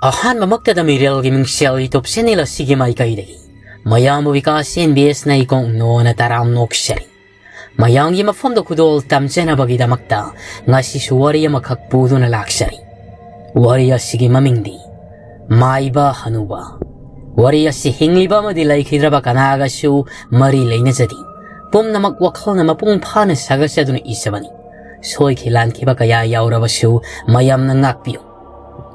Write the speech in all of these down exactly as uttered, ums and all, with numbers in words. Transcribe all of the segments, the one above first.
ꯑꯍꯥꯟꯕꯃꯛꯇꯗ ꯃꯤꯔꯦꯜꯒꯤ ꯃꯤꯡꯁꯦꯜ YouTube channel ꯑꯁꯤꯒꯤ ꯃꯥꯏꯀꯩꯗꯒꯤ ꯃꯌꯥꯝꯕꯨ ꯕꯤꯀꯥꯁ ꯑꯦꯟ ꯕꯤ ꯑꯦꯁꯅ ꯏꯀꯣꯛ ꯅꯣꯅ ꯇꯔꯥꯝ ꯅꯣꯛꯆꯔꯤ꯫ ꯃꯌꯥꯝꯒꯤ ꯃꯐꯝꯗ ꯈꯨꯗꯣꯜ ꯇꯝꯖꯅꯕꯒꯤꯗꯃꯛꯇ ꯉꯁꯤꯁꯨ ꯋꯥꯔꯤ ꯑꯃꯈꯛ ꯄꯨꯗꯨꯅ ꯂꯥꯛꯆꯔꯤ꯫ ꯋꯥꯔꯤ ꯑꯁꯤꯒꯤ ꯃꯃꯤꯡꯗꯤ ꯃꯥꯏꯕ ꯍꯅꯨꯕ꯫ ꯋꯥꯔꯤ ꯑꯁꯤ ꯍꯤꯡꯂꯤꯕ ꯑꯃꯗꯤ ꯂꯩꯈꯤꯗ꯭ꯔꯕ ꯀꯅꯥꯒꯁꯨ ꯃꯔꯤ ꯂꯩꯅꯖꯗꯦ꯫ ꯄꯨꯝꯅꯃꯛ ꯋꯥꯈꯜꯅ ꯃꯄꯨꯡ ꯐꯥꯅ ꯁꯥꯒꯠꯆꯗꯨꯅ ꯏꯖꯕꯅꯤ꯫ ꯁꯣꯏꯈꯤ ꯂꯥꯟꯈꯤꯕ ꯀꯌꯥ ꯌꯥꯎꯔꯕꯁꯨ ꯃꯌꯥꯝꯅ ꯉꯥꯛꯄꯤꯌꯨ꯫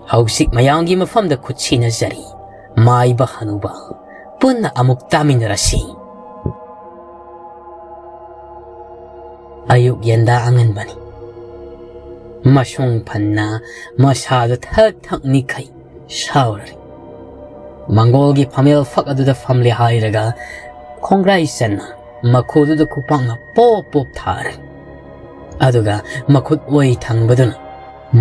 ꯍꯧꯖꯤꯛ ꯃꯌꯥꯝꯒꯤ ꯃꯐꯝꯗ ꯈꯨꯠ ꯁꯤꯟꯅꯖꯔꯤ꯫ ꯃꯥꯏꯕ ꯍꯅꯨꯕ, ꯄꯨꯟꯅ ꯑꯃꯨꯛ ꯇꯥꯃꯤꯟꯅꯔꯁꯤ꯫ ꯑꯌꯨꯛ ꯌꯦꯟꯗꯥ ꯑꯉꯟꯕꯅꯤ꯫ ꯃꯁꯣꯡ ꯐꯟꯅ ꯃꯁꯥꯗꯨ ꯊꯛ ꯊꯛ ꯅꯤꯛꯈꯩ ꯁꯥꯎꯔꯔꯤ꯫ ꯃꯪꯒꯣꯜꯒꯤ ꯐꯝꯃꯦꯜ ꯐꯛ ꯑꯗꯨꯗ ꯐꯝꯂꯦ ꯍꯥꯏꯔꯒ ꯈꯣꯡꯒ꯭ꯔꯥꯏ ꯆꯟꯅ ꯃꯈꯨꯗꯨꯗ ꯈꯨꯄꯥꯛꯅ ꯄꯣꯞ ꯄꯣꯞ ꯊꯥꯔꯦ꯫ ꯑꯗꯨꯒ ꯃꯈꯨꯠ ꯑꯣꯏ ꯊꯪꯕꯗꯨꯅ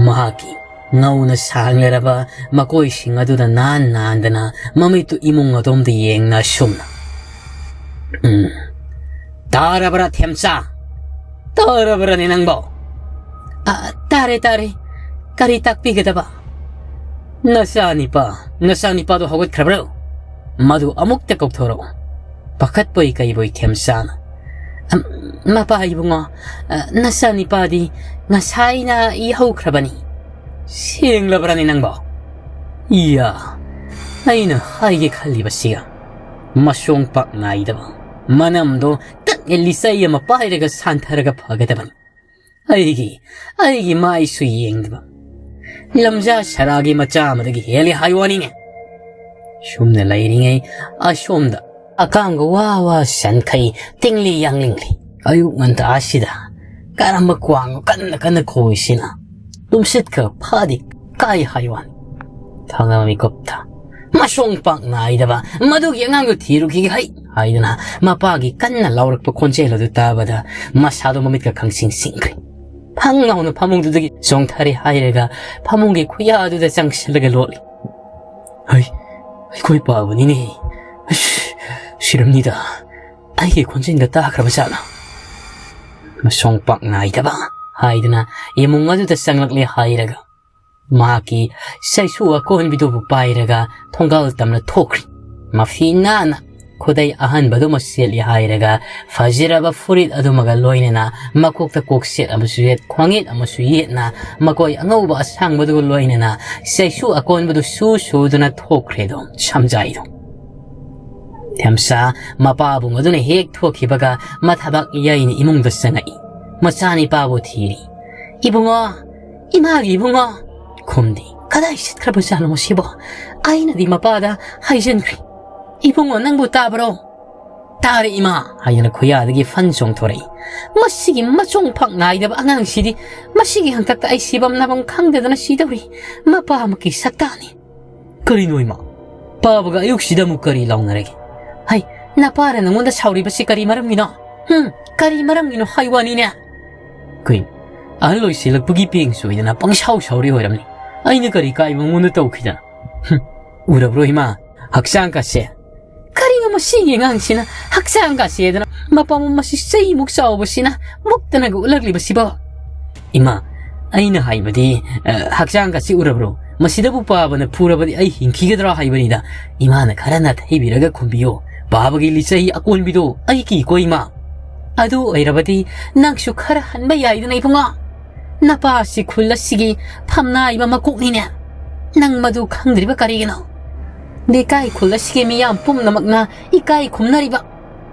ꯃꯍꯥꯛꯀꯤ ꯉꯧꯅ ꯁꯥꯡꯂꯔꯕ ꯃꯀꯣꯏꯁꯤꯡ ꯑꯗꯨꯗ ꯅꯥꯟ ꯅꯥꯟꯗꯅ ꯃꯃꯤꯠꯇꯨ ꯏꯃꯨꯡ ꯑꯗꯣꯝꯗ ꯌꯦꯡꯅ ꯑꯁꯨꯝꯅ, "ꯎꯝ, ꯇꯥꯔꯕ꯭ꯔꯥ ꯊꯦꯝꯆꯥ? ꯇꯥꯔꯕ꯭ꯔꯥꯅꯦ ꯅꯪꯕꯣ?" "ꯑ, ꯇꯥꯔꯦ, ꯇꯥꯔꯦ꯫ ꯀꯔꯤ ꯇꯥꯛꯄꯤꯒꯗꯕ?" "ꯅꯆꯥꯅꯤꯄꯥ, ꯅꯆꯥꯅꯤꯄꯥꯗꯣ ꯍꯧꯒꯠꯈ꯭ꯔꯕ꯭ꯔꯣ? ꯃꯗꯨ ꯑꯃꯨꯛꯇ ꯀꯧꯊꯣꯔꯛꯎ꯫" ꯄꯥꯈꯠꯄꯣꯏ ꯀꯩꯕꯣꯏ ꯊꯦꯝꯆꯥꯅ, "ꯑꯝ, ꯃꯄꯥ ꯏꯕꯨꯡꯉꯣ, ꯑ, ꯅꯆꯥꯅꯤꯄꯥꯗꯤ ꯉꯁꯥꯏꯅ ꯏꯍꯧꯈ꯭ꯔꯕꯅꯤ꯫" "ꯁꯦꯡꯂꯕ꯭ꯔꯅꯦ ꯅꯪꯕꯣ?" "ꯏꯌꯥ, ꯑꯩꯅ ꯍꯥꯏꯒꯦ ꯈꯜꯂꯤꯕꯁꯤꯒ ꯃꯁꯣꯡ ꯄꯥꯛ ꯅꯥꯏꯗꯕ ꯃꯅꯝꯗꯣ ꯇꯛꯅ ꯂꯤꯆꯩ ꯑꯃ ꯄꯥꯏꯔꯒ ꯁꯥꯟꯊꯔꯒ ꯐꯒꯗꯕꯅꯤ꯫ ꯑꯩꯒꯤ, ꯑꯩꯒꯤ ꯃꯥꯏꯁꯨ ꯌꯦꯡꯗꯕ ꯂꯝꯖꯥ ꯁꯔꯥꯒꯤ ꯃꯆꯥ ꯑꯃꯗꯒꯤ ꯍꯦꯜꯂꯤ ꯍꯥꯏ ꯋꯥꯅꯤꯅꯦ꯫" ꯁꯨꯝꯅ ꯂꯩꯔꯤꯉꯩ ꯑꯁꯣꯝꯗ ꯑꯀꯥꯡꯒ ꯋꯥ ꯋꯥ ꯁꯟꯈꯩ ꯇꯤꯡꯂꯤ ꯌꯥꯡꯂꯤꯡꯂꯤ꯫ ꯑꯌꯨꯛ ꯉꯟꯇꯥ ꯑꯁꯤꯗ ꯀꯔꯝꯕ ꯀ꯭ꯋꯥꯡꯅꯣ ꯀꯟꯅ ꯀꯟꯅ ꯈꯣꯏꯁꯤꯅ? ꯇꯨꯝꯁꯤꯠꯀ ꯐꯥꯗꯤ ꯀꯥꯏ ꯍꯥꯏ ꯋꯥꯅꯤ꯫ ꯊꯥꯡꯒ ꯃꯤꯀꯨꯞꯇ ꯃꯁꯣꯡ ꯄꯥꯛ ꯅꯥꯏꯗꯕ ꯃꯗꯨꯒꯤ ꯑꯉꯥꯡꯗꯨ ꯊꯤꯔꯨꯈꯤꯒꯦ ꯍꯩ ꯍꯥꯏꯗꯨꯅ ꯃꯄꯥꯒꯤ ꯀꯟꯅ ꯂꯥꯎꯔꯛꯄ ꯈꯣꯟꯖꯦꯜ ꯑꯗꯨ ꯇꯥꯕꯗ ꯃꯁꯥꯗꯣ ꯃꯃꯤꯠꯀ ꯈꯪꯁꯤꯡ ꯁꯤꯡꯈ꯭ꯔꯦ꯫ ꯐꯪ ꯂꯥꯎꯅ ꯐꯃꯨꯡꯗꯨꯗꯒꯤ ꯆꯣꯡꯊꯔꯦ ꯍꯥꯏꯔꯒ ꯐꯃꯨꯡꯒꯤ ꯈꯨꯌꯥꯗꯨꯗ ꯆꯪꯁꯤꯜꯂꯒ ꯂꯣꯠꯂꯤ꯫ "ꯍꯩ, ꯑꯩꯈꯣꯏ ꯄꯥꯕꯅꯤꯅꯦ꯫ ꯑꯁ, ꯁꯤꯔꯝꯅꯤꯗ꯫ ꯑꯩꯒꯤ ꯈꯣꯟꯖꯦꯜꯗ ꯇꯥꯈ꯭ꯔꯕ ꯖꯥꯠꯂ?" ꯃꯁꯣꯡ ꯄꯥꯛ ꯅꯥꯏꯗꯕ ꯍꯥꯏꯗꯨꯅ ꯏꯃꯨꯡ ꯑꯗꯨꯗ ꯆꯪꯂꯛꯂꯦ ꯍꯥꯏꯔꯒ ꯃꯍꯥꯛꯀꯤ ꯆꯩꯁꯨ ꯑꯀꯣꯟꯕꯤꯗꯨꯕꯨ ꯄꯥꯏꯔꯒ ꯊꯣꯡꯒꯥꯜ ꯇꯝꯅ ꯊꯣꯛꯈ꯭ꯔꯤ꯫ ꯃꯐꯤ ꯅꯥꯟꯅ ꯈꯨꯗꯩ ꯑꯍꯟꯕꯗꯨꯃ ꯁꯦꯠꯂꯤ ꯍꯥꯏꯔꯒ ꯐꯖꯔꯕ ꯐꯨꯔꯤꯠ ꯑꯗꯨꯃꯒ ꯂꯣꯏꯅꯅ ꯃꯀꯣꯛꯇ ꯀꯣꯛꯁꯦꯠ ꯑꯃꯁꯨ ꯌꯦꯠ, ꯈ꯭ꯋꯥꯡꯌꯦꯠ ꯑꯃꯁꯨ ꯌꯦꯠꯅ ꯃꯀꯣꯏ ꯑꯉꯧꯕ ꯑꯁꯥꯡꯕꯗꯨꯒ ꯂꯣꯏꯅꯅ ꯆꯩꯁꯨ ꯑꯀꯣꯟꯕꯗꯨ ꯁꯨ ꯁꯨꯗꯨꯅ ꯊꯣꯛꯈ꯭ꯔꯦꯗꯣ ꯁꯝꯖꯥꯏꯗꯣ꯫ ꯊꯦꯝꯆꯥ ꯃꯄꯥꯕꯨꯡ ꯑꯗꯨꯅ ꯍꯦꯛ ꯊꯣꯛꯈꯤꯕꯒ ꯃꯊꯕꯥꯛ ꯌꯩꯅ ꯏꯃꯨꯡꯗ ꯆꯪꯉꯛꯏ꯫ ꯃꯆꯥꯅꯤꯄꯥꯕꯨ ꯊꯤꯔꯤ꯫ "ꯏꯕꯨꯡꯉꯣ, ꯏꯃꯥꯒꯤ ꯏꯕꯨꯡꯉꯣ!" ꯈꯨꯝꯗꯦ꯫ "ꯀꯗꯥꯏ ꯆꯠꯈ꯭ꯔꯕꯖꯥꯠꯅꯣ ꯃꯁꯤꯕꯣ? ꯑꯩꯅꯗꯤ ꯃꯄꯥꯗ ꯍꯥꯏꯖꯟꯈ꯭ꯔꯦ꯫ ꯏꯕꯨꯡꯉꯣ, ꯅꯪꯕꯨ ꯇꯥꯕ꯭ꯔꯣ?" "ꯇꯥꯔꯦ ꯏꯃꯥ" ꯍꯥꯏꯗꯅ ꯈꯨꯌꯥꯗꯒꯤ ꯐꯟ ꯆꯣꯡꯊꯣꯔꯛꯏ꯫ "ꯃꯁꯤꯒꯤ ꯃꯆꯣꯡ ꯐꯛ ꯅꯥꯏꯗꯕ ꯑꯉꯥꯡꯁꯤꯗꯤ, ꯃꯁꯤꯒꯤ ꯍꯪꯇꯛꯇ ꯑꯩ ꯁꯤꯐꯝ ꯅꯥꯐꯝ ꯈꯪꯗꯗꯅ ꯁꯤꯗꯧꯔꯤ꯫ ꯃꯄꯥꯃꯛꯀꯤ ꯁꯛꯇꯥꯅꯤ꯫" "ꯀꯔꯤꯅꯣ ꯏꯃꯥ? ꯄꯥꯕꯒ ꯑꯌꯨꯛꯁꯤꯗ ꯑꯃꯨꯛ ꯀꯔꯤ ꯂꯥꯎꯅꯔꯒꯦ?" "ꯍꯩ, ꯅꯄꯥꯅ ꯅꯉꯣꯟꯗ ꯁꯥꯎꯔꯤꯕꯁꯤ ꯀꯔꯤ ꯃꯔꯝꯒꯤꯅꯣ? ꯍꯨꯝ, ꯀꯔꯤ ꯃꯔꯝꯒꯤꯅꯣ ꯍꯥꯏ ꯋꯥꯅꯤꯅꯦ?" "ꯀꯩ? ꯑꯍꯜ ꯑꯣꯏꯁꯤꯜꯂꯛꯄꯒꯤ ꯄꯦꯡ ꯁꯣꯏꯗꯅ ꯄꯪꯁꯥꯎ ꯁꯥꯎꯔꯤ ꯑꯣꯏꯔꯝꯅꯤ꯫ ꯑꯩꯅ ꯀꯔꯤ ꯀꯥꯏꯕ ꯃꯉꯣꯟꯗ ꯇꯧꯈꯤꯗꯅ? ꯍꯨꯝ, ꯎꯔꯕ꯭ꯔꯣ ꯏꯃꯥ? ꯍꯛꯆꯥꯡꯒꯁꯦ!" "ꯀꯔꯤꯅꯣ ꯃꯁꯤꯒꯤ ꯑꯉꯥꯡꯁꯤꯅ ꯍꯛꯆꯥꯡꯒꯁꯦꯗꯅ? ꯃꯄꯥ ꯃꯁꯤ ꯆꯍꯤꯃꯨꯛ ꯆꯥꯎꯕꯁꯤꯅ ꯃꯨꯛꯇꯅꯒ ꯎꯠꯂꯛꯂꯤꯕꯁꯤꯕꯣ?" "ꯏꯃꯥ, ꯑꯩꯅ ꯍꯥꯏꯕꯗꯤ, ꯑ, ꯍꯛꯆꯥꯡꯒꯁꯤ ꯎꯔꯕ꯭ꯔꯣ? ꯃꯁꯤꯗꯕꯨ ꯄꯥꯕꯅ ꯐꯨꯔꯕꯗꯤ ꯑꯩ ꯍꯤꯡꯈꯤꯒꯗ꯭ꯔꯥ ꯍꯥꯏꯕꯅꯤꯗ꯫ ꯏꯃꯥꯅ ꯈꯔ ꯅꯥꯊꯩꯕꯤꯔꯒ ꯈꯨꯝꯕꯤꯌꯣ꯫ ꯄꯥꯕꯒꯤ ꯂꯤꯆꯩ ꯑꯀꯣꯟꯕꯤꯗꯣ ꯑꯩ ꯀꯤꯀꯣ ꯏꯃꯥ꯫ ꯑꯗꯨ ꯑꯣꯏꯔꯕꯗꯤ ꯅꯪꯁꯨ ꯈꯔ ꯍꯟꯕ ꯌꯥꯏꯗꯅ ꯏꯕꯨꯡꯉꯣ꯫ ꯅꯄꯥꯁꯤ ꯈꯨꯜ ꯑꯁꯤꯒꯤ ꯐꯝꯅꯥꯏꯕ ꯃꯀꯣꯛꯅꯤꯅꯦ꯫ ꯅꯪ ꯃꯗꯨ ꯈꯪꯗ꯭ꯔꯤꯕ ꯀꯔꯤꯒꯤꯅꯣ? ꯂꯩꯀꯥꯏ ꯈꯨꯜ ꯑꯁꯤꯒꯤ ꯃꯤꯌꯥꯝ ꯄꯨꯝꯅꯃꯛꯅ ꯏꯀꯥꯏ ꯈꯨꯝꯅꯔꯤꯕ꯫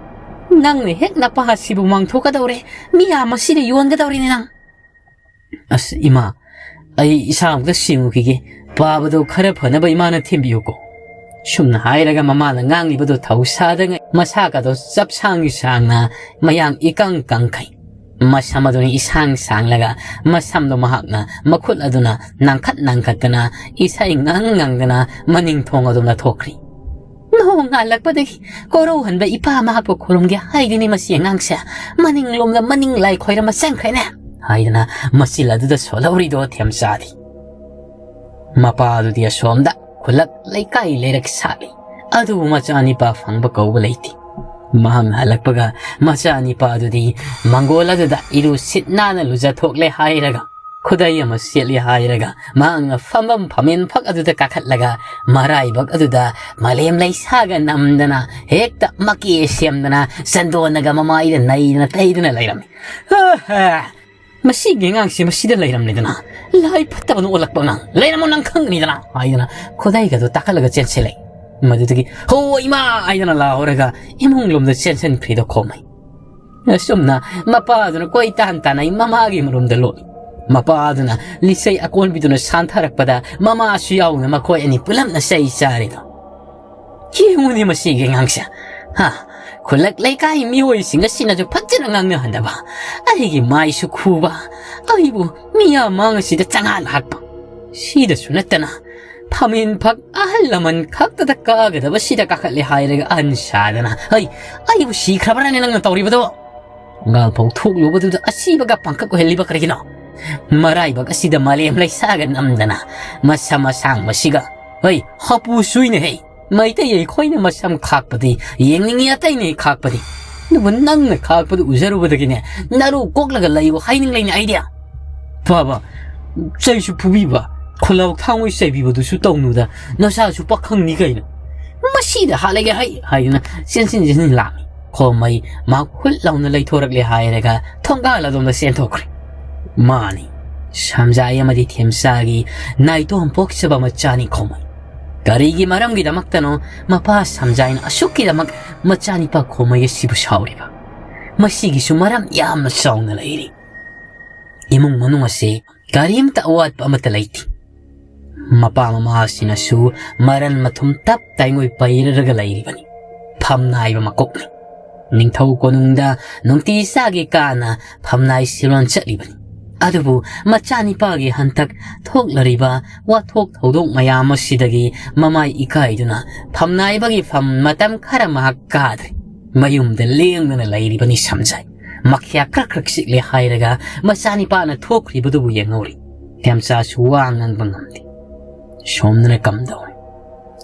ꯅꯪꯅ ꯍꯦꯛ ꯅꯄꯥ ꯑꯁꯤꯕꯨ ꯃꯥꯡꯊꯣꯛꯀꯗꯧꯔꯦ, ꯃꯤꯌꯥꯝ ꯑꯁꯤꯗ ꯌꯣꯟꯒꯗꯧꯔꯤꯅꯦ ꯅꯪ꯫" "ꯑꯁ ꯏꯃꯥ, ꯑꯩ ꯏꯁꯥꯃꯛꯇ ꯁꯦꯡꯉꯨꯈꯤꯒꯦ꯫ ꯄꯥꯕꯗꯣ ꯈꯔ ꯐꯅꯕ ꯏꯃꯥꯅ ꯊꯦꯝꯕꯤꯌꯨꯀꯣ꯫" ꯁꯨꯝꯅ ꯍꯥꯏꯔꯒ ꯃꯃꯥꯅ ꯉꯥꯡꯂꯤꯕꯗꯨ ꯊꯧꯁꯥꯗꯉꯩ ꯃꯁꯥꯒꯗꯣ ꯆꯞ ꯁꯥꯡ ꯁꯥꯡꯅ ꯃꯌꯥꯡ ꯏꯀꯪ ꯀꯪꯈꯩ꯫ ꯃꯁꯝ ꯑꯗꯨꯅ ꯏꯁꯥꯡ ꯁꯥꯡꯂꯒ ꯃꯁꯝꯗꯣ ꯃꯍꯥꯛꯅ ꯃꯈꯨꯠ ꯑꯗꯨꯅ ꯅꯥꯡꯈꯠ ꯅꯥꯡꯈꯠꯇꯅ ꯏꯁꯩ ꯉꯪ ꯉꯪꯗꯅ ꯃꯅꯤꯡ ꯊꯣꯡ ꯑꯗꯨꯝꯅ ꯊꯣꯛꯈ꯭ꯔꯤ꯫ "ꯅꯣꯡ ꯉꯥꯜꯂꯛꯄꯗꯒꯤ ꯀꯣꯔꯧꯍꯟꯕ ꯏꯄꯥ ꯃꯍꯥꯛꯄꯨ ꯈꯨꯔꯨꯝꯒꯦ ꯍꯥꯏꯗꯨꯅꯤ ꯃꯁꯤ ꯑꯉꯥꯡꯁꯦ ꯃꯅꯤꯡꯂꯣꯝꯗ ꯃꯅꯤꯡ ꯂꯥꯏ ꯈꯣꯏꯔꯝꯕ ꯆꯪꯈ꯭ꯔꯦꯅꯦ" ꯍꯥꯏꯗꯅ ꯃꯆꯤꯜ ꯑꯗꯨꯗ ꯁꯣꯜꯍꯧꯔꯤꯗꯣ ꯊꯦꯝꯆꯥꯗꯤ꯫ ꯃꯄꯥ ꯑꯗꯨꯗꯤ ꯑꯁꯣꯝꯗ ꯈꯨꯜꯂꯛ ꯂꯩꯀꯥꯏ ꯂꯩꯔꯛ ꯁꯥꯠꯂꯤ꯫ ꯑꯗꯨꯕꯨ ꯃꯆꯥꯅꯤꯄꯥ ꯐꯪꯕ ꯀꯧꯕ ꯂꯩꯇꯦ꯫ ꯃꯍꯥꯛꯅ ꯍꯜꯂꯛꯄꯒ ꯃꯆꯥꯅꯤꯄꯥ ꯑꯗꯨꯗꯤ ꯃꯪꯒꯣꯜ ꯑꯗꯨꯗ ꯏꯔꯨ ꯁꯤꯠ ꯅꯥꯟꯅ ꯂꯨꯖꯊꯣꯛꯂꯦ ꯍꯥꯏꯔꯒ ꯈꯨꯗꯩ ꯑꯃ ꯁꯦꯠꯂꯤ ꯍꯥꯏꯔꯒ ꯃꯍꯥꯛꯅ ꯐꯝꯐꯝ ꯐꯝꯃꯦꯟ ꯐꯛ ꯑꯗꯨꯗ ꯀꯥꯈꯠꯂꯒ ꯃꯔꯥꯏꯕꯛ ꯑꯗꯨꯗ ꯃꯥꯂꯦꯝ ꯂꯩꯁꯥꯒ ꯅꯝꯗꯅ ꯍꯦꯛꯇ ꯃꯀꯦ ꯁꯦꯝꯗꯅ ꯆꯟꯗꯣꯟꯅꯒ ꯃꯃꯥꯏꯗ ꯅꯩꯗꯅ ꯇꯩꯗꯅ ꯂꯩꯔꯝꯃꯤ꯫ "ꯑꯍ! ꯃꯁꯤꯒꯤ ꯑꯉꯥꯡꯁꯦ ꯃꯁꯤꯗ ꯂꯩꯔꯝꯂꯦꯗꯅ, ꯂꯥꯏ ꯐꯠꯇꯕꯅ ꯑꯣꯜꯂꯛꯄ ꯑꯉꯥꯡ, ꯂꯩꯔꯝꯃꯣ ꯅꯪ ꯈꯪꯒꯅꯤꯗꯅ" ꯍꯥꯏꯗꯅ ꯈꯨꯗꯩꯒꯗꯣ ꯇꯥꯈꯠꯂꯒ ꯆꯦꯟꯁꯤꯜꯂꯛꯏ꯫ ꯃꯗꯨꯗꯒꯤ "ꯍꯣ ꯏꯃꯥ" ꯍꯥꯏꯗꯅ ꯂꯥꯎꯔꯒ ꯏꯃꯨꯡ ꯂꯣꯝꯗ ꯆꯦꯟꯁꯤꯟꯈ꯭ꯔꯤꯗꯣ ꯈꯣꯝꯃꯩ꯫ ꯑꯁꯨꯝꯅ ꯃꯄꯥꯗꯨꯅ ꯀꯣꯏ ꯇꯥꯟ ꯇꯥꯟꯅꯩ ꯃꯃꯥꯒꯤ ꯃꯔꯨꯝꯗ ꯂꯣꯠꯂꯤ꯫ ꯃꯄꯥꯗꯨꯅ ꯂꯤꯆꯩ ꯑꯀꯣꯟꯕꯤꯗꯨꯅ ꯁꯥꯟꯊꯔꯛꯄꯗ ꯃꯃꯥꯁꯨ ꯌꯥꯎꯅ ꯃꯈꯣꯏ ꯑꯅꯤ ꯄꯨꯂꯞꯅ ꯆꯩ ꯆꯥꯔꯤꯗꯣ꯫ "ꯌꯦꯡꯉꯨꯅꯦ ꯃꯁꯤꯒꯤ ꯑꯉꯥꯡꯁꯦ, ꯍꯥ, ꯈꯨꯜꯂꯛ ꯂꯩꯀꯥꯏ ꯃꯤꯑꯣꯏꯁꯤꯡ ꯑꯁꯤꯅꯁꯨ ꯐꯖꯅ ꯉꯥꯡꯅꯍꯟꯗꯕ, ꯑꯩꯒꯤ ꯃꯥꯏꯁꯨ ꯈꯨꯕ, ꯑꯩꯕꯨ ꯃꯤꯌꯥꯝ ꯃꯥꯡ ꯑꯁꯤꯗ ꯆꯪꯍꯜ ꯍꯥꯠꯄ꯫ ꯁꯤꯗꯁꯨ ꯅꯠꯇꯅ ꯐꯝꯃꯦꯟ ꯐꯛ ꯑꯍꯜ ꯂꯃꯟ ꯈꯛꯇꯗ ꯀꯥꯒꯗꯕ ꯁꯤꯗ ꯀꯥꯈꯠꯂꯦ ꯍꯥꯏꯔꯒ ꯑꯍꯟ ꯁꯥꯗꯅ, ꯍꯩ, ꯑꯩꯕꯨ ꯁꯤꯈ꯭ꯔꯕ꯭ꯔꯅꯦ ꯅꯪꯅ ꯇꯧꯔꯤꯕꯗꯣ?" ꯉꯥꯜꯐꯧ ꯊꯣꯛꯂꯨꯕꯗꯨꯗ ꯑꯁꯤꯕꯒ ꯄꯥꯡꯈꯛ ꯑꯣꯏꯍꯜꯂꯤꯕ ꯀꯔꯤꯒꯤꯅꯣ? ꯃꯔꯥꯏꯕꯛ ꯑꯁꯤꯗ ꯃꯥꯂꯦꯝ ꯂꯩꯁꯥꯒ ꯅꯝꯗꯅ ꯃꯁꯝ ꯑꯁꯥꯡꯕꯁꯤꯒ, ꯍꯩ, ꯍꯥꯄꯨ ꯁꯨꯏꯅꯦ ꯍꯩ꯫ ꯃꯩꯇꯩ ꯑꯩꯈꯣꯏꯅ ꯃꯁꯝ ꯈꯥꯛꯄꯗꯤ ꯌꯦꯡꯅꯤꯡꯉꯤ, ꯑꯇꯩꯅ ꯈꯥꯛꯄꯗꯤ꯫ ꯑꯗꯨꯕꯨ ꯅꯪꯅ ꯈꯥꯛꯄꯗꯨ ꯎꯖꯔꯨꯕꯗꯒꯤꯅꯦ, ꯅꯔꯨ ꯀꯣꯛꯂꯒ ꯂꯩꯌꯨ ꯍꯥꯏꯅꯤꯡꯂꯩꯅꯦ ꯑꯩꯗꯤ꯫ ꯐꯕ, ꯆꯩꯁꯨ ꯐꯨꯕꯤꯕ, ꯈꯨꯂꯥꯎ ꯊꯥꯡ ꯑꯣꯏ ꯆꯩꯕꯤꯕꯗꯨꯁꯨ ꯇꯧꯅꯨꯗ, ꯅꯁꯥꯁꯨ ꯄꯥꯈꯪꯅꯤ ꯀꯩꯅꯣ꯫ "ꯃꯁꯤꯗ ꯍꯥꯠꯂꯒꯦ ꯍꯩ" ꯍꯥꯏꯗꯨꯅ ꯆꯦꯟꯁꯤꯟ ꯆꯦꯟꯁꯤꯟ ꯂꯥꯛꯃꯤ꯫ ꯈꯣꯝꯃꯩ ꯃꯍꯥꯛ ꯍꯨꯠ ꯂꯥꯎꯅ ꯂꯩꯊꯣꯔꯛꯂꯦ ꯍꯥꯏꯔꯒ ꯊꯣꯡꯒꯥꯜ ꯑꯗꯣꯝꯗ ꯆꯦꯟꯊꯣꯛꯈ꯭ꯔꯦ꯫ ꯃꯥꯅꯤ, ꯁꯝꯖꯥꯏ ꯑꯃꯗꯤ ꯊꯦꯝꯆꯥꯒꯤ ꯅꯥꯏꯇꯣꯝ ꯄꯣꯛꯆꯕ ꯃꯆꯥꯅꯤ ꯈꯣꯝꯃꯩ꯫ ꯀꯔꯤꯒꯤ ꯃꯔꯝꯒꯤꯗꯃꯛꯇꯅꯣ ꯃꯄꯥ ꯁꯝꯖꯥꯏꯅ ꯑꯁꯨꯛꯀꯤꯗꯃꯛ ꯃꯆꯥꯅꯤꯄꯥ ꯈꯣꯝꯃꯩ ꯑꯁꯤꯕꯨ ꯁꯥꯎꯔꯤꯕ? ꯃꯁꯤꯒꯤꯁꯨ ꯃꯔꯝ ꯌꯥꯝꯅ ꯆꯥꯎꯅ ꯂꯩꯔꯤ꯫ ꯏꯃꯨꯡ ꯃꯅꯨꯡ ꯑꯁꯤ ꯀꯔꯤꯝꯇ ꯑꯋꯥꯠꯄ ꯑꯃꯠꯇ ꯂꯩꯇꯦ꯫ ꯃꯄꯥ ꯃꯃꯥꯁꯤꯡꯅꯁꯨ ꯃꯔꯟ ꯃꯊꯨꯝ ꯇꯞ ꯇꯥꯏꯉꯣꯏ ꯄꯩꯔꯒ ꯂꯩꯔꯤꯕꯅꯤ꯫ ꯐꯝꯅꯥꯏꯕ ꯃꯀꯣꯛꯅꯤ꯫ ꯅꯤꯡꯊꯧ ꯀꯣꯅꯨꯡꯗ ꯅꯨꯡꯇꯤ ꯆꯥꯒꯦ ꯀꯥꯅ ꯐꯝꯅꯥꯏ ꯁꯤꯔꯣꯟ ꯆꯠꯂꯤꯕꯅꯤ꯫ ꯑꯗꯨꯕꯨ ꯃꯆꯥꯅꯤꯄꯥꯒꯤ ꯍꯟꯇꯛ ꯊꯣꯛꯂꯔꯤꯕ ꯋꯥꯊꯣꯛ ꯊꯧꯗꯣꯛ ꯃꯌꯥꯝ ꯑꯁꯤꯗꯒꯤ ꯃꯃꯥꯏ ꯏꯀꯥꯏꯗꯨꯅ ꯐꯝꯅꯥꯏꯕꯒꯤ ꯐꯝ ꯃꯇꯝ ꯈꯔ ꯃꯍꯥꯛ ꯀꯥꯗ꯭ꯔꯦ꯫ ꯃꯌꯨꯝꯗ ꯂꯦꯡꯗꯅ ꯂꯩꯔꯤꯕꯅꯤ ꯁꯝꯖꯥꯏ꯫ ꯃꯈ꯭ꯌꯥ ꯀ꯭ꯔꯛ ꯀ꯭ꯔꯛ ꯆꯤꯛꯂꯦ ꯍꯥꯏꯔꯒ ꯃꯆꯥꯅꯤꯄꯥꯅ ꯊꯣꯛꯈ꯭ꯔꯤꯕꯗꯨꯕꯨ ꯌꯦꯡꯍꯧꯔꯤ꯫ ꯊꯦꯝꯆꯥꯁꯨ ꯋꯥ ꯉꯥꯡꯕ ꯉꯝꯗꯦ꯫ ꯁꯣꯝꯗꯅ ꯀꯝꯗꯧꯔꯦ?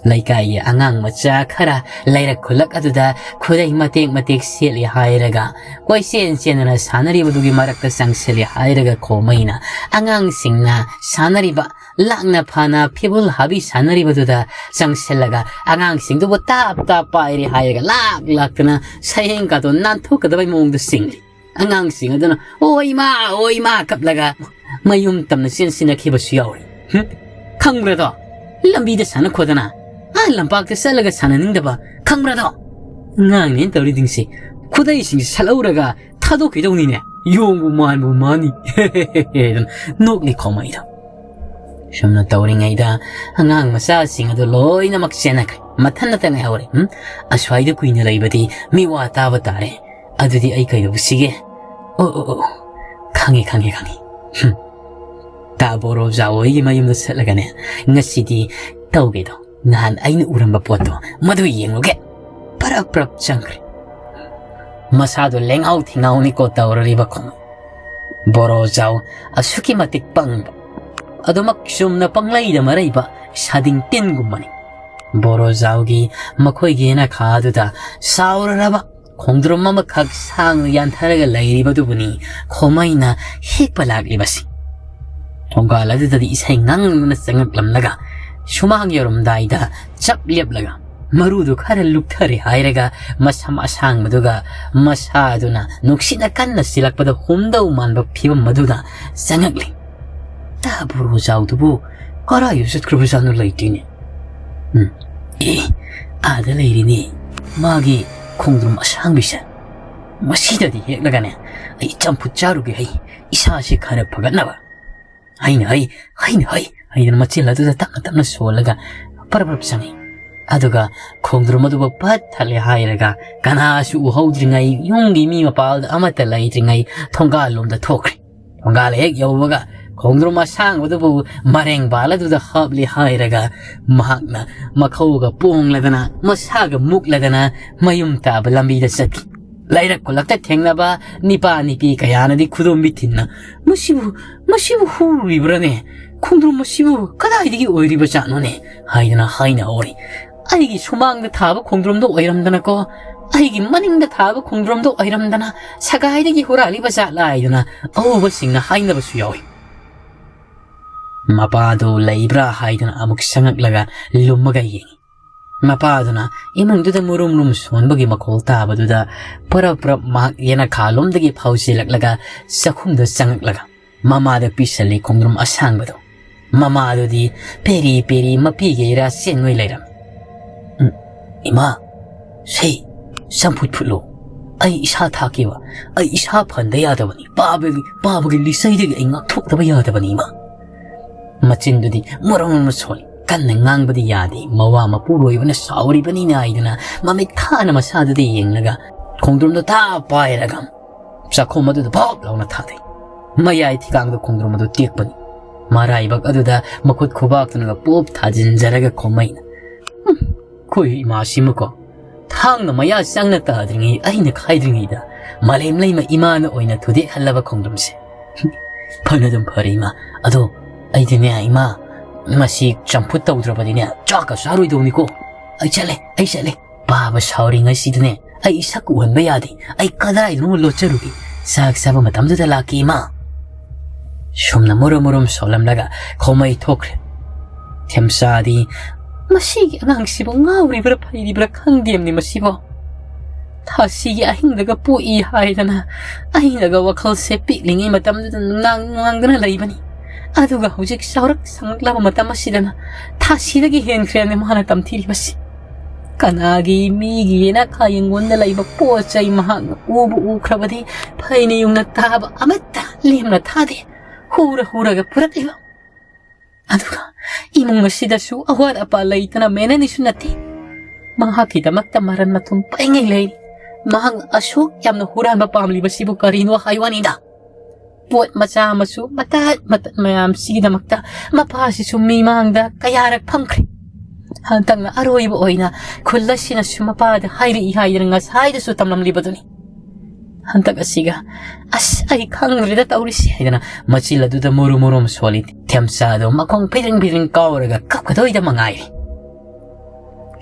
ꯂꯩꯀꯥꯏꯒꯤ ꯑꯉꯥꯡ ꯃꯆꯥ ꯈꯔ ꯂꯩꯔꯛ ꯈꯨꯜꯂꯛ ꯑꯗꯨꯗ ꯈꯨꯗꯩ ꯃꯇꯦꯛ ꯃꯇꯦꯛ ꯁꯦꯠꯂꯤ ꯍꯥꯏꯔꯒ ꯀꯣꯏꯆꯦꯟ ꯆꯦꯟꯗꯅ ꯁꯥꯟꯅꯔꯤꯕꯗꯨꯒꯤ ꯃꯔꯛꯇ ꯆꯪꯁꯤꯜꯂꯤ ꯍꯥꯏꯔꯒ ꯈꯣꯃꯩꯅ ꯑꯉꯥꯡꯁꯤꯡꯅ ꯁꯥꯟꯅꯔꯤꯕ ꯂꯥꯛꯅ ꯐꯥꯅ ꯐꯤꯕꯨꯜ ꯍꯥꯕꯤ ꯁꯥꯟꯅꯔꯤꯕꯗꯨꯗ ꯆꯪꯁꯤꯜꯂꯒ ꯑꯉꯥꯡꯁꯤꯡꯗꯨꯕꯨ ꯇꯥꯞ ꯇꯥꯞ ꯄꯥꯏꯔꯤ ꯍꯥꯏꯔꯒ ꯂꯥꯛ ꯂꯥꯛꯇꯅ ꯁꯩꯔꯦꯡꯒꯗꯣ ꯅꯥꯟꯊꯣꯛꯀꯗꯕꯩ ꯃꯑꯣꯡꯗ ꯆꯤꯡꯂꯤ꯫ ꯑꯉꯥꯡꯁꯤꯡ ꯑꯗꯨꯅ "ꯑꯣ ꯏꯃꯥ, ꯑꯣ ꯏꯃꯥ" ꯀꯞꯂꯒ ꯃꯌꯨꯝ ꯇꯝꯅ ꯆꯦꯟꯁꯤꯟꯅꯈꯤꯕꯁꯨ ꯌꯥꯎꯔꯤ꯫ ꯍꯨꯝ? ꯈꯪꯕ꯭ꯔꯗꯣ? ꯂꯝꯕꯤꯗ ꯁꯥꯟꯅ ꯈꯣꯠꯇꯅ ꯑꯥ ꯂꯝꯄꯥꯛꯇ ꯆꯠꯂꯒ ꯁꯥꯟꯅꯅꯤꯡꯗꯕ, ꯈꯪꯕ꯭ꯔꯗꯣ? ꯑꯉꯥꯡꯅꯦꯅ ꯇꯧꯔꯤꯁꯤꯡꯁꯦ ꯈꯨꯗꯩꯁꯤꯡꯁꯦ ꯁꯠꯍꯧꯔꯒ ꯊꯥꯗꯣꯛꯈꯤꯗꯧꯅꯤꯅꯦ꯫ ꯌꯣꯡꯕꯨ ꯃꯥꯟꯕꯨ ꯃꯥꯅꯤ꯫ ꯑꯗꯨꯅ ꯅꯣꯛꯂꯤ ꯈꯣꯃꯩꯗꯣ꯫ ꯁꯨꯝꯅ ꯇꯧꯔꯤꯉꯩꯗ ꯑꯉꯥꯡ ꯃꯆꯥꯁꯤꯡ ꯑꯗꯨ ꯂꯣꯏꯅꯃꯛ ꯆꯦꯟꯅꯈ꯭ꯔꯦ꯫ ꯃꯊꯟꯇ ꯉꯥꯏꯍꯧꯔꯦ꯫ ꯎꯝ? ꯑꯁ꯭ꯋꯥꯏꯗ ꯀꯨꯏꯅ ꯂꯩꯕꯗꯤ ꯃꯤꯋꯥ ꯇꯥꯕ ꯇꯥꯔꯦ꯫ ꯑꯗꯨꯗꯤ ꯑꯩ ꯀꯩꯗꯧꯁꯤꯒꯦ? ꯑꯣ, ꯑꯣ, ꯑꯣ, ꯈꯪꯉꯦ, ꯈꯪꯉꯦ, ꯈꯪꯉꯦ꯫ ꯍꯨꯝ꯫ ꯇꯥ ꯕꯣꯔꯣꯖꯥ ꯍꯣꯏꯒꯤ ꯃꯌꯨꯝꯗ ꯆꯠꯂꯒꯅꯦ, ꯉꯁꯤꯗꯤ ꯇꯧꯒꯦꯗꯣ꯫ ꯅꯍꯥꯟ ꯑꯩꯅ ꯎꯔꯝꯕ ꯄꯣꯠꯇꯣ, ꯃꯗꯨ ꯌꯦꯡꯂꯨꯒꯦ꯫ ꯄꯔꯞ ꯄꯔꯞ ꯆꯪꯈ꯭ꯔꯦ꯫ ꯃꯁꯥꯗꯣ ꯂꯦꯡꯍꯥꯎ ꯊꯤꯡꯍꯥꯎꯅꯤꯀꯣ ꯇꯧꯔꯔꯤꯕ ꯈꯣꯡ꯫ ꯕꯣꯔꯣꯖꯥꯎ ꯑꯁꯨꯛꯀꯤ ꯃꯇꯤꯛ ꯄꯪꯕ꯫ ꯑꯗꯨꯃꯛ ꯆꯨꯝꯅ ꯄꯪꯂꯩꯗ ꯃꯔꯩꯕ ꯁꯥꯗꯤꯡ ꯇꯤꯟꯒꯨꯝꯕꯅꯤ꯫ ꯕꯣꯔꯣꯖꯥꯎꯒꯤ ꯃꯈꯣꯏꯒꯤ ꯌꯦꯅꯈꯥꯗꯨꯗ ꯆꯥꯎꯔꯔꯕ ꯈꯣꯡꯗ꯭ꯔꯨꯝ ꯑꯃꯈꯛ ꯁꯥꯡꯅ ꯌꯥꯟꯊꯔꯒ ꯂꯩꯔꯤꯕꯗꯨꯕꯨꯅꯤ ꯈꯣꯃꯩꯅ ꯍꯦꯛꯄ ꯂꯥꯛꯂꯤꯕꯁꯤ꯫ ꯊꯣꯡꯒꯥꯜ ꯑꯗꯨꯗꯗꯤ ꯏꯁꯩ ꯉꯪꯗꯨꯅ ꯆꯪꯉꯛꯂꯝꯂꯒ ꯁꯨꯃꯥꯡ ꯌꯧꯔꯝꯗꯥꯏꯗ ꯆꯞ ꯂꯦꯞꯂꯒ ꯃꯔꯨꯗꯨ ꯈꯔ ꯂꯨꯞꯊꯔꯦ ꯍꯥꯏꯔꯒ ꯃꯁꯝ ꯑꯁꯥꯡꯕꯗꯨꯒ ꯃꯁꯥꯗꯨꯅ ꯅꯨꯡꯁꯤꯠꯅ ꯀꯟꯅ ꯁꯤꯜꯂꯛꯄꯗ ꯍꯨꯝꯗꯧ ꯃꯥꯟꯕ ꯐꯤꯕꯝ ꯑꯗꯨꯗ ꯆꯪꯉꯛꯂꯤ꯫ ꯇꯥ ꯕꯣꯔꯣꯖꯥꯎꯗꯨꯕꯨ ꯀꯔꯥꯏꯗ ꯆꯠꯈ꯭ꯔꯕꯖꯥꯠꯅꯣ? ꯂꯩꯇꯦꯅꯦ꯫ ꯎꯝ, ꯑꯦ, ꯑꯥꯗ ꯂꯩꯔꯤꯅꯦ ꯃꯥꯒꯤ ꯈꯣꯡꯗ꯭ꯔꯨꯝ ꯑꯁꯥꯡꯕꯤꯁꯦ꯫ ꯃꯁꯤꯗꯗꯤ ꯍꯦꯛꯂꯒꯅꯦ ꯑꯩ ꯆꯝꯐꯨꯠ ꯆꯥꯔꯨꯒꯦ ꯍꯩ, ꯏꯁꯥꯁꯦ ꯈꯔ ꯐꯒꯠꯅꯕ꯫ ꯍꯩꯅ ꯍꯩ, ꯍꯩꯅ ꯍꯩ ꯍꯩꯗꯅ ꯃꯆꯤꯟ ꯑꯗꯨꯗ ꯇꯞꯅ ꯇꯞꯅ ꯁꯣꯜꯂꯒ ꯄꯔꯞ ꯄꯔꯞ ꯆꯪꯉꯤ꯫ ꯑꯗꯨꯒ ꯈꯣꯡꯗ꯭ꯔꯨꯝ ꯑꯗꯨꯕꯨ ꯄꯠ ꯊꯠꯂꯦ ꯍꯥꯏꯔꯒ ꯀꯅꯥꯁꯨ ꯎꯍꯧꯗ꯭ꯔꯤꯉꯩ, ꯌꯨꯝꯒꯤ ꯃꯤ ꯃꯄꯥꯜꯗ ꯑꯃꯠꯇ ꯂꯩꯇ꯭ꯔꯤꯉꯩ ꯊꯣꯡꯒꯥꯜ ꯂꯣꯝꯗ ꯊꯣꯛꯈ꯭ꯔꯦ꯫ ꯊꯣꯡꯒꯥꯜ ꯍꯦꯛ ꯌꯧꯕꯒ ꯈꯣꯡꯗ꯭ꯔꯨꯝ ꯑꯁꯥꯡꯕꯗꯨꯕꯨ ꯃꯔꯦꯡꯕꯥꯜ ꯑꯗꯨꯗ ꯍꯥꯞꯂꯦ ꯍꯥꯏꯔꯒ ꯃꯍꯥꯛꯅ ꯃꯈꯧꯒ ꯄꯣꯡꯂꯗꯅ ꯃꯁꯥꯒ ꯃꯨꯛꯂꯗꯅ ꯃꯌꯨꯝ ꯇꯥꯕ ꯂꯝꯕꯤꯗ ꯆꯠꯈꯤ꯫ ꯂꯩꯔꯛ ꯈꯨꯜꯂꯛꯇ ꯊꯦꯡꯅꯕ ꯅꯤꯄꯥ ꯅꯤꯄꯤ ꯀꯌꯥꯅꯗꯤ ꯈꯨꯗꯣꯝꯕꯤ ꯊꯤꯟꯅ "ꯃꯁꯤꯕꯨ, ꯃꯁꯤꯕꯨ ꯍꯨꯔꯤꯕ꯭ꯔꯥꯅꯦ? ꯈꯣꯡꯗ꯭ꯔꯨꯝ ꯃꯁꯤꯕꯨ ꯀꯗꯥꯏꯗꯒꯤ ꯑꯣꯏꯔꯤꯕ ꯖꯥꯠꯅꯣꯅꯦ? ꯍꯥꯏꯗꯨꯅ ꯍꯥꯏꯅ ꯍꯧꯔꯤ꯫ ꯑꯩꯒꯤ ꯁꯨꯃꯥꯡꯗ ꯊꯥꯕ ꯈꯣꯡꯗ꯭ꯔꯨꯝꯗꯣ ꯑꯣꯏꯔꯝꯗꯅꯀꯣ, ꯑꯩꯒꯤ ꯃꯅꯤꯡꯗ ꯊꯥꯕ ꯈꯣꯡꯗ꯭ꯔꯨꯝꯗꯣ ꯑꯣꯏꯔꯝꯗꯅ ꯁꯒꯥꯏꯗꯒꯤ ꯍꯨꯔꯥꯜꯂꯤꯕ ꯖꯥꯠꯂꯥ ꯍꯥꯏꯗꯨꯅ ꯑꯎꯕꯁꯤꯡꯅ ꯍꯥꯏꯅꯕꯁꯨ ꯌꯥꯎꯏ꯫ ꯃꯄꯥꯗꯨ ꯂꯩꯕ꯭ꯔꯥ ꯍꯥꯏꯗꯨꯅ ꯑꯃꯨꯛ ꯆꯪꯉꯛꯂꯒ ꯂꯨꯝꯃꯒ ꯌꯦꯡꯏ꯫ ꯃꯄꯥꯗꯨꯅ ꯏꯃꯨꯡꯗꯨꯗ ꯃꯨꯔꯨꯝ ꯃꯨꯔꯨꯝ ꯁꯣꯟꯕꯒꯤ ꯃꯈꯣꯜ ꯇꯥꯕꯗꯨꯗ ꯄꯔꯞ ꯄꯔꯞ ꯃꯍꯥꯛ ꯌꯦꯅꯈꯥꯂꯣꯝꯗꯒꯤ ꯐꯥꯎꯖꯤꯜꯂꯛꯂꯒ ꯆꯥꯛꯈꯨꯝꯗ ꯆꯪꯉꯛꯂꯒ ꯃꯃꯥꯗ ꯄꯤꯁꯜꯂꯤ ꯈꯣꯡꯗ꯭ꯔꯨꯝ ꯑꯁꯥꯡꯕꯗꯨ꯫ ꯃꯃꯥꯗꯨꯗꯤ ꯄꯦꯔꯤ ꯄꯦꯔꯤ ꯃꯄꯤꯒꯩꯔꯥ ꯆꯦꯟꯉꯣꯏ ꯂꯩꯔꯝꯃꯤ꯫ "ꯎꯝ, ꯏꯃꯥ, ꯁꯦ, ꯆꯝꯐꯨꯠ ꯐꯨꯠꯂꯣ꯫ ꯑꯩ ꯏꯁꯥ ꯊꯥꯛꯀꯦꯕ꯫ ꯑꯩ ꯏꯁꯥ ꯐꯍꯟꯗ ꯌꯥꯗꯕꯅꯤ꯫ ꯄꯥꯕꯒꯤ, ꯄꯥꯕꯒꯤ ꯂꯤꯆꯩꯗꯒꯤ ꯑꯩ ꯉꯥꯛꯊꯣꯛꯇꯕ ꯌꯥꯗꯕꯅꯤ, ꯏꯃꯥ꯫" ꯃꯆꯤꯟꯗꯨꯗꯤ ꯃꯔꯣꯡ ꯑꯃ ꯁꯣꯜꯂꯤ꯫ ꯀꯟꯅ ꯉꯥꯡꯕꯗꯤ ꯌꯥꯗꯦ꯫ ꯃꯋꯥ ꯃꯄꯨꯔꯣꯏꯕꯅ ꯁꯥꯎꯔꯤꯕꯅꯤꯅ ꯍꯥꯏꯗꯨꯅ ꯃꯃꯤꯠ ꯈꯥꯅ ꯃꯁꯥꯗꯨꯗ ꯌꯦꯡꯂꯒ ꯈꯣꯡꯗ꯭ꯔꯨꯝꯗꯣ ꯊꯥ ꯄꯥꯏꯔꯒ ꯆꯥꯛꯈꯨꯝ ꯑꯗꯨꯗ ꯚꯣꯞ ꯂꯥꯎꯅ ꯊꯥꯗꯩ꯫ ꯃꯌꯥꯏ ꯊꯤꯀꯥꯡꯗ ꯈꯣꯡꯗ꯭ꯔꯨꯝ ꯑꯗꯨ ꯇꯦꯛꯄꯅꯤ꯫ ꯃꯔꯥꯏꯕꯛ ꯑꯗꯨꯗ ꯃꯈꯨꯠ ꯈꯨꯕꯥꯛꯇꯨꯅꯒ ꯄꯣꯞ ꯊꯥꯖꯤꯟꯖꯔꯒ ꯈꯣꯝꯃꯩꯅ, "ꯍꯨꯝ, ꯑꯩꯈꯣꯏ ꯏꯃꯥꯁꯤꯃꯀꯣ, ꯊꯥꯡꯅ ꯃꯌꯥ ꯆꯪꯅ ꯇꯥꯗ꯭ꯔꯤꯉꯩ ꯑꯩꯅ ꯈꯥꯏꯗ꯭ꯔꯤꯉꯩꯗ ꯃꯥꯂꯦꯝ ꯂꯩꯃ ꯏꯃꯥꯅ ꯑꯣꯏꯅ ꯊꯨꯗꯦꯛꯍꯜꯂꯕ ꯈꯣꯡꯗ꯭ꯔꯨꯝꯁꯦ꯫ ꯐꯅ ꯑꯗꯨꯝ ꯐꯔꯦ ꯏꯃꯥ꯫ ꯑꯗꯣ ꯑꯩꯗꯤꯅꯦ ꯏꯃꯥ, ꯃꯁꯤ ꯆꯝꯐꯨꯠ ꯇꯧꯗ꯭ꯔꯕꯗꯤꯅꯦ ꯆꯥꯛꯀ ꯆꯥꯔꯣꯏꯗꯧꯅꯤꯀꯣ꯫ ꯑꯩ ꯆꯠꯂꯦ, ꯑꯩ ꯆꯠꯂꯦ꯫ ꯄꯥꯕ ꯁꯥꯎꯔꯤꯉꯩꯁꯤꯗꯅꯦ ꯑꯩ ꯏꯁꯛ ꯎꯍꯟꯕ ꯌꯥꯗꯦ꯫ ꯑꯩ ꯀꯗꯥꯏꯗꯅꯣ ꯂꯣꯠꯆꯔꯨꯒꯦ꯫ ꯆꯥꯛ ꯆꯥꯕ ꯃꯇꯝꯗꯨꯗ ꯂꯥꯛꯀꯦ ꯏꯃꯥ꯫" ꯁꯨꯝꯅ ꯃꯨꯔꯨꯝ ꯃꯨꯔꯨꯝ ꯁꯣꯜꯂꯝꯂꯒ ꯈꯣꯃꯩ ꯊꯣꯛꯈ꯭ꯔꯦ꯫ ꯊꯦꯝꯆꯥꯗꯤ, "ꯃꯁꯤꯒꯤ ꯑꯉꯥꯡꯁꯤꯕꯨ ꯉꯥꯎꯔꯤꯕ꯭ꯔꯥ ꯐꯩꯔꯤꯕ꯭ꯔꯥ ꯈꯪꯗꯦꯝꯅꯤ ꯃꯁꯤꯕꯣ꯫ ꯊꯥꯁꯤꯒꯤ ꯑꯍꯤꯡꯗꯒ ꯄꯣꯛꯏ ꯍꯥꯏꯗꯅ ꯑꯩꯅꯒ ꯋꯥꯈꯜꯁꯦ ꯄꯤꯛꯂꯤꯉꯩ ꯃꯇꯝꯗꯨꯗ ꯅꯨꯡꯅꯥꯡ ꯅꯨꯡꯅꯥꯡꯗꯅ ꯂꯩꯕꯅꯤ꯫ ꯑꯗꯨꯒ ꯍꯧꯖꯤꯛ ꯆꯥꯎꯔꯛ ꯁꯪꯂꯛꯂꯕ ꯃꯇꯝ ꯑꯁꯤꯗꯅ ꯊꯥꯁꯤꯗꯒꯤ ꯍꯦꯟꯈ꯭ꯔꯦꯅꯦ ꯃꯥꯅ ꯇꯝꯊꯤꯔꯤꯕꯁꯤ꯫ ꯀꯅꯥꯒꯤ ꯃꯤꯒꯤ ꯌꯦꯅꯈꯥ ꯌꯦꯡꯒꯣꯟꯗ ꯂꯩꯕ ꯄꯣꯠ ꯆꯩ ꯃꯍꯥꯛꯅ ꯎꯕꯨ ꯎꯈ꯭ꯔꯕꯗꯤ ꯐꯩꯅ ꯌꯨꯡꯅ ꯇꯥꯕ ꯑꯃꯠꯇ ꯂꯦꯝꯅ ꯊꯥꯗꯦ꯫ ꯍꯨꯔ ꯍꯨꯔꯒ ꯄꯨꯔꯛꯂꯤꯕ꯫ ꯑꯗꯨꯒ ꯏꯃꯨꯡ ꯑꯁꯤꯗꯁꯨ ꯑꯋꯥꯠ ꯑꯄꯥ ꯂꯩꯇꯅ ꯃꯦꯅꯅꯤꯁꯨ ꯅꯠꯇꯦ꯫ ꯃꯍꯥꯛꯀꯤꯗꯃꯛꯇ ꯃꯔꯟ ꯃꯊꯨꯝ ꯄꯩꯉꯩ ꯂꯩꯔꯤ꯫ ꯃꯍꯥꯛꯅ ꯑꯁꯨꯛ ꯌꯥꯝꯅ ꯍꯨꯔꯥꯟꯕ ꯄꯥꯝꯂꯤꯕꯁꯤꯕꯨ ꯀꯔꯤꯅꯣ ꯍꯥꯏ ꯋꯥꯅꯤꯗ꯫ ꯄꯣꯠ ꯃꯆꯥ ꯃꯁꯨ ꯃꯇꯠ ꯃꯇꯠ ꯃꯌꯥꯝꯁꯤꯒꯤꯗꯃꯛꯇ ꯃꯄꯥꯁꯤꯁꯨ ꯃꯤꯃꯥꯡꯗ ꯀꯌꯥꯔꯛ ꯐꯝꯈ꯭ꯔꯦ꯫ ꯍꯟꯗꯛꯅ ꯑꯔꯣꯏꯕ ꯑꯣꯏꯅ ꯈꯨꯜ ꯑꯁꯤꯅꯁꯨ ꯃꯄꯥꯗ ꯍꯥꯏꯔꯛꯏ ꯍꯥꯏꯗꯅ ꯉꯁꯥꯏꯗꯁꯨ ꯇꯝꯂꯝꯂꯤꯕꯗꯨꯅꯤ꯫ ꯍꯟꯗꯛ ꯑꯁꯤꯒ, ꯑꯁ, ꯑꯩ ꯈꯪꯗ꯭ꯔꯦꯗ ꯇꯧꯔꯤꯁꯤ" ꯍꯥꯏꯗꯅ ꯃꯆꯤꯜ ꯑꯗꯨꯗ ꯃꯨꯔꯨ ꯃꯨꯔꯨꯝ ꯁꯣꯜꯂꯤ꯫ ꯊꯦꯝꯆꯥꯗꯣ ꯃꯈꯣꯡ ꯐꯤꯗ꯭ꯔꯤꯡ ꯐꯤꯗ꯭ꯔꯤꯡ ꯀꯥꯎꯔꯒ ꯀꯞꯀꯗꯣꯏꯗ ꯃꯉꯥꯏꯔꯦ꯫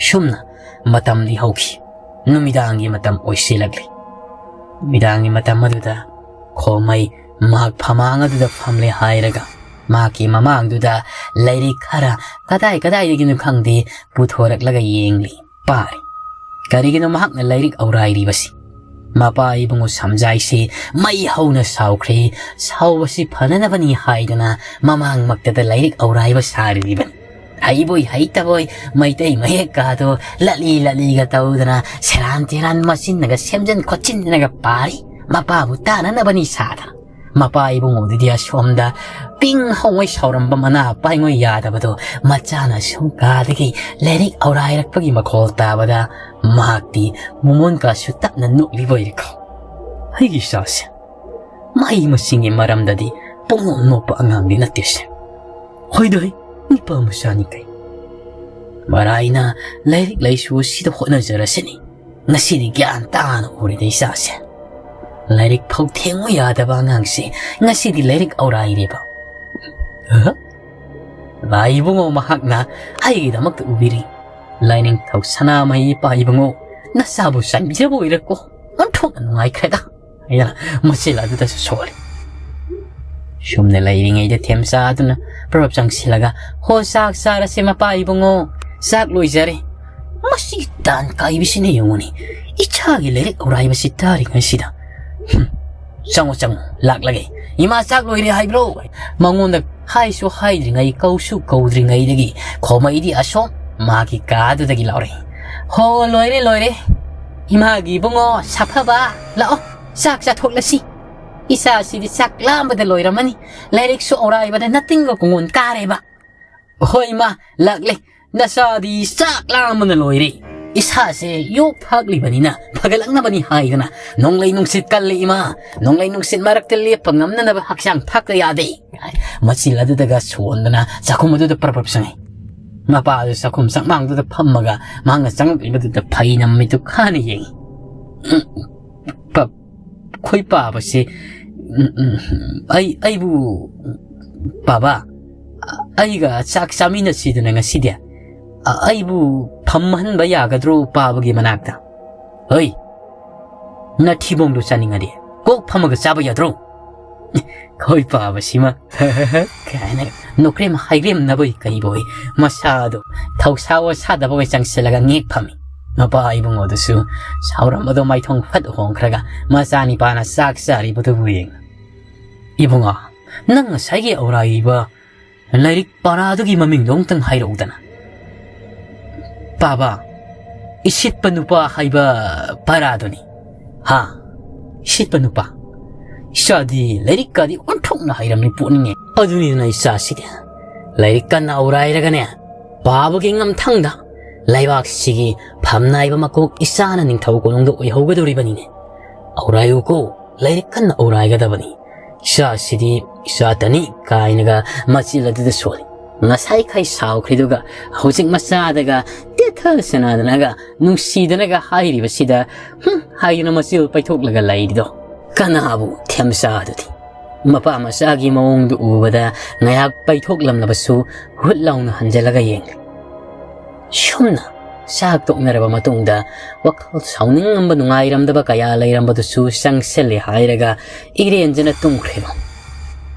ꯁꯨꯝꯅ ꯃꯇꯝꯗꯤ ꯍꯧꯈꯤ꯫ ꯅꯨꯃꯤꯗꯥꯡꯒꯤ ꯃꯇꯝ ꯑꯣꯏꯁꯤꯜꯂꯛꯂꯤ꯫ ꯅꯨꯃꯤꯗꯥꯡꯒꯤ ꯃꯇꯝ ꯑꯗꯨꯗ ꯈꯣꯃꯩ ꯃꯍꯥꯛ ꯐꯃꯥꯡ ꯑꯗꯨꯗ ꯐꯝꯂꯦ ꯍꯥꯏꯔꯒ ꯃꯍꯥꯛꯀꯤ ꯃꯃꯥꯡꯗꯨꯗ ꯂꯥꯏꯔꯤꯛ ꯈꯔ ꯀꯗꯥꯏ ꯀꯗꯥꯏꯗꯒꯤꯅꯣ ꯈꯪꯗꯦ ꯄꯨꯊꯣꯔꯛꯂꯒ ꯌꯦꯡꯂꯤ, ꯄꯥꯔꯤ꯫ ꯀꯔꯤꯒꯤꯅꯣ ꯃꯍꯥꯛꯅ ꯂꯥꯏꯔꯤꯛ ꯑꯧꯔꯥꯏꯔꯤꯕꯁꯤ? ꯃꯄꯥ ꯏꯕꯨꯡꯉꯣ ꯁꯝꯖꯥꯏꯁꯤ ꯃꯩ ꯍꯧꯅ ꯁꯥꯎꯈ꯭ꯔꯦ꯫ ꯁꯥꯎꯕꯁꯤ ꯐꯅꯅꯕꯅꯤ ꯍꯥꯏꯗꯨꯅ ꯃꯃꯥꯡꯃꯛꯇꯗ ꯂꯥꯏꯔꯤꯛ ꯑꯧꯔꯥꯏꯕ ꯁꯥꯔꯤꯕꯅꯤ꯫ ꯍꯩꯕꯣꯏ ꯍꯩꯇꯕꯣꯏ ꯃꯩꯇꯩ ꯃꯌꯦꯛꯀꯥꯗꯣ ꯂꯠꯂꯤ ꯂꯠꯂꯤꯒ ꯇꯧꯗꯅ ꯁꯦꯔꯥꯟ ꯇꯦꯔꯥꯟ ꯃꯆꯤꯟꯅꯒ ꯁꯦꯝꯖꯤꯟ ꯈꯣꯠꯆꯤꯟꯗꯅꯒ ꯄꯥꯔꯤ꯫ ꯃꯄꯥꯕꯨ ꯇꯥꯅꯅꯕꯅꯤ ꯁꯥꯗꯅ꯫ ꯃꯄꯥ ꯏꯕꯨꯡꯉꯣꯗꯨꯗꯤ ꯑꯁꯣꯝꯗ ꯄꯤꯡ ꯍꯧꯉꯩ ꯁꯥꯎꯔꯝꯕ ꯃꯅꯥ ꯄꯥꯏꯉꯣꯏ ꯌꯥꯗꯕꯗꯣ ꯃꯆꯥꯅ ꯁꯨꯝ ꯀꯥꯗꯒꯤ ꯂꯥꯏꯔꯤꯛ ꯑꯧꯔꯥꯏꯔꯛꯄꯒꯤ ꯃꯈꯣꯜ ꯇꯥꯕꯗ ꯃꯍꯥꯛꯇꯤ ꯃꯃꯣꯟ ꯀꯥꯁꯨ ꯇꯞꯅ ꯅꯣꯛꯂꯤꯕ ꯑꯣꯏꯔꯦꯀꯣ꯫ ꯑꯩꯒꯤ ꯏꯆꯥꯁꯦ ꯃꯍꯩ ꯃꯁꯤꯡꯒꯤ ꯃꯔꯝꯗꯗꯤ ꯄꯨꯡꯅꯣꯛ ꯅꯣꯛꯄ ꯑꯉꯥꯡꯗꯤ ꯅꯠꯇꯦꯁꯦ꯫ ꯍꯣꯏꯗ ꯍꯣꯏ, ꯅꯨꯄꯥ ꯃꯆꯥꯅꯤ ꯀꯩ꯫ ꯃꯔꯥꯏꯅ ꯂꯥꯏꯔꯤꯛ ꯂꯥꯏꯁꯨ ꯑꯁꯤꯗ ꯍꯣꯠꯅꯖꯔꯁꯤꯅꯤ꯫ ꯉꯁꯤꯗꯤ ꯒ꯭ꯌꯥꯟ ꯇꯥꯅ ꯎꯔꯦꯗ ꯏꯆꯥꯁꯦ꯫ ꯂꯥꯏꯔꯤꯛ ꯐꯥꯎ ꯊꯦꯡꯉꯨ ꯌꯥꯗꯕ ꯑꯉꯥꯡꯁꯦ ꯉꯁꯤꯗꯤ ꯂꯥꯏꯔꯤꯛ ꯑꯧꯔꯥꯏꯔꯦꯕ꯫ ꯑꯍ꯫ ꯂꯥꯏ ꯏꯕꯨꯡꯉꯣ ꯃꯍꯥꯛꯅ ꯑꯩꯒꯤꯗꯃꯛꯇ ꯎꯕꯤꯔꯤ꯫ ꯂꯥꯏꯅꯤꯡꯊꯧ ꯁꯅꯥꯃꯍꯤ ꯏꯄꯥ ꯏꯕꯨꯡꯉꯣ, ꯅꯆꯥꯕꯨ ꯆꯥꯟꯕꯤꯖꯕ ꯑꯣꯏꯔꯦꯀꯣ꯫ ꯑꯣꯟꯊꯣꯛꯅ ꯅꯨꯡꯉꯥꯏꯈ꯭ꯔꯦꯗ꯫ ꯍꯥꯏꯗꯅ ꯃꯆꯤꯜ ꯑꯗꯨꯗꯁꯨ ꯁꯣꯜꯂꯤ꯫ ꯁꯨꯝꯅ ꯂꯩꯔꯤꯉꯩꯗ ꯊꯦꯝꯆꯥ ꯑꯗꯨꯅ ꯄ꯭ꯔꯚꯞ ꯆꯪꯁꯤꯜꯂꯒ, "ꯍꯣ, ꯆꯥꯛ ꯆꯥꯔꯁꯦ ꯃꯄꯥ ꯏꯕꯨꯡꯉꯣ, ꯆꯥꯛ ꯂꯣꯏꯖꯔꯦ꯫" ꯃꯁꯤꯒꯤ ꯇꯥꯟ ꯀꯥꯏꯕꯁꯤꯅ ꯌꯦꯡꯉꯨꯅꯤ, ꯏꯆꯥꯒꯤ ꯂꯥꯏꯔꯤꯛ ꯑꯧꯔꯥꯏꯕꯁꯤ ꯇꯥꯔꯤꯉꯩꯁꯤꯗ꯫ "ꯍꯨꯝ, ꯆꯪꯉꯣ, ꯆꯪꯉꯣ, ꯂꯥꯛꯂꯒꯦ꯫ ꯏꯃꯥ ꯆꯥꯛ ꯂꯣꯏꯔꯦ ꯍꯥꯏꯕ꯭ꯔꯣ?" ꯃꯉꯣꯟꯗ ꯍꯥꯏꯁꯨ ꯍꯥꯏꯗ꯭ꯔꯤꯉꯩ, ꯀꯧꯁꯨ ꯀꯧꯗ꯭ꯔꯤꯉꯩꯗꯒꯤ ꯈꯣꯃꯩꯗꯤ ꯑꯁꯣꯝ ꯃꯥꯒꯤ ꯀꯥꯗꯨꯗꯒꯤ ꯂꯥꯎꯔꯛꯏ꯫ "ꯍꯣ, ꯂꯣꯏꯔꯦ, ꯂꯣꯏꯔꯦ꯫ ꯏꯃꯥꯒꯤ ꯏꯕꯨꯡꯉꯣ ꯁꯥꯐꯕ, ꯂꯥꯛꯑꯣ, ꯆꯥꯛ ꯆꯥꯊꯣꯛꯂꯁꯤ꯫ ꯏꯆꯥꯁꯤꯗꯤ ꯆꯥꯛ ꯂꯥꯝꯕꯗ ꯂꯣꯏꯔꯝꯃꯅꯤ꯫ ꯂꯥꯏꯔꯤꯛꯁꯨ ꯑꯧꯔꯥꯏꯕꯗ ꯅꯇꯤꯟꯒ ꯀꯣꯡꯒꯣꯟ ꯀꯥꯔꯦꯕ꯫" "ꯍꯣꯏ, ꯏꯃꯥ, ꯂꯥꯛꯂꯦ꯫ ꯅꯆꯥꯗꯤ ꯆꯥꯛ ꯂꯥꯝꯕꯅ ꯂꯣꯏꯔꯦ꯫ ꯏꯁꯥꯁꯦ ꯌꯣꯛ ꯐꯥꯛꯂꯤꯕꯅꯤꯅ ꯐꯒꯠꯂꯛꯅꯕꯅꯤ ꯍꯥꯏꯗꯅ ꯅꯣꯡꯂꯩ ꯅꯨꯡꯁꯤꯠ ꯀꯜꯂꯤ ꯏꯃꯥ꯫ ꯅꯣꯡꯂꯩ ꯅꯨꯡꯁꯤꯠ ꯃꯔꯛꯇ ꯂꯦꯞꯄ ꯉꯝꯅꯅꯕ ꯍꯛꯆꯥꯡ ꯊꯥꯛꯇ ꯌꯥꯗꯦ꯫" ꯃꯆꯤꯜ ꯑꯗꯨꯗꯒ ꯁꯣꯟꯗꯅ ꯆꯥꯛꯈꯨꯝ ꯑꯗꯨꯗ ꯄ꯭ꯔꯞ ꯄ꯭ꯔꯞ ꯆꯪꯉꯤ꯫ ꯃꯄꯥ ꯑꯗꯨ ꯆꯥꯛꯈꯨꯝ ꯆꯥꯛꯃꯥꯡꯗꯨꯗ ꯐꯝꯃꯒ ꯃꯍꯥꯛꯅ ꯆꯪꯂꯛꯂꯤꯕꯗꯨꯗ ꯐꯩꯅ ꯃꯃꯤꯠꯇꯨ ꯈꯥꯅ ꯌꯦꯡꯉꯤ꯫ "ꯎꯝ, ꯄꯞ-, ꯑꯩꯈꯣꯏ ꯄꯥꯕꯁꯤ, ꯎꯝ, ꯎꯝ, ꯑꯩ, ꯑꯩꯕꯨ, ꯄꯥꯕ, ꯑꯩꯒ ꯆꯥꯛ ꯆꯥꯃꯤꯟꯅꯁꯤꯗꯅ ꯉꯁꯤꯗꯤ꯫ ꯑ, ꯑꯩꯕꯨ ꯐꯝꯍꯟꯕ ꯌꯥꯒꯗ꯭ꯔꯣ ꯄꯥꯕꯒꯤ ꯃꯅꯥꯛꯇ? ꯍꯣꯏ, ꯅꯊꯤꯕꯣꯡꯗꯣ ꯆꯥꯅꯤꯡꯉꯗꯤ ꯀꯣꯛ ꯐꯝꯃꯒ ꯆꯥꯕ ꯌꯥꯗ꯭ꯔꯣ? ꯈꯣꯏ ꯄꯥꯕꯁꯤꯃ ꯀꯥꯏꯅ ꯅꯣꯀ꯭ꯔꯦꯝ ꯍꯥꯏꯒ꯭ꯔꯦꯝꯅꯕꯣꯏ ꯀꯩꯕꯣꯏ ꯃꯁꯥꯗꯣ ꯊꯧꯁꯥ ꯋꯥꯁꯥꯗꯕꯣꯏ ꯆꯪꯁꯤꯜꯂꯒ ꯉꯦꯛ ꯐꯝꯃꯤ꯫ ꯃꯄꯥ ꯏꯕꯨꯡꯉꯣꯗꯨꯁꯨ ꯁꯥꯎꯔꯝꯕꯗꯣ ꯃꯥꯏꯊꯣꯡ ꯐꯠ ꯍꯣꯡꯈ꯭ꯔꯒ ꯃꯆꯥꯅꯤꯄꯥꯅ ꯆꯥꯛ ꯆꯥꯔꯤꯕꯗꯨꯕꯨ ꯌꯦꯡ, "ꯏꯕꯨꯡꯉꯣ, ꯅꯪ ꯉꯁꯥꯏꯒꯤ ꯑꯧꯔꯥꯏꯕ ꯂꯥꯏꯔꯤꯛ ꯄꯔꯥꯗꯨꯒꯤ ꯃꯃꯤꯡꯗꯣ ꯑꯃꯨꯛꯇꯪ ꯍꯥꯏꯔꯛꯎꯗꯅ?" "ꯄꯥꯕ, ꯏꯁꯤꯠꯄ ꯅꯨꯄꯥ ꯍꯥꯏꯕ ꯄꯔꯥꯗꯨꯅꯤ꯫" "ꯍꯥ? ꯏꯁꯤꯠꯄ ꯅꯨꯄꯥ? ꯏꯆꯥꯗꯤ ꯂꯥꯏꯔꯤꯛꯀꯗꯤ ꯑꯣꯟꯊꯣꯛꯅ ꯍꯩꯔꯝꯃꯤ ꯄꯣꯠꯅꯤꯅꯦ꯫" "ꯑꯗꯨꯅꯤꯗꯅ ꯏꯆꯥꯁꯤꯗꯤ ꯂꯥꯏꯔꯤꯛ ꯀꯟꯅ ꯑꯧꯔꯥꯏꯔꯒꯅꯦ, ꯄꯥꯕꯒꯤ ꯉꯝꯊꯪꯗ ꯂꯩꯕꯥꯛꯁꯤꯒꯤ ꯐꯝꯅꯥꯏꯕ ꯃꯀꯣꯛ ꯏꯆꯥꯅ ꯅꯤꯡꯊꯧ ꯀꯣꯅꯨꯡꯗ ꯑꯣꯏꯍꯧꯒꯗꯧꯔꯤꯕꯅꯤꯅꯦ꯫ ꯑꯧꯔꯥꯏꯌꯨꯀꯣ, ꯂꯥꯏꯔꯤꯛ ꯀꯟꯅ ꯑꯧꯔꯥꯏꯒꯗꯕꯅꯤ꯫ ꯏꯆꯥꯁꯤꯗꯤ ꯏꯆꯥꯇꯅꯤ" ꯀꯥꯏꯅꯒ ꯃꯆꯤꯜ ꯑꯗꯨꯗ ꯁꯣꯜꯂꯤ꯫ ꯉꯁꯥꯏꯈꯩ ꯁꯥꯎꯈ꯭ꯔꯤꯗꯨꯒ ꯍꯧꯖꯤꯛ ꯃꯆꯥꯗꯒ ꯇꯦꯊꯁꯅꯗꯅꯒ ꯅꯨꯡꯁꯤꯗꯅꯒ ꯍꯥꯏꯔꯤꯕꯁꯤꯗ, "ꯍꯨꯝ" ꯍꯥꯏꯗꯨꯅ ꯃꯆꯤꯜ ꯄꯩꯊꯣꯛꯂꯒ ꯂꯩꯔꯤꯗꯣ ꯀꯅꯥꯕꯨ ꯊꯦꯝꯆꯥꯗꯨꯗꯤ? ꯃꯄꯥ ꯃꯆꯥꯒꯤ ꯃꯑꯣꯡꯗꯨ ꯎꯕꯗ ꯉꯥꯏꯍꯥꯛ ꯄꯩꯊꯣꯛꯂꯝꯂꯕꯁꯨ ꯍꯨꯠ ꯂꯥꯎꯅ ꯍꯟꯖꯤꯜꯂꯒ ꯌꯦꯡꯂꯤ꯫ ꯁꯨꯝꯅ ꯆꯥꯛ ꯇꯣꯛꯅꯔꯕ ꯃꯇꯨꯡꯗ ꯋꯥꯈꯜ ꯁꯥꯎꯅꯤꯡꯉꯝꯕ, ꯅꯨꯡꯉꯥꯏꯔꯝꯗꯕ ꯀꯌꯥ ꯂꯩꯔꯝꯕꯗꯨꯁꯨ ꯆꯪꯁꯤꯜꯂꯦ ꯍꯥꯏꯔꯒ ꯏꯔꯦꯟꯖꯅ ꯇꯨꯝꯈ꯭ꯔꯦꯕ꯫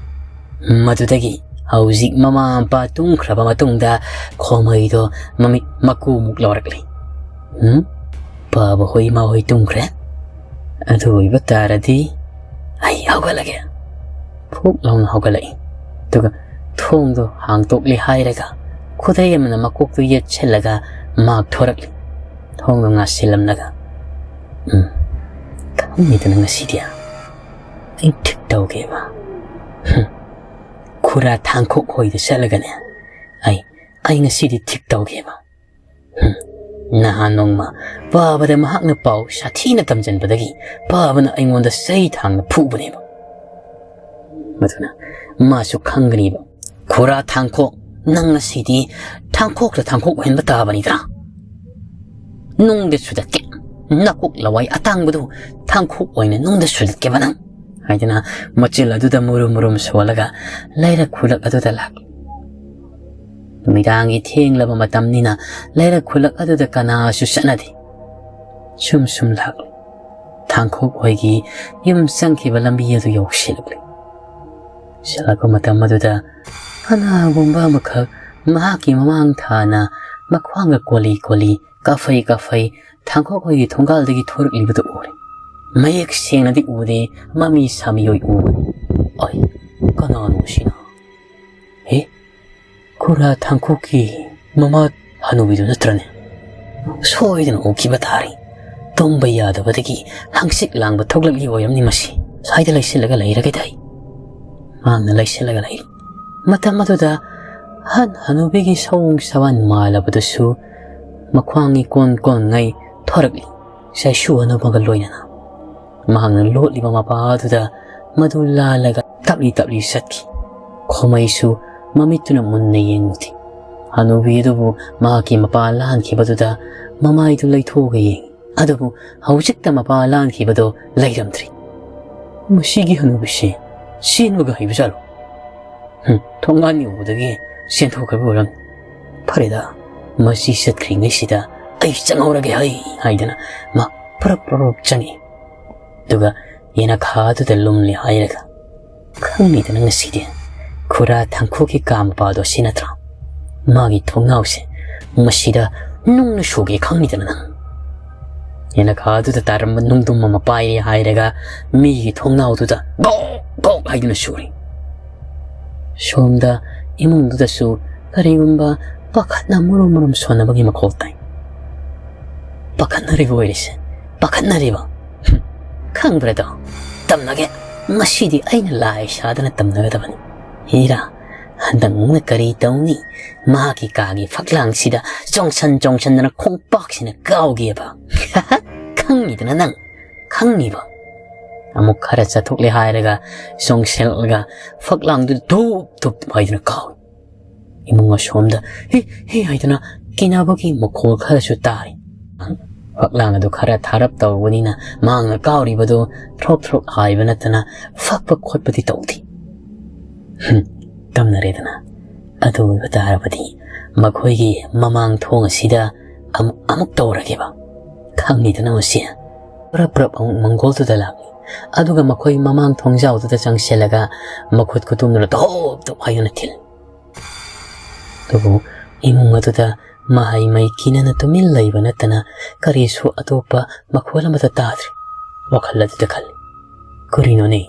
ꯃꯗꯨꯗꯒꯤ ꯍꯧꯖꯤꯛ ꯃꯃꯥ ꯃꯄꯥ ꯇꯨꯝꯈ꯭ꯔꯕ ꯃꯇꯨꯡꯗ ꯈꯣꯃꯩꯗꯣ ꯃꯃꯤꯠ ꯃꯀꯨꯃꯨꯛ ꯂꯧꯔꯛꯂꯤ꯫ "ꯎꯝ? ꯄꯥꯕ ꯍꯣꯏ, ꯏꯃꯥ ꯍꯣꯏ ꯇꯨꯝꯈ꯭ꯔꯦ꯫ ꯑꯗꯨ ꯑꯣꯏꯕ ꯇꯥꯔꯗꯤ ꯑꯩ ꯍꯧꯒꯠꯂꯒꯦ꯫" ꯐꯨꯛ ꯂꯥꯎꯅ ꯍꯧꯒꯠꯂꯛꯏ꯫ ꯑꯗꯨꯒ ꯊꯣꯡꯗꯣ ꯍꯥꯡꯇꯣꯛꯂꯦ ꯍꯥꯏꯔꯒ ꯈꯨꯗꯩ ꯑꯃꯅ ꯃꯀꯣꯛꯇꯨ ꯌꯦꯠꯁꯤꯜꯂꯒ ꯃꯥꯛ ꯊꯣꯔꯛꯂꯤ꯫ ꯊꯣꯡꯗꯣ ꯉꯥꯁꯤꯜꯂꯝꯂꯒ, "ꯎꯝ, ꯈꯪꯉꯤꯗꯅ ꯉꯁꯤꯗꯤ ꯑꯩ ꯊꯤꯛ ꯇꯧꯒꯦꯕ꯫ ꯍꯨꯝ, ꯈꯨꯔꯥ ꯊꯥꯡꯈꯣꯛ ꯍꯣꯏꯗ ꯆꯠꯂꯒꯅꯦ, ꯑꯩ, ꯑꯩ ꯉꯁꯤꯗꯤ ꯊꯤꯛ ꯇꯧꯒꯦꯕ꯫ ꯍꯨꯝ, ꯅꯍꯥꯟ ꯅꯣꯡꯃ ꯄꯥꯕꯗ ꯃꯍꯥꯛꯅ ꯄꯥꯎ ꯁꯥꯊꯤꯅ ꯇꯝꯖꯟꯕꯗꯒꯤ ꯄꯥꯕꯅ ꯑꯩꯉꯣꯟꯗ ꯆꯩ ꯊꯥꯡꯅ ꯐꯨꯕꯅꯦꯕ꯫ ꯃꯗꯨꯅ ꯃꯥꯁꯨ ꯈꯪꯒꯅꯤꯕ꯫ ꯈꯨꯔꯥ ꯊꯥꯡꯈꯣꯛ, ꯅꯪ ꯉꯁꯤꯗꯤ ꯊꯥꯡꯈꯣꯛꯇ ꯊꯥꯡꯈꯣꯛ ꯑꯣꯏꯍꯟꯕ ꯇꯥꯕꯅꯤꯗꯅ꯫ ꯅꯨꯡꯗ ꯁꯨꯗꯠꯀꯦ꯫ ꯅꯀꯣꯛ ꯂꯋꯥꯏ ꯑꯇꯥꯡꯕꯗꯨ ꯊꯥꯡꯈꯣꯛ ꯑꯣꯏꯅ ꯅꯨꯡꯗ ꯁꯨꯗꯠꯀꯦꯕ ꯅꯪ" ꯍꯥꯏꯗꯨꯅ ꯃꯆꯤꯜ ꯑꯗꯨꯗ ꯃꯨꯔꯨꯝ ꯃꯨꯔꯨꯝ ꯁꯣꯜꯂꯒ ꯂꯩꯔꯛ ꯈꯨꯜꯂꯛ ꯑꯗꯨꯗ ꯂꯥꯛꯂꯤ꯫ ꯅꯨꯃꯤꯗꯥꯡꯒꯤ ꯊꯦꯡꯂꯕ ꯃꯇꯝꯅꯤꯅ ꯂꯩꯔꯛ ꯈꯨꯜꯂꯛ ꯑꯗꯨꯗ ꯀꯅꯥꯁꯨ ꯆꯠꯅꯗꯦ꯫ ꯁꯨꯝ ꯁꯨꯝ ꯂꯥꯛꯂꯤ꯫ ꯊꯥꯡꯈꯣꯛ ꯍꯣꯏꯒꯤ ꯌꯨꯝ ꯆꯪꯈꯤꯕ ꯂꯝꯕꯤ ꯑꯗꯨ ꯌꯧꯁꯤꯜꯂꯛꯂꯤ꯫ ꯁꯤꯜꯂꯛꯄ ꯃꯇꯝ ꯑꯗꯨꯗ ꯀꯅꯥꯒꯨꯝꯕ ꯑꯃꯈꯛ ꯃꯍꯥꯛꯀꯤ ꯃꯃꯥꯡ ꯊꯥꯅ ꯃꯈ꯭ꯋꯥꯡꯒ ꯀꯣꯜꯂꯤ ꯀꯣꯜꯂꯤ, ꯀꯥꯐꯩ ꯀꯥꯐꯩ ꯊꯥꯡꯈꯣꯛ ꯍꯣꯏꯒꯤ ꯊꯣꯡꯒꯥꯜꯗꯒꯤ ꯊꯣꯔꯛꯂꯤꯕꯗꯨ ꯎꯔꯦ꯫ ꯃꯌꯦꯛ ꯁꯦꯡꯅꯗꯤ ꯎꯗꯦ, ꯃꯃꯤ ꯁꯥꯃꯤꯑꯣꯏ ꯎꯕꯅꯤ꯫ "ꯑꯩ, ꯀꯅꯥꯅꯣ ꯁꯤꯅ? ꯍꯦ, ꯈꯨꯔꯥ ꯊꯥꯡꯈꯣꯛꯀꯤ ꯃꯃꯥ ꯍꯅꯨꯕꯤꯗꯨ ꯅꯠꯇ꯭ꯔꯅꯦ? ꯁꯣꯏꯗꯅ ꯎꯈꯤꯕ ꯇꯥꯔꯦ꯫ ꯇꯨꯝꯕ ꯌꯥꯗꯕꯗꯒꯤ ꯍꯪꯆꯤꯠ ꯂꯥꯡꯕ ꯊꯣꯛꯂꯛꯂꯤ ꯑꯣꯏꯔꯝꯅꯤ ꯃꯁꯤ꯫ ꯁ꯭ꯋꯥꯏꯗ ꯂꯩꯁꯤꯜꯂꯒ ꯂꯩꯔꯒꯦꯗ ꯑꯩ꯫" ꯃꯍꯥꯛꯅ ꯂꯩꯁꯤꯜꯂꯒ ꯂꯩꯔꯤ꯫ ꯃꯇꯝ ꯑꯗꯨꯗ ꯑꯍꯟ ꯍꯅꯨꯕꯤꯒꯤ ꯁꯑꯣꯡ ꯁꯋꯥꯟ ꯃꯥꯜꯂꯕꯗꯨꯁꯨ ꯃꯈ꯭ꯋꯥꯡ ꯏꯀꯣꯟ ꯀꯣꯟꯉꯩ ꯊꯣꯔꯛꯂꯤ, ꯆꯩꯁꯨ ꯍꯅꯨꯕꯒ ꯂꯣꯏꯅꯅ꯫ ꯃꯍꯥꯛꯅ ꯂꯣꯠꯂꯤꯕ ꯃꯄꯥ ꯑꯗꯨꯗ ꯃꯗꯨ ꯂꯥꯜꯂꯒ ꯇꯞꯂꯤ ꯇꯞꯂꯤ ꯆꯠꯈꯤ꯫ ꯈꯣꯃꯩꯁꯨ ꯃꯃꯤꯠꯇꯨꯅ ꯃꯨꯟꯅ ꯌꯦꯡꯂꯨꯗꯦ꯫ ꯍꯅꯨꯕꯤ ꯑꯗꯨꯕꯨ ꯃꯍꯥꯛꯀꯤ ꯃꯄꯥ ꯂꯥꯟꯈꯤꯕꯗꯨꯗ ꯃꯃꯥꯏꯗꯨ ꯂꯩꯊꯣꯛꯑꯒ ꯌꯦꯡꯉꯤ꯫ ꯑꯗꯨꯕꯨ ꯍꯧꯖꯤꯛꯇ ꯃꯄꯥ ꯂꯥꯟꯈꯤꯕꯗꯣ ꯂꯩꯔꯝꯗ꯭ꯔꯤ꯫ "ꯃꯁꯤꯒꯤ ꯍꯅꯨꯕꯤꯁꯦ ꯆꯦꯟꯕꯒ ꯍꯩꯕꯖꯥꯠꯂꯣ? ꯍꯨꯝ, ꯊꯣꯡꯒꯥꯟ ꯌꯧꯕꯗꯒꯤ ꯆꯦꯟꯊꯣꯛꯈ꯭ꯔꯕ ꯑꯣꯏꯔꯝꯅꯤ꯫ ꯐꯔꯦꯗ, ꯃꯁꯤ ꯆꯠꯈ꯭ꯔꯤꯉꯩꯁꯤꯗ ꯑꯩ ꯆꯪꯍꯧꯔꯒꯦ ꯍꯩ" ꯍꯥꯏꯗꯅ ꯃꯥ ꯄ꯭ꯔꯞ ꯄ꯭ꯔꯞ ꯆꯪꯉꯤ꯫ ꯑꯗꯨꯒ ꯌꯦꯅꯈꯥꯗꯨꯗ ꯂꯨꯝꯂꯦ ꯍꯥꯏꯔꯒ, "ꯈꯪꯅꯤꯗꯅ ꯉꯁꯤꯗꯤ ꯈꯨꯔꯥ ꯊꯥꯡꯈꯣꯛꯀꯤ ꯀꯥ ꯃꯄꯥꯗꯣ ꯁꯤ ꯅꯠꯇ꯭ꯔꯣ? ꯃꯥꯒꯤ ꯊꯣꯡꯅꯥꯎꯁꯦ ꯃꯁꯤꯗ ꯅꯨꯡꯅ ꯁꯨꯒꯦ ꯈꯪꯅꯤꯗꯅ ꯅꯪ꯫ ꯌꯦꯅꯈꯥꯗꯨꯗ ꯇꯥꯔꯝꯕ ꯅꯨꯡꯗꯨꯝ ꯑꯃ ꯄꯥꯏꯔꯦ ꯍꯥꯏꯔꯒ ꯃꯤꯒꯤ ꯊꯣꯡꯅꯥꯎꯗꯨꯗ ꯒꯣꯛ ꯒꯣꯛ ꯍꯥꯏꯗꯨꯅ ꯁꯨꯔꯤ꯫ ꯁꯣꯝꯗ ꯏꯃꯨꯡꯗꯨꯗꯁꯨ ꯀꯔꯤꯒꯨꯝꯕ ꯄꯥꯈꯠꯅ ꯃꯨꯔꯨꯝ ꯃꯨꯔꯨꯝ ꯁꯣꯟꯅꯕꯒꯤ ꯃꯈꯣꯜ ꯇꯥꯏ꯫ ꯄꯥꯈꯠꯅꯔꯤꯕ ꯑꯣꯏꯔꯤꯁꯦ, ꯄꯥꯈꯠꯅꯔꯤꯕ꯫ ꯍꯨꯝ, ꯈꯪꯕ꯭ꯔꯥꯗꯣ? ꯇꯝꯅꯒꯦ꯫ ꯉꯁꯤꯗꯤ ꯑꯩꯅ ꯂꯥꯏ ꯁꯥꯗꯅ ꯇꯝꯅꯒꯗꯕꯅꯤ꯫ ꯍꯤꯔꯥ, ꯍꯟꯗꯛ ꯃꯨꯛꯅ ꯀꯔꯤ ꯇꯧꯅꯤ? ꯃꯍꯥꯛꯀꯤ ꯀꯥꯒꯤ ꯐꯛꯂꯥꯡꯁꯤꯗ ꯆꯣꯡꯁꯟ ꯆꯣꯡꯁꯟꯗꯅ ꯈꯣꯡꯄꯥꯛꯁꯤꯅ ꯀꯥꯎꯒꯦꯕ꯫ ꯈꯪꯉꯤꯗꯅ ꯅꯪ, ꯈꯪꯉꯤꯕ꯫ ꯑꯃꯨꯛ ꯈꯔ ꯆꯠꯊꯣꯛꯂꯦ ꯍꯥꯏꯔꯒ ꯆꯣꯡꯁꯤꯜꯂꯒ ꯐꯛꯂꯥꯡꯗꯨꯗ ꯙꯨꯞ ꯙꯨꯞ ꯍꯥꯏꯗꯨꯅ ꯀꯥꯎꯏ꯫ ꯏꯃꯨꯡ ꯑꯁꯣꯝꯗ "ꯍꯤ ꯍꯤ" ꯍꯥꯏꯗꯨꯅ ꯀꯤꯅꯕꯒꯤ ꯃꯈꯣꯜ ꯈꯔꯁꯨ ꯇꯥꯔꯤ꯫ ꯐꯛꯂꯥꯡ ꯑꯗꯨ ꯈꯔ ꯊꯥꯔꯞ ꯇꯧꯕꯅꯤꯅ ꯃꯍꯥꯛꯅ ꯀꯥꯎꯔꯤꯕꯗꯨ ꯊ꯭ꯔꯣꯛ ꯊ꯭ꯔꯣꯛ ꯍꯥꯏꯕ ꯅꯠꯇꯅ ꯐꯛꯄ ꯈꯣꯠꯄꯗꯤ ꯇꯧꯗꯦ꯫ ꯍꯨꯝ, ꯇꯝꯅꯔꯦꯗꯅ꯫ ꯑꯗꯨ ꯑꯣꯏꯕ ꯇꯥꯔꯕꯗꯤ ꯃꯈꯣꯏꯒꯤ ꯃꯃꯥꯡ ꯊꯣꯡ ꯑꯁꯤꯗ ꯑꯃꯨꯛ, ꯑꯃꯨꯛ ꯇꯧꯔꯒꯦꯕ꯫ ꯈꯪꯉꯤꯗꯅ ꯃꯁꯤ꯫ ꯄ꯭ꯔꯞ ꯄ꯭ꯔꯞ ꯑꯃꯨꯛ ꯃꯪꯒꯣꯜꯗꯨꯗ ꯂꯥꯛꯂꯤ꯫ ꯑꯗꯨꯒ ꯃꯈꯣꯏ ꯃꯃꯥꯡ ꯊꯣꯡꯖꯥꯎꯗꯨꯗ ꯆꯪꯁꯤꯜꯂꯒ ꯃꯈꯨꯠ ꯈꯨꯇꯨꯝꯗꯨꯅ ꯙꯣꯞ ꯙꯣꯞ ꯍꯥꯏꯗꯨꯅ ꯊꯤꯜꯂꯤ꯫ ꯑꯗꯨꯕꯨ ꯏꯃꯨꯡ ꯑꯗꯨꯗ ꯃꯍꯩ ꯃꯩ ꯀꯤꯅꯅ ꯇꯨꯃꯤꯟ ꯂꯩꯕ ꯅꯠꯇꯅ ꯀꯔꯤꯁꯨ ꯑꯇꯣꯞꯄ ꯃꯈꯣꯜ ꯑꯃꯠꯇ ꯇꯥꯗ꯭ꯔꯦ꯫ ꯋꯥꯈꯜ ꯑꯗꯨꯗ ꯈꯜꯂꯤ, "ꯀꯔꯤꯅꯣꯅꯦ?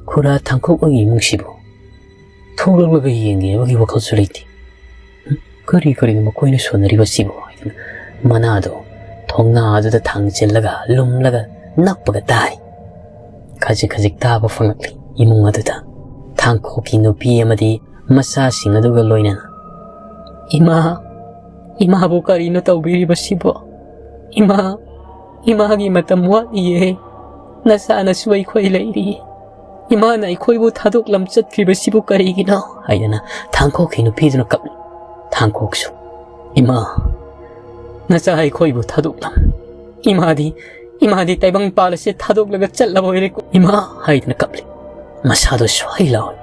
ꯈꯨꯔꯥ ꯊꯥꯡꯈꯣꯛ ꯍꯣꯏꯒꯤ ꯏꯃꯨꯡꯁꯤꯕꯨ ꯊꯣꯛꯂꯛꯂꯒ ꯌꯦꯡꯒꯦ ꯍꯥꯏꯕꯒꯤ ꯋꯥꯈꯜꯁꯨ ꯂꯩꯇꯦ꯫ ꯀꯔꯤ ꯀꯔꯤꯅꯣ ꯃꯈꯣꯏꯅ ꯁꯣꯟꯅꯔꯤꯕꯁꯤꯕꯨ?" ꯍꯥꯏꯗꯨꯅ ꯃꯅꯥꯗꯣ ꯊꯣꯡꯅꯥ ꯑꯗꯨꯗ ꯊꯥꯡꯖꯤꯜꯂꯒ ꯂꯨꯝꯂꯒ ꯅꯞꯄꯒ ꯇꯥꯔꯤ꯫ ꯈꯖꯤꯛ ꯈꯖꯤꯛ ꯇꯥꯕ ꯐꯪꯂꯛꯂꯤ ꯏꯃꯨꯡ ꯑꯗꯨꯗ꯫ ꯊꯥꯡꯈꯣꯛꯀꯤ ꯅꯨꯄꯤ ꯑꯃꯗꯤ ꯃꯆꯥꯁꯤꯡ ꯑꯗꯨꯒ ꯂꯣꯏꯅꯅ, "ꯏꯃꯥ, ꯏꯃꯥꯕꯨ ꯀꯔꯤꯅꯣ ꯇꯧꯕꯤꯔꯤꯕꯁꯤꯕꯣ? ꯏꯃꯥ, ꯏꯃꯥꯒꯤ ꯃꯇꯝ ꯋꯥꯠꯂꯤꯌꯦ꯫ ꯅꯆꯥꯅꯁꯨ ꯑꯩꯈꯣꯏ ꯂꯩꯔꯤ꯫ ꯏꯃꯥꯅ ꯑꯩꯈꯣꯏꯕꯨ ꯊꯥꯗꯣꯛꯂꯝ ꯆꯠꯈ꯭ꯔꯤꯕꯁꯤꯕꯨ ꯀꯔꯤꯒꯤꯅꯣ?" ꯍꯥꯏꯗꯅ ꯊꯥꯡꯈꯣꯛꯀꯤ ꯅꯨꯄꯤꯗꯨꯅ ꯀꯞꯂꯤ꯫ ꯊꯥꯡꯈꯣꯛꯁꯨ, "ꯏꯃꯥ, ꯅꯆꯥ ꯑꯩꯈꯣꯏꯕꯨ ꯊꯥꯗꯣꯛꯂꯝ꯫ ꯏꯃꯥꯗꯤ, ꯏꯃꯥꯗꯤ ꯇꯥꯏꯕꯪ ꯄꯥꯜ ꯑꯁꯤ ꯊꯥꯗꯣꯛꯂꯒ ꯆꯠꯂꯕ ꯑꯣꯏꯔꯦꯀꯣ, ꯏꯃꯥ" ꯍꯥꯏꯗꯅ ꯀꯞꯂꯤ꯫ ꯃꯁꯥꯗꯣ ꯁ꯭ꯋꯥꯏ ꯂꯥꯎꯏ꯫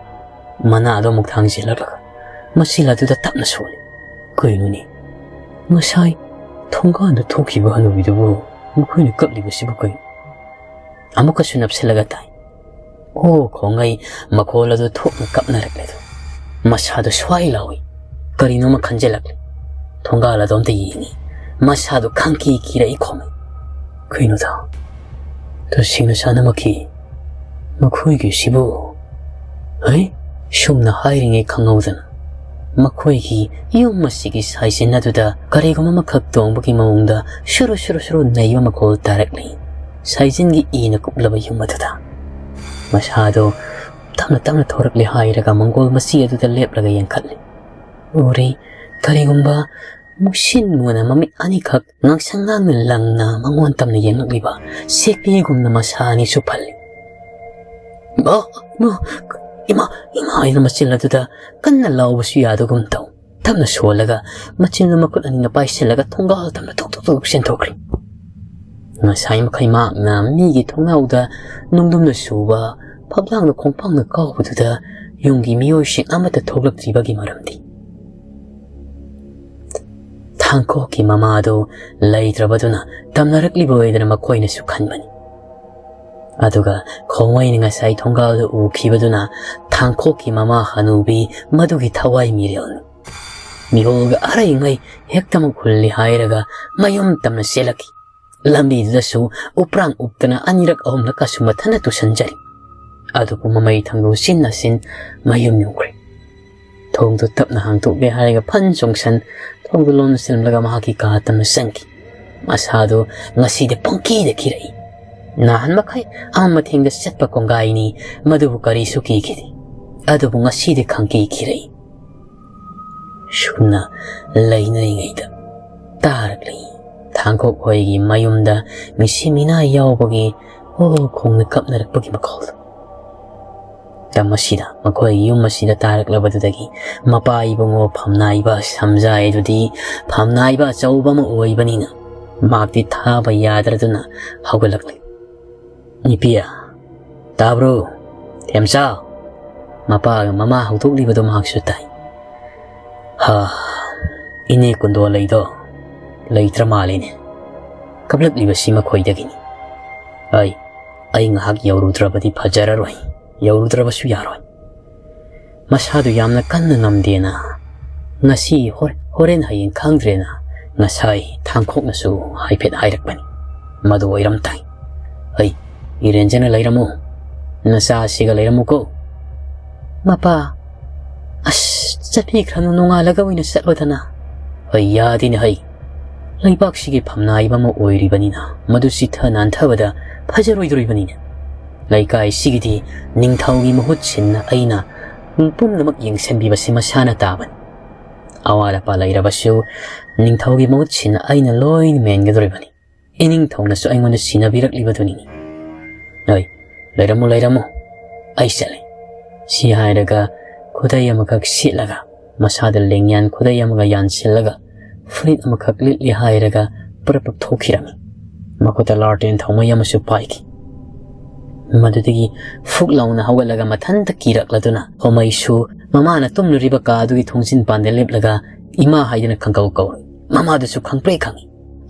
ꯃꯅꯥꯗꯣ ꯑꯃꯨꯛ ꯊꯥꯡꯖꯤꯜꯂꯛꯂꯒ ꯃꯆꯤꯜ ꯑꯗꯨꯗ ꯇꯞꯅ ꯁꯣꯜꯂꯤ꯫ ꯀꯩꯅꯣꯅꯦ? ꯉꯁꯥꯏ ꯊꯣꯡꯒꯥꯟꯗ ꯊꯣꯛꯈꯤꯕ ꯍꯅꯨꯕꯤꯗꯨꯕꯨ ꯃꯈꯣꯏꯅ ꯀꯞꯂꯤꯕꯁꯤꯕꯨ ꯀꯩꯅꯣ? ꯑꯃꯨꯛꯀꯁꯨ ꯅꯞꯁꯤꯜꯂꯒ ꯇꯥꯏ꯫ ꯑꯣ ꯈꯣꯡꯉꯩ ꯃꯈꯣꯜ ꯑꯗꯨ ꯊꯣꯛꯅ ꯀꯞꯅꯔꯛꯂꯦꯗꯣ꯫ ꯃꯁꯥꯗꯣ ꯁ꯭ꯋꯥꯏ ꯂꯥꯎꯏ꯫ ꯀꯔꯤꯅꯣꯃ ꯈꯟꯖꯤꯜꯂꯛꯂꯦ꯫ ꯊꯣꯡꯒꯥꯜ ꯑꯗꯣꯝꯗ ꯌꯦꯡꯉꯤ꯫ ꯃꯁꯥꯗꯣ ꯈꯪꯀꯤ ꯀꯤꯔꯛꯏ ꯈꯣꯡꯉꯩ꯫ ꯀꯩꯅꯣꯗ? ꯇꯁꯦꯡꯅ ꯆꯥꯅꯃꯛꯀꯤ ꯃꯈꯣꯏꯒꯤꯁꯤꯕꯨ? ꯍꯩ, ꯁꯨꯝꯅ ꯍꯥꯏꯔꯤꯉꯩ ꯈꯪꯍꯧꯗꯅ ꯃꯈꯣꯏꯒꯤ ꯌꯨꯝ ꯑꯁꯤꯒꯤ ꯁꯥꯏꯖꯤꯟ ꯑꯗꯨꯗ ꯀꯔꯤꯒꯨꯝꯕ ꯑꯃꯈꯛ ꯇꯣꯡꯕꯒꯤ ꯃꯑꯣꯡꯗ ꯁꯨꯔꯨ ꯁꯨꯔꯨ ꯁꯨꯔꯨ ꯅꯩꯕ ꯃꯈꯣꯜ ꯇꯥꯔꯛꯂꯤ꯫ ꯁꯥꯏꯖꯤꯟꯒꯤ ꯏꯅ ꯀꯨꯞꯂꯕ ꯌꯨꯝ ꯑꯗꯨꯗ ꯃꯁꯥꯗꯣ ꯇꯞꯅ ꯇꯞꯅ ꯊꯣꯔꯛꯂꯦ ꯍꯥꯏꯔꯒ ꯃꯪꯒꯣꯜ ꯃꯆꯤ ꯑꯗꯨꯗ ꯂꯦꯞꯂꯒ ꯌꯦꯡꯈꯠꯂꯤ꯫ ꯎꯔꯤ, ꯀꯔꯤꯒꯨꯝꯕ ꯃꯨꯁꯤꯟ ꯃꯨꯅ ꯃꯃꯤꯠ ꯑꯅꯤꯈꯛ ꯉꯥꯡꯁꯪ ꯉꯥꯡꯅ ꯂꯪꯅ ꯃꯉꯣꯟ ꯇꯝꯅ ꯌꯦꯡꯂꯛꯂꯤꯕ ꯁꯦꯛꯄꯤꯒꯨꯝꯅ ꯃꯁꯥ ꯑꯅꯤꯁꯨ ꯐꯜꯂꯤ꯫ "ꯏꯃꯥ, ꯏꯃꯥ, ꯏꯃꯥ, ꯏꯃꯥ" ꯍꯥꯏꯅ ꯃꯆꯤꯜ ꯑꯗꯨꯗ ꯀꯟꯅ ꯂꯥꯎꯕꯁꯨ ꯌꯥꯗꯒꯨꯝ ꯇꯧ꯫ ꯇꯞꯅ ꯁꯣꯜꯂꯒ ꯃꯆꯤꯟꯗꯨ ꯃꯈꯨꯠ ꯑꯅꯤꯅ ꯄꯥꯏꯁꯤꯜꯂꯒ ꯊꯣꯡꯒꯥꯜ ꯇꯝꯅ ꯊꯣꯛ ꯊꯣꯛ ꯊꯣꯛ ꯆꯦꯟꯊꯣꯛꯈ꯭ꯔꯦ꯫ ꯉꯁꯥꯏ ꯃꯈꯩ ꯃꯍꯥꯛꯅ ꯃꯤꯒꯤ ꯊꯣꯡꯅꯥꯎꯗ ꯅꯨꯡꯗꯨꯝꯅ ꯁꯨꯕ, ꯐꯛꯂꯥꯡꯗ ꯈꯣꯡꯄꯥꯛꯅ ꯀꯥꯎꯕꯗꯨꯗ ꯌꯨꯝꯒꯤ ꯃꯤꯑꯣꯏꯁꯤꯡ ꯑꯃꯠꯇ ꯊꯣꯛꯂꯛꯇ꯭ꯔꯤꯕꯒꯤ ꯃꯔꯝꯗꯤ? ꯊꯥꯡꯈꯣꯛꯀꯤ ꯃꯃꯥꯗꯨ ꯂꯩꯇ꯭ꯔꯕꯗꯨꯅ ꯇꯝꯅꯔꯛꯂꯤꯕ ꯑꯣꯏꯗꯅ ꯃꯈꯣꯏꯅꯁꯨ ꯈꯟꯕꯅꯤ꯫ ꯑꯗꯨꯒ ꯈꯣꯡꯋꯩꯅ ꯉꯁꯥꯏ ꯊꯣꯡꯒꯥꯜꯗ ꯎꯈꯤꯕꯗꯨꯅ ꯊꯥꯡꯈꯣꯛꯀꯤ ꯃꯃꯥ ꯍꯅꯨꯕꯤ ꯃꯗꯨꯒꯤ ꯊꯋꯥꯏ ꯃꯤꯔꯦꯜꯅꯤ꯫ ꯃꯤꯍꯣꯜꯒ ꯑꯔꯩꯉꯩ ꯍꯦꯛꯇꯃꯛ ꯍꯨꯜꯂꯤ ꯍꯥꯏꯔꯒ ꯃꯌꯨꯝ ꯇꯝꯅ ꯆꯦꯜꯂꯛꯈꯤ꯫ ꯂꯝꯕꯤꯗꯨꯗꯁꯨ ꯎꯄ꯭ꯔꯥꯡ ꯎꯞꯇꯅ ꯑꯅꯤꯔꯛ ꯑꯍꯨꯝꯂꯛꯀꯁꯨ ꯃꯊꯟꯅ ꯇꯨꯁꯟꯖꯔꯤ꯫ ꯑꯗꯨꯕꯨ ꯃꯃꯩ ꯊꯪꯗꯨ ꯁꯤꯟ ꯅꯥꯁꯤꯟ ꯃꯌꯨꯝ ꯌꯧꯈ꯭ꯔꯦ꯫ ꯊꯣꯡꯗꯨ ꯇꯞꯅ ꯍꯥꯡꯗꯣꯛꯂꯦ ꯍꯥꯏꯔꯒ ꯐꯟ ꯆꯣꯡꯁꯟ ꯊꯣꯡꯗꯨ ꯂꯣꯟꯁꯤꯜꯂꯝꯂꯒ ꯃꯍꯥꯛꯀꯤ ꯀꯥ ꯇꯝꯅ ꯆꯪꯈꯤ꯫ ꯃꯁꯥꯗꯨ ꯉꯁꯤꯗꯤ ꯄꯪꯀꯤꯗ ꯀꯤꯔꯛꯏ꯫ ꯅꯍꯥꯟ ꯃꯈꯩ ꯑꯃ ꯃꯊꯦꯡꯗ ꯆꯠꯄ ꯀꯣꯡꯒꯥꯏꯅꯤ, ꯃꯗꯨꯕꯨ ꯀꯔꯤꯁꯨ ꯀꯤꯈꯤꯗꯦ꯫ ꯑꯗꯨꯕꯨ ꯉꯁꯤꯗꯤ ꯈꯪꯀꯤ ꯀꯤꯔꯛꯏ꯫ ꯁꯨꯝꯅ ꯂꯩꯅꯔꯤꯉꯩꯗ ꯇꯥꯔꯛꯂꯤ ꯊꯥꯡꯈꯣꯛ ꯍꯣꯏꯒꯤ ꯃꯌꯨꯝꯗ ꯃꯤꯁꯤ ꯃꯤꯅꯥ ꯌꯥꯎꯕꯒꯤ ꯍꯣ ꯈꯣꯡꯅ ꯀꯞꯅꯔꯛꯄꯒꯤ ꯃꯈꯣꯜ꯫ ꯃꯇꯝ ꯑꯁꯤꯗ ꯃꯈꯣꯏꯒꯤ ꯌꯨꯝ ꯑꯁꯤꯗ ꯇꯥꯔꯛꯂꯕꯗꯨꯗꯒꯤ ꯃꯄꯥ ꯏꯕꯨꯡꯉꯣ ꯐꯝꯅꯥꯏꯕ ꯁꯝꯖꯥꯏ ꯑꯗꯨꯗꯤ ꯐꯝꯅꯥꯏꯕ ꯑꯆꯧꯕ ꯑꯃ ꯑꯣꯏꯕꯅꯤꯅ ꯃꯍꯥꯛꯇꯤ ꯊꯥꯕ ꯌꯥꯗ꯭ꯔꯗꯨꯅ ꯍꯧꯒꯠꯂꯛꯂꯤ꯫ "ꯅꯨꯄꯤ, ꯇꯥꯕ꯭ꯔꯣ? ꯊꯦꯝꯆꯥ!" ꯃꯄꯥꯒ ꯃꯃꯥ ꯍꯧꯗꯣꯛꯂꯤꯕꯗꯣ ꯃꯍꯥꯛꯁꯨ ꯇꯥꯏ꯫ "ꯍꯥ, ꯏꯅꯦ ꯀꯨꯟꯗꯣ ꯂꯩꯗꯣ? ꯂꯩꯇ꯭ꯔ ꯃꯥꯜꯂꯤꯅꯦ꯫ ꯀꯞꯂꯛꯂꯤꯕꯁꯤ ꯃꯈꯣꯏꯗꯒꯤꯅꯤ꯫ ꯑꯩ, ꯑꯩ ꯉꯥꯏꯍꯥꯛ ꯌꯧꯔꯨꯗ꯭ꯔꯕꯗꯤ ꯐꯖꯔꯔꯣꯏ, ꯌꯧꯔꯨꯗ꯭ꯔꯕꯁꯨ ꯌꯥꯔꯣꯏ꯫ ꯃꯁꯥꯗꯨ ꯌꯥꯝꯅ ꯀꯟꯅ ꯉꯝꯗꯦꯅ ꯉꯁꯤ ꯍꯣꯔ-, ꯍꯣꯔꯦꯟ ꯍꯌꯦꯡ ꯈꯪꯗ꯭ꯔꯦꯅ ꯉꯁꯥꯏ ꯊꯥꯡꯈꯣꯛꯅꯁꯨ ꯍꯥꯏꯐꯦꯠ ꯍꯥꯏꯔꯛꯄꯅꯤ꯫ ꯃꯗꯨ ꯑꯣꯏꯔꯝ ꯇꯥꯏ꯫ ꯑꯩ, ꯏꯔꯦꯟꯖꯅ ꯂꯩꯔꯝꯃꯨ, ꯅꯆꯥꯁꯤꯒ ꯂꯩꯔꯝꯃꯨꯀꯣ꯫" "ꯃꯄꯥ, ꯑꯁ, ꯆꯠꯄꯤꯈ꯭ꯔꯅꯨ, ꯅꯣꯡꯉꯥꯜꯂꯒ ꯑꯣꯏꯅ ꯆꯠꯂꯣꯗꯅ꯫" "ꯍꯩ, ꯌꯥꯗꯦꯅꯦ ꯍꯩ꯫ ꯂꯩꯕꯥꯛꯁꯤꯒꯤ ꯐꯝꯅꯥꯏꯕ ꯑꯃ ꯑꯣꯏꯔꯤꯕꯅꯤꯅ ꯃꯗꯨ ꯆꯤꯊ ꯅꯥꯟꯊꯕꯗ ꯐꯖꯔꯣꯏꯗꯣꯔꯤꯕꯅꯤꯅꯦ꯫ ꯂꯩꯀꯥꯏꯁꯤꯒꯤꯗꯤ ꯅꯤꯡꯊꯧꯒꯤ ꯃꯍꯨꯠ ꯁꯤꯟꯅ ꯑꯩꯅ ꯄꯨꯝꯅꯃꯛ ꯌꯦꯡꯁꯤꯟꯕꯤꯕꯁꯤ ꯃꯁꯥꯅ ꯇꯥꯕꯅꯤ꯫ ꯑꯋꯥꯠ ꯑꯄꯥ ꯂꯩꯔꯕꯁꯨ ꯅꯤꯡꯊꯧꯒꯤ ꯃꯍꯨꯠ ꯁꯤꯟꯅ ꯑꯩꯅ ꯂꯣꯏꯅ ꯃꯦꯟꯒꯗꯧꯔꯤꯕꯅꯤ꯫ ꯏꯅꯤꯡꯊꯧꯅꯁꯨ ꯑꯩꯉꯣꯟꯗ ꯁꯤꯟꯅꯕꯤꯔꯛꯂꯤꯕꯗꯨꯅꯤꯅꯦ꯫ ꯑꯩ, ꯂꯩꯔꯝꯃꯨ, ꯂꯩꯔꯝꯃꯨ꯫ ꯑꯩ ꯆꯠꯂꯦ꯫" ꯁꯤ ꯍꯥꯏꯔꯒ ꯈꯨꯗꯩ ꯑꯃꯈꯛ ꯁꯦꯠꯂꯒ, ꯃꯁꯥꯗ ꯂꯦꯡꯌꯥꯟ ꯈꯨꯗꯩ ꯑꯃꯒ ꯌꯥꯟꯁꯤꯜꯂꯒ, ꯐꯨꯔꯤꯠ ꯑꯃꯈꯛ ꯂꯤꯠꯂꯦ ꯍꯥꯏꯔꯒ ꯄ꯭ꯔꯞ ꯄ꯭ꯔꯞ ꯊꯣꯛꯈꯤꯔꯝꯃꯤ꯫ ꯃꯈꯨꯠꯇ ꯂꯥꯔꯇꯦꯟ ꯊꯥꯎꯃꯩ ꯑꯃꯁꯨ ꯄꯥꯏꯈꯤ꯫ ꯃꯗꯨꯗꯒꯤ ꯐꯨꯛ ꯂꯥꯎꯅ ꯍꯧꯒꯠꯂꯒ ꯃꯊꯟꯇ ꯀꯤꯔꯛꯂꯗꯨꯅ ꯍꯣꯃꯩꯁꯨ ꯃꯃꯥꯅ ꯇꯨꯝꯂꯨꯔꯤꯕ ꯀꯥ ꯑꯗꯨꯒꯤ ꯊꯣꯡꯖꯤꯟ ꯄꯥꯟꯗ ꯂꯦꯞꯂꯒ ꯏꯃꯥ ꯍꯥꯏꯗꯨꯅ ꯈꯪꯀꯧ ꯀꯧꯔꯤ꯫ ꯃꯃꯥꯗꯨꯁꯨ ꯈꯪꯄ꯭ꯔꯦꯛ ꯈꯪꯏ꯫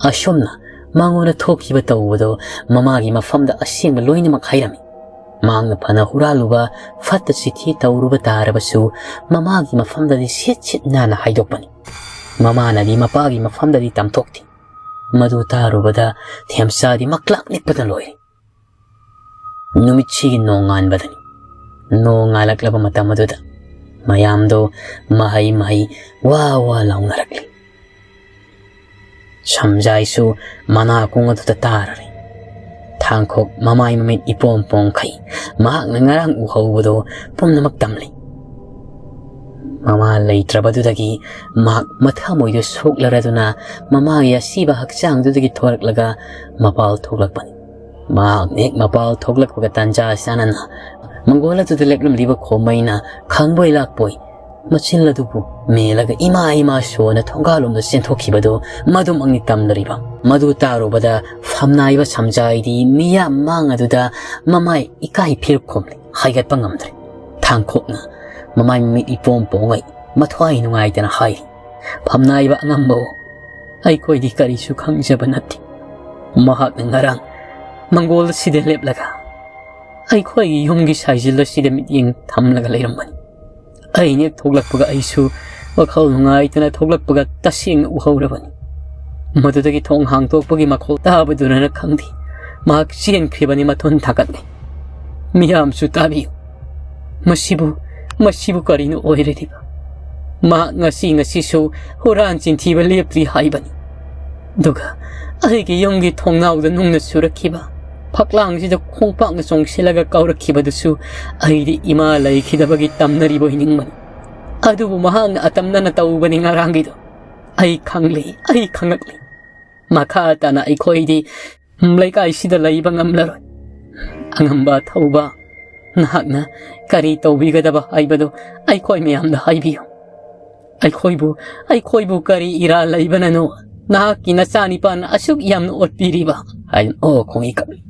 ꯑꯁꯨꯝꯅ ꯃꯉꯣꯟꯗ ꯊꯣꯛꯈꯤꯕ ꯇꯧꯕꯗꯣ ꯃꯃꯥꯒꯤ ꯃꯐꯝꯗ ꯑꯁꯦꯡꯕ ꯂꯣꯏꯅꯃꯛ ꯍꯥꯏꯔꯝꯃꯤ꯫ ꯃꯍꯥꯛꯅ ꯐꯅ ꯍꯨꯔꯥꯜꯂꯨꯕ, ꯐꯠꯇ ꯆꯤꯊꯤ ꯇꯧꯔꯨꯕ ꯇꯥꯔꯕꯁꯨ ꯃꯃꯥꯒꯤ ꯃꯐꯝꯗꯗꯤ ꯁꯤꯠ ꯁꯤꯠ ꯅꯥꯟꯅ ꯍꯥꯏꯗꯣꯛꯄꯅꯤ꯫ ꯃꯃꯥꯅꯗꯤ ꯃꯄꯥꯒꯤ ꯃꯐꯝꯗꯗꯤ ꯇꯝꯊꯣꯛꯇꯦ꯫ ꯃꯗꯨ ꯇꯥꯔꯨꯕꯗ ꯊꯦꯝꯆꯥꯗꯤ ꯃꯛꯂꯥꯛ ꯅꯤꯛꯄꯗ ꯂꯣꯏꯔꯦ꯫ ꯅꯨꯃꯤꯠꯁꯤꯒꯤ ꯅꯣꯡꯉꯥꯟꯕꯗꯅꯤ꯫ ꯅꯣꯡ ꯉꯥꯜꯂꯛꯂꯕ ꯃꯇꯝ ꯑꯗꯨꯗ ꯃꯌꯥꯝꯗꯣ ꯃꯍꯩ ꯃꯍꯩ ꯋꯥ ꯋꯥ ꯂꯥꯎꯅꯔꯛꯂꯤ꯫ ꯁꯝꯖꯥꯏꯁꯨ ꯃꯅꯥ ꯀꯣꯡ ꯑꯗꯨꯗ ꯇꯥꯔꯔꯦ꯫ ꯊꯥꯡꯈꯣꯛ ꯃꯃꯥꯏ ꯃꯃꯤꯠ ꯏꯄꯣꯝ ꯄꯣꯝꯈꯩ ꯃꯍꯥꯛꯅ ꯉꯔꯥꯡ ꯎꯍꯧꯕꯗꯣ ꯄꯨꯝꯅꯃꯛ ꯇꯝꯂꯤ꯫ ꯃꯃꯥ ꯂꯩꯇ꯭ꯔꯕꯗꯨꯗꯒꯤ ꯃꯍꯥꯛ ꯃꯊꯃꯣꯏꯗꯨ ꯁꯣꯛꯂꯔꯗꯨꯅ ꯃꯃꯥꯒꯤ ꯑꯁꯤꯕ ꯍꯛꯆꯥꯡꯗꯨꯗꯒꯤ ꯊꯣꯔꯛꯂꯒ ꯃꯄꯥꯜ ꯊꯣꯛꯂꯛꯄꯅꯤ꯫ ꯃꯍꯥꯛꯅ ꯍꯦꯛ ꯃꯄꯥꯜ ꯊꯣꯛꯂꯛꯄꯒ ꯇꯥꯟꯖꯥ ꯆꯥꯅꯅ ꯃꯪꯒꯣꯜ ꯑꯗꯨꯗ ꯂꯦꯞꯂꯝꯂꯤꯕ ꯈꯣꯝꯃꯩꯅ ꯈꯪꯕꯣꯏ ꯂꯥꯛꯄꯣꯏ ꯃꯆꯤꯜ ꯑꯗꯨꯕꯨ ꯃꯦꯜꯂꯒ ꯏꯃꯥ ꯏꯃꯥ ꯁꯣꯅ ꯊꯣꯡꯒꯥꯜꯂꯣꯝꯗ ꯆꯦꯟꯊꯣꯛꯈꯤꯕꯗꯨ ꯃꯗꯨꯃꯛꯅꯤ ꯇꯝꯂꯔꯤꯕ꯫ ꯃꯗꯨ ꯇꯥꯔꯨꯕꯗ ꯐꯝꯅꯥꯏꯕ ꯁꯝꯖꯥꯏꯗꯤ ꯃꯤꯌꯥꯝ ꯃꯥꯡ ꯑꯗꯨꯗ ꯃꯃꯥꯏ ꯏꯀꯥꯏ ꯐꯤꯔꯨꯛ ꯈꯨꯝꯂꯤ꯫ ꯍꯥꯏꯒꯠꯄ ꯉꯝꯗ꯭ꯔꯦ꯫ ꯊꯥꯡꯈꯣꯛꯅ ꯃꯃꯥꯏ ꯃꯃꯤꯠ ꯏꯄꯣꯝ ꯄꯣꯉꯩ ꯃꯊ꯭ꯋꯥꯏ ꯅꯨꯡꯉꯥꯏꯇꯅ ꯍꯥꯏꯔꯤ, "ꯐꯝꯅꯥꯏꯕ ꯑꯉꯝꯕ, ꯑꯩꯈꯣꯏꯗꯤ ꯀꯔꯤꯁꯨ ꯈꯪꯖꯕ ꯅꯠꯇꯦ꯫ ꯃꯍꯥꯛꯅ ꯉꯔꯥꯡ ꯃꯪꯒꯣꯜ ꯑꯁꯤꯗ ꯂꯦꯞꯂꯒ ꯑꯩꯈꯣꯏꯒꯤ ꯌꯨꯝꯒꯤ ꯁꯥꯏꯖꯤꯜ ꯑꯁꯤꯗ ꯃꯤꯠꯌꯦꯡ ꯊꯝꯂꯒ ꯂꯩꯔꯝꯕꯅꯤ꯫ ꯑꯩꯅ ꯍꯦꯛ ꯊꯣꯛꯂꯛꯄꯒ ꯑꯩꯁꯨ ꯋꯥꯈꯜ ꯅꯨꯡꯉꯥꯏꯇꯅ ꯊꯣꯛꯂꯛꯄꯒ ꯇꯁꯦꯡꯅ ꯎꯍꯧꯔꯕꯅꯤ꯫ ꯃꯗꯨꯗꯒꯤ ꯊꯣꯡ ꯍꯥꯡꯗꯣꯛꯄꯒꯤ ꯃꯈꯣꯜ ꯇꯥꯕꯗꯨꯅꯔ ꯈꯪꯗꯦ, ꯃꯍꯥꯛ ꯆꯦꯟꯈ꯭ꯔꯤꯕꯅꯤ ꯃꯊꯣꯟ ꯊꯥꯀꯠꯂꯦ꯫ ꯃꯤꯌꯥꯝꯁꯨ ꯇꯥꯕꯤꯌꯨ꯫ ꯃꯁꯤꯕꯨ, ꯃꯁꯤꯕꯨ ꯀꯔꯤꯅꯣ ꯑꯣꯏꯔꯤꯕ? ꯃꯍꯥꯛ ꯉꯁꯤ ꯉꯁꯤꯁꯨ ꯍꯨꯔꯥꯟ ꯆꯤꯟꯊꯤꯕ ꯂꯦꯞꯇ꯭ꯔꯤ ꯍꯥꯏꯕꯅꯤ꯫ ꯑꯗꯨꯒ ꯑꯩꯒꯤ ꯌꯨꯝꯒꯤ ꯊꯣꯡꯅꯥꯎꯗ ꯅꯨꯡꯅ ꯁꯨꯔꯛꯈꯤꯕ, ꯐꯛꯂꯥꯡꯁꯤꯗ ꯈꯣꯡꯄꯥꯛꯅ ꯆꯣꯡꯁꯤꯜꯂꯒ ꯀꯥꯎꯔꯛꯈꯤꯕꯗꯨꯁꯨ ꯑꯩꯗꯤ ꯏꯃꯥ ꯂꯩꯈꯤꯗꯕꯒꯤ ꯇꯝꯅꯔꯤꯕꯣꯏ ꯅꯤꯡꯕꯅꯤ꯫ ꯑꯗꯨꯕꯨ ꯃꯍꯥꯛꯅ ꯑꯇꯝꯅꯅ ꯇꯧꯕꯅꯤ ꯉꯔꯥꯡꯒꯤꯗꯣ꯫ ꯑꯩ ꯈꯪꯂꯤ, ꯑꯩ ꯈꯪꯂꯛꯂꯤ꯫ ꯃꯈꯥ ꯇꯥꯅ ꯑꯩꯈꯣꯏꯗꯤ ꯂꯩꯀꯥꯏꯁꯤꯗ ꯂꯩꯕ ꯉꯝꯂꯔꯣꯏ꯫ ꯑꯉꯝꯕ ꯊꯧꯕ, ꯅꯍꯥꯛꯅ ꯀꯔꯤ ꯇꯧꯕꯤꯒꯗꯕ ꯍꯥꯏꯕꯗꯨ ꯑꯩꯈꯣꯏ ꯃꯌꯥꯝꯗ ꯍꯥꯏꯕꯤꯌꯨ꯫ ꯑꯩꯈꯣꯏꯕꯨ, ꯑꯩꯈꯣꯏꯕꯨ ꯀꯔꯤ ꯏꯔꯥꯜ ꯂꯩꯕꯅꯅꯣ? ꯅꯍꯥꯛꯀꯤ ꯅꯆꯥꯅꯤꯄꯥꯅ ꯑꯁꯨꯛ ꯌꯥꯝꯅ ꯑꯣꯠꯄꯤꯔꯤꯕ?" ꯍꯥꯏꯗꯨꯅ, "ꯑꯣ, ꯈꯣꯡꯉꯤ ꯀꯞꯂꯤ"꯫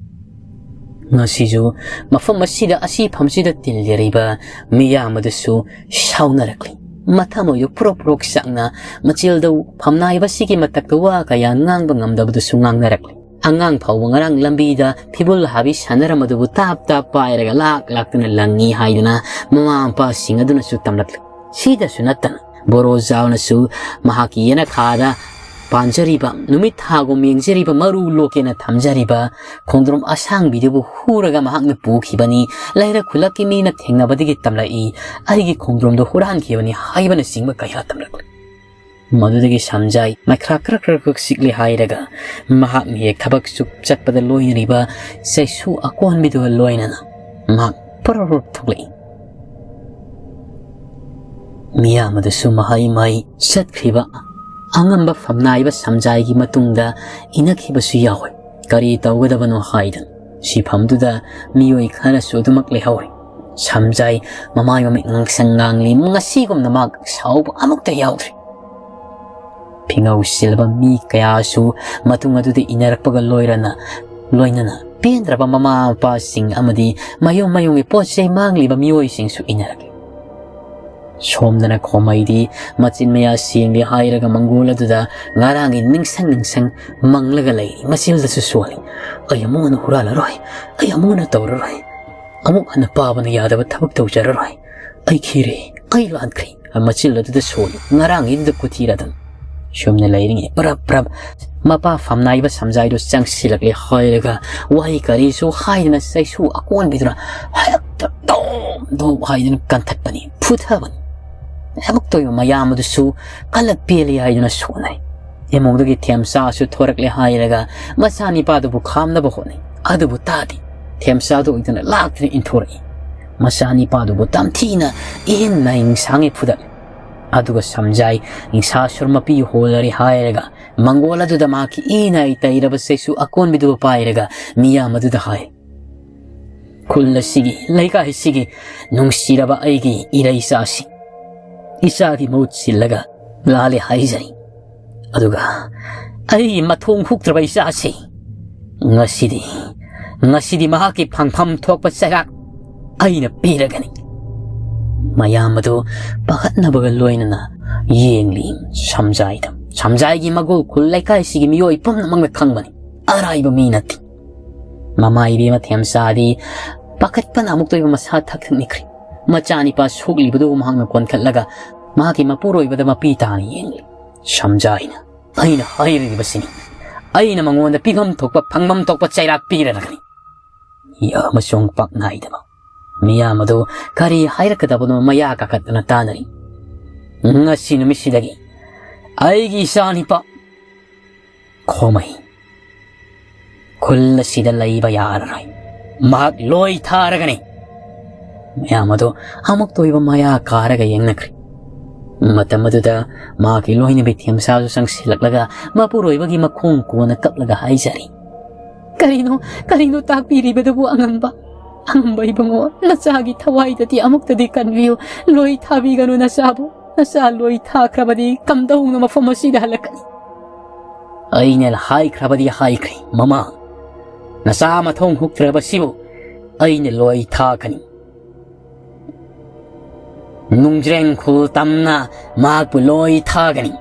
ꯉꯁꯤꯁꯨ ꯃꯐꯝ ꯑꯁꯤꯗ, ꯑꯁꯤꯐꯝꯁꯤꯗ ꯇꯤꯜꯂꯤꯔꯤꯕ ꯃꯤꯌꯥꯝ ꯑꯗꯨꯁꯨ ꯁꯥꯎꯅꯔꯛꯂꯤ꯫ ꯃꯊꯃꯣꯏꯗꯨ ꯄꯨꯔꯣꯛ ꯄꯨꯔꯣꯛ ꯆꯥꯛꯅ ꯃꯆꯤꯜꯗ ꯐꯝꯅꯥꯏꯕꯁꯤꯒꯤ ꯃꯊꯛꯇ ꯋꯥ ꯀꯌꯥ ꯉꯥꯡꯕ ꯉꯝꯗꯕꯗꯨꯁꯨ ꯉꯥꯡꯅꯔꯛꯂꯤ꯫ ꯑꯉꯥꯡ ꯐꯥꯎꯕ ꯉꯔꯥꯡ ꯂꯝꯕꯤꯗ ꯐꯤꯕꯨꯜ ꯍꯥꯕꯤ ꯁꯥꯟꯅꯔꯝꯕꯗꯨꯕꯨ ꯇꯥꯞ ꯇꯥꯞ ꯄꯥꯏꯔꯒ ꯂꯥꯛ ꯂꯥꯛꯇꯨꯅ ꯂꯪꯉꯤ ꯍꯥꯏꯗꯨꯅ ꯃꯃꯥ ꯃꯄꯥꯁꯤꯡ ꯑꯗꯨꯅꯁꯨ ꯇꯝꯂꯛꯂꯤ꯫ ꯁꯤꯗꯁꯨ ꯅꯠꯇꯅ ꯕꯣꯔꯣꯖꯥꯎꯅꯁꯨ ꯃꯍꯥꯛꯀꯤ ꯌꯦꯅꯈꯥꯗ ꯄꯥꯟꯖꯔꯤꯕ, ꯅꯨꯃꯤꯠ ꯊꯥꯒꯨꯝ ꯌꯦꯡꯖꯔꯤꯕ, ꯃꯔꯨ ꯂꯣꯛꯀꯦꯅ ꯊꯝꯖꯔꯤꯕ ꯈꯣꯡꯗ꯭ꯔꯨꯝ ꯑꯁꯥꯡꯕꯤꯗꯨꯕꯨ ꯍꯨꯔꯒ ꯃꯍꯥꯛꯅ ꯄꯨꯈꯤꯕꯅꯤ꯫ ꯂꯩꯔꯛ ꯈꯨꯜꯂꯛꯀꯤ ꯃꯤꯅ ꯊꯦꯡꯅꯕꯗꯒꯤ ꯇꯝꯂꯛꯏ, "ꯑꯩꯒꯤ ꯈꯣꯡꯗ꯭ꯔꯨꯝꯗꯨ ꯍꯨꯔꯥꯟꯈꯤꯕꯅꯤ" ꯍꯥꯏꯕꯅꯆꯤꯡꯕ ꯀꯌꯥ ꯇꯝꯂꯛꯂꯤ꯫ ꯃꯗꯨꯗꯒꯤ ꯁꯝꯖꯥꯏ ꯃꯩꯈ꯭ꯔꯥ ꯀ꯭ꯔꯛ ꯀ꯭ꯔꯛ ꯀ꯭ꯔꯛ ꯆꯤꯛꯂꯤ ꯍꯥꯏꯔꯒ ꯃꯍꯥꯛꯅ ꯍꯦꯛ ꯊꯕꯛ ꯆꯨꯞ ꯆꯠꯄꯗ ꯂꯣꯏꯅꯔꯤꯕ ꯆꯩꯁꯨ ꯑꯀꯣꯟꯕꯤꯗꯨꯒ ꯂꯣꯏꯅꯅ ꯃꯍꯥꯛ ꯄꯔꯣꯔꯣꯞ ꯊꯣꯛꯂꯛꯏ꯫ ꯃꯤꯌꯥꯝ ꯑꯗꯨꯁꯨ ꯃꯍꯩ ꯃꯍꯩ ꯆꯠꯈ꯭ꯔꯤꯕ ꯑꯉꯝꯕ ꯐꯝꯅꯥꯏꯕ ꯁꯝꯖꯥꯏꯒꯤ ꯃꯇꯨꯡꯗ ꯏꯅꯈꯤꯕꯁꯨ ꯌꯥꯎꯏ꯫ ꯀꯔꯤ ꯇꯧꯒꯗꯕꯅꯣ ꯍꯥꯏꯗꯅ ꯁꯤꯐꯝꯗꯨꯗ ꯃꯤꯑꯣꯏ ꯈꯔꯁꯨ ꯑꯗꯨꯃꯛ ꯂꯩꯍꯧꯔꯤ꯫ ꯁꯝꯖꯥꯏ ꯃꯃꯥꯏ ꯃꯃꯤꯠ ꯉꯥꯡꯁꯪ ꯉꯥꯡꯂꯤ꯫ ꯉꯁꯤꯒꯨꯝꯅ ꯃꯍꯥꯛ ꯁꯥꯎꯕ ꯑꯃꯨꯛꯇ ꯌꯥꯎꯗ꯭ꯔꯤ꯫ ꯐꯤꯉꯧ ꯁꯤꯜꯂꯕ ꯃꯤ ꯀꯌꯥꯁꯨ ꯃꯇꯨꯡ ꯑꯗꯨꯗ ꯏꯟꯅꯔꯛꯄꯒ ꯂꯣꯏꯔꯅ, ꯂꯣꯏꯅꯅ ꯄꯦꯟꯗ꯭ꯔꯕ ꯃꯃꯥ ꯃꯄꯥꯁꯤꯡ ꯑꯃꯗꯤ ꯃꯌꯨꯝ ꯃꯌꯨꯝꯒꯤ ꯄꯣꯠ ꯆꯩ ꯃꯥꯡꯂꯤꯕ ꯃꯤꯑꯣꯏꯁꯤꯡꯁꯨ ꯏꯟꯅꯔꯛꯂꯤ꯫ ꯁꯣꯝꯗꯅ ꯈꯣꯃꯩꯗꯤ ꯃꯆꯤꯟ ꯃꯌꯥ ꯁꯦꯡꯂꯤ ꯍꯥꯏꯔꯒ ꯃꯪꯒꯣꯜ ꯑꯗꯨꯗ ꯉꯔꯥꯡꯒꯤ ꯅꯤꯡꯁꯪ ꯅꯤꯡꯁꯪ ꯃꯪꯂꯒ ꯂꯩꯔꯤ꯫ ꯃꯆꯤꯜꯗꯁꯨ ꯁꯣꯜꯂꯤ, "ꯑꯩ ꯑꯃꯨꯛ ꯍꯟꯅ ꯍꯨꯔꯥꯜꯂꯔꯣꯏ, ꯑꯩ ꯑꯃꯨꯛ ꯍꯟꯅ ꯇꯧꯔꯔꯣꯏ, ꯑꯃꯨꯛ ꯍꯟꯅ ꯄꯥꯕꯅ ꯌꯥꯗꯕ ꯊꯕꯛ ꯇꯧꯖꯔꯔꯣꯏ꯫ ꯑꯩ ꯈꯤꯔꯦ, ꯑꯩ ꯂꯥꯟꯈ꯭ꯔꯦ"꯫ ꯃꯆꯤꯜ ꯑꯗꯨꯗ ꯁꯣꯜꯂꯤ꯫ ꯉꯔꯥꯡꯒꯤꯗꯨꯗ ꯀꯨꯊꯤꯔꯗꯅ ꯁꯨꯝꯅ ꯂꯩꯔꯤꯉꯩ ꯄ꯭ꯔꯞ ꯄ꯭ꯔꯞ ꯃꯄꯥ ꯐꯝꯅꯥꯏꯕ ꯁꯝꯖꯥꯏꯗꯨ ꯆꯪꯁꯤꯜꯂꯛꯂꯦ ꯍꯥꯏꯔꯒ ꯋꯥꯍꯩ ꯀꯔꯤꯁꯨ ꯍꯥꯏꯗꯅ ꯆꯩꯁꯨ ꯑꯀꯣꯟꯕꯤꯗꯨꯅ ꯍꯦꯛꯇ ꯗꯣꯝ ꯗꯣꯝ ꯍꯥꯏꯗꯨꯅ ꯀꯟꯊꯠꯄꯅꯤ, ꯐꯨꯊꯕꯅꯤ꯫ ꯊꯕꯛ ꯇꯧꯔꯤꯕ ꯃꯌꯥꯝ ꯑꯗꯨꯁꯨ ꯀꯜꯂ ꯄꯦꯜꯂꯤ ꯍꯥꯏꯗꯨꯅ ꯁꯣꯟꯅꯩ꯫ ꯏꯃꯨꯡꯗꯒꯤ ꯊꯦꯝꯆꯥꯁꯨ ꯊꯣꯔꯛꯂꯦ ꯍꯥꯏꯔꯒ ꯃꯆꯥꯅꯤꯄꯥꯗꯨꯕꯨ ꯈꯥꯝꯅꯕ ꯍꯣꯠꯅꯩ꯫ ꯑꯗꯨꯕꯨ ꯇꯥꯗꯦ꯫ ꯊꯦꯝꯆꯥꯗꯨ ꯑꯣꯏꯗꯨꯅ ꯂꯥꯛꯇꯨꯅ ꯏꯟꯊꯣꯔꯛꯏ꯫ ꯃꯆꯥꯅꯤꯄꯥꯗꯨꯕꯨ ꯇꯝꯊꯤꯅ ꯏꯍꯤꯟ ꯅꯥꯍꯤꯡ ꯁꯥꯡꯉꯦ ꯐꯨꯗꯠꯂꯤ꯫ ꯑꯗꯨꯒ ꯁꯝꯖꯥꯏ ꯅꯤꯡꯁꯥ ꯁꯨꯔ ꯃꯄꯤ ꯍꯣꯜꯂꯔꯦ ꯍꯥꯏꯔꯒ ꯃꯪꯒꯣꯜ ꯑꯗꯨꯗ ꯃꯍꯥꯛꯀꯤ ꯏꯅꯥꯏ ꯇꯩꯔꯕ ꯆꯩꯁꯨ ꯑꯀꯣꯟꯕꯤꯗꯨꯕꯨ ꯄꯥꯏꯔꯒ ꯃꯤꯌꯥꯝ ꯑꯗꯨꯗ ꯍꯥꯏ, "ꯈꯨꯜ ꯑꯁꯤꯒꯤ, ꯂꯩꯀꯥꯏ ꯑꯁꯤꯒꯤ ꯅꯨꯡꯁꯤꯔꯕ ꯑꯩꯒꯤ ꯏꯔꯩꯆꯥꯁꯤꯡ, ꯏꯆꯥꯒꯤ ꯃꯍꯨꯠ ꯁꯤꯜꯂꯒ ꯂꯥꯜꯂꯦ ꯍꯥꯏꯖꯔꯤ꯫ ꯑꯗꯨꯒ ꯑꯩꯒꯤ ꯃꯊꯣꯡ ꯍꯨꯛꯇ꯭ꯔꯕ ꯏꯆꯥꯁꯤ ꯉꯁꯤꯗꯤ, ꯉꯁꯤꯗꯤ ꯃꯍꯥꯛꯀꯤ ꯐꯪꯐꯝ ꯊꯣꯛꯄ ꯆꯩꯔꯥꯛ ꯑꯩꯅ ꯄꯤꯔꯒꯅꯤ꯫ ꯃꯌꯥꯝ ꯑꯗꯨ ꯄꯥꯈꯠꯅꯕꯒ ꯂꯣꯏꯅꯅ ꯌꯦꯡꯂꯤ ꯁꯝꯖꯥꯏꯗ꯫ ꯁꯝꯖꯥꯏꯒꯤ ꯃꯒꯨꯜ ꯈꯨꯜ ꯂꯩꯀꯥꯏꯁꯤꯒꯤ ꯃꯤꯑꯣꯏ ꯄꯨꯝꯅꯃꯛꯅ ꯈꯪꯕꯅꯤ꯫ ꯑꯔꯥꯏꯕ ꯃꯤ ꯅꯠꯇꯦ꯫ ꯃꯃꯥ ꯏꯕꯦꯝꯃ ꯊꯦꯝꯆꯥꯗꯤ ꯄꯥꯈꯠꯄꯅ ꯑꯃꯨꯛꯇ ꯑꯣꯏꯕ ꯃꯁꯥ ꯊꯛ ꯊꯛ ꯅꯤꯛꯈ꯭ꯔꯦ꯫ ꯃꯆꯥꯅꯤꯄꯥ ꯁꯣꯛꯂꯤꯕꯗꯨ ꯃꯍꯥꯛꯅ ꯀꯣꯟꯈꯠꯂꯒ ꯃꯍꯥꯛꯀꯤ ꯃꯄꯨꯔꯣꯏꯕꯗ ꯃꯄꯤ ꯇꯥꯅ ꯌꯦꯡꯂꯤ꯫ ꯁꯝꯖꯥꯏꯅ, "ꯑꯩꯅ ꯍꯥꯏꯔꯤꯕꯁꯤꯅꯤ, ꯑꯩꯅ ꯃꯉꯣꯟꯗ ꯄꯤꯐꯝ ꯊꯣꯛꯄ, ꯐꯪꯐꯝ ꯊꯣꯛꯄ ꯆꯩꯔꯥꯛ ꯄꯤꯔꯗꯕꯅꯤ"꯫ ꯌꯥ ꯑꯃꯁꯨꯡ ꯄꯥꯛ ꯅꯥꯏꯗꯕ ꯃꯤꯌꯥꯝ ꯑꯗꯨ ꯀꯔꯤ ꯍꯥꯏꯔꯛꯀꯗꯕꯅꯣ ꯃꯌꯥ ꯀꯥꯈꯠꯇꯅ ꯇꯥꯅꯔꯤ꯫ ꯉꯁꯤ ꯅꯨꯃꯤꯠꯁꯤꯗꯒꯤ ꯑꯩꯒꯤ ꯏꯆꯥꯅꯤꯄꯥ ꯈꯣꯃꯩ ꯈꯨꯜ ꯑꯁꯤꯗ ꯂꯩꯕ ꯌꯥꯔꯔꯣꯏ꯫ ꯃꯍꯥꯛ ꯂꯣꯏ ꯊꯥꯔꯒꯅꯤ꯫ ꯃꯌꯥꯝ ꯑꯗꯨ ꯑꯃꯨꯛꯇ ꯑꯣꯏꯕ ꯃꯌꯥ ꯀꯥꯔꯒ ꯌꯦꯡꯅꯈ꯭ꯔꯦ꯫ ꯃꯇꯝ ꯑꯗꯨꯗ ꯃꯍꯥꯛꯀꯤ ꯂꯣꯏꯅꯕꯤ ꯊꯦꯝꯁꯥꯁꯨ ꯆꯪꯁꯤꯜꯂꯛꯂꯒ ꯃꯄꯨꯔꯣꯏꯕꯒꯤ ꯃꯈꯣꯡ ꯀꯣꯟꯅ ꯀꯞꯂꯒ ꯍꯥꯏꯖꯔꯤ, "ꯀꯔꯤꯅꯣ, ꯀꯔꯤꯅꯣ ꯇꯥꯛꯄꯤꯔꯤꯕꯗꯨꯕꯨ ꯑꯉꯝꯕ? ꯑꯉꯝꯕ ꯏꯕꯨꯡꯉꯣ, ꯅꯆꯥꯒꯤ ꯊꯋꯥꯏꯗꯗꯤ ꯑꯃꯨꯛꯇꯗꯤ ꯀꯟꯕꯤꯌꯨ꯫ ꯂꯣꯏ ꯊꯥꯕꯤꯒꯅꯨ ꯅꯆꯥꯕꯨ꯫ ꯅꯆꯥ ꯂꯣꯏ ꯊꯥꯈ꯭ꯔꯕꯗꯤ ꯀꯝꯗꯧꯅ ꯃꯐꯝ ꯑꯁꯤꯗ ꯍꯜꯂꯛꯀꯅꯤ?" ꯑꯩꯅ ꯍꯥꯏꯈ꯭ꯔꯕꯗꯤ ꯍꯥꯏꯈ꯭ꯔꯦ, ꯃꯃꯥ꯫ ꯅꯆꯥ ꯃꯊꯣꯡ ꯍꯨꯛꯇ꯭ꯔꯕꯁꯤꯕꯨ ꯑꯩꯅ ꯂꯣꯏ ꯊꯥꯒꯅꯤ꯫ ꯅꯨꯡꯖ꯭ꯔꯦꯡ ꯈꯨꯜ ꯇꯝꯅ ꯃꯍꯥꯛꯄꯨ ꯂꯣꯏ ꯊꯥꯒꯅꯤ꯫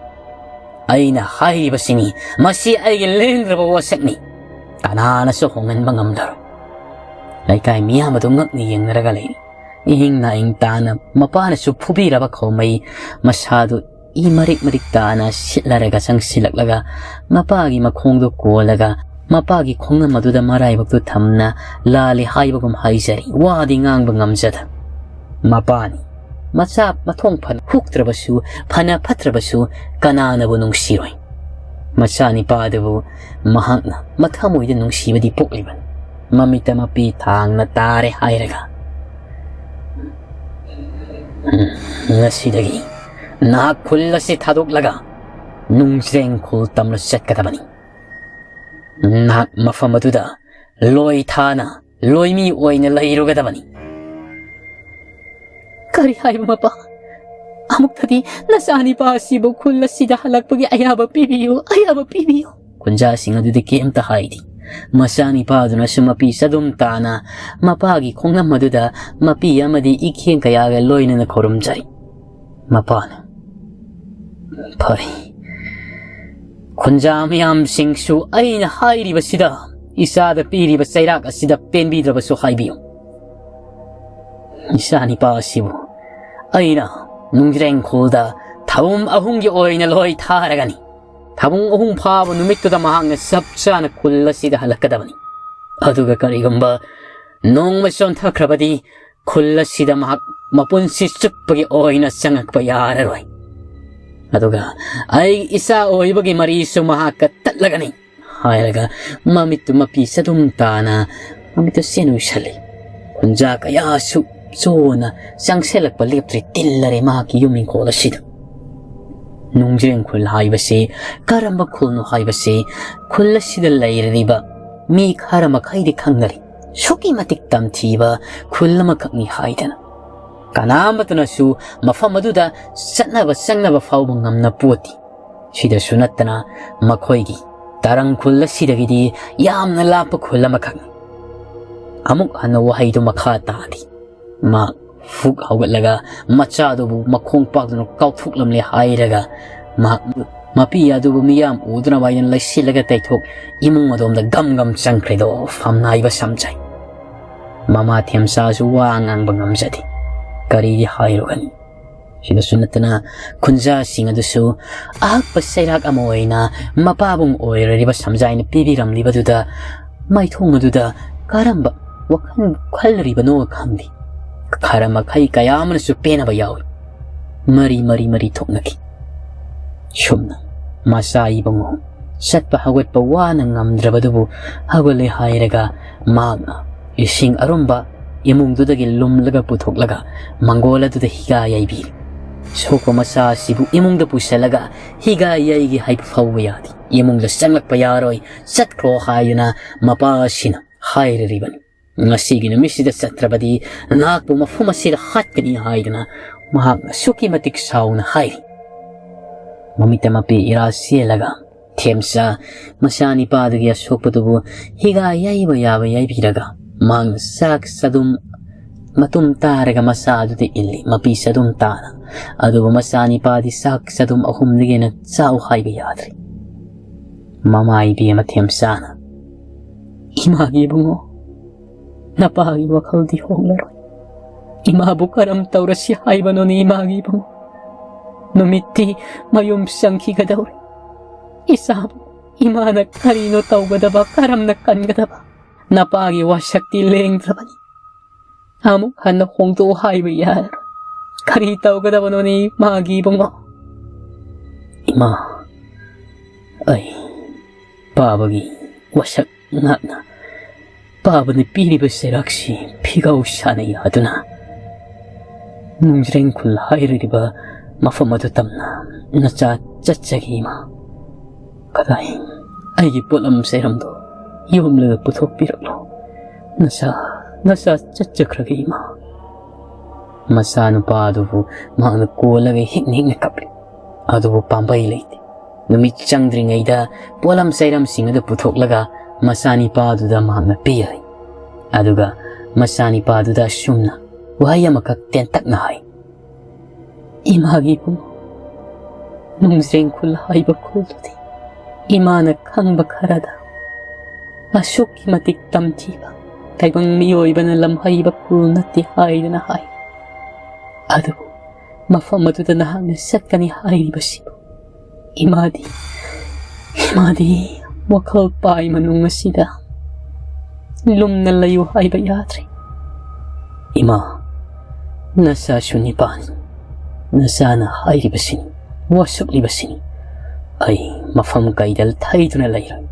ꯑꯩꯅ ꯍꯥꯏꯔꯤꯕꯁꯤꯅꯤ, ꯃꯁꯤ ꯑꯩꯒꯤ ꯂꯦꯡꯗ꯭ꯔꯕ ꯋꯥꯁꯛꯅꯤ꯫ ꯀꯅꯥꯅꯁꯨ ꯍꯣꯡꯍꯟꯕ ꯉꯝꯂꯔꯣꯏ꯫ ꯂꯩꯀꯥꯏ ꯃꯤꯌꯥꯝ ꯑꯗꯨ ꯉꯛꯅ ꯌꯦꯡꯅꯔꯒ ꯂꯩꯔꯤ꯫ ꯏꯍꯤꯡ ꯅꯥꯍꯤꯡ ꯇꯥꯅ ꯃꯄꯥꯅꯁꯨ ꯐꯨꯕꯤꯔꯕ ꯈꯣꯃꯩ ꯃꯁꯥꯗꯨ ꯏ ꯃꯔꯤꯛ ꯃꯔꯤꯛ ꯇꯥꯅ ꯁꯤꯠꯂꯔꯒ ꯆꯪꯁꯤꯜꯂꯛꯂꯒ ꯃꯄꯥꯒꯤ ꯃꯈꯣꯡꯗꯨ ꯀꯣꯜꯂꯒ ꯃꯄꯥꯒꯤ ꯈꯣꯡꯅꯝ ꯑꯗꯨꯗ ꯃꯔꯥꯏꯕꯛꯇꯨ ꯊꯝꯅ ꯂꯥꯜꯂꯦ ꯍꯥꯏꯕꯒꯨꯝ ꯍꯥꯏꯖꯔꯤ꯫ ꯋꯥꯗꯤ ꯉꯥꯡꯕ ꯉꯝꯖꯗ꯫ ꯃꯄꯥꯅꯤ꯫ ꯃꯆꯥ ꯃꯊꯣꯡ ꯐꯅ ꯍꯨꯛꯇ꯭ꯔꯕꯁꯨ, ꯐꯅ ꯐꯠꯇ꯭ꯔꯕꯁꯨ ꯀꯅꯥꯅꯕꯨ ꯅꯨꯡꯁꯤꯔꯣꯏ? ꯃꯆꯥꯅꯤꯄꯥꯗꯨꯕꯨ ꯃꯍꯥꯛꯅ ꯃꯊꯃꯣꯏꯗ ꯅꯨꯡꯁꯤꯕꯗꯤ ꯄꯣꯛꯂꯤꯕꯅꯤ꯫ ꯃꯃꯤꯠꯇ ꯃꯄꯤ ꯊꯥꯡꯅ ꯇꯥꯔꯦ ꯍꯥꯏꯔꯒ, "ꯉꯁꯤꯗꯒꯤ ꯅꯍꯥꯛ ꯈꯨꯜ ꯑꯁꯤ ꯊꯥꯗꯣꯛꯂꯒ ꯅꯨꯡꯖ꯭ꯔꯦꯡ ꯈꯨꯜ ꯇꯝꯅ ꯆꯠꯀꯗꯕꯅꯤ꯫ ꯅꯍꯥꯛ ꯃꯐꯝ ꯑꯗꯨꯗ ꯂꯣꯏ ꯊꯥꯅ ꯂꯣꯏꯃꯤ ꯑꯣꯏꯅ ꯂꯩꯔꯨꯒꯗꯕꯅꯤ"꯫ "ꯀꯔꯤ ꯍꯥꯏꯕ, ꯃꯄꯥ? ꯑꯃꯨꯛꯇꯗꯤ ꯅꯆꯥꯅꯤꯄꯥ ꯑꯁꯤꯕꯨ ꯈꯨꯜ ꯑꯁꯤꯗ ꯍꯜꯂꯛꯄꯒꯤ ꯑꯌꯥꯕ ꯄꯤꯕꯤꯌꯨ, ꯑꯌꯥꯕ ꯄꯤꯕꯤꯌꯨ꯫ ꯈꯨꯟꯖꯥꯁꯤꯡ ꯑꯗꯨꯗꯤ ꯀꯩꯝꯇ ꯍꯥꯏꯗꯦ꯫ ꯃꯆꯥꯅꯤꯄꯥꯗꯨꯅꯁꯨ ꯃꯄꯤ ꯆꯗꯨꯝ ꯇꯥꯅ ꯃꯄꯥꯒꯤ ꯈꯣꯡꯂꯝ ꯑꯗꯨꯗ ꯃꯄꯤ ꯑꯃꯗꯤ ꯏꯈꯦꯡ ꯀꯌꯥꯒ ꯂꯣꯏꯅꯅ ꯈꯨꯔꯨꯝꯖꯔꯤ꯫ ꯃꯄꯥꯅ, "ꯐꯔꯦ, ꯈꯨꯟꯖꯥ ꯃꯌꯥꯝꯁꯤꯡꯁꯨ ꯑꯩꯅ ꯍꯥꯏꯔꯤꯕꯁꯤꯗ, ꯏꯆꯥꯗ ꯄꯤꯔꯤꯕ ꯆꯩꯔꯥꯛ ꯑꯁꯤꯗ ꯄꯦꯟꯕꯤꯗ꯭ꯔꯕꯁꯨ ꯍꯥꯏꯕꯤꯌꯨ꯫ ꯏꯆꯥꯅꯤꯄꯥ ꯑꯁꯤꯕꯨ ꯑꯩꯅ ꯅꯨꯡꯖ꯭ꯔꯦꯡ ꯈꯨꯜꯗ ꯊꯥꯕꯨꯝ ꯑꯍꯨꯝꯒꯤ ꯑꯣꯏꯅ ꯂꯣꯏ ꯊꯥꯔꯒꯅꯤ꯫ ꯊꯥꯕꯨꯝ ꯑꯍꯨꯝ ꯐꯥꯕ ꯅꯨꯃꯤꯠꯇꯨꯗ ꯃꯍꯥꯛꯅ ꯆꯞ ꯆꯥꯅ ꯈꯨꯜ ꯑꯁꯤꯗ ꯍꯜꯂꯛꯀꯗꯕꯅꯤ꯫ ꯑꯗꯨꯒ ꯀꯔꯤꯒꯨꯝꯕ ꯅꯣꯡꯃ ꯆꯣꯟꯊꯈ꯭ꯔꯕꯗꯤ ꯈꯨꯜ ꯑꯁꯤꯗ ꯃꯍꯥꯛ ꯃꯄꯨꯟꯁꯤ ꯆꯨꯞꯄꯒꯤ ꯑꯣꯏꯅ ꯆꯪꯉꯛꯄ ꯌꯥꯔꯔꯣꯏ꯫ ꯑꯗꯨꯒ ꯑꯩ ꯏꯆꯥ ꯑꯣꯏꯕꯒꯤ ꯃꯔꯤꯁꯨ ꯃꯍꯥꯛꯀ ꯇꯠꯂꯒꯅꯤ," ꯍꯥꯏꯔꯒ ꯃꯃꯤꯠꯇꯨ ꯃꯄꯤ ꯆꯗꯨꯝ ꯇꯥꯅ ꯃꯃꯤꯠꯇꯨ ꯆꯦꯟ ꯎꯏꯁꯜꯂꯤ꯫ ꯈꯨꯟꯖꯥ ꯀꯌꯥꯁꯨ ꯆꯣꯟꯅ ꯆꯪꯁꯤꯜꯂꯛꯄ ꯂꯦꯞꯇ꯭ꯔꯤ, ꯇꯤꯜꯂꯔꯦ ꯃꯍꯥꯛꯀꯤ ꯌꯨꯝ ꯏꯪꯈꯣꯜ ꯑꯁꯤꯗ꯫ ꯅꯨꯡꯖ꯭ꯔꯦꯡ ꯈꯨꯜ ꯍꯥꯏꯕꯁꯤ ꯀꯔꯝꯕ ꯈꯨꯜꯅꯣ ꯍꯥꯏꯕꯁꯤ ꯈꯨꯜ ꯑꯁꯤꯗ ꯂꯩꯔꯤꯕ ꯃꯤ ꯈꯔ ꯃꯈꯩꯗꯤ ꯈꯪꯅꯔꯤ꯫ ꯁꯨꯛꯀꯤ ꯃꯇꯤꯛ ꯇꯝꯊꯤꯕ ꯈꯨꯜ ꯑꯃꯈꯛꯅꯤ ꯍꯥꯏꯗꯅ ꯀꯅꯥ ꯑꯃꯠꯇꯅꯁꯨ ꯃꯐꯝ ꯑꯗꯨꯗ ꯆꯠꯅꯕ ꯆꯪꯅꯕ ꯐꯥꯎꯕ ꯉꯝꯅ ꯄꯣꯠꯇꯦ꯫ ꯁꯤꯗꯁꯨ ꯅꯠꯇꯅ ꯃꯈꯣꯏꯒꯤ ꯇꯔꯪ ꯈꯨꯜ ꯑꯁꯤꯗꯒꯤꯗꯤ ꯌꯥꯝꯅ ꯂꯥꯞꯄ ꯈꯨꯜ ꯑꯃꯈꯛꯅꯤ꯫ ꯑꯃꯨꯛ ꯍꯟꯅ ꯋꯥꯍꯩꯗꯨ ꯃꯈꯥ ꯇꯥꯗꯦ꯫ ꯃꯍꯥꯛ ꯐꯨꯛ ꯍꯧꯒꯠꯂꯒ ꯃꯆꯥꯗꯨꯕꯨ ꯃꯈꯣꯡ ꯄꯥꯛꯇꯨꯅ ꯀꯥꯎꯊꯣꯛꯂꯝꯂꯦ ꯍꯥꯏꯔꯒ ꯃꯍꯥꯛ ꯃꯄꯤ ꯑꯗꯨꯕꯨ ꯃꯤꯌꯥꯝ ꯎꯗꯅꯕ ꯍꯥꯏꯅ ꯂꯩꯁꯤꯜꯂꯒ ꯇꯩꯊꯣꯛ ꯏꯃꯨꯡ ꯑꯗꯣꯝꯗ ꯒꯝ ꯒꯝ ꯆꯪꯈ꯭ꯔꯦꯗꯣ꯫ ꯐꯝꯅꯥꯏꯕ ꯁꯝꯖꯩ꯫ ꯃꯃꯥ ꯊꯦꯝꯆꯥꯁꯨ ꯋꯥ ꯉꯥꯡꯕ ꯉꯝꯖꯗꯦ꯫ ꯀꯔꯤꯗꯤ ꯍꯥꯏꯔꯨꯒꯅꯤ? ꯁꯤꯗꯁꯨ ꯅꯠꯇꯅ ꯈꯨꯟꯖꯥꯁꯤꯡ ꯑꯗꯨꯁꯨ ꯑꯍꯛꯄ ꯆꯩꯔꯥꯛ ꯑꯃ ꯑꯣꯏꯅ ꯃꯄꯥꯕꯨꯡ ꯑꯣꯏꯔꯤꯕ ꯁꯝꯖꯥꯏꯅ ꯄꯤꯕꯤꯔꯝꯂꯤꯕꯗꯨꯗ ꯃꯥꯏꯊꯣꯡ ꯑꯗꯨꯗ ꯀꯔꯝꯕ ꯋꯥꯈꯜ ꯈꯜꯂꯤꯕꯅꯣ ꯈꯪꯗꯦ꯫ ꯈꯔ ꯃꯈꯩ ꯀꯌꯥ ꯑꯃꯅꯁꯨ ꯄꯦꯟꯅꯕ ꯌꯥꯎꯏ꯫ ꯃꯔꯤ ꯃꯔꯤ ꯃꯔꯤ ꯊꯣꯛꯅꯈꯤ꯫ ꯁꯨꯝꯅ ꯃꯆꯥ ꯏꯕꯨꯡꯉꯣ ꯆꯠꯄ ꯍꯧꯒꯠꯄ ꯋꯥꯅ ꯉꯝꯗ꯭ꯔꯕꯗꯨꯕꯨ ꯍꯧꯒꯠꯂꯦ ꯍꯥꯏꯔꯒ ꯃꯍꯥꯛꯅ ꯏꯁꯤꯡ ꯑꯔꯨꯝꯕ ꯏꯃꯨꯡꯗꯨꯗꯒꯤ ꯂꯨꯝꯂꯒ ꯄꯨꯊꯣꯛꯂꯒ ꯃꯪꯒꯣꯜ ꯑꯗꯨꯗ ꯍꯤꯒꯥ ꯌꯩꯕꯤꯔꯤ꯫ ꯁꯣꯛꯄ ꯃꯆꯥ ꯑꯁꯤꯕꯨ ꯏꯃꯨꯡꯗ ꯄꯨꯁꯤꯜꯂꯒ ꯍꯤꯒꯥ ꯌꯩꯒꯦ ꯍꯥꯏꯕ ꯐꯥꯎꯕ ꯌꯥꯗꯦ꯫ ꯏꯃꯨꯡꯗ ꯆꯪꯂꯛꯄ ꯌꯥꯔꯣꯏ, ꯆꯠꯈ꯭ꯔꯣ ꯍꯥꯏꯗꯨꯅ ꯃꯄꯥ ꯑꯁꯤꯅ ꯍꯥꯏꯔꯤꯕꯅꯤ꯫ ꯉꯁꯤꯒꯤ ꯅꯨꯃꯤꯠꯁꯤꯗ ꯆꯠꯇ꯭ꯔꯕꯗꯤ ꯅꯍꯥꯛꯄꯨ ꯃꯐꯝ ꯑꯁꯤꯗ ꯍꯥꯠꯀꯅꯤ ꯍꯥꯏꯗꯨꯅ ꯃꯍꯥꯛ ꯑꯁꯨꯛꯀꯤ ꯃꯇꯤꯛ ꯁꯥꯎꯅ ꯍꯥꯏꯔꯤ꯫ ꯃꯃꯤꯠꯇ ꯃꯄꯤ ꯏꯔꯥ ꯆꯦꯜꯂꯒ ꯊꯦꯝꯆꯥ ꯃꯆꯥꯅꯤꯄꯥꯗꯨꯒꯤ ꯑꯁꯣꯛꯄꯗꯨꯕꯨ ꯍꯤꯒꯥ ꯌꯩꯕ ꯌꯥꯕ ꯌꯩꯕꯤꯔꯒ ꯃꯍꯥꯛꯅ ꯆꯥꯛ ꯆꯗꯨꯝ ꯃꯇꯨꯝ ꯇꯥꯔꯒ ꯃꯆꯥ ꯑꯗꯨꯗ ꯏꯜꯂꯤ, ꯃꯄꯤ ꯆꯗꯨꯝ ꯇꯥꯅ꯫ ꯑꯗꯨꯕꯨ ꯃꯆꯥꯅꯤꯄꯥꯗꯤ ꯆꯥꯛ ꯆꯗꯨꯝ ꯑꯍꯨꯝꯗꯒꯤ ꯍꯦꯟꯅ ꯆꯥꯎ ꯍꯥꯏꯕ ꯌꯥꯗ꯭ꯔꯤ꯫ ꯃꯃꯥ ꯏꯕꯦꯝꯃ ꯊꯦꯝꯆꯥꯅ, "ꯏꯃꯥꯒꯤ ꯏꯕꯨꯡꯉꯣ, ꯅꯄꯥꯒꯤ ꯋꯥꯈꯜꯗꯤ ꯍꯣꯡꯂꯔꯣꯏ꯫ ꯏꯃꯥꯕꯨ ꯀꯔꯝ ꯇꯧꯔꯁꯤ ꯍꯥꯏꯕꯅꯣꯅꯦ ꯏꯃꯥꯒꯤ ꯏꯕꯨꯡꯉꯣ? ꯅꯨꯃꯤꯠꯇꯤ ꯃꯌꯨꯝ ꯆꯪꯈꯤꯒꯗꯧꯔꯦ꯫ ꯏꯆꯥꯕꯨ ꯏꯃꯥꯅ ꯀꯔꯤꯅꯣ ꯇꯧꯒꯗꯕ, ꯀꯔꯝꯅ ꯀꯟꯒꯗꯕ? ꯅꯄꯥꯒꯤ ꯋꯥꯁꯛꯇꯤ ꯂꯦꯡꯗ꯭ꯔꯕꯅꯤ꯫ ꯑꯃꯨꯛ ꯍꯟꯅ ꯍꯣꯡꯗꯣꯛꯎ ꯍꯥꯏꯕ ꯌꯥꯔꯔꯣꯏ꯫ ꯀꯔꯤ ꯇꯧꯒꯗꯕꯅꯣꯅꯦ ꯏꯃꯥꯒꯤ ꯏꯕꯨꯡꯉꯣ?" "ꯏꯃꯥ, ꯑꯩ ꯄꯥꯕꯒꯤ ꯋꯥꯁꯛ ꯉꯥꯛꯅ ꯄꯥꯕꯅ ꯄꯤꯔꯤꯕ ꯆꯩꯔꯥꯛꯁꯤ ꯐꯤꯒꯥꯎ ꯁꯥꯅ ꯌꯥꯗꯨꯅ ꯅꯨꯡꯖ꯭ꯔꯦꯡ ꯈꯨꯜ ꯍꯥꯏꯔꯤꯕ ꯃꯐꯝ ꯑꯗꯨ ꯇꯝꯅ ꯅꯆꯥ ꯆꯠꯆꯒꯦ ꯏꯃꯥ꯫ ꯀꯗꯥꯏ, ꯑꯩꯒꯤ ꯄꯣꯠꯂꯝ ꯆꯩꯔꯝꯗꯣ ꯌꯣꯝꯂꯒ ꯄꯨꯊꯣꯛꯄꯤꯔꯛꯂꯣ꯫ ꯅꯆꯥ, ꯅꯆꯥ ꯆꯠꯆꯈ꯭ꯔꯒꯦ ꯏꯃꯥ꯫" ꯃꯆꯥꯅꯨꯄꯥ ꯑꯗꯨꯕꯨ ꯃꯍꯥꯛꯅ ꯀꯣꯜꯂꯒ ꯍꯤꯛꯅ ꯍꯤꯛꯅ ꯀꯞꯂꯤ꯫ ꯑꯗꯨꯕꯨ ꯄꯥꯝꯕꯩ ꯂꯩꯇꯦ꯫ ꯅꯨꯃꯤꯠ ꯆꯪꯗ꯭ꯔꯤꯉꯩꯗ ꯄꯣꯠꯂꯝ ꯆꯩꯔꯝꯁꯤꯡ ꯑꯗꯨ ꯄꯨꯊꯣꯛꯂꯒ ꯃꯆꯥꯅꯤꯄꯥꯗꯨꯗ ꯃꯍꯥꯛꯅ ꯄꯤꯈ꯭ꯔꯦ꯫ ꯑꯗꯨꯒ ꯃꯆꯥꯅꯤꯄꯥꯗꯨꯗ ꯑꯁꯨꯝꯅ ꯋꯥꯍꯩ ꯑꯃꯈꯛ ꯇꯦꯟꯇꯛꯅ ꯍꯥꯏ, "ꯏꯃꯥꯒꯤ ꯏꯕꯨꯡꯉꯣ, ꯅꯨꯡꯖ꯭ꯔꯦꯡ ꯈꯨꯜ ꯍꯥꯏꯕ ꯈꯨꯜꯗꯨꯗꯤ ꯏꯃꯥꯅ ꯈꯪꯕ ꯈꯔꯗ ꯑꯁꯨꯛꯀꯤ ꯃꯇꯤꯛ ꯇꯝꯊꯤꯕ, ꯇꯥꯏꯕꯪ ꯃꯤꯑꯣꯏꯕꯅ ꯂꯝꯍꯩꯕ ꯈꯨꯜ ꯅꯠꯇꯦ ꯍꯥꯏꯗꯨꯅ ꯍꯥꯏ꯫ ꯑꯗꯨꯕꯨ ꯃꯐꯝ ꯑꯗꯨꯗ ꯅꯍꯥꯛꯅ ꯆꯠꯀꯅꯤ ꯍꯥꯏꯔꯤꯕꯁꯤꯕꯨ ꯏꯃꯥꯗꯤ, ꯏꯃꯥꯗꯤ ꯋꯥꯈꯜ ꯄꯥꯏ ꯃꯅꯨꯡ ꯑꯁꯤꯗ ꯂꯨꯝꯅ ꯂꯩꯌꯨ ꯍꯥꯏꯕ ꯌꯥꯗ꯭ꯔꯦ꯫ ꯏꯃꯥ, ꯅꯆꯥꯁꯨ ꯅꯤꯄꯥꯅꯤ꯫ ꯅꯆꯥꯅ ꯍꯥꯏꯔꯤꯕꯁꯤꯅꯤ, ꯋꯥꯁꯛꯂꯤꯕꯁꯤꯅꯤ꯫ ꯑꯩ ꯃꯐꯝ ꯀꯩꯗ ꯊꯩꯗꯨꯅ ꯂꯩꯔꯣꯏ꯫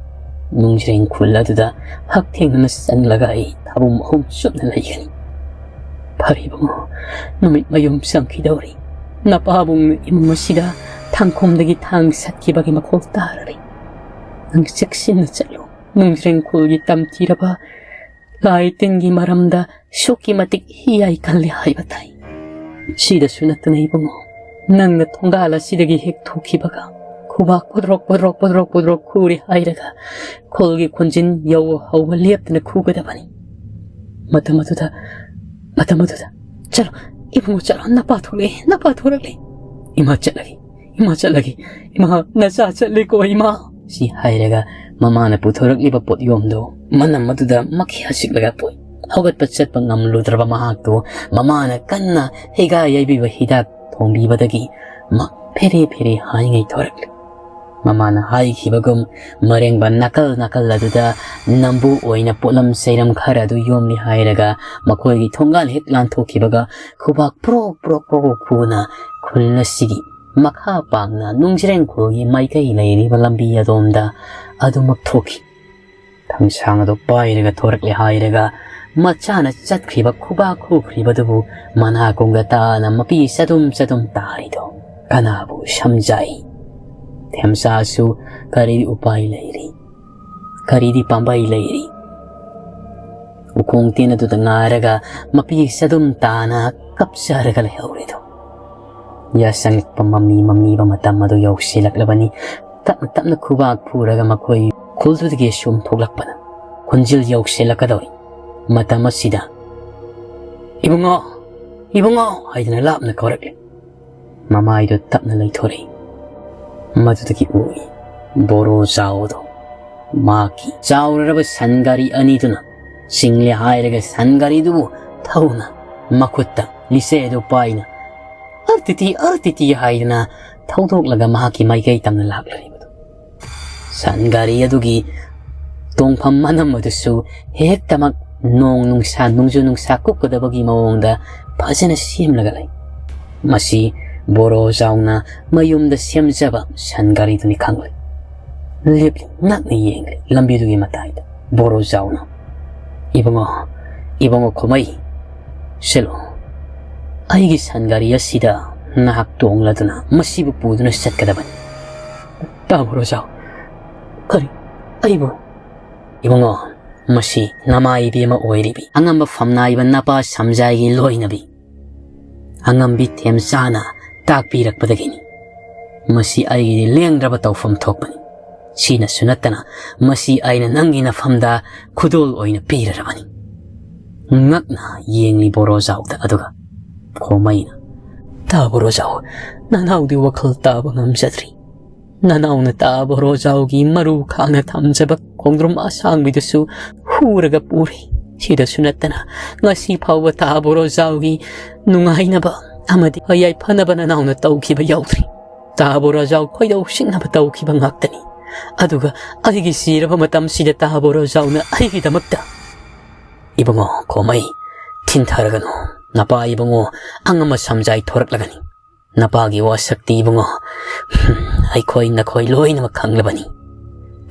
ꯅꯨꯡꯖ꯭ꯔꯦꯡ ꯈꯨꯜ ꯑꯗꯨꯗ ꯍꯛꯊꯦꯡꯅꯅ ꯆꯪꯂꯒ ꯑꯩ ꯊꯥꯕꯨꯝ ꯑꯍꯨꯝ ꯆꯨꯞꯅ ꯂꯩꯒꯅꯤ꯫" "ꯐꯔꯦ ꯏꯕꯨꯡꯉꯣ, ꯅꯨꯃꯤꯠ ꯃꯌꯨꯝ ꯆꯪꯈꯤꯗꯧꯔꯤ꯫ ꯅꯄꯥꯕꯨꯡꯅ ꯏꯃꯨꯡ ꯑꯁꯤꯗ ꯊꯥꯡꯈꯨꯝꯗꯒꯤ ꯊꯥꯡ ꯁꯠꯈꯤꯕꯒꯤ ꯃꯈꯣꯜ ꯇꯥꯔꯔꯤ꯫ ꯅꯪ ꯆꯦꯛꯁꯤꯟꯅ ꯆꯠꯂꯨ꯫ ꯅꯨꯡꯖ꯭ꯔꯦꯡ ꯈꯨꯜꯒꯤ ꯇꯝꯊꯤꯔꯕ ꯂꯥꯏ ꯇꯤꯟꯒꯤ ꯃꯔꯝꯗ ꯑꯁꯨꯛꯀꯤ ꯃꯇꯤꯛ ꯍꯤꯌꯥꯏ ꯀꯜꯂꯤ ꯍꯥꯏꯕ ꯇꯥꯏ꯫ "ꯁꯤꯗꯁꯨ ꯅꯠꯇꯅ ꯏꯕꯨꯡꯉꯣ, ꯅꯪꯅ ꯊꯣꯡꯒꯥꯜ ꯑꯁꯤꯗꯒꯤ ꯍꯦꯛ ꯊꯣꯛꯈꯤꯕꯒ ꯈꯨꯕꯥꯛ ꯄꯣꯗ꯭ꯔꯣꯛ ꯄꯣꯗ꯭ꯔꯣꯛ ꯄꯣꯗ꯭ꯔꯣꯛ ꯄꯣꯗ꯭ꯔꯣꯛ ꯈꯨꯔꯦ ꯍꯥꯏꯔꯒ ꯈꯨꯜꯒꯤ ꯈꯣꯟꯖꯤꯟ ꯌꯧꯕ ꯍꯧꯕ ꯂꯦꯞꯇꯅ ꯈꯨꯒꯗꯕꯅꯤ꯫ ꯃꯇꯝ ꯑꯗꯨꯗ, ꯃꯇꯝ ꯑꯗꯨꯗ, ꯆꯠꯂꯣ ꯏꯕꯨꯡꯉꯣ, ꯆꯠꯂꯣ, ꯅꯄꯥ ꯊꯣꯛꯂꯛꯑꯦ, ꯅꯄꯥ ꯊꯣꯛꯂꯛꯂꯦ꯫ ꯏꯃꯥ ꯆꯠꯂꯒꯦ, ꯏꯃꯥ ꯆꯠꯂꯒꯦ, ꯏꯃꯥ ꯅꯆꯥ ꯆꯠꯂꯦꯀꯣ ꯏꯃꯥ"꯫ ꯁꯤ ꯍꯥꯏꯔꯒ ꯃꯃꯥꯅ ꯄꯨꯊꯣꯔꯛꯂꯤꯕ ꯄꯣꯠꯌꯣꯝꯗꯨ ꯃꯅꯝ ꯑꯗꯨꯗ ꯃꯈ꯭ꯌꯥ ꯆꯤꯛꯂꯒ ꯄꯣꯛꯏ꯫ ꯍꯧꯒꯠꯄ ꯆꯠꯄ ꯉꯝꯂꯨꯗ꯭ꯔꯕ ꯃꯍꯥꯛꯇꯨ ꯃꯃꯥꯅ ꯀꯟꯅ ꯍꯤꯒꯥ ꯌꯩꯕꯤꯕ ꯍꯤꯗꯥꯛ ꯊꯣꯡꯕꯤꯕꯗꯒꯤ ꯃꯥ ꯐꯦꯔꯦ ꯐꯦꯔꯦ ꯍꯥꯏꯉꯩ ꯊꯣꯔꯛꯂꯤ꯫ ꯃꯃꯥꯅ ꯍꯥꯏꯈꯤꯕꯒꯨꯝ ꯃꯔꯦꯡꯕ ꯅꯥꯀꯜ ꯅꯥꯀꯜ ꯑꯗꯨꯗ ꯅꯝꯕꯨ ꯑꯣꯏꯅ ꯄꯣꯠꯂꯝ ꯆꯩꯔꯝ ꯈꯔ ꯑꯗꯨ ꯌꯣꯝꯂꯤ ꯍꯥꯏꯔꯒ ꯃꯈꯣꯏꯒꯤ ꯊꯣꯡꯒꯥꯜ ꯍꯦꯛ ꯂꯥꯟꯊꯣꯛꯈꯤꯕꯒ ꯈꯨꯕꯥꯛ ꯄ꯭ꯔꯣꯛ ꯄ꯭ꯔꯣꯛ ꯄ꯭ꯔꯣꯛ ꯈꯨꯅ ꯈꯨꯜ ꯑꯁꯤꯒꯤ ꯃꯈꯥ ꯄꯥꯡꯅ ꯅꯨꯡꯖ꯭ꯔꯦꯡ ꯈꯨꯜꯒꯤ ꯃꯥꯏꯀꯩ ꯂꯩꯔꯤꯕ ꯂꯝꯕꯤ ꯑꯗꯣꯝꯗ ꯑꯗꯨꯃꯛ ꯊꯣꯛꯈꯤ꯫ ꯊꯥꯡꯁꯥꯡ ꯑꯗꯨ ꯄꯥꯏꯔꯒ ꯊꯣꯔꯛꯂꯦ ꯍꯥꯏꯔꯒ ꯃꯆꯥꯅ ꯆꯠꯈ꯭ꯔꯤꯕ ꯈꯨꯕꯥꯛ ꯈꯨꯈ꯭ꯔꯤꯕꯗꯨꯕꯨ ꯃꯅꯥꯀꯣꯡꯗ ꯇꯥꯅ ꯃꯄꯤ ꯆꯗꯨꯝ ꯆꯗꯨꯝ ꯇꯥꯔꯤꯗꯣ ꯀꯅꯥꯕꯨ ꯁꯝꯖꯥꯏ? ꯊꯦꯝꯆꯥꯁꯨ ꯀꯔꯤꯗꯤ ꯎꯄꯥꯏ ꯂꯩꯔꯤ? ꯀꯔꯤꯗꯤ ꯄꯥꯝꯕꯩ ꯂꯩꯔꯤ? ꯎꯈꯣꯡ ꯇꯦꯟ ꯑꯗꯨꯗ ꯉꯥꯔꯒ ꯃꯄꯤ ꯆꯗꯨꯝ ꯇꯥꯅ ꯀꯞꯆꯔꯒ ꯂꯩꯍꯧꯔꯤꯗꯣ꯫ ꯌꯥꯆꯪꯉꯛꯄ ꯃꯝꯂꯤ ꯃꯝꯂꯤꯕ ꯃꯇꯝ ꯑꯗꯨ ꯌꯧꯁꯤꯜꯂꯛꯂꯕꯅꯤ꯫ ꯇꯞꯅ ꯇꯞꯅ ꯈꯨꯕꯥꯛ ꯈꯨꯔꯒ ꯃꯈꯣꯏ ꯈꯨꯜꯗꯨꯗꯒꯤ ꯁꯨꯝ ꯊꯣꯛꯂꯛꯄꯅ ꯈꯣꯟꯖꯦꯜ ꯌꯧꯁꯤꯜꯂꯛꯀꯗꯧꯔꯤ꯫ ꯃꯇꯝ ꯑꯁꯤꯗ "ꯏꯕꯨꯡꯉꯣ, ꯏꯕꯨꯡꯉꯣ" ꯍꯥꯏꯗꯨꯅ ꯂꯥꯞꯅ ꯀꯧꯔꯛꯂꯤ꯫ ꯃꯃꯥꯏꯗꯨ ꯇꯞꯅ ꯂꯩꯊꯣꯔꯛꯏ꯫ ꯃꯗꯨꯗꯒꯤ ꯎꯏ ꯕꯣꯔꯣ ꯆꯥꯎꯗꯣ꯫ ꯃꯍꯥꯛꯀꯤ ꯆꯥꯎꯔꯔꯕ ꯁꯟ ꯒꯥꯔꯤ ꯑꯅꯤꯗꯨꯅ ꯆꯤꯡꯂꯦ ꯍꯥꯏꯔꯒ ꯁꯟ ꯒꯥꯔꯤꯗꯨꯕꯨ ꯊꯧꯅ ꯃꯈꯨꯠꯇ ꯂꯤꯆꯩ ꯑꯗꯨ ꯄꯥꯏꯅ "ꯑꯔꯇꯤꯇꯤ, ꯑꯔꯇꯤꯇꯤ" ꯍꯥꯏꯗꯨꯅ ꯊꯧꯗꯣꯛꯂꯒ ꯃꯍꯥꯛꯀꯤ ꯃꯥꯏꯀꯩ ꯇꯝꯅ ꯂꯥꯛꯂꯤꯕꯗꯨ꯫ ꯁꯟ ꯒꯥꯔꯤ ꯑꯗꯨꯒꯤ ꯇꯣꯡꯐꯝ ꯃꯅꯝ ꯑꯗꯨꯁꯨ ꯍꯦꯛꯇꯃꯛ ꯅꯣꯡ ꯅꯨꯡꯁꯥ, ꯅꯣꯡꯖꯨ ꯅꯨꯡꯁꯥ ꯀꯨꯞꯀꯗꯕꯒꯤ ꯃꯑꯣꯡꯗ ꯐꯖꯅ ꯁꯦꯝꯂꯒ ꯂꯩ꯫ ꯃꯁꯤ ꯕꯣꯔꯣ ꯆꯥꯎꯅ ꯃꯌꯨꯝꯗ ꯁꯦꯝꯖꯕ ꯁꯟ ꯒꯥꯔꯤꯗꯨꯅꯤ ꯈꯪꯂꯦ꯫ ꯂꯦꯞꯂꯤ, ꯉꯛꯅ ꯌꯦꯡꯂꯤ ꯂꯝꯕꯤꯗꯨꯒꯤ ꯃꯇꯥꯏꯗ ꯕꯣꯔꯣ ꯆꯥꯎꯅ꯫ "ꯏꯕꯨꯡꯉꯣ, ꯏꯕꯨꯡꯉꯣ ꯈꯨꯃꯩ, ꯁꯤꯂꯣ꯫ ꯑꯩꯒꯤ ꯁꯟ ꯒꯥꯔꯤ ꯑꯁꯤꯗ ꯅꯍꯥꯛ ꯇꯣꯡꯂꯗꯨꯅ ꯃꯁꯤꯕꯨ ꯄꯨꯗꯨꯅ ꯆꯠꯀꯗꯕꯅꯤ"꯫ "ꯇꯥ ꯕꯣꯔꯣ ꯆꯥꯎ"꯫ "ꯀꯔꯤ? ꯑꯩꯕꯨ?" "ꯏꯕꯨꯡꯉꯣ, ꯃꯁꯤ ꯅꯃꯥ ꯏꯕꯦꯝꯃ ꯑꯣꯏꯔꯤꯕꯤ ꯑꯉꯝꯕ ꯐꯝꯅꯥꯏꯕ ꯅꯄꯥ ꯁꯝꯖꯥꯏꯒꯤ ꯂꯣꯏꯅꯕꯤ꯫ ꯑꯉꯝꯕꯤ ꯊꯦꯝꯆꯥꯅ ꯇꯥꯛꯄꯤꯔꯛꯄꯗꯒꯤꯅꯤ꯫ ꯃꯁꯤ ꯑꯩꯒꯤꯗꯤ ꯂꯦꯡꯗ꯭ꯔꯕ ꯇꯧꯐꯝ ꯊꯣꯛꯄꯅꯤ꯫ ꯁꯤꯅꯁꯨ ꯅꯠꯇꯅ ꯃꯁꯤ ꯑꯩꯅ ꯅꯪꯒꯤ ꯅꯐꯝꯗ ꯈꯨꯗꯣꯜ ꯑꯣꯏꯅ ꯄꯤꯔꯔꯕꯅꯤ꯫ ꯉꯛꯅ ꯌꯦꯡꯂꯤ ꯕꯣꯔꯣꯖꯥꯎꯗ꯫ ꯑꯗꯨꯒ ꯈꯣꯃꯩꯅ, "ꯇꯥ ꯕꯣꯔꯣꯖꯥꯎ, ꯅꯅꯥꯎꯗꯤ ꯋꯥꯈꯜ ꯇꯥꯕ ꯉꯝꯖꯗ꯭ꯔꯤ꯫ ꯅꯅꯥꯎꯅ ꯇꯥ ꯕꯣꯔꯣꯖꯥꯎꯒꯤ ꯃꯔꯨ ꯈꯥꯡꯅ ꯊꯝꯖꯕ ꯈꯣꯡꯗ꯭ꯔꯨꯝ ꯑꯁꯥꯡꯕꯤꯗꯨꯁꯨ ꯍꯨꯔꯒ ꯄꯨꯔꯦ꯫ ꯁꯤꯗꯁꯨ ꯅꯠꯇꯅ ꯉꯁꯤ ꯐꯥꯎꯕ ꯇꯥ ꯕꯣꯔꯣꯖꯥꯎꯒꯤ ꯅꯨꯡꯉꯥꯏꯅꯕ ꯑꯃꯗꯤ ꯌꯥꯏꯐꯅꯕ ꯅꯅꯥꯎꯅ ꯇꯧꯈꯤꯕ ꯌꯥꯎꯗ꯭ꯔꯤ꯫ ꯇꯥ ꯕꯣꯔꯣꯖꯥꯎ ꯈꯣꯏꯗꯧ ꯁꯤꯡꯅꯕ ꯇꯧꯈꯤꯕ ꯉꯥꯛꯇꯅꯤ꯫ ꯑꯗꯨꯒ ꯑꯩꯒꯤ ꯁꯤꯔꯕ ꯃꯇꯝꯁꯤꯗ ꯇꯥ ꯕꯣꯔꯣꯖꯥꯎꯅ ꯑꯩꯒꯤꯗꯃꯛꯇ..." "ꯏꯕꯨꯡꯉꯣ ꯈꯣꯃꯩ, ꯊꯤꯟꯊꯔꯒꯅꯨ꯫ ꯅꯄꯥ ꯏꯕꯨꯡꯉꯣ ꯑꯉꯝꯕ ꯁꯝꯖꯥꯏ ꯊꯣꯔꯛꯂꯒꯅꯤ꯫ ꯅꯄꯥꯒꯤ ꯋꯥꯁꯛꯇꯤ ꯏꯕꯨꯡꯉꯣ, ꯍꯝ, ꯑꯩꯈꯣꯏ ꯅꯈꯣꯏ ꯂꯣꯏꯅꯃꯛ ꯈꯪꯂꯕꯅꯤ꯫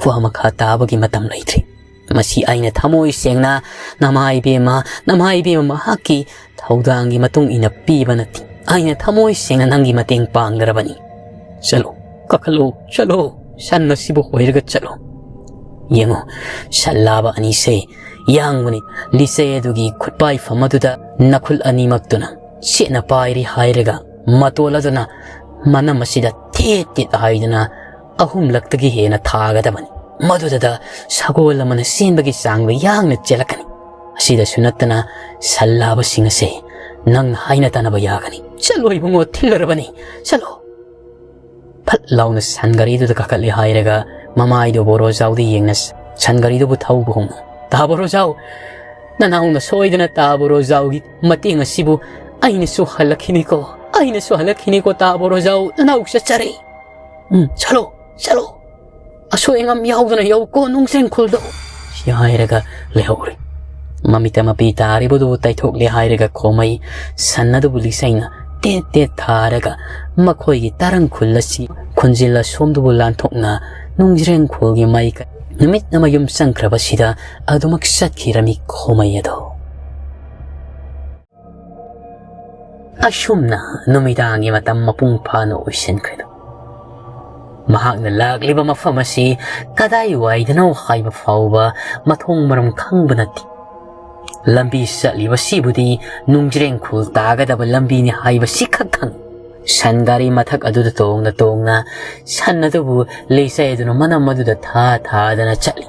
ꯋꯥ ꯃꯈꯥ ꯇꯥꯕꯒꯤ ꯃꯇꯝ ꯂꯩꯇ꯭ꯔꯤ꯫ ꯃꯁꯤ ꯑꯩꯅ ꯊꯃꯣꯏ ꯁꯦꯡꯅ ꯅꯃꯥ ꯏꯕꯦꯝꯃ, ꯅꯃꯥ ꯏꯕꯦꯝꯃ ꯃꯍꯥꯛꯀꯤ ꯊꯧꯗꯥꯡꯒꯤ ꯃꯇꯨꯡ ꯏꯟꯅ ꯄꯤꯕ ꯅꯠꯇꯦ꯫ ꯑꯩꯅ ꯊꯃꯣꯏ ꯁꯦꯡꯅ ꯅꯪꯒꯤ ꯃꯇꯦꯡ ꯄꯥꯡꯂꯔꯕꯅꯤ꯫ ꯆꯠꯂꯣ, ꯀꯥꯈꯠꯂꯣ, ꯆꯠꯂꯣ꯫ ꯁꯟ ꯑꯁꯤꯕꯨ ꯍꯣꯏꯔꯒ ꯆꯠꯂꯣ꯫ ꯌꯦꯡꯉꯣ, ꯁꯟ ꯂꯥꯕ ꯑꯅꯤꯁꯦ ꯌꯥꯡꯕꯅꯤ꯫ ꯂꯤꯆꯩ ꯑꯗꯨꯒꯤ ꯈꯨꯠꯄꯥꯏꯐꯝ ꯑꯗꯨꯗ ꯅꯈꯨꯠ ꯑꯅꯤꯃꯛꯇꯨꯅ ꯆꯦꯠꯅ ꯄꯥꯏꯔꯤ ꯍꯥꯏꯔꯒ ꯃꯇꯣꯜ ꯑꯗꯨꯅ ꯃꯅꯝ ꯑꯁꯤꯗ ꯊꯦꯠ ꯊꯦꯠ ꯍꯥꯏꯗꯨꯅ ꯑꯍꯨꯝꯂꯛꯇꯒꯤ ꯍꯦꯟꯅ ꯊꯥꯒꯗꯕꯅꯤ꯫ ꯃꯗꯨꯗ ꯁꯒꯣꯜ ꯑꯃꯅ ꯆꯦꯟꯕꯒꯤ ꯆꯥꯡꯗ ꯌꯥꯡꯅ ꯆꯦꯜꯂꯛꯀꯅꯤ꯫ ꯑꯁꯤꯗꯁꯨ ꯅꯠꯇꯅ ꯁꯟ ꯂꯥꯕꯁꯤꯡ ꯑꯁꯦ ꯅꯪꯅ ꯍꯥꯏꯅ ꯇꯥꯅꯕ ꯌꯥꯒꯅꯤ꯫ ꯆꯠꯂꯣ ꯏꯕꯨꯡꯉꯣ, ꯊꯤꯜꯂꯔꯕꯅꯤ, ꯆꯠꯂꯣ꯫" ꯐꯠ ꯂꯥꯎꯅ ꯁꯟ ꯒꯥꯔꯤꯗꯨꯗ ꯀꯥꯈꯠꯂꯦ ꯍꯥꯏꯔꯒ ꯃꯃꯥꯏꯗꯨ ꯕꯣꯔꯣꯖꯥꯎꯗ ꯌꯦꯡꯅ ꯁꯟ ꯒꯥꯔꯤꯗꯨꯕꯨ ꯊꯧꯕꯒꯨꯝꯅ, "ꯇꯥ ꯕꯣꯔꯣꯖꯥꯎ, ꯅꯅꯥꯎꯅ ꯁꯣꯏꯗꯅ ꯇꯥ ꯕꯣꯔꯣꯖꯥꯎꯒꯤ ꯃꯇꯦꯡ ꯑꯁꯤꯕꯨ ꯑꯩꯅꯁꯨ ꯍꯜꯂꯛꯈꯤꯅꯤꯀꯣ, ꯑꯩꯅꯁꯨ ꯍꯜꯂꯛꯈꯤꯅꯤꯀꯣ, ꯇꯥ ꯕꯣꯔꯣꯖꯥꯎ, ꯅꯅꯥꯎ ꯆꯠꯆꯔꯦ꯫ ꯎꯝ, ꯆꯠꯂꯣ, ꯆꯠꯂꯣ꯫ ꯑꯁꯣꯏ ꯑꯉꯥꯝ ꯌꯥꯎꯗꯅ ꯌꯧꯀꯣ ꯅꯨꯡꯖ꯭ꯔꯦꯡꯈꯣꯜꯗꯣ꯫" ꯁꯤ ꯍꯥꯏꯔꯒ ꯂꯩꯍꯧꯔꯦ꯫ ꯃꯃꯤꯠꯇ ꯃꯄꯤ ꯇꯥꯔꯤꯕꯗꯨꯕꯨ ꯇꯩꯊꯣꯛꯂꯦ ꯍꯥꯏꯔꯒ ꯈꯣꯃꯩ ꯁꯟ ꯑꯗꯨꯕꯨ ꯂꯤꯆꯩꯅ ꯇꯦꯠ ꯇꯦꯠ ꯊꯥꯔꯒ ꯃꯈꯣꯏꯒꯤ ꯇꯥꯔꯪ ꯈꯨꯜ ꯑꯁꯤ ꯈꯨꯟꯖꯤꯜ ꯑꯁꯣꯝꯗꯨꯕꯨ ꯂꯥꯟꯊꯣꯛꯅ ꯅꯨꯡꯖ꯭ꯔꯦꯡꯈꯣꯜꯒꯤ ꯃꯥꯏꯀꯩ ꯅꯨꯃꯤꯠꯅ ꯃꯌꯨꯝ ꯆꯪꯈ꯭ꯔꯕꯁꯤꯗ ꯑꯗꯨꯃꯛ ꯆꯠꯈꯤꯔꯝꯃꯤ ꯈꯣꯃꯩ ꯑꯗꯣ꯫ ꯑꯁꯨꯝꯅ ꯅꯨꯃꯤꯗꯥꯡꯒꯤ ꯃꯇꯝ ꯃꯄꯨꯡ ꯐꯥꯅ ꯑꯣꯏꯁꯤꯟꯈ꯭ꯔꯦ꯫ ꯃꯍꯥꯛꯅ ꯂꯥꯛꯂꯤꯕ ꯃꯐꯝ ꯑꯁꯤ ꯀꯗꯥꯏꯋꯥꯏꯗꯅꯣ ꯍꯥꯏꯕ ꯐꯥꯎꯕ ꯃꯊꯣꯡ ꯃꯔꯝ ꯈꯪꯕ ꯅꯠꯇꯦ꯫ ꯂꯝꯕꯤ ꯆꯠꯂꯤꯕꯁꯤꯕꯨꯗꯤ ꯅꯨꯡꯖ꯭ꯔꯦꯡ ꯈꯨꯜ ꯇꯥꯒꯗꯕ ꯂꯝꯕꯤꯅꯤ ꯍꯥꯏꯕꯁꯤ ꯈꯛ ꯈꯪꯏ꯫ ꯁꯟ ꯒꯥꯔꯤ ꯃꯊꯛ ꯑꯗꯨꯗ ꯇꯣꯡꯅ ꯇꯣꯡꯅ ꯁꯟ ꯑꯗꯨꯕꯨ ꯂꯩꯆꯩ ꯑꯗꯨꯅ ꯃꯅꯝ ꯑꯗꯨꯗ ꯊꯥ ꯊꯥꯗꯅ ꯆꯠꯂꯤ꯫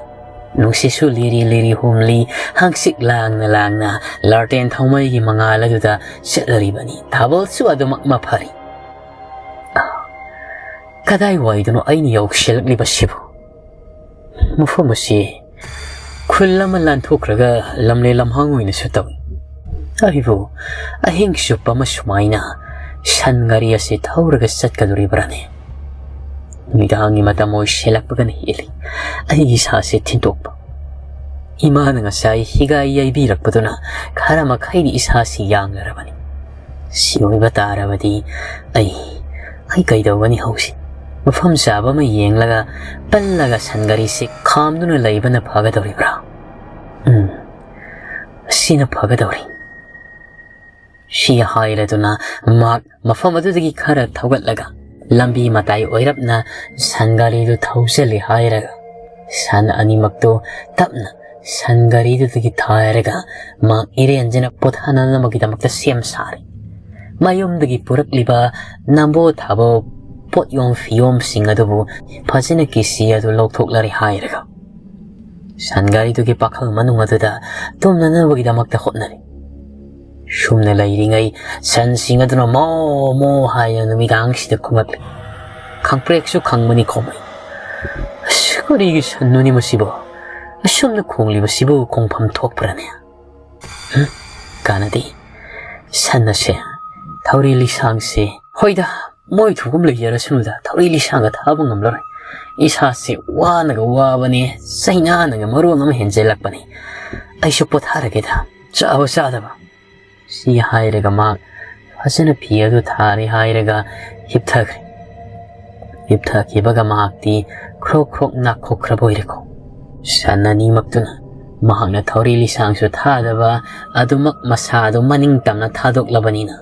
ꯅꯨꯡꯁꯤꯠꯁꯨ ꯂꯤꯔꯤ ꯂꯤꯔꯤ ꯍꯨꯝꯂꯤ, ꯍꯪꯆꯤꯠ ꯂꯥꯡꯅ ꯂꯥꯡꯅ ꯂꯥꯔꯇꯦꯟ ꯊꯧꯃꯩꯒꯤ ꯃꯉꯥꯜ ꯑꯗꯨꯗ ꯆꯠꯂꯔꯤꯕꯅꯤ꯫ ꯊꯥꯕꯜꯁꯨ ꯑꯗꯨꯃꯛ ꯃꯐꯔꯤ꯫ ꯀꯗꯥꯏꯋꯥꯏꯗꯅꯣ ꯑꯩꯅ ꯌꯧꯁꯤꯜꯂꯛꯂꯤꯕꯁꯤꯕꯨ? ꯃꯐꯝ ꯑꯁꯤ ꯈꯨꯜ ꯑꯃ ꯂꯥꯟꯊꯣꯛꯈ꯭ꯔꯒ ꯂꯝꯂꯦ ꯂꯝꯍꯥꯡ ꯑꯣꯏꯅꯁꯨ ꯇꯧꯏ꯫ ꯑꯩꯕꯨ ꯑꯍꯤꯡ ꯆꯨꯞꯄ ꯑꯃ ꯁꯨꯃꯥꯏꯅ ꯁꯟ ꯒꯥꯔꯤ ꯑꯁꯤ ꯊꯧꯔꯒ ꯆꯠꯀꯗꯧꯔꯤꯕ꯭ꯔꯥꯅꯦ? ꯅꯨꯃꯤꯗꯥꯡꯒꯤ ꯃꯇꯝ ꯑꯣꯏꯁꯤꯜꯂꯛꯄꯒꯅ ꯍꯦꯜꯂꯤ ꯑꯩꯒꯤ ꯏꯁꯥꯁꯦ ꯊꯤꯟꯗꯣꯛꯄ꯫ ꯏꯃꯥꯅ ꯉꯁꯥꯏ ꯍꯤꯒꯥꯏ ꯌꯩꯕꯤꯔꯛꯄꯗꯨꯅ ꯈꯔ ꯃꯈꯩꯗꯤ ꯏꯁꯥꯁꯤ ꯌꯥꯡꯂꯔꯕꯅꯤ꯫ ꯁꯤ ꯑꯣꯏꯕ ꯇꯥꯔꯕꯗꯤ ꯑꯩ, ꯑꯩ ꯀꯩꯗꯧꯒꯅꯤ ꯍꯧꯖꯤꯛ? ꯃꯐꯝ ꯆꯥꯕ ꯑꯃ ꯌꯦꯡꯂꯒ ꯄꯜꯂꯒ ꯁꯟ ꯒꯥꯔꯤꯁꯤ ꯈꯥꯝꯗꯨꯅ ꯂꯩꯕꯅ ꯐꯒꯗꯧꯔꯤꯕ꯭ꯔꯥ? ꯎꯝ, ꯁꯤꯅ ꯐꯒꯗꯧꯔꯤ꯫ ꯁꯤ ꯍꯥꯏꯔꯗꯨꯅ ꯃꯍꯥꯛ ꯃꯐꯝ ꯑꯗꯨꯗꯒꯤ ꯈꯔ ꯊꯧꯒꯠꯂꯒ ꯂꯝꯕꯤ ꯃꯇꯥꯏ ꯑꯣꯏꯔꯞꯅ ꯁꯟ ꯒꯥꯔꯤꯗꯨ ꯊꯧꯖꯤꯜꯂꯤ ꯍꯥꯏꯔꯒ ꯁꯟ ꯑꯅꯤꯃꯛꯇꯨ ꯇꯞꯅ ꯁꯟ ꯒꯥꯔꯤꯗꯨꯗꯒꯤ ꯊꯥꯔꯒ ꯃꯍꯥꯛ ꯏꯔꯦꯟꯖꯅ ꯄꯣꯊꯥꯅꯅꯕꯒꯤꯗꯃꯛꯇ ꯁꯦꯝ ꯁꯥꯔꯤ꯫ ꯃꯌꯨꯝꯗꯒꯤ ꯄꯨꯔꯛꯂꯤꯕ ꯅꯝꯕꯣ ꯊꯥꯕꯣ ꯄꯣꯠꯌꯣꯝ ꯐꯤꯌꯣꯝꯁꯤꯡ ꯑꯗꯨꯕꯨ ꯐꯖꯅ ꯀꯤꯁꯤ ꯑꯗꯨ ꯂꯧꯊꯣꯛꯂꯔꯦ ꯍꯥꯏꯔꯒ ꯁꯟ ꯒꯥꯔꯤꯗꯨꯒꯤ ꯄꯥꯈꯜ ꯃꯅꯨꯡ ꯑꯗꯨꯗ ꯇꯨꯝꯅꯅꯕꯒꯤꯗꯃꯛꯇ ꯍꯣꯠꯅꯔꯤ꯫ ꯁꯨꯝꯅ ꯂꯩꯔꯤꯉꯩ ꯁꯟꯁꯤꯡ ꯑꯗꯨꯅ ꯃꯣ ꯃꯣ ꯍꯥꯏꯅ ꯅꯨꯃꯤꯗꯥꯡꯁꯤꯗ ꯈꯣꯡꯂꯛꯂꯤ꯫ ꯈꯪꯄ꯭ꯔꯦꯛꯁꯨ ꯈꯪꯕꯅꯤ ꯈꯣꯡꯂꯩ꯫ ꯑꯁ, ꯀꯔꯤꯒꯤ ꯁꯟꯅꯣꯅꯦ ꯃꯁꯤꯕꯣ? ꯑꯁꯨꯝꯅ ꯈꯣꯡꯂꯤꯕꯁꯤꯕꯨ ꯈꯣꯡꯐꯝ ꯊꯣꯛꯄ꯭ꯔꯅꯦ? ꯍꯝ? ꯀꯥꯟꯅꯗꯦ꯫ ꯁꯟ ꯑꯁꯦ, ꯊꯧꯔꯤ ꯂꯤꯁꯥꯡꯁꯦ, ꯍꯣꯏꯗ, ꯃꯣꯏ ꯊꯣꯛꯄ ꯂꯩꯖꯔꯁꯅꯨꯗ, ꯊꯧꯔꯤ ꯂꯤꯁꯥꯡꯒ ꯊꯥꯕ ꯉꯝꯂꯔꯣꯏ꯫ ꯏꯁꯥꯁꯦ ꯋꯥꯅꯒ ꯋꯥꯕꯅꯦ, ꯆꯩꯅꯥꯅꯒ ꯃꯔꯣꯟ ꯑꯃ ꯍꯦꯟꯖꯜꯂꯛꯄꯅꯦ꯫ ꯑꯩꯁꯨ ꯄꯣꯊꯥꯔꯒꯦꯗ, ꯆꯥꯕ ꯆꯥꯗꯕ꯫ ꯁꯤ ꯍꯥꯏꯔꯒ ꯃꯍꯥꯛ ꯐꯖꯅ ꯐꯤ ꯑꯗꯨ ꯊꯥꯔꯦ ꯍꯥꯏꯔꯒ ꯍꯤꯞꯊꯈ꯭ꯔꯦ꯫ ꯍꯤꯞꯊꯈꯤꯕꯒ ꯃꯍꯥꯛꯇꯤ ꯈ꯭ꯔꯣꯛ ꯈ꯭ꯔꯣꯛ ꯅꯥꯈꯣꯛꯈ꯭ꯔꯕ ꯑꯣꯏꯔꯦꯀꯣ꯫ ꯁꯟ ꯑꯅꯤꯃꯛꯇꯨꯅ ꯃꯍꯥꯛꯅ ꯊꯧꯔꯤ ꯂꯤꯁꯥꯡꯁꯨ ꯊꯥꯗꯕ ꯑꯗꯨꯃꯛ ꯃꯁꯥꯗꯨ ꯃꯅꯤꯡ ꯇꯝꯅ ꯊꯥꯗꯣꯛꯂꯕꯅꯤꯅ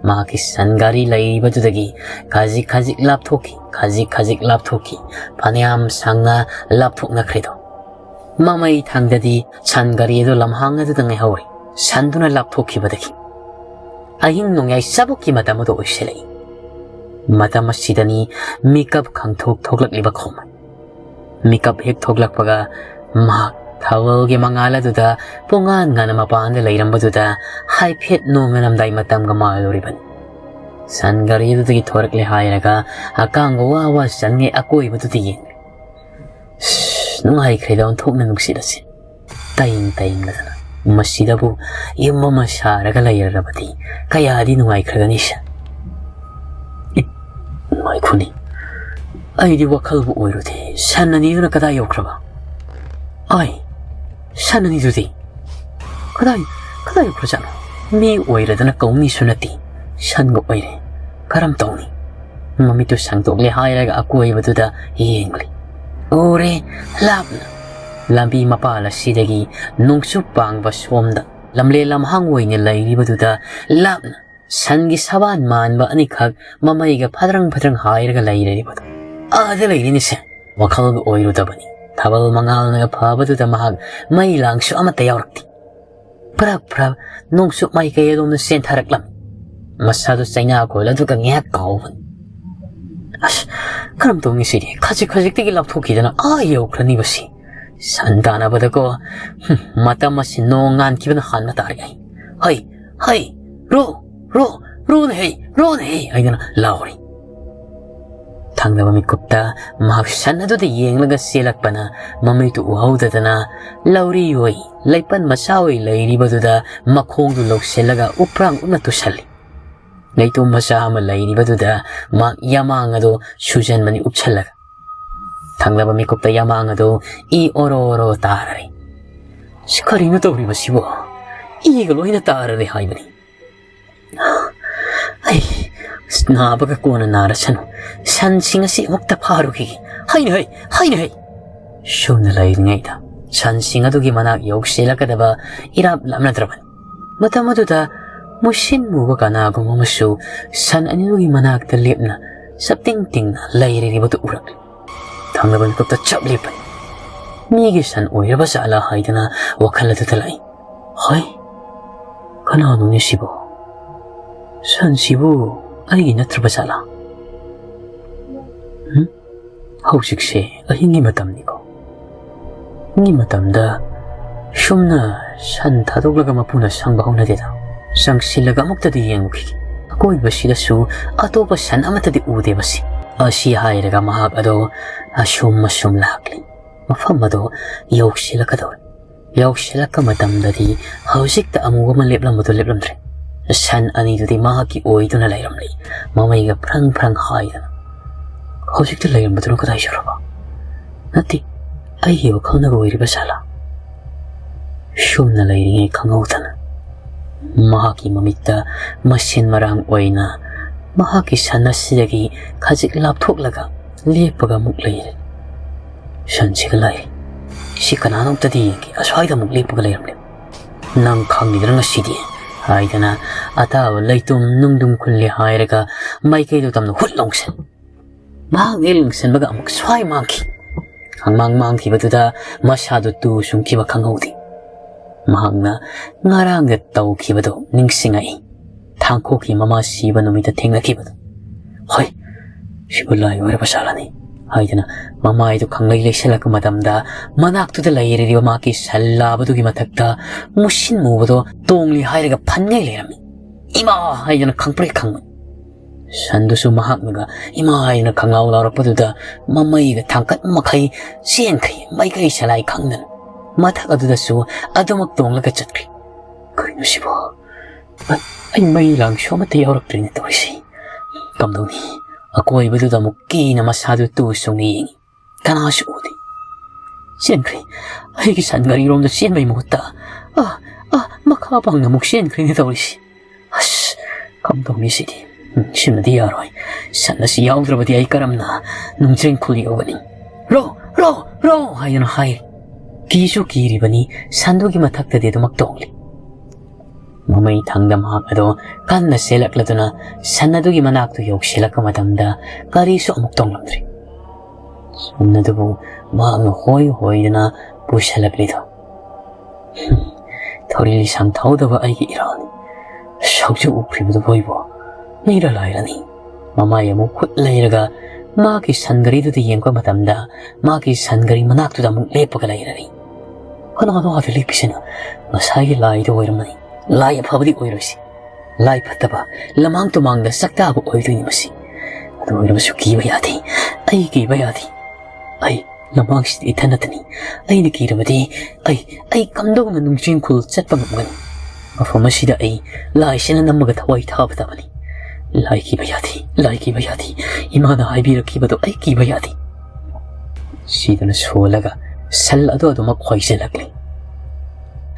ꯃꯍꯥꯛꯀꯤ ꯁꯟ ꯒꯥꯔꯤ ꯂꯩꯔꯤꯕꯗꯨꯗꯒꯤ ꯈꯖꯤꯛ ꯈꯖꯤꯛ ꯂꯥꯞꯊꯣꯛꯈꯤ, ꯈꯖꯤꯛ ꯈꯖꯤꯛ ꯂꯥꯞꯊꯣꯛꯈꯤ꯫ ꯐꯅꯌꯥꯝ ꯁꯥꯡꯅ ꯂꯥꯞꯊꯣꯛꯅꯈ꯭ꯔꯦꯗꯣ꯫ ꯃꯃꯩ ꯊꯪꯗꯗꯤ ꯁꯟ ꯒꯥꯔꯤ ꯑꯗꯨ ꯂꯝꯍꯥꯡ ꯑꯗꯨꯗ ꯉꯥꯏꯍꯧꯔꯦ꯫ ꯁꯟꯗꯨꯅ ꯂꯥꯞꯊꯣꯛꯈꯤꯕꯗꯒꯤ ꯑꯍꯤꯡ ꯅꯣꯡꯌꯥꯏ ꯆꯥꯕꯨꯛꯀꯤ ꯃꯇꯝ ꯑꯗꯨ ꯑꯣꯏꯁꯤꯜꯂꯛꯏ꯫ ꯃꯇꯝ ꯑꯁꯤꯗꯅꯤ ꯃꯤꯀꯞ ꯈꯪꯊꯣꯛ ꯊꯣꯛꯂꯛꯂꯤꯕ ꯈꯣꯝꯃꯩ꯫ ꯃꯤꯀꯞ ꯍꯦꯛ ꯊꯣꯛꯂꯛꯄꯒ ꯃꯍꯥꯛ ꯊꯥꯕꯜꯒꯤ ꯃꯉꯥꯜ ꯑꯗꯨꯗ ꯄꯨꯡꯉꯥꯟ ꯉꯥꯟꯅ ꯃꯄꯥꯟꯗ ꯂꯩꯔꯝꯕꯗꯨꯗ ꯍꯥꯏꯐꯦꯠ ꯅꯣꯡꯉꯥꯜꯂꯝꯗꯥꯏ ꯃꯇꯝꯒ ꯃꯥꯜꯂꯨꯔꯤꯕꯅꯤ꯫ ꯁꯟ ꯒꯥꯔꯤ ꯑꯗꯨꯗꯒꯤ ꯊꯣꯔꯛꯂꯦ ꯍꯥꯏꯔꯒ ꯑꯀꯥꯡꯕ ꯋꯥ ꯋꯥ ꯆꯪꯉꯦ ꯑꯀꯣꯏꯕꯗꯨꯗ ꯌꯦꯡꯂꯦ꯫ "ꯁꯁ, ꯅꯨꯡꯉꯥꯏꯈ꯭ꯔꯦꯗ ꯑꯣꯟꯊꯣꯛꯅ ꯅꯨꯡꯁꯤꯠ ꯑꯁꯤ ꯇꯥꯏꯪ ꯇꯥꯏꯪꯂꯗꯅ꯫ ꯃꯁꯤꯗꯕꯨ ꯌꯨꯝ ꯑꯃ ꯁꯥꯔꯒ ꯂꯩꯔꯔꯕꯗꯤ ꯀꯌꯥꯗꯤ ꯅꯨꯡꯉꯥꯏꯈ꯭ꯔꯒꯅꯤ ꯁꯦ꯫ ꯏꯠ, ꯉꯥꯏꯈꯣꯅꯦ, ꯑꯩꯗꯤ ꯋꯥꯈꯜꯕꯨ ꯑꯣꯏꯔꯨꯗꯦ꯫ ꯁꯟ ꯑꯅꯤꯗꯨꯅ ꯀꯗꯥꯏ ꯌꯧꯈ꯭ꯔꯕ? ꯑꯥꯏ, ꯁꯟ ꯑꯅꯤꯗꯨꯗꯤ ꯀꯗꯥꯏ, ꯀꯗꯥꯏ ꯌꯧꯈ꯭ꯔꯖꯥꯠꯅꯣ? ꯃꯤ ꯑꯣꯏꯔꯗꯅ ꯀꯧꯅꯤꯁꯨ ꯅꯠꯇꯦ, ꯁꯟꯒ ꯑꯣꯏꯔꯦ꯫ ꯀꯔꯝ ꯇꯧꯅꯤ?" ꯃꯃꯤꯠꯇꯨ ꯁꯥꯡꯗꯣꯛꯂꯦ ꯍꯥꯏꯔꯒ ꯑꯀꯣꯏꯕꯗꯨꯗ ꯌꯦꯡꯂꯤ꯫ ꯎꯔꯦ, ꯂꯥꯞꯅ ꯂꯝꯕꯤ ꯃꯄꯥꯜ ꯑꯁꯤꯗꯒꯤ ꯅꯣꯡꯆꯨꯞ ꯄꯥꯡꯕ ꯁꯣꯝꯗ ꯂꯝꯂꯦꯟ ꯂꯝꯍꯥꯡ ꯑꯣꯏꯅ ꯂꯩꯔꯤꯕꯗꯨꯗ ꯂꯥꯞꯅ ꯁꯟꯒꯤ ꯁꯕꯥꯟ ꯃꯥꯟꯕ ꯑꯅꯤꯈꯛ ꯃꯃꯩꯒ ꯐꯗ꯭ꯔꯪ ꯐꯗ꯭ꯔꯪ ꯍꯥꯏꯔꯒ ꯂꯩꯔꯤꯕꯗꯨ ꯑꯥꯗ ꯂꯩꯔꯤꯅꯤꯁꯦ꯫ ꯋꯥꯈꯜꯒ ꯑꯣꯏꯔꯨꯗꯕꯅꯤ꯫ ꯊꯥꯕꯜ ꯃꯉꯥꯜꯅꯒ ꯐꯕꯗꯨꯗ ꯃꯍꯥꯛ ꯃꯩ ꯂꯥꯡꯁꯨ ꯑꯃꯠꯇ ꯌꯥꯎꯔꯛꯇꯦ꯫ ꯄ꯭ꯔꯞ ꯄ꯭ꯔꯞ ꯅꯣꯡꯆꯨꯞ ꯃꯥꯏꯀꯩ ꯑꯗꯣꯝꯗ ꯆꯦꯟꯊꯔꯛꯂꯝꯃꯤ꯫ ꯃꯁꯥꯗꯨ ꯆꯩꯅꯥ ꯈꯣꯜ ꯑꯗꯨꯒ ꯉꯥꯏꯍꯥꯛ ꯀꯥꯎꯕꯅꯤ꯫ "ꯑꯁ, ꯀꯔꯝ ꯇꯧꯅꯤ ꯁꯤꯗꯤ? ꯈꯖꯤꯛ ꯈꯖꯤꯛꯇꯒꯤ ꯂꯥꯞꯊꯣꯛꯈꯤꯗꯅ ꯑꯥ ꯌꯧꯈ꯭ꯔꯅꯤꯕ ꯁꯤ꯫ ꯁꯟ ꯇꯥꯟꯅꯕꯗꯀꯣ, ꯍꯨꯝ, ꯃꯇꯝ ꯑꯁꯤ ꯅꯣꯡ ꯉꯥꯟꯈꯤꯕꯅ ꯍꯥꯟꯕ ꯇꯥꯔꯦ ꯑꯩ꯫ ꯍꯩ, ꯍꯩ, ꯔꯣ, ꯔꯣ, ꯔꯣꯅ ꯍꯩ, ꯔꯣꯅ ꯍꯩ!" ꯍꯥꯏꯗꯅ ꯂꯥꯎꯔꯤ꯫ ꯊꯪꯅꯕ ꯃꯤꯀꯨꯞꯇ ꯃꯍꯥꯛ ꯁꯟ ꯑꯗꯨꯗ ꯌꯦꯡꯂꯒ ꯆꯦꯜꯂꯛꯄꯅ ꯃꯃꯤꯠꯇꯨ ꯎꯍꯧꯗꯗꯅ ꯂꯧꯔꯤ ꯑꯣꯏ ꯂꯩꯄꯟ ꯃꯆꯥ ꯑꯣꯏ ꯂꯩꯔꯤꯕꯗꯨꯗ ꯃꯈꯣꯡꯗꯨ ꯂꯧꯁꯤꯜꯂꯒ ꯎꯄ꯭ꯔꯥꯡ ꯎꯞꯅ ꯇꯨꯁꯜꯂꯤ꯫ ꯂꯩꯇꯣꯝ ꯃꯆꯥ ꯑꯃ ꯂꯩꯔꯤꯕꯗꯨꯗ ꯃꯍꯥꯛ ꯌꯥꯃꯥꯡ ꯑꯗꯨ ꯁꯨꯖꯟꯕꯅꯤ ꯎꯞꯁꯜꯂꯒ꯫ ꯊꯪꯅꯕ ꯃꯤꯀꯨꯞꯇ ꯌꯥꯃꯥꯡ ꯑꯗꯨ ꯏ ꯑꯣꯔꯣ ꯑꯣꯔꯣ ꯇꯥꯔꯔꯦ꯫ "ꯁꯤ ꯀꯔꯤꯅꯣ ꯇꯧꯔꯤꯕꯁꯤꯕꯣ? ꯏꯒ ꯂꯣꯏꯅ ꯇꯥꯔꯔꯦ ꯍꯥꯏꯕꯅꯤ꯫ ꯑꯩ ꯅꯥꯕꯒ ꯀꯣꯟꯅ ꯅꯥꯔꯁꯅꯨ꯫ ꯁꯟꯁꯤꯡ ꯑꯁꯤ ꯑꯃꯨꯛꯇ ꯐꯥꯔꯨꯈꯤꯒꯦ꯫ ꯍꯩꯅ ꯍꯩ, ꯍꯩꯅ ꯍꯩ!" ꯁꯨꯝꯅ ꯂꯩꯔꯤꯉꯩꯗ ꯁꯟꯁꯤꯡ ꯑꯗꯨꯒꯤ ꯃꯅꯥꯛ ꯌꯧꯁꯤꯜꯂꯛꯀꯗꯕ ꯏꯔꯥꯞ ꯂꯥꯞꯅꯗ꯭ꯔꯕꯅꯤ꯫ ꯃꯇꯝ ꯑꯗꯨꯗ ꯃꯨꯁꯤꯟ ꯃꯨꯕ ꯀꯅꯥꯒꯨꯝꯕ ꯑꯃꯁꯨ ꯁꯟ ꯑꯅꯤꯗꯨꯒꯤ ꯃꯅꯥꯛꯇ ꯂꯦꯞꯅ ꯆꯞꯇꯤꯡ ꯇꯤꯡꯅ ꯂꯩꯔꯤꯕꯗꯨ ꯎꯔꯛꯂꯤ꯫ ꯊꯪꯅꯕ ꯃꯤꯀꯨꯞꯇ ꯆꯞ ꯂꯦꯞꯄꯅꯤ꯫ ꯃꯤꯒꯤ ꯁꯟ ꯑꯣꯏꯔꯕ ꯖꯥꯠꯂꯥ ꯍꯥꯏꯗꯅ ꯋꯥꯈꯜ ꯑꯗꯨꯗ ꯂꯥꯛꯏ꯫ ꯍꯣꯏ, ꯀꯅꯥꯅꯣꯅꯦ ꯁꯤꯕꯨ? ꯁꯟꯁꯤꯕꯨ ꯑꯩꯒꯤ ꯅꯠꯇ꯭ꯔꯕ ꯖꯥꯠꯂꯥ? ꯍꯨꯝ? ꯍꯧꯖꯤꯛꯁꯦ ꯑꯍꯤꯡꯒꯤ ꯃꯇꯝꯅꯤꯀꯣ꯫ ꯑꯍꯤꯡꯒꯤ ꯃꯇꯝꯗ ꯁꯨꯝꯅ ꯁꯟ ꯊꯥꯗꯣꯛꯂꯒ ꯃꯄꯨꯅ ꯁꯪꯕ ꯍꯧꯅꯗꯦꯗ꯫ ꯆꯪꯁꯤꯜꯂꯒ ꯑꯃꯨꯛꯇꯗꯤ ꯌꯦꯡꯉꯨꯈꯤꯒꯦ꯫ ꯑꯀꯣꯏꯕꯁꯤꯗꯁꯨ ꯑꯇꯣꯞꯄ ꯁꯟ ꯑꯃꯠꯇꯗꯤ ꯎꯗꯦ ꯃꯁꯤ꯫ ꯑꯁꯤ ꯍꯥꯏꯔꯒ ꯃꯍꯥꯛ ꯑꯗꯣ ꯑꯁꯨꯝ ꯑꯁꯨꯝ ꯂꯥꯛꯂꯤ꯫ ꯃꯐꯝ ꯑꯗꯣ ꯌꯧꯁꯤꯜꯂꯛꯀꯗꯧꯔꯦ꯫ ꯌꯧꯁꯤꯜꯂꯛꯄ ꯃꯇꯝꯗꯗꯤ ꯍꯧꯖꯤꯛꯇ ꯑꯃꯨꯕ ꯑꯃ ꯂꯦꯞꯂꯝꯕꯗꯨ ꯂꯦꯞꯂꯝꯗ꯭ꯔꯦ꯫ ꯁꯟ ꯑꯅꯤꯗꯨꯗꯤ ꯃꯍꯥꯛꯀꯤ ꯑꯣꯏꯗꯨꯅ ꯂꯩꯔꯝꯂꯦ꯫ ꯃꯃꯩꯒ ꯐ꯭ꯔꯪ ꯐ꯭ꯔꯪ ꯍꯥꯏꯗꯅ꯫ ꯍꯧꯖꯤꯛꯇ ꯂꯩꯔꯝꯕꯗꯨꯅ ꯀꯗꯥꯏ ꯆꯠꯈ꯭ꯔꯕ? ꯅꯠꯇꯦ, ꯑꯩꯒꯤ ꯋꯥꯈꯜꯅꯒ ꯑꯣꯏꯔꯤꯕ ꯖꯥꯠꯂꯥ? ꯁꯨꯝꯅ ꯂꯩꯔꯤꯉꯩ ꯈꯪꯍꯧꯗꯅ ꯃꯍꯥꯛꯀꯤ ꯃꯃꯤꯠꯇ ꯃꯁꯦꯟ ꯃꯔꯥꯡ ꯑꯣꯏꯅ ꯃꯍꯥꯛꯀꯤ ꯁꯟ ꯑꯁꯤꯗꯒꯤ ꯈꯖꯤꯛ ꯂꯥꯞꯊꯣꯛꯂꯒ ꯂꯦꯞꯄꯒ ꯑꯃꯨꯛ ꯂꯩꯔꯦ꯫ ꯁꯟꯁꯤꯒ ꯂꯥꯛꯏ꯫ ꯁꯤ ꯀꯅꯥꯅꯣ ꯑꯝꯇꯗꯤ ꯌꯦꯡꯒꯦ꯫ ꯑꯁ꯭ꯋꯥꯏꯗ ꯑꯃꯨꯛ ꯂꯦꯞꯄꯒ ꯂꯩꯔꯝꯂꯦ꯫ "ꯅꯪ ꯈꯪꯉꯤꯗꯅ ꯉꯁꯤꯗꯤ" ꯍꯥꯏꯗꯅ ꯑꯇꯥꯕ ꯂꯩꯇꯨꯝ ꯅꯨꯡꯗꯨꯝ ꯈꯨꯜꯂꯦ ꯍꯥꯏꯔꯒ ꯃꯥꯏꯀꯩꯗꯣ ꯇꯝꯅ ꯍꯨꯠ ꯂꯥꯎꯁꯟ꯫ ꯃꯍꯥꯛ ꯍꯦꯛ ꯂꯪꯁꯟꯕꯒ ꯑꯃꯨꯛ ꯁ꯭ꯋꯥꯏ ꯃꯥꯡꯈꯤ꯫ ꯍꯪꯃꯥꯡ ꯃꯥꯡꯈꯤꯕꯗꯨꯗ ꯃꯁꯥꯗꯨ ꯇꯨ ꯁꯨꯡꯈꯤꯕ ꯈꯪꯍꯧꯗꯦ꯫ ꯃꯍꯥꯛꯅ ꯉꯔꯥꯡꯗ ꯇꯧꯈꯤꯕꯗꯨ ꯅꯤꯡꯁꯤꯡꯉꯛꯏ꯫ ꯊꯥꯡꯈꯣꯛꯀꯤ ꯃꯃꯥ ꯁꯤꯕ ꯅꯨꯃꯤꯠꯇ ꯊꯦꯡꯅꯈꯤꯕꯗꯨ꯫ "ꯍꯣꯏ, ꯁꯤꯕꯨ ꯂꯥꯏ ꯑꯣꯏꯔꯕ ꯖꯥꯠꯂꯅꯤ" ꯍꯥꯏꯗꯅ ꯃꯃꯥꯏꯗꯨ ꯈꯪꯂꯩ ꯂꯩꯁꯜꯂꯛꯄ ꯃꯇꯝꯗ ꯃꯅꯥꯛꯇꯨꯗ ꯂꯩꯔꯤꯕ ꯃꯍꯥꯛꯀꯤ ꯁꯟ ꯂꯥꯕꯗꯨꯒꯤ ꯃꯊꯛꯇ ꯃꯨꯁꯤꯟ ꯃꯨꯕꯗꯣ ꯇꯣꯡꯂꯤ ꯍꯥꯏꯔꯒ ꯐꯟꯉꯩ ꯂꯩꯔꯝꯃꯤ꯫ "ꯏꯃꯥ!" ꯍꯥꯏꯗꯅ ꯈꯪꯄ꯭ꯔꯦꯛ ꯈꯪꯕꯅꯤ꯫ ꯁꯟꯗꯨꯁꯨ ꯃꯍꯥꯛꯅꯒ ꯏꯃꯥ ꯍꯥꯏꯅ ꯈꯪꯂꯥꯎ ꯂꯥꯎꯔꯛꯄꯗꯨꯗ ꯃꯃꯩꯒ ꯊꯥꯡꯀꯠ ꯃꯈꯩ ꯆꯦꯟꯈ꯭ꯔꯤ, ꯃꯥꯏꯀꯩ ꯁꯂꯥꯏ ꯈꯪꯗꯅ꯫ ꯃꯊꯛ ꯑꯗꯨꯗꯁꯨ ꯑꯗꯨꯃꯛ ꯇꯣꯡꯂꯒ ꯆꯠꯈ꯭ꯔꯤ꯫ "ꯀꯩꯅꯣ ꯁꯤꯕꯣ? ꯑ-, ꯑꯩ ꯃꯩ ꯂꯥꯡꯁꯨ ꯑꯃꯠꯇ ꯌꯥꯎꯔꯛꯇ꯭ꯔꯦꯅꯦ ꯇꯧꯔꯤꯁꯤ꯫ ꯀꯝꯗꯧꯅꯤ?" ꯑꯀꯣꯏꯕꯗꯨꯗ ꯑꯃꯨꯛ ꯀꯤꯅ ꯃꯁꯥꯗꯨ ꯇꯨ ꯁꯨꯡꯅ ꯌꯦꯡꯉꯤ꯫ ꯀꯅꯥꯁꯨ ꯎꯗꯦ꯫ ꯆꯦꯟꯈ꯭ꯔꯦ꯫ ꯑꯩꯒꯤ ꯁꯟ ꯒꯥꯔꯤꯔꯣꯝꯗ ꯆꯦꯟꯕꯒꯤ ꯃꯍꯨꯠꯇ, ꯑ, ꯑ, ꯃꯈꯥ ꯄꯥꯡꯅ ꯑꯃꯨꯛ ꯆꯦꯟꯈ꯭ꯔꯦꯅꯦ ꯇꯧꯔꯤꯁꯤ꯫ ꯑꯁ, ꯀꯝꯗꯧꯅꯤ ꯁꯤꯗꯤ? ꯎꯝ, ꯁꯤꯃꯗꯤ ꯌꯥꯔꯣꯏ꯫ ꯁꯟ ꯑꯁꯤ ꯌꯥꯎꯗ꯭ꯔꯕꯗꯤ ꯑꯩ ꯀꯔꯝꯅ ꯅꯨꯡꯖ꯭ꯔꯦꯡ ꯈꯨꯜ ꯌꯧꯒꯅꯤ? "ꯔꯣ, ꯔꯣ, ꯔꯣ!" ꯍꯥꯏꯗꯨꯅ ꯍꯥꯏꯔꯤ꯫ ꯀꯤꯁꯨ ꯀꯤꯔꯤꯕꯅꯤ, ꯁꯟꯗꯨꯒꯤ ꯃꯊꯛꯇꯗꯤ ꯑꯗꯨꯃꯛ ꯇꯣꯡꯂꯤ꯫ ꯃꯃꯩ ꯊꯪꯗ ꯃꯍꯥꯛ ꯑꯗꯣ ꯀꯟꯅ ꯆꯦꯜꯂꯛꯂꯗꯨꯅ ꯁꯟ ꯑꯗꯨꯒꯤ ꯃꯅꯥꯛꯇꯨ ꯌꯧꯁꯤꯜꯂꯛꯄ ꯃꯇꯝꯗ ꯀꯔꯤꯁꯨ ꯑꯃꯨꯛ ꯇꯣꯡꯂꯝꯗ꯭ꯔꯤ꯫ ꯁꯟ ꯑꯗꯨꯕꯨ ꯃꯍꯥꯛꯅ ꯍꯣꯏ ꯍꯣꯏꯗꯅ ꯄꯨꯁꯜꯂꯛꯂꯤꯗꯣ꯫ "ꯊꯧꯔꯤ ꯂꯤꯁꯥꯡ ꯊꯧꯗꯕ ꯑꯩꯒꯤ ꯏꯔꯥꯜꯅꯤ꯫ ꯁꯧꯖꯨ ꯎꯞꯈ꯭ꯔꯤꯕꯗꯨꯕꯨ ꯑꯩꯕꯨ ꯃꯤꯔ ꯂꯥꯏꯔꯅꯤ?" ꯃꯃꯥꯏ ꯑꯃꯨꯛ ꯍꯨꯠ ꯂꯩꯔꯒ ꯃꯥꯒꯤ ꯁꯟ ꯒꯥꯔꯤꯗꯨꯗ ꯌꯦꯡꯕ ꯃꯇꯝꯗ, ꯃꯥꯒꯤ ꯁꯟ ꯒꯥꯔꯤ ꯃꯅꯥꯛꯇꯨꯗ ꯑꯃꯨꯛ ꯂꯦꯞꯄꯒ ꯂꯩꯔꯅꯤ꯫ "ꯀꯅꯥꯅꯣ ꯑꯥꯗ ꯂꯦꯞꯄꯤꯁꯤꯅ? ꯉꯁꯥꯏꯒꯤ ꯂꯥꯏꯗꯣ ꯑꯣꯏꯔꯝꯃꯅꯤ꯫ ꯂꯥꯏ ꯑꯐꯕꯗꯤ ꯑꯣꯏꯔꯣꯏꯁꯤ꯫ ꯂꯥꯏ ꯐꯠꯇꯕ, ꯂꯃꯥꯡ ꯇꯨꯃꯥꯡꯗ ꯆꯥꯛꯇꯥꯕ ꯑꯣꯏꯗꯣꯏꯅꯤ ꯃꯁꯤ꯫ ꯑꯗꯨ ꯑꯣꯏꯔꯕꯁꯨ ꯀꯤꯕ ꯌꯥꯗꯦ꯫ ꯑꯩ ꯀꯤꯕ ꯌꯥꯗꯦ꯫ ꯑꯩ ꯂꯃꯥꯡꯁꯤꯗ ꯏꯊꯟ ꯅꯠꯇꯅꯤ꯫ ꯑꯩꯅ ꯀꯤꯔꯕꯗꯤ ꯑꯩ, ꯑꯩ ꯀꯝꯗꯧꯅ ꯅꯨꯡꯖꯦꯡꯈꯨꯜ ꯆꯠꯄ ꯉꯝꯒꯅꯤ? ꯃꯐꯝ ꯑꯁꯤꯗ ꯑꯩ ꯂꯥꯏꯁꯤꯅ ꯅꯝꯃꯒ ꯊꯋꯥꯏ ꯊꯥꯕ ꯇꯥꯕꯅꯤ꯫ ꯂꯥꯏ ꯀꯤꯕ ꯌꯥꯗꯦ, ꯂꯥꯏ ꯀꯤꯕ ꯌꯥꯗꯦ꯫ ꯏꯃꯥꯅ ꯍꯥꯏꯕꯤꯔꯛꯈꯤꯕꯗꯣ ꯑꯩ ꯀꯤꯕ ꯌꯥꯗꯦ꯫" ꯁꯤꯗꯅ ꯁꯣꯜꯂꯒ ꯁꯟ ꯑꯗꯨ ꯑꯗꯨꯃꯛ ꯈꯣꯏꯖꯤꯜꯂꯛꯂꯤ꯫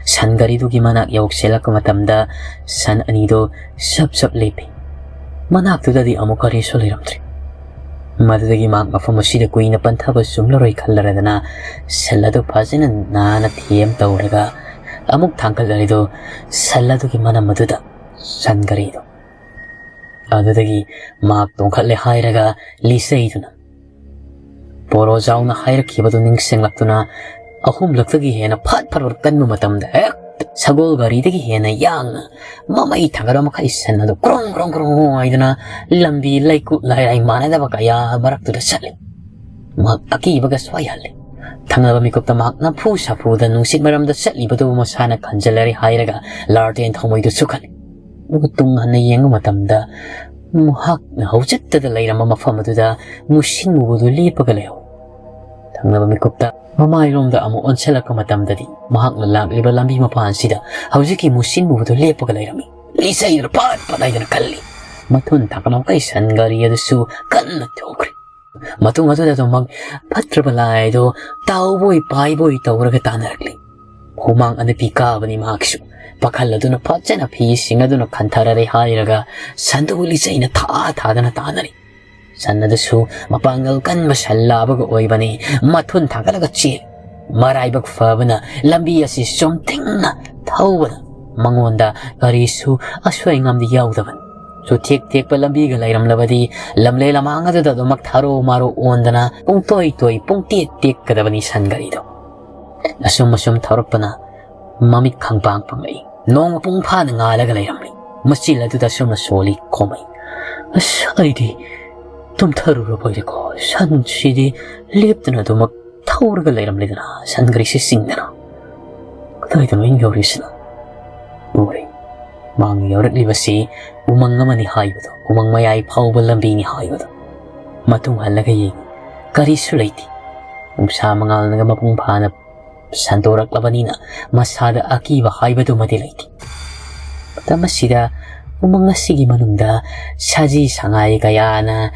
ꯁꯟ ꯒꯥꯔꯤꯗꯨꯒꯤ ꯃꯅꯥꯛ ꯌꯧꯁꯤꯜꯂꯛꯄ ꯃꯇꯝꯗ ꯁꯟ ꯑꯅꯤꯗꯨ ꯁꯞ ꯁꯞ ꯂꯦꯞꯄꯤ꯫ ꯃꯅꯥꯛꯇꯨꯗꯗꯤ ꯑꯃꯨꯛ ꯀꯔꯤꯁꯨ ꯂꯩꯔꯝꯗ꯭ꯔꯦ꯫ ꯃꯗꯨꯗꯒꯤ ꯃꯍꯥꯛ ꯃꯐꯝ ꯑꯁꯤꯗ ꯀꯨꯏꯅ ꯄꯟꯊꯕ ꯆꯨꯝꯂꯔꯣꯏ ꯈꯜꯂꯔꯗꯅ ꯁꯟ ꯑꯗꯨ ꯐꯖꯅ ꯅꯥꯟꯅ ꯊꯦꯝ ꯇꯧꯔꯒ ꯑꯃꯨꯛ ꯊꯥꯡꯒꯠꯂꯔꯤꯗꯨ ꯁꯟ ꯑꯗꯨꯒꯤ ꯃꯅꯝ ꯑꯗꯨꯗ ꯁꯟ ꯒꯥꯔꯤꯗꯨ꯫ ꯑꯗꯨꯗꯒꯤ ꯃꯍꯥꯛ ꯇꯣꯡꯈꯠꯂꯦ ꯍꯥꯏꯔꯒ ꯂꯤꯆꯩꯗꯨꯅ ꯄꯣꯔꯣꯖꯥꯎꯅ ꯍꯥꯏꯔꯛꯈꯤꯕꯗꯨ ꯅꯤꯡꯁꯤꯡꯂꯛꯇꯨꯅ ꯑꯍꯨꯝꯂꯛꯇꯒꯤ ꯍꯦꯟꯅ ꯐꯠ ꯐꯠ ꯀꯟꯕ ꯃꯇꯝꯗ ꯍꯦꯛꯇ ꯁꯒꯣꯜ ꯒꯥꯔꯤꯗꯒꯤ ꯍꯦꯟꯅ ꯌꯥꯡꯅ ꯃꯃꯩ ꯊꯥꯡꯒꯠꯄ ꯃꯈꯩ ꯁꯟ ꯑꯗꯨ ꯀ꯭ꯔꯣꯡ ꯀ꯭ꯔꯣꯡ ꯀ꯭ꯔꯣꯡ ꯍꯥꯏꯗꯨꯅ ꯂꯝꯕꯤ ꯂꯩꯀꯨꯠ ꯂꯥꯏꯔꯥꯏ ꯃꯥꯟꯅꯗꯕ ꯀꯌꯥ ꯃꯔꯛꯇꯨꯗ ꯆꯠꯂꯤ꯫ ꯃꯍꯥꯛ ꯑꯀꯤꯕꯒ ꯁ꯭ꯋꯥꯏꯍꯜꯂꯤ꯫ ꯊꯪꯅꯕ ꯃꯤꯀꯨꯞꯇ ꯃꯍꯥꯛ ꯅꯝꯐꯨ ꯁꯥꯐꯨꯗ ꯅꯨꯡꯁꯤꯠ ꯃꯔꯝꯗ ꯆꯠꯂꯤꯕꯗꯨꯕꯨ ꯃꯁꯥꯅ ꯈꯟꯖꯜꯂꯔꯦ ꯍꯥꯏꯔꯒ ꯂꯥꯔꯇꯦꯟ ꯊꯧꯃꯩꯗꯨ ꯁꯨꯈꯠꯂꯤ꯫ ꯑꯗꯨꯒ ꯇꯨꯡ ꯍꯟꯅ ꯌꯦꯡꯕ ꯃꯇꯝꯗ ꯃꯍꯥꯛꯅ ꯍꯧꯖꯤꯛꯇꯗ ꯂꯩꯔꯝꯕ ꯃꯐꯝ ꯑꯗꯨꯗ ꯃꯨꯁꯤꯟ ꯃꯨꯕꯗꯨ ꯂꯦꯞꯄꯒ ꯂꯩꯍꯧꯏ꯫ ꯊꯪꯅꯕ ꯃꯤꯀꯨꯞꯇ ꯃꯃꯥꯏꯔꯣꯝꯗ ꯑꯃꯨꯛ ꯑꯣꯟꯁꯤꯜꯂꯛꯄ ꯃꯇꯝꯗꯗꯤ ꯃꯍꯥꯛꯅ ꯂꯥꯛꯂꯤꯕ ꯂꯝꯕꯤ ꯃꯄꯥꯟꯁꯤꯗ ꯍꯧꯖꯤꯛꯀꯤ ꯃꯨꯁꯤꯟ ꯃꯨꯕꯗꯨ ꯂꯦꯞꯄꯒ ꯂꯩꯔꯝꯃꯤ꯫ ꯂꯤꯆꯩꯗꯨꯅ ꯄꯠ ꯄꯠ ꯍꯥꯏꯗꯨꯅ ꯀꯜꯂꯤ꯫ ꯃꯊꯨꯟ ꯊꯥꯡꯒꯠꯂꯝꯈꯩ ꯁꯟ ꯒꯥꯔꯤ ꯑꯗꯨꯁꯨ ꯀꯟꯅ ꯊꯧꯈ꯭ꯔꯦ꯫ ꯃꯇꯨꯡ ꯑꯗꯨꯗ ꯑꯗꯨꯃꯛ ꯐꯠꯇ꯭ꯔꯕ ꯂꯥꯏ ꯑꯗꯨ ꯇꯥꯎꯕꯣꯏ ꯄꯥꯏꯕꯣꯏ ꯇꯧꯔꯒ ꯇꯥꯟꯅꯔꯛꯂꯤ꯫ ꯍꯨꯃꯥꯡ ꯑꯅꯞꯄꯤ ꯀꯥꯕꯅꯤ ꯃꯍꯥꯛꯁꯨ꯫ ꯄꯥꯈꯜ ꯑꯗꯨꯅ ꯐꯖꯅ ꯐꯤ ꯁꯤꯡ ꯑꯗꯨꯅ ꯈꯟꯊꯔꯔꯦ ꯍꯥꯏꯔꯒ ꯁꯟꯗꯨꯕꯨ ꯂꯤꯆꯩꯅ ꯊꯥ ꯊꯥꯗꯅ ꯇꯥꯟꯅꯔꯤ꯫ ꯁꯟ ꯑꯗꯨꯁꯨ ꯃꯄꯥꯡꯒꯜ ꯀꯟꯕ ꯁꯟ ꯂꯥꯕꯒ ꯑꯣꯏꯕꯅꯤ꯫ ꯃꯊꯨꯟ ꯊꯥꯡꯒꯠꯂꯒ ꯆꯦꯜꯂꯤ꯫ ꯃꯔꯥꯏꯕꯛ ꯐꯕꯅ ꯂꯝꯕꯤ ꯑꯁꯤ ꯆꯨꯝꯊꯤꯡꯅ ꯊꯧꯕꯅ ꯃꯉꯣꯟꯗ ꯀꯔꯤꯁꯨ ꯑꯁꯣꯏ ꯑꯉꯥꯝꯗꯤ ꯌꯥꯎꯗꯕꯅꯤ꯫ ꯆꯨꯊꯦꯛ ꯊꯦꯛꯄ ꯂꯝꯕꯤꯒ ꯂꯩꯔꯝꯂꯕꯗꯤ ꯂꯝꯂꯦ ꯂꯃꯥꯡ ꯑꯗꯨꯗ ꯑꯗꯨꯃꯛ ꯊꯥꯔꯣ ꯃꯥꯔꯣ ꯑꯣꯟꯗꯅ ꯄꯨꯡꯇꯣꯏ ꯇꯣꯏ ꯄꯨꯡꯇꯦꯛ ꯇꯦꯛꯀꯗꯕꯅꯤ ꯁꯟ ꯒꯥꯔꯤꯗꯣ꯫ ꯑꯁꯨꯝ ꯑꯁꯨꯝ ꯊꯧꯔꯛꯄꯅ ꯃꯃꯤꯠ ꯈꯪꯄꯥꯡ ꯄꯥꯡꯂꯛꯏ꯫ ꯅꯣꯡ ꯃꯄꯨꯡ ꯐꯥꯅ ꯉꯥꯜꯂꯒ ꯂꯩꯔꯝꯂꯤ꯫ ꯃꯆꯤꯜ ꯑꯗꯨꯗ ꯑꯁꯨꯝꯅ ꯁꯣꯜꯂꯤ ꯈꯣꯝꯃꯩ꯫ "ꯑꯁ, ꯑꯩꯗꯤ ꯇꯨꯝꯊꯔꯨꯔꯕꯣꯏꯔꯦꯀꯣ꯫ ꯁꯟꯁꯤꯗꯤ ꯂꯦꯞꯇꯅ ꯑꯗꯨꯃꯛ ꯊꯧꯔꯒ ꯂꯩꯔꯝꯂꯦꯗꯅ, ꯁꯟ ꯒꯥꯔꯤꯁꯤ ꯆꯤꯡꯗꯅ꯫ ꯀꯗꯥꯏꯗꯅꯣ ꯑꯩꯅ ꯌꯧꯔꯤꯁꯤꯅ?" ꯎꯔꯦ꯫ ꯃꯥꯡ ꯌꯧꯔꯛꯂꯤꯕꯁꯤ ꯎꯃꯪ ꯑꯃꯅꯤ ꯍꯥꯏꯕꯗꯣ, ꯎꯃꯪ ꯃꯌꯥꯏ ꯐꯥꯎꯕ ꯂꯝꯕꯤꯅꯤ ꯍꯥꯏꯕꯗꯣ꯫ ꯃꯇꯨꯡ ꯍꯜꯂꯒ ꯌꯦꯡꯉꯤ, ꯀꯔꯤꯁꯨ ꯂꯩꯇꯦ꯫ ꯅꯨꯡꯁꯥ ꯃꯉꯥꯜꯅꯒ ꯃꯄꯨꯡ ꯐꯥꯅ ꯁꯟꯗꯣꯔꯛꯂꯕꯅꯤꯅ ꯃꯁꯥꯗ ꯑꯀꯤꯕ ꯍꯥꯏꯕꯗꯨꯃꯗꯤ ꯂꯩꯇꯦ꯫ ꯃꯇꯝ ꯑꯁꯤꯗ ꯎꯃꯪ ꯑꯁꯤꯒꯤ ꯃꯅꯨꯡꯗ ꯁꯥꯖꯤ ꯁꯉꯥꯏ ꯀꯌꯥꯅ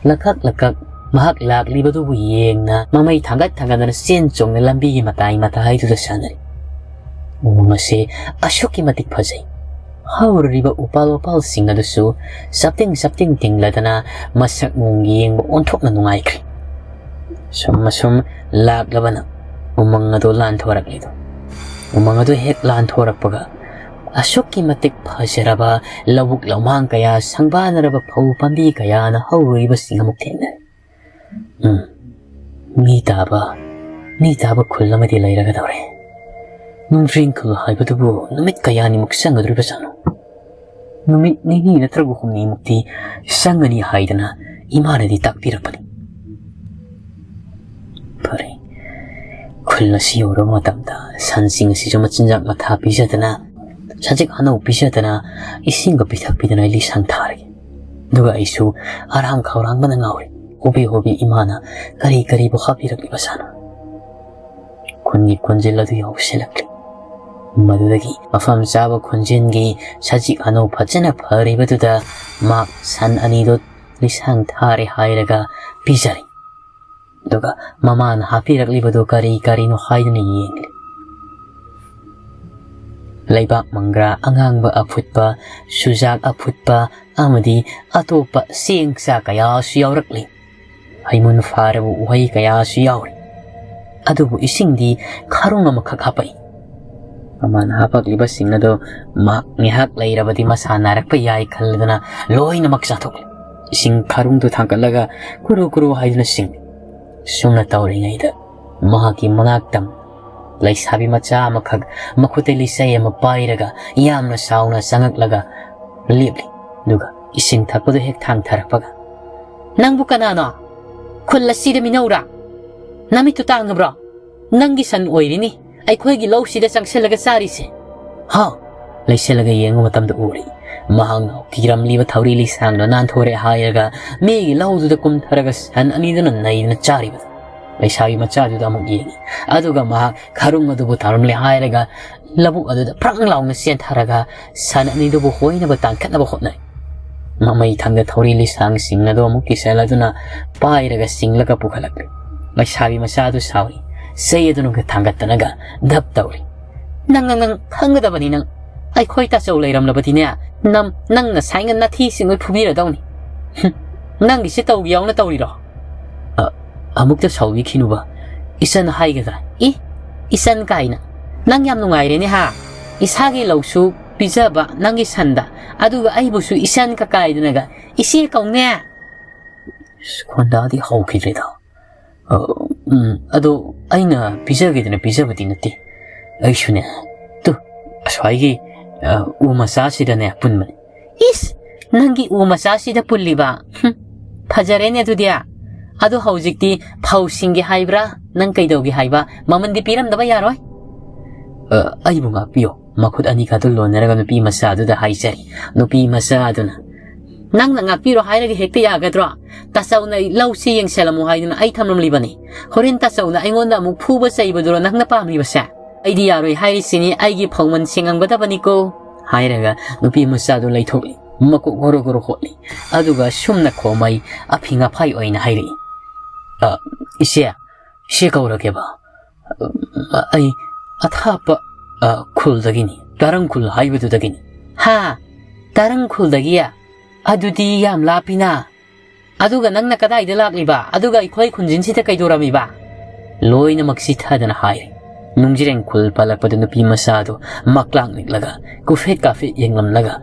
ꯂꯀꯛ ꯂꯀꯛ ꯃꯍꯥꯛ ꯂꯥꯛꯂꯤꯕꯗꯨꯕꯨ ꯌꯦꯡꯅ ꯃꯃꯩ ꯊꯥꯡꯒꯠ ꯊꯥꯡꯒꯠꯗꯅ ꯆꯦꯟ ꯆꯣꯡꯅ ꯂꯝꯕꯤꯒꯤ ꯃꯇꯥꯏ ꯃꯇꯥꯏꯗꯨꯗ ꯁꯥꯟꯅꯔꯤ꯫ ꯎꯃꯪ ꯑꯁꯤ ꯑꯁꯨꯛꯀꯤ ꯃꯇꯤꯛ ꯐꯖꯩ꯫ ꯍꯧꯔꯤꯕ ꯎꯄꯥꯜ ꯋꯥꯄꯥꯜꯁꯤꯡ ꯑꯗꯨꯁꯨ ꯆꯞꯇꯤꯡ ꯆꯞꯇꯤꯡ ꯇꯤꯡꯂꯗꯅ ꯃꯁꯛ ꯃꯑꯣꯡ ꯌꯦꯡꯕ ꯑꯣꯟꯊꯣꯛꯅ ꯅꯨꯡꯉꯥꯏꯈ꯭ꯔꯦ꯫ ꯁꯨꯝ ꯑꯁꯨꯝ ꯂꯥꯛꯂꯕꯅ ꯎꯃꯪ ꯑꯗꯨ ꯂꯥꯟꯊꯣꯔꯛꯂꯤꯗꯣ꯫ ꯎꯃꯪ ꯑꯗꯨ ꯍꯦꯛ ꯂꯥꯟꯊꯣꯔꯛꯄꯒ ꯑꯁꯨꯛꯀꯤ ꯃꯇꯤꯛ ꯐꯖꯔꯕ ꯂꯧꯕꯨꯛ ꯂꯧꯃꯥꯡ ꯀꯌꯥ, ꯁꯪꯕꯥꯅꯔꯕ ꯐꯧ ꯄꯥꯝꯕꯤ ꯀꯌꯥꯅ ꯍꯧꯔꯨꯔꯤꯕꯁꯤꯡ ꯑꯃꯨꯛ ꯊꯦꯡꯅꯔꯦ꯫ ꯎꯝ, ꯃꯤ ꯇꯥꯕ, ꯃꯤ ꯇꯥꯕ ꯈꯨꯜ ꯑꯃꯗꯤ ꯂꯩꯔꯒꯗꯧꯔꯦ꯫ ꯅꯨꯡꯖ꯭ꯔꯦꯡ ꯈꯨꯜ ꯍꯥꯏꯕꯗꯨꯕꯨ ꯅꯨꯃꯤꯠ ꯀꯌꯥꯅꯤꯃꯨꯛ ꯆꯪꯒꯗꯧꯔꯤꯕꯖꯥꯠꯅꯣ? ꯅꯨꯃꯤꯠ ꯅꯤꯅꯤ ꯅꯠꯇ꯭ꯔꯒ ꯍꯨꯝꯅꯤꯃꯨꯛꯇꯤ ꯆꯪꯒꯅꯤ ꯍꯥꯏꯗꯅ ꯏꯃꯥꯅꯗꯤ ꯇꯥꯛꯄꯤꯔꯛꯄꯅꯤ꯫ ꯐꯔꯦ, ꯈꯨꯜ ꯑꯁꯤ ꯌꯧꯔꯕ ꯃꯇꯝꯗ ꯁꯟꯁꯤꯡ ꯑꯁꯤꯁꯨ ꯃꯆꯤꯟꯖꯥꯛ ꯃꯊꯥ ꯄꯤꯖꯗꯅ, ꯁꯖꯤꯛ ꯑꯅꯧ ꯄꯤꯖꯗꯅ, ꯏꯁꯤꯡꯒ ꯄꯤꯊꯛꯄꯤꯗꯅ ꯑꯩ ꯂꯤꯁꯪ ꯊꯥꯔꯒꯦ꯫ ꯑꯗꯨꯒ ꯑꯩꯁꯨ ꯍꯔꯥꯡ ꯈꯧꯔꯥꯡꯕꯅ ꯉꯥꯎꯔꯦ꯫ ꯍꯣꯕꯦ ꯍꯣꯕꯦ ꯏꯃꯥꯅ ꯀꯔꯤ ꯀꯔꯤꯕꯨ ꯍꯥꯞꯄꯤꯔꯛꯂꯤꯕꯖꯥꯠꯅꯣ? ꯈꯨꯟꯒꯤ ꯈꯣꯟꯖꯦꯜ ꯑꯗꯨ ꯌꯧꯁꯤꯜꯂꯛꯂꯤ꯫ ꯃꯗꯨꯗꯒꯤ ꯃꯐꯝ ꯆꯥꯕ ꯈꯣꯟꯖꯦꯜꯒꯤ ꯁꯖꯤꯛ ꯑꯅꯧ ꯐꯖꯅ ꯐꯔꯤꯕꯗꯨꯗ ꯃꯍꯥꯛ ꯁꯟ ꯑꯅꯤꯗꯨ ꯂꯤꯁꯥꯡ ꯊꯥꯔꯦ ꯍꯥꯏꯔꯒ ꯄꯤꯖꯔꯦ꯫ ꯑꯗꯨꯒ ꯃꯃꯥꯅ ꯍꯥꯞꯄꯤꯔꯛꯂꯤꯕꯗꯨ ꯀꯔꯤ ꯀꯔꯤꯅꯣ ꯍꯥꯏꯗꯨꯅ ꯌꯦꯡꯂꯤ꯫ ꯂꯩꯕꯥꯛ ꯃꯪꯒ꯭ꯔꯥ ꯑꯉꯥꯡꯕ ꯑꯐꯨꯠꯄ, ꯆꯨꯖꯥꯛ ꯑꯐꯨꯠꯄ ꯑꯃꯗꯤ ꯑꯇꯣꯞꯄ ꯆꯦꯡ ꯆꯥꯛ ꯀꯌꯥꯁꯨ ꯌꯥꯎꯔꯛꯂꯤ꯫ ꯍꯩꯃꯨꯟ ꯐꯥꯔꯕ ꯎꯍꯩ ꯀꯌꯥꯁꯨ ꯌꯥꯎꯔꯤ꯫ ꯑꯗꯨꯕꯨ ꯏꯁꯤꯡꯗꯤ ꯈꯔꯨꯡ ꯑꯃꯈꯛ ꯍꯥꯄꯛꯏ꯫ ꯃꯃꯥꯅ ꯍꯥꯄꯛꯂꯤꯕ ꯁꯤꯡ ꯑꯗꯨ ꯃꯍꯥꯛ ꯉꯥꯏꯍꯥꯛ ꯂꯩꯔꯕꯗꯤ ꯃꯁꯥ ꯅꯥꯔꯛꯄ ꯌꯥꯏ ꯈꯜꯂꯗꯨꯅ ꯂꯣꯏꯅꯃꯛ ꯆꯥꯊꯣꯛꯂꯦ꯫ ꯏꯁꯤꯡ ꯈꯔꯨꯡꯗꯨ ꯊꯥꯡꯒꯠꯂꯒ ꯀꯨꯔꯨ ꯀꯨꯔꯨ ꯍꯥꯏꯗꯨꯅ ꯁꯤꯡꯂꯤ꯫ ꯁꯨꯝꯅ ꯇꯧꯔꯤꯉꯩꯗ ꯃꯍꯥꯛꯀꯤ ꯃꯅꯥꯛꯇ ꯂꯩꯁꯥꯕꯤ ꯃꯆꯥ ꯑꯃꯈꯛ ꯃꯈꯨꯠꯇ ꯂꯤꯆꯩ ꯑꯃ ꯄꯥꯏꯔꯒ ꯌꯥꯝꯅ ꯁꯥꯎꯅ ꯆꯪꯉꯛꯂꯒ ꯂꯦꯞꯂꯤ꯫ ꯑꯗꯨꯒ ꯏꯁꯤꯡ ꯊꯛꯄꯗꯨ ꯍꯦꯛ ꯊꯥꯡꯊꯔꯛꯄꯒ, "ꯅꯪꯕꯨ ꯀꯅꯥꯅꯣ? ꯈꯨꯜ ꯑꯁꯤꯗ ꯃꯤꯅꯧꯔꯥ? ꯅꯃꯤꯠꯇꯨ ꯇꯥꯡꯉꯕ꯭ꯔꯣ? ꯅꯪꯒꯤ ꯁꯟ ꯑꯣꯏꯔꯤꯅꯤ ꯑꯩꯈꯣꯏꯒꯤ ꯂꯧꯁꯤꯗ ꯆꯪꯁꯤꯜꯂꯒ ꯆꯥꯔꯤꯁꯦ꯫ ꯍꯥ?" ꯂꯩꯁꯤꯜꯂꯒ ꯌꯦꯡꯕ ꯃꯇꯝꯗ ꯎꯔꯤ꯫ ꯃꯍꯥꯛꯅ ꯀꯤꯔꯝꯂꯤꯕ ꯊꯧꯔꯤ ꯂꯤꯁꯥꯡꯗꯣ ꯅꯥꯟꯊꯣꯔꯦ ꯍꯥꯏꯔꯒ ꯃꯤꯒꯤ ꯂꯧꯗꯨꯗ ꯀꯨꯝꯊꯔꯒ ꯁꯟ ꯑꯅꯤꯗꯨꯅ ꯅꯩꯗꯨꯅ ꯆꯥꯔꯤꯕꯗꯨ꯫ ꯂꯩꯁꯥꯕꯤ ꯃꯆꯥꯗꯨꯗ ꯑꯃꯨꯛ ꯌꯦꯡꯉꯤ꯫ ꯑꯗꯨꯒ ꯃꯍꯥꯛ ꯈꯔꯨꯡ ꯑꯗꯨꯕꯨ ꯇꯥꯔꯝꯂꯦ ꯍꯥꯏꯔꯒ ꯂꯧꯕꯨꯛ ꯑꯗꯨꯗ ꯐ꯭ꯔꯪ ꯂꯥꯎꯅ ꯆꯦꯟꯊꯔꯒ ꯁꯟ ꯑꯅꯤꯗꯨꯕꯨ ꯍꯣꯏꯅꯕ ꯇꯥꯟꯈꯠꯅꯕ ꯍꯣꯠꯅꯩ꯫ ꯃꯃꯩ ꯊꯪꯗ ꯊꯧꯔꯤ ꯂꯤꯁꯥꯡꯁꯤꯡ ꯑꯗꯨ ꯑꯃꯨꯛ ꯀꯤꯁꯜ ꯑꯗꯨꯅ ꯄꯥꯏꯔꯒ ꯆꯤꯡꯂꯒ ꯄꯨꯈꯠꯂꯛꯂꯤ꯫ ꯂꯩꯁꯥꯕꯤ ꯃꯆꯥ ꯑꯗꯨ ꯁꯥꯎꯔꯤ꯫ ꯆꯩ ꯑꯗꯨꯅ ꯊꯥꯡꯒꯠꯇꯅꯒ ꯙꯞ ꯇꯧꯔꯤ꯫ "ꯅꯪ, ꯅꯪ, ꯅꯪ ꯈꯪꯒꯗꯕꯅꯤ ꯅꯪ꯫ ꯑꯩꯈꯣꯏ ꯇꯥꯆꯧ ꯂꯩꯔꯝꯂꯕꯗꯤꯅꯦ, ꯅꯝ-, ꯅꯪꯅ ꯁꯥꯏꯅ ꯅꯥꯊꯤ ꯁꯤꯡꯉꯣꯏ ꯐꯨꯕꯤꯔꯗꯧꯅꯤ꯫ ꯍꯨꯝ, ꯅꯪꯒꯤꯁꯦ ꯇꯧꯒꯦ ꯌꯥꯎꯅ ꯇꯧꯔꯤꯔꯣ?" "ꯑ, ꯑꯃꯨꯛꯇ ꯁꯥꯎꯕꯤꯈꯤꯅꯨꯕ꯫ ꯏꯆꯟ ꯍꯥꯏꯒꯗ꯭ꯔꯥ? ꯏ, ꯏꯆꯟ ꯀꯥꯏꯅ꯫ ꯅꯪ ꯌꯥꯝ ꯅꯨꯡꯉꯥꯏꯔꯦꯅꯦ ꯍꯥ? ꯏꯁꯥꯒꯤ ꯂꯧꯁꯨ ꯄꯤꯖꯕ ꯅꯪꯒꯤ ꯁꯟꯗ, ꯑꯗꯨꯒ ꯑꯩꯕꯨꯁꯨ ꯏꯆꯟ ꯀꯀꯥꯏꯗꯅꯒ ꯏꯆꯦ ꯀꯧꯅꯦ?" ꯑꯁ, ꯈꯣꯟꯗꯥꯗꯤ ꯍꯧꯈꯤꯗ꯭ꯔꯦꯗ꯫ ꯑ, ꯎꯝ, ꯑꯗꯣ ꯑꯩꯅ ꯄꯤꯖꯒꯦꯗꯅ ꯄꯤꯖꯕꯗꯤ ꯅꯠꯇꯦ꯫ ꯑꯩꯁꯨꯅꯦ, ꯇꯨ, ꯑꯁ꯭ꯋꯥꯏꯒꯤ, ꯑ, ꯎ ꯃꯆꯥꯁꯤꯗꯅꯦ ꯄꯨꯟꯕꯅꯤ꯫ ꯏꯁ, ꯅꯪꯒꯤ ꯎ ꯃꯆꯥꯁꯤꯗ ꯄꯨꯜꯂꯤꯕ? ꯍꯨꯝ, ꯐꯖꯔꯦꯅꯦ ꯑꯗꯨꯗꯤ꯫ ꯑꯗꯣ ꯍꯧꯖꯤꯛꯇꯤ ꯐꯧ ꯁꯤꯡꯒꯦ ꯍꯥꯏꯕ꯭ꯔꯥ? ꯅꯪ ꯀꯩꯗꯧꯒꯦ ꯍꯥꯏꯕ? ꯃꯃꯜꯗꯤ ꯄꯤꯔꯝꯗꯕ ꯌꯥꯔꯣꯏ꯫ ꯑ, ꯑꯩꯕꯨ ꯉꯥꯛꯄꯤꯌꯣ꯫ ꯃꯈꯨꯠ ꯑꯅꯤꯒꯗꯨ ꯂꯣꯟꯅꯔꯒ ꯅꯨꯄꯤ ꯃꯆꯥ ꯑꯗꯨꯗ ꯍꯥꯏꯖꯔꯤ꯫ ꯅꯨꯄꯤ ꯃꯆꯥ ꯑꯗꯨꯅ, "ꯅꯪꯅ ꯉꯥꯛꯄꯤꯔꯣ ꯍꯥꯏꯔꯒ ꯍꯦꯛꯇ ꯌꯥꯒꯗ꯭ꯔꯣ? ꯇꯥꯆꯧꯅ ꯑꯩ ꯂꯧꯁꯤ ꯌꯦꯡꯁꯜꯂꯝꯃꯨ ꯍꯥꯏꯗꯨꯅ ꯑꯩ ꯊꯝꯂꯝꯂꯤꯕꯅꯤ꯫ ꯍꯣꯔꯦꯟ ꯇꯥꯆꯧꯅ ꯑꯩꯉꯣꯟꯗ ꯑꯃꯨꯛ ꯐꯨꯕ ꯆꯩꯕꯗꯨꯔꯣ ꯅꯪꯅ ꯄꯥꯝꯂꯤꯕꯁꯦ? ꯑꯩꯗꯤ ꯌꯥꯔꯣꯏ ꯍꯥꯏꯔꯤꯁꯤꯅꯤ, ꯑꯩꯒꯤ ꯐꯧꯃꯟ ꯁꯦꯡꯉꯝꯒꯗꯕꯅꯤꯀꯣ," ꯍꯥꯏꯔꯒ ꯅꯨꯄꯤ ꯃꯆꯥꯗꯨ ꯂꯩꯊꯣꯛꯂꯤ꯫ ꯃꯀꯣꯛ ꯒꯣꯔꯣ ꯒꯣꯔꯣ ꯍꯣꯠꯂꯤ꯫ ꯑꯗꯨꯒ ꯁꯨꯝꯅ ꯈꯣꯝꯃꯩ ꯑꯐꯤꯡ ꯑꯐꯥꯏ ꯑꯣꯏꯅ ꯍꯥꯏꯔꯛꯏ, "ꯑ, ꯏꯆꯦ, ꯏꯆꯦ ꯀꯧꯔꯒꯦꯕ꯫ ꯑ, ꯑꯩ ꯑꯊꯥꯞꯄ, ꯑ, ꯈꯨꯜꯗꯒꯤꯅꯤ, ꯇꯥꯔꯪ ꯈꯨꯜ ꯍꯥꯏꯕꯗꯨꯗꯒꯤꯅꯤ꯫" "ꯍꯥ? ꯇꯥꯔꯪ ꯈꯨꯜꯗꯒꯤ? ꯑꯗꯨꯗꯤ ꯌꯥꯝ ꯂꯥꯞꯄꯤꯅ꯫ ꯑꯗꯨꯒ ꯅꯪꯅ ꯀꯗꯥꯏꯗ ꯂꯥꯛꯂꯤꯕ? ꯑꯗꯨꯒ ꯑꯩꯈꯣꯏ ꯈꯨꯟꯖꯤꯟꯁꯤꯗ ꯀꯩꯗꯧꯔꯝꯃꯤꯕ?" ꯂꯣꯏꯅꯃꯛ ꯆꯤꯊꯗꯅ ꯍꯥꯏꯔꯦ꯫ ꯅꯨꯡꯖꯤꯔꯦꯡ ꯈꯨꯜ ꯄꯜꯂꯛꯄꯗ ꯅꯨꯄꯤ ꯃꯆꯥꯗꯨ ꯃꯛꯂꯥꯛ ꯅꯤꯛꯂꯒ ꯀꯨꯐꯦꯠ ꯀꯥꯐꯦꯠ ꯌꯦꯡꯂꯝꯂꯒ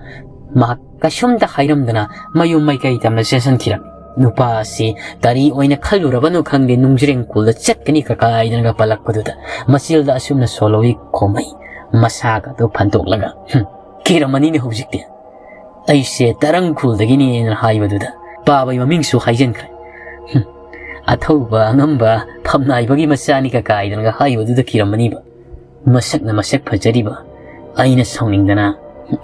ꯃꯍꯥꯛ ꯀꯩꯁꯨꯝꯇ ꯍꯥꯏꯔꯝꯗꯅ ꯃꯌꯨꯝ ꯃꯥꯏꯀꯩ ꯇꯝꯅ ꯆꯦꯟꯁꯤꯟꯈꯤꯔꯝꯃꯤ꯫ ꯅꯨꯄꯥ ꯑꯁꯤ ꯀꯔꯤ ꯑꯣꯏꯅ ꯈꯜꯂꯨꯔꯕꯅꯣ ꯈꯪꯗꯦ, ꯅꯨꯡꯖꯤꯔꯦꯡ ꯈꯨꯜꯗ ꯆꯠꯀꯅꯤ ꯀꯀꯥꯏꯗꯅꯒ ꯄꯜꯂꯛꯄꯗꯨꯗ ꯃꯆꯤꯜꯗ ꯑꯁꯨꯝꯅ ꯁꯣꯜꯂꯧꯏ ꯈꯣꯃꯩ ꯃꯁꯥꯒꯗꯨ ꯐꯟꯗꯣꯛꯂꯒ, "ꯍꯨꯝ, ꯀꯤꯔꯝꯃꯅꯤꯅꯦ ꯍꯧꯖꯤꯛꯇꯤ꯫ ꯑꯩꯁꯦ ꯇꯔꯪ ꯈꯨꯜꯗꯒꯤꯅꯦꯅ ꯍꯥꯏꯕꯗꯨꯗ ꯄꯥꯕꯩ ꯃꯃꯤꯡꯁꯨ ꯍꯥꯏꯖꯤꯟꯈ꯭ꯔꯦ꯫ ꯍꯨꯝ, ꯑꯊꯧꯕ ꯑꯉꯝꯕ ꯐꯝꯅꯥꯏꯕꯒꯤ ꯃꯆꯥꯅꯤ ꯀꯀꯥꯏꯗꯅꯒ ꯍꯥꯏꯕꯗꯨꯗ ꯀꯤꯔꯝꯃꯅꯤꯕ꯫ ꯃꯁꯛꯅ ꯃꯁꯛ ꯐꯖꯔꯤꯕ ꯑꯩꯅ ꯁꯥꯎꯅꯤꯡꯗꯅ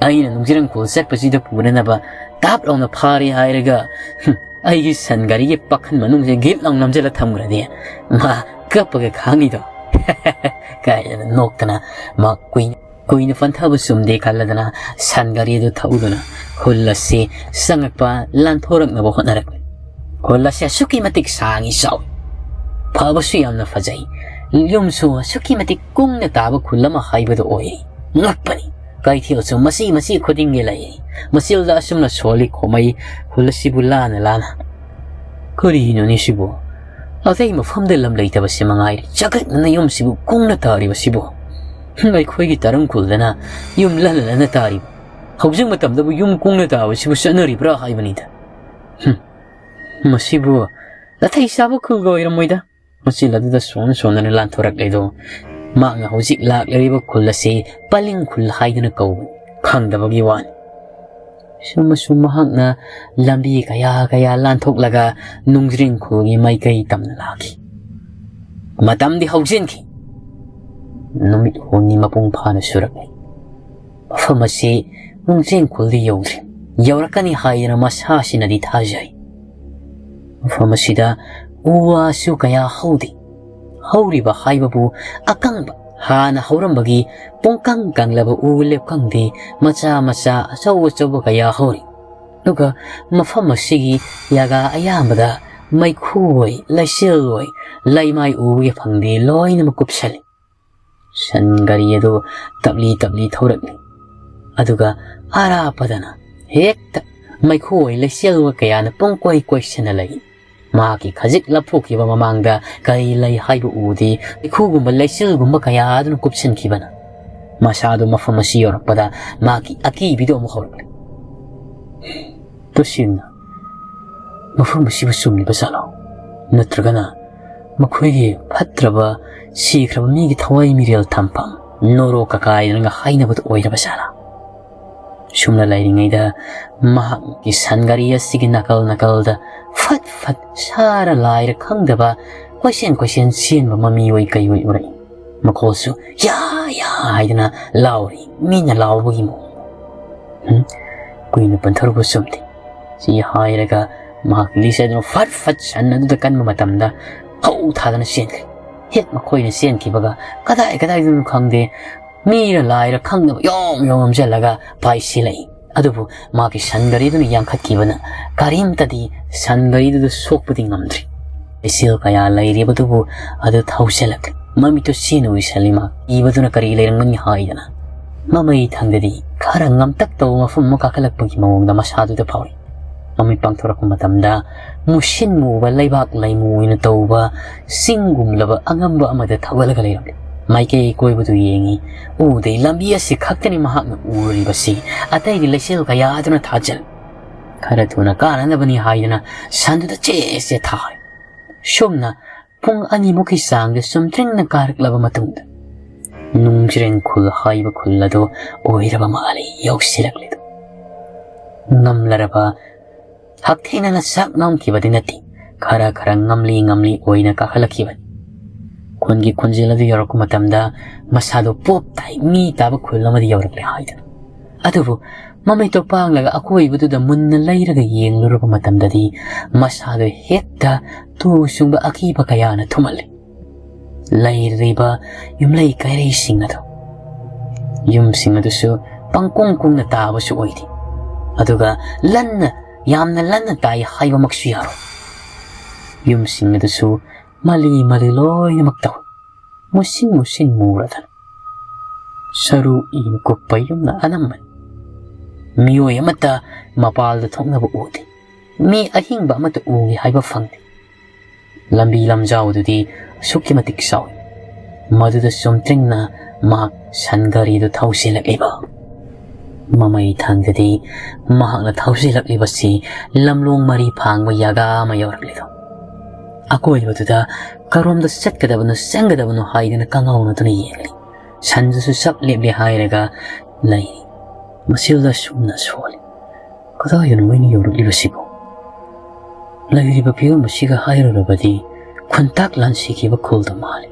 ꯑꯩꯅ ꯅꯨꯡꯖꯤꯔꯪꯈꯣꯜ ꯆꯠꯄꯁꯤꯗ ꯄꯨꯅꯅꯕ ꯇꯥꯞ ꯂꯥꯎꯅ ꯐꯥꯔꯦ ꯍꯥꯏꯔꯒ, ꯍꯨꯝ, ꯑꯩꯒꯤ ꯁꯟ ꯒꯥꯔꯤꯒꯤ ꯄꯥꯈꯟ ꯃꯅꯨꯡꯁꯦ ꯒꯤꯠ ꯂꯥꯎ ꯅꯝꯁꯤꯜꯂ ꯊꯝꯈ꯭ꯔꯗꯤ ꯃꯥ ꯀꯞꯄꯒ ꯈꯥꯡꯅꯤꯗꯣ?" ꯀꯥꯏꯗꯅ ꯅꯣꯛꯇꯅ ꯃꯥ ꯀꯨꯏꯅ ꯀꯨꯏꯅ ꯐꯟꯊꯕ ꯆꯨꯝꯗꯦ ꯈꯜꯂꯗꯅ ꯁꯟ ꯒꯥꯔꯤꯗꯨ ꯊꯧꯗꯨꯅ ꯈꯨꯜ ꯑꯁꯤ ꯆꯪꯉꯛꯄ ꯂꯥꯟꯊꯣꯔꯛꯅꯕ ꯍꯣꯠꯅꯔꯛꯂꯤ꯫ ꯈꯨꯜ ꯑꯁꯤ ꯑꯁꯨꯛꯀꯤ ꯃꯇꯤꯛ ꯁꯥꯡꯉꯤ ꯆꯥꯎꯏ꯫ ꯐꯕꯁꯨ ꯌꯥꯝꯅ ꯐꯖꯩ꯫ ꯌꯨꯝꯁꯨ ꯑꯁꯨꯛꯀꯤ ꯃꯇꯤꯛ ꯀꯨꯡꯅ ꯇꯥꯕ ꯈꯨꯜ ꯑꯃ ꯍꯥꯏꯕꯗꯨ ꯑꯣꯏ꯫ ꯉꯛꯄꯅꯤ꯫ ꯀꯩꯊꯦꯜꯁꯨ ꯃꯆꯤ ꯃꯆꯤ ꯈꯨꯗꯤꯡꯒꯤ ꯂꯩ꯫ ꯃꯆꯤꯜꯗ ꯑꯁꯨꯝꯅ ꯁꯣꯜꯂꯤ ꯈꯣꯃꯩ ꯈꯨꯜ ꯑꯁꯤꯕꯨ ꯂꯥꯟꯅ ꯂꯥꯟꯅ꯫ "ꯀꯔꯤꯅꯣꯅꯦ ꯁꯤꯕꯨ? ꯑꯇꯩ ꯃꯐꯝꯗ ꯂꯝ ꯂꯩꯇꯕꯁꯦ ꯃꯉꯥꯏꯔꯦ꯫ ꯆꯒꯠꯅꯅ ꯌꯨꯝꯁꯤꯕꯨ ꯀꯨꯡꯅ ꯇꯥꯔꯤꯕꯁꯤꯕꯨ꯫ ꯑꯩꯈꯣꯏꯒꯤ ꯇꯔꯪ ꯈꯨꯜꯗꯅ ꯌꯨꯝ ꯂꯟꯅ ꯂꯟꯅ ꯇꯥꯔꯤꯕ꯫ ꯍꯧꯖꯤꯛ ꯃꯇꯝꯗꯕꯨ ꯌꯨꯝ ꯀꯨꯡꯅ ꯇꯥꯕꯁꯤꯕꯨ ꯆꯠꯅꯔꯤꯕ꯭ꯔꯥ ꯍꯥꯏꯕꯅꯤꯗ꯫ ꯍꯨꯝ, ꯃꯁꯤꯕꯨ ꯅꯥꯊꯩ ꯆꯥꯕ ꯈꯨꯜꯒ ꯑꯣꯏꯔꯝꯃꯣꯏꯗ꯫" ꯃꯆꯤꯜ ꯑꯗꯨꯗ ꯁꯣꯟ ꯁꯣꯟꯗꯅ ꯂꯥꯟꯊꯣꯔꯛꯂꯦꯗꯣ ꯃꯍꯥꯛꯅ ꯍꯧꯖꯤꯛ ꯂꯥꯛꯂꯤꯕ ꯈꯨꯜ ꯑꯁꯤ ꯄꯂꯤꯡ ꯈꯨꯜ ꯍꯥꯏꯗꯨꯅ ꯀꯧꯕꯅꯤ꯫ ꯈꯪꯗꯕꯒꯤ ꯋꯥꯅꯤ꯫ ꯁꯨꯝ ꯑꯁꯨꯝ ꯃꯍꯥꯛꯅ ꯂꯝꯕꯤ ꯀꯌꯥ ꯀꯌꯥ ꯂꯥꯟꯊꯣꯛꯂꯒ ꯅꯨꯡꯖ꯭ꯔꯦꯡ ꯈꯨꯜꯒꯤ ꯃꯥꯏꯀꯩ ꯇꯝꯅ ꯂꯥꯛꯈꯤ꯫ ꯃꯇꯝꯗꯤ ꯍꯧꯖꯤꯟꯈꯤ꯫ ꯅꯨꯃꯤꯠ ꯍꯨꯝꯅꯤ ꯃꯄꯨꯡ ꯐꯥꯅ ꯁꯨꯔꯛꯂꯤ꯫ ꯃꯐꯝ ꯑꯁꯤ ꯅꯨꯡꯖ꯭ꯔꯦꯡ ꯈꯨꯜꯗꯤ ꯌꯧꯗ꯭ꯔꯤ꯫ ꯌꯧꯔꯛꯀꯅꯤ ꯍꯥꯏꯗꯅ ꯃꯁꯥꯁꯤꯅꯗꯤ ꯊꯥꯖꯩ꯫ ꯃꯐꯝ ꯑꯁꯤꯗ ꯎ ꯋꯥꯁꯨ ꯀꯌꯥ ꯍꯧꯗꯦ꯫ ꯍꯧꯔꯤꯕ ꯍꯥꯏꯕꯕꯨ ꯑꯀꯪꯕ, ꯍꯥꯟꯅ ꯍꯧꯔꯝꯕꯒꯤ ꯄꯨꯡꯀꯪ ꯀꯪꯂꯕ ꯎ ꯂꯦꯞꯀꯪꯗꯤ ꯃꯆꯥ ꯃꯆꯥ, ꯑꯆꯧ ꯑꯆꯧꯕ ꯀꯌꯥ ꯍꯧꯔꯤ꯫ ꯑꯗꯨꯒ ꯃꯐꯝ ꯑꯁꯤꯒꯤ ꯖꯒꯥ ꯑꯌꯥꯝꯕꯗ ꯃꯩꯈꯨ ꯑꯣꯏ, ꯂꯩꯆꯤꯜ ꯑꯣꯏ, ꯂꯩꯃꯥꯏ ꯎꯕꯒꯤ ꯐꯪꯗꯦ ꯂꯣꯏꯅꯃꯛ ꯀꯨꯞꯁꯜꯂꯤ꯫ ꯁꯟ ꯒꯥꯔꯤ ꯑꯗꯨ ꯇꯞꯂꯤ ꯇꯞꯂꯤ ꯊꯧꯔꯛꯂꯤ꯫ ꯑꯗꯨꯒ ꯑꯔꯥꯞꯄꯗꯅ ꯍꯦꯛꯇ ꯃꯩꯈꯨ ꯑꯣꯏ, ꯂꯩꯆꯤꯜ ꯑꯣꯏ ꯀꯌꯥꯅ ꯄꯨꯡꯀꯣꯏ ꯀꯣꯏꯁꯤꯟꯅ ꯂꯩ꯫ ꯃꯍꯥꯛꯀꯤ ꯈꯖꯤꯛ ꯂꯥꯞꯊꯣꯛꯈꯤꯕ ꯃꯃꯥꯡꯗ ꯀꯔꯤ ꯂꯩ ꯍꯥꯏꯕ ꯎꯗꯦ꯫ ꯂꯩꯈꯨꯒꯨꯝꯕ ꯂꯩꯆꯤꯜꯒꯨꯝꯕ ꯀꯌꯥ ꯑꯗꯨꯅ ꯀꯨꯞꯁꯤꯟꯈꯤꯕꯅ ꯃꯁꯥꯗꯨ ꯃꯐꯝ ꯑꯁꯤ ꯌꯧꯔꯛꯄꯗ ꯃꯍꯥꯛꯀꯤ ꯑꯀꯤꯕꯤꯗꯨ ꯑꯃꯨꯛ ꯍꯧꯔꯛꯂꯦ꯫ ꯇꯁꯦꯡꯅ ꯃꯐꯝ ꯑꯁꯤꯕꯨ ꯆꯨꯝꯂꯤꯕ ꯖꯥꯠꯂꯣ? ꯅꯠꯇ꯭ꯔꯒꯅ ꯃꯈꯣꯏꯒꯤ ꯐꯠꯇ꯭ꯔꯕ, ꯁꯤꯈ꯭ꯔꯕ ꯃꯤꯒꯤ ꯊꯋꯥꯏ ꯃꯤꯔꯦꯜ ꯊꯝꯐꯝ, ꯅꯣꯔꯣꯛ ꯀꯀꯥꯏꯗꯅꯒ ꯍꯥꯏꯅꯕꯗꯨ ꯑꯣꯏꯔꯕ ꯖꯥꯠꯂꯥ? ꯁꯨꯝꯅ ꯂꯩꯔꯤꯉꯩꯗ ꯃꯍꯥꯛꯀꯤ ꯁꯟ ꯒꯥꯔꯤ ꯑꯁꯤꯒꯤ ꯅꯥꯀꯜ ꯅꯥꯀꯜꯗ ꯐꯠ ꯐꯠ ꯁꯥꯔ ꯂꯥꯏꯔ ꯈꯪꯗꯕ ꯀꯣꯏꯆꯦꯟ ꯀꯣꯏꯆꯦꯟ ꯆꯦꯟꯕ ꯃꯃꯤ ꯑꯣꯏ ꯀꯩ ꯑꯣꯏ ꯎꯔꯛꯏ꯫ ꯃꯈꯣꯜꯁꯨ "ꯌꯥ ꯌꯥ" ꯍꯥꯏꯗꯅ ꯂꯥꯎꯔꯤ, ꯃꯤꯅ ꯂꯥꯎꯕꯒꯤ ꯃꯑꯣꯡ꯫ ꯎꯝ? ꯀꯨꯏꯅ ꯄꯟꯊꯔꯨꯕ ꯆꯨꯝꯗꯦ꯫ ꯁꯤ ꯍꯥꯏꯔꯒ ꯃꯍꯥꯛ ꯂꯤꯁ ꯑꯗꯨꯅ ꯐꯠ ꯐꯠ ꯁꯟ ꯑꯗꯨꯗ ꯀꯟꯕ ꯃꯇꯝꯗ ꯍꯧ ꯊꯥꯗꯅ ꯆꯦꯟꯈ꯭ꯔꯦ꯫ ꯍꯦꯛ ꯃꯈꯣꯏꯅ ꯆꯦꯟꯈꯤꯕꯒ ꯀꯗꯥꯏ ꯀꯗꯥꯏꯗꯅꯣ ꯈꯪꯗꯦ, ꯃꯤꯔ ꯂꯥꯏꯔ ꯈꯪꯗꯕ ꯌꯣꯝ ꯌꯣꯝ ꯌꯣꯝꯁꯤꯜꯂꯒ ꯄꯥꯏꯁꯤꯜꯂꯛꯏ꯫ ꯑꯗꯨꯕꯨ ꯃꯥꯒꯤ ꯁꯟ ꯒꯥꯔꯤꯗꯨꯅ ꯌꯥꯡꯈꯠꯈꯤꯕꯅ ꯀꯔꯤꯝꯇꯗꯤ ꯁꯟ ꯒꯥꯔꯤꯗꯨꯗ ꯁꯣꯛꯄꯗꯤ ꯉꯝꯗ꯭ꯔꯤ꯫ ꯂꯩꯆꯤꯜ ꯀꯌꯥ ꯂꯩꯔꯤꯕꯗꯨꯕꯨ ꯑꯗꯨ ꯊꯧꯁꯤꯜꯂꯛꯂꯤ꯫ ꯃꯃꯤꯠꯇꯨ ꯆꯦꯅ ꯎꯏꯁꯜꯂꯤ꯫ ꯃꯥ ꯀꯤꯕꯗꯨꯅ ꯀꯔꯤ ꯂꯩꯔꯝꯒꯅꯤ ꯍꯥꯏꯗꯅ꯫ ꯃꯃꯩ ꯊꯪꯗꯗꯤ ꯈꯔ ꯉꯝꯇꯛ ꯇꯧꯕ ꯃꯐꯝ ꯑꯃ ꯀꯥꯈꯠꯂꯛꯄꯒꯤ ꯃꯑꯣꯡꯗ ꯃꯁꯥꯗꯨꯗ ꯐꯥꯎꯔꯤ꯫ ꯃꯃꯤꯠ ꯄꯥꯡꯊꯣꯔꯛꯄ ꯃꯇꯝꯗ ꯃꯨꯁꯤꯟ ꯃꯨꯕ ꯂꯩꯕꯥꯛ ꯂꯩꯃꯨ ꯑꯣꯏꯅ ꯇꯧꯕ ꯆꯤꯡꯒꯨꯝꯂꯕ ꯑꯉꯝꯕ ꯑꯃꯗ ꯊꯧꯒꯠꯂꯒ ꯂꯩꯔꯝꯂꯤ꯫ ꯃꯥꯏꯀꯩ ꯀꯣꯏꯕꯗꯨ ꯌꯦꯡꯉꯤ꯫ ꯎꯗꯩ ꯂꯝꯕꯤ ꯑꯁꯤ ꯈꯛꯇꯅꯤ ꯃꯍꯥꯛꯅ ꯎꯔꯤꯕꯁꯤ꯫ ꯑꯇꯩꯗꯤ ꯂꯩꯆꯤꯜ ꯀꯌꯥ ꯑꯗꯨꯅ ꯊꯥꯖꯜ꯫ ꯈꯔ ꯊꯨꯅ ꯀꯥꯅꯅꯕꯅꯤ ꯍꯥꯏꯗꯨꯅ ꯁꯟꯗꯨꯗ ꯆꯦ ꯆꯦ ꯊꯥꯔꯤ꯫ ꯁꯨꯝꯅ ꯄꯨꯡ ꯑꯅꯤꯃꯨꯛꯀꯤ ꯆꯥꯡꯗ ꯆꯨꯝꯗ꯭ꯔꯤꯡꯅ ꯀꯥꯔꯛꯂꯕ ꯃꯇꯨꯡꯗ ꯅꯨꯡꯖ꯭ꯔꯦꯡ ꯈꯨꯜ ꯍꯥꯏꯕ ꯈꯨꯜ ꯑꯗꯨ ꯑꯣꯏꯔꯕ ꯃꯥꯜꯂꯤ ꯌꯧꯁꯤꯜꯂꯛꯂꯤꯗꯨ꯫ ꯉꯝꯂꯔꯕ ꯍꯛꯊꯦꯡꯅꯅ ꯆꯥꯛ ꯂꯥꯝꯈꯤꯕꯗꯤ ꯅꯠꯇꯦ, ꯈꯔ ꯈꯔ ꯉꯝꯂꯤ ꯉꯝꯂꯤ ꯑꯣꯏꯅ ꯀꯥꯈꯠꯂꯛꯈꯤꯕꯅꯤ꯫ ꯈꯨꯟꯒꯤ ꯈꯣꯟꯖꯦꯜ ꯑꯗꯨ ꯌꯧꯔꯛꯄ ꯃꯇꯝꯗ ꯃꯁꯥꯗꯣ ꯄꯣꯞ ꯇꯥꯏ, ꯃꯤ ꯇꯥꯕ ꯈꯨꯜ ꯑꯃꯗ ꯌꯧꯔꯛꯂꯦ ꯍꯥꯏꯗꯅ꯫ ꯑꯗꯨꯕꯨ ꯃꯃꯤꯠꯇꯣ ꯄꯥꯡꯂꯒ ꯑꯀꯣꯏꯕꯗꯨꯗ ꯃꯨꯟꯅ ꯂꯩꯔꯒ ꯌꯦꯡꯂꯨꯔꯕ ꯃꯇꯝꯗꯗꯤ ꯃꯁꯥꯗꯣ ꯍꯦꯛꯇ ꯇꯨ ꯆꯨꯡꯕ ꯑꯀꯤꯕ ꯀꯌꯥꯅ ꯊꯨꯝꯍꯜꯂꯤ꯫ ꯂꯩꯔꯤꯕ ꯌꯨꯝꯂꯩ ꯀꯩꯔꯩꯁꯤꯡ ꯑꯗꯨ, ꯌꯨꯝꯁꯤꯡ ꯑꯗꯨꯁꯨ ꯄꯪꯀꯨꯡ ꯀꯨꯡꯅ ꯇꯥꯕꯁꯨ ꯑꯣꯏꯗꯦ, ꯑꯗꯨꯒ ꯂꯟꯅ, ꯌꯥꯝꯅ ꯂꯟꯅ ꯇꯥꯏ ꯍꯥꯏꯕꯃꯛꯁꯨ ꯌꯥꯔꯣꯏ꯫ ꯌꯨꯝꯁꯤꯡ ꯑꯗꯨꯁꯨ ꯃꯂꯤ ꯃꯂꯤ ꯂꯣꯏꯅꯃꯛ ꯇꯧꯏ꯫ ꯃꯨꯁꯤꯟ ꯃꯨꯁꯤꯟ ꯃꯨꯔꯗꯅ ꯁꯔꯨ ꯏꯅ ꯀꯨꯞꯄ ꯌꯨꯝꯅ ꯑꯅꯝꯕꯅꯤ꯫ ꯃꯤꯑꯣꯏ ꯑꯃꯠꯇ ꯃꯄꯥꯜꯗ ꯊꯣꯛꯅꯕ ꯎꯗꯦ꯫ ꯃꯤ ꯑꯍꯤꯡꯕ ꯑꯃꯠꯇ ꯎꯒꯦ ꯍꯥꯏꯕ ꯐꯪꯗꯦ꯫ ꯂꯝꯕꯤ ꯂꯝꯖꯥꯎꯗꯨꯗꯤ ꯑꯁꯨꯛꯀꯤ ꯃꯇꯤꯛ ꯆꯥꯎꯏ꯫ ꯃꯗꯨꯗ ꯆꯨꯝꯇ꯭ꯔꯤꯡꯅ ꯃꯍꯥꯛ ꯁꯟ ꯒꯥꯔꯤꯗꯨ ꯊꯧꯁꯤꯜꯂꯛꯂꯤꯕ꯫ ꯃꯃꯩ ꯊꯪꯗꯗꯤ ꯃꯍꯥꯛꯅ ꯊꯧꯁꯤꯜꯂꯛꯂꯤꯕꯁꯤ ꯂꯝꯂꯣꯡ ꯃꯔꯤ ꯐꯥꯡꯕ ꯌꯥꯒꯥ ꯑꯃ ꯌꯧꯔꯛꯂꯤꯗꯣ꯫ ꯑꯀꯣꯏꯕꯗꯨꯗ ꯀꯔꯣꯝꯗ ꯆꯠꯀꯗꯕꯅꯣ ꯆꯪꯒꯗꯕꯅꯣ ꯍꯥꯏꯗꯨꯅ ꯀꯪꯉꯧꯅꯗꯨꯅ ꯌꯦꯡꯂꯤ꯫ ꯁꯟꯗꯨꯁꯨ ꯆꯞ ꯂꯦꯞꯂꯦ ꯍꯥꯏꯔꯒ ꯂꯩꯔꯤ꯫ ꯃꯁꯤꯜꯗ ꯁꯨꯝꯅ ꯁꯣꯜꯂꯤ꯫ ꯀꯗꯥꯏꯗꯅꯣ ꯑꯩꯅ ꯌꯧꯔꯛꯂꯤꯕꯁꯤꯕꯨ? ꯂꯩꯔꯤꯕ ꯐꯤꯕꯝ ꯑꯁꯤꯒ ꯍꯥꯏꯔꯨꯔꯕꯗꯤ ꯈꯨꯟꯇꯥꯛ ꯂꯥꯟꯁꯤꯈꯤꯕ ꯈꯨꯜꯗꯨ ꯃꯥꯜꯂꯤ꯫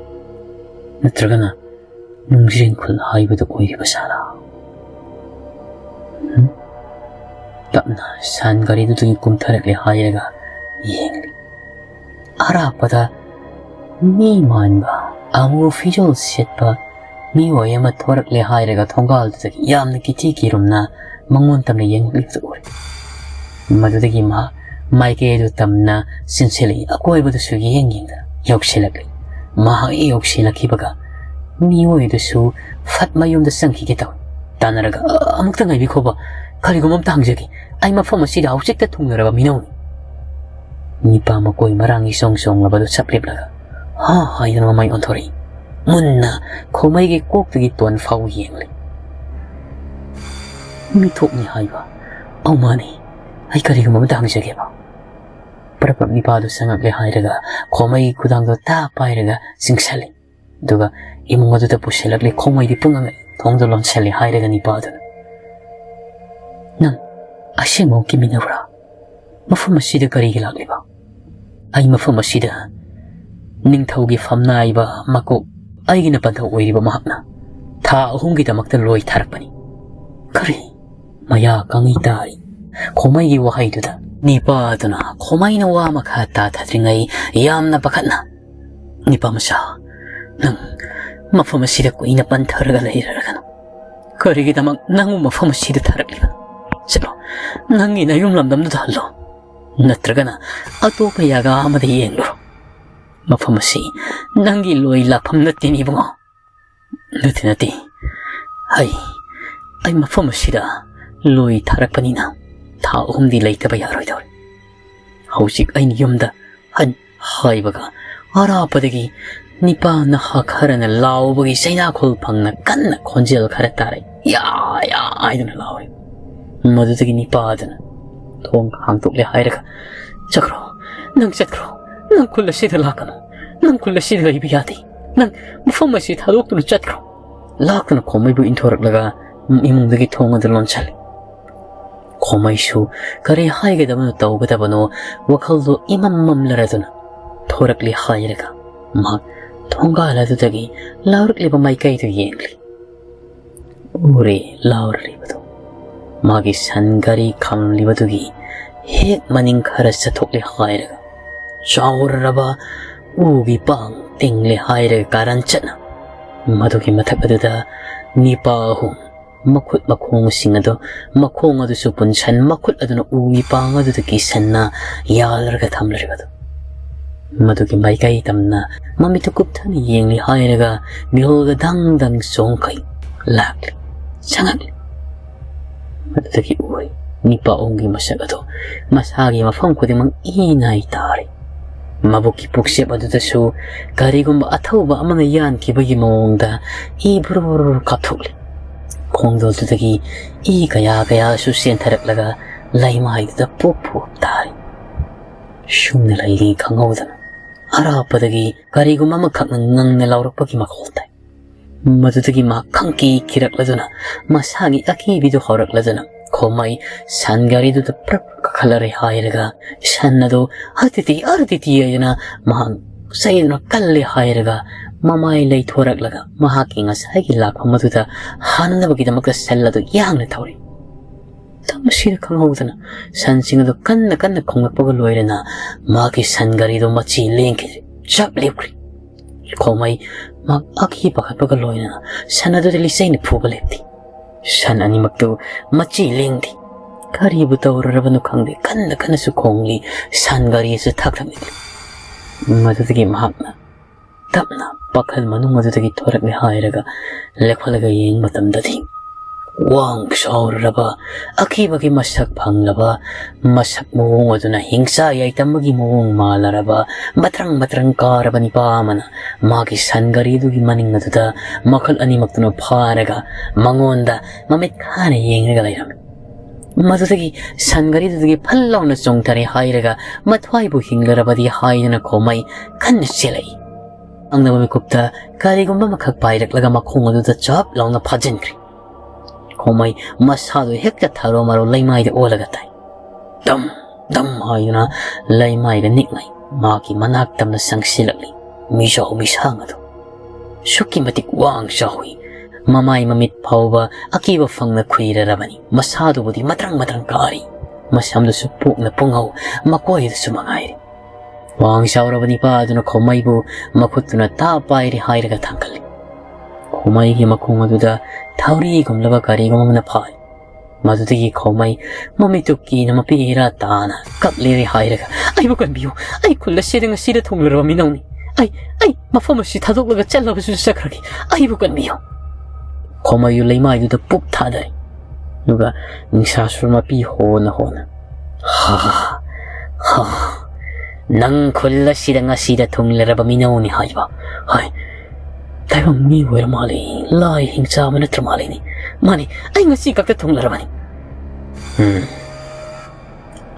ꯅꯠꯇ꯭ꯔꯒꯅ ꯅꯨꯡꯖ꯭ꯔꯦꯡ ꯈꯨꯜ ꯍꯥꯏꯕꯗꯨ ꯑꯣꯏꯔꯤꯕ ꯁꯥꯂꯥ? ꯍꯨꯝ? ꯇꯞꯅ ꯁꯟ ꯒꯥꯔꯤꯗꯨꯗꯒꯤ ꯀꯨꯝꯊꯔꯛꯂꯦ ꯍꯥꯏꯔꯒ ꯌꯦꯡꯂꯤ꯫ ꯑꯔꯥꯞꯄꯗ ꯃꯤ ꯃꯥꯟꯕ, ꯑꯃꯨꯕ ꯐꯤꯖꯣꯜ ꯁꯦꯠꯄ ꯃꯤꯑꯣꯏ ꯑꯃ ꯊꯣꯔꯛꯂꯦ ꯍꯥꯏꯔꯒ ꯊꯣꯡꯒꯥꯜꯗꯨꯗꯒꯤ ꯌꯥꯝꯅ ꯀꯤꯊꯤ ꯀꯤꯔꯨꯝꯅ ꯃꯉꯣꯟ ꯇꯝꯅ ꯌꯦꯡꯂꯛꯂꯤꯕꯗꯨ ꯎꯔꯦ꯫ ꯃꯗꯨꯗꯒꯤ ꯃꯍꯥꯛ ꯃꯥꯏꯀꯩ ꯑꯗꯨ ꯇꯝꯅ ꯆꯦꯟꯁꯤꯜꯂꯛꯏ꯫ ꯑꯀꯣꯏꯕꯗꯨꯁꯨ ꯌꯦꯡ ꯌꯦꯡꯗꯅ ꯌꯧꯁꯤꯜꯂꯛꯂꯤ꯫ ꯃꯍꯥꯛ ꯍꯦꯛ ꯌꯧꯁꯤꯜꯂꯛꯈꯤꯕꯒ ꯃꯤꯑꯣꯏꯗꯨꯁꯨ ꯐꯠ ꯃꯌꯨꯝꯗ ꯆꯪꯈꯤꯒꯦ ꯇꯧꯏ꯫ ꯇꯥꯟꯅꯔꯒ, "ꯑ, ꯑꯃꯨꯛꯇ ꯉꯥꯏꯕꯤꯈꯣꯕ, ꯀꯔꯤꯒꯨꯝꯕ ꯑꯝꯇ ꯍꯪꯖꯒꯦ꯫ ꯑꯩ ꯃꯐꯝ ꯑꯁꯤꯗ ꯍꯧꯖꯤꯛꯇ ꯊꯨꯡꯂꯔꯕ ꯃꯤꯅꯧꯅꯤ꯫" ꯅꯤꯄꯥ ꯃꯀꯣꯏ ꯃꯔꯥꯡ ꯏꯆꯣꯡ ꯆꯣꯡꯂꯕꯗꯨ ꯆꯞ ꯂꯦꯞꯂꯒ ꯍꯥ ꯍꯥꯏꯗꯨꯅ ꯃꯃꯥꯏ ꯑꯣꯟꯊꯣꯔꯛꯏ꯫ ꯃꯨꯟꯅ ꯈꯣꯃꯩꯒꯤ ꯀꯣꯛꯇꯒꯤ ꯇꯣꯟ ꯐꯥꯎ ꯌꯦꯡꯂꯤ꯫ "ꯃꯤꯊꯣꯛꯅꯤ ꯍꯥꯏꯕ? ꯑꯧ, ꯃꯥꯅꯤ꯫ ꯑꯩ ꯀꯔꯤꯒꯨꯝꯕ ꯑꯃꯇ ꯍꯪꯖꯒꯦꯕ꯫" ꯄ꯭ꯔꯞ ꯄ꯭ꯔꯞ ꯅꯤꯄꯥꯗꯨ ꯆꯪꯉꯛꯂꯦ ꯍꯥꯏꯔꯒ ꯈꯣꯃꯩꯒꯤ ꯈꯨꯗꯥꯡꯗꯣ ꯇꯥ ꯄꯥꯏꯔꯒ ꯆꯤꯡꯁꯜꯂꯤ꯫ ꯑꯗꯨꯒ ꯏꯃꯨꯡ ꯑꯗꯨꯗ ꯄꯨꯁꯤꯜꯂꯛꯂꯦ꯫ ꯈꯣꯃꯩꯗꯤ ꯄꯨꯡꯉꯛ ꯊꯣꯡꯗꯣ ꯂꯣꯟꯁꯤꯜꯂꯤ ꯍꯥꯏꯔꯒ ꯅꯤꯄꯥꯗꯨꯅ, "ꯅꯪ ꯑꯁꯦꯡꯕꯃꯛꯀꯤ ꯃꯤꯅꯧꯔꯥ? ꯃꯐꯝ ꯑꯁꯤꯗ ꯀꯔꯤꯒꯤ ꯂꯥꯛꯂꯤꯕ?" "ꯑꯩ ꯃꯐꯝ ꯑꯁꯤꯗ ꯅꯤꯡꯊꯧꯒꯤ ꯐꯝꯅꯥꯏꯕ ꯃꯀꯣꯛ ꯑꯩꯒꯤꯅ ꯄꯟꯊꯧ ꯑꯣꯏꯔꯤꯕ ꯃꯍꯥꯛꯅ ꯊꯥ ꯑꯍꯨꯝꯒꯤꯗꯃꯛꯇ ꯂꯣꯏ ꯊꯥꯔꯛꯄꯅꯤ꯫" "ꯀꯔꯤ?" ꯃꯌꯥ ꯀꯪꯉꯤ ꯇꯥꯔꯤ꯫ ꯈꯣꯃꯩꯒꯤ ꯋꯥꯍꯩꯗꯨꯗ ꯅꯤꯄꯥꯗꯨꯅ ꯈꯣꯃꯩꯅ ꯋꯥ ꯃꯈꯥ ꯇꯥꯊꯗ꯭ꯔꯤꯉꯩ ꯌꯥꯝꯅ ꯄꯥꯈꯠꯅ, "ꯅꯤꯄꯥ ꯃꯆꯥ, ꯅꯪ ꯃꯐꯝ ꯑꯁꯤꯗ ꯀꯨꯏꯅ ꯄꯟꯊꯔꯒ ꯂꯩꯔꯒꯅꯨ꯫ ꯀꯔꯤꯒꯤꯗꯃꯛ ꯅꯪꯕꯨ ꯃꯐꯝ ꯑꯁꯤꯗ ꯊꯥꯔꯛꯂꯤꯕꯅꯣ? ꯆꯠꯂꯣ, ꯅꯪꯒꯤ ꯅꯌꯨꯝ ꯂꯝꯗꯝꯗꯨꯗ ꯍꯜꯂꯣ꯫ ꯅꯠꯇ꯭ꯔꯒꯅ ꯑꯇꯣꯞꯄ ꯌꯥꯒꯥ ꯑꯃꯗ ꯌꯦꯡꯂꯨꯔꯣ꯫ ꯃꯐꯝ ꯑꯁꯤ ꯅꯪꯒꯤ ꯂꯣꯏ ꯂꯥꯛꯐꯝ ꯅꯠꯇꯦꯅꯦ ꯏꯕꯨꯡꯉꯣ꯫" "ꯅꯠꯇꯦ, ꯅꯠꯇꯦ꯫ ꯑꯩ, ꯑꯩ ꯃꯐꯝ ꯑꯁꯤꯗ ꯂꯣꯏ ꯊꯥꯔꯛꯄꯅꯤꯅ ꯊꯥ ꯑꯍꯨꯝꯗꯤ ꯂꯩꯇꯕ ꯌꯥꯔꯣꯏꯗꯧꯔꯦ꯫ ꯍꯧꯖꯤꯛ ꯑꯩꯅ ꯌꯨꯝꯗ ꯍꯟ-, ꯍꯥꯏꯕꯒ ꯑꯔꯥꯞꯄꯗꯒꯤ ꯅꯤꯄꯥ ꯅꯍꯥ ꯈꯔꯅ ꯂꯥꯎꯕꯒꯤ ꯆꯩꯅꯥꯈꯣꯜ ꯐꯪꯅ ꯀꯟꯅ ꯈꯣꯟꯖꯦꯜ ꯈꯔ ꯇꯥꯔꯛꯏ꯫ "ꯌꯥ, ꯌꯥ" ꯍꯥꯏꯗꯨꯅ ꯂꯥꯎꯔꯤ꯫ ꯃꯗꯨꯗꯒꯤ ꯅꯤꯄꯥ ꯑꯗꯨꯅ ꯊꯣꯡ ꯍꯥꯡꯗꯣꯛꯂꯦ ꯍꯥꯏꯔꯒ, "ꯆꯠꯈ꯭ꯔꯣ, ꯅꯪ ꯆꯠꯈ꯭ꯔꯣ, ꯅꯪ ꯈꯨꯜ ꯑꯁꯤꯗ ꯂꯥꯛꯀꯅꯨ, ꯅꯪ ꯈꯨꯜ ꯑꯁꯤꯗ ꯂꯩꯕ ꯌꯥꯗꯦ, ꯅꯪ ꯃꯐꯝ ꯑꯁꯤ ꯊꯥꯗꯣꯛꯇꯨꯅ ꯆꯠꯈ꯭ꯔꯣ"꯫ ꯂꯥꯛꯇꯨꯅ ꯈꯣꯃꯩꯕꯨ ꯏꯟꯊꯣꯔꯛꯂꯒ ꯏꯃꯨꯡꯗꯒꯤ ꯊꯣꯡ ꯑꯗꯨ ꯂꯣꯟꯁꯤꯜꯂꯤ꯫ ꯈꯣꯃꯩꯁꯨ ꯀꯔꯤ ꯍꯥꯏꯒꯗꯕꯅꯣ ꯇꯧꯒꯗꯕꯅꯣ ꯋꯥꯈꯜꯗꯣ ꯏꯃꯝ ꯃꯝꯂꯔꯗꯨꯅ ꯊꯣꯔꯛꯂꯤ ꯍꯥꯏꯔꯒ ꯃꯍꯥꯛ ꯊꯣꯡꯒꯥꯜ ꯑꯗꯨꯗꯒꯤ ꯂꯥꯎꯔꯛꯂꯤꯕ ꯃꯥꯏꯀꯩꯗꯨ ꯌꯦꯡꯂꯤ꯫ ꯎꯔꯦ ꯂꯥꯎꯔꯛꯂꯤꯕꯗꯨ ꯃꯥꯒꯤ ꯁꯟ ꯒꯥꯔꯤ ꯈꯝꯂꯤꯕꯗꯨꯒꯤ ꯍꯦꯛ ꯃꯅꯤꯡ ꯈꯔ ꯆꯠꯊꯣꯛꯂꯦ ꯍꯥꯏꯔꯒ ꯆꯥꯎꯔꯔꯕ ꯎꯒꯤ ꯄꯥꯡ ꯇꯤꯡꯂꯦ ꯍꯥꯏꯔꯒ ꯀꯥꯔꯟ ꯆꯠꯅ ꯃꯗꯨꯒꯤ ꯃꯊꯛ ꯑꯗꯨꯗ ꯅꯤꯄꯥ ꯑꯍꯨꯝ ꯃꯈꯨꯠ ꯃꯈꯣꯡꯁꯤꯡ ꯑꯗꯨ, ꯃꯈꯣꯡ ꯑꯗꯨꯁꯨ ꯄꯨꯟꯁꯟ, ꯃꯈꯨꯠ ꯑꯗꯨꯅ ꯎꯒꯤ ꯄꯥꯡ ꯑꯗꯨꯗ ꯀꯤꯁꯟꯅ ꯌꯥꯜꯂꯒ ꯊꯝꯂꯤꯕꯗꯨ꯫ ꯃꯗꯨꯒꯤ ꯃꯥꯏꯀꯩ ꯇꯝꯅ ꯃꯃꯤꯠꯇꯨ ꯀꯨꯞꯊꯅ ꯌꯦꯡꯂꯤ ꯍꯥꯏꯔꯒ ꯃꯤꯍꯨꯜꯒ ꯗꯪ ꯗꯪ ꯆꯣꯡꯈꯩ ꯂꯥꯛꯂꯤ, ꯆꯪꯉꯛꯂꯤ꯫ ꯃꯗꯨꯗꯒꯤ ꯎꯔꯤ ꯅꯤꯄꯥ ꯑꯍꯨꯝꯒꯤ ꯃꯁꯛ ꯑꯗꯨ ꯃꯁꯥꯒꯤ ꯃꯐꯝ ꯈꯨꯗꯤꯡꯃꯛ ꯏ ꯅꯥꯏ ꯇꯥꯔꯤ꯫ ꯃꯕꯨꯛꯀꯤ ꯄꯨꯛꯆꯦꯞ ꯑꯗꯨꯗꯁꯨ ꯀꯔꯤꯒꯨꯝꯕ ꯑꯊꯧꯕ ꯑꯃꯅ ꯌꯥꯟꯈꯤꯕꯒꯤ ꯃꯑꯣꯡꯗ ꯏ ꯕꯨꯔꯨ ꯕꯨꯔꯨ ꯕꯨꯔꯨ ꯀꯥꯞꯊꯣꯛꯂꯤ꯫ ꯈꯣꯡꯗꯣꯜꯗꯨꯗꯒꯤ ꯏ ꯀꯌꯥ ꯀꯌꯥꯁꯨ ꯆꯦꯟꯊꯔꯛꯂꯒ ꯂꯩꯃꯥꯏꯗꯨꯗ ꯄꯨꯞ ꯄꯨꯞ ꯇꯥꯔꯤ꯫ ꯁꯨꯝꯅ ꯂꯩꯔꯤ ꯈꯪꯍꯧꯗꯅ ꯑꯔꯥꯞꯄꯗꯒꯤ ꯀꯔꯤꯒꯨꯝꯕ ꯑꯃꯈꯛꯅ ꯉꯪꯅ ꯂꯥꯎꯔꯛꯄꯒꯤ ꯃꯈꯣꯜ ꯇꯥꯏ꯫ ꯃꯗꯨꯗꯒꯤ ꯃꯍꯥꯛ ꯈꯪꯀꯤ ꯀꯤꯔꯛꯂꯗꯨꯅ ꯃꯁꯥꯒꯤ ꯑꯀꯤꯕꯤꯗꯨ ꯍꯧꯔꯛꯂꯗꯨꯅ ꯈꯣꯃꯩ ꯁꯟ ꯒꯥꯔꯤꯗꯨꯗ ꯄ꯭ꯔꯞ ꯀꯥꯈꯠꯂꯔꯦ ꯍꯥꯏꯔꯒ ꯁꯟ ꯑꯗꯨ "ꯑꯔꯗꯤꯇꯤ, ꯑꯔꯗꯤꯇꯤ" ꯍꯥꯏꯗꯨꯅ ꯃꯍꯥꯛ ꯆꯩꯗꯨꯅ ꯀꯜꯂꯦ ꯍꯥꯏꯔꯒ ꯃꯃꯥꯏ ꯂꯩꯊꯣꯔꯛꯂꯒ ꯃꯍꯥꯛꯀꯤ ꯉꯁꯥꯏꯒꯤ ꯂꯥꯛꯐꯝ ꯑꯗꯨꯗ ꯍꯥꯟꯅꯅꯕꯒꯤꯗꯃꯛꯇ ꯁꯟ ꯑꯗꯨ ꯌꯥꯡꯅ ꯊꯧꯔꯤ꯫ ꯇꯝ ꯑꯁꯤꯗ ꯈꯪꯍꯧꯗꯅ ꯁꯟꯁꯤꯡ ꯑꯗꯨ ꯀꯟꯅ ꯀꯟꯅ ꯈꯣꯡꯂꯛꯄꯒ ꯂꯣꯏꯅꯅ ꯃꯍꯥꯛꯀꯤ ꯁꯟ ꯒꯥꯔꯤꯗꯨ ꯃꯆꯤ ꯂꯦꯡꯈꯤꯗ꯭ꯔꯦ, ꯆꯞ ꯂꯦꯞꯈ꯭ꯔꯦ꯫ ꯈꯣꯃꯩ ꯃꯍꯥꯛ ꯑꯀꯤ ꯄꯥꯈꯠꯄꯒ ꯂꯣꯏꯅꯅ ꯁꯟ ꯑꯗꯨꯗ ꯂꯤꯆꯩꯅ ꯐꯨꯕ ꯂꯦꯞꯇꯦ꯫ ꯁꯟ ꯑꯅꯤꯃꯛꯇꯨ ꯃꯆꯤ ꯂꯦꯡꯗꯦ꯫ ꯀꯔꯤꯕꯨ ꯇꯧꯔꯨꯔꯕꯅꯣ ꯈꯪꯗꯦ, ꯀꯟꯅ ꯀꯟꯅꯁꯨ ꯈꯣꯡꯂꯤ, ꯁꯟ ꯒꯥꯔꯤ ꯑꯁꯤ ꯊꯛ ꯊꯛ ꯅꯤꯛꯂꯤ꯫ ꯃꯗꯨꯗꯒꯤ ꯃꯍꯥꯛꯅ ꯇꯞꯅ ꯄꯥꯈꯜ ꯃꯅꯨꯡ ꯑꯗꯨꯗꯒꯤ ꯊꯣꯔꯛꯂꯦ ꯍꯥꯏꯔꯒ ꯂꯦꯞꯈꯠꯂꯒ ꯌꯦꯡꯕ ꯃꯇꯝꯗꯗꯤ ꯋꯥꯡ ꯆꯥꯎꯔꯔꯕ, ꯑꯀꯤꯕꯒꯤ ꯃꯁꯛ ꯐꯪꯂꯕ, ꯃꯁꯛ ꯃꯑꯣꯡ ꯑꯗꯨꯅ ꯍꯤꯡꯆꯥ ꯌꯥꯏꯇꯝꯕꯒꯤ ꯃꯑꯣꯡ ꯃꯥꯜꯂꯔꯕ, ꯃꯇ꯭ꯔꯪ ꯃꯇ꯭ꯔꯪ ꯀꯥꯔꯕ ꯅꯤꯄꯥ ꯑꯃꯅ ꯃꯥꯒꯤ ꯁꯟ ꯒꯥꯔꯤꯗꯨꯒꯤ ꯃꯅꯤꯡ ꯑꯗꯨꯗ ꯃꯈꯨꯠ ꯑꯅꯤꯃꯛꯇꯨꯅ ꯐꯥꯔꯒ ꯃꯉꯣꯟꯗ ꯃꯃꯤꯠ ꯈꯥꯅ ꯌꯦꯡꯂꯒ ꯂꯩꯔꯝꯃꯤ꯫ ꯃꯗꯨꯗꯒꯤ ꯁꯟ ꯒꯥꯔꯤꯗꯨꯗꯒꯤ ꯐꯜ ꯂꯥꯎꯅ ꯆꯣꯡꯊꯔꯦ ꯍꯥꯏꯔꯒ ꯃꯊ꯭ꯋꯥꯏꯕꯨ ꯍꯤꯡꯂꯔꯕꯗꯤ ꯍꯥꯏꯗꯨꯅ ꯈꯣꯃꯩ ꯀꯟꯅ ꯆꯦꯜꯂꯛꯏ꯫ ꯈꯪꯗꯕ ꯃꯤꯀꯨꯞꯇ ꯀꯔꯤꯒꯨꯝꯕ ꯑꯃꯈꯛ ꯄꯥꯏꯔꯛꯂꯒ ꯃꯈꯣꯡ ꯑꯗꯨꯗ ꯆꯞ ꯂꯥꯎꯅ ꯐꯥꯖꯤꯟꯈ꯭ꯔꯦ꯫ ꯈꯣꯃꯩ ꯃꯁꯥꯗꯨ ꯍꯦꯛꯇ ꯊꯔꯣ ꯃꯔꯣ ꯂꯩꯃꯥꯏꯗ ꯑꯣꯜꯂꯒ ꯇꯥꯏ꯫ ꯗꯝ ꯗꯝ ꯍꯥꯏꯗꯨꯅ ꯂꯩꯃꯥꯏꯗ ꯅꯤꯛꯅꯩ꯫ ꯃꯥꯒꯤ ꯃꯅꯥꯛ ꯇꯝꯅ ꯆꯪꯁꯤꯜꯂꯛꯂꯤ ꯃꯤꯖꯥꯎ ꯃꯤꯁꯥꯡ ꯑꯗꯨ꯫ ꯑꯁꯨꯛꯀꯤ ꯃꯇꯤꯛ ꯋꯥꯡ ꯆꯥꯎꯏ꯫ ꯃꯃꯥꯏ ꯃꯃꯤꯠ ꯐꯥꯎꯕ ꯑꯀꯤꯕ ꯐꯪꯅ ꯈꯨꯏꯔꯔꯕꯅꯤ꯫ ꯃꯁꯥꯗꯨꯕꯨꯗꯤ ꯃꯇ꯭ꯔꯪ ꯃꯇ꯭ꯔꯪ ꯀꯥꯔꯤ꯫ ꯃꯁꯝꯗꯨꯁꯨ ꯄꯣꯛꯅ ꯄꯨꯡꯍꯧ, ꯃꯀꯣꯏꯗꯁꯨ ꯃꯉꯥꯏꯔꯤ꯫ ꯋꯥꯡ ꯆꯥꯎꯔꯕ ꯅꯤꯄꯥ ꯑꯗꯨꯅ ꯈꯣꯃꯩꯕꯨ ꯃꯈꯨꯠꯇꯨꯅ ꯇꯥ ꯄꯥꯏꯔꯦ ꯍꯥꯏꯔꯒ ꯊꯥꯡꯒꯠꯂꯤ꯫ ꯈꯣꯃꯩꯒꯤ ꯃꯈꯣꯡ ꯑꯗꯨꯗ ꯊꯧꯔꯤꯒꯨꯝꯂꯕ ꯀꯔꯤꯒꯨꯝꯕ ꯑꯃꯅ ꯐꯥꯔꯤ꯫ ꯃꯗꯨꯗꯒꯤ ꯈꯣꯃꯩ ꯃꯃꯤꯠꯇꯨ ꯀꯤꯅ ꯃꯄꯤ ꯏꯔꯥ ꯇꯥꯅ ꯀꯞꯂꯤꯔꯦ ꯍꯥꯏꯔꯒ, "ꯑꯩꯕꯨ ꯀꯟꯕꯤꯌꯨ, ꯑꯩ ꯈꯨꯜ ꯑꯁꯤꯗ ꯉꯁꯤꯗ ꯊꯨꯡꯂꯔꯕ ꯃꯤꯅꯧꯅꯤ꯫ ꯑꯩ, ꯑꯩ ꯃꯐꯝ ꯑꯁꯤ ꯊꯥꯗꯣꯛꯂꯒ ꯆꯠꯂꯕꯁꯨ ꯆꯠꯈ꯭ꯔꯒꯦ, ꯑꯩꯕꯨ ꯀꯟꯕꯤꯌꯨ"꯫ ꯈꯣꯃꯩꯗꯨ ꯂꯩꯃꯥꯏꯗꯨꯗ ꯄꯨꯛ ꯊꯥꯗꯔꯦ꯫ ꯑꯗꯨꯒ ꯅꯤꯡꯁꯥꯁꯨ ꯃꯄꯤ ꯍꯣꯅ ꯍꯣꯅ, "ꯍꯥ, ꯍꯥ, ꯅꯪ ꯈꯨꯜ ꯑꯁꯤꯗ ꯉꯁꯤꯗ ꯊꯨꯡꯂꯔꯕ ꯃꯤꯅꯧꯅꯤ ꯍꯥꯏꯕ? ꯍꯥꯏ, ꯇꯥꯏꯕꯪ ꯃꯤ ꯑꯣꯏꯔ ꯃꯥꯜꯂꯦ, ꯂꯥꯏ ꯍꯤꯡꯆꯥꯕ ꯅꯠꯇ꯭ꯔ ꯃꯥꯜꯂꯦꯅꯦ꯫ ꯃꯥꯅꯤ, ꯑꯩ ꯉꯁꯤ ꯈꯛꯇ ꯊꯨꯡꯂꯔꯕꯅꯤ꯫ ꯎꯝ,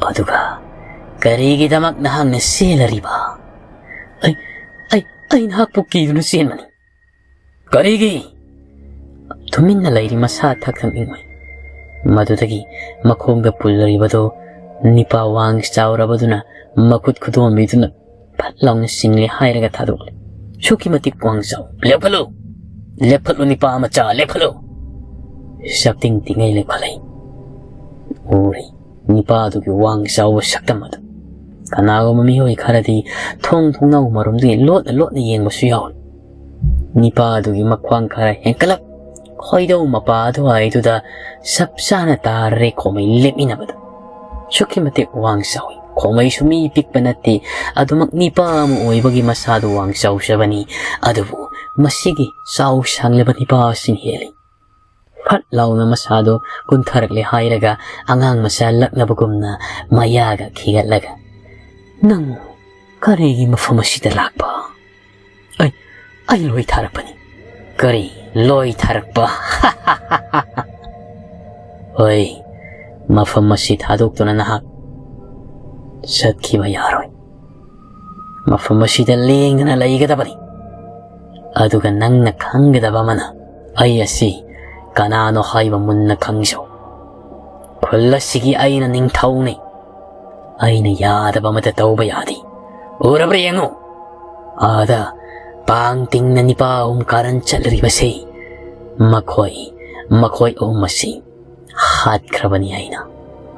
ꯑꯗꯨꯒ ꯀꯔꯤꯒꯤꯗꯃꯛ ꯅꯍꯥꯛꯅ ꯆꯦꯜꯂꯔꯤꯕ? ꯑꯩ, ꯑꯩ, ꯑꯩ ꯅꯍꯥꯛꯄꯨ ꯀꯤꯗꯨꯅ ꯆꯦꯟꯕꯅꯤ"꯫ "ꯀꯔꯤꯒꯤ?" ꯇꯨꯃꯤꯟꯅ ꯂꯩꯔꯤ ꯃꯁꯥ ꯊꯛ ꯊꯛ ꯅꯤꯡꯃꯩ꯫ ꯃꯗꯨꯗꯒꯤ ꯃꯈꯣꯡꯗ ꯄꯨꯜꯂꯔꯤꯕꯗꯨ ꯅꯤꯄꯥ ꯋꯥꯡ ꯆꯥꯎꯔꯕꯗꯨꯅ ꯃꯈꯨꯠ ꯈꯨꯗꯣꯝꯕꯤꯗꯨꯅ ꯐꯠ ꯂꯥꯎꯅ ꯆꯤꯡꯂꯦ ꯍꯥꯏꯔꯒ ꯊꯥꯗꯣꯛꯂꯦ꯫ ꯑꯁꯨꯛꯀꯤ ꯃꯇꯤꯛ ꯋꯥꯡ ꯆꯥꯎ꯫ "ꯂꯦꯞꯈꯠꯂꯨ! ꯂꯦꯞꯈꯠꯂꯨ, ꯅꯤꯄꯥ ꯃꯆꯥ, ꯂꯦꯞꯈꯠꯂꯨ!" ꯁꯛꯇꯤꯡ ꯇꯤꯡꯉꯩ ꯂꯦꯞꯈꯠꯂꯛꯏ꯫ ꯎꯔꯤ ꯅꯤꯄꯥ ꯑꯗꯨꯒꯤ ꯋꯥꯡ ꯆꯥꯎꯕ ꯁꯛꯇꯝ ꯑꯗꯨ꯫ ꯀꯅꯥꯒꯨꯝꯕ ꯃꯤꯑꯣꯏ ꯈꯔꯗꯤ ꯊꯣꯡ ꯊꯣꯡꯅꯥꯎ ꯃꯔꯨꯝꯗꯒꯤ ꯂꯣꯠꯅ ꯂꯣꯠꯅ ꯌꯦꯡꯕꯁꯨ ꯌꯥꯎꯏ꯫ ꯅꯤꯄꯥ ꯑꯗꯨꯒꯤ ꯃꯈ꯭ꯋꯥꯡ ꯈꯔ ꯍꯦꯟꯀꯠꯂꯞ ꯈꯣꯏꯗꯧ ꯃꯄꯥ ꯑꯗꯨꯋꯥꯏꯗꯨꯗ ꯆꯞ ꯆꯥꯅ ꯇꯥꯔꯦ ꯈꯣꯃꯩ ꯂꯦꯞꯃꯤꯟꯅꯕꯗ꯫ ꯑꯁꯨꯛꯀꯤ ꯃꯇꯤꯛ ꯋꯥꯡ ꯆꯥꯎꯏ꯫ ꯈꯣꯃꯩꯁꯨ ꯃꯤ ꯄꯤꯛꯄ ꯅꯠꯇꯦ, ꯑꯗꯨꯃꯛ ꯅꯤꯄꯥ ꯑꯃ ꯑꯣꯏꯕꯒꯤ ꯃꯁꯥꯗꯨ ꯋꯥꯡ ꯆꯥꯎꯖꯕꯅꯤ꯫ ꯑꯗꯨꯕꯨ ꯃꯁꯤꯒꯤ ꯆꯥꯎ ꯁꯥꯡꯂꯕ ꯅꯤꯄꯥ ꯑꯁꯤꯅ ꯍꯦꯜꯂꯤ꯫ ꯐꯠ ꯂꯥꯎꯅ ꯃꯁꯥꯗꯣ ꯀꯨꯟꯊꯔꯛꯂꯦ ꯍꯥꯏꯔꯒ ꯑꯉꯥꯡ ꯃꯆꯥ ꯂꯛꯅꯕꯒꯨꯝꯅ ꯃꯌꯥꯒ ꯈꯤꯒꯠꯂꯒ, "ꯅꯪ ꯀꯔꯤꯒꯤ ꯃꯐꯝ ꯑꯁꯤꯗ ꯂꯥꯛꯄ?" "ꯑꯩ, ꯑꯩ ꯂꯣꯏ ꯊꯥꯔꯛꯄꯅꯤ꯫" "ꯀꯔꯤ ꯂꯣꯏ ꯊꯥꯔꯛꯄ?" "ꯍꯣꯏ, ꯃꯐꯝ ꯑꯁꯤ ꯊꯥꯗꯣꯛꯇꯨꯅ ꯅꯍꯥꯛ ꯆꯠꯈꯤꯕ ꯌꯥꯔꯣꯏ꯫ ꯃꯐꯝ ꯑꯁꯤꯗ ꯂꯦꯡꯗꯅ ꯂꯩꯒꯗꯕꯅꯤ꯫ ꯑꯗꯨꯒ ꯅꯪꯅ ꯈꯪꯒꯗꯕ ꯑꯃꯅ, ꯑꯩ ꯑꯁꯤ ꯀꯅꯥꯅꯣ ꯍꯥꯏꯕ ꯃꯨꯟꯅ ꯈꯪꯖꯧ꯫ ꯈꯨꯜ ꯑꯁꯤꯒꯤ ꯑꯩꯅ ꯅꯤꯡꯊꯧꯅꯤ꯫ ꯑꯩꯅ ꯌꯥꯗꯕ ꯑꯃꯠꯇ ꯇꯧꯕ ꯌꯥꯗꯦ꯫ ꯎꯔꯕ꯭ꯔꯥ ꯌꯦꯡꯉꯨ, ꯑꯥꯗ ꯄꯥꯡ ꯇꯤꯡꯅ ꯅꯤꯄꯥ ꯑꯍꯨꯝ ꯀꯥꯔꯟ ꯆꯠꯂꯤꯕꯁꯤ꯫ ꯃꯈꯣꯏ, ꯃꯈꯣꯏ ꯑꯍꯨꯝ ꯑꯁꯤ ꯍꯥꯠꯈ꯭ꯔꯕꯅꯤ ꯑꯩꯅ꯫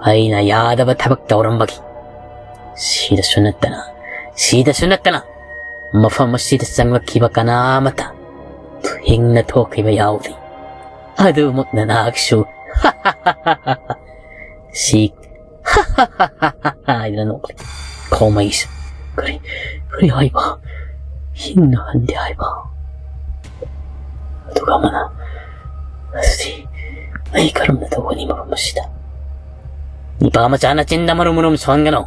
ꯑꯩꯅ ꯌꯥꯗꯕ ꯊꯕꯛ ꯇꯧꯔꯝꯕꯒꯤ꯫ ꯁꯤꯗꯁꯨ ꯅꯠꯇꯅ, ꯁꯤꯗꯁꯨ ꯅꯠꯇꯅ, ꯃꯐꯝ ꯑꯁꯤꯗ ꯆꯪꯂꯛꯈꯤꯕ ꯀꯅꯥ ꯑꯃꯠꯇ ꯍꯤꯡꯅ ꯊꯣꯛꯈꯤꯕ ꯌꯥꯎꯗꯦ꯫ ꯑꯗꯨꯃꯛꯅ ꯅꯍꯥꯛꯁꯨ ꯁꯤ ꯍꯥꯏꯗꯅ ꯅꯣꯛꯂꯤ꯫ ꯈꯣꯃꯩꯁꯨ, "ꯀꯔꯤ, ꯀꯔꯤ ꯍꯥꯏꯕ? ꯍꯤꯡꯅ ꯍꯟꯗꯦ ꯍꯥꯏꯕ?" ꯑꯗꯨꯒ ꯑꯃꯅ, "ꯑꯗꯨꯗꯤ ꯑꯩ ꯀꯔꯝꯅ ꯇꯧꯒꯅꯤ ꯃꯐꯝ ꯑꯁꯤꯗ?" ꯅꯤꯄꯥ ꯃꯆꯥ ꯅꯆꯤꯟꯗ ꯃꯔꯨꯝ ꯃꯔꯨꯝ ꯁꯣꯟꯒꯅꯨ꯫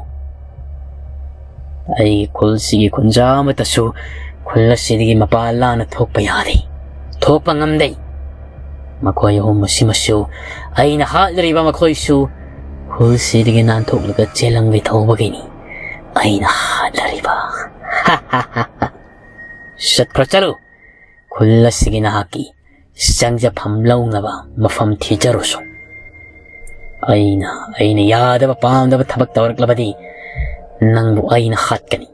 ꯑꯩꯒꯤ ꯈꯨꯜꯁꯤꯒꯤ ꯈꯨꯟꯖꯥ ꯑꯃꯠꯇꯁꯨ ꯈꯨꯜ ꯑꯁꯤꯗꯒꯤ ꯃꯄꯥꯟ ꯂꯥꯟꯅ ꯊꯣꯛꯄ ꯌꯥꯗꯦ, ꯊꯣꯛꯄ ꯉꯝꯗꯦ꯫ ꯃꯈꯣꯏ ꯑꯍꯨꯝ ꯑꯁꯤꯃꯁꯨ ꯑꯩꯅ ꯍꯥꯠꯂꯤꯕ ꯃꯈꯣꯏꯁꯨ ꯈꯨꯜꯁꯤꯗꯒꯤ ꯅꯥꯟꯊꯣꯛꯂꯒ ꯆꯦꯜꯂꯝꯒꯦ ꯇꯧꯕꯒꯤꯅꯤ ꯑꯩꯅ ꯍꯥꯠꯂꯤꯕ꯫ ꯆꯠꯈ꯭ꯔꯣ, ꯆꯠꯂꯨ꯫ ꯈꯨꯜ ꯑꯁꯤꯒꯤ ꯅꯍꯥꯛꯀꯤ ꯆꯪꯖꯐꯝ ꯂꯧꯅꯕ ꯃꯐꯝ ꯊꯤꯖꯔꯨꯁꯨ꯫ ꯑꯩꯅ, ꯑꯩꯅ ꯌꯥꯗꯕ ꯄꯥꯝꯗꯕ ꯊꯕꯛ ꯇꯧꯔꯛꯂꯕꯗꯤ ꯅꯪꯕꯨ ꯑꯩꯅ ꯍꯥꯠꯀꯅꯤ꯫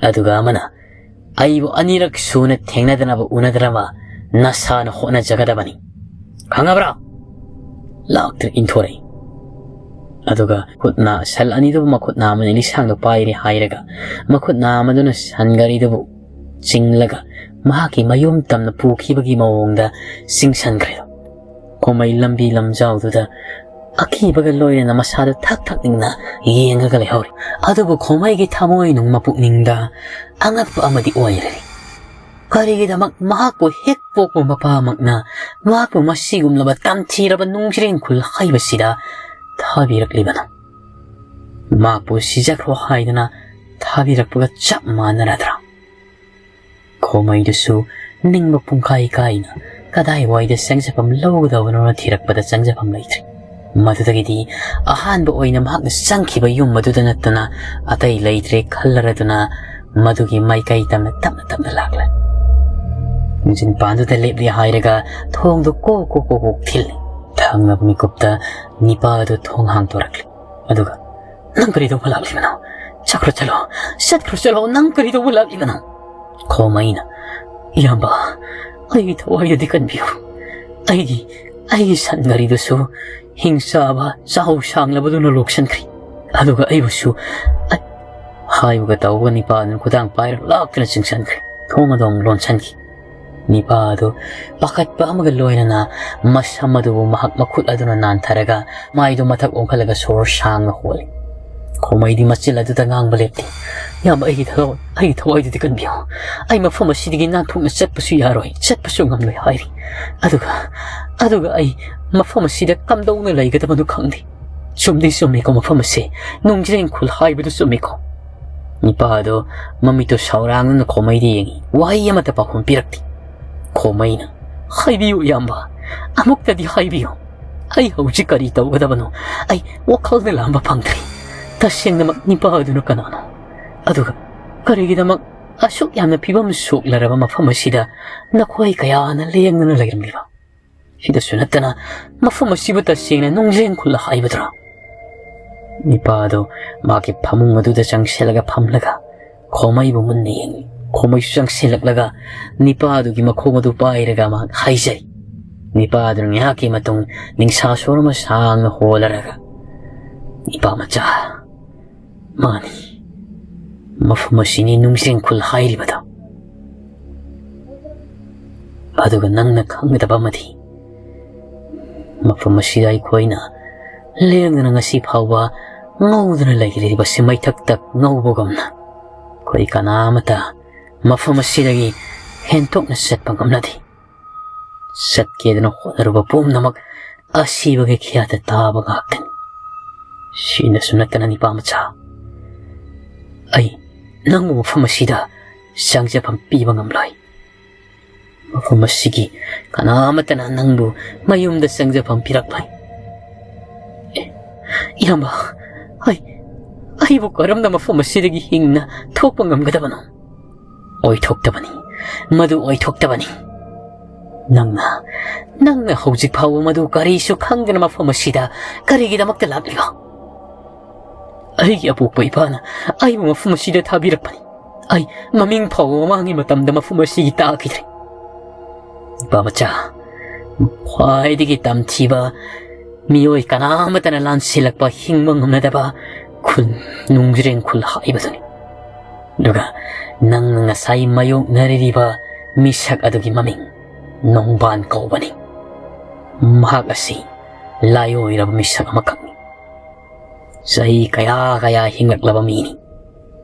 ꯑꯗꯨꯒ ꯑꯃꯅ, ꯑꯩꯕꯨ ꯑꯅꯤꯔꯛ ꯁꯨꯅ ꯊꯦꯡꯅꯗꯅꯕ ꯎꯅꯗꯅꯕ ꯅꯁꯥꯅ ꯍꯣꯠꯅꯖꯒꯗꯕꯅꯤ꯫ ꯈꯪꯉꯕ꯭ꯔꯥ? ꯂꯥꯛꯇ꯭ꯔ ꯏꯟꯊꯣꯔꯛꯏ꯫ ꯑꯗꯨꯒ ꯈꯨꯠꯅ ꯁꯟ ꯑꯅꯤꯗꯨꯕꯨ ꯃꯈꯨꯠ ꯅꯥꯝꯃꯅ ꯂꯤꯁꯥꯡꯗ ꯄꯥꯏꯔꯦ ꯍꯥꯏꯔꯒ ꯃꯈꯨꯠ ꯅꯥꯝꯃꯗꯨꯅ ꯁꯟ ꯒꯥꯔꯤꯗꯨꯕꯨ ꯆꯤꯡꯂꯒ ꯃꯍꯥꯛꯀꯤ ꯃꯌꯨꯝ ꯇꯝꯅ ꯄꯨꯈꯤꯕꯒꯤ ꯃꯑꯣꯡꯗ ꯆꯤꯡꯁꯟꯈ꯭ꯔꯦ꯫ ꯈꯣꯃꯩ ꯂꯝꯕꯤ ꯂꯝꯖꯥꯎꯗꯨꯗ ꯑꯀꯤꯕꯒ ꯂꯣꯏꯅꯅ ꯃꯁꯥꯗꯨ ꯊꯛ ꯊꯛ ꯅꯤꯛꯅ ꯌꯦꯡꯉꯒ ꯂꯩꯍꯧꯔꯤ꯫ ꯑꯗꯨꯕꯨ ꯈꯣꯃꯩꯒꯤ ꯊꯃꯣꯏꯅꯨꯡ ꯃꯄꯨꯛꯅꯤꯡꯗ ꯑꯉꯛꯄ ꯑꯃꯗꯤ ꯑꯣꯏꯔꯤ꯫ ꯀꯔꯤꯒꯤꯗꯃꯛ ꯃꯍꯥꯛꯄꯨ ꯍꯦꯛ ꯄꯣꯛꯄ ꯃꯄꯥꯃꯛꯅ ꯃꯍꯥꯛꯄꯨ ꯃꯁꯤꯒꯨꯝꯂꯕ ꯇꯝꯊꯤꯔꯕ ꯅꯨꯡꯖ꯭ꯔꯦꯡ ꯈꯨꯜ ꯍꯥꯏꯕꯁꯤꯗ ꯊꯥꯕꯤꯔꯛꯂꯤꯕꯅꯣ? ꯃꯍꯥꯛꯄꯨ ꯁꯤꯖꯈ꯭ꯔꯣ ꯍꯥꯏꯗꯨꯅ ꯊꯥꯕꯤꯔꯛꯄꯒ ꯆꯞ ꯃꯥꯟꯅꯔꯗ꯭ꯔꯥ? ꯈꯣꯃꯩꯗꯨꯁꯨ ꯅꯤꯡꯕ ꯄꯨꯡꯀꯥꯏ ꯀꯥꯏꯅ ꯀꯗꯥꯏꯋꯥꯏꯗ ꯆꯪꯖꯐꯝ ꯂꯧꯒꯗꯕꯅꯣꯅ ꯊꯤꯔꯛꯄꯗ ꯆꯪꯖꯐꯝ ꯂꯩꯇ꯭ꯔꯦ꯫ ꯃꯗꯨꯗꯒꯤꯗꯤ ꯑꯍꯥꯟꯕ ꯑꯣꯏꯅ ꯃꯍꯥꯛꯅ ꯆꯪꯈꯤꯕ ꯌꯨꯝ ꯑꯗꯨꯗ ꯅꯠꯇꯅ ꯑꯇꯩ ꯂꯩꯇ꯭ꯔꯦ ꯈꯜꯂꯔꯗꯨꯅ ꯃꯗꯨꯒꯤ ꯃꯥꯏꯀꯩ ꯇꯝꯅ ꯇꯞꯅ ꯇꯞꯅ ꯂꯥꯛꯂꯦ꯫ ꯏꯟꯖꯤꯟ ꯄꯥꯟꯗꯨꯗ ꯂꯦꯞꯂꯤ ꯍꯥꯏꯔꯒ ꯊꯣꯡꯗꯨ ꯀꯣꯛ ꯀꯣꯛ ꯀꯣꯛ ꯀꯣꯛ ꯊꯤꯜꯂꯤ꯫ ꯊꯪꯅꯕ ꯃꯤꯀꯨꯞꯇ ꯅꯤꯄꯥ ꯑꯗꯨ ꯊꯣꯡ ꯍꯥꯡꯗꯣꯔꯛꯂꯤ꯫ ꯑꯗꯨꯒ, "ꯅꯪ ꯀꯔꯤ ꯇꯧꯕ ꯂꯥꯛꯂꯤꯕꯅꯣ? ꯆꯠꯈ꯭ꯔꯣ ꯆꯠꯂꯣ, ꯆꯠꯈ꯭ꯔꯣ ꯆꯠꯂꯣ, ꯅꯪ ꯀꯔꯤ ꯇꯧꯕ ꯂꯥꯛꯂꯤꯕꯅꯣ?" ꯈꯣꯃꯩꯅ, "ꯏꯌꯥꯝꯕ, ꯑꯩꯒꯤ ꯊꯋꯥꯏꯗꯨꯗꯤ ꯀꯟꯕꯤꯌꯨ꯫ ꯑꯩꯒꯤ, ꯑꯩꯒꯤ ꯁꯟ ꯒꯥꯔꯤꯗꯨꯁꯨ ꯍꯤꯡꯆꯥꯕ ꯆꯥꯎ ꯁꯥꯡꯂꯕꯗꯨꯅ ꯂꯣꯛꯁꯟꯈ꯭ꯔꯦ꯫ ꯑꯗꯨꯒ ꯑꯩꯕꯨꯁꯨ," ꯑ-, ꯍꯥꯏꯕꯒ ꯇꯧꯕꯒ ꯅꯤꯄꯥ ꯑꯗꯨꯅ ꯈꯨꯗꯥꯡ ꯄꯥꯏꯔꯒ ꯂꯥꯛꯇꯨꯅ ꯆꯤꯡꯁꯟꯈ꯭ꯔꯦ꯫ ꯊꯣꯡ ꯑꯗꯨ ꯑꯃꯨꯛ ꯂꯣꯟꯁꯟꯈꯤ꯫ ꯅꯤꯄꯥ ꯑꯗꯨ ꯄꯥꯈꯠꯄ ꯑꯃꯒ ꯂꯣꯏꯅꯅ ꯃꯁꯝ ꯑꯗꯨꯕꯨ ꯃꯍꯥꯛ ꯃꯈꯨꯠ ꯑꯗꯨꯅ ꯅꯥꯟꯊꯔꯒ ꯃꯥꯏꯗꯨ ꯃꯊꯛ ꯑꯣꯟꯈꯠꯂꯒ ꯁꯣꯔ ꯁꯥꯡꯅ ꯍꯣꯜꯂꯤ꯫ ꯈꯣꯃꯩꯗꯤ ꯃꯆꯤꯜ ꯑꯗꯨꯗ ꯉꯥꯡꯕ ꯂꯦꯞꯇꯦ꯫ "ꯏꯌꯥꯝꯕ, ꯑꯩꯒꯤ ꯊꯋꯥꯏ, ꯑꯩꯒꯤ ꯊꯋꯥꯏꯗꯨꯗꯤ ꯀꯟꯕꯤꯌꯨ꯫ ꯑꯩ ꯃꯐꯝ ꯑꯁꯤꯗꯒꯤ ꯅꯥꯟꯊꯣꯛꯅ ꯆꯠꯄꯁꯨ ꯌꯥꯔꯣꯏ, ꯆꯠꯄꯁꯨ ꯉꯝꯂꯣꯏ ꯍꯥꯏꯔꯤ꯫ ꯑꯗꯨꯒ, ꯑꯗꯨꯒ ꯑꯩ ꯃꯐꯝ ꯑꯁꯤꯗ ꯀꯝꯗꯧꯅ ꯂꯩꯒꯗꯕꯅꯣ ꯈꯪꯗꯦ꯫ ꯆꯨꯝꯗꯤ ꯆꯨꯝꯃꯤꯀꯣ ꯃꯐꯝ ꯑꯁꯦ, ꯅꯨꯡꯖ꯭ꯔꯦꯡ ꯈꯨꯜ ꯍꯥꯏꯕꯗꯨ ꯆꯨꯝꯃꯤꯀꯣ?" ꯅꯤꯄꯥ ꯑꯗꯣ ꯃꯃꯤꯠꯇꯣ ꯁꯥꯎꯔꯥꯡꯗꯨꯅ ꯈꯣꯃꯩꯗ ꯌꯦꯡꯉꯤ꯫ ꯋꯥꯍꯩ ꯑꯃꯠꯇ ꯄꯥꯎꯈꯨꯝ ꯄꯤꯔꯛꯇꯦ꯫ ꯈꯣꯃꯩꯅ, "ꯍꯥꯏꯕꯤꯌꯨ ꯏꯌꯥꯝꯕ, ꯑꯃꯨꯛꯇꯗꯤ ꯍꯥꯏꯕꯤꯌꯨ꯫ ꯑꯩ ꯍꯧꯖꯤꯛ ꯀꯔꯤ ꯇꯧꯒꯗꯕꯅꯣ ꯑꯩ ꯋꯥꯈꯜꯗ ꯂꯥꯝꯕ ꯐꯪꯗ꯭ꯔꯤ꯫ ꯇꯁꯦꯡꯅꯃꯛ ꯅꯤꯄꯥ ꯑꯗꯨꯅ ꯀꯅꯥꯅꯣ? ꯑꯗꯨꯒ ꯀꯔꯤꯒꯤꯗꯃꯛ ꯑꯁꯨꯛ ꯌꯥꯝꯅ ꯐꯤꯕꯝ ꯁꯣꯛꯂꯔꯕ ꯃꯐꯝ ꯑꯁꯤꯗ ꯅꯈꯣꯏ ꯀꯌꯥꯅ ꯂꯦꯡꯗꯅ ꯂꯩꯔꯝꯂꯤꯕ? ꯁꯤꯗꯁꯨ ꯅꯠꯇꯅ ꯃꯐꯝ ꯑꯁꯤꯕꯨ ꯇꯁꯦꯡꯅ ꯅꯨꯡꯖ꯭ꯔꯦꯡ ꯈꯨꯜ ꯍꯥꯏꯕꯗꯨꯔꯣ?" ꯅꯤꯄꯥ ꯑꯗꯨ ꯃꯥꯒꯤ ꯐꯃꯨꯡ ꯑꯗꯨꯗ ꯆꯪꯁꯤꯜꯂꯒ ꯐꯝꯂꯒ ꯈꯣꯃꯩꯕꯨ ꯃꯨꯟꯅ ꯌꯦꯡꯂꯤ꯫ ꯈꯣꯃꯩꯁꯨ ꯆꯪꯁꯤꯜꯂꯛꯂꯒ ꯅꯤꯄꯥ ꯑꯗꯨꯒꯤ ꯃꯈꯣꯡ ꯑꯗꯨ ꯄꯥꯏꯔꯒ ꯃꯍꯥꯛ ꯍꯥꯏꯖꯔꯤ꯫ ꯅꯤꯄꯥ ꯑꯗꯨꯅ ꯉꯥꯏꯍꯥꯛꯀꯤ ꯃꯇꯨꯡ ꯅꯤꯡꯁꯥ ꯁꯣꯔ ꯑꯃ ꯁꯥꯡꯅ ꯍꯣꯜꯂꯔꯒ, "ꯅꯤꯄꯥ ꯃꯆꯥ, ꯃꯥꯅꯤ, ꯃꯐꯝ ꯑꯁꯤꯅꯤ ꯅꯨꯡꯖ꯭ꯔꯦꯡ ꯈꯨꯜ ꯍꯥꯏꯔꯤꯕꯗꯣ꯫ ꯑꯗꯨꯒ ꯅꯪꯅ ꯈꯪꯒꯗꯕ ꯑꯃꯗꯤ, ꯃꯐꯝ ꯑꯁꯤꯗ ꯑꯩꯈꯣꯏꯅ ꯂꯦꯡꯗꯅ ꯉꯁꯤ ꯐꯥꯎꯕ ꯉꯧꯗꯨꯅ ꯂꯩꯔꯤꯕꯁꯤ ꯃꯩꯊꯛꯇ ꯉꯧꯕꯒꯨꯝꯅ ꯑꯩꯈꯣꯏ ꯀꯅꯥ ꯑꯃꯠꯇ ꯃꯐꯝ ꯑꯁꯤꯗꯒꯤ ꯍꯦꯟꯇꯣꯛꯅ ꯆꯠꯄ ꯉꯝꯂꯗꯦ꯫ ꯆꯠꯀꯦꯗꯅ ꯍꯣꯠꯅꯔꯨꯕ ꯄꯨꯝꯅꯃꯛ ꯑꯁꯤꯕꯒꯤ ꯈꯌꯥꯠꯇ ꯇꯥꯕ ꯉꯥꯛꯇꯅꯤ꯫ ꯁꯤꯅꯁꯨ ꯅꯠꯇꯅ, ꯅꯤꯄꯥ ꯃꯆꯥ, ꯑꯩ ꯅꯪꯕꯨ ꯃꯐꯝ ꯑꯁꯤꯗ ꯆꯪꯖꯐꯝ ꯄꯤꯕ ꯉꯝꯂꯣꯏ꯫ ꯃꯐꯝ ꯑꯁꯤꯒꯤ ꯀꯅꯥ ꯑꯃꯠꯇꯅ ꯅꯪꯕꯨ ꯃꯌꯨꯝꯗ ꯆꯪꯖꯐꯝ ꯄꯤꯔꯛꯂꯣꯏ꯫ ꯑꯦ, ꯏꯌꯥꯝꯕ, ꯑꯩ, ꯑꯩꯕꯨ ꯀꯔꯝꯅ ꯃꯐꯝ ꯑꯁꯤꯗꯒꯤ ꯍꯤꯡꯅ ꯊꯣꯛꯄ ꯉꯝꯒꯗꯕꯅꯣ? ꯑꯣꯏꯊꯣꯛꯇꯕꯅꯤ, ꯃꯗꯨ ꯑꯣꯏꯊꯣꯛꯇꯕꯅꯤ꯫ ꯅꯪꯅ, ꯅꯪꯅ ꯍꯧꯖꯤꯛ ꯐꯥꯎꯕ ꯃꯗꯨ ꯀꯔꯤꯁꯨ ꯈꯪꯗꯅ ꯃꯐꯝ ꯑꯁꯤꯗ ꯀꯔꯤꯒꯤꯗꯃꯛꯇ ꯂꯥꯛꯂꯤꯕ? ꯑꯩꯒꯤ ꯑꯄꯣꯛꯄ ꯏꯄꯥꯅ ꯑꯩꯕꯨ ꯃꯐꯝ ꯑꯁꯤꯗ ꯊꯥꯕꯤꯔꯛꯄꯅꯤ꯫ ꯑꯩ ꯃꯃꯤꯡ ꯐꯥꯎꯕ ꯃꯃꯥꯡꯒꯤ ꯃꯇꯝꯗ ꯃꯐꯝ ꯑꯁꯤꯒꯤ ꯇꯥꯈꯤꯗ꯭ꯔꯦ꯫ ꯏꯄꯥ ꯃꯆꯥ, ꯈ꯭ꯋꯥꯏꯗꯒꯤ ꯇꯝꯊꯤꯕ ꯃꯤꯑꯣꯏ ꯀꯅꯥ ꯑꯃꯠꯇꯅ ꯂꯥꯟꯁꯤꯜꯂꯛꯄ ꯍꯤꯡꯕ ꯉꯝꯅꯗꯕ ꯈꯨꯜ, ꯅꯨꯡꯖ꯭ꯔꯦꯡ ꯈꯨꯜ ꯍꯥꯏꯕꯗꯨꯅꯤ꯫ ꯑꯗꯨꯒ ꯅꯪꯅ ꯉꯁꯥꯏ ꯃꯥꯌꯣꯛꯅꯔꯤꯕ ꯃꯤꯁꯛ ꯑꯗꯨꯒꯤ ꯃꯃꯤꯡ ꯅꯣꯡꯕꯥꯟ ꯀꯧꯕꯅꯤ꯫ ꯃꯍꯥꯛ ꯑꯁꯤ ꯂꯥꯏꯑꯣꯏꯔꯕ ꯃꯤꯁꯛ ꯑꯃꯈꯛꯅꯤ꯫ ꯆꯍꯤ ꯀꯌꯥ ꯀꯌꯥ ꯍꯤꯡꯂꯛꯂꯕ ꯃꯤꯅꯤ꯫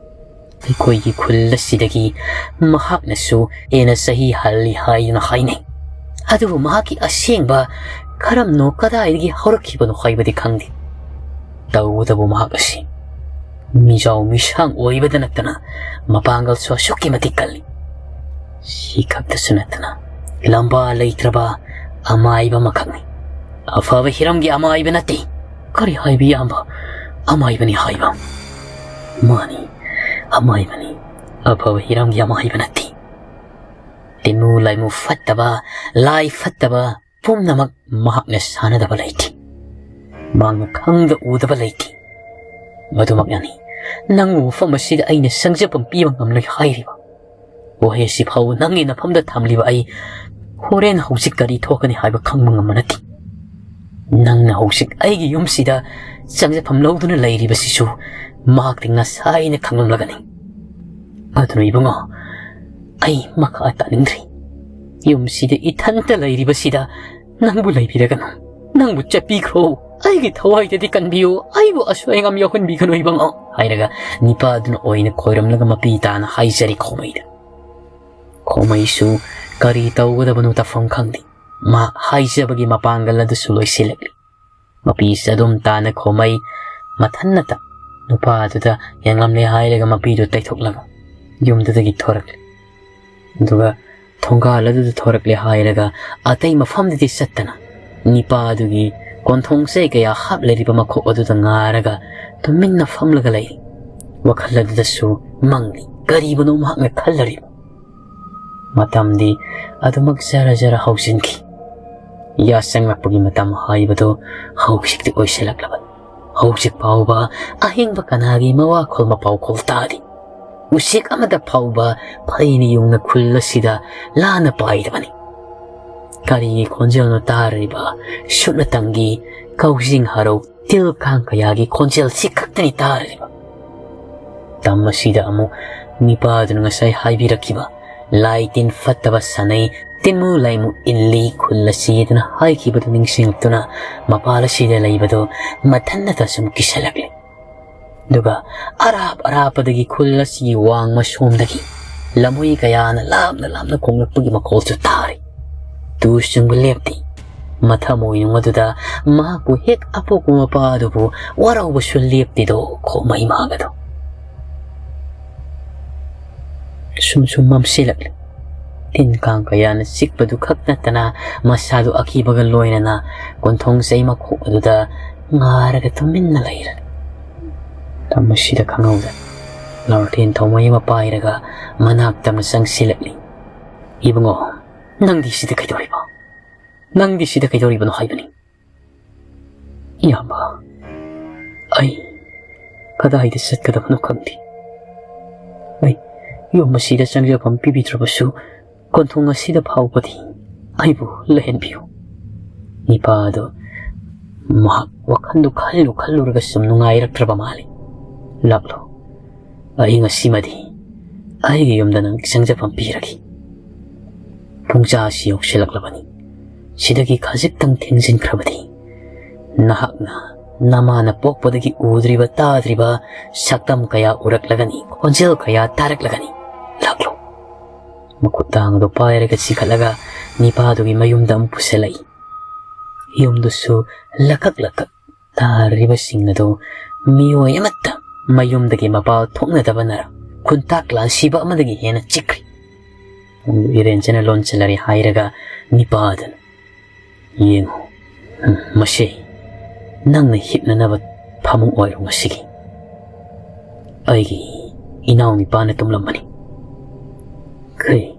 ꯑꯩꯈꯣꯏꯒꯤ ꯈꯨꯜ ꯑꯁꯤꯗꯒꯤ ꯃꯍꯥꯛꯅꯁꯨ ꯍꯦꯟꯅ ꯆꯍꯤ ꯍꯜꯂꯤ ꯍꯥꯏꯗꯨꯅ ꯍꯥꯏꯅꯩ꯫ ꯑꯗꯨꯕꯨ ꯃꯍꯥꯛꯀꯤ ꯑꯁꯦꯡꯕ ꯀꯔꯝꯅꯣ, ꯀꯗꯥꯏꯗꯒꯤ ꯍꯧꯔꯛꯈꯤꯕꯅꯣ ꯍꯥꯏꯕꯗꯤ ꯈꯪꯗꯦ꯫ ꯇꯧꯕꯇꯕꯨ ꯃꯍꯥꯛ ꯑꯁꯤ ꯃꯤꯖꯥꯎ ꯃꯤꯁꯥꯡ ꯑꯣꯏꯕꯗ ꯅꯠꯇꯅ ꯃꯄꯥꯡꯒꯜꯁꯨ ꯑꯁꯨꯛꯀꯤ ꯃꯇꯤꯛ ꯀꯜꯂꯤ꯫ ꯁꯤ ꯈꯛꯇꯁꯨ ꯅꯠꯇꯅ ꯂꯝꯕꯥ ꯂꯩꯇ꯭ꯔꯕ ꯑꯃꯥꯏꯕ ꯑꯃꯈꯛꯅꯤ꯫ ꯑꯐꯕ ꯍꯤꯔꯝꯒꯤ ꯑꯃꯥꯏꯕ ꯅꯠꯇꯦ꯫ ꯀꯔꯤ ꯍꯥꯏꯕ, ꯏꯌꯥꯝꯕ? ꯑꯃꯥꯏꯕꯅꯤ ꯍꯥꯏꯕ? ꯃꯥꯅꯤ, ꯑꯃꯥꯏꯕꯅꯤ꯫ ꯑꯐꯕ ꯍꯤꯔꯝꯒꯤ ꯑꯃꯥꯏꯕ ꯅꯠꯇꯦ꯫ ꯇꯤꯟꯃꯨ ꯂꯥꯏꯃꯨ ꯐꯠꯇꯕ, ꯂꯥꯏ ꯐꯠꯇꯕ ꯄꯨꯝꯅꯃꯛ ꯃꯍꯥꯛꯅ ꯁꯥꯟꯅꯗꯕ ꯂꯩꯇꯦ꯫ ꯃꯍꯥꯛꯅ ꯈꯪꯗ ꯎꯗꯕ ꯂꯩꯇꯦ꯫ ꯃꯗꯨꯃꯛꯅꯅꯤ ꯅꯪꯕꯨ ꯃꯐꯝ ꯑꯁꯤꯗ ꯑꯩꯅ ꯆꯪꯖꯐꯝ ꯄꯤꯕ ꯉꯝꯂꯣꯏ ꯍꯥꯏꯔꯤꯕ꯫ ꯋꯥꯍꯩ ꯑꯁꯤ ꯐꯥꯎꯕ ꯅꯪꯒꯤ ꯅꯐꯝꯗ ꯊꯝꯂꯤꯕ ꯑꯩ ꯍꯣꯔꯦꯟ ꯍꯧꯖꯤꯛ ꯀꯔꯤ ꯊꯣꯛꯀꯅꯤ ꯍꯥꯏꯕ ꯈꯪꯕ ꯉꯝꯕ ꯅꯠꯇꯦ꯫ ꯅꯪꯅ ꯍꯧꯖꯤꯛ ꯑꯩꯒꯤ ꯌꯨꯝꯁꯤꯗ ꯆꯪꯖꯐꯝ ꯂꯧꯗꯨꯅ ꯂꯩꯔꯤꯕꯁꯤꯁꯨ ꯃꯍꯥꯛꯇꯤ ꯉꯁꯥꯏꯅ ꯈꯪꯂꯝꯂꯒꯅꯤ꯫ ꯑꯗꯨꯅ ꯏꯕꯨꯡꯉꯣ, ꯑꯩ ꯃꯈꯥ ꯇꯥꯅꯤꯡꯗ꯭ꯔꯦ꯫ ꯌꯨꯝꯁꯤꯗ ꯏꯊꯟꯇ ꯂꯩꯔꯤꯕꯁꯤꯗ ꯅꯪꯕꯨ ꯂꯩꯕꯤꯔꯒꯅꯨ꯫ ꯅꯪꯕꯨ ꯆꯠꯄꯤꯈ꯭ꯔꯣ꯫ ꯑꯩꯒꯤ ꯊꯋꯥꯏꯗꯗꯤ ꯀꯟꯕꯤꯌꯨ, ꯑꯩꯕꯨ ꯑꯁꯣꯏ ꯑꯉꯥꯝ ꯌꯥꯎꯍꯟꯕꯤꯒꯅꯨ ꯏꯕꯨꯡꯉꯣ, ꯍꯥꯏꯔꯒ ꯅꯤꯄꯥꯗꯨꯅ ꯑꯣꯏꯅ ꯈꯣꯏꯔꯝꯂꯒ ꯃꯄꯤ ꯇꯥꯅ ꯍꯥꯏꯖꯔꯤ ꯈꯣꯃꯩꯗ꯫ ꯈꯣꯃꯩꯁꯨ ꯀꯔꯤ ꯇꯧꯒꯗꯕꯅꯣ ꯇꯥꯐꯝ ꯈꯪꯗꯦ꯫ ꯃꯍꯥꯛ ꯍꯥꯏꯖꯕꯒꯤ ꯃꯄꯥꯡꯒꯜ ꯑꯗꯨꯁꯨ ꯂꯣꯏꯁꯤꯜꯂꯛꯂꯤ꯫ ꯃꯄꯤꯁꯤ ꯑꯗꯨꯝ ꯇꯥꯅ ꯈꯣꯃꯩ꯫ ꯃꯊꯟꯅꯇ ꯅꯨꯄꯥꯗꯨꯗ ꯌꯦꯡꯂꯝꯂꯦ ꯍꯥꯏꯔꯒ ꯃꯄꯤꯗꯨ ꯇꯩꯊꯣꯛꯂꯒ ꯌꯨꯝꯗꯨꯗꯒꯤ ꯊꯣꯔꯛꯂꯦ꯫ ꯑꯗꯨꯒ ꯊꯣꯡꯒꯥꯜ ꯑꯗꯨꯗ ꯊꯣꯔꯛꯂꯦ ꯍꯥꯏꯔꯒ ꯑꯇꯩ ꯃꯐꯝꯗꯗꯤ ꯆꯠꯇꯅ ꯅꯤꯄꯥ ꯑꯗꯨꯒꯤ ꯀꯣꯟꯊꯣꯡ ꯆꯩ ꯀꯌꯥ ꯍꯥꯞꯂꯤꯕ ꯃꯈꯣꯛ ꯑꯗꯨꯗ ꯉꯥꯔꯒ ꯇꯨꯃꯤꯟꯅ ꯐꯝꯂꯒ ꯂꯩꯔꯤ꯫ ꯋꯥꯈꯜ ꯑꯗꯨꯗꯁꯨ ꯃꯪꯂꯤ꯫ ꯀꯔꯤꯕꯨꯅꯣ ꯃꯍꯥꯛꯅ ꯈꯜꯂꯔꯤꯕ? ꯃꯇꯝꯗꯤ ꯑꯗꯨꯃꯛ ꯖꯔ ꯖꯔ ꯍꯧꯖꯤꯟꯈꯤ꯫ ꯌꯥꯆꯪꯂꯛꯄꯒꯤ ꯃꯇꯝ ꯍꯥꯏꯕꯗꯨ ꯍꯧꯖꯤꯛꯇꯤ ꯑꯣꯏꯁꯤꯜꯂꯛꯂꯕꯅꯤ꯫ ꯍꯧꯖꯤꯛ ꯐꯥꯎꯕ ꯑꯍꯤꯡꯕ ꯀꯅꯥꯒꯤ ꯃꯋꯥꯈꯣꯜ ꯃꯄꯥꯎꯈꯣꯜ ꯇꯥꯗꯦ꯫ ꯎꯆꯦꯛ ꯑꯃꯗ ꯐꯥꯎꯕ ꯐꯩꯅ ꯌꯨꯡꯅ ꯈꯨꯜ ꯑꯁꯤꯗ ꯂꯥꯟꯅ ꯄꯥꯏꯗꯕꯅꯤ꯫ ꯀꯔꯤꯒꯤ ꯈꯣꯟꯖꯦꯜꯅꯣ ꯇꯥꯔꯤꯕ? ꯁꯨꯞꯅꯇꯪꯒꯤ ꯀꯧꯖꯤꯡ ꯍꯔꯧ, ꯇꯤꯜ ꯀꯥꯡ ꯀꯌꯥꯒꯤ ꯈꯣꯟꯖꯦꯜ ꯁꯤ ꯈꯛꯇꯅꯤ ꯇꯥꯔꯤꯕ꯫ ꯇꯝ ꯑꯁꯤꯗ ꯑꯃꯨꯛ ꯅꯤꯄꯥꯗꯨꯅ ꯉꯁꯥꯏ ꯍꯥꯏꯕꯤꯔꯛꯈꯤꯕ ꯂꯥꯏ ꯇꯤꯟ ꯐꯠꯇꯕ ꯁꯥꯟꯅꯩ, ꯇꯤꯟꯃꯨ ꯂꯥꯏꯃꯨ ꯏꯜꯂꯤ ꯈꯨꯜ ꯑꯁꯤꯗꯅ ꯍꯥꯏꯈꯤꯕꯗꯨ ꯅꯤꯡꯁꯤꯡꯂꯛꯇꯨꯅ ꯃꯄꯥꯜ ꯑꯁꯤꯗ ꯂꯩꯕꯗꯨ ꯃꯊꯟꯇ ꯁꯨꯝ ꯀꯤꯁꯜꯂꯛꯂꯦ꯫ ꯑꯗꯨꯒ ꯑꯔꯥꯞ ꯑꯔꯥꯞꯄꯗꯒꯤ ꯈꯨꯜ ꯑꯁꯤꯒꯤ ꯋꯥꯡꯃ ꯁꯣꯝꯗꯒꯤ ꯂꯝꯍꯨꯏ ꯀꯌꯥꯅ ꯂꯥꯞꯅ ꯂꯥꯞꯅ ꯈꯣꯡꯂꯛꯄꯒꯤ ꯃꯈꯣꯜꯁꯨ ꯇꯥꯔꯤ꯫ ꯇꯨ ꯆꯨꯡꯕ ꯂꯦꯞꯇꯦ꯫ ꯃꯊꯃꯣꯏꯅꯨꯡ ꯑꯗꯨꯗ ꯃꯍꯥꯛꯄꯨ ꯍꯦꯛ ꯑꯄꯣꯛꯄ ꯃꯄꯥ ꯑꯗꯨꯕꯨ ꯋꯥꯔꯧꯕꯁꯨ ꯂꯦꯞꯇꯦꯗꯣ ꯈꯣꯃꯩ ꯃꯥꯒꯗꯣ꯫ ꯁꯨꯝ ꯁꯨꯝ ꯃꯝꯁꯤꯜꯂꯛꯂꯤ꯫ ꯇꯤꯟ ꯀꯥꯡ ꯀꯌꯥꯅ ꯆꯤꯛꯄꯗꯨ ꯈꯛ ꯅꯠꯇꯅ ꯃꯁꯥꯗꯨ ꯑꯀꯤꯕꯒ ꯂꯣꯏꯅꯅ ꯀꯣꯟꯊꯣꯡ ꯆꯩ ꯃꯈꯣꯛ ꯑꯗꯨꯗ ꯉꯥꯔꯒ ꯇꯨꯃꯤꯟꯅ ꯂꯩꯔꯦ꯫ ꯃꯇꯝ ꯑꯁꯤꯗ ꯈꯪꯍꯧꯗ ꯂꯥꯜꯊꯦꯟ ꯊꯧꯃꯩ ꯑꯃ ꯄꯥꯏꯔꯒ ꯃꯅꯥꯛꯇ ꯑꯃ ꯆꯪꯁꯤꯜꯂꯛꯂꯤ꯫ "ꯏꯕꯨꯡꯉꯣ, ꯅꯪꯗꯤ ꯁꯤꯗ ꯀꯩꯗꯧꯔꯤꯕ? ꯅꯪꯗꯤ ꯁꯤꯗ ꯀꯩꯗꯧꯔꯤꯕꯅꯣ ꯍꯥꯏꯕꯅꯤ?" "ꯏꯌꯥꯝꯕ, ꯑꯩ ꯀꯗꯥꯏꯗ ꯆꯠꯀꯗꯕꯅꯣ ꯈꯪꯗꯦ꯫ ꯑꯩ ꯌꯨꯝ ꯑꯁꯤꯗ ꯆꯪꯖꯐꯝ ꯄꯤꯕꯤꯗ꯭ꯔꯕꯁꯨ ꯀꯣꯟꯊꯣꯡ ꯑꯁꯤꯗ ꯐꯥꯎꯕꯗꯤ ꯑꯩꯕꯨ ꯂꯩꯍꯟꯕꯤꯌꯨ꯫" ꯅꯤꯄꯥ ꯑꯗꯨ ꯃꯍꯥꯛ ꯋꯥꯈꯜꯗꯨ ꯈꯜꯂꯨ ꯈꯜꯂꯨꯔꯒ ꯁꯨꯝ ꯅꯨꯡꯉꯥꯏꯔꯛꯇ꯭ꯔꯕ ꯃꯥꯜꯂꯤ꯫ "ꯂꯥꯛꯂꯣ, ꯑꯩ ꯉꯁꯤꯃꯗꯤ ꯑꯩꯒꯤ ꯌꯨꯝꯗ ꯅꯪ ꯆꯪꯖꯐꯝ ꯄꯤꯔꯒꯦ꯫ ꯄꯨꯡꯖꯥꯁꯤ ꯌꯧꯁꯤꯜꯂꯛꯂꯕꯅꯤ꯫ ꯁꯤꯗꯒꯤ ꯈꯖꯤꯛꯇꯪ ꯊꯦꯡꯖꯤꯟꯈ꯭ꯔꯕꯗꯤ ꯅꯍꯥꯛꯅ ꯅꯃꯥꯅ ꯄꯣꯛꯄꯗꯒꯤ ꯎꯗ꯭ꯔꯤꯕ ꯇꯥꯗ꯭ꯔꯤꯕ ꯁꯛꯇꯝ ꯀꯌꯥ ꯎꯔꯛꯂꯒꯅꯤ, ꯈꯣꯟꯖꯦꯜ ꯀꯌꯥ ꯇꯥꯔꯛꯂꯒꯅꯤ꯫ ꯂꯥꯛꯂꯣ꯫" ꯃꯈꯨꯠ ꯇꯥꯡ ꯑꯗꯨ ꯄꯥꯏꯔꯒ ꯆꯤꯈꯠꯂꯒ ꯅꯤꯄꯥꯗꯨꯒꯤ ꯃꯌꯨꯝꯗ ꯑꯃꯨꯛ ꯄꯨꯁꯤꯜꯂꯛꯏ꯫ ꯌꯨꯝꯗꯨꯁꯨ ꯂꯀꯛ ꯂꯀꯛ ꯇꯥꯔꯤꯕꯁꯤꯡ ꯑꯗꯨ ꯃꯤꯑꯣꯏ ꯑꯃꯠꯇ ꯃꯌꯨꯝꯗꯒꯤ ꯃꯄꯥꯜ ꯊꯣꯛꯅꯗꯕꯅꯔ ꯈꯨꯟꯇꯥꯛ ꯂꯥꯟꯁꯤꯕ ꯑꯃꯗꯒꯤ ꯍꯦꯟꯅ ꯆꯤꯛꯈ꯭ꯔꯤ꯫ ꯏꯔꯦꯟꯖꯅ ꯂꯣꯟꯁꯤꯜꯂꯔꯤ ꯍꯥꯏꯔꯒ ꯅꯤꯄꯥꯗꯨꯅ, "ꯌꯦꯡꯉꯨ, ꯎꯝ, ꯃꯁꯤ ꯅꯪꯅ ꯍꯤꯞꯅꯅꯕ ꯐꯃꯨꯡ ꯑꯣꯏꯔꯣ ꯉꯁꯤꯒꯤ꯫ ꯑꯩꯒꯤ ꯏꯅꯥꯎ ꯅꯤꯄꯥꯅ ꯇꯨꯝꯂꯝꯕꯅꯤ꯫ ꯀꯔꯤ?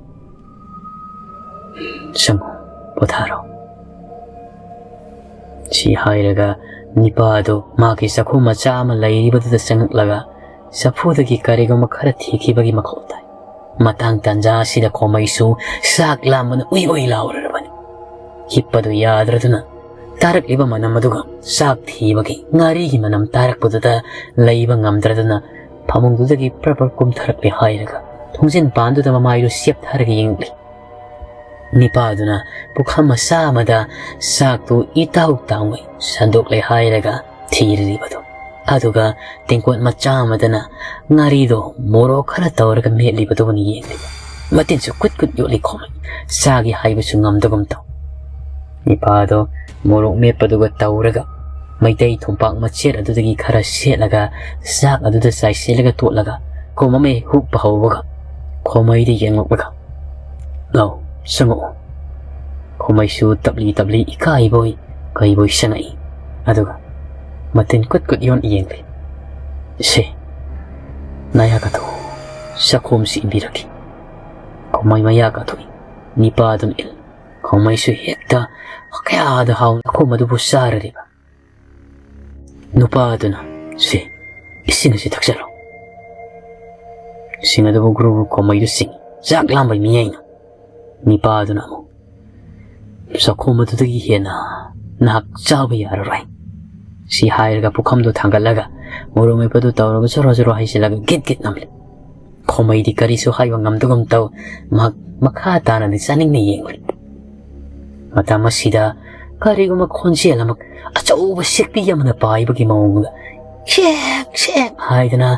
ꯆꯪꯉꯨ, ꯄꯣꯊꯥꯔꯣ꯫" ꯁꯤ ꯍꯥꯏꯔꯒ ꯅꯤꯄꯥ ꯑꯗꯨ ꯃꯥꯒꯤ ꯆꯥꯛꯈꯨꯝ ꯃꯆꯥ ꯑꯃ ꯂꯩꯔꯤꯕꯗꯨꯗ ꯆꯪꯉꯛꯂꯒ ꯆꯐꯨꯗꯒꯤ ꯀꯔꯤꯒꯨꯝꯕ ꯈꯔ ꯊꯤꯈꯤꯕꯒꯤ ꯃꯈꯣꯜ ꯇꯥꯏ꯫ ꯃꯇꯥꯡ ꯇꯥꯟꯖꯥ ꯑꯁꯤꯗ ꯈꯣꯃꯩꯁꯨ ꯆꯥꯛ ꯂꯥꯝꯕꯅ ꯎꯏ ꯎꯏ ꯂꯥꯎꯔꯔꯕꯅꯤ꯫ ꯍꯤꯞꯄꯗꯨ ꯌꯥꯗ꯭ꯔꯗꯨꯅ ꯇꯥꯔꯛꯂꯤꯕ ꯃꯅꯝ ꯑꯗꯨꯒ ꯆꯥꯛ ꯊꯤꯕꯒꯤ ꯉꯥꯔꯤꯒꯤ ꯃꯅꯝ ꯇꯥꯔꯛꯄꯗꯨꯗ ꯂꯩꯕ ꯉꯝꯗ꯭ꯔꯗꯨꯅ ꯐꯃꯨꯡꯗꯨꯗꯒꯤ ꯄ꯭ꯔꯞ ꯄ꯭ꯔꯞ ꯀꯨꯝꯊꯔꯛꯂꯦ ꯍꯥꯏꯔꯒ ꯊꯣꯡꯖꯤꯟ ꯄꯥꯟꯗꯨꯗ ꯃꯃꯥꯏꯗꯨ ꯆꯦꯞꯊꯔꯒ ꯌꯦꯡꯂꯤ꯫ ꯅꯤꯄꯥꯗꯨꯅ ꯄꯨꯈꯝ ꯃꯆꯥ ꯑꯃꯗ ꯆꯥꯛꯇꯨ ꯏꯇꯥꯎ ꯇꯥꯎꯉꯩ ꯁꯟꯗꯣꯛꯂꯦ ꯍꯥꯏꯔꯒ ꯊꯤꯔꯤꯕꯗꯨ, ꯑꯗꯨꯒ ꯇꯦꯡꯀꯣꯠ ꯃꯆꯥ ꯑꯃꯗꯅ ꯉꯥꯔꯤꯗꯣ ꯃꯣꯔꯣꯛ ꯈꯔ ꯇꯧꯔꯒ ꯃꯦꯠꯂꯤꯕꯗꯨꯕꯨꯅꯤ ꯌꯦꯡꯂꯤꯕ꯫ ꯃꯇꯤꯟꯁꯨ ꯀꯨꯠ ꯀꯨꯠ ꯌꯣꯠꯂꯤ ꯈꯣꯃꯩ꯫ ꯆꯥꯒꯦ ꯍꯥꯏꯕꯁꯨ ꯉꯝꯗꯒꯨꯝ ꯇꯧ꯫ ꯅꯤꯄꯥꯗꯣ ꯃꯣꯔꯣꯛ ꯃꯦꯠꯄꯗꯨꯒ ꯇꯧꯔꯒ ꯃꯩꯇꯩ ꯊꯨꯝꯄꯥꯛ ꯃꯆꯦꯠ ꯑꯗꯨꯗꯒꯤ ꯈꯔ ꯁꯦꯠꯂꯒ ꯆꯥꯛ ꯑꯗꯨꯗ ꯆꯥꯏꯁꯤꯜꯂꯒ ꯇꯣꯠꯂꯒ ꯀꯣꯝ ꯑꯃ ꯍꯦꯛ ꯍꯨꯛꯄ ꯍꯧꯕꯒ ꯈꯣꯃꯩꯗ ꯌꯦꯡꯂꯛꯂꯒ, "ꯂꯥꯎ, ꯆꯪꯉꯛꯑꯣ꯫" ꯈꯣꯃꯩꯁꯨ ꯇꯞꯂꯤ ꯇꯞꯂꯤ ꯏꯀꯥꯏꯕꯣꯏ ꯀꯩꯕꯣꯏ ꯆꯪꯉꯛꯏ꯫ ꯑꯗꯨꯒ ꯃꯇꯤꯟ ꯀꯨꯠ ꯀꯨꯠ ꯌꯣꯟ ꯌꯦꯡꯂꯤ꯫ "ꯁꯦ, ꯅꯌꯥ ꯀꯥꯊꯣꯛꯎ, ꯆꯥꯛꯈꯣꯝꯁꯤ ꯏꯟꯕꯤꯔꯛꯈꯤ꯫" ꯈꯣꯃꯩ ꯃꯌꯥ ꯀꯥꯊꯣꯛꯏ꯫ ꯅꯤꯄꯥꯗꯨꯅ ꯏꯜ꯫ ꯈꯣꯃꯩꯁꯨ ꯍꯦꯛꯇ ꯀꯌꯥꯗ ꯍꯥꯎꯅ ꯆꯥꯛꯈꯣꯝ ꯑꯗꯨꯕꯨ ꯆꯥꯔꯔꯤꯕ꯫ ꯅꯨꯄꯥ ꯑꯗꯨꯅ, "ꯁꯤ, ꯏꯁꯤꯡ ꯑꯁꯤ ꯊꯛꯆꯜꯂꯣ꯫" ꯏꯁꯤꯡ ꯑꯗꯨꯕꯨ ꯒ꯭ꯔꯨ ꯒ꯭ꯔꯨ ꯈꯣꯃꯩꯗꯨ ꯆꯤꯡꯏ꯫ ꯆꯥꯛ ꯂꯥꯝꯕꯩ ꯃꯤꯌꯥꯏꯅ꯫ ꯅꯤꯄꯥ ꯑꯗꯨꯅ ꯑꯃꯨꯛ, "ꯆꯥꯛꯈꯣꯝ ꯑꯗꯨꯗꯒꯤ ꯍꯦꯟꯅ ꯅꯍꯥꯛ ꯆꯥꯕ ꯌꯥꯔꯔꯣꯏ꯫" ꯁꯤ ꯍꯥꯏꯔꯒ ꯄꯨꯈꯝꯗꯨ ꯊꯥꯡꯒꯠꯂꯒ ꯃꯣꯔꯣꯛ ꯃꯦꯠꯄꯗꯨ ꯇꯧꯔꯒ ꯖꯣꯔꯣ ꯖꯣꯔꯣ ꯍꯩꯖꯤꯜꯂꯒ ꯒꯤꯠ ꯒꯤꯠ ꯅꯝꯂꯤ꯫ ꯈꯣꯃꯩꯗꯤ ꯀꯔꯤꯁꯨ ꯍꯥꯏꯕ ꯉꯝꯗꯒꯨꯝ ꯇꯧ꯫ ꯃꯍꯥꯛ ꯃꯈꯥ ꯇꯥꯅꯗꯤ ꯆꯥꯅꯤꯡꯅ ꯌꯦꯡꯂꯤ꯫ ꯃꯇꯝ ꯑꯁꯤꯗ ꯀꯔꯤꯒꯨꯝꯕ ꯈꯣꯟꯖꯦꯜ ꯑꯃ ꯑꯆꯧꯕ ꯁꯦꯛꯄꯤ ꯑꯃꯅ ꯄꯥꯏꯕꯒꯤ ꯃꯑꯣꯡꯗ ꯁꯦꯛ ꯁꯦꯛ ꯍꯥꯏꯗꯅ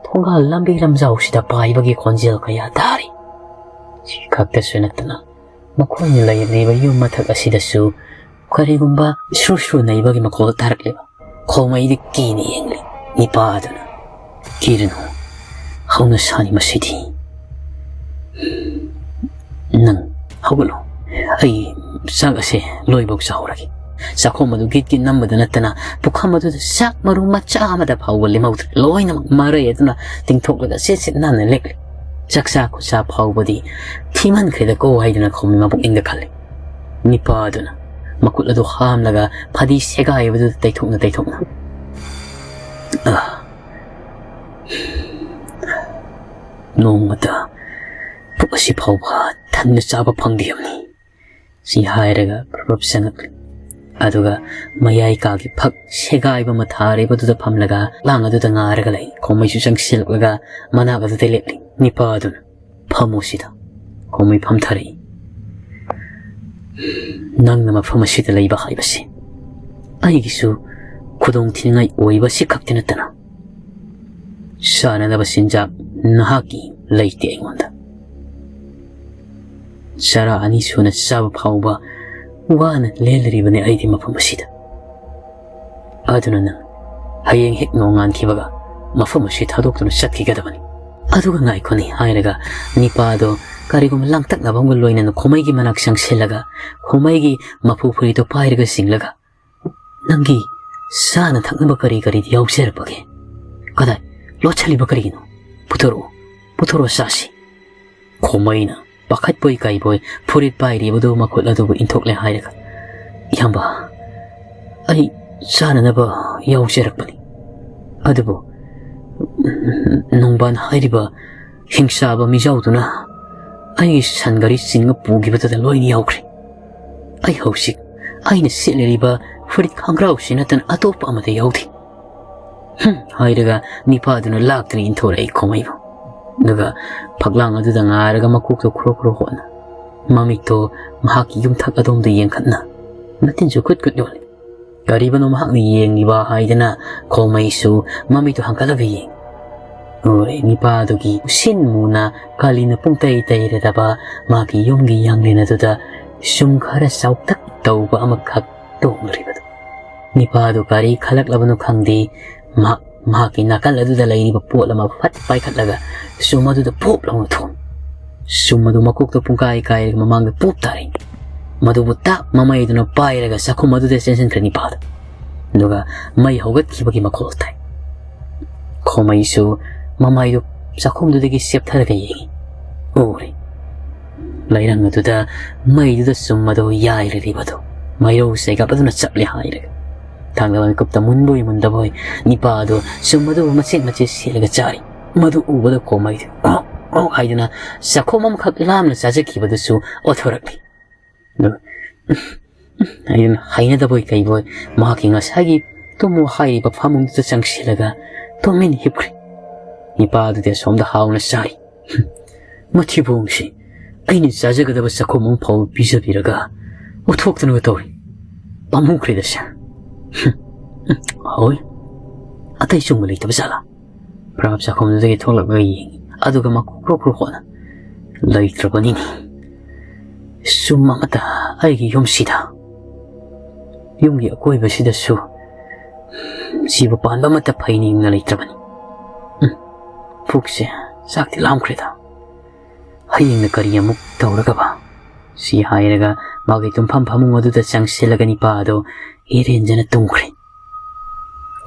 ꯊꯣꯡꯒꯥꯜ ꯂꯝꯕꯤ ꯂꯝꯖꯥꯎꯁꯤꯗ ꯄꯥꯏꯕꯒꯤ ꯈꯣꯟꯖꯦꯜ ꯀꯌꯥ ꯇꯥꯔꯤ꯫ ꯁꯤ ꯈꯛꯇꯁꯨ ꯅꯠꯇꯅ ꯃꯈꯣꯏꯅ ꯂꯩꯔꯤꯕ ꯌꯨꯝ ꯃꯊꯛ ꯑꯁꯤꯗꯁꯨ ꯀꯔꯤꯒꯨꯝꯕ ꯁꯨꯔ ꯁꯨꯔ ꯅꯩꯕꯒꯤ ꯃꯈꯣꯜ ꯇꯥꯔꯛꯂꯦꯕ꯫ ꯈꯣꯃꯩꯗꯤ ꯀꯤꯅ ꯌꯦꯡꯂꯤ꯫ ꯅꯤꯄꯥ ꯑꯗꯨꯅ, "ꯀꯤꯔꯨꯅꯨ, ꯍꯧꯅ ꯁꯥꯅꯤ ꯃꯁꯤꯗꯤ꯫ ꯅꯪ ꯍꯧꯒꯠꯂꯣ, ꯑꯩ ꯆꯥꯛ ꯑꯁꯦ ꯂꯣꯏꯕꯧ ꯆꯥꯍꯧꯔꯒꯦ꯫" ꯆꯥꯛꯈꯣꯝ ꯑꯗꯨ ꯒꯤꯠ ꯒꯤꯠ ꯅꯝꯕꯗ ꯅꯠꯇꯅ ꯄꯨꯈꯝ ꯑꯗꯨꯗ ꯆꯥꯛ ꯃꯔꯨ ꯃꯆꯥ ꯑꯃꯗ ꯐꯥꯎꯕ ꯂꯦꯝꯍꯧꯗ꯭ꯔꯦ꯫ ꯂꯣꯏꯅꯃꯛ ꯃꯔꯩ ꯑꯗꯨꯅ ꯇꯤꯡꯊꯣꯛꯂꯒ ꯁꯤꯠ ꯁꯤꯠ ꯅꯥꯟꯅ ꯂꯦꯛꯂꯤ꯫ "ꯆꯥꯛꯆꯥ ꯈꯨꯠꯆꯥ ꯐꯥꯎꯕꯗꯤ ꯊꯤꯃꯟꯈ꯭ꯔꯦꯗꯀꯣ" ꯍꯥꯏꯗꯨꯅ ꯈꯣꯃꯩ ꯃꯕꯨꯛꯅꯤꯡꯗ ꯈꯜꯂꯤ꯫ ꯅꯤꯄꯥ ꯑꯗꯨꯅ ꯃꯈꯨꯠ ꯑꯗꯨ ꯍꯥꯝꯂꯒ ꯐꯗꯤ ꯁꯦꯒꯥꯏꯕꯗꯨꯗ ꯇꯩꯊꯣꯛꯅ ꯇꯩꯊꯣꯛꯅ, "ꯑꯥ, ꯅꯣꯡꯃꯇ ꯄꯨꯛ ꯑꯁꯤ ꯐꯥꯎꯕ ꯊꯟꯅ ꯆꯥꯕ ꯐꯪꯗꯦ ꯍꯥꯏꯕꯅꯤ" ꯁꯤ ꯍꯥꯏꯔꯒ ꯄ꯭ꯔꯞ ꯄ꯭ꯔꯞ ꯆꯪꯉꯛꯂꯤ꯫ ꯑꯗꯨꯒ ꯃꯌꯥꯏ ꯀꯥꯒꯤ ꯐꯛ ꯁꯦꯒꯥꯏꯕ ꯑꯃ ꯊꯥꯔꯤꯕꯗꯨꯗ ꯐꯝꯂꯒ ꯂꯥꯡ ꯑꯗꯨꯗ ꯉꯥꯔꯒ ꯂꯩ꯫ ꯈꯣꯃꯩꯁꯨ ꯆꯪꯁꯤꯜꯂꯛꯂꯒ ꯃꯅꯥꯛ ꯑꯗꯨꯗ ꯂꯦꯞꯂꯤ꯫ "ꯅꯤꯄꯥ ꯑꯗꯨꯅ, ꯐꯝꯃꯨ ꯁꯤꯗ꯫" ꯈꯣꯃꯩ ꯐꯝꯊꯔꯛꯏ꯫ "ꯅꯪꯅ ꯃꯐꯝ ꯑꯁꯤꯗ ꯂꯩꯕ ꯍꯥꯏꯕꯁꯤ ꯑꯩꯒꯤꯁꯨ ꯈꯨꯗꯣꯡ ꯊꯤꯅꯤꯡꯉꯥꯏ ꯑꯣꯏꯕ ꯑꯁꯤ ꯈꯛꯇꯤ ꯅꯠꯇꯅ ꯆꯥꯅꯅꯕ ꯆꯤꯟꯖꯥꯛ ꯅꯍꯥꯛꯀꯤ ꯂꯩꯇꯦ ꯑꯩꯉꯣꯟꯗ꯫ ꯆꯔꯥ ꯑꯅꯤ ꯁꯨꯅ ꯆꯥꯕ ꯐꯥꯎꯕ ꯋꯥꯅ ꯂꯦꯜꯂꯤꯕꯅꯤ ꯑꯩꯗꯤ ꯃꯐꯝ ꯑꯁꯤꯗ꯫ ꯑꯗꯨꯅ ꯅꯪ ꯍꯌꯦꯡ ꯍꯦꯛ ꯅꯣꯡꯉꯥꯟꯈꯤꯕꯒ ꯃꯐꯝ ꯑꯁꯤ ꯊꯥꯗꯣꯛꯇꯨꯅ ꯆꯠꯈꯤꯒꯗꯕꯅꯤ꯫" "ꯑꯗꯨꯒ ꯉꯥꯏꯈꯣꯅꯦ" ꯍꯥꯏꯔꯒ ꯅꯤꯄꯥꯗꯣ ꯀꯔꯤꯒꯨꯝꯕ ꯂꯥꯡꯇꯛꯅꯕ ꯑꯃꯒ ꯂꯣꯏꯅꯅ ꯈꯣꯃꯩꯒꯤ ꯃꯅꯥꯛ ꯆꯪꯁꯤꯜꯂꯒ ꯈꯣꯃꯩꯒꯤ ꯃꯐꯨ ꯐꯨꯔꯤꯠꯇꯣ ꯄꯥꯏꯔꯒ ꯆꯤꯡꯂꯒ, "ꯅꯪꯒꯤ ꯆꯥꯅ ꯊꯛꯅꯕ ꯀꯔꯤ ꯀꯔꯤꯗꯤ ꯌꯥꯎꯖꯔꯛꯄꯒꯦ? ꯀꯗꯥꯏ? ꯂꯣꯠꯁꯤꯜꯂꯤꯕ ꯀꯔꯤꯒꯤꯅꯣ? ꯄꯨꯊꯣꯔꯛꯑꯣ, ꯄꯨꯊꯣꯔꯛꯑꯣ ꯆꯥꯁꯤ꯫" ꯈꯣꯃꯩꯅ ꯄꯥꯈꯠꯄꯣꯏ ꯀꯩꯕꯣꯏ ꯐꯨꯔꯤꯠ ꯄꯥꯏꯔꯤꯕꯗꯨ ꯃꯈꯨꯠ ꯑꯗꯨꯕꯨ ꯏꯟꯊꯣꯛꯂꯦ ꯍꯥꯏꯔꯒ, "ꯏꯌꯥꯝꯕ, ꯑꯩ ꯆꯥꯅꯅꯕ ꯌꯥꯎꯖꯔꯛꯄꯅꯤ꯫ ꯑꯗꯨꯕꯨ ꯅꯣꯡꯕꯥꯟ ꯍꯥꯏꯔꯤꯕ ꯍꯤꯡꯆꯥꯕ ꯃꯤꯖꯥꯎꯗꯨꯅ ꯑꯩꯒꯤ ꯁꯟ ꯒꯥꯔꯤ ꯆꯤꯡꯉ ꯄꯨꯈꯤꯕꯗꯨꯗ ꯂꯣꯏꯅ ꯌꯥꯎꯈ꯭ꯔꯦ꯫ ꯑꯩ ꯍꯧꯖꯤꯛ ꯑꯩꯅ ꯁꯦꯠꯂꯤꯕ ꯐꯨꯔꯤꯠ ꯈꯣꯡꯒ꯭ꯔꯥꯎꯁꯤ ꯅꯠꯇꯅ ꯑꯇꯣꯞꯄ ꯑꯃꯠꯇ ꯌꯥꯎꯗꯦ꯫" "ꯍꯨꯝ" ꯍꯥꯏꯔꯒ ꯅꯤꯄꯥꯗꯨꯅ ꯂꯥꯛꯇꯨꯅ ꯏꯟꯊꯣꯔꯛꯏ ꯈꯣꯃꯩꯕꯨ꯫ ꯑꯗꯨꯒ ꯐꯛꯂꯥꯡ ꯑꯗꯨꯗ ꯉꯥꯔꯒ ꯃꯀꯣꯛꯇꯣ ꯈꯨꯔꯣ ꯈꯨꯔꯣ ꯍꯣꯠꯅ, ꯃꯃꯤꯠꯇꯣ ꯃꯍꯥꯛꯀꯤ ꯌꯨꯝꯊꯛ ꯑꯗꯣꯝꯗ ꯌꯦꯡꯈꯠꯅ, ꯃꯇꯤꯟꯁꯨ ꯀꯨꯠ ꯀꯨꯠ ꯌꯣꯜꯂꯤ꯫ ꯀꯔꯤꯕꯅꯣ ꯃꯍꯥꯛꯅ ꯌꯦꯡꯂꯤꯕ ꯍꯥꯏꯗꯅ ꯈꯣꯃꯩꯁꯨ ꯃꯃꯤꯠꯇꯨ ꯍꯥꯡꯀꯠꯂꯒ ꯌꯦꯡꯏ꯫ ꯎꯔꯦ ꯅꯤꯄꯥꯗꯨꯒꯤ ꯎꯁꯤꯟ ꯃꯨꯅ ꯀꯥꯂꯤꯅ ꯄꯨꯡꯇꯩ ꯇꯩꯔꯗꯕ ꯃꯥꯒꯤ ꯌꯨꯝꯒꯤ ꯌꯥꯡꯂꯦꯟ ꯑꯗꯨꯗ ꯁꯨꯝ ꯈꯔ ꯆꯥꯎꯇꯛ ꯇꯧꯕ ꯑꯃꯈꯛ ꯇꯣꯡꯂꯨꯔꯤꯕꯗꯨ꯫ ꯅꯤꯄꯥꯗꯨ ꯀꯔꯤ ꯈꯜꯂꯛꯂꯕꯅꯣ ꯈꯪꯗꯦ, ꯃꯍꯥꯛ ꯃꯍꯥꯛꯀꯤ ꯅꯥꯀꯜ ꯑꯗꯨꯗ ꯂꯩꯔꯤꯕ ꯄꯣꯠ ꯑꯃ ꯐꯠ ꯄꯥꯏꯈꯠꯂꯒ ꯁꯨꯝ ꯑꯗꯨꯗ ꯄꯣꯞ ꯂꯥꯎꯅ ꯊꯣꯝ꯫ ꯁꯨꯝ ꯑꯗꯨ ꯃꯀꯣꯛꯇ ꯄꯨꯡꯀꯥꯏ ꯀꯥꯏꯔꯒ ꯃꯃꯥꯡꯗ ꯄꯣꯞ ꯇꯥꯔꯦ꯫ ꯃꯗꯨꯕꯨ ꯇꯥꯛ ꯃꯃꯩꯗꯨꯅ ꯄꯥꯏꯔꯒ ꯆꯥꯛꯈꯨꯝ ꯑꯗꯨꯗ ꯆꯦꯟꯁꯤꯟꯈ꯭ꯔꯦ ꯅꯤꯄꯥꯗꯨ꯫ ꯑꯗꯨꯒ ꯃꯩ ꯍꯧꯒꯠꯈꯤꯕꯒꯤ ꯃꯈꯣꯜ ꯇꯥꯏ꯫ ꯈꯣꯃꯩꯁꯨ ꯃꯃꯩꯗꯨ ꯆꯥꯛꯈꯨꯝꯗꯨꯗꯒꯤ ꯆꯦꯞꯊꯔꯒ ꯌꯦꯡꯉꯤ꯫ ꯎꯔꯦ꯫ ꯂꯩꯔꯪ ꯑꯗꯨꯗ ꯃꯩꯗꯨꯗ ꯁꯨꯝ ꯑꯗꯨ ꯌꯥꯏꯔꯤꯕꯗꯨ ꯃꯩꯔꯧ ꯆꯩꯒꯞ ꯑꯗꯨꯅ ꯆꯞꯂꯦ ꯍꯥꯏꯔꯒ꯫ ꯊꯥꯡꯗꯕ ꯃꯤꯀꯨꯞꯇ ꯃꯨꯟꯕꯣꯏ ꯃꯨꯟꯗꯕꯣꯏ ꯅꯤꯄꯥ ꯑꯗꯨ ꯁꯨꯝ ꯑꯗꯨꯕꯨ ꯃꯆꯦꯠ ꯃꯆꯦꯠ ꯁꯦꯠꯂꯒ ꯆꯥꯔꯤ꯫ ꯃꯗꯨ ꯎꯕꯗ ꯈꯣꯃꯩꯗꯨ "ꯑꯣ, ꯑꯣ" ꯍꯥꯏꯗꯨꯅ ꯆꯥꯛꯈꯨꯝ ꯑꯃꯈꯛ ꯂꯥꯝꯅ ꯆꯥꯖꯈꯤꯕꯗꯨꯁꯨ ꯑꯣꯊꯣꯔꯛꯂꯤ꯫ ꯑꯗꯨ ꯑꯩꯅ ꯍꯩꯅꯗꯕꯣꯏ ꯀꯩꯕꯣꯏ ꯃꯍꯥꯛꯀꯤ ꯉꯁꯥꯏꯒꯤ ꯇꯨꯝꯃꯨ ꯍꯥꯏꯔꯤꯕ ꯐꯃꯨꯡꯗꯨꯗ ꯆꯪꯁꯤꯜꯂꯒ ꯇꯨꯃꯤꯟ ꯍꯤꯞꯈ꯭ꯔꯦ꯫ ꯅꯤꯄꯥꯗꯨꯗꯤ ꯑꯁꯣꯝꯗ ꯍꯥꯎꯅ ꯆꯥꯔꯤ꯫ "ꯃꯊꯤꯕꯣꯡꯁꯤ, ꯑꯩꯅ ꯆꯥꯖꯒꯗꯕ ꯆꯥꯛꯈꯨꯝ ꯑꯃ ꯐꯥꯎꯕ ꯄꯤꯖꯕꯤꯔꯒ ꯎꯠꯊꯣꯛꯇꯅꯒ ꯇꯧꯔꯤ꯫ ꯄꯥꯝꯃꯨꯈ꯭ꯔꯦꯗ ꯁꯦ꯫ ꯍꯣꯏ, ꯑꯇꯩ ꯆꯨꯝꯕ ꯂꯩꯇꯕ ꯖꯥꯠꯂꯥ?" ꯄ꯭ꯔꯥꯞ ꯆꯥꯛꯈꯨꯝꯗꯨꯗꯒꯤ ꯊꯣꯛꯂꯛꯂꯒ ꯌꯦꯡꯉꯤ꯫ ꯑꯗꯨꯒ ꯃꯀꯣꯛ ꯀ꯭ꯔꯣꯛ ꯀ꯭ꯔꯣꯛ ꯍꯣꯠꯅ ꯂꯩꯇ꯭ꯔꯕꯅꯤꯅꯦ꯫ ꯁꯨꯝ ꯑꯃꯠꯇ ꯑꯩꯒꯤ ꯌꯨꯝꯁꯤꯗ, ꯌꯨꯝꯒꯤ ꯑꯀꯣꯏꯕꯁꯤꯗꯁꯨ ꯖꯤꯕ ꯄꯥꯟꯕ ꯑꯃꯠꯇ ꯐꯩꯅꯤꯡꯅ ꯂꯩꯇ꯭ꯔꯕꯅꯤ꯫ ꯎꯝ, ꯄꯨꯛꯁꯦ ꯆꯥꯛꯇꯤ ꯂꯥꯝꯈ꯭ꯔꯦꯗ꯫ ꯍꯌꯦꯡꯅ ꯀꯔꯤ ꯑꯃꯨꯛ ꯇꯧꯔꯒꯕ? ꯁꯤ ꯍꯥꯏꯔꯒ ꯃꯥꯒꯤ ꯇꯨꯝꯐꯝ ꯐꯃꯨꯡ ꯑꯗꯨꯗ ꯆꯪꯁꯤꯜꯂꯒ ꯅꯤꯄꯥ ꯑꯗꯨ ꯏꯔꯦꯟꯖꯅ ꯇꯨꯝꯈ꯭ꯔꯦ꯫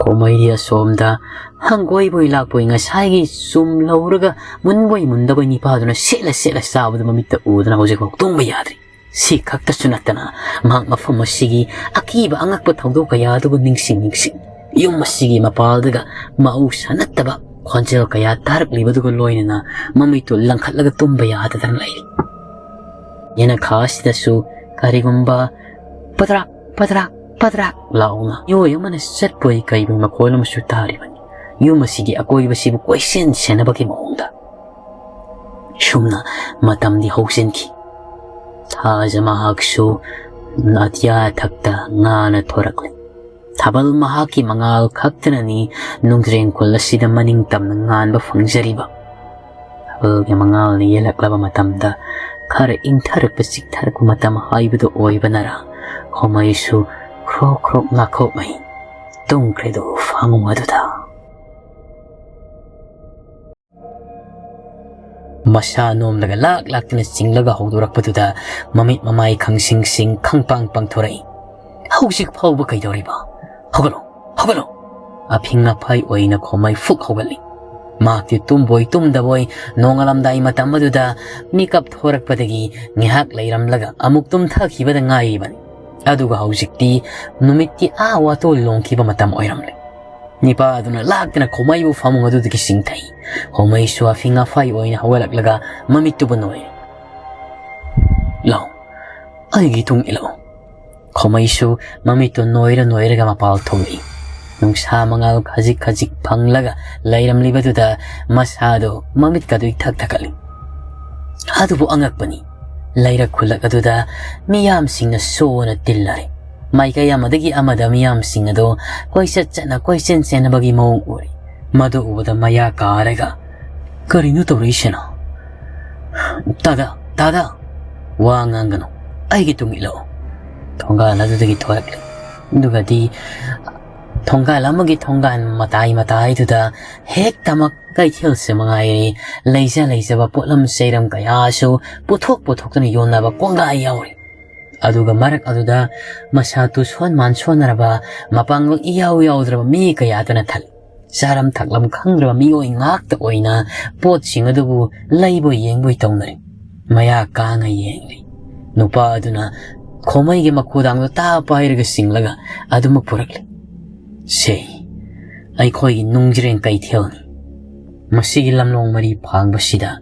ꯈꯣꯃꯩꯗꯤ ꯑꯁꯣꯝꯗ ꯍꯪꯒꯣꯏꯕꯣꯏ ꯂꯥꯛꯄꯣꯏ ꯉꯁꯥꯏꯒꯤ ꯆꯨꯝ ꯂꯧꯔꯒ ꯃꯨꯟꯕꯣꯏ ꯃꯨꯟꯗꯕꯣꯏ ꯅꯤꯄꯥꯗꯨꯅ ꯁꯦꯠꯂ ꯁꯦꯠꯂ ꯆꯥꯕꯗꯨ ꯃꯃꯤꯠꯇ ꯎꯗꯅ ꯍꯧꯖꯤꯛꯐꯥꯎ ꯇꯨꯝꯕ ꯌꯥꯗ꯭ꯔꯤ꯫ ꯁꯤ ꯈꯛꯇꯁꯨ ꯅꯠꯇꯅ ꯃꯍꯥꯛ ꯃꯐꯝ ꯑꯁꯤꯒꯤ ꯑꯀꯤꯕ ꯑꯉꯛꯄ ꯊꯧꯗꯣꯛ ꯀꯌꯥ ꯑꯗꯨꯕꯨ ꯅꯤꯡꯁꯤꯡ ꯅꯤꯡꯁꯤꯡ ꯌꯨꯝ ꯑꯁꯤꯒꯤ ꯃꯄꯥꯜꯗꯒ ꯃꯍꯧꯁꯥ ꯅꯠꯇꯕ ꯈꯣꯟꯖꯦꯜ ꯀꯌꯥ ꯇꯥꯔꯛꯂꯤꯕꯗꯨꯒ ꯂꯣꯏꯅꯅ ꯃꯃꯤꯠꯇꯨ ꯂꯪꯈꯠꯂꯒ ꯇꯨꯝꯕ ꯌꯥꯗꯗꯅ ꯂꯩꯔꯤ꯫ ꯌꯦꯅꯈꯥ ꯑꯁꯤꯗꯁꯨ ꯀꯔꯤꯒꯨꯝꯕ ꯄꯗ꯭ꯔꯥꯛ ꯄꯗ꯭ꯔꯥꯛ ꯄꯗ꯭ꯔꯥꯛ ꯂꯥꯎꯅ ꯃꯤꯑꯣꯏ ꯑꯃꯅ ꯆꯠꯄꯣꯏ ꯀꯩꯕꯣꯏ ꯃꯈꯣꯜ ꯑꯃꯁꯨ ꯇꯥꯔꯤꯕꯅꯤ꯫ ꯌꯨꯝ ꯑꯁꯤꯒꯤ ꯑꯀꯣꯏꯕꯁꯤꯕꯨ ꯀꯣꯏꯁꯦꯟ ꯁꯦꯟꯅꯕꯒꯤ ꯃꯑꯣꯡꯗ꯫ ꯁꯨꯝꯅ ꯃꯇꯝꯗꯤ ꯍꯧꯖꯤꯟꯈꯤ꯫ ꯊꯥꯖ ꯃꯍꯥꯛꯁꯨ ꯑꯇꯤꯌꯥ ꯊꯛꯇ ꯉꯥꯅ ꯊꯣꯔꯛꯂꯤ꯫ ꯊꯥꯕꯜ ꯃꯍꯥꯛꯀꯤ ꯃꯉꯥꯜ ꯈꯛꯇꯅꯅꯤ ꯅꯨꯡꯖ꯭ꯔꯦꯡ ꯈꯨꯜ ꯑꯁꯤꯗ ꯃꯅꯤꯡ ꯇꯝꯅ ꯉꯥꯟꯕ ꯐꯪꯖꯔꯤꯕ꯫ ꯊꯥꯕꯜꯒꯤ ꯃꯉꯥꯜꯅ ꯌꯦꯜꯂꯛꯂꯕ ꯃꯇꯝꯗ ꯈꯔ ꯏꯪꯊꯔꯛꯄ ꯆꯤꯛꯊꯔꯛꯄ ꯃꯇꯝ ꯍꯥꯏꯕꯗꯨ ꯑꯣꯏꯕꯅꯔ ꯈꯣꯃꯩꯁꯨ ꯈ꯭ꯔꯣꯛ ꯈ꯭ꯔꯣꯛ ꯂꯥꯈꯣꯛꯃꯩ ꯇꯨꯝꯈ꯭ꯔꯦꯗꯣ ꯐꯃꯨꯡ ꯑꯗꯨꯗ꯫ ꯃꯁꯥ ꯅꯣꯝꯂꯒ ꯂꯥꯛ ꯂꯥꯛꯇꯅ ꯆꯤꯡꯂꯒ ꯍꯧꯗꯣꯔꯛꯄꯗꯨꯗ ꯃꯃꯤꯠ ꯃꯃꯥꯏ ꯈꯪꯁꯤꯡ ꯁꯤꯡ ꯈꯪꯄꯥꯡ ꯄꯥꯡꯊꯣꯔꯛꯏ꯫ "ꯍꯧꯖꯤꯛ ꯐꯥꯎꯕ ꯀꯩꯗꯧꯔꯤꯕ? ꯍꯧꯒꯠꯂꯣ, ꯍꯧꯒꯠꯂꯣ!" ꯑꯐꯤꯡ ꯑꯐꯥꯏ ꯑꯣꯏꯅ ꯈꯣꯃꯩ ꯐꯨꯛ ꯍꯧꯒꯠꯂꯤ꯫ ꯃꯍꯥꯛꯇꯤ ꯇꯨꯝꯕꯣꯏ ꯇꯨꯝꯗꯕꯣꯏ ꯅꯣꯡꯉꯥꯜꯂꯝꯗꯥꯏ ꯃꯇꯝ ꯑꯗꯨꯗ ꯃꯤꯀꯞ ꯊꯣꯔꯛꯄꯗꯒꯤ ꯉꯥꯏꯍꯥꯛ ꯂꯩꯔꯝꯂꯒ ꯑꯃꯨꯛ ꯇꯨꯝꯊꯈꯤꯕꯗ ꯉꯥꯏꯔꯤꯕꯅꯤ꯫ ꯑꯗꯨꯒ ꯍꯧꯖꯤꯛꯇꯤ ꯅꯨꯃꯤꯠꯇꯤ ꯑꯥ ꯋꯥꯇꯣꯜ ꯂꯣꯡꯈꯤꯕ ꯃꯇꯝ ꯑꯣꯏꯔꯝꯂꯦ꯫ ꯅꯤꯄꯥ ꯑꯗꯨꯅ ꯂꯥꯛꯇꯅ ꯈꯣꯃꯩꯕꯨ ꯐꯃꯨꯡ ꯑꯗꯨꯗꯒꯤ ꯆꯤꯡꯊꯩ꯫ ꯈꯣꯃꯩꯁꯨ ꯑꯐꯤꯡ ꯑꯐꯥꯏ ꯑꯣꯏꯅ ꯍꯧꯒꯠꯂꯛꯂꯒ ꯃꯃꯤꯠꯇꯨꯕꯨ ꯅꯣꯏꯔꯦ꯫ "ꯂꯥꯎ, ꯑꯩꯒꯤ ꯇꯨꯡ ꯏꯜꯂꯛꯎ꯫" ꯈꯣꯃꯩꯁꯨ ꯃꯃꯤꯠꯇꯨ ꯅꯣꯏꯔ ꯅꯣꯏꯔꯒ ꯃꯄꯥꯜ ꯊꯣꯛꯂꯛꯏ꯫ ꯅꯨꯡꯁꯥ ꯃꯉꯥꯜ ꯈꯖꯤꯛ ꯈꯖꯤꯛ ꯐꯪꯂꯒ ꯂꯩꯔꯝꯂꯤꯕꯗꯨꯗ ꯃꯁꯥꯗꯨ ꯃꯃꯤꯠꯀꯗꯨ ꯏꯊꯛ ꯊꯛꯀꯠꯂꯤ꯫ ꯑꯗꯨꯕꯨ ꯑꯉꯛꯄꯅꯤ, ꯂꯩꯔꯛ ꯈꯨꯜꯂꯛ ꯑꯗꯨꯗ ꯃꯤꯌꯥꯝꯁꯤꯡꯅ ꯁꯣꯅ ꯇꯤꯜꯂꯔꯦ꯫ ꯃꯥꯏꯀꯩ ꯑꯃꯗꯒꯤ ꯑꯃꯗ ꯃꯤꯌꯥꯝꯁꯤꯡ ꯑꯗꯨ ꯀꯣꯏꯆꯠ ꯆꯠꯅ ꯀꯣꯏꯆꯦꯟ ꯆꯦꯟꯅꯕꯒꯤ ꯃꯑꯣꯡ ꯎꯔꯦ꯫ ꯃꯗꯨ ꯎꯕꯗ ꯃꯌꯥ ꯀꯥꯔꯒ, "ꯀꯔꯤꯅꯣ ꯇꯧꯔꯛꯏꯁꯤꯅ?" "ꯇꯥꯗ, ꯇꯥꯗ, ꯋꯥ ꯉꯥꯡꯒꯅꯨ, ꯑꯩꯒꯤ ꯇꯨꯡ ꯏꯜꯂꯛꯎ꯫" ꯊꯣꯡꯒꯥꯜ ꯑꯗꯨꯗꯒꯤ ꯊꯣꯔꯛꯂꯤ꯫ ꯑꯗꯨꯒꯗꯤ ꯊꯣꯡꯒꯥꯜ ꯑꯃꯒꯤ ꯊꯣꯡꯒꯥꯜ ꯃꯇꯥꯏ ꯃꯇꯥꯏꯗꯨꯗ ꯍꯦꯛꯇꯃꯛ ꯀꯩꯊꯦꯜꯁꯦ ꯃꯉꯥꯏꯔꯦ, ꯂꯩꯖ ꯂꯩꯖꯕ ꯄꯣꯠꯂꯝ ꯆꯩꯔꯝ ꯀꯌꯥꯁꯨ ꯄꯨꯊꯣꯛ ꯄꯨꯊꯣꯛꯇꯨꯅ ꯌꯣꯟꯅꯕ ꯀꯣꯡꯒꯥꯏ ꯌꯥꯎꯔꯤ꯫ ꯑꯗꯨꯒ ꯃꯔꯛ ꯑꯗꯨꯗ ꯃꯁꯥ ꯇꯨꯁꯣꯟ ꯃꯥꯟꯁꯣꯟꯅꯔꯕ, ꯃꯄꯥꯡꯒꯜ ꯏꯌꯥꯎ ꯌꯥꯎꯗ꯭ꯔꯕ ꯃꯤ ꯀꯌꯥꯗꯨꯅ ꯊꯜꯂꯤ꯫ ꯆꯥꯔꯝ ꯊꯛꯂꯝ ꯈꯪꯗ꯭ꯔꯕ ꯃꯤꯑꯣꯏ ꯉꯥꯛꯇ ꯑꯣꯏꯅ ꯄꯣꯠꯁꯤꯡ ꯑꯗꯨꯕꯨ ꯂꯩꯕꯣꯏ ꯌꯦꯡꯕꯣꯏ ꯇꯧꯅꯔꯤ꯫ ꯃꯌꯥ ꯀꯥꯡꯉ ꯌꯦꯡꯂꯤ꯫ ꯅꯨꯄꯥ ꯑꯗꯨꯅ ꯈꯣꯃꯩꯒꯤ ꯃꯈꯣꯗꯥꯡꯗꯣ ꯇꯥ ꯄꯥꯏꯔꯒ ꯆꯤꯡꯂꯒ ꯑꯗꯨꯃꯛ ꯄꯨꯔꯛꯂꯤ꯫ "ꯁꯦ, ꯑꯩꯈꯣꯏꯒꯤ ꯅꯨꯡꯖ꯭ꯔꯦꯡ ꯀꯩꯊꯦꯜꯅꯤ꯫ ꯃꯁꯤꯒꯤ ꯂꯝꯂꯣꯡ ꯃꯔꯤ ꯐꯥꯡꯕꯁꯤꯗ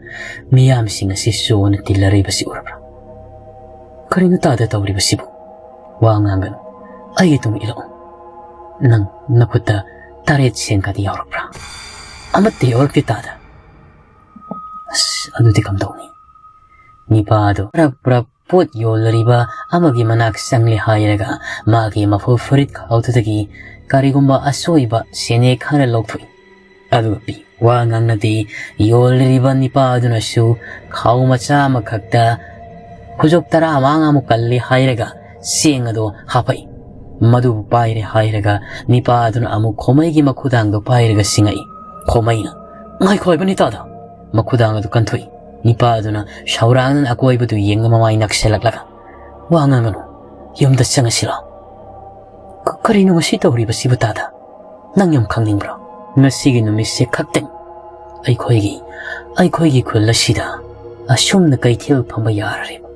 ꯃꯤꯌꯥꯝꯁꯤꯡ ꯑꯁꯤ ꯁꯣꯅ ꯇꯤꯜꯂꯔꯤꯕꯁꯤ ꯎꯔꯕ꯭ꯔꯥ? ꯀꯔꯤꯅꯣ ꯇꯥꯗ ꯇꯧꯔꯤꯕꯁꯤꯕꯨ? ꯋꯥ ꯉꯥꯡꯒꯅꯨ꯫ ꯑꯩꯒꯤ ꯇꯨꯡ ꯏꯜꯂꯛꯎ꯫ ꯅꯪ ꯅꯈꯨꯠꯇ ꯇꯔꯦꯠ ꯁꯦꯟꯒꯗꯤ ꯌꯥꯎꯔꯛꯄ꯭ꯔꯥ?" "ꯑꯃꯠꯇ ꯌꯥꯎꯔꯛꯇꯦ ꯇꯥꯗ꯫" "ꯑꯁ, ꯑꯗꯨꯗꯤ ꯀꯝꯗꯧꯅꯤ? ꯅꯤꯄꯥ ꯑꯗꯨ ꯄ꯭ꯔꯞ ꯄ꯭ꯔꯞ ꯄꯣꯠ ꯌꯣꯜꯂꯤꯕ ꯑꯃꯒꯤ ꯃꯅꯥꯛ ꯆꯪꯂꯦ ꯍꯥꯏꯔꯒ ꯃꯥꯒꯤ ꯃꯐꯨ ꯐꯨꯔꯤꯠ ꯈꯥꯎꯗꯨꯗꯒꯤ ꯀꯔꯤꯒꯨꯝꯕ ꯑꯁꯣꯏꯕ ꯆꯦꯅꯦ ꯈꯔ ꯂꯧꯊꯣꯛꯏ꯫ ꯑꯗꯨꯒ ꯄꯤ꯫ ꯋꯥ ꯉꯥꯡꯅꯗꯦ꯫ ꯌꯣꯜꯂꯤꯕ ꯅꯤꯄꯥ ꯑꯗꯨꯅꯁꯨ ꯈꯥꯎ ꯃꯆꯥ ꯑꯃꯈꯛꯇ ꯈꯨꯖꯨꯞ ꯇꯔꯥ ꯃꯉꯥꯃꯨꯛ ꯀꯜꯂꯤ ꯍꯥꯏꯔꯒ ꯆꯦꯡ ꯑꯗꯨ ꯍꯥꯞꯄꯛꯏ꯫ ꯃꯗꯨꯕꯨ ꯄꯥꯏꯔꯦ ꯍꯥꯏꯔꯒ ꯅꯤꯄꯥ ꯑꯗꯨꯅ ꯑꯃꯨꯛ ꯈꯣꯃꯩꯒꯤ ꯃꯈꯨꯗꯥꯡꯗꯨ ꯄꯥꯏꯔꯒ ꯆꯤꯡꯉꯛꯏ꯫ ꯈꯣꯃꯩꯅ, "ꯉꯥꯏꯈꯣ ꯍꯥꯏꯕꯅꯤ ꯇꯥꯗ!" ꯃꯈꯨꯗꯥꯡ ꯑꯗꯨ ꯀꯟꯊꯣꯛꯏ꯫ ꯅꯤꯄꯥ ꯑꯗꯨꯅ ꯁꯥꯎꯔꯥꯡꯅꯅ ꯑꯀꯣꯏꯕꯗꯨ ꯌꯦꯡꯅ ꯃꯃꯥꯏ ꯅꯛꯁꯤꯜꯂꯛꯂꯒ, "ꯋꯥ ꯉꯥꯡꯒꯅꯨ, ꯌꯨꯝꯗ ꯆꯪꯉꯁꯤ ꯂꯥꯎ꯫" "ꯀ-, ꯀꯔꯤꯅꯣ ꯉꯁꯤ ꯇꯧꯔꯤꯕꯁꯤꯕꯨ ꯇꯥꯗ? ꯅꯪ ꯌꯥꯝ ꯈꯪꯅꯤꯡꯕ꯭ꯔꯣ? ꯉꯁꯤꯒꯤ ꯅꯨꯃꯤꯠꯁꯦ ꯈꯛꯇꯅꯤ ꯑꯩꯈꯣꯏꯒꯤ, ꯑꯩꯈꯣꯏꯒꯤ ꯈꯨꯜ ꯑꯁꯤꯗ ꯑꯁꯨꯝꯅ ꯀꯩꯊꯦꯜ ꯐꯝꯕ ꯌꯥꯔꯔꯤꯕ꯫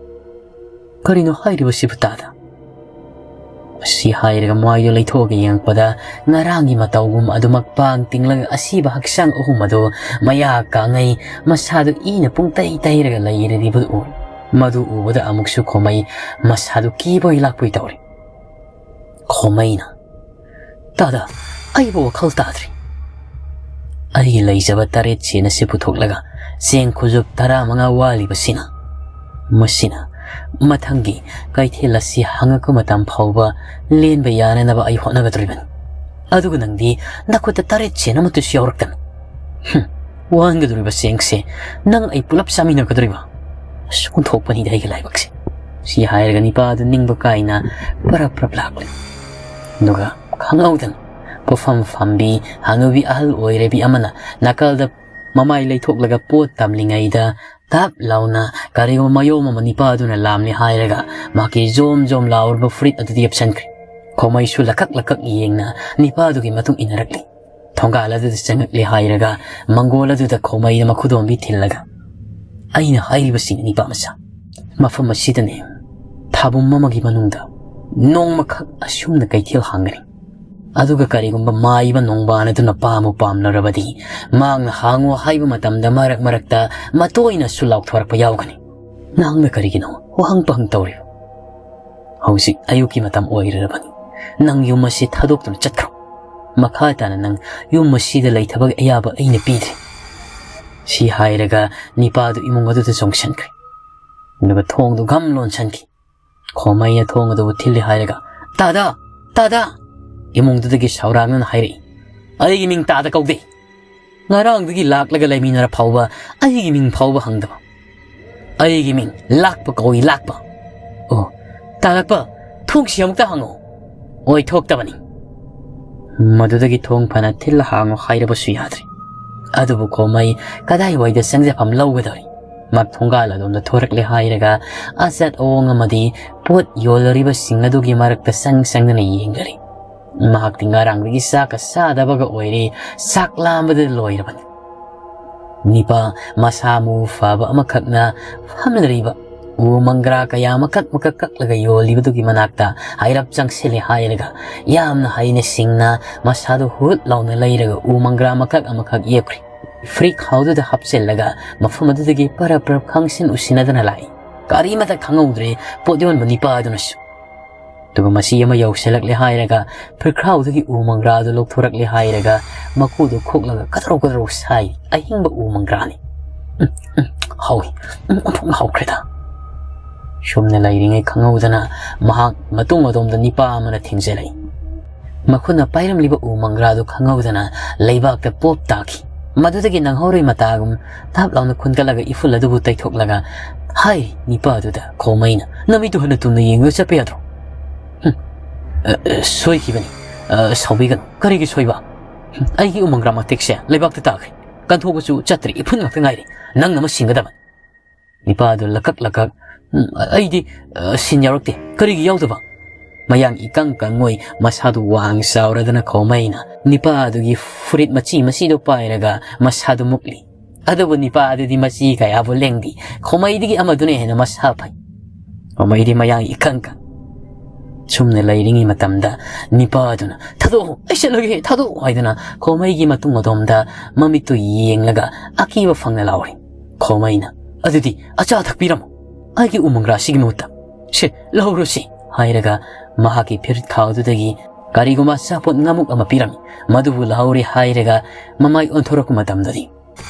ꯀꯔꯤꯅꯣ ꯍꯥꯏꯔꯤꯕꯁꯤꯕꯨ ꯇꯥꯗ?" ꯑꯁꯤ ꯍꯥꯏꯔꯒ ꯃꯥꯏꯗꯨ ꯂꯩꯊꯣꯛꯑꯒ ꯌꯦꯡꯉꯛꯄꯗ ꯉꯔꯥꯡꯒꯤ ꯃꯇꯧꯒꯨꯝ ꯑꯗꯨꯃꯛ ꯄꯥꯡ ꯇꯤꯡꯂꯒ ꯑꯁꯤꯕ ꯍꯛꯆꯥꯡ ꯑꯍꯨꯝ ꯑꯗꯨ ꯃꯌꯥ ꯀꯥꯡꯉꯩ, ꯃꯁꯥꯗꯨ ꯏꯅ ꯄꯨꯡꯇꯩ ꯇꯩꯔꯒ ꯂꯩꯔꯤꯕꯗꯨ ꯎꯔꯦ꯫ ꯃꯗꯨ ꯎꯕꯗ ꯑꯃꯨꯛꯁꯨ ꯈꯣꯃꯩ ꯃꯁꯥꯗꯨ ꯀꯤꯕꯣꯏ ꯂꯥꯛꯄꯣꯏ ꯇꯧꯔꯦ꯫ ꯈꯣꯃꯩꯅ, "ꯇꯥꯗ, ꯑꯩꯕꯨ ꯋꯥꯈꯜ ꯇꯥꯗ꯭ꯔꯤ꯫" ꯑꯩꯒꯤ ꯂꯩꯖꯕ ꯇꯔꯦꯠ ꯁꯦꯟ ꯑꯁꯤ ꯄꯨꯊꯣꯛꯂꯒ ꯆꯦꯡ ꯈꯨꯖꯨꯞ ꯇꯔꯥꯃꯉꯥ ꯋꯥꯠꯂꯤꯕꯁꯤꯅ, ꯃꯁꯤꯅ ꯃꯊꯪꯒꯤ ꯀꯩꯊꯦꯜ ꯑꯁꯤ ꯍꯪꯉꯛꯄ ꯃꯇꯝ ꯐꯥꯎꯕ ꯂꯦꯟꯕ ꯌꯥꯅꯅꯕ ꯑꯩ ꯍꯣꯠꯅꯒꯗꯧꯔꯤꯕꯅꯤ꯫ ꯑꯗꯨꯒ ꯅꯪꯗꯤ ꯅꯈꯨꯠꯇ ꯇꯔꯦꯠ ꯁꯦꯟ ꯑꯃꯠꯇꯁꯨ ꯌꯥꯎꯔꯛꯇꯅ꯫ ꯍꯨꯝ, ꯋꯥꯟꯒꯗꯧꯔꯤꯕ ꯆꯦꯡꯁꯦ ꯅꯪ ꯑꯩ ꯄꯨꯂꯞ ꯆꯥꯃꯤꯟꯅꯒꯗꯧꯔꯤꯕ? ꯑꯁ, ꯑꯣꯟꯊꯣꯛꯄꯅꯤꯗ ꯑꯩꯒꯤ ꯂꯥꯏꯕꯛꯁꯦ꯫ ꯁꯤ ꯍꯥꯏꯔꯒ ꯅꯤꯄꯥ ꯑꯗꯨ ꯅꯤꯡꯕ ꯀꯥꯏꯅ ꯄꯔꯞ ꯄꯔꯞ ꯂꯥꯛꯂꯦ꯫ ꯑꯗꯨꯒ ꯈꯪꯍꯧꯗꯅ ꯄꯣꯠꯐꯝ ꯐꯝꯕꯤ ꯍꯅꯨꯕꯤ ꯑꯍꯜ ꯑꯣꯏꯔꯕꯤ ꯑꯃꯅ ꯅꯥꯀꯜꯗ ꯃꯃꯥꯏ ꯂꯩꯊꯣꯛꯂꯒ ꯄꯣꯠ ꯇꯝꯂꯤꯉꯩꯗ ꯇꯞ ꯂꯥꯎꯅ ꯀꯔꯤꯒꯨꯝꯕ ꯃꯌꯣꯝ ꯑꯃ ꯅꯤꯄꯥ ꯑꯗꯨꯅ ꯂꯥꯝꯂꯦ ꯍꯥꯏꯔꯒ ꯃꯍꯥꯛꯀꯤ ꯖꯣꯝ ꯖꯣꯝ ꯂꯥꯎꯔꯕ ꯐꯨꯔꯤꯠ ꯑꯗꯨꯗ ꯌꯦꯞꯁꯟꯈ꯭ꯔꯦ꯫ ꯈꯣꯃꯩꯁꯨ ꯂꯀꯛ ꯂꯀꯛ ꯌꯦꯡꯅ ꯅꯤꯄꯥ ꯑꯗꯨꯒꯤ ꯃꯇꯨꯡ ꯏꯟꯅꯔꯛꯂꯤ꯫ ꯊꯣꯡꯒꯥꯜ ꯑꯗꯨꯗ ꯆꯪꯉꯛꯂꯦ ꯍꯥꯏꯔꯒ ꯃꯪꯒꯣꯜ ꯑꯗꯨꯗ ꯈꯣꯃꯩꯅ ꯃꯈꯨꯗꯣꯝꯕꯤ ꯊꯤꯜꯂꯒ, "ꯑꯩꯅ ꯍꯥꯏꯔꯤꯕꯁꯤꯅꯤ ꯅꯤꯄꯥ ꯃꯆꯥ, ꯃꯐꯝ ꯑꯁꯤꯗꯅꯦ ꯊꯥꯕꯨꯝ ꯑꯃꯒꯤ ꯃꯅꯨꯡꯗ ꯅꯣꯡꯃꯈꯛ ꯑꯁꯨꯝꯅ ꯀꯩꯊꯦꯜ ꯍꯥꯡꯒꯅꯤ꯫ ꯑꯗꯨꯒ ꯀꯔꯤꯒꯨꯝꯕ ꯃꯥꯏꯕ ꯅꯣꯡꯕꯥꯟ ꯑꯗꯨꯅ ꯄꯥꯝꯃꯨ ꯄꯥꯝꯂꯔꯕꯗꯤ ꯃꯍꯥꯛꯅ ꯍꯥꯡꯉꯨ ꯍꯥꯏꯕ ꯃꯇꯝꯗ ꯃꯔꯛ ꯃꯔꯛꯇ ꯃꯇꯣꯏꯅꯁꯨ ꯂꯥꯎꯊꯣꯔꯛꯄ ꯌꯥꯎꯒꯅꯤ꯫ ꯅꯍꯥꯛꯅ ꯀꯔꯤꯒꯤꯅꯣ ꯋꯥꯍꯪ ꯄꯍꯪ ꯇꯧꯔꯤꯕ? ꯍꯧꯖꯤꯛ ꯑꯌꯨꯛꯀꯤ ꯃꯇꯝ ꯑꯣꯏꯔꯔꯕꯅꯤ꯫ ꯅꯪ ꯌꯨꯝ ꯑꯁꯤ ꯊꯥꯗꯣꯛꯇꯨꯅ ꯆꯠꯈ꯭ꯔꯣ꯫ ꯃꯈꯥ ꯇꯥꯅ ꯅꯪ ꯌꯨꯝ ꯑꯁꯤꯗ ꯂꯩꯊꯕꯒꯤ ꯑꯌꯥꯕ ꯑꯩꯅ ꯄꯤꯗ꯭ꯔꯦ꯫" ꯁꯤ ꯍꯥꯏꯔꯒ ꯅꯤꯄꯥꯗꯨ ꯏꯃꯨꯡ ꯑꯗꯨꯗ ꯆꯣꯡꯁꯤꯟꯈ꯭ꯔꯦ꯫ ꯑꯗꯨꯒ ꯊꯣꯡꯗꯨ ꯘꯝ ꯂꯣꯟꯁꯤꯟꯈꯤ꯫ ꯈꯣꯃꯩꯅ ꯊꯣꯡ ꯑꯗꯨꯕꯨ ꯊꯤꯜꯂꯤ ꯍꯥꯏꯔꯒ, "ꯇꯥꯗ! ꯇꯥꯗ!" ꯏꯃꯨꯡꯗꯨꯗꯒꯤ ꯁꯧꯔꯥꯡꯅꯅ ꯍꯥꯏꯔꯛꯏ꯫ "ꯑꯩꯒꯤ ꯃꯤꯡ ꯇꯥꯗ ꯀꯧꯗꯦ꯫ ꯉꯔꯥꯡꯗꯒꯤ ꯂꯥꯛꯂꯒ ꯂꯩꯃꯤꯟꯅꯔ ꯐꯥꯎꯕ ꯑꯩꯒꯤ ꯃꯤꯡ ꯐꯥꯎꯕ ꯍꯪꯗꯕ꯫ ꯑꯩꯒꯤ ꯃꯤꯡ ꯂꯥꯛꯄ ꯀꯧꯏ, ꯂꯥꯛꯄ꯫ ꯑꯣ, ꯇꯥꯂꯛꯄ, ꯊꯣꯡꯁꯤ ꯑꯃꯨꯛꯇ ꯍꯥꯡꯉꯣ꯫ ꯑꯣꯏꯊꯣꯛꯇꯕꯅꯤ꯫" ꯃꯗꯨꯗꯒꯤ ꯊꯣꯡ ꯐꯅ ꯊꯤꯜꯂ ꯍꯥꯡꯉꯣ ꯍꯥꯏꯔꯕꯁꯨ ꯌꯥꯗ꯭ꯔꯦ꯫ ꯑꯗꯨꯕꯨ ꯈꯣꯃꯩ ꯀꯗꯥꯏꯋꯥꯏꯗ ꯆꯪꯖꯐꯝ ꯂꯧꯒꯗꯧꯔꯤ? ꯃꯥ ꯊꯣꯡꯒꯥꯜ ꯑꯗꯣꯝꯗ ꯊꯣꯔꯛꯂꯦ ꯍꯥꯏꯔꯒ ꯑꯆꯠ ꯑꯋꯣꯡ ꯑꯃꯗꯤ ꯄꯣꯠ ꯌꯣꯜꯂꯨꯔꯤꯕꯁꯤꯡ ꯑꯗꯨꯒꯤ ꯃꯔꯛꯇ ꯆꯪ ꯆꯪꯗꯨꯅ ꯌꯦꯡꯂꯔꯤ꯫ ꯃꯍꯥꯛꯇꯤ ꯉꯔꯥꯡꯗꯒꯤ ꯆꯥꯛꯀ ꯆꯥꯗꯕꯒ ꯑꯣꯏꯔꯦ, ꯆꯥꯛ ꯂꯥꯝꯕꯗ ꯂꯣꯏꯔꯕꯅꯤ꯫ ꯅꯤꯄꯥ ꯃꯁꯥ ꯃꯎ ꯐꯕ ꯑꯃꯈꯛꯅ ꯐꯝꯂꯤꯕ ꯎ ꯃꯪꯒ꯭ꯔꯥ ꯀꯌꯥ ꯃꯀꯛ ꯃꯀꯛ ꯀꯛꯂꯒ ꯌꯣꯜꯂꯤꯕꯗꯨꯒꯤ ꯃꯅꯥꯛꯇ ꯍꯥꯏꯔꯞ ꯆꯪꯁꯤꯜꯂꯦ ꯍꯥꯏꯔꯒ ꯌꯥꯝꯅ ꯍꯩꯅ ꯁꯤꯡꯅ ꯃꯁꯥꯗꯨ ꯍꯨꯠ ꯂꯥꯎꯅ ꯂꯩꯔꯒ ꯎ ꯃꯪꯒ꯭ꯔꯥ ꯃꯀꯛ ꯑꯃꯈꯛ ꯌꯦꯞꯈ꯭ꯔꯦ꯫ ꯐꯨꯔꯤꯠ ꯈꯥꯎꯗꯨꯗ ꯍꯥꯞꯆꯤꯜꯂꯒ ꯃꯐꯝ ꯑꯗꯨꯗꯒꯤ ꯄꯔꯞ ꯄꯔꯞ ꯈꯪꯁꯤꯟ ꯎꯁꯤꯟꯅꯗꯅ ꯂꯥꯛꯏ꯫ ꯀꯔꯤꯃꯇ ꯈꯪꯍꯧꯗ꯭ꯔꯦ ꯄꯣꯠ ꯌꯣꯟꯕ ꯅꯤꯄꯥ ꯑꯗꯨꯅꯁꯨ꯫ ꯑꯗꯨꯒ ꯃꯁꯤ ꯑꯃ ꯌꯧꯁꯤꯜꯂꯛꯂꯦ ꯍꯥꯏꯔꯒ ꯐꯨꯔꯤꯠꯈꯥꯎꯗꯒꯤ ꯎ ꯃꯪꯒ꯭ꯔꯥꯗꯨ ꯂꯧꯊꯣꯔꯛꯂꯦ ꯍꯥꯏꯔꯒ ꯃꯀꯨꯗꯨ ꯈꯣꯛꯂꯒ ꯀꯗ꯭ꯔꯧ ꯀꯗ꯭ꯔꯧ ꯁꯥꯏ꯫ ꯑꯍꯤꯡꯕ ꯎ ꯃꯪꯒ꯭ꯔꯥꯅꯤ꯫ "ꯎꯝ, ꯎꯝ, ꯍꯥꯎꯏ꯫ ꯎꯝ, ꯑꯣꯟꯊꯣꯛꯅ ꯍꯥꯎꯈ꯭ꯔꯦꯗ꯫" ꯁꯨꯝꯅ ꯂꯩꯔꯤꯉꯩ ꯈꯪꯍꯧꯗꯅ ꯃꯍꯥꯛ ꯃꯇꯨꯡ ꯑꯗꯣꯝꯗ ꯅꯤꯄꯥ ꯑꯃꯅ ꯊꯦꯡꯖꯤꯜꯂꯛꯏ꯫ ꯃꯈꯨꯠꯅ ꯄꯥꯏꯔꯝꯂꯤꯕ ꯎ ꯃꯪꯒ꯭ꯔꯥꯗꯨ ꯈꯪꯍꯧꯗꯅ ꯂꯩꯕꯥꯛꯇ ꯄꯣꯞ ꯇꯥꯈꯤ꯫ ꯃꯗꯨꯗꯒꯤ ꯅꯪꯍꯧꯔꯣꯏ ꯃꯇꯥꯒꯨꯝ ꯊꯥꯞ ꯂꯥꯎꯅ ꯈꯨꯟꯒꯠꯂꯒ ꯏꯐꯨꯜ ꯑꯗꯨꯕꯨ ꯇꯩꯊꯣꯛꯂꯒ ꯍꯥꯏꯔꯤ ꯅꯤꯄꯥꯗꯨꯗ ꯈꯣꯃꯩꯅ, "ꯅꯃꯤꯠꯇꯨ ꯍꯟꯅ ꯇꯨꯝꯅ ꯌꯦꯡꯂꯒ ꯆꯠꯄ ꯌꯥꯗ꯭ꯔꯣ?" "ꯍꯨꯝ, ꯑ, ꯑ, ꯁꯣꯏꯈꯤꯕꯅꯤ꯫ ꯑ, ꯁꯥꯎꯕꯤꯒꯅꯨ꯫ ꯀꯔꯤꯒꯤ ꯁꯣꯏꯕ? ꯍꯨꯝ, ꯑꯩꯒꯤ ꯎ ꯃꯪꯒ꯭ꯔꯥ ꯃꯇꯦꯛꯁꯦ ꯂꯩꯕꯥꯛꯇ ꯇꯥꯈ꯭ꯔꯦ꯫ ꯀꯟꯊꯣꯛꯄꯁꯨ ꯆꯠꯇ꯭ꯔꯤ, ꯏꯐꯨꯟ ꯉꯥꯛꯇ ꯉꯥꯏꯔꯦ꯫ ꯅꯪꯅ ꯑꯃ ꯁꯤꯟꯒꯗꯕꯅꯤ꯫" ꯅꯤꯄꯥꯗꯨ ꯂꯀꯛ ꯂꯀꯛ, "ꯎꯝ, ꯑꯩꯗꯤ, ꯑ, ꯁꯤꯟ ꯌꯥꯎꯔꯛꯇꯦ꯫ ꯀꯔꯤꯒꯤ ꯌꯥꯎꯗꯕ?" ꯃꯌꯥꯡ ꯏꯀꯪ ꯀꯪꯉꯣꯏ ꯃꯁꯥꯗꯨ ꯋꯥꯡ ꯆꯥꯎꯔꯗꯅ ꯈꯣꯃꯩꯅ ꯅꯤꯄꯥꯗꯨꯒꯤ ꯐꯨꯔꯤꯠ ꯃꯆꯤ ꯃꯆꯤꯗꯨ ꯄꯥꯏꯔꯒ ꯃꯁꯥꯗꯨ ꯃꯨꯛꯂꯤ꯫ ꯑꯗꯨꯕꯨ ꯅꯤꯄꯥ ꯑꯗꯨꯗꯤ ꯃꯆꯤ ꯀꯌꯥꯕꯨ ꯂꯦꯡꯗꯦ꯫ ꯈꯣꯃꯩꯗꯒꯤ ꯑꯃꯗꯨꯅ ꯍꯦꯟꯅ ꯃꯁꯥ ꯐꯩ꯫ ꯈꯣꯃꯩꯗꯤ ꯃꯌꯥꯡ ꯏꯀꯪ ꯀꯪ꯫ ꯁꯨꯝꯅ ꯂꯩꯔꯤꯉꯩ ꯃꯇꯝꯗ ꯅꯤꯄꯥꯗꯨꯅ, "ꯊꯥꯗꯣꯛꯑꯣ, ꯑꯩ ꯆꯠꯂꯒꯦ, ꯊꯥꯗꯣꯛꯑꯣ" ꯍꯥꯏꯗꯨꯅ ꯈꯣꯃꯩꯒꯤ ꯃꯇꯨꯡ ꯑꯗꯣꯝꯗ ꯃꯃꯤꯠꯇꯨ ꯌꯦꯡꯂꯒ ꯑꯀꯤꯕ ꯐꯪꯅ ꯂꯥꯎꯔꯤ꯫ ꯈꯣꯃꯩꯅ, "ꯑꯗꯨꯗꯤ ꯑꯆꯥ ꯑꯊꯛ ꯄꯤꯔꯝꯃꯣ, ꯑꯩꯒꯤ ꯎ ꯃꯪꯒ꯭ꯔꯥꯁꯤꯒꯤ ꯃꯍꯨꯠꯇ꯫ ꯁꯦ, ꯂꯧꯔꯨꯁꯤ" ꯍꯥꯏꯔꯒ ꯃꯍꯥꯛꯀꯤ ꯐꯨꯔꯤꯠ ꯈꯥꯎꯗꯨꯗꯒꯤ ꯀꯔꯤꯒꯨꯝꯕ ꯑꯆꯥꯄꯣꯠ ꯉꯥꯃꯨꯛ ꯑꯃ ꯄꯤꯔꯝꯃꯤ꯫ ꯃꯗꯨꯕꯨ ꯂꯧꯍꯧꯔꯦ ꯍꯥꯏꯔꯒ ꯃꯃꯥꯏ ꯑꯣꯟꯊꯣꯔꯛꯄ ꯃꯇꯝꯗꯗꯤ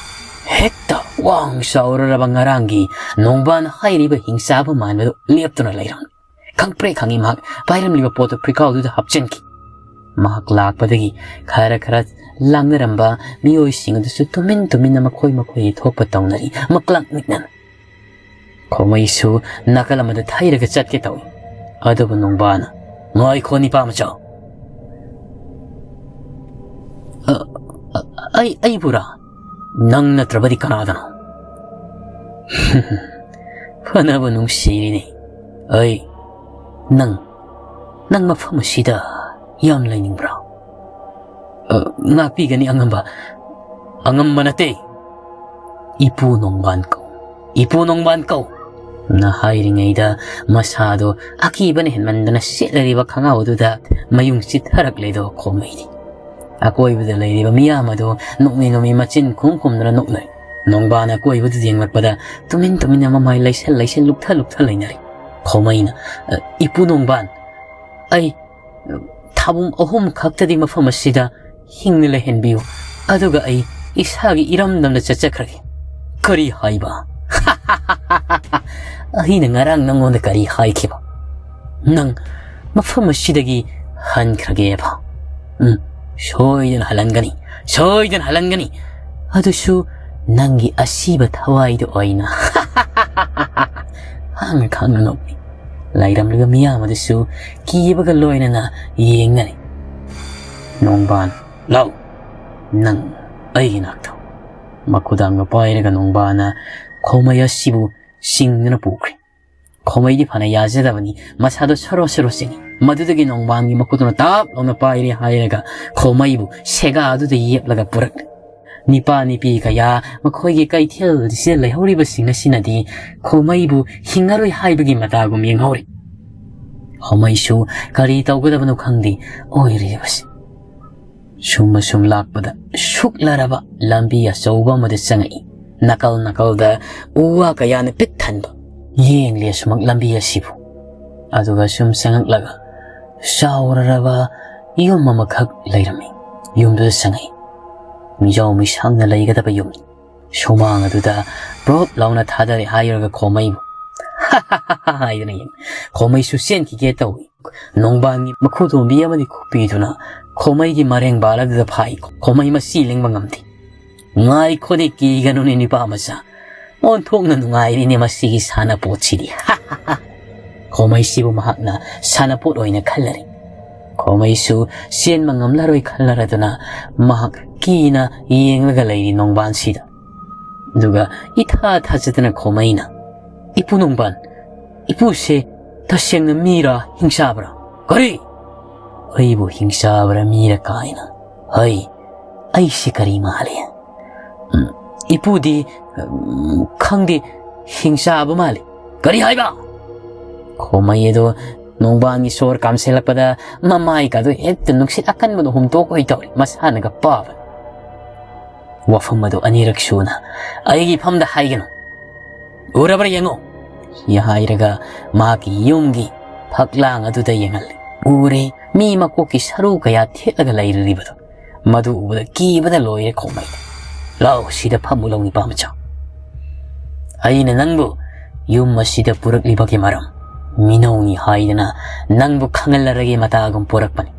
ꯍꯦꯛꯇ ꯋꯥꯡ ꯆꯥꯎꯔꯔꯕ ꯉꯔꯥꯡꯒꯤ ꯅꯣꯡꯕꯥꯟ ꯍꯥꯏꯔꯤꯕ ꯍꯤꯡꯆꯥꯕ ꯃꯥꯟꯕꯗꯨ ꯂꯦꯞꯇꯨꯅ ꯂꯩꯔꯝꯃꯤ꯫ ꯈꯪꯄ꯭ꯔꯦꯛ ꯈꯪꯉꯤ ꯃꯍꯥꯛ ꯄꯥꯏꯔꯝꯂꯤꯕ ꯄꯣꯠꯇꯨ ꯐ꯭ꯔꯤꯀꯥꯎꯗꯨꯗ ꯍꯥꯞꯆꯤꯟꯈꯤ꯫ ꯃꯍꯥꯛ ꯂꯥꯛꯄꯗꯒꯤ ꯈꯔ ꯈꯔ ꯂꯥꯡꯅꯔꯝꯕ ꯃꯤꯑꯣꯏꯁꯤꯡ ꯑꯗꯨꯁꯨ ꯇꯨꯃꯤꯟ ꯇꯨꯃꯤꯟꯅ ꯃꯈꯣꯏ ꯃꯈꯣꯏꯒꯤ ꯊꯣꯛꯄ ꯇꯧꯅꯔꯤ, ꯃꯀ꯭ꯂꯥꯛ ꯃꯤꯛꯅꯅ꯫ ꯈꯣꯃꯩꯁꯨ ꯅꯥꯀꯜ ꯑꯃꯗ ꯊꯩꯔꯒ ꯆꯠꯀꯦ ꯇꯧꯏ꯫ ꯑꯗꯨꯕꯨ ꯅꯣꯡꯕꯥꯅ, "ꯉꯥꯏꯈꯣ, ꯅꯤꯄꯥ ꯃꯆꯥ꯫ ꯑ, ꯑ, ꯑꯩ, ꯑꯩꯕꯨꯔꯥ? ꯅꯪ ꯅꯠꯇ꯭ꯔꯕꯗꯤ ꯀꯅꯥꯗꯅꯣ?" "ꯐꯅꯕ ꯅꯨꯡꯁꯤꯔꯤꯅꯤ꯫ ꯑꯩ, ꯅꯪ, ꯅꯪ ꯃꯐꯝ ꯑꯁꯤꯗ ꯌꯥꯝ ꯂꯩꯅꯤꯡꯕ꯭ꯔꯥ?" "ꯑ, ꯉꯥꯛꯄꯤꯒꯅꯤ ꯑꯉꯝꯕ꯫" "ꯑꯉꯝꯕ ꯅꯠꯇꯦ, ꯏꯄꯨ ꯅꯣꯡꯕꯥꯟ ꯀꯧ, ꯏꯄꯨ ꯅꯣꯡꯕꯥꯟ ꯀꯧ!" ꯅ ꯍꯥꯏꯔꯤꯉꯩꯗ ꯃꯁꯥꯗꯣ ꯑꯀꯤꯕꯅ ꯍꯦꯟꯃꯟꯗꯅ ꯁꯦꯠꯂꯔꯤꯕ ꯈꯣꯡꯒ꯭ꯔꯥꯎ ꯑꯗꯨꯗ ꯃꯌꯨꯡ ꯆꯤꯠꯊꯔꯛꯂꯦꯗꯣ ꯈꯣꯃꯩꯗꯤ꯫ ꯑꯀꯣꯏꯕꯗ ꯂꯩꯔꯤꯕ ꯃꯤꯌꯥꯝ ꯑꯗꯨ ꯅꯣꯛꯃꯤ ꯅꯣꯛꯃꯤ ꯃꯆꯤꯟ ꯈꯨꯝ ꯈꯨꯝꯗꯨꯅ ꯅꯣꯛꯅꯩ꯫ ꯅꯣꯡꯕꯥꯟ ꯑꯀꯣꯏꯕꯗꯨ ꯌꯦꯡꯂꯛꯄꯗ ꯇꯨꯃꯤꯟ ꯇꯨꯃꯤꯟꯅ ꯃꯃꯥꯏ ꯂꯩꯁꯜ ꯂꯩꯁꯜ ꯂꯨꯞꯊ ꯂꯨꯞꯊ ꯂꯩꯅꯔꯤ꯫ ꯈꯣꯃꯩꯅ, "ꯑ, ꯏꯄꯨ ꯅꯣꯡꯕꯥꯟ, ꯑꯩ ꯊꯥꯕꯨꯝ ꯑꯍꯨꯝ ꯈꯛꯇꯗꯤ ꯃꯐꯝ ꯑꯁꯤꯗ ꯍꯤꯡꯅ ꯂꯩꯍꯟꯕꯤꯌꯨ, ꯑꯗꯨꯒ ꯑꯩ ꯏꯁꯥꯒꯤ ꯏꯔꯝꯗꯝꯗ ꯆꯠꯆꯈ꯭ꯔꯒꯦ꯫" "ꯀꯔꯤ ꯍꯥꯏꯕ?" "ꯑꯩꯅ ꯉꯔꯥꯡ ꯅꯪꯉꯣꯟꯗ ꯀꯔꯤ ꯍꯥꯏꯈꯤꯕ? ꯅꯪ ꯃꯐꯝ ꯑꯁꯤꯗꯒꯤ ꯍꯟꯈ꯭ꯔꯒꯦꯕ?" "ꯎꯝ, ꯁꯣꯏꯗꯅ ꯍꯜꯍꯟꯒꯅꯤ, ꯁꯣꯏꯗꯅ ꯍꯜꯍꯟꯒꯅꯤ꯫ ꯑꯗꯨꯁꯨ ꯅꯪꯒꯤ ꯑꯁꯤꯕ ꯊꯋꯥꯏꯗ ꯑꯣꯏꯅ꯫" ꯍꯥꯡꯅ ꯈꯥꯡꯅ ꯅꯣꯛꯏ꯫ ꯂꯩꯔꯝꯂꯤꯕ ꯃꯤꯌꯥꯝ ꯑꯗꯨꯁꯨ ꯀꯤꯕꯒ ꯂꯣꯏꯅꯅ ꯌꯦꯡꯅꯔꯤ꯫ "ꯅꯣꯡꯕꯥꯟ, ꯂꯥꯎ, ꯅꯪ ꯑꯩꯒꯤ ꯅꯥꯛꯇ꯫" ꯃꯈꯨꯗꯥꯡꯗ ꯄꯥꯏꯔꯒ ꯅꯣꯡꯕꯥꯟꯅ ꯈꯣꯃꯩ ꯑꯁꯤꯕꯨ ꯆꯤꯡꯗꯨꯅ ꯄꯨꯈ꯭ꯔꯦ꯫ ꯈꯣꯃꯩꯗꯤ ꯐꯅ ꯌꯥꯖꯗꯕꯅꯤ, ꯃꯁꯥꯗꯣ ꯁꯣꯔꯣ ꯁꯣꯔꯣ ꯆꯤꯡꯏ꯫ ꯃꯗꯨꯗꯒꯤ ꯅꯣꯡꯕꯥꯟꯒꯤ ꯃꯈꯨꯠꯇꯨꯅ ꯇꯥꯞ ꯂꯥꯎꯅ ꯄꯥꯏꯔꯦ ꯍꯥꯏꯔꯒ ꯈꯣꯃꯩꯕꯨ ꯁꯦꯒꯥ ꯑꯗꯨꯗ ꯌꯦꯞꯂꯒ ꯄꯨꯔꯛꯂꯦ꯫ ꯅꯤꯄꯥ ꯅꯤꯄꯤ ꯀꯌꯥ ꯃꯈꯣꯏꯒꯤ ꯀꯩꯊꯦꯜꯁꯤꯗ ꯂꯩꯍꯧꯔꯤꯕꯁꯤꯡ ꯑꯁꯤꯅꯗꯤ ꯈꯣꯃꯩꯕꯨ ꯍꯤꯡꯉꯔꯣꯏ ꯍꯥꯏꯕꯒꯤ ꯃꯇꯥꯒꯨꯝ ꯌꯦꯡꯍꯧꯔꯤ꯫ ꯈꯣꯃꯩꯁꯨ ꯀꯔꯤ ꯇꯧꯒꯗꯕꯅꯣ ꯈꯪꯗꯦ ꯑꯣꯏꯔꯤꯕꯁꯤ꯫ ꯁꯨꯝ ꯑꯁꯨꯝ ꯂꯥꯛꯄꯗ ꯁꯨꯛꯂꯔꯕ ꯂꯝꯕꯤ ꯑꯆꯧꯕ ꯑꯃꯗ ꯆꯪꯉꯛꯏ꯫ ꯅꯥꯀꯜ ꯅꯥꯀꯜꯗ ꯎ ꯋꯥ ꯀꯌꯥꯅ ꯄꯤꯛ ꯊꯟꯕ꯫ ꯌꯦꯡꯂꯦ ꯑꯁꯨꯃꯛ ꯂꯝꯕꯤ ꯑꯁꯤꯕꯨ, ꯑꯗꯨꯒ ꯁꯨꯝ ꯆꯪꯉꯛꯂꯒ ꯆꯥꯎꯔꯔꯕ ꯌꯨꯝ ꯑꯃꯈꯛ ꯂꯩꯔꯝꯃꯤ꯫ ꯌꯨꯝꯗꯨꯗ ꯆꯪꯉꯛꯏ꯫ ꯃꯤꯖꯥꯎ ꯃꯤꯁꯥꯡꯅ ꯂꯩꯒꯗꯕ ꯌꯨꯝꯅꯤ꯫ ꯁꯨꯃꯥꯡ ꯑꯗꯨꯗ ꯄ꯭ꯔꯣꯞ ꯂꯥꯎꯅ ꯊꯥꯗꯔꯦ ꯍꯥꯏꯔꯒ ꯈꯣꯃꯩꯕꯨ ꯍꯥꯏꯗꯅ ꯌꯦꯡ꯫ ꯈꯣꯃꯩꯁꯨ ꯆꯦꯟꯈꯤꯒꯦ ꯇꯧꯏ꯫ ꯅꯣꯡꯕꯥꯟꯒꯤ ꯃꯈꯨ ꯇꯣꯝꯕꯤ ꯑꯃꯗꯤ ꯈꯨꯞꯄꯤꯗꯨꯅ ꯈꯣꯃꯩꯒꯤ ꯃꯔꯦꯡꯕꯥꯜ ꯑꯗꯨꯗ ꯐꯥꯏ꯫ ꯈꯣꯃꯩ ꯃꯁꯤ ꯂꯦꯡꯕ ꯉꯝꯗꯦ꯫ "ꯉꯥꯏꯈꯣꯅꯦ, ꯀꯤꯒꯅꯨꯅꯦ ꯅꯨꯄꯥ ꯃꯆꯥ꯫ ꯑꯣꯟꯊꯣꯛꯅ ꯅꯨꯡꯉꯥꯏꯔꯤꯅꯦ ꯃꯁꯤꯒꯤ ꯁꯥꯟꯅꯄꯣꯠꯁꯤꯗꯤ꯫" ꯈꯣꯃꯩꯁꯤꯕꯨ ꯃꯍꯥꯛꯅ ꯁꯥꯟꯅꯄꯣꯠ ꯑꯣꯏꯅ ꯈꯜꯂꯔꯦ꯫ ꯈꯣꯃꯩꯁꯨ ꯆꯦꯟꯕ ꯉꯝꯂꯔꯣꯏ ꯈꯜꯂꯔꯗꯨꯅ ꯃꯍꯥꯛ ꯀꯤꯅ ꯌꯦꯡꯂꯒ ꯂꯩꯔꯤ ꯅꯣꯡꯕꯥꯟꯁꯤꯗ꯫ ꯑꯗꯨꯒ ꯏꯊꯥ ꯊꯥꯖꯗꯅ ꯈꯣꯃꯩꯅ, "ꯏꯄꯨ ꯅꯣꯡꯕꯥꯟ, ꯏꯄꯨꯁꯦ ꯇꯁꯦꯡꯅ ꯃꯤꯔꯥ ꯍꯤꯡꯆꯥꯕ꯭ꯔꯥ?" "ꯀꯔꯤ? ꯑꯩꯕꯨ ꯍꯤꯡꯆꯥꯕ꯭ꯔꯥ ꯃꯤꯔꯥ ꯀꯥꯏꯅ? ꯍꯩ, ꯑꯩꯁꯤ ꯀꯔꯤ ꯃꯥꯜꯂꯤ? ꯎꯝ, ꯏꯄꯨꯗꯤ, ꯎꯝ, ꯈꯪꯗꯦ, ꯍꯤꯡꯆꯥꯕ ꯃꯥꯜꯂꯤ꯫" "ꯀꯔꯤ ꯍꯥꯏꯕ?" ꯈꯣꯃꯩ ꯑꯗꯣ ꯅꯣꯡꯕꯥꯟꯒꯤ ꯁꯣꯔ ꯀꯥꯝꯁꯤꯜꯂꯛꯄꯗ ꯃꯃꯥꯏꯒꯗꯣ ꯍꯦꯛꯇ ꯅꯨꯡꯁꯤꯠ ꯑꯀꯟꯕꯅ ꯍꯨꯝꯇꯣꯛ ꯑꯣꯏ ꯇꯧꯔꯤ, ꯃꯁꯥꯅꯒ ꯄꯥꯕ꯫ ꯋꯥꯐꯝ ꯑꯗꯨ ꯑꯅꯤꯔꯛ ꯁꯨꯅ "ꯑꯩꯒꯤ ꯏꯐꯝꯗ ꯍꯥꯏꯒꯅꯨ꯫ ꯎꯔꯕ꯭ꯔꯥ ꯌꯦꯡꯉꯨ," ꯁꯤ ꯍꯥꯏꯔꯒ ꯃꯍꯥꯛꯀꯤ ꯌꯨꯝꯒꯤ ꯐꯛꯂꯥꯡ ꯑꯗꯨꯗ ꯌꯦꯡꯍꯜꯂꯤ꯫ ꯎꯔꯦ, ꯃꯤ ꯃꯀꯣꯛꯀꯤ ꯁꯔꯨ ꯀꯌꯥ ꯊꯦꯠꯂꯒ ꯂꯩꯔꯤꯕꯗꯣ꯫ ꯃꯗꯨ ꯎꯕꯗ ꯀꯤꯕꯗ ꯂꯣꯏꯔꯦ ꯈꯣꯃꯩ꯫ "ꯂꯥꯎ, ꯁꯤꯗ ꯐꯝꯃꯨ ꯂꯧ, ꯅꯨꯄꯥ ꯃꯆꯥ꯫ ꯑꯩꯅ ꯅꯪꯕꯨ ꯌꯨꯝ ꯑꯁꯤꯗ ꯄꯨꯔꯛꯂꯤꯕꯒꯤ ꯃꯔꯝ ꯃꯤꯅꯧꯅꯤ ꯍꯥꯏꯗꯅ ꯅꯪꯕꯨ ꯈꯪꯍꯜꯂꯔꯒꯦ ꯃꯇꯥꯒꯨꯝ ꯄꯣꯔꯛꯄꯅꯤ꯫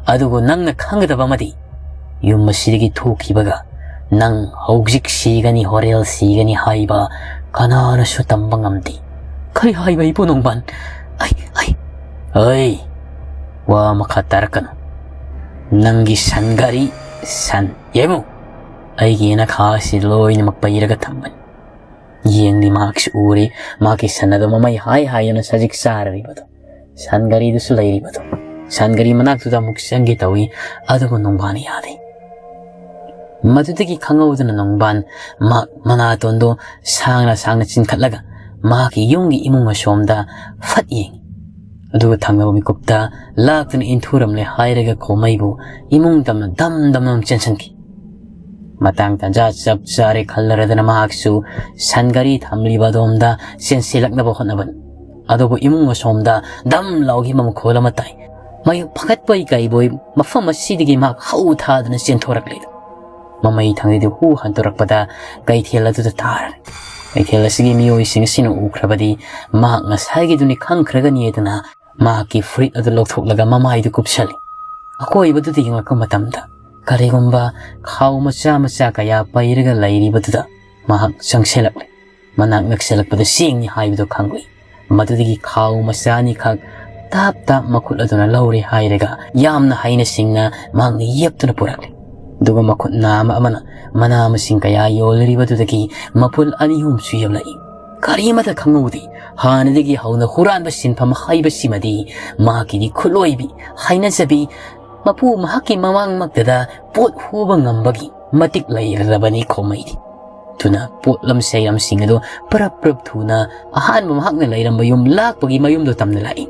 ꯑꯗꯨꯕꯨ ꯅꯪꯅ ꯈꯪꯒꯗꯕ ꯑꯃꯗꯤ, ꯌꯨꯝ ꯑꯁꯤꯗꯒꯤ ꯊꯣꯛꯈꯤꯕꯒ ꯅꯪ ꯍꯧꯖꯤꯛ ꯁꯤꯒꯅꯤ, ꯍꯣꯔꯦꯜ ꯁꯤꯒꯅꯤ ꯍꯥꯏꯕ ꯀꯅꯥꯅꯁꯨ ꯇꯝꯕ ꯉꯝꯗꯦ꯫" "ꯀꯔꯤ ꯍꯥꯏꯕ ꯏꯄꯨ ꯅꯣꯡꯕꯥꯟ? ꯑꯩ, ꯑꯩ..." "ꯑꯩ, ꯋꯥ ꯃꯈꯥ ꯇꯥꯔꯛꯀꯅꯨ꯫ ꯅꯪꯒꯤ ꯁꯟ ꯒꯥꯔꯤ, ꯁꯟ, ꯌꯦꯡꯉꯨ, ꯑꯩꯒꯤ ꯌꯦꯅꯈꯥꯁꯤ ꯂꯣꯏꯅꯃꯛ ꯄꯩꯔꯒ ꯊꯝꯕꯅꯤ꯫ ꯌꯦꯡꯗꯤ ꯃꯍꯥꯛꯁꯨ ꯎꯔꯦ, ꯃꯍꯥꯛꯀꯤ ꯁꯟ ꯑꯗꯨ ꯃꯃꯩ ꯍꯥꯏ ꯍꯥꯏꯗꯅ ꯁꯖꯤꯛ ꯆꯥꯔꯔꯤꯕꯗꯣ꯫ ꯁꯟ ꯒꯥꯔꯤꯗꯨꯁꯨ ꯂꯩꯔꯤꯕꯗꯣ꯫ ꯁꯟ ꯒꯥꯔꯤ ꯃꯅꯥꯛꯇꯨꯗ ꯑꯃꯨꯛ ꯆꯪꯒꯦ ꯇꯧꯏ, ꯑꯗꯨꯕꯨ ꯅꯣꯡꯕꯥꯟꯅ ꯌꯥꯗꯦ꯫ ꯃꯗꯨꯗꯒꯤ ꯈꯪꯍꯧꯗꯅ ꯅꯣꯡꯕꯥꯟ ꯃꯍꯥꯛ ꯃꯅꯥꯇꯣꯟꯗꯣ ꯁꯥꯡꯅ ꯁꯥꯡꯅ ꯆꯤꯡꯈꯠꯂꯒ ꯃꯍꯥꯛꯀꯤ ꯌꯨꯝꯒꯤ ꯏꯃꯨꯡ ꯑꯁꯣꯝꯗ ꯐꯠ ꯌꯦꯡꯉꯤ꯫ ꯑꯗꯨꯒ ꯊꯪꯅꯕ ꯃꯤꯀꯨꯞꯇ ꯂꯥꯛꯇꯨꯅ ꯏꯟꯊꯨꯔꯝꯂꯦ ꯍꯥꯏꯔꯒ ꯈꯣꯃꯩꯕꯨ ꯏꯃꯨꯡ ꯇꯝꯅ ꯗꯝ ꯗꯝ ꯗꯝ ꯆꯦꯟꯁꯤꯟꯈꯤ꯫ ꯃꯇꯥꯡ ꯇꯥꯟꯖꯥ ꯆꯞ ꯆꯥꯔꯦ ꯈꯜꯂꯔꯗꯅ ꯃꯍꯥꯛꯁꯨ ꯁꯟ ꯒꯥꯔꯤ ꯊꯝꯂꯤꯕ ꯑꯗꯣꯝꯗ ꯆꯦꯟꯁꯤꯜꯂꯛꯅꯕ ꯍꯣꯠꯅꯕꯅꯤ꯫ ꯑꯗꯨꯕꯨ ꯏꯃꯨꯡ ꯑꯁꯣꯝꯗ ꯗꯝ ꯂꯥꯎꯈꯤꯕ ꯃꯈꯣꯜ ꯑꯃ ꯇꯥꯏ꯫ ꯃꯌꯨꯝ ꯐꯒꯠꯄꯣꯏ ꯀꯩꯕꯣꯏ ꯃꯐꯝ ꯑꯁꯤꯗꯒꯤ ꯃꯍꯥꯛ ꯍꯧ ꯊꯥꯗꯨꯅ ꯆꯦꯟꯊꯣꯔꯛꯂꯤ꯫ ꯃꯃꯩ ꯊꯪꯗꯗꯤ ꯍꯨ ꯍꯟꯗꯣꯔꯛꯄꯗ ꯀꯩꯊꯦꯜ ꯑꯗꯨꯗ ꯇꯥꯔꯦ꯫ ꯀꯩꯊꯦꯜ ꯑꯁꯤꯒꯤ ꯃꯤꯑꯣꯏꯁꯤꯡ ꯑꯁꯤꯅ ꯎꯈ꯭ꯔꯕꯗꯤ ꯃꯍꯥꯛ ꯉꯁꯥꯏꯒꯤꯗꯨꯅꯤ ꯈꯪꯈ꯭ꯔꯒꯅꯤ ꯍꯥꯏꯗꯨꯅ ꯃꯍꯥꯛꯀꯤ ꯐꯨꯔꯤꯠ ꯑꯗꯨ ꯂꯧꯊꯣꯛꯂꯒ ꯃꯃꯥꯏꯗꯨ ꯀꯨꯞꯁꯜꯂꯤ꯫ ꯑꯀꯣꯏꯕꯗꯨꯗ ꯌꯦꯡꯂꯛꯄ ꯃꯇꯝꯗ ꯀꯔꯤꯒꯨꯝꯕ ꯈꯥꯎ ꯃꯆꯥ ꯃꯆꯥ ꯀꯌꯥ ꯄꯩꯔꯒ ꯂꯩꯔꯤꯕꯗꯨꯗ ꯃꯍꯥꯛ ꯆꯪꯁꯤꯜꯂꯛꯂꯦ꯫ ꯃꯅꯥꯛ ꯅꯛꯁꯤꯜꯂꯛꯄꯗ ꯆꯦꯡꯅꯤ ꯍꯥꯏꯕꯗꯨ ꯈꯪꯂꯛꯏ꯫ ꯃꯗꯨꯗꯒꯤ ꯈꯥꯎ ꯃꯆꯥ ꯑꯅꯤꯈꯛ ꯇꯥꯞ ꯇꯥꯞ ꯃꯈꯨꯠ ꯑꯗꯨꯅ ꯂꯧꯔꯦ ꯍꯥꯏꯔꯒ ꯌꯥꯝꯅ ꯍꯩꯅ ꯁꯤꯡꯅ ꯃꯍꯥꯛꯅ ꯌꯦꯞꯇꯨꯅ ꯄꯨꯔꯛꯂꯦ꯫ ꯑꯗꯨꯒ ꯃꯈꯨꯠ ꯅꯥꯝꯃ ꯑꯃꯅ ꯃꯅꯥ ꯃꯁꯤꯡ ꯀꯌꯥ ꯌꯣꯜꯂꯤꯕꯗꯨꯗꯒꯤ ꯃꯄꯨꯜ ꯑꯅꯤ ꯑꯍꯨꯝꯁꯨ ꯌꯦꯞꯂꯛꯏ꯫ ꯀꯔꯤꯃꯠꯇ ꯈꯪꯍꯧꯗꯦ꯫ ꯍꯥꯟꯅꯗꯒꯤ ꯍꯧꯅ ꯍꯨꯔꯥꯟꯕ ꯁꯤꯟꯐꯝ ꯍꯥꯏꯕꯁꯤꯃꯗꯤ ꯃꯍꯥꯛꯀꯤꯗꯤ ꯈꯨꯠꯂꯣꯏꯕꯤ, ꯍꯩꯅꯖꯕꯤ, ꯃꯄꯨ ꯃꯍꯥꯛꯀꯤ ꯃꯃꯥꯡꯃꯛꯇꯗ ꯄꯣꯠ ꯍꯨꯕ ꯉꯝꯕꯒꯤ ꯃꯇꯤꯛ ꯂꯩꯔꯕꯅꯤ ꯈꯣꯃꯩꯗꯤ꯫ ꯑꯗꯨꯅ ꯄꯣꯠꯂꯝ ꯆꯩꯔꯝꯁꯤꯡ ꯑꯗꯨ ꯄꯔꯞ ꯄꯔꯞ ꯊꯨꯅ ꯑꯍꯥꯟꯕ ꯃꯍꯥꯛꯅ ꯂꯩꯔꯝꯕ ꯌꯨꯝ ꯂꯥꯛꯄꯒꯤ ꯃꯌꯨꯝꯗꯨ ꯇꯝꯅ ꯂꯥꯛꯏ꯫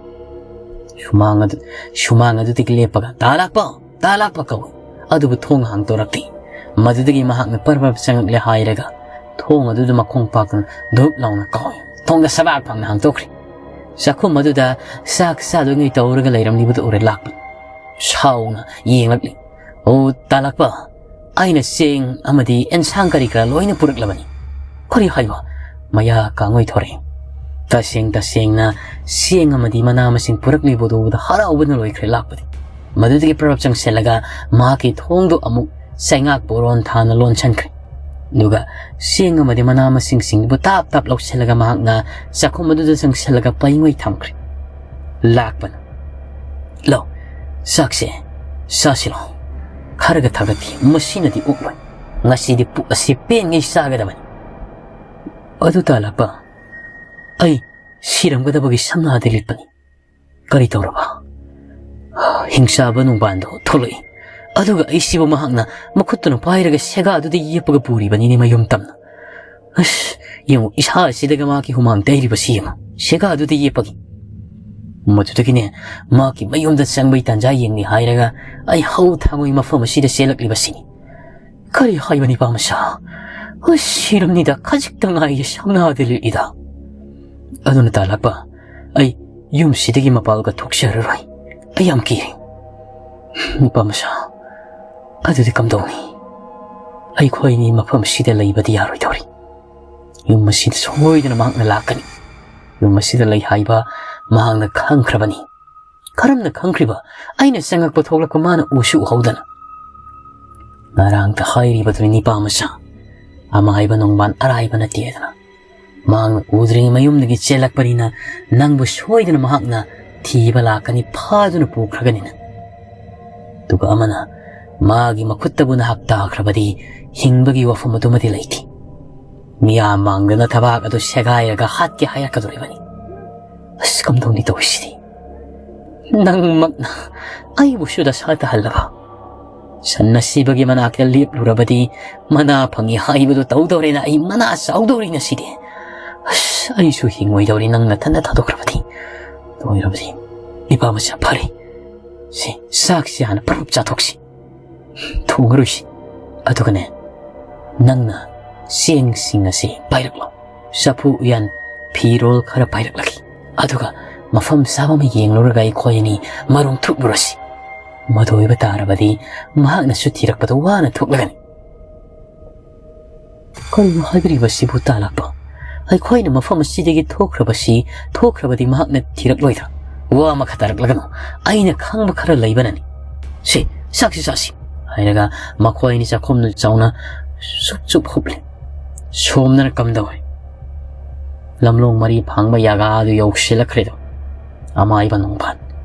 ꯁꯨꯃꯥꯡ ꯑꯗꯨ, ꯁꯨꯃꯥꯡ ꯑꯗꯨꯗꯒꯤ ꯂꯦꯞꯄꯒ "ꯇꯥ ꯂꯥꯛꯄ! ꯇꯥ ꯂꯥꯛꯄ!" ꯀꯧꯏ꯫ ꯑꯗꯨꯕꯨ ꯊꯣꯡ ꯍꯥꯡꯗꯣꯔꯛꯇꯦ꯫ ꯃꯗꯨꯗꯒꯤ ꯃꯍꯥꯛꯅ ꯄꯔꯞ ꯄꯔꯞ ꯆꯪꯉꯛꯂꯦ ꯍꯥꯏꯔꯒ ꯊꯣꯡ ꯑꯗꯨꯗ ꯃꯈꯣꯡ ꯄꯥꯛꯇꯨꯅ ꯙꯨꯞ ꯂꯥꯎꯅ ꯀꯥꯎꯏ꯫ ꯊꯣꯡꯗ ꯁꯕꯥꯛ ꯐꯪꯅ ꯍꯥꯡꯗꯣꯛꯈ꯭ꯔꯦ꯫ ꯆꯥꯛꯈꯨꯝ ꯑꯗꯨꯗ ꯆꯥꯛ ꯆꯥꯗꯣꯏꯉꯩ ꯇꯧꯔꯒ ꯂꯩꯔꯝꯂꯤꯕꯗꯨ ꯎꯔꯦ ꯂꯥꯛꯄ꯫ ꯁꯥꯎꯅ ꯌꯦꯡꯂꯛꯂꯤ꯫ "ꯑꯣ, ꯇꯥ ꯂꯥꯛꯄ, ꯑꯩꯅ ꯆꯦꯡ ꯑꯃꯗꯤ ꯑꯦꯟꯁꯥꯡ ꯀꯔꯤ ꯀꯔꯥ ꯂꯣꯏꯅ ꯄꯨꯔꯛꯂꯕꯅꯤ꯫" "ꯀꯔꯤ ꯍꯥꯏꯕ?" ꯃꯌꯥ ꯀꯥꯡꯉꯣꯏ ꯊꯣꯔꯛꯏ꯫ ꯇꯁꯦꯡ ꯇꯁꯦꯡꯅ ꯆꯦꯡ ꯑꯃꯗꯤ ꯃꯅꯥ ꯃꯁꯤꯡ ꯄꯨꯔꯛꯂꯤꯕꯗꯨ ꯎꯕꯗ ꯍꯔꯥꯎꯕꯅ ꯂꯣꯏꯈ꯭ꯔꯦ ꯂꯥꯛꯄꯗꯤ꯫ ꯃꯗꯨꯗꯒꯤ ꯄ꯭ꯔꯞ ꯆꯪꯁꯤꯜꯂꯒ ꯃꯍꯥꯛꯀꯤ ꯊꯣꯡꯗꯨ ꯑꯃꯨꯛ ꯆꯩꯉꯥꯛ ꯄꯣꯔꯣꯟ ꯊꯥꯅ ꯂꯣꯟꯁꯤꯟꯈ꯭ꯔꯦ꯫ ꯑꯗꯨꯒ ꯆꯦꯡ ꯑꯃꯗꯤ ꯃꯅꯥ ꯃꯁꯤꯡꯁꯤꯡꯗꯨꯕꯨ ꯇꯥꯞ ꯇꯥꯞ ꯂꯧꯁꯤꯜꯂꯒ ꯃꯍꯥꯛꯅ ꯆꯥꯛꯈꯨꯝ ꯑꯗꯨꯗ ꯆꯪꯁꯤꯜꯂꯒ ꯄꯩꯉꯣꯏ ꯊꯝꯈ꯭ꯔꯦ꯫ ꯂꯥꯛꯄꯅ, "ꯂꯧ, ꯆꯥꯛꯁꯦ ꯆꯥꯁꯤꯜꯂꯣ꯫ ꯈꯔꯒ ꯊꯥꯒꯠꯈꯤ꯫ ꯃꯁꯤꯅꯗꯤ ꯑꯣꯛꯂꯣꯏ꯫ ꯉꯁꯤꯗꯤ ꯄꯨꯛ ꯑꯁꯤ ꯄꯦꯟꯉꯩ ꯆꯥꯒꯗꯕꯅꯤ꯫" "ꯑꯗꯨ ꯇꯥ ꯂꯥꯛꯄ, ꯑꯩ ꯁꯤꯔꯝꯒꯗꯕꯒꯤ ꯁꯝꯅꯥꯗ ꯂꯤꯠꯄꯅꯤ꯫ ꯀꯔꯤ ꯇꯧꯔꯕ?" "ꯍꯤꯡꯆꯥꯕ ꯅꯨꯡꯕꯥꯟꯗꯣ ꯊꯣꯛꯂꯛꯏ꯫ ꯑꯗꯨꯒ ꯑꯩꯁꯤꯕꯨ ꯃꯍꯥꯛꯅ ꯃꯈꯨꯠꯇꯨꯅ ꯄꯥꯏꯔꯒ ꯁꯦꯒꯥꯗꯨꯗ ꯌꯦꯞꯄꯒ ꯄꯨꯔꯤꯕꯅꯤꯅꯦ ꯃꯌꯨꯝ ꯇꯝꯅ꯫ ꯑꯁ, ꯌꯦꯡꯉꯨ, ꯏꯁꯥ ꯑꯁꯤꯗꯒ ꯃꯍꯥꯛꯀꯤ ꯍꯨꯃꯥꯡ ꯇꯩꯔꯤꯕꯁꯤ ꯌꯦꯡꯉꯨ, ꯁꯦꯒꯥꯗꯨꯗ ꯌꯦꯞꯄꯒꯤ꯫ ꯃꯗꯨꯗꯒꯤꯅꯦ ꯃꯍꯥꯛꯀꯤ ꯃꯌꯨꯝꯗ ꯆꯪꯕꯩ ꯇꯥꯟꯖꯥ ꯌꯦꯡꯂꯤ ꯍꯥꯏꯔꯒ ꯑꯩ ꯍꯧ ꯊꯥꯡꯉꯣꯏ ꯃꯐꯝ ꯑꯁꯤꯗ ꯆꯦꯜꯂꯛꯂꯤꯕꯁꯤꯅꯤ꯫ ꯀꯔꯤ ꯍꯥꯏꯕꯅꯤ, ꯄꯥꯃꯁꯥ? ꯑꯁ, ꯁꯤꯔꯝꯅꯤꯗ, ꯈꯖꯤꯛꯇ ꯉꯥꯏꯔꯦ ꯁꯝꯅꯥꯗ ꯂꯤꯠꯂꯤꯗ꯫" "ꯑꯗꯨꯅ ꯇꯥ ꯂꯥꯛꯄ, ꯑꯩ ꯌꯨꯝꯁꯤꯗꯒꯤ ꯃꯄꯥꯜꯒ ꯊꯣꯛꯆꯔꯔꯣꯏ꯫ ꯑꯩ ꯌꯥꯝ ꯀꯤꯔꯦ꯫" "ꯅꯨꯄꯥ ꯃꯆꯥ, ꯑꯗꯨꯗꯤ ꯀꯝꯗꯧꯅꯤ?" ꯑꯩꯈꯣꯏꯅꯤ ꯃꯐꯝꯁꯤꯗ ꯂꯩꯕꯗꯤ ꯌꯥꯔꯣꯏꯗꯧꯔꯤ꯫ ꯌꯨꯝ ꯑꯁꯤꯗ ꯁꯣꯏꯗꯅ ꯃꯍꯥꯛꯅ ꯂꯥꯛꯀꯅꯤ꯫ ꯌꯨꯝ ꯑꯁꯤꯗ ꯂꯩ ꯍꯥꯏꯕ ꯃꯍꯥꯛꯅ ꯈꯪꯈ꯭ꯔꯕꯅꯤ꯫ ꯀꯔꯝꯅ ꯈꯪꯈ꯭ꯔꯤꯕ? ꯑꯩꯅ ꯆꯪꯉꯛꯄ ꯊꯣꯛꯂꯛꯄ ꯃꯥꯅ ꯎꯁꯨ ꯎꯍꯧꯗꯅ꯫ ꯉꯔꯥꯡꯇ ꯍꯥꯏꯔꯤꯕꯗꯨꯅꯤ ꯅꯤꯄꯥ ꯃꯆꯥ, ꯑꯃꯥꯏꯕ ꯅꯣꯡꯕꯥꯟ ꯑꯔꯥꯏꯕ ꯅꯠꯇꯦꯗꯅ꯫ ꯃꯍꯥꯛꯅ ꯎꯗ꯭ꯔꯤꯉꯩ ꯃꯌꯨꯝꯗꯒꯤ ꯆꯦꯜꯂꯛꯄꯅꯤꯅ ꯅꯪꯕꯨ ꯁꯣꯏꯗꯅ ꯃꯍꯥꯛꯅ ꯊꯤꯕ ꯂꯥꯛꯀꯅꯤ, ꯐꯥꯗꯨꯅ ꯄꯨꯈ꯭ꯔꯒꯅꯤꯅ꯫ ꯑꯗꯨꯒ ꯑꯃꯅ ꯃꯥꯒꯤ ꯃꯈꯨꯠꯇꯕꯨ ꯅꯍꯥꯛ ꯇꯥꯈ꯭ꯔꯕꯗꯤ ꯍꯤꯡꯕꯒꯤ ꯋꯥꯐꯝ ꯑꯗꯨꯃꯗꯤ ꯂꯩꯇꯦ꯫ ꯃꯤꯌꯥꯝ ꯃꯥꯡꯗꯅ ꯊꯕꯥꯛ ꯑꯗꯨ ꯁꯦꯒꯥꯏꯔꯒ ꯍꯥꯠꯀꯦ ꯍꯥꯏꯔꯛꯀꯗꯧꯔꯤꯕꯅꯤ꯫ ꯑꯁ, ꯀꯝꯗꯧꯅꯤ ꯇꯧꯔꯤꯁꯤꯗꯤ? ꯅꯪꯃꯛꯅ ꯑꯩꯕꯨꯁꯨ ꯗꯁꯥ ꯇꯥꯍꯜꯂꯕ꯫ ꯁꯟ ꯑꯁꯤꯕꯒꯤ ꯃꯅꯥꯛꯇ ꯂꯦꯞꯂꯨꯔꯕꯗꯤ ꯃꯅꯥ ꯐꯪꯉꯤ ꯍꯥꯏꯕꯗꯨ ꯇꯧꯗꯧꯔꯦꯅ ꯑꯩ ꯃꯅꯥ ꯆꯥꯎꯗꯧꯔꯤ ꯉꯁꯤꯗꯤ꯫ ꯑꯁ, ꯑꯩꯁꯨ ꯍꯤꯡꯉꯣꯏꯗꯧꯔꯤ ꯅꯪ ꯅꯊꯟꯗ ꯊꯥꯗꯣꯛꯈ꯭ꯔꯕꯗꯤ꯫ ꯂꯣꯏꯔꯕꯗꯤ ꯅꯤꯄꯥ ꯃꯆꯥ, ꯐꯔꯦ, ꯁꯤ ꯆꯥꯛꯁꯤ ꯍꯥꯟꯅ ꯄ꯭ꯔꯞ ꯆꯥꯊꯣꯛꯁꯤ꯫ ꯊꯣꯡꯉꯔꯣꯏꯁꯤ꯫ ꯑꯗꯨꯒꯅꯦ, ꯅꯪꯅ ꯆꯦꯡꯁꯤꯡ ꯑꯁꯤ ꯄꯥꯏꯔꯛꯂꯣ꯫ ꯆꯐꯨ ꯎꯌꯥꯟ, ꯐꯤꯔꯣꯜ ꯈꯔ ꯄꯥꯏꯔꯛꯂꯒꯦ꯫ ꯑꯗꯨꯒ ꯃꯐꯝ ꯆꯥꯕ ꯑꯃ ꯌꯦꯡꯂꯨꯔꯒ ꯑꯩꯈꯣꯏ ꯑꯅꯤ ꯃꯔꯨꯝ ꯊꯨꯞꯂꯨꯔꯁꯤ꯫ ꯃꯗꯨ ꯑꯣꯏꯕ ꯇꯥꯔꯕꯗꯤ ꯃꯍꯥꯛꯅꯁꯨ ꯊꯤꯔꯛꯄꯗ ꯋꯥꯅ ꯊꯣꯛꯂꯒꯅꯤ꯫ ꯀꯔꯤꯅꯣ ꯍꯥꯏꯕꯤꯔꯤꯕꯁꯤꯕꯨ ꯇꯥꯂꯛꯄ? ꯑꯩꯈꯣꯏꯅ ꯃꯐꯝ ꯑꯁꯤꯗꯒꯤ ꯊꯣꯛꯈ꯭ꯔꯕꯁꯤ, ꯊꯣꯛꯈ꯭ꯔꯕꯗꯤ ꯃꯍꯥꯛꯅ ꯊꯤꯔꯛꯂꯣꯏꯗ꯭ꯔꯥ? ꯋꯥ ꯑꯃꯈꯛ ꯇꯥꯔꯛꯂꯒꯅꯨ, ꯑꯩꯅ ꯈꯪꯕ ꯈꯔ ꯂꯩꯕꯅꯅꯤ꯫ ꯁꯤ, ꯆꯥꯛꯁꯤ ꯆꯥꯁꯤ, ꯍꯥꯏꯔꯒ ꯃꯈꯣꯏ ꯑꯅꯤ ꯆꯥꯛꯈꯨꯝꯗ ꯆꯥꯎꯅ ꯆꯨꯞ ꯆꯨꯞ ꯍꯨꯞꯂꯤ꯫ ꯁꯣꯝꯗꯅ ꯀꯝꯗꯧꯏ? ꯂꯝꯂꯣꯡ ꯃꯔꯤ ꯐꯥꯡꯕ ꯌꯥꯒꯥ ꯑꯗꯨ ꯌꯧꯁꯤꯜꯂꯛꯈ꯭ꯔꯦꯗꯣ꯫ ꯑꯃꯥꯏꯕ ꯅꯣꯡꯐꯥꯟ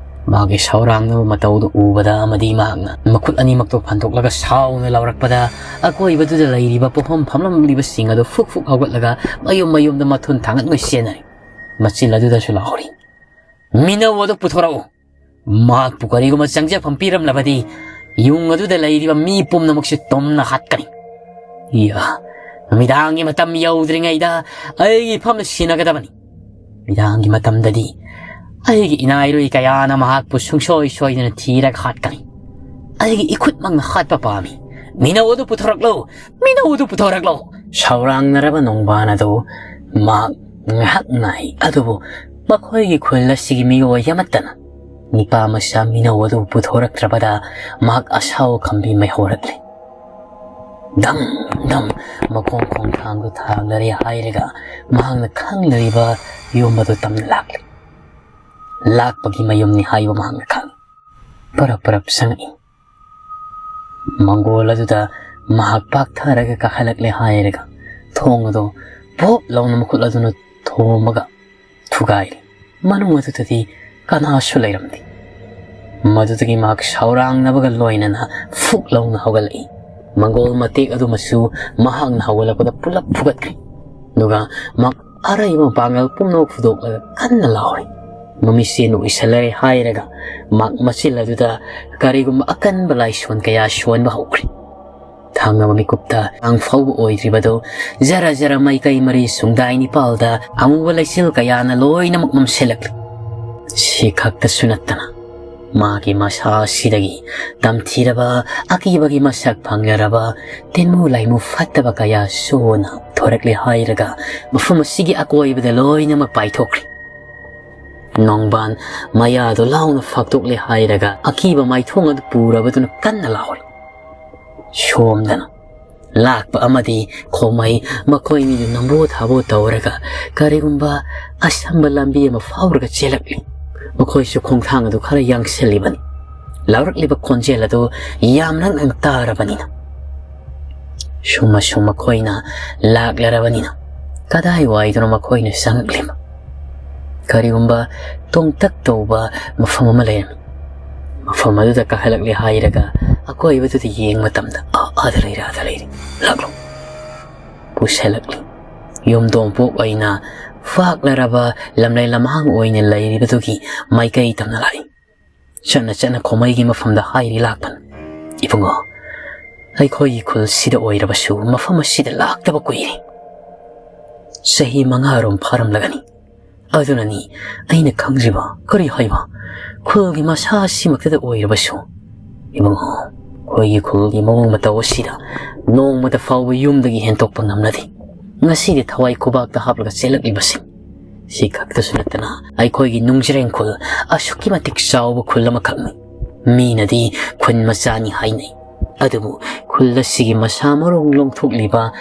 ꯃꯥꯒꯤ ꯁꯥꯎꯔꯥꯡꯅꯕ ꯃꯇꯧꯗꯨ ꯎꯕꯗ ꯑꯃꯗꯤ ꯃꯍꯥꯛꯅ ꯃꯈꯨꯠ ꯑꯅꯤꯃꯛꯇꯨ ꯐꯟꯗꯣꯛꯂꯒ ꯁꯥꯎꯅ ꯂꯥꯎꯔꯛꯄꯗ, ꯑꯀꯣꯏꯕꯗꯨꯗ ꯂꯩꯔꯤꯕ ꯄꯣꯐꯝ ꯐꯝꯂꯝꯂꯤꯕꯁꯤꯡ ꯑꯗꯨ ꯐꯨꯛ ꯐꯨꯛ ꯍꯧꯒꯠꯂꯒ ꯃꯌꯨꯝ ꯃꯌꯨꯝꯗ ꯃꯊꯨꯟ ꯊꯥꯡꯒꯠꯉꯩ ꯆꯦꯟꯅꯔꯤ꯫ ꯃꯆꯤꯜ ꯑꯗꯨꯗꯁꯨ ꯂꯥꯎꯔꯤ, "ꯃꯤꯅꯧ ꯑꯗꯨ ꯄꯨꯊꯣꯔꯛꯎ! ꯃꯍꯥꯛꯄꯨ ꯀꯔꯤꯒꯨꯝꯕ ꯆꯪꯖꯐꯝ ꯄꯤꯔꯝꯂꯕꯗꯤ ꯌꯨꯝ ꯑꯗꯨꯗ ꯂꯩꯔꯤꯕ ꯃꯤ ꯄꯨꯝꯅꯃꯛꯁꯨ ꯇꯨꯝꯅ ꯍꯥꯠꯀꯅꯤ꯫ ꯏꯌꯥ, ꯅꯨꯃꯤꯗꯥꯡꯒꯤ ꯃꯇꯝ ꯌꯧꯗ꯭ꯔꯤꯉꯩꯗ ꯑꯩꯒꯤ ꯏꯐꯝꯗ ꯁꯤꯟꯅꯒꯗꯕꯅꯤ꯫ ꯅꯨꯃꯤꯗꯥꯡꯒꯤ ꯃꯇꯝꯗꯗꯤ ꯑꯩꯒꯤ ꯏꯅꯥꯏꯔꯣꯏ ꯀꯌꯥꯅ ꯃꯍꯥꯛꯄꯨ ꯁꯨꯡꯁꯣꯏ ꯁꯣꯏꯗꯅ ꯊꯤꯔꯒ ꯍꯥꯠꯀꯅꯤ꯫ ꯑꯩꯒꯤ ꯏꯈꯨꯠꯃꯛꯅ ꯍꯥꯠꯄ ꯄꯥꯝꯃꯤ꯫ ꯃꯤꯅꯧ ꯑꯗꯨ ꯄꯨꯊꯣꯔꯛꯂꯣ! ꯃꯤꯅꯧ ꯑꯗꯨ ꯄꯨꯊꯣꯔꯛꯂꯣ!" ꯁꯥꯎꯔꯥꯡꯅꯔꯕ ꯅꯣꯡꯕꯥꯟ ꯑꯗꯨ ꯃꯍꯥꯛ ꯉꯥꯏꯍꯥꯛ ꯉꯥꯏ꯫ ꯑꯗꯨꯕꯨ ꯃꯈꯣꯏꯒꯤ ꯈꯨꯜ ꯑꯁꯤꯒꯤ ꯃꯤꯑꯣꯏ ꯑꯃꯠꯇꯅ ꯅꯤꯄꯥ ꯃꯆꯥ ꯃꯤꯅꯧ ꯑꯗꯨ ꯄꯨꯊꯣꯔꯛꯇ꯭ꯔꯕꯗ ꯃꯍꯥꯛ ꯑꯁꯥꯎ ꯈꯝꯕꯤ ꯃꯩ ꯍꯧꯔꯛꯂꯦ꯫ ꯙꯝ ꯙꯝ ꯃꯈꯣꯡ ꯈꯣꯡꯊꯥꯡꯗꯨ ꯊꯥꯡꯂꯔꯦ ꯍꯥꯏꯔꯒ ꯃꯍꯥꯛꯅ ꯈꯪꯂꯔꯤꯕ ꯌꯨꯝ ꯑꯗꯨ ꯇꯝꯅ ꯂꯥꯛꯂꯤ꯫ ꯂꯥꯛꯄꯒꯤ ꯃꯌꯨꯝꯅꯤ ꯍꯥꯏꯕ ꯃꯍꯥꯛꯅ ꯈꯪꯏ꯫ ꯄꯔꯞ ꯄꯔꯞ ꯆꯪꯉꯛꯏ꯫ ꯃꯪꯒꯣꯜ ꯑꯗꯨꯗ ꯃꯍꯥꯛ ꯄꯥꯛꯊꯔꯒ ꯀꯥꯈꯠꯂꯛꯂꯦ ꯍꯥꯏꯔꯒ ꯊꯣꯡ ꯑꯗꯨ ꯄꯣꯞ ꯂꯥꯎꯅ ꯃꯈꯨꯠ ꯑꯗꯨꯅ ꯊꯣꯝꯃꯒ ꯊꯨꯒꯥꯏꯔꯤ꯫ ꯃꯅꯨꯡ ꯑꯗꯨꯗꯗꯤ ꯀꯅꯥꯁꯨ ꯂꯩꯔꯝꯗꯦ꯫ ꯃꯗꯨꯗꯒꯤ ꯃꯍꯥꯛ ꯁꯥꯎꯔꯥꯡꯅꯕꯒ ꯂꯣꯏꯅꯅ ꯐꯨꯛ ꯂꯥꯎꯅ ꯍꯧꯒꯠꯂꯛꯏ꯫ ꯃꯪꯒꯣꯜ ꯃꯇꯦꯛ ꯑꯗꯨꯃꯁꯨ ꯃꯍꯥꯛꯅ ꯍꯧꯒꯠꯂꯛꯄꯗ ꯄꯨꯂꯞ ꯐꯨꯒꯠꯈ꯭ꯔꯦ꯫ ꯑꯗꯨꯒ ꯃꯍꯥꯛ ꯑꯔꯩꯕ ꯃꯄꯥꯡꯒꯜ ꯄꯨꯝꯅꯃꯛ ꯐꯨꯗꯣꯛꯂꯒ ꯀꯟꯅ ꯂꯥꯎꯔꯤ꯫ ꯃꯃꯤꯠꯁꯦ ꯎꯏꯁꯜꯂꯔꯦ ꯍꯥꯏꯔꯒ ꯃꯍꯥꯛ ꯃꯆꯤꯜ ꯑꯗꯨꯗ ꯀꯔꯤꯒꯨꯝꯕ ꯑꯀꯟꯕ ꯂꯥꯏꯁꯣꯟ ꯀꯌꯥ ꯁꯣꯟꯕ ꯍꯧꯈ꯭ꯔꯦ꯫ ꯊꯥꯡꯅꯕ ꯃꯤꯀꯨꯞꯇ ꯇꯥꯡ ꯐꯥꯎꯕ ꯑꯣꯏꯗ꯭ꯔꯤꯕꯗꯨ ꯖꯔ ꯖꯔ ꯃꯥꯏꯀꯩ ꯃꯔꯤ ꯁꯨꯡꯗꯥꯏ ꯅꯤꯄꯥꯜꯗ ꯑꯃꯨꯕ ꯂꯩꯆꯤꯜ ꯀꯌꯥꯅ ꯂꯣꯏꯅꯃꯛ ꯃꯝꯁꯤꯜꯂꯛꯂꯤ꯫ ꯁꯤ ꯈꯛꯇꯁꯨ ꯅꯠꯇꯅ ꯃꯥꯒꯤ ꯃꯁꯥ ꯑꯁꯤꯗꯒꯤ ꯇꯝꯊꯤꯔꯕ ꯑꯀꯤꯕꯒꯤ ꯃꯁꯛ ꯐꯪꯂꯔꯕ ꯇꯤꯟꯃꯨ ꯂꯥꯏꯃꯨ ꯐꯠꯇꯕ ꯀꯌꯥ ꯁꯣꯟꯅ ꯊꯣꯔꯛꯂꯦ ꯍꯥꯏꯔꯒ ꯃꯐꯝ ꯑꯁꯤꯒꯤ ꯑꯀꯣꯏꯕꯗ ꯂꯣꯏꯅꯃꯛ ꯄꯥꯏꯊꯣꯛꯈ꯭ꯔꯦ꯫ ꯅꯣꯡꯕꯥꯟ ꯃꯌꯥꯗꯨ ꯂꯥꯎꯅ ꯐꯥꯛꯇꯣꯛꯂꯦ ꯍꯥꯏꯔꯒ ꯑꯀꯤꯕ ꯃꯥꯏꯊꯣꯡ ꯑꯗꯨ ꯄꯨꯔꯕꯗꯨꯅ ꯀꯟꯅ ꯂꯥꯎꯔꯤ꯫ ꯁꯣꯝꯗꯅ ꯂꯥꯛꯄ ꯑꯃꯗꯤ ꯈꯣꯃꯩ ꯃꯈꯣꯏꯅꯤꯗꯨ ꯅꯝꯕꯣ ꯊꯥꯕꯣ ꯇꯧꯔꯒ ꯀꯔꯤꯒꯨꯝꯕ ꯑꯁꯝꯕ ꯂꯝꯕꯤ ꯑꯃ ꯐꯥꯎꯔꯒ ꯆꯦꯜꯂꯛꯂꯤ꯫ ꯃꯈꯣꯏꯁꯨ ꯈꯣꯡꯊꯥꯡ ꯑꯗꯨ ꯈꯔ ꯌꯥꯡꯁꯤꯜꯂꯤꯕꯅꯤ꯫ ꯂꯥꯎꯔꯛꯂꯤꯕ ꯈꯣꯟꯖꯦꯜ ꯑꯗꯨ ꯌꯥꯝ ꯅꯛꯅ ꯇꯥꯔꯕꯅꯤꯅ꯫ ꯁꯨꯝ ꯑꯁꯨꯝ ꯃꯈꯣꯏꯅ ꯂꯥꯛꯂꯔꯕꯅꯤꯅ ꯀꯗꯥꯏꯋꯥꯏꯗꯅꯣ ꯃꯈꯣꯏꯅ ꯆꯪꯉꯛꯂꯤꯕ? ꯀꯔꯤꯒꯨꯝꯕ ꯇꯣꯡꯇꯛ ꯇꯧꯕ ꯃꯐꯝ ꯑꯃ ꯂꯩꯔꯝꯃꯤ꯫ ꯃꯐꯝ ꯑꯗꯨꯗ ꯀꯥꯈꯠꯂꯛꯂꯦ ꯍꯥꯏꯔꯒ ꯑꯀꯣꯏꯕꯗꯨꯗ ꯌꯦꯡꯕ ꯃꯇꯝꯗ ꯑꯥ, ꯑꯥꯗ ꯂꯩꯔꯦ, ꯑꯥꯗ ꯂꯩꯔꯦ꯫ ꯂꯥꯛꯂꯣ꯫ ꯄꯨꯁꯜꯂꯛꯂꯤ꯫ ꯌꯨꯝꯗꯣꯡꯄꯣꯛ ꯑꯣꯏꯅ ꯐꯥꯛꯂꯔꯕ ꯂꯝꯂꯩ ꯂꯝꯍꯥꯡ ꯑꯣꯏꯅ ꯂꯩꯔꯤꯕꯗꯨꯒꯤ ꯃꯥꯏꯀꯩ ꯇꯝꯅ ꯂꯥꯛꯏ꯫ ꯆꯠꯅ ꯆꯠꯅ ꯈꯣꯃꯩꯒꯤ ꯃꯐꯝꯗ ꯍꯥꯏꯔꯤ ꯂꯥꯛꯄꯅ, "ꯏꯕꯨꯡꯉꯣ, ꯑꯩꯈꯣꯏꯒꯤ ꯈꯨꯜꯁꯤꯗ ꯑꯣꯏꯔꯕꯁꯨ ꯃꯐꯝ ꯑꯁꯤꯗ ꯂꯥꯛꯇꯕ ꯀꯨꯏꯔꯦ꯫ ꯆꯍꯤ ꯃꯉꯥꯔꯣꯝ ꯐꯥꯔꯝꯂꯒꯅꯤ꯫ ꯑꯗꯨꯅꯅꯤ ꯑꯩꯅ ꯈꯪꯗ꯭ꯔꯤꯕ꯫ ꯀꯔꯤ ꯍꯥꯏꯕ? ꯈꯨꯜꯒꯤ ꯃꯁꯥ ꯑꯁꯤꯃꯛꯇꯗ ꯑꯣꯏꯔꯕꯁꯨ? ꯏꯕꯨꯡꯉꯣ, ꯑꯩꯈꯣꯏꯒꯤ ꯈꯨꯜꯒꯤ ꯃꯑꯣꯡ ꯃꯇꯧ ꯑꯁꯤꯗ ꯅꯣꯡꯃꯇ ꯐꯥꯎꯕ ꯌꯨꯝꯗꯒꯤ ꯍꯦꯟꯇꯣꯛꯄ ꯉꯝꯅꯗꯦ꯫ ꯉꯁꯤꯗꯤ ꯊꯋꯥꯏ ꯈꯨꯕꯥꯛꯇ ꯍꯥꯞꯂꯒ ꯆꯦꯜꯂꯛꯂꯤꯕꯁꯤ꯫ ꯁꯤ ꯈꯛꯇꯁꯨ ꯅꯠꯇꯅ ꯑꯩꯈꯣꯏꯒꯤ ꯅꯨꯡꯖꯔꯦꯡ ꯈꯨꯜ ꯑꯁꯨꯛꯀꯤ ꯃꯇꯤꯛ ꯆꯥꯎꯕ ꯈꯨꯜ ꯑꯃꯈꯛꯅꯤ꯫ ꯃꯤꯅꯗꯤ ꯈꯨꯟ ꯃꯆꯥꯅꯤ ꯍꯥꯏꯅꯩ꯫ ꯑꯗꯨꯕꯨ ꯈꯨꯜ ꯑꯁꯤꯒꯤ ꯃꯁꯥ ꯃꯔꯣꯡ ꯂꯣꯡꯊꯣꯛꯂꯤꯕ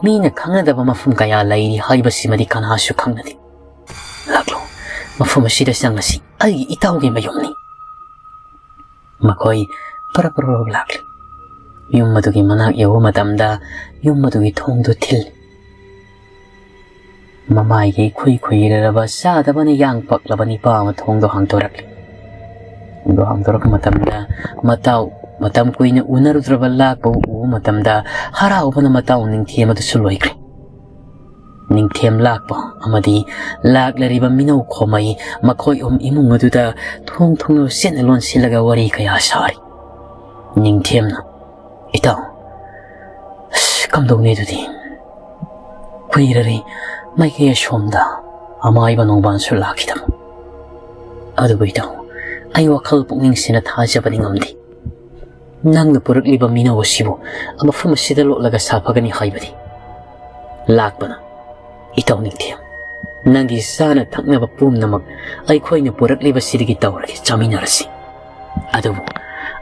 ꯃꯤꯅ ꯈꯪꯅꯗꯕ ꯃꯐꯝ ꯀꯌꯥ ꯂꯩꯔꯤ ꯍꯥꯏꯕꯁꯤꯃꯗꯤ ꯀꯅꯥꯁꯨ ꯈꯪꯅꯗꯦ꯫ "ꯂꯥꯛꯂꯣ, ꯃꯐꯝ ꯑꯁꯤꯗ ꯆꯪꯂꯁꯤ, ꯑꯩꯒꯤ ꯏꯇꯥꯎꯒꯤ ꯃꯌꯨꯝꯅꯤ"꯫ ꯃꯈꯣꯏ ꯄꯔꯞ ꯄꯔꯞ ꯂꯥꯛꯂꯤ꯫ ꯌꯨꯝ ꯑꯗꯨꯒꯤ ꯃꯅꯥꯛ ꯌꯧꯕ ꯃꯇꯝꯗ ꯌꯨꯝ ꯑꯗꯨꯒꯤ ꯊꯣꯡꯗꯨ ꯊꯤꯜꯂꯤ꯫ ꯃꯃꯥꯏꯒꯤ ꯏꯈꯨꯏ ꯈꯨꯏꯔꯔꯕ, ꯆꯥꯗꯕꯅ ꯌꯥꯡ ꯄꯛꯂꯕ ꯅꯤꯄꯥ ꯑꯃ ꯊꯣꯡꯗꯣ ꯍꯥꯡꯗꯣꯔꯛꯂꯤ꯫ ꯊꯣꯡꯗꯣ ꯍꯥꯡꯗꯣꯔꯛꯄ ꯃꯇꯝꯗ ꯃꯇꯥꯎ, ꯃꯇꯝ ꯀꯨꯏꯅ ꯎꯅꯔꯨꯗ꯭ꯔꯕ ꯂꯥꯛꯄ ꯎꯕ ꯃꯇꯝꯗ ꯍꯔꯥꯎꯕꯅ ꯃꯇꯥꯎ ꯅꯤꯡꯊꯦꯝ ꯑꯗꯨꯁꯨ ꯂꯣꯏꯈ꯭ꯔꯦ꯫ ꯅꯤꯡꯊꯦꯝ ꯂꯥꯛꯄ ꯑꯃꯗꯤ ꯂꯥꯛꯂꯔꯤꯕ ꯃꯤꯅꯧ ꯈꯣꯃꯩ, ꯃꯈꯣꯏ ꯑꯍꯨꯝ ꯏꯃꯨꯡ ꯑꯗꯨꯗ ꯊꯣꯡ ꯊꯣꯡꯅ ꯆꯦꯠꯅ ꯂꯣꯟꯁꯤꯜꯂꯒ ꯋꯥꯔꯤ ꯀꯌꯥ ꯁꯥꯔꯤ꯫ ꯅꯤꯡꯊꯦꯝꯅ, "ꯏꯇꯥꯎ, ꯑꯁ, ꯀꯝꯗꯧꯅꯤ ꯑꯗꯨꯗꯤ? ꯀꯨꯏꯔꯔꯦ ꯃꯥꯏꯀꯩ ꯑꯁꯣꯝꯗ ꯑꯃꯥꯏꯕ ꯅꯣꯡꯕꯥꯟꯁꯨ ꯂꯥꯛꯈꯤꯗꯕ꯫ ꯑꯗꯨꯕꯨ ꯏꯇꯥꯎ, ꯑꯩ ꯋꯥꯈꯜ ꯄꯨꯛꯅꯤꯡꯁꯤꯅ ꯊꯥꯖꯕꯗꯤ ꯉꯝꯗꯦ꯫ ꯅꯪꯅ ꯄꯨꯔꯛꯂꯤꯕ ꯃꯤꯅꯧ ꯑꯁꯤꯕꯨ ꯃꯐꯝ ꯑꯁꯤꯗ ꯂꯣꯠꯂꯒ ꯁꯥꯐꯒꯅꯤ ꯍꯥꯏꯕꯗꯤ?" ꯂꯥꯛꯄꯅ, "ꯏꯇꯥꯎ ꯅꯤꯡꯊꯦꯝ, ꯅꯪꯒꯤ ꯆꯥꯅ ꯊꯛꯅꯕ ꯄꯨꯝꯅꯃꯛ ꯑꯩꯈꯣꯏꯅ ꯄꯨꯔꯛꯂꯤꯕꯁꯤꯗꯒꯤ ꯇꯧꯔꯒꯦ, ꯆꯥꯃꯤꯟꯅꯔꯁꯤ꯫ ꯑꯗꯨꯕꯨ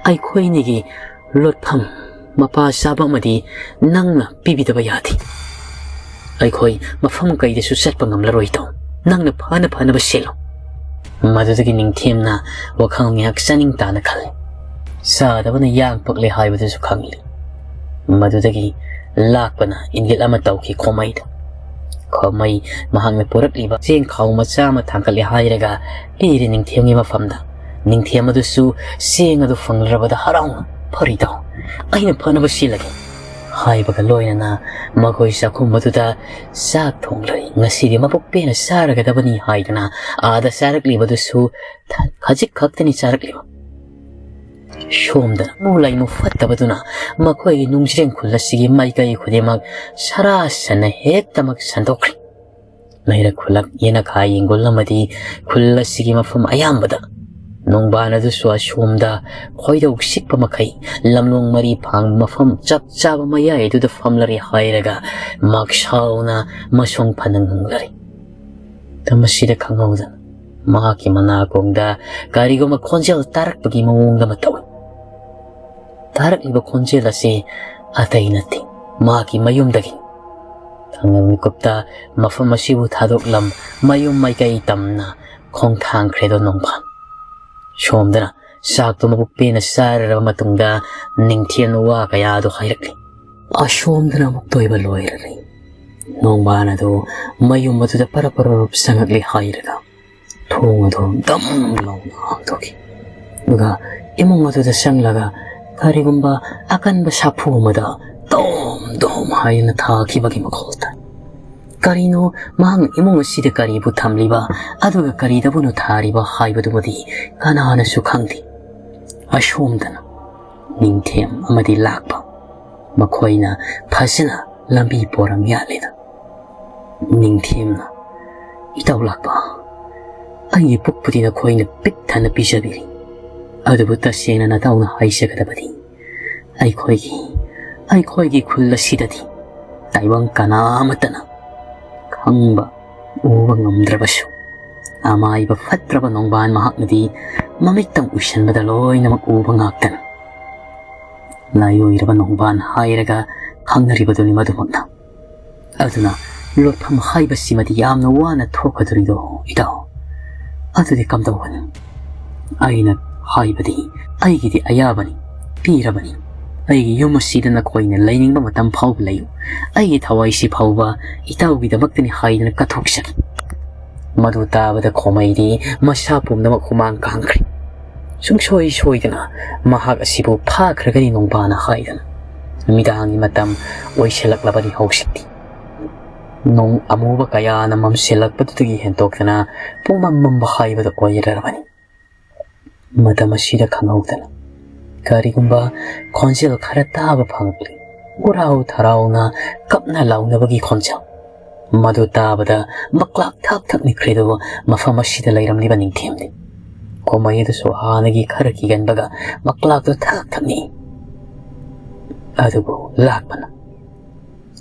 ꯑꯩꯈꯣꯏꯅꯤꯒꯤ ꯂꯣꯠꯐꯝ, ꯃꯄꯥ ꯆꯥꯕ ꯑꯃꯗꯤ ꯅꯪꯅ ꯄꯤꯕꯤꯗꯕ ꯌꯥꯗꯦ꯫ ꯑꯩꯈꯣꯏ ꯃꯐꯝ ꯀꯩꯗꯁꯨ ꯆꯠꯄ ꯉꯝꯂꯔꯣꯏ ꯏꯇꯥꯎ꯫ ꯅꯪꯅ ꯐꯅ ꯐꯅꯕ ꯁꯤꯜꯂꯨ"꯫ ꯃꯗꯨꯗꯒꯤ ꯅꯤꯡꯊꯦꯝꯅ ꯋꯥꯈꯜ ꯉꯥꯏꯍꯥꯛ ꯆꯥꯅꯤꯡ ꯇꯥꯅ ꯈꯜꯂꯤ꯫ ꯆꯥꯗꯕꯅ ꯌꯥꯡ ꯄꯛꯂꯦ ꯍꯥꯏꯕꯗꯨꯁꯨ ꯈꯪꯂꯤ꯫ ꯃꯗꯨꯗꯒꯤ ꯂꯥꯛꯄꯅ ꯏꯪꯒꯤꯠ ꯑꯃ ꯇꯧꯈꯤ ꯈꯣꯃꯩꯗ꯫ ꯈꯣꯃꯩ ꯃꯍꯥꯛꯅ ꯄꯨꯔꯛꯂꯤꯕ ꯆꯦꯡ ꯈꯥꯎ ꯃꯆꯥ ꯑꯃ ꯊꯥꯡꯒꯠꯂꯦ ꯍꯥꯏꯔꯒ ꯄꯤꯔꯦ ꯅꯤꯡꯊꯦꯝꯒꯤ ꯃꯐꯝꯗ꯫ ꯅꯤꯡꯊꯦꯝ ꯑꯗꯨꯁꯨ ꯆꯦꯡ ꯑꯗꯨ ꯐꯪꯂꯔꯕꯗ ꯍꯔꯥꯎꯅ, "ꯐꯔꯦ ꯏꯇꯥꯎ, ꯑꯩꯅ ꯐꯅꯕ ꯁꯤꯜꯂꯒꯦ" ꯍꯥꯏꯕꯒ ꯂꯣꯏꯅꯅ ꯃꯈꯣꯏ ꯆꯥꯛꯈꯨꯝ ꯑꯗꯨꯗ ꯆꯥꯛ ꯊꯣꯡꯂꯔꯤ꯫ ꯉꯁꯤꯗꯤ ꯃꯕꯨꯛ ꯄꯦꯟꯅ ꯆꯥꯔꯒꯗꯕꯅꯤ ꯍꯥꯏꯗꯅ ꯑꯥꯗ ꯆꯥꯔꯛꯂꯤꯕꯗꯨꯁꯨ ꯊ-, ꯈꯖꯤꯛ ꯈꯛꯇꯅꯤ ꯆꯥꯔꯛꯂꯤꯕ꯫ ꯁꯣꯝꯗ ꯏꯃꯨ ꯂꯩꯃꯨ ꯐꯠꯇꯕꯗꯨꯅ ꯃꯈꯣꯏꯒꯤ ꯅꯨꯡꯖ꯭ꯔꯦꯡ ꯈꯨꯜ ꯑꯁꯤꯒꯤ ꯃꯥꯏꯀꯩ ꯈꯨꯗꯤꯡꯃꯛ ꯁꯔꯥ ꯁꯟꯅ ꯍꯦꯛꯇꯃꯛ ꯁꯟꯗꯣꯛꯈ꯭ꯔꯦ꯫ ꯂꯩꯔꯛ ꯈꯨꯜꯂꯛ, ꯌꯦꯅꯈꯥ ꯌꯦꯡꯒꯣꯜ ꯑꯃꯗꯤ ꯈꯨꯜ ꯑꯁꯤꯒꯤ ꯃꯐꯝ ꯑꯌꯥꯝꯕꯗ ꯅꯣꯡꯕꯥꯟ ꯑꯗꯨꯁꯨ ꯑꯁꯣꯝꯗ ꯈꯣꯏꯗꯧ ꯁꯤꯛꯄ ꯃꯈꯩ ꯂꯝꯂꯣꯡ ꯃꯔꯤ ꯐꯥꯡꯕ ꯃꯐꯝ ꯆꯞ ꯆꯥꯕ ꯃꯌꯥꯏ ꯑꯗꯨꯗ ꯐꯝꯂꯔꯦ ꯍꯥꯏꯔꯒ ꯃꯥꯛꯁꯥꯎꯅ ꯃꯁꯣꯡ ꯐꯅ ꯉꯪꯂꯔꯦ꯫ ꯃꯁꯤꯗ ꯈꯪꯍꯧꯗꯅ ꯃꯍꯥꯛꯀꯤ ꯃꯅꯥꯀꯣꯡꯗ ꯀꯔꯤꯒꯨꯝꯕ ꯈꯣꯟꯖꯦꯜ ꯇꯥꯔꯛꯄꯒꯤ ꯃꯑꯣꯡ ꯑꯃ ꯇꯧꯏ꯫ ꯇꯥꯔꯛꯂꯤꯕ ꯈꯣꯟꯖꯦꯜ ꯑꯁꯤ ꯑꯇꯩ ꯅꯠꯇꯦ, ꯃꯍꯥꯛꯀꯤ ꯃꯌꯨꯝꯗꯒꯤ꯫ ꯊꯪꯅꯕ ꯃꯤꯀꯨꯞꯇ ꯃꯐꯝ ꯑꯁꯤꯕꯨ ꯊꯥꯗꯣꯛꯂꯝ ꯃꯌꯨꯝ ꯃꯥꯏꯀꯩ ꯇꯝꯅ ꯈꯣꯡꯊꯥꯡꯈ꯭ꯔꯦꯗꯣ ꯅꯣꯡꯕꯥꯟ꯫ ꯁꯣꯝꯗꯅ ꯆꯥꯛꯇꯨ ꯃꯕꯨꯛ ꯄꯦꯟꯅ ꯆꯥꯔꯔꯕ ꯃꯇꯨꯡꯗ ꯅꯤꯡꯊꯦꯝꯅ ꯋꯥ ꯀꯌꯥꯗꯨ ꯍꯥꯏꯔꯛꯂꯤ꯫ ꯑꯁꯣꯝꯗꯅ ꯑꯃꯨꯛꯇ ꯑꯣꯏꯕ ꯂꯣꯏꯔꯔꯦ꯫ ꯅꯣꯡꯕꯥꯟ ꯑꯗꯨ ꯃꯌꯨꯝ ꯑꯗꯨꯗ ꯄꯔꯞ ꯄꯔꯞ ꯆꯪꯉꯛꯂꯦ ꯍꯥꯏꯔꯒ ꯊꯣꯡ ꯑꯗꯨ ꯗꯝ ꯂꯥꯎꯅ ꯍꯥꯡꯗꯣꯛꯈꯤ꯫ ꯑꯗꯨꯒ ꯏꯃꯨꯡ ꯑꯗꯨꯗ ꯆꯪꯂꯒ ꯀꯔꯤꯒꯨꯝꯕ ꯑꯀꯟꯕ ꯁꯥꯐꯨ ꯑꯃꯗ ꯗꯣꯝ ꯗꯣꯝ ꯍꯥꯏꯅ ꯊꯥꯈꯤꯕꯒꯤ ꯃꯈꯣꯜ ꯇꯥꯏ꯫ ꯀꯔꯤꯅꯣ ꯃꯍꯥꯛꯅ ꯏꯃꯨꯡ ꯑꯁꯤꯗ ꯀꯔꯤꯕꯨ ꯊꯝꯂꯤꯕ, ꯑꯗꯨꯒ ꯀꯔꯤꯗꯕꯨꯅꯣ ꯊꯥꯔꯤꯕ ꯍꯥꯏꯕꯗꯨꯃꯗꯤ ꯀꯅꯥꯅꯁꯨ ꯈꯪꯗꯦ꯫ ꯑꯁꯣꯝꯗꯅ ꯅꯤꯡꯊꯦꯝ ꯑꯃꯗꯤ ꯂꯥꯛꯄ, ꯃꯈꯣꯏꯅ ꯐꯖꯅ ꯂꯝꯕꯤ ꯄꯣꯔꯝ ꯌꯥꯠꯂꯤꯗ꯫ ꯅꯤꯡꯊꯦꯝꯅ, "ꯏꯇꯥꯎ ꯂꯥꯛꯄ, ꯑꯩꯒꯤ ꯄꯨꯛꯄꯨꯗꯤ ꯅꯈꯣꯏꯅ ꯄꯤꯛ ꯊꯟꯅ ꯄꯤꯖꯕꯤꯔꯤ, ꯑꯗꯨꯕꯨ ꯇꯁꯦꯡꯅ ꯅꯇꯥꯎꯅ ꯍꯥꯏꯖꯒꯗꯕꯗꯤ ꯑꯩꯈꯣꯏꯒꯤ, ꯑꯩꯈꯣꯏꯒꯤ ꯈꯨꯜ ꯑꯁꯤꯗꯗꯤ ꯇꯥꯏꯕꯪ ꯀꯅꯥ ꯑꯃꯠꯇꯅ ꯈꯪꯕ ꯎꯕ ꯉꯝꯗ꯭ꯔꯕꯁꯨ, ꯑꯃꯥꯏꯕ ꯐꯠꯇ꯭ꯔꯕ ꯅꯣꯡꯕꯥꯟ ꯃꯍꯥꯛꯅꯗꯤ ꯃꯃꯤꯠꯇꯪ ꯎꯏꯁꯟꯕꯗ ꯂꯣꯏꯅꯃꯛ ꯎꯕ ꯉꯥꯛꯇꯅꯤ꯫ ꯂꯥꯏꯑꯣꯏꯔꯕ ꯅꯣꯡꯕꯥꯟ ꯍꯥꯏꯔꯒ ꯈꯪꯅꯔꯤꯕꯗꯨꯅꯤ ꯃꯗꯨꯃꯛꯅ꯫ ꯑꯗꯨꯅ ꯂꯣꯠꯐꯝ ꯍꯥꯏꯕꯁꯤꯃꯗꯤ ꯌꯥꯝꯅ ꯋꯥꯅ ꯊꯣꯛꯀꯗꯧꯔꯤꯗꯣ ꯏꯇꯥꯎ꯫ ꯑꯗꯨꯗꯤ ꯀꯝꯗꯧꯒꯅꯤ? ꯑꯩꯅ ꯍꯥꯏꯕꯗꯤ ꯑꯩꯒꯤꯗꯤ ꯑꯌꯥꯕꯅꯤ, ꯄꯤꯔꯕꯅꯤ꯫ ꯑꯩꯒꯤ ꯌꯨꯝ ꯑꯁꯤꯗ ꯅꯈꯣꯏꯅ ꯂꯩꯅꯤꯡꯕ ꯃꯇꯝ ꯐꯥꯎꯕ ꯂꯩꯌꯨ꯫ ꯑꯩꯒꯤ ꯊꯋꯥꯏꯁꯤ ꯐꯥꯎꯕ ꯏꯇꯥꯎꯒꯤꯗꯃꯛꯇꯅꯤ ꯍꯥꯏꯗꯨꯅ ꯀꯠꯊꯣꯛꯆꯒꯦ꯫" ꯃꯗꯨ ꯇꯥꯕꯗ ꯈꯣꯃꯩꯗꯤ ꯃꯁꯥ ꯄꯨꯝꯅꯃꯛ ꯍꯨꯃꯥꯡ ꯀꯥꯡꯈ꯭ꯔꯦ꯫ ꯁꯨꯡꯁꯣꯏ ꯁꯣꯏꯗꯅ ꯃꯍꯥꯛ ꯑꯁꯤꯕꯨ ꯐꯥꯈ꯭ꯔꯒꯅꯤ ꯅꯣꯡꯕꯥꯅ ꯍꯥꯏꯗꯅ꯫ ꯅꯨꯃꯤꯗꯥꯡꯒꯤ ꯃꯇꯝ ꯑꯣꯏꯁꯤꯜꯂꯛꯂꯕꯅꯤ ꯍꯧꯖꯤꯛꯇꯤ꯫ ꯅꯣꯡ ꯑꯃꯨꯕ ꯀꯌꯥꯅ ꯃꯝꯁꯤꯜꯂꯛꯄꯗꯨꯗꯒꯤ ꯍꯦꯟꯇꯣꯛꯇꯅ ꯄꯨꯡꯃꯝ ꯃꯝꯕ ꯍꯥꯏꯕꯗꯨ ꯑꯣꯏꯔꯔꯕꯅꯤ꯫ ꯃꯇꯝ ꯑꯁꯤꯗ ꯈꯪꯍꯧꯗꯅ ꯀꯔꯤꯒꯨꯝꯕ ꯈꯣꯟꯖꯦꯜ ꯈꯔ ꯇꯥꯕ ꯐꯪꯂꯛꯂꯤ꯫ ꯎꯔꯥꯎ ꯊꯔꯥꯎꯅ ꯀꯞꯅ ꯂꯥꯎꯅꯕꯒꯤ ꯈꯣꯟꯖꯦꯜ꯫ ꯃꯗꯨ ꯇꯥꯕꯗ ꯃꯀ꯭ꯂꯥꯛ ꯊꯛ ꯊꯛ ꯅꯤꯛꯈ꯭ꯔꯦꯗꯣ ꯃꯐꯝ ꯑꯁꯤꯗ ꯂꯩꯔꯝꯂꯤꯕ ꯅꯤꯡꯊꯦꯝꯅꯤ꯫ ꯈꯣꯃꯩ ꯑꯗꯨꯁꯨ ꯍꯥꯟꯅꯒꯤ ꯈꯔ ꯀꯤꯒꯟꯕꯒ ꯃꯀ꯭ꯂꯥꯛꯇꯨ ꯊꯛ ꯊꯛ ꯅꯤꯛꯏ꯫ ꯑꯗꯨꯕꯨ ꯂꯥꯛꯄꯅ,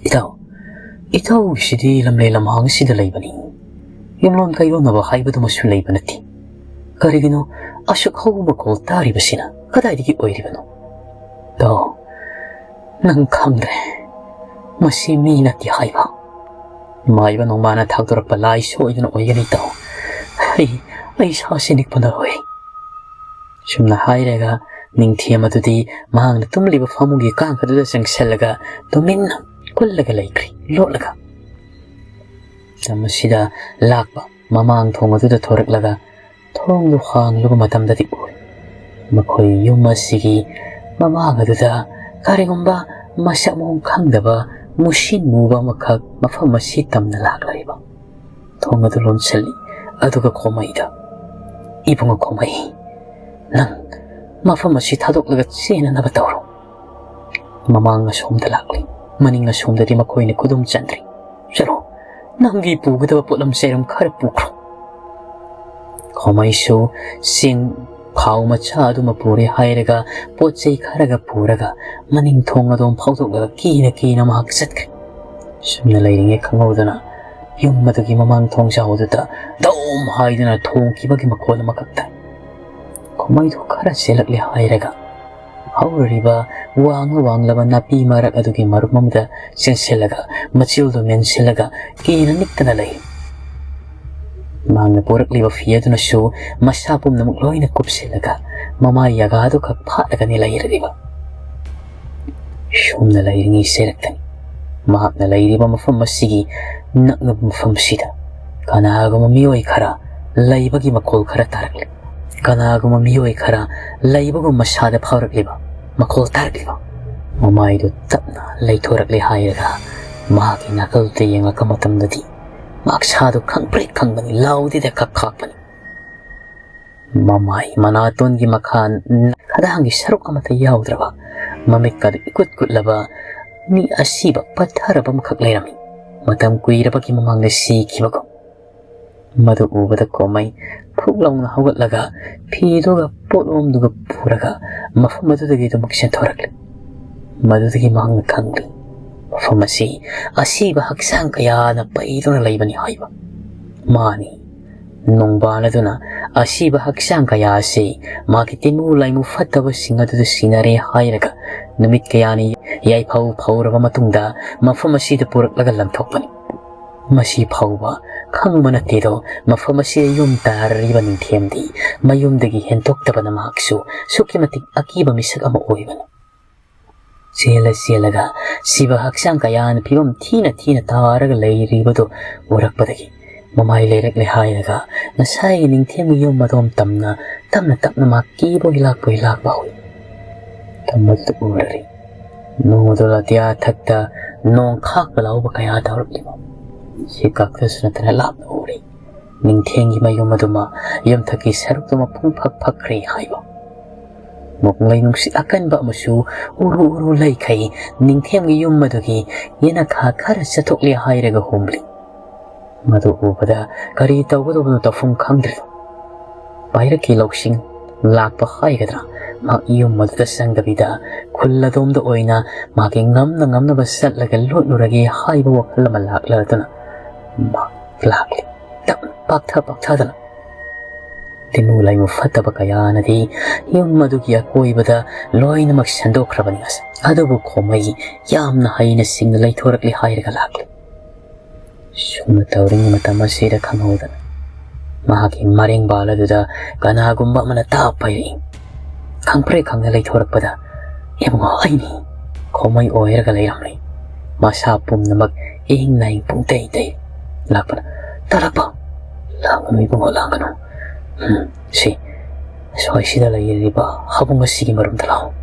"ꯏꯇꯥꯎ, ꯏꯇꯥꯎꯒꯤꯁꯤꯗꯤ ꯂꯝꯂꯦꯟ ꯂꯝꯍꯥꯡꯁꯤꯗ ꯂꯩꯕꯅꯤ꯫ ꯌꯨꯝꯂꯣꯟ ꯀꯩꯔꯣꯟꯅꯕ ꯍꯥꯏꯕꯗꯨꯃꯁꯨ ꯂꯩꯕ ꯅꯠꯇꯦ꯫ ꯀꯔꯤꯒꯤꯅꯣ ꯑꯁꯨꯛ ꯍꯧꯕ ꯃꯈꯣꯜ ꯇꯥꯔꯤꯕꯁꯤꯅ? ꯀꯗꯥꯏꯗꯒꯤ ꯑꯣꯏꯔꯤꯕꯅꯣ?" "ꯇꯥꯎ, ꯅꯪ ꯈꯪꯗ꯭ꯔꯦ꯫ ꯃꯁꯤ ꯃꯤ ꯅꯠꯇꯦ ꯍꯥꯏꯕ꯫ ꯃꯥꯏꯕ ꯅꯣꯡꯃꯥꯅ ꯊꯥꯛꯇꯣꯔꯛꯄ ꯂꯥꯏ ꯁꯣꯏꯗꯅ ꯑꯣꯏꯒꯅꯤ ꯇꯥꯎ꯫ ꯑꯩ, ꯑꯩ ꯁꯥꯁꯤ ꯅꯤꯛꯄ ꯅꯔꯣꯏ"꯫ ꯁꯨꯝꯅ ꯍꯥꯏꯔꯒ ꯅꯤꯡꯊꯦꯝ ꯑꯗꯨꯗꯤ ꯃꯍꯥꯛꯅ ꯇꯨꯝꯂꯤꯕ ꯐꯃꯨꯡꯒꯤ ꯀꯥꯡꯈꯗꯨꯗ ꯆꯪꯁꯤꯜꯂꯒ ꯇꯨꯃꯤꯟꯅ ꯀꯨꯜꯂꯒ ꯂꯩꯈ꯭ꯔꯦ, ꯂꯣꯠꯂꯒ꯫ ꯃꯇꯝ ꯑꯁꯤꯗ ꯂꯥꯛꯄ ꯃꯃꯥꯡ ꯊꯣꯡ ꯑꯗꯨꯗ ꯊꯣꯔꯛꯂꯒ ꯊꯣꯡꯗꯨ ꯍꯥꯡꯂꯨꯕ ꯃꯇꯝꯗꯗꯤ ꯎꯔꯦ꯫ ꯃꯈꯣꯏ ꯌꯨꯝ ꯑꯁꯤꯒꯤ ꯃꯃꯥꯡ ꯑꯗꯨꯗ ꯀꯔꯤꯒꯨꯝꯕ ꯃꯁꯛ ꯃꯑꯣꯡ ꯈꯪꯗꯕ ꯃꯨꯁꯤꯟ ꯃꯨꯕ ꯑꯃꯈꯛ ꯃꯐꯝ ꯑꯁꯤ ꯇꯝꯅ ꯂꯥꯛꯂꯔꯤꯕ꯫ ꯊꯣꯡ ꯑꯗꯨ ꯂꯣꯟꯁꯤꯜꯂꯤ꯫ ꯑꯗꯨꯒ ꯈꯣꯃꯩꯗ, "ꯏꯕꯨꯡꯉꯣ ꯈꯣꯃꯩ, ꯅꯪ ꯃꯐꯝ ꯑꯁꯤ ꯊꯥꯗꯣꯛꯂꯒ ꯆꯦꯟꯅꯅꯕ ꯇꯧꯔꯣ"꯫ ꯃꯃꯥꯡ ꯑꯁꯣꯝꯗ ꯂꯥꯛꯂꯤ꯫ ꯃꯅꯤꯡ ꯑꯁꯣꯝꯗꯗꯤ ꯃꯈꯣꯏꯅ ꯈꯨꯗꯨꯝ ꯆꯟꯗ꯭ꯔꯤ꯫ "ꯆꯠꯂꯣ, ꯅꯪꯒꯤ ꯄꯨꯒꯗꯕ ꯄꯣꯠꯂꯝ ꯆꯩꯔꯝ ꯈꯔ ꯄꯨꯈ꯭ꯔꯣ"꯫ ꯈꯣꯃꯩꯁꯨ ꯆꯦꯡ ꯈꯥꯎ ꯃꯆꯥ ꯑꯗꯨꯃ ꯄꯨꯔꯦ ꯍꯥꯏꯔꯒ ꯄꯣꯠ ꯆꯩ ꯈꯔꯒ ꯄꯨꯔꯒ ꯃꯅꯤꯡ ꯊꯣꯡ ꯑꯗꯣꯝ ꯐꯥꯎꯗꯣꯛꯂꯒ ꯀꯤꯅ ꯀꯤꯅ ꯃꯍꯥꯛ ꯆꯠꯈ꯭ꯔꯦ꯫ ꯁꯨꯝꯅ ꯂꯩꯔꯤꯉꯩ ꯈꯪꯍꯧꯗꯅ ꯌꯨꯝ ꯑꯗꯨꯒꯤ ꯃꯃꯥꯡ ꯊꯣꯡꯖꯥꯎ ꯑꯗꯨꯗ ꯗꯧꯝ ꯍꯥꯏꯗꯨꯅ ꯊꯣꯡꯈꯤꯕꯒꯤ ꯃꯈꯣꯜ ꯑꯃꯈꯛ ꯇꯥꯏ꯫ ꯈꯣꯃꯩꯗꯨ ꯈꯔ ꯆꯦꯜꯂꯛꯂꯦ ꯍꯥꯏꯔꯒ ꯍꯧꯔꯤꯕ ꯋꯥꯡꯂ ꯋꯥꯡꯂꯕ ꯅꯥꯄꯤ ꯃꯔꯛ ꯑꯗꯨꯒꯤ ꯃꯔꯨꯝ ꯑꯃꯗ ꯆꯦꯟꯁꯤꯜꯂꯒ ꯃꯆꯤꯜꯗꯨ ꯃꯦꯟꯁꯤꯜꯂꯒ ꯀꯤꯅ ꯅꯤꯛꯇꯅ ꯂꯩ꯫ ꯃꯍꯥꯛꯅ ꯄꯨꯔꯛꯂꯤꯕ ꯐꯤ ꯑꯗꯨꯅꯁꯨ ꯃꯁꯥ ꯄꯨꯝꯅꯃꯛ ꯂꯣꯏꯅ ꯀꯨꯞꯁꯤꯜꯂꯒ ꯃꯃꯥꯏ ꯌꯥꯒꯥꯗꯨ ꯈꯛ ꯐꯥꯠꯂꯒꯅꯤ ꯂꯩꯔꯤꯕ꯫ ꯁꯨꯝꯅ ꯂꯩꯔꯤꯉꯩ ꯆꯩꯔꯛꯇꯅꯤ꯫ ꯃꯍꯥꯛꯅ ꯂꯩꯔꯤꯕ ꯃꯐꯝ ꯑꯁꯤꯒꯤ ꯅꯛꯅꯕ ꯃꯐꯝꯁꯤꯗ ꯀꯅꯥꯒꯨꯝꯕ ꯃꯤꯑꯣꯏ ꯈꯔ ꯂꯩꯕꯒꯤ ꯃꯈꯣꯜ ꯈꯔ ꯇꯥꯔꯛꯂꯤ꯫ ꯀꯅꯥꯒꯨꯝꯕ ꯃꯤꯑꯣꯏ ꯈꯔ ꯂꯩꯕꯒꯨꯝ ꯃꯁꯥꯗ ꯐꯥꯎꯔꯛꯂꯤꯕ ꯃꯈꯣꯜ ꯇꯥꯔꯛꯂꯤꯕ꯫ ꯃꯃꯥꯏꯗꯨ ꯇꯞꯅ ꯂꯩꯊꯣꯔꯛꯂꯦ ꯍꯥꯏꯔꯒ ꯃꯍꯥꯛꯀꯤ ꯅꯥꯀꯜꯗ ꯌꯦꯡꯂꯛꯄ ꯃꯇꯝꯗꯗꯤ ꯃꯍꯥꯛ ꯁꯥꯗꯨ ꯈꯪꯄ꯭ꯔꯦꯛ ꯈꯪꯕꯅꯤ, ꯂꯥꯎꯗꯦꯗ ꯈꯛ ꯈꯥꯛꯄꯅꯤ꯫ ꯃꯃꯥꯏ ꯃꯅꯥꯇꯣꯟꯒꯤ ꯃꯈꯥ ꯈꯗꯥꯡꯒꯤ ꯁꯔꯨꯛ ꯑꯃꯠꯇ ꯌꯥꯎꯗ꯭ꯔꯕ ꯃꯃꯤꯠꯀꯗꯨ ꯏꯀꯨꯠ ꯀꯨꯠꯂꯕ ꯃꯤ ꯑꯁꯤꯕ ꯄꯠꯊꯔꯕ ꯑꯃꯈꯛ ꯂꯩꯔꯝꯃꯤ꯫ ꯃꯇꯝ ꯀꯨꯏꯔꯕꯒꯤ ꯃꯃꯥꯡꯗ ꯁꯤꯈꯤꯕꯒꯨꯝ꯫ ꯃꯗꯨ ꯎꯕꯗ ꯈꯣꯃꯩ ꯐꯨꯛ ꯂꯥꯎꯅ ꯍꯧꯒꯠꯂꯒ ꯐꯤꯗꯨꯒ ꯄꯣꯠꯂꯣꯝꯗꯨꯒ ꯄꯨꯔꯒ ꯃꯐꯝ ꯑꯗꯨꯗꯒꯤ ꯑꯗꯨꯃꯛ ꯆꯦꯟꯊꯣꯔꯛꯂꯤ꯫ ꯃꯗꯨꯗꯒꯤ ꯃꯍꯥꯛꯅ ꯈꯪꯂꯤ, ꯃꯐꯝ ꯑꯁꯤ ꯑꯁꯤꯕ ꯍꯛꯆꯥꯡ ꯀꯌꯥꯅ ꯄꯩꯗꯨꯅ ꯂꯩꯕꯅꯤ ꯍꯥꯏꯕ꯫ ꯃꯥꯅꯤ, ꯅꯣꯡꯕꯥꯟ ꯑꯗꯨꯅ ꯑꯁꯤꯕ ꯍꯛꯆꯥꯡ ꯀꯌꯥ ꯑꯁꯤ ꯃꯥꯒꯤ ꯇꯤꯃꯨ ꯂꯥꯏꯃꯨ ꯐꯠꯇꯕꯁꯤꯡ ꯑꯗꯨꯗ ꯁꯤꯟꯅꯔꯦ ꯍꯥꯏꯔꯒ ꯅꯨꯃꯤꯠ ꯀꯌꯥꯅꯤ ꯌꯥꯏꯐꯧ ꯐꯧꯔꯕ ꯃꯇꯨꯡꯗ ꯃꯐꯝ ꯑꯁꯤꯗ ꯄꯨꯔꯛꯂꯒ ꯂꯪꯊꯣꯛꯄꯅꯤ꯫ ꯃꯁꯤ ꯐꯥꯎꯕ ꯈꯪꯕ ꯅꯠꯇꯦꯗꯣ, ꯃꯐꯝ ꯑꯁꯤꯗ ꯌꯨꯝ ꯇꯥꯔꯤꯕ ꯅꯤꯡꯊꯦꯝꯗꯤ ꯃꯌꯨꯝꯗꯒꯤ ꯍꯦꯟꯗꯣꯛꯇꯕꯅ ꯃꯍꯥꯛꯁꯨ ꯑꯁꯨꯛꯀꯤ ꯃꯇꯤꯛ ꯑꯀꯤꯕ ꯃꯤꯁꯛ ꯑꯃ ꯑꯣꯏꯕꯅꯤ꯫ ꯆꯦꯜꯂ ꯆꯦꯜꯂꯒ ꯁꯤꯕ ꯍꯛꯆꯥꯡ ꯀꯌꯥꯅ ꯐꯤꯕꯝ ꯊꯤꯅ ꯊꯤꯅ ꯇꯥꯔꯒ ꯂꯩꯔꯤꯕꯗꯨ ꯎꯔꯛꯄꯗꯒꯤ ꯃꯃꯥꯏ ꯂꯩꯔꯛꯂꯦ ꯍꯥꯏꯔꯒ ꯉꯁꯥꯏꯒꯤ ꯅꯤꯡꯊꯦꯝꯒꯤ ꯌꯨꯝ ꯑꯗꯣꯝ ꯇꯝꯅ ꯇꯞꯅ ꯇꯞꯅ ꯃꯥ ꯀꯤꯕꯒꯤ ꯂꯥꯛꯄꯒꯤ ꯂꯥꯛꯄ ꯍꯧꯏ꯫ ꯇꯝꯕꯗꯨ ꯎꯔꯔꯤ꯫ ꯅꯣꯡꯗꯣ ꯑꯇꯤꯌꯥ ꯊꯛꯇ ꯅꯣꯡ ꯈꯥꯛꯄ ꯂꯥꯎꯕ ꯀꯌꯥ ꯇꯧꯔꯛꯂꯤꯕ ꯁꯤ ꯀꯛꯇꯁꯨ ꯅꯠꯇꯅ ꯂꯥꯞꯅ ꯎꯔꯤ꯫ ꯅꯤꯡꯊꯦꯝꯒꯤ ꯃꯌꯨꯝ ꯑꯗꯨꯃ ꯌꯨꯝꯊꯛꯀꯤ ꯁꯔꯨꯛꯇꯨꯃ ꯄꯨꯡ ꯐꯛ ꯐꯛꯈ꯭ꯔꯦ ꯍꯥꯏꯕ꯫ ꯅꯣꯡꯂꯩ ꯅꯨꯡꯁꯤꯠ ꯑꯀꯟꯕ ꯑꯃꯁꯨ ꯎꯔꯨ ꯎꯔꯨ ꯂꯩꯈꯩ ꯅꯤꯡꯊꯦꯝꯒꯤ ꯌꯨꯝ ꯑꯗꯨꯒꯤ ꯌꯦꯅꯈꯥ ꯈꯔ ꯆꯠꯊꯣꯛꯂꯦ ꯍꯥꯏꯔꯒ ꯍꯨꯝꯂꯤ꯫ ꯃꯗꯨ ꯎꯕꯗ ꯀꯔꯤ ꯇꯧꯒꯗꯧꯕꯅꯣ ꯇꯧꯐꯝ ꯈꯪꯗ꯭ꯔꯦ꯫ ꯄꯥꯏꯔꯛꯀꯤ ꯂꯧꯁꯤꯡ ꯂꯥꯛꯄ ꯍꯥꯏꯒꯗ꯭ꯔꯥ, ꯃꯍꯥꯛ ꯌꯨꯝ ꯑꯗꯨꯗ ꯆꯪꯗꯕꯤꯗ ꯈꯨꯜ ꯑꯗꯣꯝꯗ ꯑꯣꯏꯅ ꯃꯥꯒꯤ ꯉꯝꯅ ꯉꯝꯅꯕ ꯆꯠꯂꯒ ꯂꯣꯠꯂꯨꯔꯒꯦ ꯍꯥꯏꯕ ꯋꯥꯈꯜ ꯑꯃ ꯂꯥꯛꯂꯗꯨꯅ ꯃꯍꯥꯛ ꯂꯥꯛꯂꯤ꯫ ꯇꯞꯅ ꯄꯥꯛꯊ ꯄꯥꯛꯊꯗꯅ ꯇꯤꯃꯨ ꯂꯥꯏꯃꯨ ꯐꯠꯇꯕ ꯀꯌꯥꯅꯗꯤ ꯌꯨꯝ ꯑꯗꯨꯒꯤ ꯑꯀꯣꯏꯕꯗ ꯂꯣꯏꯅꯃꯛ ꯁꯟꯗꯣꯛꯈ꯭ꯔꯕꯅꯤ꯫ ꯑꯗꯨꯕꯨ ꯈꯣꯃꯩ ꯌꯥꯝꯅ ꯍꯩꯅ ꯁꯤꯡꯅ ꯂꯩꯊꯣꯔꯛꯂꯤ ꯍꯥꯏꯔꯒ ꯂꯥꯛꯂꯤ꯫ ꯁꯨꯝꯅ ꯇꯧꯔꯤꯉꯩ ꯃꯇꯝ ꯑꯁꯤꯗ ꯈꯪꯍꯧꯗꯅ ꯃꯍꯥꯛꯀꯤ ꯃꯔꯦꯡꯕꯥꯜ ꯑꯗꯨꯗ ꯀꯅꯥꯒꯨꯝꯕ ꯑꯃꯅ ꯇꯥꯞ ꯄꯥꯏꯔꯛꯏ꯫ ꯈꯪꯄ꯭ꯔꯦꯛ ꯈꯪꯅ ꯂꯩꯊꯣꯔꯛꯄꯗ ꯏꯕꯨꯡꯉꯣ ꯑꯩꯅꯤ ꯈꯣꯃꯩ ꯑꯣꯏꯔꯒ ꯂꯩꯔꯝꯂꯦ꯫ ꯃꯁꯥ ꯄꯨꯝꯅꯃꯛ ꯏꯍꯤꯡ ꯅꯥꯍꯤꯡ ꯄꯨꯡꯇꯩ ꯇꯩ ꯂꯥꯛꯄꯅ, "ꯇꯥꯂꯛꯄ, ꯂꯥꯡꯒꯅꯨ ꯏꯕꯨꯡꯉꯣ, ꯂꯥꯡꯒꯅꯨ꯫ ꯎꯝ, ꯁꯤ, ꯁ꯭ꯋꯥꯏꯁꯤꯗ ꯂꯩꯔꯤꯕ ꯍꯥꯕꯨꯡ ꯑꯁꯤꯒꯤ ꯃꯔꯨꯝꯗ ꯂꯥꯛꯑꯣ꯫"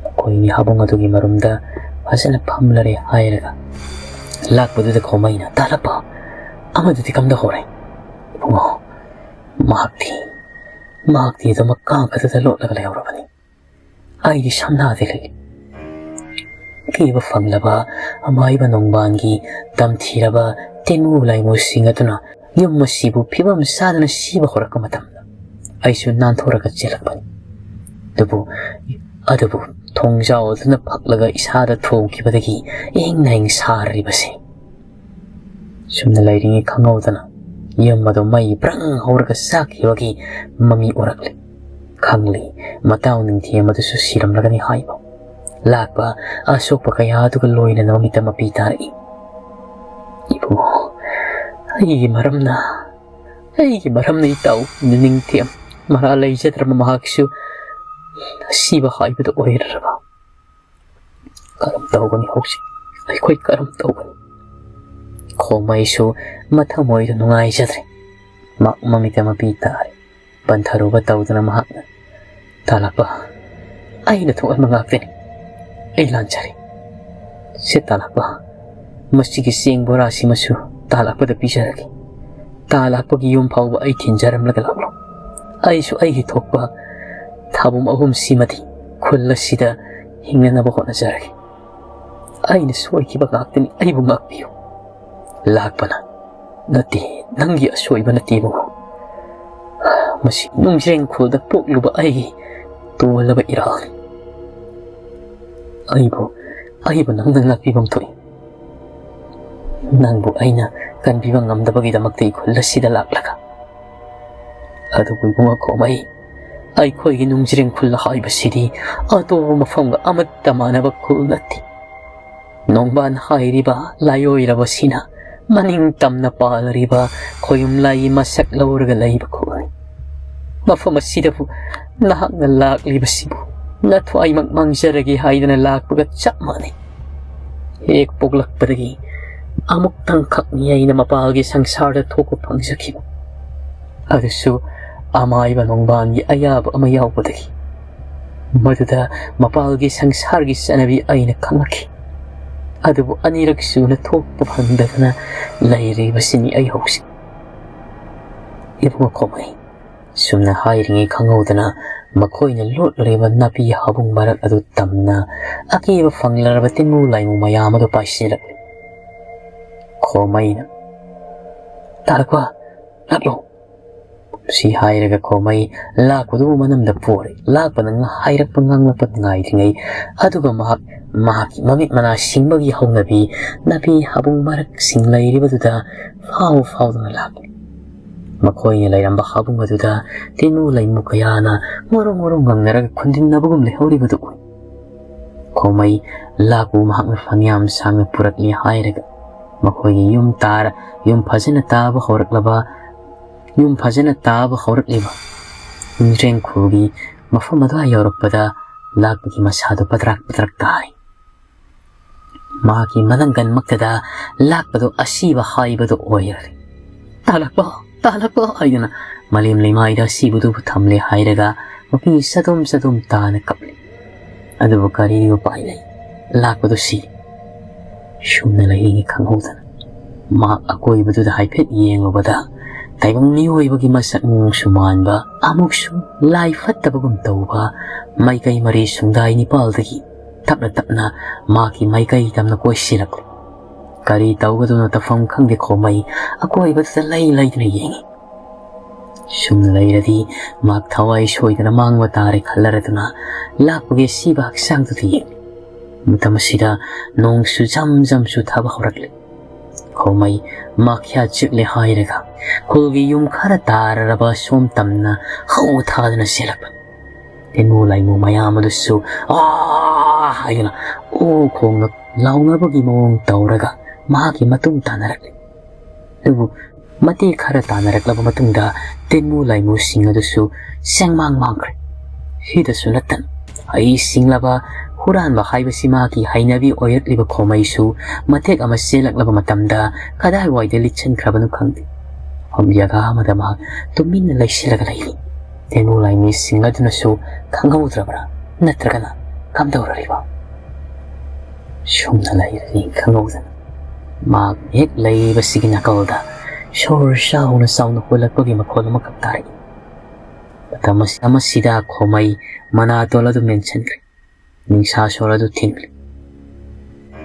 ꯃꯈꯣꯏꯅꯤ ꯍꯥꯕꯨꯡ ꯑꯗꯨꯒꯤ ꯃꯔꯨꯝꯗ ꯐꯖꯅ ꯐꯝꯂꯔꯦ ꯍꯥꯏꯔꯒ ꯂꯥꯛꯄꯗꯨꯗ ꯈꯣꯃꯩꯅ, "ꯇꯥꯂꯛꯄ, ꯑꯃꯗꯨꯗꯤ ꯀꯝꯗꯧꯍꯧꯔꯦ?" "ꯏꯕꯨꯡꯉꯣ, ꯃꯍꯥꯛꯇꯤ, ꯃꯍꯥꯛꯇꯤ ꯑꯗꯨꯃꯛ ꯀꯥꯡ ꯑꯗꯨꯗ ꯂꯣꯠꯂꯒ ꯂꯩꯍꯧꯔꯕꯅꯤ꯫ ꯑꯩꯗꯤ ꯁꯝꯅꯥꯗꯤ ꯂꯩ꯫" ꯊꯤꯕ ꯐꯪꯂꯕ ꯑꯃꯥꯏꯕ ꯅꯣꯡꯕꯥꯟꯒꯤ ꯇꯝꯊꯤꯔꯕ ꯇꯤꯟꯃꯨ ꯂꯥꯏꯃꯨꯁꯤꯡ ꯑꯗꯨꯅ ꯌꯨꯝ ꯑꯁꯤꯕꯨ ꯐꯤꯕꯝ ꯆꯥꯗꯅ ꯁꯤꯕ ꯍꯧꯔꯛꯄ ꯃꯇꯝꯗ ꯑꯩꯁꯨ ꯅꯥꯟꯊꯣꯔꯒ ꯆꯦꯜꯂꯛꯄꯅꯤ꯫ ꯑꯗꯨꯕꯨ, ꯑꯗꯨꯕꯨ ꯊꯣꯡꯖꯥꯎ ꯑꯗꯨꯅ ꯐꯛꯂꯒ ꯏꯁꯥꯗ ꯊꯣꯡꯈꯤꯕꯗꯒꯤ ꯏꯍꯤꯡ ꯅꯥꯍꯤꯡ ꯁꯥꯔꯤꯕꯁꯤ꯫ ꯁꯨꯝꯅ ꯂꯩꯔꯤꯉꯩ ꯈꯪꯍꯧꯗꯅ ꯌꯨꯝ ꯑꯗꯨ ꯃꯩ ꯕ꯭ꯔꯪ ꯍꯧꯔꯒ ꯆꯥꯛꯈꯤꯕꯒꯤ ꯃꯃꯤ ꯎꯔꯛꯂꯦ꯫ ꯈꯪꯂꯤ, ꯃꯇꯥꯎ ꯅꯤꯡꯊꯦꯝ ꯑꯗꯨꯁꯨ ꯁꯤꯔꯝꯂꯒꯅꯤ ꯍꯥꯏꯕ꯫ ꯂꯥꯛꯄ ꯑꯁꯣꯛꯄ ꯀꯌꯥ ꯑꯗꯨꯒ ꯂꯣꯏꯅꯅ ꯃꯃꯤꯠꯇ ꯃꯄꯤ ꯇꯥꯔꯛꯏ꯫ "ꯏꯕꯨꯡꯉꯣ, ꯑꯩꯒꯤ ꯃꯔꯝꯅ, ꯑꯩꯒꯤ ꯃꯔꯝꯅ ꯏꯇꯥꯎ ꯅꯤꯡꯊꯦꯝ ꯃꯔꯥ ꯂꯩꯖꯗ꯭ꯔꯕ ꯃꯍꯥꯛꯁꯨ ꯑꯁꯤꯕ ꯍꯥꯏꯕꯗꯨ ꯑꯣꯏꯔꯔꯕ꯫ ꯀꯔꯝ ꯇꯧꯒꯅꯤ ꯍꯧꯖꯤꯛ? ꯑꯩꯈꯣꯏ ꯀꯔꯝ ꯇꯧꯒꯅꯤ?" ꯈꯣꯃꯩꯁꯨ ꯃꯊꯃꯣꯏꯗ ꯅꯨꯡꯉꯥꯏꯖꯗ꯭ꯔꯦ꯫ ꯃ-, ꯃꯃꯤꯠꯇ ꯃꯄꯤ ꯇꯥꯔꯦ꯫ ꯄꯟꯊꯔꯨꯕ ꯇꯧꯗꯅ ꯃꯍꯥꯛꯅ, "ꯇꯥꯂꯛꯄ, ꯑꯩꯅ ꯊꯣꯛꯍꯟꯕ ꯉꯥꯛꯇꯅꯤ꯫ ꯑꯩ ꯂꯥꯟꯖꯔꯦ꯫ ꯁꯦ ꯇꯥꯂꯛꯄ, ꯃꯁꯤꯒꯤ ꯆꯦꯡ ꯕꯣꯔꯥꯁꯤꯃꯁꯨ ꯇꯥꯂꯛꯄꯗ ꯄꯤꯖꯔꯒꯦ꯫ ꯇꯥꯂꯛꯄꯒꯤ ꯌꯨꯝ ꯐꯥꯎꯕ ꯑꯩ ꯊꯤꯟꯖꯔꯝꯂꯒ ꯂꯥꯛꯂꯣ꯫ ꯑꯩꯁꯨ ꯑꯩꯒꯤ ꯊꯣꯛꯄ ꯊꯥꯕꯨꯝ ꯑꯍꯨꯝꯁꯤꯃꯗꯤ ꯈꯨꯜ ꯑꯁꯤꯗ ꯍꯤꯡꯅꯅꯕ ꯍꯣꯠꯅꯖꯔꯒꯦ꯫ ꯑꯩꯅ ꯁꯣꯏꯈꯤꯕ ꯉꯥꯛꯇꯅꯤ, ꯑꯩꯕꯨ ꯉꯥꯛꯄꯤꯌꯨ꯫" ꯂꯥꯛꯄꯅ, "ꯅꯠꯇꯦ, ꯅꯪꯒꯤ ꯑꯁꯣꯏꯕ ꯅꯠꯇꯦ ꯏꯕꯨꯡꯉꯣ꯫ ꯃꯁꯤ ꯅꯨꯡꯖ꯭ꯔꯦꯡ ꯈꯨꯜꯗ ꯄꯣꯛꯂꯨꯕ ꯑꯩꯒꯤ ꯇꯣꯜꯂꯕ ꯏꯔꯥꯜꯅꯤ꯫ ꯑꯩꯕꯨ, ꯑꯩꯕꯨ ꯅꯪꯅ ꯉꯥꯛꯄꯤꯐꯝ ꯊꯣꯛꯏ꯫ ꯅꯪꯕꯨ ꯑꯩꯅ ꯀꯟꯕꯤꯕ ꯉꯝꯗꯕꯒꯤꯗꯃꯛꯇ ꯏꯈꯨꯜ ꯑꯁꯤꯗ ꯂꯥꯛꯂꯒ꯫ ꯑꯗꯨꯕꯨ ꯏꯕꯨꯡꯉꯣ ꯈꯣꯃꯩ, ꯑꯩꯈꯣꯏꯒꯤ ꯅꯨꯡꯖ꯭ꯔꯦꯡ ꯈꯨꯜ ꯍꯥꯏꯕꯁꯤꯗꯤ ꯑꯇꯣꯞꯄ ꯃꯐꯝꯒ ꯑꯃꯠꯇ ꯃꯥꯟꯅꯕ ꯈꯨꯜ ꯅꯠꯇꯦ꯫ ꯅꯣꯡꯕꯥꯟ ꯍꯥꯏꯔꯤꯕ ꯂꯥꯏꯑꯣꯏꯔꯕꯁꯤꯅ ꯃꯅꯤꯡ ꯇꯝꯅ ꯄꯥꯜꯂꯤꯕ ꯈꯣꯌꯨꯝ ꯂꯥꯏꯒꯤ ꯃꯁꯛ ꯂꯧꯔꯒ ꯂꯩꯕ ꯈꯨꯜꯅꯤ꯫ ꯃꯐꯝ ꯑꯁꯤꯗꯕꯨ ꯅꯍꯥꯛꯅ ꯂꯥꯛꯂꯤꯕꯁꯤꯕꯨ ꯅꯊ꯭ꯋꯥꯏꯃꯛ ꯃꯥꯡꯖꯔꯒꯦ ꯍꯥꯏꯗꯅ ꯂꯥꯛꯄꯒ ꯆꯞ ꯃꯥꯟꯅꯩ꯫ ꯍꯦꯛ ꯄꯣꯛꯂꯛꯄꯗꯒꯤ ꯑꯃꯨꯛꯇꯪꯈꯛꯅꯤ ꯑꯩꯅ ꯃꯄꯥꯜꯒꯤ ꯁꯪꯁꯥꯔꯗ ꯊꯣꯛꯄ ꯐꯪꯖꯈꯤꯕ꯫ ꯑꯗꯨꯁꯨ ꯑꯃꯥꯏꯕ ꯅꯣꯡꯕꯥꯟꯒꯤ ꯑꯌꯥꯕ ꯑꯃ ꯌꯥꯎꯕꯗꯒꯤ꯫ ꯃꯗꯨꯗ ꯃꯄꯥꯜꯒꯤ ꯁꯪꯁꯥꯔꯒꯤ ꯆꯠꯅꯕꯤ ꯑꯩꯅ ꯈꯪꯂꯛꯈꯤ꯫ ꯑꯗꯨꯕꯨ ꯑꯅꯤꯔꯛ ꯁꯨꯅ ꯊꯣꯛꯄ ꯐꯪꯗꯗꯅ ꯂꯩꯔꯤꯕꯁꯤꯅꯤ ꯑꯩ ꯍꯧꯖꯤꯛ꯫ ꯏꯕꯨꯡꯉꯣ ꯈꯣꯃꯩ, ꯁꯨꯝꯅ ꯍꯥꯏꯔꯤꯉꯩ ꯈꯪꯍꯧꯗꯅ ꯃꯈꯣꯏꯅ ꯂꯣꯠꯂꯤꯕ ꯅꯥꯄꯤ ꯍꯥꯕꯨꯡ ꯃꯔꯛ ꯑꯗꯨ ꯇꯝꯅ ꯑꯀꯤꯕ ꯐꯪꯂꯔꯕ ꯇꯤꯟꯃꯨ ꯂꯥꯏꯃꯨ ꯃꯌꯥꯝ ꯑꯗꯨ ꯄꯥꯏꯁꯤꯜꯂꯛꯂꯤ꯫ ꯈꯣꯃꯩꯅ, "ꯇꯥꯔꯛꯄ, ꯂꯥꯛꯂꯣ!" ꯁꯤ ꯍꯥꯏꯔꯒ ꯈꯣꯃꯩ ꯂꯥꯛꯄꯗꯨꯕꯨ ꯃꯅꯝꯗ ꯄꯣꯔꯦ꯫ ꯂꯥꯛꯄꯅ ꯉ-, ꯍꯥꯏꯔꯛꯄ ꯉꯥꯡꯂꯛꯄ ꯉꯥꯏꯗ꯭ꯔꯤꯉꯩ ꯑꯗꯨꯒ ꯃꯍꯥꯛ ꯃꯍꯥꯛꯀꯤ ꯃꯃꯤꯠ ꯃꯅꯥ ꯁꯤꯡꯕꯒꯤ ꯍꯧꯅꯕꯤ ꯅꯥꯄꯤ ꯍꯥꯕꯨꯡ ꯃꯔꯛꯁꯤꯡ ꯂꯩꯔꯤꯕꯗꯨꯗ ꯐꯥꯎ ꯐꯥꯎꯗꯨꯅ ꯂꯥꯛꯂꯤ꯫ ꯃꯈꯣꯏꯅ ꯂꯩꯔꯝꯕ ꯍꯥꯕꯨꯡ ꯑꯗꯨꯗ ꯇꯤꯟꯃꯨ ꯂꯩꯃꯨ ꯀꯌꯥꯅ ꯉꯣꯔꯣꯡ ꯉꯣꯔꯣꯡ ꯉꯪꯅꯔꯒ ꯈꯨꯟꯗꯤꯟꯅꯕꯒꯨꯝ ꯂꯩꯍꯧꯔꯤꯕꯗꯨ ꯎꯏ꯫ ꯈꯣꯃꯩ ꯂꯥꯛꯄꯨ ꯃꯍꯥꯛꯅ ꯐꯅꯌꯥꯝ ꯁꯥꯡꯅ ꯄꯨꯔꯛꯂꯦ ꯍꯥꯏꯔꯒ ꯃꯈꯣꯏꯒꯤ ꯌꯨꯝ ꯇꯥꯔ ꯌꯨꯝ ꯐꯖꯅ ꯇꯥꯕ ꯍꯧꯔꯛꯂꯕ ꯌꯨꯝ ꯐꯖꯅ ꯇꯥꯕ ꯍꯧꯔꯛꯂꯤꯕ ꯃꯤꯔꯦꯡ ꯈꯨꯜꯒꯤ ꯃꯐꯝ ꯑꯗꯨꯋꯥꯏ ꯌꯧꯔꯛꯄꯗ ꯂꯥꯛꯄꯒꯤ ꯃꯁꯥꯗꯨ ꯄꯗ꯭ꯔꯥꯛ ꯄꯗ꯭ꯔꯥꯛ ꯇꯥꯔꯤ꯫ ꯃꯍꯥꯛꯀꯤ ꯃꯅꯪꯒꯟꯃꯛꯇꯗ ꯂꯥꯛꯄꯗꯨ ꯑꯁꯤꯕ ꯍꯥꯏꯕꯗꯨ ꯑꯣꯏꯔꯦ꯫ "ꯇꯥꯂꯛꯄ, ꯇꯥꯂꯛꯄ!" ꯍꯥꯏꯗꯨꯅ ꯃꯥꯂꯦꯝ ꯂꯩꯃꯥꯏꯗ ꯑꯁꯤꯕꯗꯨꯕꯨ ꯊꯝꯂꯦ ꯍꯥꯏꯔꯒ ꯃꯄꯤ ꯆꯗꯣꯝ ꯆꯗꯣꯝ ꯇꯥꯅ ꯀꯞꯂꯤ꯫ ꯑꯗꯨꯕꯨ ꯀꯔꯤ ꯎꯄꯥꯏ ꯂꯩ? ꯂꯥꯛꯄꯗꯨ ꯁꯤ꯫ ꯁꯨꯝꯅ ꯂꯩꯔꯤꯉꯩ ꯈꯪꯍꯧꯗꯅ ꯃꯍꯥꯛ ꯑꯀꯣꯏꯕꯗꯨꯗ ꯍꯥꯏꯐꯦꯠ ꯌꯦꯡꯂꯨꯕꯗ ꯇꯥꯏꯕꯪ ꯃꯤꯑꯣꯏꯕꯒꯤ ꯃꯁꯛ ꯃꯑꯣꯡꯁꯨ ꯃꯥꯟꯕ, ꯑꯃꯨꯛꯁꯨ ꯂꯥꯏ ꯐꯠꯇꯕꯒꯨꯝ ꯇꯧꯕ ꯃꯥꯏꯀꯩ ꯃꯔꯤ ꯁꯨꯡꯗꯥꯏ ꯅꯤꯄꯥꯜꯗꯒꯤ ꯇꯞꯅ ꯇꯞꯅ ꯃꯍꯥꯛꯀꯤ ꯃꯥꯏꯀꯩ ꯇꯝꯅ ꯀꯣꯏꯁꯤꯜꯂꯛꯂꯤ꯫ ꯀꯔꯤ ꯇꯧꯒꯗꯕꯅꯣ ꯇꯧꯐꯝ ꯈꯪꯗꯦ ꯈꯣꯃꯩ ꯑꯀꯣꯏꯕꯗꯨꯗ ꯂꯩ ꯂꯩꯗꯨꯅ ꯌꯦꯡꯉꯤ꯫ ꯁꯨꯝꯅ ꯂꯩꯔꯗꯤ ꯃꯍꯥꯛ ꯊꯋꯥꯏ ꯁꯣꯏꯗꯅ ꯃꯥꯡꯕ ꯇꯥꯔꯦ ꯈꯜꯂꯔꯗꯨꯅ ꯂꯥꯛꯄꯒꯤ ꯑꯁꯤꯕ ꯍꯛꯆꯥꯡꯗꯨꯗ ꯌꯦꯡꯂꯤ꯫ ꯃꯇꯝ ꯑꯁꯤꯗ ꯅꯣꯡꯁꯨ ꯖꯝ ꯖꯝꯁꯨ ꯊꯥꯕ ꯍꯧꯔꯛꯂꯤ꯫ ꯈꯣꯃꯩ ꯃꯥꯈ꯭ꯌꯥ ꯆꯤꯛꯂꯦ ꯍꯥꯏꯔꯒ ꯈꯨꯜꯒꯤ ꯌꯨꯝ ꯈꯔ ꯇꯥꯔꯔꯕ ꯁꯣꯝ ꯇꯝꯅ ꯍꯧ ꯊꯥꯗꯨꯅ ꯆꯦꯜꯂꯛꯄ꯫ ꯇꯤꯟꯃꯨ ꯂꯥꯏꯃꯨ ꯃꯌꯥꯝ ꯑꯗꯨꯁꯨ "ꯑꯥ!" ꯍꯥꯏꯗꯨꯅ ꯑꯣ ꯈꯣꯡꯅ ꯂꯥꯎꯅꯕꯒꯤ ꯃꯑꯣꯡ ꯇꯧꯔꯒ ꯃꯍꯥꯛꯀꯤ ꯃꯇꯨꯡ ꯇꯥꯅꯔꯛꯂꯤ꯫ ꯑꯗꯨꯕꯨ ꯃꯇꯦꯛ ꯈꯔ ꯇꯥꯅꯔꯛꯂꯕ ꯃꯇꯨꯡꯗ ꯇꯤꯟꯃꯨ ꯂꯥꯏꯃꯨꯁꯤꯡ ꯑꯗꯨꯁꯨ ꯆꯦꯡꯃꯥꯡ ꯃꯥꯡꯈ꯭ꯔꯦ꯫ ꯁꯤꯗꯁꯨ ꯅꯠꯇꯅ ꯍꯩ ꯁꯤꯡꯂꯕ ꯍꯨꯔꯥꯟꯕ ꯍꯥꯏꯕꯁꯤ ꯃꯍꯥꯛꯀꯤ ꯍꯩꯅꯕꯤ ꯑꯣꯏꯔꯛꯂꯤꯕ ꯈꯣꯃꯩꯁꯨ ꯃꯇꯦꯛ ꯑꯃ ꯆꯦꯜꯂꯛꯂꯕ ꯃꯇꯝꯗ ꯀꯗꯥꯏꯋꯥꯏꯗ ꯂꯤꯠꯁꯤꯟꯈ꯭ꯔꯕꯅꯣ ꯈꯪꯗꯦ꯫ ꯃꯐꯝ ꯖꯒꯥ ꯑꯃꯗ ꯃꯍꯥꯛ ꯇꯨꯃꯤꯟꯅ ꯂꯩꯁꯤꯜꯂꯒ ꯂꯩꯔꯤ꯫ ꯇꯤꯟꯃꯨ ꯂꯥꯏꯃꯤꯁꯤꯡ ꯑꯗꯨꯅꯁꯨ ꯈꯪꯍꯧꯗ꯭ꯔꯕ꯭ꯔꯥ? ꯅꯠꯇ꯭ꯔꯒꯅ ꯀꯝꯗꯧꯔꯔꯤꯕ? ꯁꯨꯝꯅ ꯂꯩꯔꯅꯤ ꯈꯪꯍꯧꯗꯅ ꯃꯍꯥꯛ ꯍꯦꯛ ꯂꯩꯔꯤꯕꯁꯤꯒꯤ ꯅꯥꯀꯜꯗ ꯁꯣꯔ ꯆꯥꯎꯅ ꯆꯥꯎꯅ ꯍꯣꯜꯂꯛꯄꯒꯤ ꯃꯈꯣꯜ ꯑꯃꯈꯛ ꯇꯥꯔꯛꯏ꯫ ꯃꯇꯝ ꯑꯁꯤꯗ ꯈꯣꯃꯩ ꯃꯅꯥꯇꯣꯟ ꯑꯗꯨ ꯃꯦꯟꯁꯤꯟꯈ꯭ꯔꯦ꯫ ꯅꯤꯡꯁꯥ ꯁꯣꯔ ꯑꯗꯨ ꯊꯤꯡꯂꯤ꯫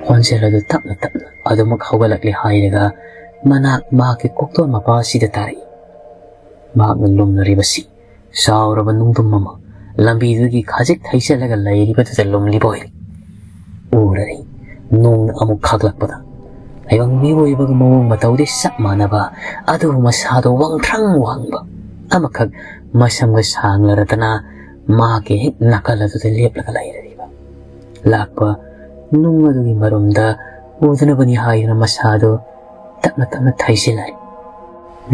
ꯈꯣꯟꯖꯦꯜ ꯑꯗꯨ ꯇꯞꯅ ꯇꯞꯅ ꯑꯗꯨꯃꯛ ꯍꯧꯒꯠꯂꯛꯂꯦ ꯍꯥꯏꯔꯒ ꯃꯅꯥꯛ ꯃꯍꯥꯛꯀꯤ ꯀꯣꯛꯇꯣꯟ ꯃꯄꯥ ꯑꯁꯤꯗ ꯇꯥꯔꯛꯏ꯫ ꯃꯍꯥꯛꯅ ꯂꯨꯝꯂꯔꯤꯕꯁꯤ ꯆꯥꯎꯔꯕ ꯅꯨꯡꯗꯨꯝ ꯑꯃ ꯂꯝꯕꯤꯗꯨꯒꯤ ꯈꯖꯤꯛ ꯊꯩꯖꯤꯜꯂꯒ ꯂꯩꯔꯤꯕꯗꯨꯗ ꯂꯨꯝꯂꯤꯕ ꯑꯣꯏꯔꯤ꯫ ꯎꯔꯔꯤ꯫ ꯅꯣꯡꯅ ꯑꯃꯨꯛ ꯈꯥꯛꯂꯛꯄꯗ ꯇꯥꯏꯕꯪ ꯃꯤꯑꯣꯏꯕꯒꯤ ꯃꯑꯣꯡ ꯃꯇꯧꯗꯤ ꯆꯞ ꯃꯥꯟꯅꯕ, ꯑꯗꯨꯕꯨ ꯃꯁꯥꯗꯣ ꯋꯥꯡꯊ꯭ꯔꯪ ꯋꯥꯡꯕ, ꯑꯃꯈꯛ ꯃꯁꯝꯒ ꯁꯥꯡꯂꯔꯗꯅ ꯃꯍꯥꯛꯀꯤ ꯍꯦꯛ ꯅꯥꯀꯜ ꯑꯗꯨꯗ ꯂꯦꯞꯂꯒ ꯂꯩꯔꯤꯕ꯫ ꯂꯥꯛꯄ ꯅꯨꯡ ꯑꯗꯨꯒꯤ ꯃꯔꯨꯝꯗ ꯎꯗꯅꯕꯅꯤ ꯍꯥꯏꯗꯨꯅ ꯃꯁꯥꯗꯨ ꯇꯞꯅ ꯇꯞꯅ ꯊꯩꯖꯤꯜꯂꯔꯤ꯫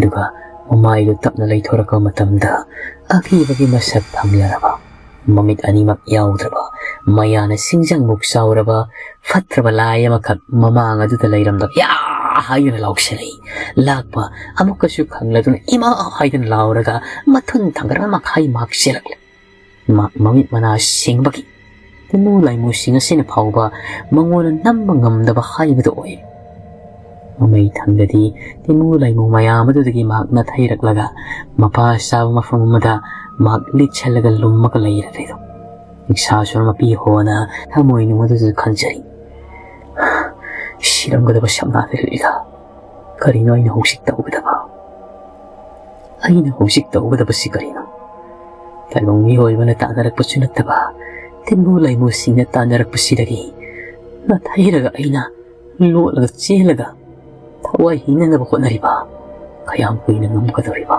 ꯑꯗꯨꯒ ꯃꯃꯥꯏꯗꯨ ꯇꯞꯅ ꯂꯩꯊꯣꯔꯛꯄ ꯃꯇꯝꯗ, ꯑꯀꯤꯕꯒꯤ ꯃꯁꯛ ꯐꯪꯂꯔꯕ, ꯃꯃꯤꯠ ꯑꯅꯤꯃꯛ ꯌꯥꯎꯗ꯭ꯔꯕ, ꯃꯌꯥꯅ ꯁꯤꯡꯖꯪꯃꯨꯛ ꯆꯥꯎꯔꯕ ꯐꯠꯇ꯭ꯔꯕ ꯂꯥꯏ ꯑꯃꯈꯛ ꯃꯃꯥꯡ ꯑꯗꯨꯗ ꯂꯩꯔꯝꯗꯕ ꯌꯥ ꯍꯥꯏꯗꯨꯅ ꯂꯥꯎꯁꯤꯜꯂꯛꯏ꯫ ꯂꯥꯛꯄ ꯑꯃꯨꯛꯀꯁꯨ ꯈꯪꯂꯗꯨꯅ ꯏꯃꯥ ꯍꯥꯏꯗꯨꯅ ꯂꯥꯎꯔꯒ ꯃꯊꯨꯟ ꯊꯥꯡꯒꯠꯂꯒ ꯃꯈꯥꯏ ꯃꯥꯛ ꯆꯦꯜꯂꯛꯂꯦ꯫ ꯃꯥ ꯃꯃꯤꯠ ꯃꯅꯥ ꯁꯤꯡꯕꯒꯤ ꯇꯤꯟꯃꯨ ꯂꯥꯏꯃꯨꯁꯤꯡ ꯑꯁꯤꯅ ꯐꯥꯎꯕ ꯃꯉꯣꯟꯗ ꯅꯝꯕ ꯉꯝꯗꯕ ꯍꯥꯏꯕꯗꯨ ꯑꯣꯏ꯫ ꯃꯃꯩ ꯊꯪꯗꯗꯤ ꯇꯤꯟꯃꯨ ꯂꯥꯏꯃꯨ ꯃꯌꯥꯝ ꯑꯗꯨꯗꯒꯤ ꯃꯍꯥꯛ ꯅꯥꯊꯩꯔꯛꯂꯒ ꯃꯄꯥ ꯆꯥꯕ ꯃꯐꯝ ꯑꯃꯗ ꯃꯍꯥꯛ ꯂꯤꯠꯁꯜꯂꯒ ꯂꯨꯝꯃꯒ ꯂꯩꯔꯦꯗꯣ꯫ ꯅꯤꯡꯁꯥꯁꯨꯔ ꯃꯄꯤ ꯍꯣꯅ ꯊꯃꯣꯏꯅꯨꯡ ꯑꯗꯨꯗ ꯈꯟꯖꯔꯤ, "ꯁꯤꯔꯝꯒꯗꯕ ꯁꯝꯅꯥꯗ ꯂꯤꯛꯂꯤꯗ ꯀꯔꯤꯅꯣ ꯑꯩꯅ ꯍꯧꯖꯤꯛ ꯇꯧꯒꯗꯕ? ꯑꯩꯅ ꯍꯧꯖꯤꯛ ꯇꯧꯒꯗꯕꯁꯤ ꯀꯔꯤꯅꯣ? ꯇꯥꯏꯕꯪ ꯃꯤꯑꯣꯏꯕꯅ ꯇꯥꯟꯅꯔꯛꯄꯁꯨ ꯅꯠꯇꯕ, ꯇꯤꯟꯃꯨ ꯂꯩꯃꯨꯁꯤꯡꯅ ꯇꯥꯟꯅꯔꯛꯄꯁꯤꯗꯒꯤ ꯅꯥꯊꯩꯔꯒ ꯑꯩꯅ ꯂꯣꯠꯂꯒ ꯆꯦꯜꯂꯒ ꯊꯋꯥꯏ ꯍꯤꯡꯅꯅꯕ ꯍꯣꯠꯅꯔꯤꯕ ꯀꯌꯥꯝ ꯀꯨꯏꯅ ꯉꯝꯒꯗꯧꯔꯤꯕ?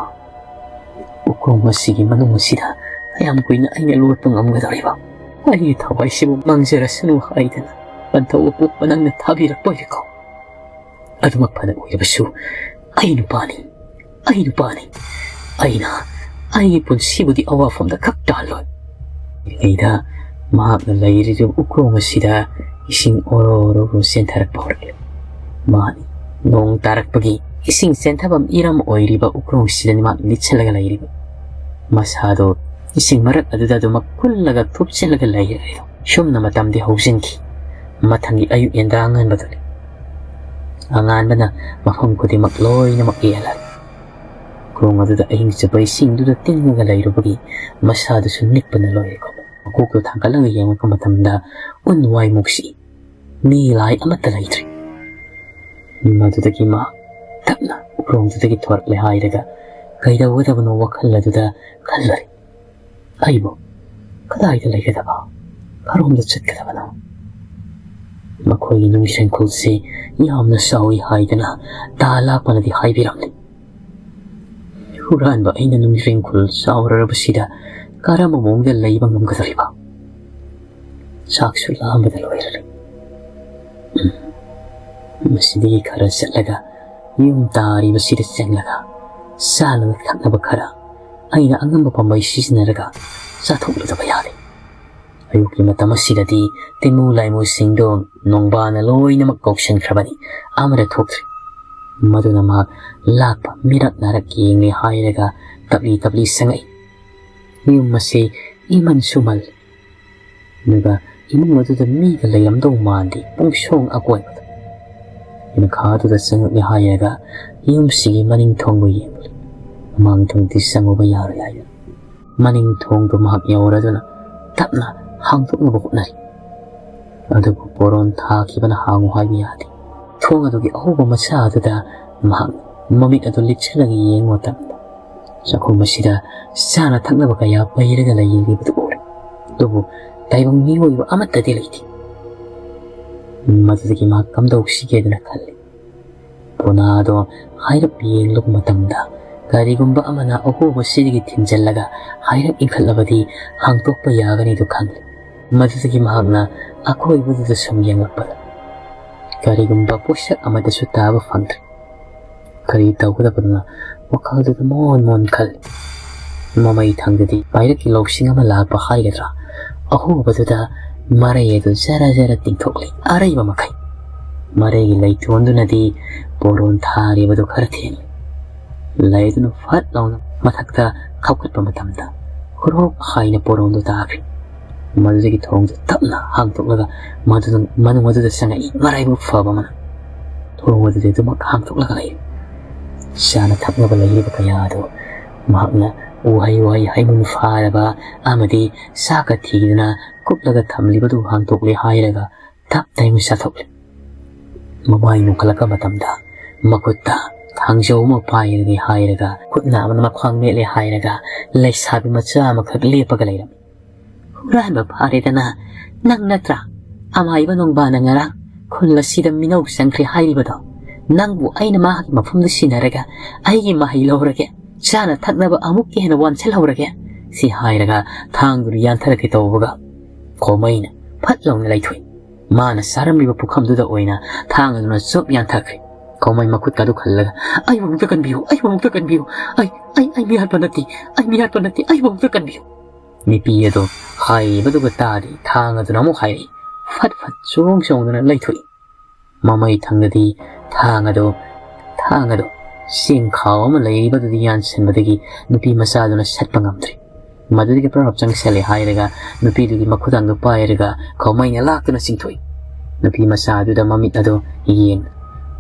ꯎꯈꯣꯡ ꯑꯁꯤꯒꯤ ꯃꯅꯨꯡ ꯑꯁꯤꯗ ꯀꯌꯥꯝ ꯀꯨꯏꯅ ꯑꯩꯅ ꯂꯣꯠꯄ ꯉꯝꯒꯗꯧꯔꯤꯕ? ꯑꯩꯒꯤ ꯊꯋꯥꯏꯁꯤꯕꯨ ꯃꯥꯡꯖꯔꯁꯅꯨ ꯍꯥꯏꯗꯅ ꯄꯟꯊꯧ ꯑꯄꯣꯛꯄ ꯅꯪꯅ ꯊꯥꯕꯤꯔꯛꯄ ꯑꯣꯏꯔꯦꯀꯣ꯫ ꯑꯗꯨꯃꯛ ꯐꯅ ꯑꯣꯏꯔꯕꯁꯨ, ꯑꯩ ꯅꯨꯄꯥꯅꯤ, ꯑꯩ ꯅꯨꯄꯥꯅꯤ꯫ ꯑꯩꯅ ꯑꯩꯒꯤ ꯄꯨꯟꯁꯤꯕꯨꯗꯤ ꯑꯋꯥꯐꯝꯗ ꯈꯛ ꯇꯥꯍꯜꯂꯣꯏ꯫" ꯉꯩꯗ ꯃꯍꯥꯛꯅ ꯂꯩꯔꯤꯕ ꯎꯈ꯭ꯔꯣꯡ ꯑꯁꯤꯗ ꯏꯁꯤꯡ ꯑꯣꯔꯣ ꯑꯣꯔꯣ ꯆꯦꯟꯊꯔꯛꯄ ꯍꯧꯔꯛꯂꯦ꯫ ꯃꯥꯅꯤ, ꯅꯣꯡ ꯇꯥꯔꯛꯄꯒꯤ ꯏꯁꯤꯡ ꯆꯦꯟꯊꯐꯝ ꯏꯔꯝ ꯑꯣꯏꯔꯤꯕ ꯎꯈ꯭ꯔꯣꯡꯁꯤꯗꯅꯤ ꯃꯍꯥꯛ ꯂꯤꯠꯁꯜꯂꯒ ꯂꯩꯔꯤꯕ꯫ ꯃꯁꯥꯗꯣ ꯏꯁꯤꯡ ꯃꯔꯛ ꯑꯗꯨꯗ ꯑꯗꯨꯃꯛ ꯀꯨꯜꯂꯒ ꯊꯨꯞꯆꯤꯜꯂꯒ ꯂꯩꯔꯦ꯫ ꯁꯨꯝꯅ ꯃꯇꯝꯗꯤ ꯍꯧꯖꯤꯟꯈꯤ꯫ ꯃꯊꯪꯒꯤ ꯑꯌꯨꯛ ꯌꯦꯟꯗꯥ ꯑꯉꯟꯕꯗꯨꯅꯤ꯫ ꯑꯉꯥꯟꯕꯅ ꯃꯐꯝ ꯈꯨꯗꯤꯡꯃꯛ ꯂꯣꯏꯅꯃꯛ ꯌꯦꯜꯂꯦ꯫ ꯈꯣꯡ ꯑꯗꯨꯗ ꯑꯍꯤꯡ ꯆꯨꯞꯄ ꯏꯁꯤꯡꯗꯨꯗ ꯇꯤꯡꯉꯒ ꯂꯩꯔꯨꯕꯒꯤ ꯃꯁꯥꯗꯨꯁꯨ ꯅꯤꯛꯄꯅ ꯂꯣꯏꯔꯦ꯫ ꯃꯀꯣꯛꯇꯨ ꯊꯥꯡꯒꯠꯂꯒ ꯌꯦꯡꯉꯛꯄ ꯃꯇꯝꯗ ꯎꯟ ꯋꯥꯏꯃꯨꯛꯁꯤ ꯃꯤ ꯂꯥꯏ ꯑꯃꯠꯇ ꯂꯩꯇ꯭ꯔꯦ꯫ ꯃꯗꯨꯗꯒꯤ ꯃꯥ ꯇꯞꯅ ꯎꯈ꯭ꯔꯣꯡꯗꯨꯗꯒꯤ ꯊꯣꯔꯛꯂꯦ ꯍꯥꯏꯔꯒ ꯀꯩꯗꯧꯒꯗꯕꯅꯣ ꯋꯥꯈꯜ ꯑꯗꯨꯗ ꯈꯜꯂꯔꯤ꯫ ꯑꯩꯕꯨ ꯀꯗꯥꯏꯗ ꯂꯩꯒꯗꯕ? ꯀꯔꯣꯝꯗ ꯆꯠꯀꯗꯕꯅꯣ? ꯃꯈꯣꯏꯒꯤ ꯅꯨꯡꯖꯪꯈꯨꯜꯁꯤ ꯌꯥꯝꯅ ꯆꯥꯎꯏ ꯍꯥꯏꯗꯅ ꯇꯥ ꯂꯥꯛꯄꯅꯗꯤ ꯍꯥꯏꯕꯤꯔꯝꯂꯤ꯫ ꯍꯨꯔꯥꯟꯕ ꯑꯩꯅ ꯅꯨꯡꯖꯪꯈꯨꯜ ꯆꯥꯎꯔꯔꯕꯁꯤꯗ ꯀꯔꯝꯕ ꯃꯑꯣꯡꯗ ꯂꯩꯕ ꯉꯝꯒꯗꯧꯔꯤꯕ? ꯆꯥꯛꯁꯨ ꯂꯥꯝꯕꯗ ꯂꯣꯏꯔꯔꯦ꯫ ꯎꯝ, ꯃꯁꯤꯗꯒꯤ ꯈꯔ ꯆꯠꯂꯒ ꯌꯨꯝ ꯇꯥꯔꯤꯕꯁꯤꯗ ꯆꯪꯂꯒ ꯆꯥꯅꯕ ꯊꯛꯅꯕ ꯈꯔ ꯑꯩꯅ ꯑꯉꯝꯕ ꯄꯥꯝꯕꯩ ꯁꯤꯖꯤꯟꯅꯔꯒ ꯆꯥꯊꯣꯛꯂꯨꯗꯕ ꯌꯥꯗꯦ꯫ ꯑꯌꯨꯛꯀꯤ ꯃꯇꯝ ꯑꯁꯤꯗꯗꯤ ꯇꯤꯃꯨ ꯂꯥꯏꯃꯨꯁꯤꯡꯗꯣ ꯅꯣꯡꯕꯥꯅ ꯂꯣꯏꯅꯃꯛ ꯀꯧꯁꯤꯟꯈ꯭ꯔꯕꯅꯤ꯫ ꯑꯃꯗ ꯊꯣꯛꯇ꯭ꯔꯤ꯫ ꯃꯗꯨꯅ ꯃꯍꯥꯛ ꯂꯥꯛꯄ ꯃꯤꯔꯛ ꯅꯥꯔꯛ ꯌꯦꯡꯂꯦ ꯍꯥꯏꯔꯒ ꯇꯞꯂꯤ ꯇꯞꯂꯤ ꯆꯪꯉꯛꯏ꯫ ꯌꯨꯝ ꯑꯁꯤ ꯏꯃꯟꯁꯨ ꯃꯜꯂꯤ꯫ ꯑꯗꯨꯒ ꯏꯃꯨꯡ ꯑꯗꯨꯗ ꯃꯤꯒ ꯂꯩꯔꯝꯗꯧ ꯃꯥꯟꯗꯦ꯫ ꯄꯨꯡꯁꯣꯡ ꯑꯀꯣꯏꯕꯗ꯫ ꯃꯈꯥꯗꯨꯗ ꯆꯪꯉꯛꯂꯦ ꯍꯥꯏꯔꯒ ꯌꯨꯝꯁꯤꯒꯤ ꯃꯅꯤꯡ ꯊꯣꯡꯕꯨ ꯌꯦꯡꯂꯤ꯫ ꯃꯃꯥꯡ ꯊꯣꯡꯗꯤ ꯆꯪꯉꯨꯕ ꯌꯥꯔꯣꯏ ꯍꯥꯏꯗꯨꯅ ꯃꯅꯤꯡ ꯊꯣꯡꯗꯨ ꯃꯍꯥꯛ ꯌꯧꯔꯗꯨꯅ ꯇꯞꯅ ꯍꯥꯡꯗꯣꯛꯅꯕ ꯍꯣꯠꯅꯔꯤ꯫ ꯑꯗꯨꯕꯨ ꯄꯣꯔꯣꯟ ꯊꯥꯈꯤꯕꯅ ꯍꯥꯡꯉꯨ ꯍꯥꯏꯕ ꯌꯥꯗꯦ꯫ ꯊꯣꯡ ꯑꯗꯨꯒꯤ ꯑꯍꯧꯕ ꯃꯆꯥ ꯑꯗꯨꯗ ꯃꯍꯥꯛ ꯃꯃꯤꯠ ꯑꯗꯨ ꯂꯤꯠꯁꯤꯜꯂꯒ ꯌꯦꯡꯕ ꯃꯇꯝꯗ ꯆꯥꯛꯈꯨꯝ ꯑꯁꯤꯗ ꯆꯥꯅ ꯊꯛꯅꯕ ꯀꯌꯥ ꯄꯩꯔꯒ ꯂꯩꯔꯤꯕꯗꯨ ꯎꯔꯦ꯫ ꯑꯗꯨꯕꯨ ꯇꯥꯏꯕꯪ ꯃꯤꯑꯣꯏꯕ ꯑꯃꯠꯇꯗꯤ ꯂꯩꯇꯦ꯫ ꯃꯗꯨꯗꯒꯤ ꯃꯍꯥꯛ ꯀꯝꯗꯧꯁꯤꯒꯦꯗꯅ ꯈꯜꯂꯤ꯫ ꯄꯣꯅꯥꯗꯣ ꯍꯥꯏꯔꯞ ꯌꯦꯡꯂꯨꯕ ꯃꯇꯝꯗ ꯀꯔꯤꯒꯨꯝꯕ ꯑꯃꯅ ꯑꯍꯣꯕ ꯁꯤꯗꯒꯤ ꯊꯤꯟꯖꯤꯜꯂꯒ ꯍꯥꯏꯔꯞ ꯏꯟꯈꯠꯂꯕꯗꯤ ꯍꯥꯡꯗꯣꯛꯄ ꯌꯥꯒꯅꯤꯗꯨ ꯈꯪꯂꯤ꯫ ꯃꯗꯨꯗꯒꯤ ꯃꯍꯥꯛꯅ ꯑꯀꯣꯏꯕꯗꯨꯗ ꯁꯨꯝ ꯌꯦꯡꯂꯛꯄꯗ ꯀꯔꯤꯒꯨꯝꯕ ꯄꯣꯠꯁꯛ ꯑꯃꯠꯇꯁꯨ ꯇꯥꯕ ꯐꯪꯗ꯭ꯔꯦ꯫ ꯀꯔꯤ ꯇꯧꯒꯗꯕꯅꯣ ꯋꯥꯈꯜꯗꯨꯗ ꯃꯣꯟ ꯃꯣꯟ ꯈꯜꯂꯤ꯫ ꯃꯃꯩ ꯊꯪꯗꯗꯤ ꯄꯥꯏꯔꯛꯀꯤ ꯂꯧꯁꯤꯡ ꯑꯃ ꯂꯥꯛꯄ ꯍꯥꯏꯒꯗ꯭ꯔꯥ, ꯑꯍꯣꯕꯗꯨꯗ ꯃꯔꯩ ꯑꯗꯨ ꯖꯔ ꯖꯔ ꯇꯤꯡꯊꯣꯛꯂꯤ ꯑꯔꯩꯕ ꯃꯈꯩ꯫ ꯃꯔꯩꯒꯤ ꯂꯩꯇꯣꯟꯗꯨꯅꯗꯤ ꯄꯣꯔꯣꯟ ꯊꯥꯔꯤꯕꯗꯨ ꯈꯔ ꯊꯦꯡꯂꯤ꯫ ꯂꯩꯗꯨꯅ ꯐꯠ ꯂꯥꯎꯅ ꯃꯊꯛꯇ ꯈꯥꯎꯀꯠꯄ ꯃꯇꯝꯗ ꯈꯨꯔꯣꯛ ꯍꯥꯏꯅ ꯄꯣꯔꯣꯟꯗꯨ ꯇꯥꯈ꯭ꯔꯦ꯫ ꯃꯗꯨꯗꯒꯤ ꯊꯣꯡꯗꯨ ꯇꯞꯅ ꯍꯥꯡꯗꯣꯛꯂꯒ ꯃꯗꯨꯗ, ꯃꯅꯨꯡ ꯑꯗꯨꯗ ꯆꯪꯉꯛꯏ ꯃꯔꯥꯏꯕꯛ ꯐꯕ ꯑꯃꯅ꯫ ꯊꯣꯡ ꯑꯗꯨꯗꯤ ꯑꯗꯨꯃꯛ ꯍꯥꯡꯗꯣꯛꯂꯒ ꯂꯩꯔꯦ꯫ ꯆꯥꯅ ꯊꯛꯅꯕ ꯂꯩꯔꯤꯕ ꯀꯌꯥ ꯑꯗꯨ ꯃꯍꯥꯛꯅ ꯎꯍꯩ ꯋꯥꯍꯩ ꯍꯩꯃꯨꯟ ꯐꯥꯔꯕ ꯑꯃꯗꯤ ꯆꯥꯛꯀ ꯊꯤꯗꯅ ꯀꯨꯞꯂꯒ ꯊꯝꯂꯤꯕꯗꯨ ꯍꯥꯡꯗꯣꯛꯂꯦ ꯍꯥꯏꯔꯒ ꯇꯞ ꯇꯥꯏꯅ ꯆꯥꯊꯣꯛꯂꯦ꯫ ꯃꯃꯥꯏ ꯅꯣꯟꯈꯠꯂꯛꯄ ꯃꯇꯝꯗ ꯃꯈꯨꯠꯇ ꯊꯥꯡꯖꯧ ꯑꯃ ꯄꯥꯏꯔꯅꯤ ꯍꯥꯏꯔꯒ ꯈꯨꯠ ꯅꯥꯕꯅ ꯃꯈ꯭ꯋꯥꯡ ꯃꯦꯠꯂꯦ ꯍꯥꯏꯔꯒ ꯂꯩꯁꯥꯕꯤ ꯃꯆꯥ ꯑꯃꯈꯛ ꯂꯦꯞꯄꯒ ꯂꯩꯔꯝꯃꯤ꯫ "ꯍꯨꯔꯥꯟꯕ ꯐꯥꯔꯦꯗꯅ, ꯅꯪ ꯅꯠꯇ꯭ꯔꯥ?" "ꯑꯃꯥꯏꯕ ꯅꯣꯡꯕꯥꯅ ꯉꯔꯥꯡ ꯈꯨꯜ ꯑꯁꯤꯗ ꯃꯤꯅꯧ ꯆꯪꯈ꯭ꯔꯦ ꯍꯥꯏꯔꯤꯕꯗꯣ, ꯅꯪꯕꯨ ꯑꯩꯅ ꯃꯥꯒꯤ ꯃꯐꯝꯗ ꯁꯤꯟꯅꯔꯒ ꯑꯩꯒꯤ ꯃꯍꯩ ꯂꯧꯔꯒꯦ, ꯆꯥꯅ ꯊꯛꯅꯕ ꯑꯃꯨꯛꯀ ꯍꯦꯟꯅ ꯋꯥꯟꯁꯤꯜꯍꯧꯔꯒꯦ" ꯁꯤ ꯍꯥꯏꯔꯒ ꯊꯥꯡꯗꯨꯅ ꯌꯥꯟꯊꯔꯛꯀꯦ ꯇꯧꯕꯒ, ꯈꯣꯃꯩꯅ ꯐꯠ ꯂꯥꯎꯅ ꯂꯩꯊꯣꯛꯏ꯫ ꯃꯥꯅ ꯆꯥꯔꯝꯂꯤꯕ ꯄꯨꯈꯝꯗꯨꯗ ꯑꯣꯏꯅ ꯊꯥꯡ ꯑꯗꯨꯅ ꯆꯣꯞ ꯌꯥꯟꯊꯈ꯭ꯔꯦ꯫ ꯈꯣꯃꯩ ꯃꯈꯨꯠꯀꯗꯨ ꯈꯜꯂꯒ, "ꯑꯩꯕꯨ ꯑꯃꯨꯛꯇ ꯀꯟꯕꯤꯌꯨ, ꯑꯩꯕꯨ ꯑꯃꯨꯛꯇ ꯀꯟꯕꯤꯌꯨ, ꯑꯩ, ꯑꯩ, ꯑꯩ ꯃꯤꯍꯥꯠꯄ ꯅꯠꯇꯦ, ꯑꯩ ꯃꯤꯍꯥꯠꯄ ꯅꯠꯇꯦ, ꯑꯩꯕꯨ ꯑꯃꯨꯛꯇ ꯀꯟꯕꯤꯌꯨ"꯫ ꯅꯨꯄꯤ ꯑꯗꯨ ꯍꯥꯏꯔꯤꯕꯗꯨꯒ ꯇꯥꯗꯦ, ꯊꯥꯡ ꯑꯗꯨꯅ ꯑꯃꯨꯛ ꯍꯥꯏꯔꯛꯏ, ꯐꯠ ꯐꯠ ꯆꯣꯡ ꯆꯣꯡꯗꯨꯅ ꯂꯩꯊꯣꯛꯏ꯫ ꯃꯃꯩ ꯊꯪꯗꯗꯤ ꯊꯥꯡ ꯑꯗꯨ, ꯊꯥꯡ ꯑꯗꯨ ꯆꯦꯡꯈꯥꯎ ꯑꯃ ꯂꯩꯔꯤꯕꯗꯨꯗꯤ ꯌꯥꯟꯁꯤꯟꯕꯗꯒꯤ ꯅꯨꯄꯤ ꯃꯆꯥꯗꯨꯅ ꯁꯠꯄ ꯉꯝꯗ꯭ꯔꯦ꯫ ꯃꯗꯨꯗꯒꯤ ꯄ꯭ꯔꯞ ꯆꯪꯁꯜꯂꯦ ꯍꯥꯏꯔꯒ ꯅꯨꯄꯤꯗꯨꯒꯤ ꯃꯈꯨꯗꯥꯡꯗꯨ ꯄꯥꯏꯔꯒ ꯈꯣꯃꯩꯅ ꯂꯥꯛꯇꯨꯅ ꯆꯤꯡꯊꯣꯛꯏ꯫ ꯅꯨꯄꯤ ꯃꯆꯥ ꯑꯗꯨꯗ ꯃꯃꯤꯠ ꯑꯗꯨ ꯌꯦꯡ,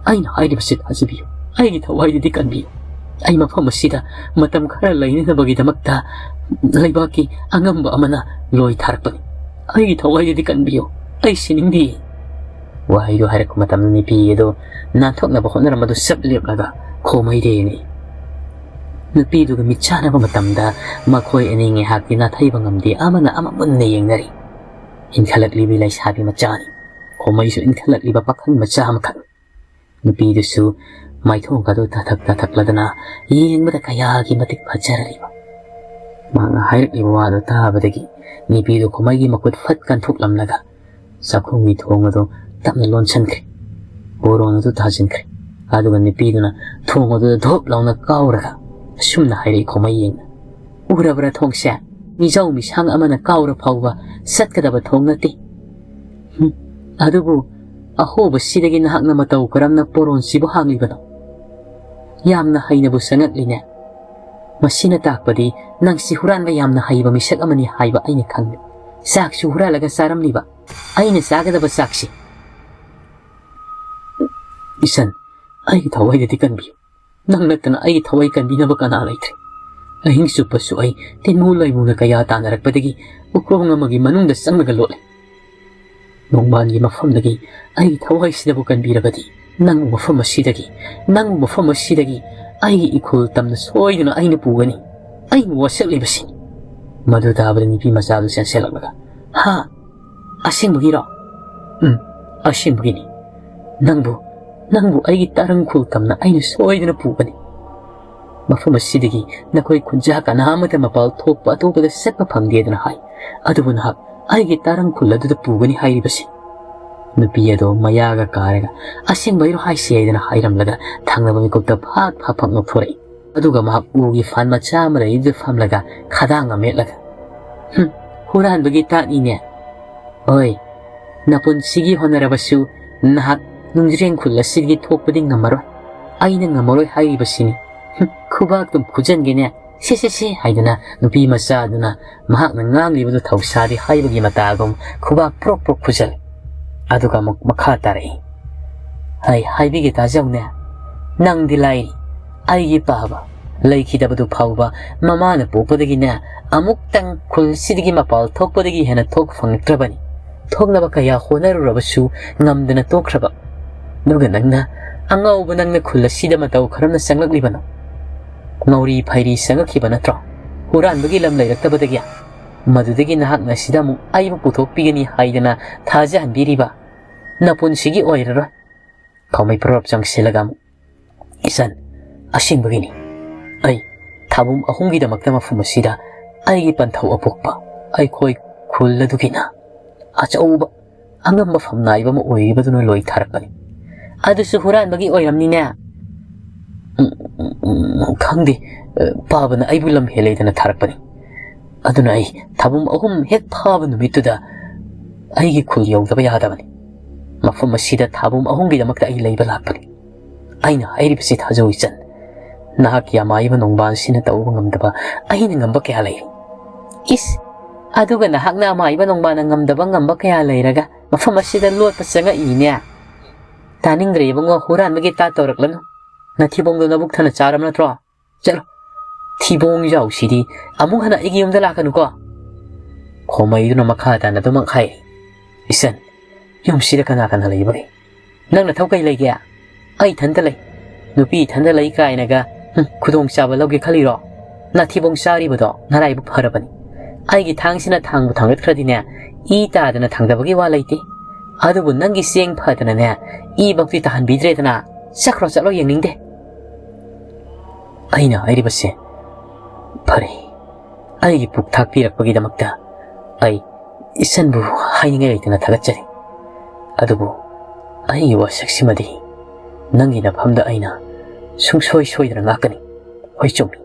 "ꯑꯩꯅ ꯍꯥꯏꯔꯤꯕꯁꯤ ꯊꯥꯖꯕꯤꯌꯨ, ꯑꯩꯒꯤ ꯊꯋꯥꯏꯗꯨꯗꯤ ꯀꯟꯕꯤꯌꯨ꯫ ꯑꯩ ꯃꯐꯝ ꯑꯁꯤꯗ ꯃꯇꯝ ꯈꯔ ꯂꯩꯅꯅꯕꯒꯤꯗꯃꯛꯇ ꯂꯩꯕꯥꯛꯀꯤ ꯑꯉꯝꯕ ꯑꯃꯅ ꯂꯣꯏ ꯊꯥꯔꯛꯄꯅꯤ꯫ ꯑꯩꯒꯤ ꯊꯋꯥꯏꯗꯨꯗꯤ ꯀꯟꯕꯤꯌꯨ, ꯑꯩ ꯁꯤꯅꯤꯡꯗꯦ"꯫ ꯋꯥꯍꯩꯗꯨ ꯍꯥꯏꯔꯛꯄ ꯃꯇꯝꯗ ꯅꯨꯄꯤ ꯑꯗꯨ ꯅꯥꯟꯊꯣꯛꯅꯕ ꯍꯣꯠꯅꯔꯝꯕꯗꯨ ꯆꯞ ꯂꯦꯞꯂꯒ ꯈꯣꯃꯩꯗ ꯌꯦꯡꯏ꯫ ꯅꯨꯄꯤꯗꯨꯒ ꯃꯤꯠ ꯆꯥꯟꯅꯕ ꯃꯇꯝꯗ ꯃꯈꯣꯏ ꯑꯅꯤ ꯉꯥꯏꯍꯥꯛꯇꯤ ꯅꯥꯊꯩꯕ ꯉꯝꯗꯦ, ꯑꯃꯅ ꯑꯃ ꯃꯨꯟꯅ ꯌꯦꯡꯅꯔꯤ꯫ ꯏꯟꯈꯠꯂꯛꯂꯤꯕꯤ ꯂꯩꯁꯥꯕꯤ ꯃꯆꯥꯅꯤ, ꯈꯣꯃꯩꯁꯨ ꯏꯟꯈꯠꯂꯛꯂꯤꯕ ꯄꯥꯈꯪ ꯃꯆꯥ ꯑꯃꯈꯛꯅꯤ꯫ ꯅꯨꯄꯤꯗꯨꯁꯨ ꯃꯥꯏꯊꯣꯡꯒꯗꯨ ꯇꯥꯊꯛ ꯇꯥꯊꯛꯂꯗꯅ ꯌꯦꯡꯕꯗ ꯀꯌꯥꯒꯤ ꯃꯇꯤꯛ ꯐꯖꯔꯤꯕ꯫ ꯃꯍꯥꯛꯅ ꯍꯥꯏꯔꯛꯂꯤꯕ ꯋꯥꯗꯨ ꯇꯥꯕꯗꯒꯤ ꯅꯨꯄꯤꯗꯨ ꯈꯣꯃꯩꯒꯤ ꯃꯈꯨꯠ ꯐꯠ ꯀꯟꯊꯣꯛꯂꯝꯂꯒ ꯆꯥꯛꯈꯨꯝꯒꯤ ꯊꯣꯡ ꯑꯗꯨ ꯇꯞꯅ ꯂꯣꯟꯁꯤꯟꯈ꯭ꯔꯦ꯫ ꯕꯣꯔꯣꯟ ꯑꯗꯨ ꯊꯥꯖꯤꯟꯈ꯭ꯔꯦ꯫ ꯑꯗꯨꯒ ꯅꯨꯄꯤꯗꯨꯅ ꯊꯣꯡ ꯑꯗꯨꯗ ꯙꯣꯞ ꯂꯥꯎꯅ ꯀꯥꯎꯔꯒ ꯑꯁꯨꯝꯅ ꯍꯥꯏꯔꯛꯏ ꯈꯣꯃꯩ ꯌꯦꯡꯅ, "ꯎꯔꯕ꯭ꯔꯥ ꯊꯣꯡꯁꯦ? ꯃꯤꯖꯥꯎ ꯃꯤꯁꯥꯡ ꯑꯃꯅ ꯀꯥꯎꯔ ꯐꯥꯎꯕ ꯆꯠꯀꯗꯕ ꯊꯣꯡ ꯅꯠꯇꯦ꯫ ꯍꯨꯝ, ꯑꯗꯨꯕꯨ ꯑꯍꯣꯕꯁꯤꯗꯒꯤ ꯅꯍꯥꯛꯅ ꯃꯇꯧ ꯀꯔꯝꯅ ꯄꯣꯔꯣꯟꯁꯤꯕꯨ ꯍꯥꯡꯂꯤꯕꯅꯣ? ꯌꯥꯝꯅ ꯍꯩꯅꯕꯨ ꯆꯪꯉꯛꯂꯤꯅꯦ꯫ ꯃꯁꯤꯅ ꯇꯥꯛꯄꯗꯤ ꯅꯪꯁꯤ ꯍꯨꯔꯥꯟꯕ ꯌꯥꯝꯅ ꯍꯩꯕ ꯃꯤꯁꯛ ꯑꯃꯅꯤ ꯍꯥꯏꯕ ꯑꯩꯅ ꯈꯪꯂꯦ꯫ ꯆꯥꯛꯁꯨ ꯍꯨꯔꯥꯜꯂꯒ ꯆꯥꯔꯝꯂꯤꯕ, ꯑꯩꯅ ꯆꯥꯒꯗꯕ ꯆꯥꯛꯁꯤ"꯫ "ꯏꯆꯟ, ꯑꯩꯒꯤ ꯊꯋꯥꯏꯗꯗꯤ ꯀꯟꯕꯤꯌꯨ꯫ ꯅꯪ ꯅꯠꯇꯅ ꯑꯩꯒꯤ ꯊꯋꯥꯏ ꯀꯟꯕꯤꯅꯕ ꯀꯅꯥ ꯂꯩꯇ꯭ꯔꯦ꯫ ꯑꯍꯤꯡ ꯆꯨꯞꯄꯁꯨ ꯑꯩ ꯇꯤꯟꯃꯨ ꯂꯩꯃꯨꯅ ꯀꯌꯥ ꯇꯥꯟꯅꯔꯛꯄꯗꯒꯤ ꯎꯈꯣꯡ ꯑꯃꯒꯤ ꯃꯅꯨꯡꯗ ꯆꯪꯂꯒ ꯂꯣꯠꯂꯦ꯫ ꯅꯣꯡꯕꯥꯟꯒꯤ ꯃꯐꯝꯗꯒꯤ ꯑꯩꯒꯤ ꯊꯋꯥꯏꯁꯤꯗꯕꯨ ꯀꯟꯕꯤꯔꯕꯗꯤ, ꯅꯪꯕꯨ ꯃꯐꯝ ꯑꯁꯤꯗꯒꯤ, ꯅꯪꯕꯨ ꯃꯐꯝ ꯑꯁꯤꯗꯒꯤ ꯑꯩꯒꯤ ꯏꯈꯨꯜ ꯇꯝꯅ ꯁꯣꯏꯗꯅ ꯑꯩꯅ ꯄꯨꯒꯅꯤ꯫ ꯑꯩꯕꯨ ꯋꯥꯁꯛꯂꯤꯕꯁꯤ"꯫ ꯃꯗꯨ ꯇꯥꯕꯗ ꯅꯨꯄꯤ ꯃꯆꯥꯗꯨ ꯆꯦꯟꯁꯤꯜꯂꯛꯂꯒ, "ꯍꯥ? ꯑꯁꯦꯡꯕꯒꯤꯔꯣ? "ꯎꯝ, ꯑꯁꯦꯡꯕꯒꯤꯅꯤ꯫ ꯅꯪꯕꯨ, ꯅꯪꯕꯨ ꯑꯩꯒꯤ ꯇꯥꯔꯪ ꯈꯨꯜ ꯇꯝꯅ ꯑꯩꯅ ꯁꯣꯏꯗꯅ ꯄꯨꯒꯅꯤ꯫ ꯃꯐꯝ ꯑꯁꯤꯗꯒꯤ ꯅꯈꯣꯏ ꯈꯨꯟꯖꯥ ꯀꯅꯥ ꯑꯃꯠꯇ ꯃꯄꯥꯜ ꯊꯣꯛꯄ ꯑꯇꯣꯞꯄꯗ ꯆꯠꯄ ꯐꯪꯗꯦꯗꯅ ꯍꯥꯏ꯫ ꯑꯗꯨꯕꯨ ꯅꯍꯥꯛ ꯑꯩꯒꯤ ꯇꯥꯔꯪ ꯈꯨꯜ ꯑꯗꯨꯗ ꯄꯨꯒꯅꯤ ꯍꯥꯏꯔꯤꯕꯁꯤ?" ꯅꯨꯄꯤ ꯑꯗꯣ ꯃꯌꯥꯒ ꯀꯥꯔꯒ, "ꯑꯁꯦꯡꯕꯩꯔꯣ ꯍꯥꯏꯁꯦ?" ꯍꯥꯏꯗꯅ ꯍꯥꯏꯔꯝꯂꯒ ꯊꯪꯅꯕ ꯃꯤꯀꯨꯞꯇ ꯐꯥꯛ ꯐꯥꯛ ꯐꯥꯛ ꯅꯣꯛꯊꯣꯔꯛꯏ꯫ ꯑꯗꯨꯒ ꯃꯍꯥꯛ ꯎꯒꯤ ꯐꯥꯟ ꯃꯆꯥ ꯑꯃ ꯂꯩꯗꯨꯗ ꯐꯝꯂꯒ ꯈꯗꯥꯡ ꯑꯃ ꯃꯦꯠꯂꯒ, "ꯍꯨꯝ, ꯍꯨꯔꯥꯟꯕꯒꯤ ꯇꯥꯠꯅꯤꯅꯦ꯫ ꯍꯣꯏ, ꯅꯄꯨꯟꯁꯤꯒꯤ ꯍꯣꯠꯅꯔꯕꯁꯨ ꯅꯍꯥꯛ ꯅꯨꯡꯖ꯭ꯔꯦꯡ ꯈꯨꯜ ꯑꯁꯤꯗꯒꯤ ꯊꯣꯛꯄꯗꯤ ꯉꯝꯃꯔꯣꯏ꯫ ꯑꯩꯅ ꯉꯝꯃꯔꯣꯏ ꯍꯥꯏꯔꯤꯕꯁꯤꯅꯤ꯫ ꯍꯨꯝ, ꯈꯨꯕꯥꯛ ꯑꯗꯨꯝ ꯈꯨꯖꯟꯒꯦꯅꯦ꯫ ꯁꯦ, ꯁꯦ, ꯁꯦ," ꯍꯥꯏꯗꯨꯅ ꯅꯨꯄꯤ ꯃꯆꯥ ꯑꯗꯨꯅ ꯃꯍꯥꯛꯅ ꯉꯥꯡꯂꯤꯕꯗꯨ ꯊꯧꯁꯥꯗꯦ ꯍꯥꯏꯕꯒꯤ ꯃꯇꯥꯒꯨꯝ ꯈꯨꯕꯥꯛ ꯄ꯭ꯔꯣꯛ ꯄ꯭ꯔꯣꯛ ꯈꯨꯖꯜꯂꯤ꯫ ꯑꯗꯨꯒ ꯑꯃꯨꯛ ꯃꯈꯥ ꯇꯥꯔꯛꯏ꯫ "ꯑꯩ ꯍꯥꯏꯕꯤꯒꯦ ꯇꯥꯖꯧꯅꯦ, ꯅꯪꯗꯤ ꯂꯥꯏꯔꯤ꯫ ꯑꯩꯒꯤ ꯄꯥꯕ ꯂꯩꯈꯤꯗꯕꯗꯨ ꯐꯥꯎꯕ ꯃꯃꯥꯅ ꯄꯣꯛꯄꯗꯒꯤꯅꯦ ꯑꯃꯨꯛꯇꯪ ꯈꯨꯜꯁꯤꯗꯒꯤ ꯃꯄꯥꯜ ꯊꯣꯛꯄꯗꯒꯤ ꯍꯦꯟꯅ ꯊꯣꯛ ꯐꯪꯉꯛꯇ꯭ꯔꯕꯅꯤ꯫ ꯊꯣꯛꯅꯕ ꯀꯌꯥ ꯍꯣꯠꯅꯔꯨꯔꯕꯁꯨ ꯉꯝꯗꯅ ꯇꯣꯛꯈ꯭ꯔꯕ꯫ ꯑꯗꯨꯒ ꯅꯪꯅ, ꯑꯉꯥꯎꯕ ꯅꯪꯅ ꯈꯨꯜ ꯑꯁꯤꯗ ꯃꯇꯧ ꯀꯔꯝꯅ ꯆꯪꯂꯛꯂꯤꯕꯅꯣ? ꯉꯧꯔꯤ ꯐꯩꯔꯤ ꯆꯪꯉꯛꯈꯤꯕ ꯅꯠꯇ꯭ꯔꯣ? ꯍꯨꯔꯥꯟꯕꯒꯤ ꯂꯝ ꯂꯩꯔꯛꯇꯕꯗꯒꯤ? ꯃꯗꯨꯗꯒꯤ ꯅꯍꯥꯛꯅ ꯁꯤꯗ ꯑꯃꯨꯛ ꯑꯩꯕꯨ ꯄꯨꯊꯣꯛꯄꯤꯒꯅꯤ ꯍꯥꯏꯗꯅ ꯊꯥꯖꯍꯟꯕꯤꯔꯤꯕ? ꯅꯄꯨꯟꯁꯤꯒꯤ ꯑꯣꯏꯔꯔꯣꯏ꯫" ꯈꯥꯎꯃꯩ ꯄꯔꯞ ꯆꯪꯁꯤꯜꯂꯒ ꯑꯃꯨꯛ, "ꯏꯆꯟ, ꯑꯁꯦꯡꯕꯒꯤꯅꯤ꯫ ꯑꯩ ꯊꯥꯕꯨꯝ ꯑꯍꯨꯝꯒꯤꯗꯃꯛꯇ ꯃꯐꯝ ꯑꯁꯤꯗ ꯑꯩꯒꯤ ꯄꯟꯊꯧ ꯑꯄꯣꯛꯄ ꯑꯩꯈꯣꯏ ꯈꯨꯜ ꯑꯗꯨꯒꯤꯅ ꯑꯆꯧꯕ ꯑꯉꯝꯕ ꯐꯝꯅꯥꯏꯕ ꯑꯃ ꯑꯣꯏꯔꯤꯕꯗꯨꯅ ꯂꯣꯏ ꯊꯥꯔꯛꯄꯅꯤ꯫" "ꯑꯗꯨꯁꯨ ꯍꯨꯔꯥꯟꯕꯒꯤ ꯑꯣꯏꯔꯝꯅꯤꯅꯦ?" "ꯎꯝ, ꯎꯝ, ꯎꯝ, ꯈꯪꯗꯦ꯫ ꯑ, ꯄꯥꯕꯅ ꯑꯩꯕꯨ ꯂꯝ ꯍꯦꯜꯂꯦꯗꯅ ꯊꯥꯔꯛꯄꯅꯤ꯫ ꯑꯗꯨꯅ ꯑꯩ ꯊꯥꯕꯨꯝ ꯑꯍꯨꯝ ꯍꯦꯛ ꯐꯥꯕ ꯅꯨꯃꯤꯠꯇꯨꯗ ꯑꯩꯒꯤ ꯈꯨꯜ ꯌꯧꯗꯕ ꯌꯥꯗꯕꯅꯤ꯫ ꯃꯐꯝ ꯑꯁꯤꯗ ꯊꯥꯕꯨꯝ ꯑꯍꯨꯝꯒꯤꯗꯃꯛꯇ ꯑꯩ ꯂꯩꯕ ꯂꯥꯛꯄꯅꯤ꯫ ꯑꯩꯅ ꯍꯥꯏꯔꯤꯕꯁꯤ ꯊꯥꯖꯧ ꯏꯆꯟ꯫ ꯅꯍꯥꯛꯀꯤ ꯑꯃꯥꯏꯕ ꯅꯣꯡꯕꯥꯟꯁꯤꯅ ꯇꯧꯕ ꯉꯝꯗꯕ ꯑꯩꯅ ꯉꯝꯕ ꯀꯌꯥ ꯂꯩꯔꯤ꯫" "ꯏꯁ, ꯑꯗꯨꯒ ꯅꯍꯥꯛꯅ ꯑꯃꯥꯏꯕ ꯅꯣꯡꯕꯥꯟꯅ ꯉꯝꯗꯕ ꯉꯝꯕ ꯀꯌꯥ ꯂꯩꯔꯒ ꯃꯐꯝ ꯑꯁꯤꯗ ꯂꯣꯠꯄ ꯆꯪꯉꯛꯏꯅꯦ? ꯇꯥꯅꯤꯡꯗ꯭ꯔꯦ ꯏꯕꯨꯡꯉꯣ, ꯍꯨꯔꯥꯟꯕꯒꯤ ꯇꯥ ꯇꯧꯔꯛꯂꯅꯨ꯫ ꯅꯊꯤꯕꯣꯡꯗꯣ ꯅꯕꯨꯛ ꯊꯟꯅ ꯆꯥꯔꯕ ꯅꯠꯇ꯭ꯔꯣ? ꯆꯠꯂꯣ, ꯊꯤꯕꯣꯡ ꯌꯥꯎꯁꯤꯗꯤ ꯑꯃꯨꯛ ꯍꯟꯅ ꯑꯩꯒꯤ ꯌꯨꯝꯗ ꯂꯥꯛꯀꯅꯨꯀꯣ꯫" ꯈꯣꯃꯩꯗꯨꯅ ꯃꯈꯥ ꯇꯥꯅ ꯑꯗꯨꯃꯛ ꯍꯥꯏ꯫ "ꯏꯆꯟ, ꯌꯨꯝꯁꯤꯗ ꯀꯅꯥ ꯀꯅꯥ ꯂꯩꯕꯒꯦ? ꯅꯪ ꯅꯊꯧ ꯀꯩ ꯂꯩꯒꯦ? ꯑꯩ ꯏꯊꯟꯇ ꯂꯩ꯫ ꯅꯨꯄꯤ ꯏꯊꯟꯇ ꯂꯩ ꯀꯥꯏꯅꯒ, ꯍꯨꯝ, ꯈꯨꯗꯣꯡꯆꯥꯕ ꯂꯧꯒꯦ ꯈꯜꯂꯤꯔꯣ? ꯅꯥꯊꯤꯕꯣꯡ ꯆꯥꯔꯤꯕꯗꯣ ꯅꯔꯥꯏꯕꯛ ꯐꯔꯕꯅꯤ꯫ ꯑꯩꯒꯤ ꯊꯥꯡꯁꯤꯅ ꯊꯥꯡꯕꯨ ꯊꯥꯡꯒꯠꯈ꯭ꯔꯗꯤꯅꯦ, ꯏ ꯇꯥꯗꯅ ꯊꯥꯡꯗꯕꯒꯤ ꯋꯥ ꯂꯩꯇꯦ꯫ ꯑꯗꯨꯕꯨ ꯅꯪꯒꯤ ꯆꯦꯡ ꯐꯗꯅꯅꯦ, ꯏꯃꯛꯇꯤ ꯇꯥꯍꯟꯕꯤꯗ꯭ꯔꯦꯗꯅ꯫ ꯆꯠꯈ꯭ꯔꯣ, ꯆꯠꯂꯣ, ꯌꯦꯡꯅꯤꯡꯗꯦ꯫ ꯑꯩꯅ ꯍꯥꯏꯔꯤꯕꯁꯦ, ꯐꯔꯦ, ꯑꯩꯒꯤ ꯄꯨꯛ ꯊꯥꯛꯄꯤꯔꯛꯄꯒꯤꯗꯃꯛꯇ ꯑꯩ ꯏꯆꯟꯕꯨ ꯍꯥꯏꯅꯤꯡꯉꯥꯏ ꯂꯩꯇꯅ ꯊꯥꯒꯠꯆꯔꯤ꯫ ꯑꯗꯨꯕꯨ ꯑꯩꯒꯤ ꯋꯥꯁꯛꯁꯤꯃꯗꯤ ꯅꯪꯒꯤ ꯅꯐꯝꯗ ꯑꯩꯅ ꯁꯨꯡꯁꯣꯏ ꯁꯣꯏꯗꯅ ꯉꯥꯛꯀꯅꯤ꯫ ꯍꯣꯏ, ꯆꯨꯝꯃꯤ,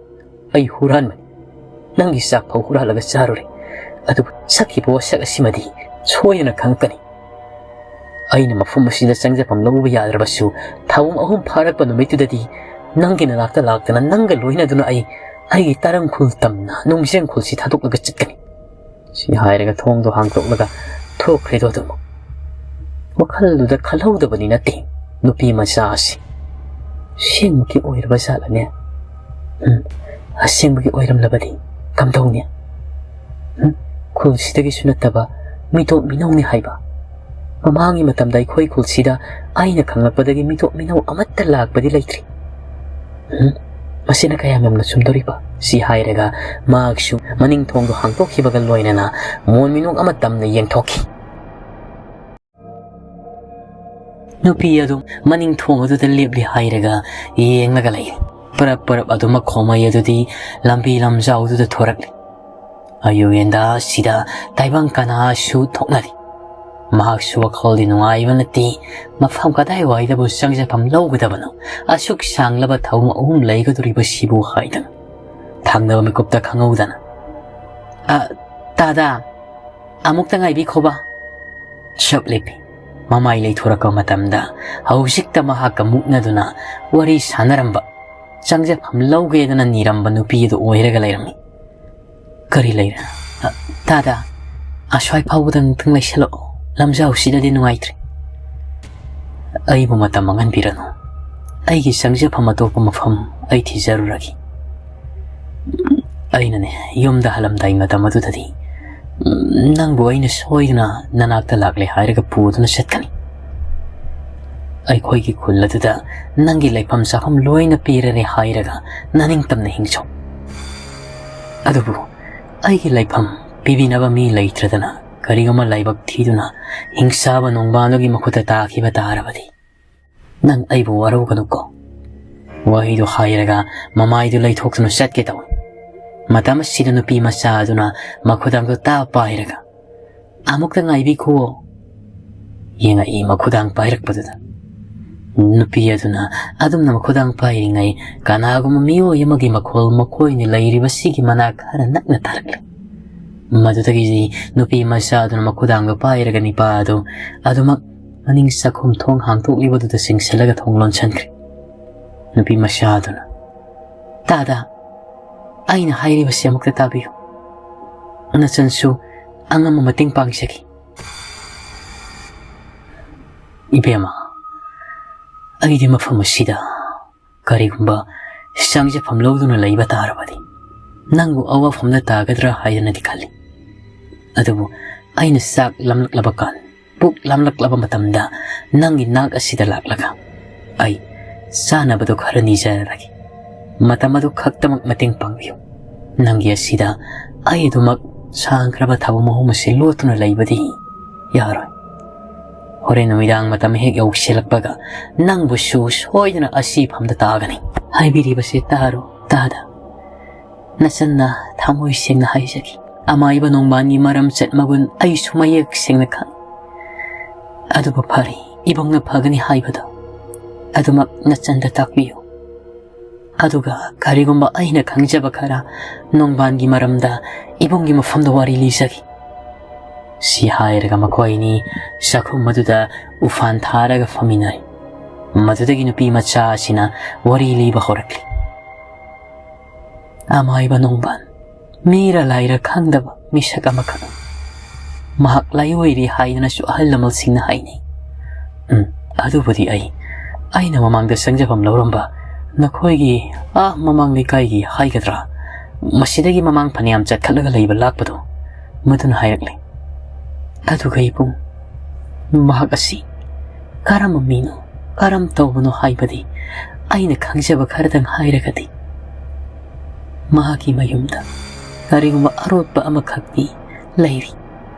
ꯑꯩ ꯍꯨꯔꯥꯟꯕꯅꯤ꯫ ꯅꯪꯒꯤ ꯆꯥꯛ ꯐꯥꯎ ꯍꯨꯔꯥꯜꯂꯒ ꯆꯥꯔꯨꯔꯦ꯫ ꯑꯗꯨꯕꯨ ꯁꯛꯈꯤꯕ ꯋꯥꯁꯛ ꯑꯁꯤꯃꯗꯤ ꯁꯣꯏꯗꯅ ꯈꯪꯉꯛꯀꯅꯤ꯫ ꯑꯩꯅ ꯃꯐꯝ ꯑꯁꯤꯗ ꯆꯪꯖꯐꯝ ꯂꯧꯕ ꯌꯥꯗ꯭ꯔꯕꯁꯨ, ꯊꯧꯔꯝ ꯑꯍꯨꯝ ꯐꯥꯔꯛꯄ ꯅꯨꯃꯤꯠꯇꯨꯗꯗꯤ ꯅꯪꯒꯤ ꯅꯅꯥꯛꯇ ꯂꯥꯛꯇꯅ ꯅꯪꯒ ꯂꯣꯏꯅꯗꯨꯅ ꯑꯩ ꯑꯩꯒꯤ ꯇꯔꯪ ꯈꯨꯜ ꯇꯝꯅ ꯅꯨꯡꯖꯦꯡ ꯈꯨꯜꯁꯤ ꯊꯥꯗꯣꯛꯂꯒ ꯆꯠꯀꯅꯤ꯫ ꯁꯤ ꯍꯥꯏꯔꯒ ꯊꯣꯡꯗꯣ ꯍꯥꯡꯗꯣꯛꯂꯒ ꯊꯣꯛꯈ꯭ꯔꯦꯗꯣ ꯑꯗꯨꯝ꯫ ꯋꯥꯈꯜꯗꯨꯗ ꯈꯜꯍꯧꯗꯕꯗꯤ ꯅꯠꯇꯦ ꯅꯨꯄꯤ ꯃꯆꯥ ꯑꯁꯤ꯫ ꯑꯁꯦꯡꯕꯒꯤ ꯑꯣꯏꯔꯕ ꯖꯥꯠꯂꯅꯦ? ꯎꯝ, ꯑꯁꯦꯡꯕꯒꯤ ꯑꯣꯏꯔꯝꯂꯕꯗꯤ ꯀꯝꯗꯧꯅꯤ? ꯎꯝ, ꯈꯨꯜꯁꯤꯗꯒꯤꯁꯨ ꯅꯠꯇꯕ ꯃꯤꯇꯣꯞ ꯃꯤꯅꯧꯅꯤ ꯍꯥꯏꯕ꯫ ꯃꯃꯥꯡꯒꯤ ꯃꯇꯝꯗ ꯑꯩꯈꯣꯏ ꯈꯨꯜꯁꯤꯗ ꯑꯩꯅ ꯈꯪꯂꯛꯄꯗꯒꯤ ꯃꯤꯇꯣꯞ ꯃꯤꯅꯧ ꯑꯃꯠꯇ ꯂꯥꯛꯄꯗꯤ ꯂꯩꯇ꯭ꯔꯤ꯫ ꯎꯝ, ꯃꯁꯤꯅ ꯀꯌꯥꯝ ꯌꯥꯝꯅ ꯆꯨꯝꯗꯣꯔꯤꯕ? ꯁꯤ ꯍꯥꯏꯔꯒ ꯃꯍꯥꯛꯁꯨ ꯃꯅꯤꯡ ꯊꯣꯡꯗꯣ ꯍꯥꯡꯗꯣꯛꯈꯤꯕꯒ ꯂꯣꯏꯅꯅ ꯃꯣꯟ ꯃꯤꯅꯣꯛ ꯑꯃ ꯇꯝꯅ ꯌꯦꯡꯊꯣꯛꯈꯤ꯫ ꯅꯨꯄꯤ ꯑꯗꯨ ꯃꯅꯤꯡ ꯊꯣꯡ ꯑꯗꯨꯗ ꯂꯦꯞꯂꯤ ꯍꯥꯏꯔꯒ ꯌꯦꯡꯂꯒ ꯂꯩ꯫ ꯄꯔꯞ ꯄꯔꯞ ꯑꯗꯨꯃꯛ ꯈꯣꯡꯃꯩ ꯑꯗꯨꯗꯤ ꯂꯝꯕꯤ ꯂꯝꯖꯥꯎꯗꯨꯗ ꯊꯣꯔꯛꯂꯤ꯫ ꯑꯌꯨꯛ ꯌꯦꯟꯗꯥ ꯑꯁꯤꯗ ꯇꯥꯏꯕꯪ ꯀꯅꯥꯁꯨ ꯊꯣꯛꯅꯔꯤ꯫ ꯃꯍꯥꯛꯁꯨ ꯋꯥꯈꯜꯗꯤ ꯅꯨꯡꯉꯥꯏꯕ ꯅꯠꯇꯦ꯫ ꯃꯐꯝ ꯀꯗꯥꯏꯋꯥꯏꯗꯕꯨ ꯆꯪꯖꯐꯝ ꯂꯧꯒꯗꯕꯅꯣ? ꯑꯁꯨꯛ ꯁꯥꯡꯂꯕ ꯊꯧꯔꯝ ꯑꯍꯨꯝ ꯂꯩꯒꯗꯧꯔꯤꯕꯁꯤꯕꯨ ꯍꯥꯏꯗꯅ꯫ ꯊꯪꯅꯕ ꯃꯤꯀꯨꯞꯇ ꯈꯪꯍꯧꯗꯅ, "ꯑ, ꯇꯥꯗꯥ, ꯑꯃꯨꯛꯇ ꯉꯥꯏꯕꯤꯈꯣꯕ꯫" ꯆꯞ ꯂꯦꯞꯄꯤ꯫ ꯃꯃꯥꯏ ꯂꯩꯊꯣꯔꯛꯄ ꯃꯇꯝꯗ ꯍꯧꯖꯤꯛꯇ ꯃꯍꯥꯛꯀ ꯃꯨꯛꯅꯗꯨꯅ ꯋꯥꯔꯤ ꯁꯥꯟꯅꯔꯝꯕ, ꯆꯪꯖꯐꯝ ꯂꯧꯒꯦꯗꯅ ꯅꯤꯔꯝꯕ ꯅꯨꯄꯤ ꯑꯗꯨ ꯑꯣꯏꯔꯒ ꯂꯩꯔꯝꯃꯤ꯫ "ꯀꯔꯤ ꯂꯩꯔꯦ?" "ꯑ, ꯇꯥꯗꯥ, ꯑꯁ꯭ꯋꯥꯏ ꯐꯥꯎꯕꯗꯪ ꯂꯩꯁꯜꯂꯛꯑꯣ, ꯂꯝꯖꯥꯎꯁꯤꯗꯗꯤ ꯅꯨꯡꯉꯥꯏꯇ꯭ꯔꯦ꯫" "ꯑꯩꯕꯨ ꯃꯇꯝ ꯃꯥꯡꯍꯟꯕꯤꯔꯅꯨ, ꯑꯩꯒꯤ ꯆꯪꯖꯐꯝ ꯑꯇꯣꯞꯄ ꯃꯐꯝ ꯑꯩ ꯊꯤꯖꯔꯨꯔꯒꯦ꯫" ꯑꯩꯅꯅꯦ, ꯌꯨꯝꯗ ꯍꯜꯂꯝꯗꯥꯏ ꯃꯇꯝ ꯑꯗꯨꯗꯗꯤ, ꯎꯝ, ꯅꯪꯕꯨ ꯑꯩꯅ ꯁꯣꯏꯗꯅ ꯅꯅꯥꯛꯇ ꯂꯥꯛꯂꯦ ꯍꯥꯏꯔꯒ ꯄꯨꯗꯨꯅ ꯆꯠꯀꯅꯤ꯫ ꯑꯩꯈꯣꯏꯒꯤ ꯈꯨꯜ ꯑꯗꯨꯗ ꯅꯪꯒꯤ ꯂꯩꯐꯝ ꯆꯥꯐꯝ ꯂꯣꯏꯅ ꯄꯤꯔꯔꯦ ꯍꯥꯏꯔꯒ ꯅꯅꯤꯡꯇꯝꯅ ꯍꯤꯡꯆꯧ꯫ ꯑꯗꯨꯕꯨ ꯑꯩꯒꯤ ꯂꯩꯐꯝ ꯄꯤꯕꯤꯅꯕ ꯃꯤ ꯂꯩꯇ꯭ꯔꯗꯅ ꯀꯔꯤꯒꯨꯝꯕ ꯂꯥꯏꯕꯛ ꯊꯤꯗꯨꯅ ꯍꯤꯡꯆꯥꯕ ꯅꯣꯡꯕꯥꯟꯗꯨꯒꯤ ꯃꯈꯨꯠꯇ ꯇꯥꯈꯤꯕ ꯇꯥꯔꯕꯗꯤ, ꯅꯪ ꯑꯩꯕꯨ ꯋꯥꯔꯧꯒꯅꯨꯀꯣ꯫ ꯋꯥꯍꯩꯗꯨ ꯍꯥꯏꯔꯒ ꯃꯃꯥꯏꯗꯨ ꯂꯩꯊꯣꯛꯇꯨꯅ ꯆꯠꯀꯦ ꯇꯧꯏ꯫ ꯃꯇꯝ ꯑꯁꯤꯗ ꯅꯨꯄꯤ ꯃꯆꯥ ꯑꯗꯨꯅ ꯃꯈꯨꯗꯥꯡꯗꯨ ꯇꯥꯞ ꯄꯥꯏꯔꯒ, "ꯑꯃꯨꯛꯇ ꯉꯥꯏꯕꯤꯈꯨꯋꯣ" ꯌꯦꯡꯉꯛꯏ ꯃꯈꯨꯗꯥꯡ ꯄꯥꯏꯔꯛꯄꯗꯨꯗ꯫ ꯅꯨꯄꯤ ꯑꯗꯨꯅ ꯑꯗꯨꯝꯅ ꯃꯈꯨꯗꯥꯡ ꯄꯥꯏꯔꯤꯉꯩ, ꯀꯅꯥꯒꯨꯝꯕ ꯃꯤꯑꯣꯏ ꯑꯃꯒꯤ ꯃꯈꯣꯜ ꯃꯈꯣꯏꯅ ꯂꯩꯔꯤꯕꯁꯤꯒꯤ ꯃꯅꯥꯛ ꯈꯔ ꯅꯛꯅ ꯇꯥꯔꯛꯂꯦ꯫ ꯃꯗꯨꯗꯒꯤꯗꯤ ꯅꯨꯄꯤ ꯃꯆꯥ ꯑꯗꯨꯅ ꯃꯈꯨꯗꯥꯡꯗꯣ ꯄꯥꯏꯔꯒ ꯅꯤꯄꯥ ꯑꯗꯨ ꯑꯗꯨꯃꯛ ꯃꯅꯤꯡ ꯆꯥꯛꯈꯨꯝ ꯊꯣꯡ ꯍꯥꯡꯗꯣꯛꯂꯤꯕꯗꯨꯗ ꯆꯤꯡꯁꯤꯜꯂꯒ ꯊꯣꯡ ꯂꯣꯟꯁꯤꯟꯈ꯭ꯔꯦ꯫ ꯅꯨꯄꯤ ꯃꯆꯥ ꯑꯗꯨꯅ, "ꯇꯥꯗ, ꯑꯩꯅ ꯍꯥꯏꯔꯤꯕꯁꯤ ꯑꯃꯨꯛꯇ ꯇꯥꯕꯤꯌꯨ꯫ ꯅꯆꯟꯁꯨ ꯑꯉꯝꯕ ꯃꯇꯦꯡ ꯄꯥꯡꯖꯒꯦ꯫" "ꯏꯕꯦꯝꯃ, ꯑꯩꯗꯤ ꯃꯐꯝ ꯑꯁꯤꯗ ꯀꯔꯤꯒꯨꯝꯕ ꯆꯪꯖꯐꯝ ꯂꯧꯗꯨꯅ ꯂꯩꯕ ꯇꯥꯔꯕꯗꯤ ꯅꯪꯕꯨ ꯑꯋꯥꯐꯝꯗ ꯇꯥꯒꯗ꯭ꯔꯥ ꯍꯥꯏꯗꯅꯗꯤ ꯈꯜꯂꯤ꯫ ꯑꯗꯨꯕꯨ ꯑꯩꯅ ꯆꯥꯛ ꯂꯥꯝꯂꯛꯂꯕ ꯀꯥꯟ, ꯄꯨꯛ ꯂꯥꯝꯂꯛꯂꯕ ꯃꯇꯝꯗ ꯅꯪꯒꯤ ꯅꯥꯛ ꯑꯁꯤꯗ ꯂꯥꯛꯂꯒ ꯑꯩ ꯆꯥꯅꯕꯗꯨ ꯈꯔ ꯅꯤꯖꯔꯒꯦ꯫ ꯃꯇꯝ ꯑꯗꯨ ꯈꯛꯇꯃꯛ ꯃꯇꯦꯡ ꯄꯥꯡꯕꯤꯌꯨ꯫ ꯅꯪꯒꯤ ꯑꯁꯤꯗ ꯑꯩ ꯑꯗꯨꯃꯛ ꯁꯥꯡꯈ꯭ꯔꯕ ꯊꯥꯕꯨꯝ ꯑꯍꯨꯝ ꯑꯁꯤ ꯂꯣꯠꯇꯨꯅ ꯂꯩꯕꯗꯤ ꯌꯥꯔꯣꯏ꯫ ꯍꯣꯔꯦꯟ ꯅꯨꯃꯤꯗꯥꯡ ꯃꯇꯝ ꯍꯦꯛ ꯌꯧꯁꯤꯜꯂꯛꯄꯒ ꯅꯪꯕꯨꯁꯨ ꯁꯣꯏꯗꯅ ꯑꯁꯤ ꯐꯝꯗ ꯇꯥꯒꯅꯤ꯫" ꯍꯥꯏꯕꯤꯔꯤꯕꯁꯦ ꯇꯥꯔꯣ, ꯇꯥꯗ꯫ ꯅꯆꯟꯅ ꯊꯃꯣꯏ ꯁꯦꯡꯅ ꯍꯥꯏꯖꯒꯦ꯫ ꯑꯃꯥꯏꯕ ꯅꯣꯡꯕꯥꯟꯒꯤ ꯃꯔꯝꯆꯠ ꯃꯒꯨꯟ ꯑꯩꯁꯨ ꯃꯌꯦꯛ ꯁꯦꯡꯅ ꯈꯪꯏ꯫ ꯑꯗꯨꯕꯨ ꯐꯔꯦ, ꯏꯕꯨꯡꯅ ꯐꯒꯅꯤ ꯍꯥꯏꯕꯗꯣ ꯑꯗꯨꯃꯛ ꯅꯆꯟꯗ ꯇꯥꯛꯄꯤꯌꯨ꯫ ꯑꯗꯨꯒ ꯀꯔꯤꯒꯨꯝꯕ ꯑꯩꯅ ꯈꯪꯖꯕ ꯈꯔ ꯅꯣꯡꯕꯥꯟꯒꯤ ꯃꯔꯝꯗ ꯏꯕꯨꯡꯒꯤ ꯃꯐꯝꯗ ꯋꯥꯔꯤ ꯂꯤꯖꯒꯦ꯫ ꯁꯤ ꯍꯥꯏꯔꯒ ꯃꯈꯣꯏ ꯑꯅꯤ ꯆꯥꯛꯈꯨꯝ ꯑꯗꯨꯗ ꯎꯐꯥꯟ ꯊꯥꯔꯒ ꯐꯝꯃꯤꯟꯅꯩ꯫ ꯃꯗꯨꯗꯒꯤ ꯅꯨꯄꯤ ꯃꯆꯥ ꯑꯁꯤꯅ ꯋꯥꯔꯤ ꯂꯤꯕ ꯍꯧꯔꯛꯂꯤ꯫ ꯑꯃꯥꯏꯕ ꯅꯣꯡꯕꯥꯟ, ꯃꯤꯔ ꯂꯥꯏꯔ ꯈꯪꯗꯕ ꯃꯤꯁꯛ ꯑꯃꯈꯛ꯫ ꯃꯍꯥꯛ ꯂꯥꯏꯑꯣꯏꯔꯦ ꯍꯥꯏꯗꯅꯁꯨ ꯑꯍꯜ ꯂꯃꯟꯁꯤꯡꯅ ꯍꯥꯏꯅꯩ꯫ ꯎꯝ, ꯑꯗꯨꯕꯨꯗꯤ ꯑꯩ, ꯑꯩꯅ ꯃꯃꯥꯡꯗ ꯆꯪꯖꯐꯝ ꯂꯧꯔꯝꯕ ꯅꯈꯣꯏꯒꯤ ꯑꯥ ꯃꯃꯥꯡ ꯂꯩꯀꯥꯏꯒꯤ ꯍꯥꯏꯒꯗ꯭ꯔꯥ, ꯃꯁꯤꯗꯒꯤ ꯃꯃꯥꯡ ꯐꯅꯌꯥꯝ ꯆꯠꯈꯠꯂꯒ ꯂꯩꯕ ꯂꯥꯛꯄꯗꯣ, ꯃꯗꯨꯅ ꯍꯥꯏꯔꯛꯂꯦ꯫ ꯑꯗꯨꯒ ꯏꯕꯨꯡ, ꯃꯍꯥꯛ ꯑꯁꯤ ꯀꯔꯝꯕ ꯃꯤꯅꯣ, ꯀꯔꯝ ꯇꯧꯕꯅꯣ ꯍꯥꯏꯕꯗꯤ ꯑꯩꯅ ꯈꯪꯖꯕ ꯈꯔꯗꯪ ꯍꯥꯏꯔꯒꯗꯤ, ꯃꯍꯥꯛꯀꯤ ꯃꯌꯨꯝꯗ ꯀꯔꯤꯒꯨꯝꯕ ꯑꯔꯣꯠꯄ ꯑꯃꯈꯛꯇꯤ ꯂꯩꯔꯤ꯫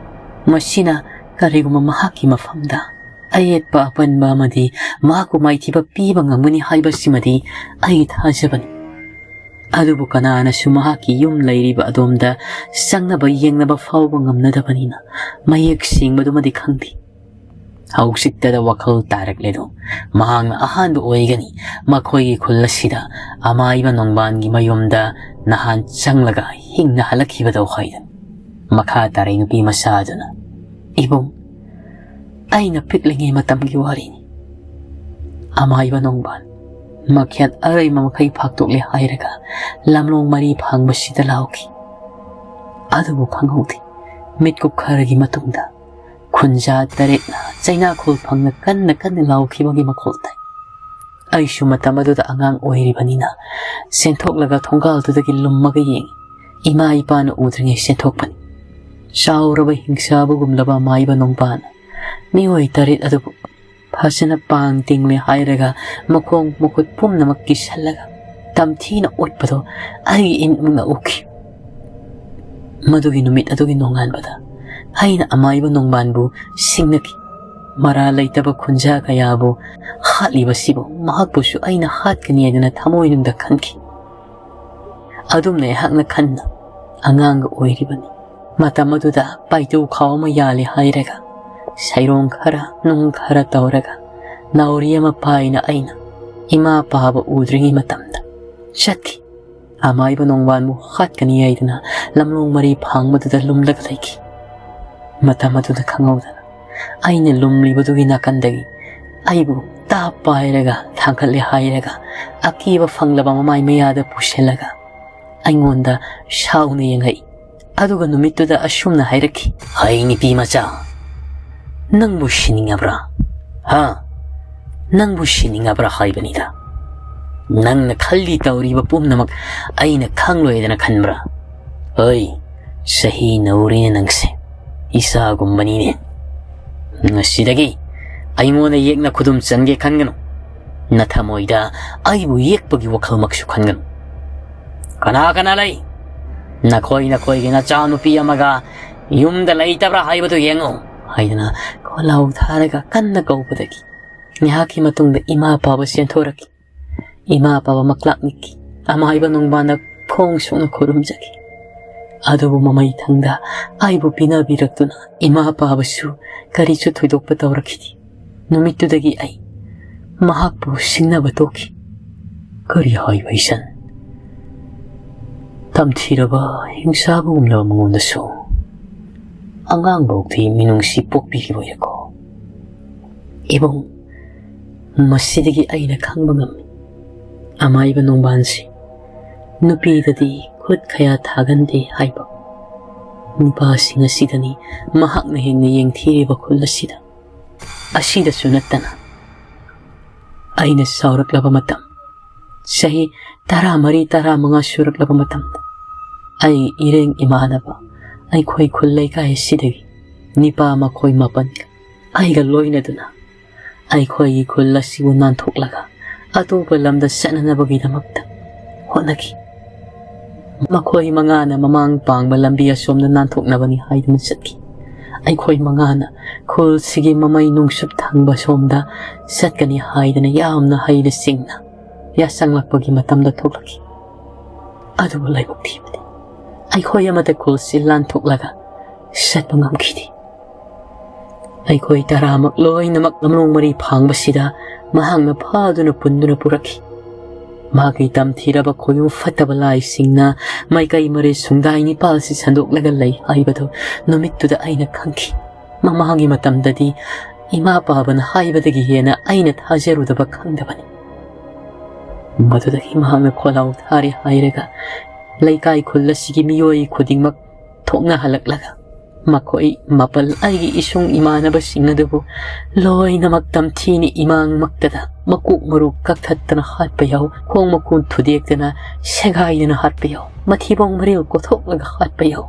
ꯃꯁꯤꯅ ꯀꯔꯤꯒꯨꯝꯕ ꯃꯍꯥꯛꯀꯤ ꯃꯐꯝꯗ ꯑꯌꯦꯠꯄ ꯑꯄꯟꯕ ꯑꯃꯗꯤ ꯃꯍꯥꯛꯄꯨ ꯃꯥꯏꯊꯤꯕ ꯄꯤꯕ ꯉꯝꯒꯅꯤ ꯍꯥꯏꯕꯁꯤꯃꯗꯤ ꯑꯩꯒꯤ ꯊꯥꯖꯕꯅꯤ꯫ ꯑꯗꯨꯕꯨ ꯀꯅꯥꯅꯁꯨ ꯃꯍꯥꯛꯀꯤ ꯌꯨꯝ ꯂꯩꯔꯤꯕ ꯑꯗꯣꯝꯗ ꯆꯪꯅꯕ ꯌꯦꯡꯅꯕ ꯐꯥꯎꯕ ꯉꯝꯅꯗꯕꯅꯤꯅ ꯃꯌꯦꯛ ꯁꯦꯡꯕꯗꯨꯃꯗꯤ ꯈꯪꯗꯦ꯫ ꯍꯧꯖꯤꯛꯇꯗ ꯋꯥꯈꯜ ꯇꯥꯔꯛꯂꯦꯗꯣ꯫ ꯃꯍꯥꯛꯅ ꯑꯍꯥꯟꯕ ꯑꯣꯏꯒꯅꯤ ꯃꯈꯣꯏꯒꯤ ꯈꯨꯜ ꯑꯁꯤꯗ ꯑꯃꯥꯏꯕ ꯅꯣꯡꯕꯥꯟꯒꯤ ꯃꯌꯨꯝꯗ ꯅꯍꯥꯟ ꯆꯪꯂꯒ ꯍꯤꯡꯅ ꯍꯜꯂꯛꯈꯤꯕꯗꯣ ꯍꯥꯏꯗꯅ꯫ ꯃꯈꯥ ꯇꯥꯔꯛꯏ ꯅꯨꯄꯤ ꯃꯆꯥ ꯑꯗꯨꯅ, "ꯏꯕꯨꯡ, ꯑꯩꯅ ꯄꯤꯛꯂꯤꯉꯩ ꯃꯇꯝꯒꯤ ꯋꯥꯔꯤꯅꯤ꯫ ꯑꯃꯥꯏꯕ ꯅꯣꯡꯕꯥꯟ ꯃꯈꯦꯠ ꯑꯔꯩꯕ ꯃꯈꯩ ꯐꯥꯛꯇꯣꯛꯂꯦ ꯍꯥꯏꯔꯒ ꯂꯝꯂꯣꯡ ꯃꯔꯤ ꯐꯥꯡꯕꯁꯤꯗ ꯂꯥꯎꯈꯤ꯫ ꯑꯗꯨꯕꯨ ꯈꯪꯍꯧꯗꯦ꯫ ꯃꯤꯠꯀꯨꯞ ꯈꯔꯒꯤ ꯃꯇꯨꯡꯗ ꯈꯨꯟꯖꯥ ꯇꯔꯦꯠꯅ ꯆꯩꯅꯥꯈꯣꯜ ꯐꯪꯅ ꯀꯟꯅ ꯀꯟꯅ ꯂꯥꯎꯈꯤꯕꯒꯤ ꯃꯈꯣꯜ ꯇꯥꯏ꯫ ꯑꯩꯁꯨ ꯃꯇꯝ ꯑꯗꯨꯗ ꯑꯉꯥꯡ ꯑꯣꯏꯔꯤꯕꯅꯤꯅ ꯆꯦꯟꯊꯣꯛꯂꯒ ꯊꯣꯡꯒꯥꯜꯗꯨꯗꯒꯤ ꯂꯨꯝꯃꯒ ꯌꯦꯡꯉꯤ꯫ ꯏꯃꯥ ꯏꯄꯥꯅ ꯎꯗ꯭ꯔꯤꯉꯩ ꯆꯦꯟꯊꯣꯛꯄꯅꯤ꯫ ꯆꯥꯎꯔꯕ ꯍꯤꯡꯆꯥꯕꯒꯨꯝꯂꯕ ꯃꯥꯏꯕ ꯅꯣꯡꯕꯥꯟ ꯃꯤꯑꯣꯏ ꯇꯔꯦꯠ ꯑꯗꯨꯕꯨ ꯐꯖꯅ ꯄꯥꯡ ꯇꯤꯡꯂꯦ ꯍꯥꯏꯔꯒ ꯃꯈꯣꯡ ꯃꯈꯨꯠ ꯄꯨꯝꯅꯃꯛ ꯀꯤꯁꯜꯂꯒ ꯇꯝꯊꯤꯅ ꯑꯣꯠꯄꯗꯣ ꯑꯩꯒꯤ ꯏꯃꯤꯠꯃꯛꯅ ꯎꯈꯤ꯫ ꯃꯗꯨꯒꯤ ꯅꯨꯃꯤꯠ ꯑꯗꯨꯒꯤ ꯅꯣꯡꯉꯥꯟꯕꯗ ꯑꯩꯅ ꯑꯃꯥꯏꯕ ꯅꯣꯡꯕꯥꯟꯕꯨ ꯁꯤꯡꯅꯈꯤ꯫ ꯃꯔꯥ ꯂꯩꯇꯕ ꯈꯨꯟꯖꯥ ꯀꯌꯥꯕꯨ ꯍꯥꯠꯂꯤꯕꯁꯤꯕꯨ ꯃꯍꯥꯛꯄꯨꯁꯨ ꯑꯩꯅ ꯍꯥꯠꯀꯅꯤ ꯍꯥꯏꯗꯅ ꯊꯃꯣꯏꯅꯨꯡꯗ ꯈꯟꯈꯤ꯫ ꯑꯗꯨꯝꯅ ꯑꯩꯍꯥꯛꯅ ꯈꯟꯅ ꯑꯉꯥꯡꯒ ꯑꯣꯏꯔꯤꯕꯅꯤ꯫ ꯃꯇꯝ ꯑꯗꯨꯗ ꯄꯥꯏꯇꯨ ꯈꯥꯎ ꯑꯃ ꯌꯥꯜꯂꯦ ꯍꯥꯏꯔꯒ ꯁꯩꯔꯣꯡ ꯈꯔ ꯅꯨꯡ ꯈꯔ ꯇꯧꯔꯒ ꯅꯥꯎꯔꯤ ꯑꯃ ꯄꯥꯏꯅ ꯑꯩꯅ ꯏꯃꯥ ꯄꯥꯕ ꯎꯗ꯭ꯔꯤꯉꯩ ꯃꯇꯝꯗ ꯆꯠꯈꯤ꯫ ꯑꯃꯥꯏꯕ ꯅꯣꯡꯕꯥꯟꯕꯨ ꯍꯥꯠꯀꯅꯤ ꯍꯥꯏꯗꯅ ꯂꯝꯂꯣꯡ ꯃꯔꯤ ꯐꯥꯡꯕꯗꯨꯗ ꯂꯨꯝꯂꯒ ꯂꯩꯈꯤ꯫ ꯃꯇꯝ ꯑꯗꯨꯗ ꯈꯪꯍꯧꯗꯅ ꯑꯩꯅ ꯂꯨꯝꯂꯤꯕꯗꯨꯒꯤ ꯅꯥꯀꯟꯗꯒꯤ ꯑꯩꯕꯨ ꯇꯥꯞ ꯄꯥꯏꯔꯒ ꯊꯥꯡꯒꯠꯂꯦ ꯍꯥꯏꯔꯒ ꯑꯀꯤꯕ ꯐꯪꯂꯕ ꯃꯃꯥꯏ ꯃꯌꯥꯗ ꯄꯨꯁꯤꯜꯂꯒ ꯑꯩꯉꯣꯟꯗ ꯁꯥꯎꯅ ꯌꯦꯡꯉꯛꯏ꯫ ꯑꯗꯨꯒ ꯅꯨꯃꯤꯠꯇꯨꯗ ꯑꯁꯨꯝꯅ ꯍꯥꯏꯔꯛꯈꯤ, "ꯍꯩ ꯅꯨꯄꯤ ꯃꯆꯥ, ꯅꯪꯕꯨ ꯁꯤꯅꯤꯡꯉꯕ꯭ꯔꯥ? ꯍꯥ? ꯅꯪꯕꯨ ꯁꯤꯅꯤꯡꯉꯕ꯭ꯔꯥ ꯍꯥꯏꯕꯅꯤꯗ꯫ ꯅꯪꯅ ꯈꯜꯂꯤ ꯇꯧꯔꯤꯕ ꯄꯨꯝꯅꯃꯛ ꯑꯩꯅ ꯈꯪꯂꯣꯏꯗꯅ ꯈꯟꯕ꯭ꯔꯥ? ꯍꯣꯏ, ꯆꯍꯤ ꯅꯧꯔꯤꯅꯦ ꯅꯪꯁꯦ, ꯏꯆꯥꯒꯨꯝꯕꯅꯤꯅꯦ꯫ ꯉꯁꯤꯗꯒꯤ ꯑꯩꯉꯣꯟꯗ ꯌꯦꯛꯅ ꯈꯨꯗꯨꯝ ꯆꯟꯒꯦ ꯈꯟꯒꯅꯨ꯫ ꯅꯊꯃꯣꯏꯗ ꯑꯩꯕꯨ ꯌꯦꯛꯄꯒꯤ ꯋꯥꯈꯜꯃꯛꯁꯨ ꯈꯟꯒꯅꯨ꯫ ꯀꯅꯥ ꯀꯅꯥ ꯂꯩ? ꯅꯈꯣꯏ ꯅꯈꯣꯏꯒꯤ ꯅꯆꯥꯅꯨꯄꯤ ꯑꯃꯒ "ꯌꯨꯝꯗ ꯂꯩꯇꯕ꯭ꯔꯥ ꯍꯥꯏꯕꯗꯨ ꯌꯦꯡꯉꯨ" ꯍꯥꯏꯗꯅ ꯈꯣꯜꯂꯥꯎ ꯊꯥꯔꯒ ꯀꯟꯅ ꯀꯧꯕꯗꯒꯤ ꯉꯥꯏꯍꯥꯛꯀꯤ ꯃꯇꯨꯡꯗ ꯏꯃꯥ ꯄꯥꯕ ꯆꯦꯟꯊꯣꯔꯛꯈꯤ꯫ ꯏꯃꯥ ꯄꯥꯕ ꯃꯛꯂꯥꯛ ꯅꯤꯛꯈꯤ꯫ ꯑꯃꯥꯏꯕ ꯅꯣꯡꯕꯥꯟꯗ ꯈꯣꯡ ꯁꯣꯛꯅ ꯈꯨꯔꯨꯝꯖꯈꯤ꯫ ꯑꯗꯨꯕꯨ ꯃꯃꯩ ꯊꯪꯗ ꯑꯩꯕꯨ ꯄꯤꯅꯕꯤꯔꯛꯇꯨꯅ ꯏꯃꯥ ꯄꯥꯕꯁꯨ ꯀꯔꯤꯁꯨ ꯊꯣꯏꯗꯣꯛꯄ ꯇꯧꯔꯛꯈꯤꯗꯦ꯫ ꯅꯨꯃꯤꯠꯇꯨꯗꯒꯤ ꯑꯩ ꯃꯍꯥꯛꯄꯨ ꯁꯤꯡꯅꯕ ꯇꯣꯛꯈꯤ꯫ ꯀꯔꯤ ꯍꯥꯏꯕ ꯏꯆꯟ? ꯇꯝꯊꯤꯔꯕ ꯍꯤꯡꯁꯥꯕꯒꯨꯝꯂꯕ ꯃꯉꯣꯟꯗꯁꯨ ꯑꯉꯥꯡꯐꯥꯎꯗꯤ ꯃꯤꯅꯨꯡꯁꯤ ꯄꯣꯛꯄꯤꯔꯤꯕ ꯑꯣꯏꯔꯦꯀꯣ꯫ ꯏꯕꯨꯡ, ꯃꯁꯤꯗꯒꯤ ꯑꯩꯅ ꯈꯪꯕ ꯉꯝꯃꯤ, ꯑꯃꯥꯏꯕ ꯅꯣꯡꯕꯥꯟꯁꯤ ꯅꯨꯄꯤꯗꯗꯤ ꯈꯨꯠ ꯈꯌꯥ ꯊꯥꯒꯟꯗꯦ ꯍꯥꯏꯕ꯫ ꯅꯨꯄꯥꯁꯤꯡ ꯑꯁꯤꯗꯅꯤ ꯃꯍꯥꯛꯅ ꯍꯦꯟꯅ ꯌꯦꯡꯊꯤꯔꯤꯕ ꯈꯨꯜ ꯑꯁꯤꯗ꯫ ꯑꯁꯤꯗꯁꯨ ꯅꯠꯇꯅ, ꯑꯩꯅ ꯆꯥꯎꯔꯛꯂꯕ ꯃꯇꯝ, ꯆꯍꯤ ꯇꯔꯥꯃꯔꯤ, ꯇꯔꯥꯃꯉꯥ ꯁꯨꯔꯛꯂꯕ ꯃꯇꯝꯗ, ꯑꯩ ꯏꯔꯦꯡ ꯏꯃꯥꯟꯅꯕ, ꯑꯩꯈꯣꯏ ꯈꯨꯜ ꯂꯩꯀꯥꯏ ꯑꯁꯤꯗꯒꯤ ꯅꯤꯄꯥ ꯃꯈꯣꯏ ꯃꯥꯄꯟꯒ ꯑꯩꯒ ꯂꯣꯏꯅꯗꯨꯅ ꯑꯩꯈꯣꯏꯒꯤ ꯈꯨꯜ ꯑꯁꯤꯕꯨ ꯅꯥꯟꯊꯣꯛꯂꯒ ꯑꯇꯣꯞꯄ ꯂꯝꯗ ꯆꯠꯅꯅꯕꯒꯤꯗꯃꯛꯇ ꯍꯣꯠꯅꯈꯤ꯫ ꯃꯈꯣꯏ ꯃꯉꯥꯅ ꯃꯃꯥꯡ ꯄꯥꯡꯕ ꯂꯝꯕꯤ ꯑꯁꯣꯝꯗ ꯅꯥꯟꯊꯣꯛꯅꯕꯅꯤ ꯍꯥꯏꯗꯨꯅ ꯆꯠꯈꯤ꯫ ꯑꯩꯈꯣꯏ ꯃꯉꯥꯅ ꯈꯨꯜꯁꯤꯒꯤ ꯃꯃꯩ ꯅꯨꯡꯁꯨꯞ ꯊꯪꯕ ꯁꯣꯝꯗ ꯆꯠꯀꯅꯤ ꯍꯥꯏꯗꯅ ꯌꯥꯝꯅ ꯍꯩꯅ ꯁꯤꯡꯅ ꯌꯥꯁꯪꯂꯛꯄꯒꯤ ꯃꯇꯝꯗ ꯊꯣꯛꯂꯛꯈꯤ꯫ ꯑꯗꯨꯕꯨ ꯂꯥꯏꯕꯛ ꯊꯤꯕꯗꯤ, ꯑꯩꯈꯣꯏ ꯑꯃꯗ ꯈꯨꯜꯁꯤ ꯂꯥꯟꯊꯣꯛꯂꯒ ꯆꯠꯄ ꯉꯝꯈꯤꯗꯦ꯫ ꯑꯩꯈꯣꯏ ꯇꯔꯥꯃꯛ ꯂꯣꯏꯅꯃꯛ ꯂꯝꯂꯣꯡ ꯃꯔꯤ ꯐꯥꯡꯕꯁꯤꯗ ꯃꯍꯥꯛꯅ ꯐꯥꯗꯨꯅ ꯄꯨꯟꯗꯨꯅ ꯄꯨꯔꯛꯈꯤ꯫ ꯃꯥꯒꯤ ꯇꯝꯊꯤꯔꯕ ꯈꯣꯏꯌꯨꯝ ꯐꯠꯇꯕ ꯂꯥꯏꯁꯤꯡꯅ ꯃꯥꯏꯀꯩ ꯃꯔꯤ ꯁꯨꯡꯗꯥꯏ ꯅꯤꯄꯥꯜꯁꯤ ꯁꯟꯗꯣꯛꯂꯒ ꯂꯩ ꯍꯥꯏꯕꯗꯨ ꯅꯨꯃꯤꯠꯇꯨꯗ ꯑꯩꯅ ꯈꯪꯈꯤ꯫ ꯃꯃꯥꯡꯒꯤ ꯃꯇꯝꯗꯗꯤ ꯏꯃꯥ ꯄꯥꯕꯅ ꯍꯥꯏꯕꯗꯒꯤ ꯍꯦꯟꯅ ꯑꯩꯅ ꯊꯥꯖꯔꯨꯗꯕ ꯈꯪꯗꯕꯅꯤ꯫ ꯃꯗꯨꯗꯒꯤ ꯃꯍꯥꯛꯅ ꯈꯣꯜꯂꯥꯎ ꯊꯥꯔꯦ ꯍꯥꯏꯔꯒ ꯂꯩꯀꯥꯏ ꯈꯨꯜ ꯑꯁꯤꯒꯤ ꯃꯤꯑꯣꯏ ꯈꯨꯗꯤꯡꯃꯛ ꯊꯣꯛꯅꯍꯜꯂꯛꯂꯒ ꯃꯈꯣꯏ ꯃꯥꯄꯜ ꯑꯩꯒꯤ ꯏꯁꯨꯡ ꯏꯃꯥꯟꯅꯕꯁꯤꯡ ꯑꯗꯨꯕꯨ ꯂꯣꯏꯅꯃꯛ ꯇꯝꯊꯤꯅ ꯏꯃꯥꯡꯃꯛꯇꯗ ꯃꯀꯣꯛ ꯃꯔꯨ ꯀꯛꯊꯠꯇꯅ ꯍꯥꯠꯄ ꯌꯥꯎ, ꯈꯣꯡ ꯃꯈꯨꯟ ꯊꯨꯗꯦꯛꯇꯅ ꯁꯦꯒꯥꯏꯗꯅ ꯍꯥꯠꯄ ꯌꯥꯎ, ꯃꯊꯤꯕꯣꯡ ꯃꯔꯤꯜ ꯀꯣꯊꯣꯛꯂꯒ ꯍꯥꯠꯄ ꯌꯥꯎ,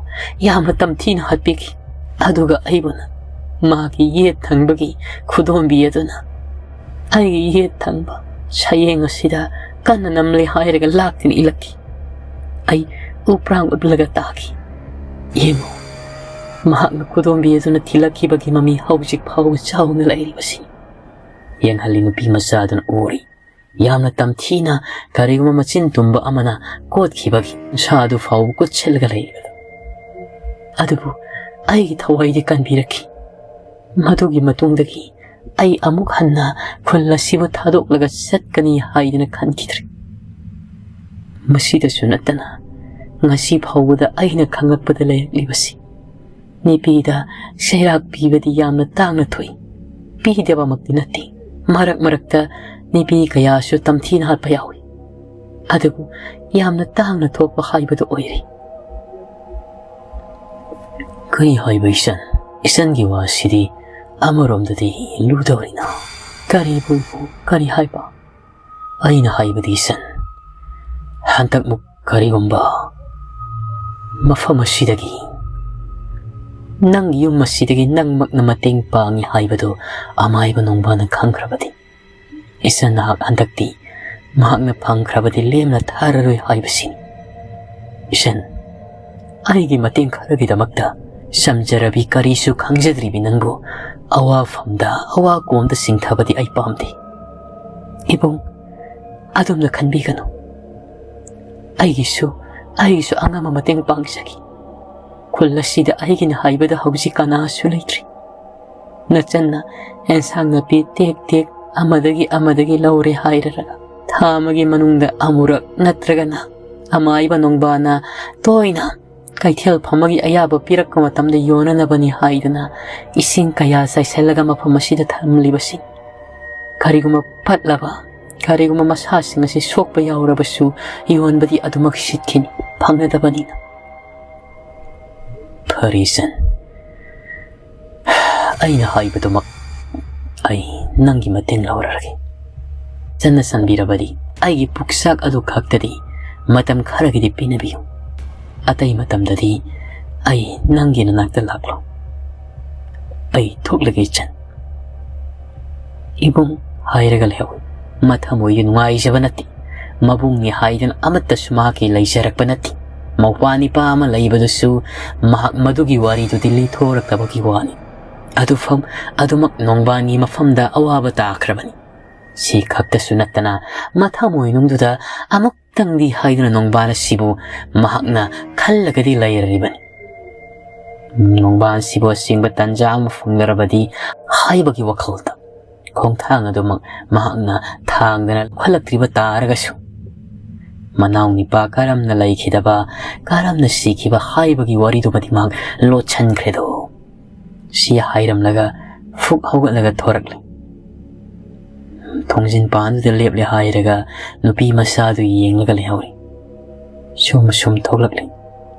ꯌꯥꯝꯅ ꯇꯝꯊꯤꯅ ꯍꯥꯠꯄꯤꯈꯤ꯫ ꯑꯗꯨꯒ ꯑꯩꯕꯨꯅ ꯃꯥꯒꯤ ꯌꯦꯠ ꯊꯪꯕꯒꯤ ꯈꯨꯗꯣꯝꯕꯤ ꯑꯗꯨꯅ ꯑꯩꯒꯤ ꯌꯦꯠ ꯊꯪꯕ ꯁꯌꯦꯡ ꯑꯁꯤꯗ ꯀꯟꯅ ꯅꯝꯂꯦ ꯍꯥꯏꯔꯒ ꯂꯥꯛꯇꯨꯅ ꯏꯜꯂꯛꯈꯤ꯫ ꯑꯩ ꯎꯄ꯭ꯔꯥꯡ ꯎꯞꯂꯒ ꯇꯥꯈꯤ꯫ ꯌꯦꯡꯉꯨ, ꯃꯍꯥꯛꯅ ꯈꯨꯗꯣꯝꯕꯤ ꯑꯗꯨꯅ ꯊꯤꯜꯂꯛꯈꯤꯕꯒꯤ ꯃꯃꯤ ꯍꯧꯖꯤꯛ ꯐꯥꯎꯕ ꯆꯥꯎꯅ ꯂꯩꯔꯤꯕꯁꯤ꯫ ꯌꯦꯡꯍꯜꯂꯤ, ꯅꯨꯄꯤ ꯃꯆꯥ ꯑꯗꯨꯅ ꯎꯔꯤ꯫ ꯌꯥꯝꯅ ꯇꯝꯊꯤꯅ ꯀꯔꯤꯒꯨꯝꯕ ꯃꯆꯤꯟ ꯇꯨꯝꯕ ꯑꯃꯅ ꯀꯣꯠꯈꯤꯕꯒꯤ ꯁꯥ ꯑꯗꯨ ꯐꯥꯎꯕ ꯀꯨꯠꯁꯤꯜꯂꯒ ꯂꯩꯔꯤꯕꯗꯨ꯫ ꯑꯗꯨꯕꯨ ꯑꯩꯒꯤ ꯊꯋꯥꯏꯗꯤ ꯀꯟꯕꯤꯔꯛꯈꯤ꯫ ꯃꯗꯨꯒꯤ ꯃꯇꯨꯡꯗꯒꯤ ꯑꯩ ꯑꯃꯨꯛ ꯍꯟꯅ ꯈꯨꯜ ꯑꯁꯤꯕꯨ ꯊꯥꯗꯣꯛꯂꯒ ꯆꯠꯀꯅꯤ ꯍꯥꯏꯗꯨꯅ ꯈꯟꯈꯤꯗ꯭ꯔꯦ꯫ ꯃꯁꯤꯗꯁꯨ ꯅꯠꯇꯅ, ꯉꯁꯤ ꯐꯥꯎꯕꯗ ꯑꯩꯅ ꯈꯪꯂꯛꯄꯗ ꯂꯩꯔꯛꯂꯤꯕꯁꯤ, ꯅꯨꯄꯤꯗ ꯆꯩꯔꯥꯛ ꯄꯤꯕꯗꯤ ꯌꯥꯝꯅ ꯇꯥꯡꯅ ꯊꯣꯛꯏ꯫ ꯄꯤꯗꯕꯃꯛꯇꯤ ꯅꯠꯇꯦ꯫ ꯃꯔꯛ ꯃꯔꯛꯇ ꯅꯨꯄꯤ ꯀꯌꯥꯁꯨ ꯇꯝꯊꯤꯅ ꯍꯥꯠꯄ ꯌꯥꯎꯏ꯫ ꯑꯗꯨꯕꯨ ꯌꯥꯝꯅ ꯇꯥꯡꯅ ꯊꯣꯛꯄ ꯍꯥꯏꯕꯗꯨ ꯑꯣꯏꯔꯦ꯫ ꯀꯔꯤ ꯍꯥꯏꯕ ꯏꯆꯟ? ꯏꯆꯟꯒꯤ ꯋꯥꯁꯤꯗꯤ ꯑꯃꯔꯣꯝꯗꯗꯤ ꯂꯨꯗꯧꯔꯤꯅ꯫ ꯀꯔꯤꯕꯨ ꯀꯔꯤ ꯍꯥꯏꯕ? ꯑꯩꯅ ꯍꯥꯏꯕꯗꯤ ꯏꯆꯟ, ꯍꯟꯗꯛꯃꯨꯛ ꯀꯔꯤꯒꯨꯝꯕ ꯃꯐꯝ ꯑꯁꯤꯗꯒꯤ ꯅꯪꯒꯤ ꯌꯨꯝ ꯑꯁꯤꯗꯒꯤ ꯅꯪꯃꯛꯅ ꯃꯇꯦꯡ ꯄꯥꯡꯉꯤ ꯍꯥꯏꯕꯗꯨ ꯑꯃꯥꯏꯕ ꯅꯣꯡꯕꯥꯅ ꯈꯪꯈ꯭ꯔꯕꯗꯤ, ꯏꯆꯟ ꯅꯍꯥꯛ ꯍꯟꯗꯛꯇꯤ ꯃꯍꯥꯛꯅ ꯐꯪꯈ꯭ꯔꯕꯗꯤ ꯂꯦꯝꯅ ꯊꯥꯔꯔꯣꯏ ꯍꯥꯏꯕꯁꯤꯅꯤ꯫ ꯏꯆꯟ, ꯑꯩꯒꯤ ꯃꯇꯦꯡ ꯈꯔꯒꯤꯗꯃꯛꯇ ꯆꯝꯖꯔꯕꯤ ꯀꯔꯤꯁꯨ ꯈꯪꯖꯗ꯭ꯔꯤꯕꯤ ꯅꯪꯕꯨ ꯑꯋꯥꯐꯝꯗ ꯑꯋꯥ ꯀꯣꯝꯗ ꯆꯤꯡꯊꯕꯗꯤ ꯑꯩ ꯄꯥꯝꯗꯦ꯫ ꯏꯕꯨꯡ, ꯑꯗꯨꯝꯅ ꯈꯟꯕꯤꯒꯅꯨ꯫ ꯑꯩꯒꯤꯁꯨ, ꯑꯩꯒꯤꯁꯨ ꯑꯉꯝꯕ ꯃꯇꯦꯡ ꯄꯥꯡꯖꯒꯦ꯫ ꯈꯨꯜ ꯑꯁꯤꯗ ꯑꯩꯒꯤꯅꯤ ꯍꯥꯏꯕꯗ ꯍꯧꯖꯤꯛ ꯀꯅꯥꯁꯨ ꯂꯩꯇ꯭ꯔꯤ꯫ ꯅꯆꯟꯅ ꯑꯦꯟꯁꯥꯡ ꯅꯥꯄꯤ ꯇꯦꯛ ꯇꯦꯛ ꯑꯃꯗꯒꯤ ꯑꯃꯗꯒꯤ ꯂꯧꯔꯦ ꯍꯥꯏꯔꯒ, ꯊꯥ ꯑꯃꯒꯤ ꯃꯅꯨꯡꯗ ꯑꯃꯨꯔꯛ ꯅꯠꯇ꯭ꯔꯒꯅ ꯑꯃꯥꯏꯕ ꯅꯣꯡꯕꯥꯅ ꯇꯣꯏꯅ ꯀꯩꯊꯦꯜ ꯐꯝꯕꯒꯤ ꯑꯌꯥꯕ ꯄꯤꯔꯛꯄ ꯃꯇꯝꯗ ꯌꯣꯟꯅꯅꯕꯅꯤ ꯍꯥꯏꯗꯨꯅ ꯏꯁꯤꯡ ꯀꯌꯥ ꯆꯥꯏꯁꯤꯜꯂꯒ ꯃꯐꯝ ꯑꯁꯤꯗ ꯊꯝꯂꯤꯕꯁꯤ꯫ ꯀꯔꯤꯒꯨꯝꯕ ꯄꯠꯂꯕ, ꯀꯔꯤꯒꯨꯝꯕ ꯃꯁꯥꯁꯤꯡ ꯑꯁꯤ ꯁꯣꯛꯄ ꯌꯥꯎꯔꯕꯁꯨ ꯌꯣꯟꯕꯗꯤ ꯑꯗꯨꯃꯛ ꯁꯤꯠꯈꯤꯅꯤ, ꯐꯪꯅꯗꯕꯅꯤꯅ꯫ ꯐꯔꯦ ꯏꯆꯟ, ꯑꯩꯅ ꯍꯥꯏꯕꯗꯨꯃꯛ ꯑꯩ ꯅꯪꯒꯤ ꯃꯇꯦꯡ ꯂꯧꯔꯔꯒꯦ꯫ ꯆꯟꯅ ꯆꯟꯕꯤꯔꯕꯗꯤ ꯑꯩꯒꯤ ꯄꯨꯛꯆꯥꯛ ꯑꯗꯨ ꯈꯛꯇꯗꯤ ꯃꯇꯝ ꯈꯔꯒꯤꯗꯤ ꯄꯤꯅꯕꯤꯌꯨ꯫ ꯑꯇꯩ ꯃꯇꯝꯗꯗꯤ ꯑꯩ ꯅꯪꯒꯤ ꯅꯅꯥꯛꯇ ꯂꯥꯛꯂꯣ꯫ ꯑꯩ ꯊꯣꯛꯂꯒꯦ ꯏꯆꯟ꯫ ꯏꯕꯨꯡ ꯍꯥꯏꯔꯒ ꯂꯩꯍꯧꯏ꯫ ꯃꯊꯃꯣꯏꯒꯤ ꯅꯨꯡꯉꯥꯏꯖꯕ ꯅꯠꯇꯦ꯫ ꯃꯕꯨꯡꯅꯤ ꯍꯥꯏꯗꯨꯅ ꯑꯃꯠꯇꯁꯨ ꯃꯍꯥꯛꯀꯤ ꯂꯩꯖꯔꯛꯄ ꯅꯠꯇꯦ꯫ ꯃꯧꯄ꯭ꯋꯥ ꯅꯤꯄꯥ ꯑꯃ ꯂꯩꯕꯗꯨꯁꯨ ꯃꯍꯥꯛ ꯃꯗꯨꯒꯤ ꯋꯥꯔꯤꯗꯨꯗꯤ ꯂꯤꯊꯣꯔꯛꯇꯕꯒꯤ ꯋꯥꯅꯤ꯫ ꯑꯗꯨꯐꯝ ꯑꯗꯨꯃꯛ ꯅꯣꯡꯕꯥꯟꯒꯤ ꯃꯐꯝꯗ ꯑꯋꯥꯕ ꯇꯥꯈ꯭ꯔꯕꯅꯤ꯫ ꯁꯤ ꯈꯛꯇꯁꯨ ꯅꯠꯇꯅ ꯃꯊꯃꯣꯏꯅꯨꯡꯗꯨꯗ ꯑꯃꯨꯛꯇꯪꯗꯤ ꯍꯥꯏꯗꯨꯅ ꯅꯣꯡꯕꯥꯟ ꯑꯁꯤꯕꯨ ꯃꯍꯥꯛꯅ ꯈꯜꯂꯒꯗꯤ ꯂꯩꯔꯤꯕꯅꯤ꯫ ꯅꯣꯡꯕꯥꯟꯁꯤꯕꯨ ꯑꯁꯦꯡꯕ ꯇꯟꯖꯥ ꯑꯃ ꯐꯪꯂꯔꯕꯗꯤ ꯍꯥꯏꯕꯒꯤ ꯋꯥꯈꯜꯗ ꯈꯣꯡꯊꯥꯡ ꯑꯗꯨꯃꯛ ꯃꯍꯥꯛꯅ ꯊꯥꯡꯗꯅ ꯂꯧꯈꯠꯂꯛꯇ꯭ꯔꯤꯕ ꯇꯥꯔꯒꯁꯨ, ꯃꯅꯥꯎ ꯅꯤꯄꯥ ꯀꯔꯝꯅ ꯂꯩꯈꯤꯗꯕ, ꯀꯔꯝꯅ ꯁꯤꯈꯤꯕ ꯍꯥꯏꯕꯒꯤ ꯋꯥꯔꯤꯗꯨꯃꯗꯤ ꯃꯍꯥꯛ ꯂꯣꯠꯁꯤꯟꯈ꯭ꯔꯦꯗꯣ꯫ ꯁꯤ ꯍꯥꯏꯔꯝꯂꯒ ꯐꯨꯛ ꯍꯧꯒꯠꯂꯒ ꯊꯣꯔꯛꯂꯦ꯫ ꯊꯣꯡꯖꯤꯟ ꯄꯥꯟꯗꯨꯗ ꯂꯦꯞꯂꯦ ꯍꯥꯏꯔꯒ ꯅꯨꯄꯤ ꯃꯆꯥꯗꯨ ꯌꯦꯡꯂꯒ ꯂꯩꯍꯧꯔꯤ꯫ ꯁꯨꯝ ꯁꯨꯝ ꯊꯣꯛꯂꯛꯂꯤ꯫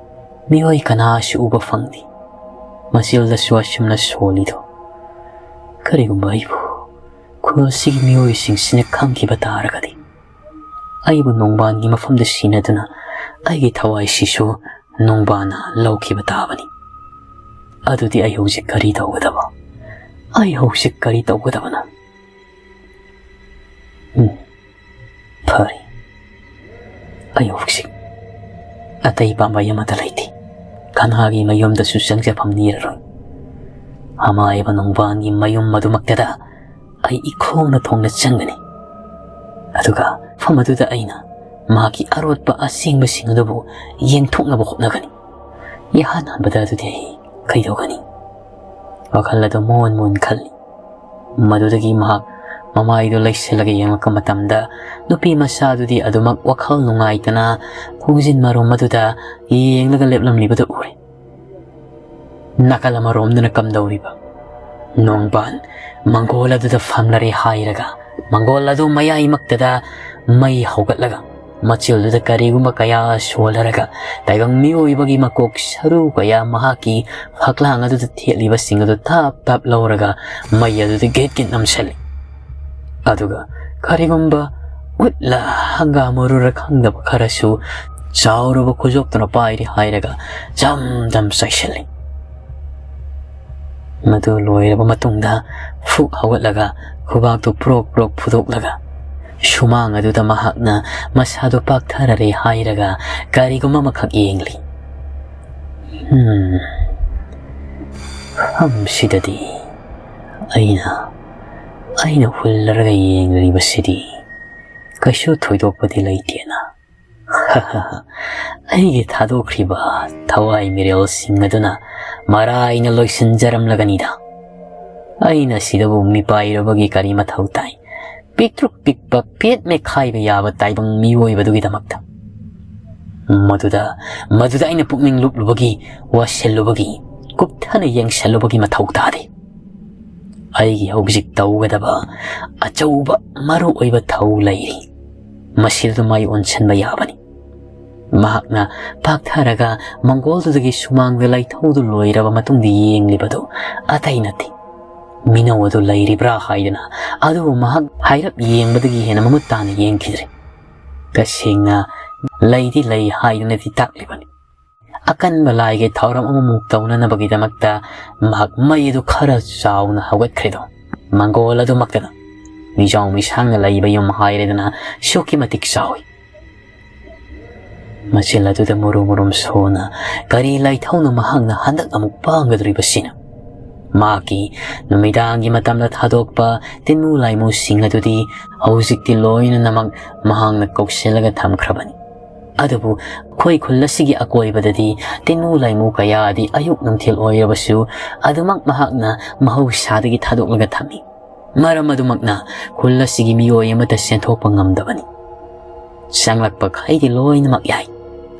ꯃꯤꯑꯣꯏ ꯀꯅꯥꯁꯨ ꯎꯕ ꯐꯪꯗꯦ꯫ ꯃꯆꯤꯜꯗꯁꯨ ꯑꯁꯨꯝꯅ ꯁꯣꯜꯂꯤꯗꯣ꯫ ꯀꯔꯤꯒꯨꯝꯕ ꯑꯩꯕꯨ ꯈꯨꯜꯁꯤꯒꯤ ꯃꯤꯑꯣꯏꯁꯤꯡꯁꯤꯅ ꯈꯪꯈꯤꯕ ꯇꯥꯔꯒꯗꯤ, ꯑꯩꯕꯨ ꯅꯣꯡꯕꯥꯟꯒꯤ ꯃꯐꯝꯗ ꯁꯤꯟꯅꯗꯨꯅ ꯑꯩꯒꯤ ꯊꯋꯥꯏꯁꯤꯁꯨ ꯅꯣꯡꯕꯥꯟꯅ ꯂꯧꯈꯤꯕ ꯇꯥꯕꯅꯤ꯫ ꯑꯗꯨꯗꯤ ꯑꯩ ꯍꯧꯖꯤꯛ ꯀꯔꯤ ꯇꯧꯒꯗꯕ? ꯑꯩ ꯍꯧꯖꯤꯛ ꯀꯔꯤ ꯇꯧꯒꯗꯕꯅꯣ? ꯎꯝ, ꯐꯔꯦ꯫ ꯑꯩ ꯍꯧꯖꯤꯛ ꯑꯇꯩ ꯄꯥꯝꯕꯩ ꯑꯃꯠꯇ ꯂꯩꯇꯦ꯫ ꯀꯅꯥꯒꯤ ꯃꯌꯨꯝꯗꯁꯨ ꯆꯪꯖꯐꯝ ꯅꯤꯔꯔꯣꯏ꯫ ꯑꯃꯥꯏꯕ ꯅꯣꯡꯕꯥꯟꯒꯤ ꯃꯌꯨꯝ ꯑꯗꯨꯃꯛꯇꯗ ꯑꯩ ꯏꯈꯣꯡꯅ ꯊꯣꯡꯅ ꯆꯪꯒꯅꯤ꯫ ꯑꯗꯨꯒ ꯃꯐꯝ ꯑꯗꯨꯗ ꯑꯩꯅ ꯃꯍꯥꯛꯀꯤ ꯑꯔꯣꯠꯄ ꯑꯁꯦꯡꯕꯁꯤꯡ ꯑꯗꯨꯕꯨ ꯌꯦꯡꯊꯣꯛꯅꯕ ꯍꯣꯠꯅꯒꯅꯤ꯫ ꯏꯍꯥꯟ ꯍꯥꯟꯕꯗ ꯑꯗꯨꯗꯤ ꯑꯩ ꯀꯩꯗꯧꯒꯅꯤ? ꯋꯥꯈꯜ ꯑꯗꯨ ꯃꯨꯟ ꯃꯨꯟ ꯈꯜꯂꯤ꯫ ꯃꯗꯨꯗꯒꯤ ꯃꯍꯥꯛ ꯃꯃꯥꯏꯗꯨ ꯂꯩꯁꯤꯜꯂꯒ ꯌꯦꯡꯂꯛꯄ ꯃꯇꯝꯗ, ꯅꯨꯄꯤ ꯃꯆꯥꯗꯨꯗꯤ ꯑꯗꯨꯃꯛ ꯋꯥꯈꯜ ꯅꯨꯡꯉꯥꯏꯇꯅ ꯊꯣꯡꯖꯤꯟ ꯃꯔꯨꯝ ꯑꯗꯨꯗ ꯌꯦꯡꯂꯒ ꯂꯦꯞꯂꯝꯂꯤꯕꯗꯨ ꯎꯔꯦ꯫ ꯅꯥꯀꯜ ꯑꯃꯔꯣꯝꯗꯅ ꯀꯝꯗꯧꯔꯤꯕ? ꯅꯣꯡꯕꯥꯟ ꯃꯪꯒꯣꯜ ꯑꯗꯨꯗ ꯐꯝꯂꯔꯦ ꯍꯥꯏꯔꯒ, ꯃꯪꯒꯣꯜ ꯑꯗꯨ ꯃꯌꯥꯏꯃꯛꯇꯗ ꯃꯩ ꯍꯧꯒꯠꯂꯒ, ꯃꯆꯤꯜꯗꯨꯗ ꯀꯔꯤꯒꯨꯝꯕ ꯀꯌꯥ ꯁꯣꯜꯂꯔꯒ, ꯇꯥꯏꯕꯪ ꯃꯤꯑꯣꯏꯕꯒꯤ ꯃꯀꯣꯛ ꯁꯔꯨ ꯀꯌꯥ ꯃꯍꯥꯛꯀꯤ ꯐꯛꯂꯥꯡ ꯑꯗꯨꯗ ꯊꯦꯠꯂꯤꯕꯁꯤꯡ ꯑꯗꯨ ꯊꯥꯞ ꯊꯥꯞ ꯂꯧꯔꯒ ꯃꯩ ꯑꯗꯨꯗ ꯒꯤꯠ ꯒꯤꯠ ꯅꯝꯁꯤꯜꯂꯤ꯫ ꯑꯗꯨꯒ ꯀꯔꯤꯒꯨꯝꯕ ꯎꯠꯂ ꯍꯪꯒꯥꯝ ꯃꯔꯨꯔ ꯈꯪꯗꯕ ꯈꯔꯁꯨ ꯆꯥꯎꯔꯕ ꯈꯨꯖꯣꯞꯇꯨꯅ ꯄꯥꯏꯔꯦ ꯍꯥꯏꯔꯒ ꯖꯝ ꯖꯝ ꯆꯥꯏꯁꯤꯜꯂꯤ꯫ ꯃꯗꯨ ꯂꯣꯏꯔꯕ ꯃꯇꯨꯡꯗ ꯐꯨꯛ ꯍꯧꯒꯠꯂꯒ ꯈꯨꯕꯥꯛꯇꯨ ꯄ꯭ꯔꯣꯛ ꯄ꯭ꯔꯣꯛ ꯐꯨꯗꯣꯛꯂꯒ ꯁꯨꯃꯥꯡ ꯑꯗꯨꯗ ꯃꯍꯥꯛꯅ ꯃꯁꯥꯗꯨ ꯄꯥꯛꯊꯔꯔꯦ ꯍꯥꯏꯔꯒ ꯀꯔꯤꯒꯨꯝꯕ ꯑꯃꯈꯛ ꯌꯦꯡꯂꯤ꯫ ꯍꯝ, ꯃꯐꯝꯁꯤꯗꯗꯤ ꯑꯩꯅ, ꯑꯩꯅ ꯍꯨꯜꯂꯔꯒ ꯌꯦꯡꯂꯤꯕꯁꯤꯗꯤ ꯀꯩꯁꯨ ꯊꯣꯏꯗꯣꯛꯄꯗꯤ ꯂꯩꯇꯦꯅ꯫ ꯑꯩꯒꯤ ꯊꯥꯗꯣꯛꯈ꯭ꯔꯤꯕ ꯊꯋꯥꯏ ꯃꯤꯔꯦꯜꯁꯤꯡ ꯑꯗꯨꯅ ꯃꯔꯥꯏꯅ ꯂꯣꯏꯁꯤꯟꯖꯔꯝꯂꯒꯅꯤꯗ꯫ ꯑꯩꯅ ꯁꯤꯗꯕꯨ ꯃꯤꯄꯥꯏꯔꯨꯕꯒꯤ ꯀꯔꯤ ꯃꯊꯧ ꯇꯥꯏ? ꯄꯤꯛꯇ꯭ꯔꯨꯛ ꯄꯤꯛꯄ ꯄꯦꯠ ꯃꯦꯠꯈꯥꯏꯕ ꯌꯥꯕ ꯇꯥꯏꯕꯪ ꯃꯤꯑꯣꯏꯕꯗꯨꯒꯤꯗꯃꯛꯇ꯫ ꯃꯗꯨꯗ, ꯃꯗꯨꯗ ꯑꯩꯅ ꯄꯨꯛꯅꯤꯡ ꯂꯨꯞꯂꯨꯕꯒꯤ, ꯋꯥꯁꯤꯜꯂꯨꯕꯒꯤ, ꯀꯨꯞꯊꯅ ꯌꯦꯡꯁꯤꯜꯂꯨꯕꯒꯤ ꯃꯊꯧ ꯇꯥꯗꯦ꯫ ꯑꯩꯒꯤ ꯍꯧꯖꯤꯛ ꯇꯧꯒꯗꯕ ꯑꯆꯧꯕ ꯃꯔꯨ ꯑꯣꯏꯕ ꯊꯧ ꯂꯩꯔꯤ꯫ ꯃꯁꯤꯗ ꯃꯥꯏ ꯑꯣꯟꯁꯤꯟꯕ ꯌꯥꯕꯅꯤ꯫ ꯃꯍꯥꯛꯅ ꯄꯥꯛꯊꯔꯒ ꯃꯪꯒꯣꯜꯗꯨꯗꯒꯤ ꯁꯨꯃꯥꯡꯗ ꯂꯩꯊꯧꯗꯨ ꯂꯣꯏꯔꯕ ꯃꯇꯨꯡꯗ ꯌꯦꯡꯂꯤꯕꯗꯨ ꯑꯇꯩ ꯅꯠꯇꯦ꯫ ꯃꯤꯅꯧ ꯑꯗꯨ ꯂꯩꯔꯤꯕ꯭ꯔꯥ ꯍꯥꯏꯗꯅ꯫ ꯑꯗꯨꯕꯨ ꯃꯍꯥꯛ ꯍꯥꯏꯔꯞ ꯌꯦꯡꯕꯗꯒꯤ ꯍꯦꯟꯅ ꯃꯃꯨꯠ ꯇꯥꯅ ꯌꯦꯡꯈꯤꯗ꯭ꯔꯦ꯫ ꯇꯁꯦꯡꯅ ꯂꯩꯗꯤ ꯂꯩ ꯍꯥꯏꯗꯨꯅꯗꯤ ꯇꯥꯛꯂꯤꯕꯅꯤ꯫ ꯑꯀꯟꯕ ꯂꯥꯏꯒꯤ ꯊꯧꯔꯝ ꯑꯃꯃꯨꯛ ꯇꯧꯅꯅꯕꯒꯤꯗꯃꯛꯇ ꯃꯍꯥꯛ ꯃꯩ ꯑꯗꯨ ꯈꯔ ꯆꯥꯎꯅ ꯍꯧꯒꯠꯈ꯭ꯔꯦꯗꯣ꯫ ꯃꯪꯒꯣꯜ ꯑꯗꯨꯃꯛꯇꯅ ꯃꯤꯖꯥꯎ ꯃꯤꯁꯥꯡꯅ ꯂꯩꯕ ꯌꯨꯝ ꯍꯥꯏꯔꯦꯗꯅ ꯑꯁꯨꯛꯀꯤ ꯃꯇꯤꯛ ꯆꯥꯎꯏ꯫ ꯃꯆꯤꯜ ꯑꯗꯨꯗ ꯃꯨꯔꯨꯝ ꯃꯨꯔꯨꯝ ꯁꯣꯟꯅ ꯀꯔꯤ ꯂꯥꯏꯊꯧꯅ ꯃꯍꯥꯛꯅ ꯍꯟꯗꯛ ꯑꯃꯨꯛ ꯄꯥꯡꯒꯗꯧꯔꯤꯕꯁꯤꯅ? ꯃꯍꯥꯛꯀꯤ ꯅꯨꯃꯤꯗꯥꯡꯒꯤ ꯃꯇꯝꯗ ꯊꯥꯗꯣꯛꯄ ꯇꯤꯟꯃꯨ ꯂꯥꯏꯃꯨꯁꯤꯡ ꯑꯗꯨꯗꯤ ꯍꯧꯖꯤꯛꯇꯤ ꯂꯣꯏꯅꯃꯛ ꯃꯍꯥꯛꯅ ꯀꯧꯁꯤꯜꯂꯒ ꯊꯝꯈ꯭ꯔꯕꯅꯤ꯫ ꯑꯗꯨꯕꯨ ꯑꯩꯈꯣꯏ ꯈꯨꯜ ꯑꯁꯤꯒꯤ ꯑꯀꯣꯏꯕꯗꯗꯤ ꯇꯤꯟꯃꯨ ꯂꯥꯏꯃꯨ ꯀꯌꯥꯗꯤ ꯑꯌꯨꯛ ꯅꯨꯡꯊꯤꯜ ꯑꯣꯏꯔꯕꯁꯨ ꯑꯗꯨꯃꯛ ꯃꯍꯥꯛꯅ ꯃꯍꯧꯁꯥꯗꯒꯤ ꯊꯥꯗꯣꯛꯂꯒ ꯊꯝꯃꯤ꯫ ꯃꯔꯝ ꯑꯗꯨꯃꯛꯅ ꯈꯨꯜ ꯑꯁꯤꯒꯤ ꯃꯤꯑꯣꯏ ꯑꯃꯠꯇ ꯆꯦꯟꯊꯣꯛꯄ ꯉꯝꯗꯕꯅꯤ꯫ ꯆꯪꯂꯛꯄꯈꯩꯗꯤ ꯂꯣꯏꯅꯃꯛ ꯌꯥꯏ,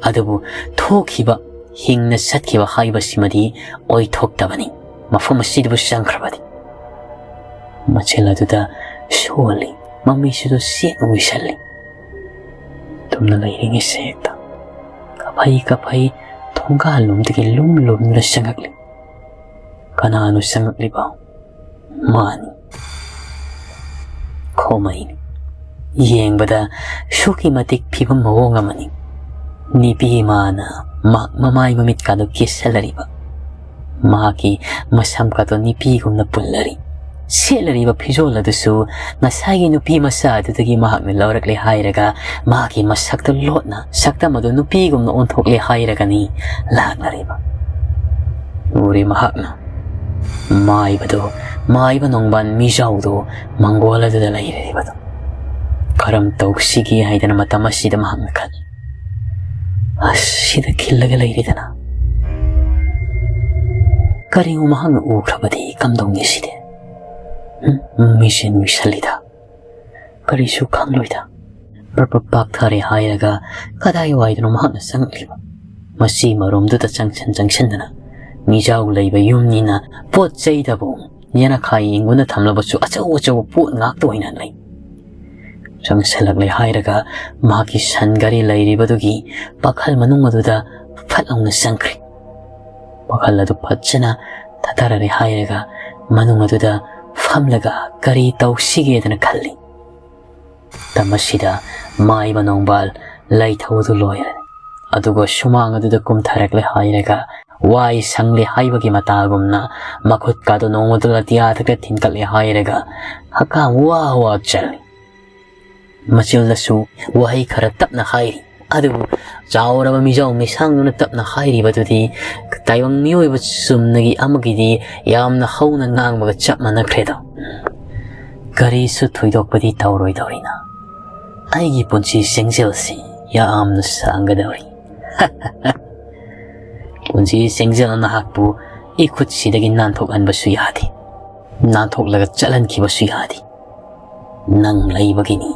ꯑꯗꯨꯕꯨ ꯊꯣꯛꯈꯤꯕ, ꯍꯤꯡꯅ ꯆꯠꯈꯤꯕ ꯍꯥꯏꯕꯁꯤꯃꯗꯤ ꯑꯣꯏꯊꯣꯛꯇꯕꯅꯤ꯫ ꯃꯐꯝ ꯑꯁꯤꯗꯕꯨ ꯆꯪꯈ꯭ꯔꯕꯗꯤ ꯃꯆꯤꯜ ꯑꯗꯨꯗ ꯁꯣꯜꯂꯤ, ꯃꯃꯤꯁꯤꯗ ꯆꯦꯠꯅ ꯎꯏꯁꯜꯂꯤ꯫ ꯇꯨꯝꯅ ꯂꯩꯔꯤꯉꯩ ꯁꯦꯛꯇ ꯀꯥꯐꯩ ꯀꯥꯐꯩ ꯊꯣꯡꯒꯥꯜꯂꯣꯝꯗꯒꯤ ꯂꯨꯝ ꯂꯨꯝꯗꯨꯅ ꯆꯪꯉꯛꯂꯤ꯫ ꯀꯅꯥꯅꯣ ꯆꯪꯉꯛꯂꯤꯕ? ꯃꯥꯅꯤ, ꯈꯣꯃꯩꯅꯤ꯫ ꯌꯦꯡꯕꯗ ꯑꯁꯨꯛꯀꯤ ꯃꯇꯤꯛ ꯐꯤꯕꯝ ꯃꯑꯣꯡ ꯑꯃꯅꯤ꯫ ꯅꯨꯄꯤ ꯃꯥꯅ ꯃꯍꯥꯛ ꯃꯃꯥꯏ ꯃꯃꯤꯠꯀꯥꯗꯨ ꯀꯦꯁꯜꯂꯔꯤꯕ, ꯃꯍꯥꯛꯀꯤ ꯃꯁꯝꯀꯥꯗꯨ ꯅꯨꯄꯤꯒꯨꯝꯅ ꯄꯨꯜꯂꯔꯤ꯫ ꯁꯦꯠꯂꯤꯕ ꯐꯤꯖꯣꯜ ꯑꯗꯨꯁꯨ ꯉꯁꯥꯏꯒꯤ ꯅꯨꯄꯤ ꯃꯆꯥ ꯑꯗꯨꯗꯒꯤ ꯃꯍꯥꯛꯅ ꯂꯧꯔꯛꯂꯦ ꯍꯥꯏꯔꯒ ꯃꯍꯥꯛꯀꯤ ꯃꯁꯛꯇꯨ ꯂꯣꯠꯅ ꯁꯛꯇꯝ ꯑꯗꯨ ꯅꯨꯄꯤꯒꯨꯝꯅ ꯑꯣꯟꯊꯣꯛꯂꯦ ꯍꯥꯏꯔꯒꯅꯤ ꯂꯥꯛꯅꯔꯤꯕ꯫ ꯎꯔꯦ ꯃꯍꯥꯛꯅ ꯃꯥꯏꯕꯗꯨ, ꯃꯥꯏꯕ ꯅꯣꯡꯕꯥꯟ ꯃꯤꯖꯥꯎꯗꯨ ꯃꯪꯒꯣꯜ ꯑꯗꯨꯗ ꯂꯩꯔꯤꯕꯗꯨ꯫ ꯀꯔꯝ ꯇꯧꯁꯤꯒꯦ ꯍꯥꯏꯗꯅ ꯃꯇꯝ ꯑꯁꯤꯗ ꯃꯍꯥꯛꯅ ꯈꯜꯂꯤ꯫ ꯑꯁ, ꯁꯤꯗ ꯈꯤꯜꯂꯒ ꯂꯩꯔꯤꯗꯅ꯫ ꯀꯔꯤꯒꯨꯝꯕ ꯃꯍꯥꯛꯅ ꯎꯈ꯭ꯔꯕꯗꯤ ꯀꯝꯗꯧꯅꯤ ꯁꯤꯗꯤ? ꯎꯝ, ꯃꯤꯁꯦ ꯅꯨꯡꯁꯜꯂꯤꯗ꯫ ꯀꯔꯤꯁꯨ ꯈꯪꯂꯣꯏꯗ꯫ ꯄ꯭ꯔꯞ ꯄ꯭ꯔꯞ ꯄꯥꯛꯊꯔꯦ ꯍꯥꯏꯔꯒ ꯀꯗꯥꯏꯋꯥꯏꯗꯅꯣ ꯃꯍꯥꯛꯅ ꯆꯪꯂꯤꯕ? ꯃꯁꯤ ꯃꯔꯨꯝꯗꯨꯗ ꯆꯪꯁꯤꯟ ꯆꯪꯁꯤꯟꯗꯅ ꯃꯤꯖꯥꯎ ꯂꯩꯕ ꯌꯨꯝꯅꯤꯅ ꯄꯣꯠ ꯆꯩꯗꯕꯨ ꯌꯦꯅꯈꯥ ꯌꯦꯡꯗꯨꯅ ꯊꯝꯂꯕꯁꯨ ꯑꯆꯧ ꯑꯆꯧꯕ ꯄꯣꯠ ꯉꯥꯛꯇ ꯑꯣꯏꯅ ꯂꯩ꯫ ꯆꯪꯁꯤꯜꯂꯛꯂꯦ ꯍꯥꯏꯔꯒ ꯃꯍꯥꯛꯀꯤ ꯁꯟ ꯒꯥꯔꯤ ꯂꯩꯔꯤꯕꯗꯨꯒꯤ ꯄꯥꯈꯜ ꯃꯅꯨꯡ ꯑꯗꯨꯗ ꯐꯠ ꯂꯥꯎꯅ ꯆꯪꯈ꯭ꯔꯦ꯫ ꯄꯥꯈꯜ ꯑꯗꯨ ꯐꯖꯅ ꯊꯥꯊꯔꯔꯦ ꯍꯥꯏꯔꯒ ꯃꯅꯨꯡ ꯑꯗꯨꯗ ꯐꯝꯂꯒ ꯀꯔꯤ ꯇꯧꯁꯤꯒꯦꯗꯅ ꯈꯜꯂꯤ꯫ ꯃꯇꯝ ꯑꯁꯤꯗ ꯃꯥꯏꯕ ꯅꯣꯡꯕꯥꯜ ꯂꯩꯊꯧ ꯑꯗꯨ ꯂꯣꯏꯔꯦ꯫ ꯑꯗꯨꯒ ꯁꯨꯃꯥꯡ ꯑꯗꯨꯗ ꯀꯨꯝꯊꯔꯛꯂꯦ ꯍꯥꯏꯔꯒ ꯋꯥꯏ ꯁꯪꯂꯦ ꯍꯥꯏꯕꯒꯤ ꯃꯇꯥꯒꯨꯝꯅ ꯃꯈꯨꯠꯀꯥꯗꯣ ꯅꯣꯡꯃꯗꯨ ꯑꯇꯤꯌꯥꯗꯒ ꯊꯤꯟꯀꯠꯂꯦ ꯍꯥꯏꯔꯒ ꯍꯛꯀꯥꯝ ꯋꯥ ꯋꯥ ꯆꯜꯂꯤ꯫ ꯃꯆꯤꯜꯗꯁꯨ ꯋꯥꯍꯩ ꯈꯔ ꯇꯞꯅ ꯍꯥꯏꯔꯤ꯫ ꯑꯗꯨꯕꯨ ꯆꯥꯎꯔꯕ ꯃꯤꯖꯥꯎ ꯃꯤꯁꯥꯡꯗꯨꯅ ꯇꯞꯅ ꯍꯥꯏꯔꯤꯕꯗꯨꯗꯤ ꯇꯥꯏꯕꯪ ꯃꯤꯑꯣꯏꯕ ꯆꯨꯝꯅꯒꯤ ꯑꯃꯒꯤꯗꯤ ꯌꯥꯝꯅ ꯍꯧꯅ ꯉꯥꯡꯕꯒ ꯆꯞ ꯃꯥꯟꯅꯈ꯭ꯔꯦꯗꯣ꯫ ꯀꯔꯤꯁꯨ ꯊꯣꯏꯗꯣꯛꯄꯗꯤ ꯇꯧꯔꯣꯏꯗꯧꯔꯤꯅ꯫ ꯑꯩꯒꯤ ꯄꯨꯟꯁꯤ ꯆꯦꯡꯖꯦꯜꯁꯤ ꯌꯥꯝꯅ ꯁꯥꯡꯒꯗꯧꯔꯤ꯫ ꯄꯨꯟꯁꯤ ꯆꯦꯡꯖꯦꯜ ꯅꯍꯥꯛꯄꯨ ꯏꯈꯨꯠꯁꯤꯗꯒꯤ ꯅꯥꯟꯊꯣꯛꯍꯟꯕꯁꯨ ꯌꯥꯗꯦ, ꯅꯥꯟꯊꯣꯛꯂꯒ ꯆꯠꯍꯟꯈꯤꯕꯁꯨ ꯌꯥꯗꯦ꯫ ꯅꯪ ꯂꯩꯕꯒꯤꯅꯤ,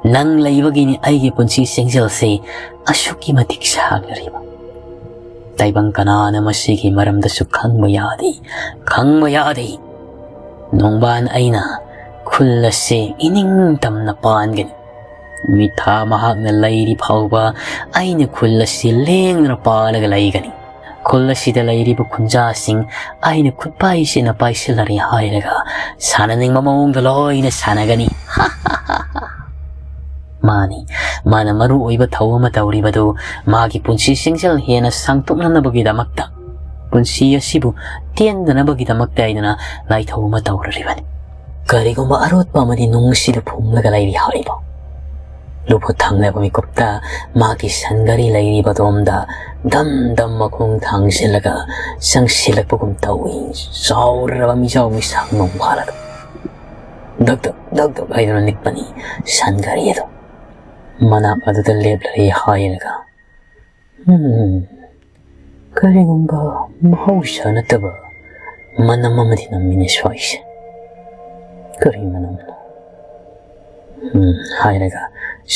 ꯅꯪ ꯂꯩꯕꯒꯤꯅꯤ ꯑꯩꯒꯤ ꯄꯨꯟꯁꯤ ꯆꯦꯡꯖꯦꯜꯁꯦ ꯑꯁꯨꯛꯀꯤ ꯃꯇꯤꯛ ꯁꯥꯡꯂꯔꯤꯕ꯫ ꯇꯥꯏꯕꯪ ꯀꯅꯥꯅ ꯃꯁꯤꯒꯤ ꯃꯔꯝꯗꯁꯨ ꯈꯪꯕ ꯌꯥꯗꯦ, ꯈꯪꯕ ꯌꯥꯗꯦ꯫ ꯅꯣꯡꯕꯥꯟ ꯑꯩꯅ ꯈꯨꯜ ꯑꯁꯤ ꯏꯅꯤꯡ ꯇꯝꯅ ꯄꯥꯟꯒꯅꯤ꯫ ꯅꯨꯃꯤꯠ ꯊꯥ ꯃꯍꯥꯛꯅ ꯂꯩꯔꯤ ꯐꯥꯎꯕ ꯑꯩꯅ ꯈꯨꯜ ꯑꯁꯤ ꯂꯦꯡꯗꯅ ꯄꯥꯜꯂꯒ ꯂꯩꯒꯅꯤ꯫ ꯈꯨꯜ ꯑꯁꯤꯗ ꯂꯩꯔꯤꯕ ꯈꯨꯟꯖꯥꯁꯤꯡ ꯑꯩꯅ ꯈꯨꯠꯄꯥꯏꯁꯤꯅ ꯄꯥꯏꯁꯤꯜꯂꯔꯦ ꯍꯥꯏꯔꯒ ꯁꯥꯟꯅꯅꯤꯡꯕ ꯃꯑꯣꯡꯗ ꯂꯣꯏꯅ ꯁꯥꯟꯅꯒꯅꯤ꯫ ꯃꯥꯅꯤ, ꯃꯥꯅ ꯃꯔꯨ ꯑꯣꯏꯕ ꯊꯧ ꯑꯃ ꯇꯧꯔꯤꯕꯗꯨ ꯃꯥꯒꯤ ꯄꯨꯟꯁꯤ ꯆꯦꯡꯖꯦꯜ ꯍꯦꯟꯅ ꯁꯥꯡꯇꯣꯛꯅꯅꯕꯒꯤꯗꯃꯛꯇ, ꯄꯨꯟꯁꯤ ꯑꯁꯤꯕꯨ ꯇꯦꯟꯗꯅꯕꯒꯤꯗꯃꯛꯇ ꯍꯥꯏꯗꯅ ꯂꯥꯏꯊꯧ ꯑꯃ ꯇꯧꯔꯔꯤꯕꯅꯤ꯫ ꯀꯔꯤꯒꯨꯝꯕ ꯑꯔꯣꯠꯄ ꯑꯃꯗꯤ ꯅꯨꯡꯁꯤꯗ ꯐꯨꯝꯂꯒ ꯂꯩꯔꯤ ꯍꯥꯏꯕ꯫ ꯂꯨꯕꯨ ꯊꯪꯅꯕ ꯃꯤꯀꯨꯞꯇ ꯃꯥꯒꯤ ꯁꯟ ꯒꯥꯔꯤ ꯂꯩꯔꯤꯕ ꯑꯗꯣꯝꯗ ꯗꯝ ꯗꯝ ꯃꯈꯣꯡ ꯊꯥꯡꯖꯤꯜꯂꯒ ꯆꯪꯁꯤꯜꯂꯛꯄꯒꯨꯝ ꯇꯧꯏ꯫ ꯆꯥꯎꯔꯕ ꯃꯤꯖꯥꯎ ꯃꯤꯁꯥꯡ ꯅꯣꯡꯕꯥꯜ ꯑꯗꯨ ꯗꯛ ꯗꯛ ꯗꯛ ꯗꯛ ꯍꯥꯏꯗꯨꯅ ꯅꯤꯛꯄꯅꯤ ꯁꯟ ꯒꯥꯔꯤ ꯑꯗꯨ꯫ ꯃꯅꯥꯛ ꯑꯗꯨꯗ ꯂꯦꯞꯂꯔꯦ ꯍꯥꯏꯔꯒ, "ꯎꯝ, ꯀꯔꯤꯒꯨꯝꯕ ꯃꯍꯧꯁꯥ ꯅꯠꯇꯕ ꯃꯅꯝ ꯑꯃꯗꯤ ꯅꯝꯃꯤꯅꯦ ꯁ꯭ꯋꯥꯏꯁꯦ꯫ ꯀꯔꯤ ꯃꯅꯝꯅꯣ?" ꯎꯝ, ꯍꯥꯏꯔꯒ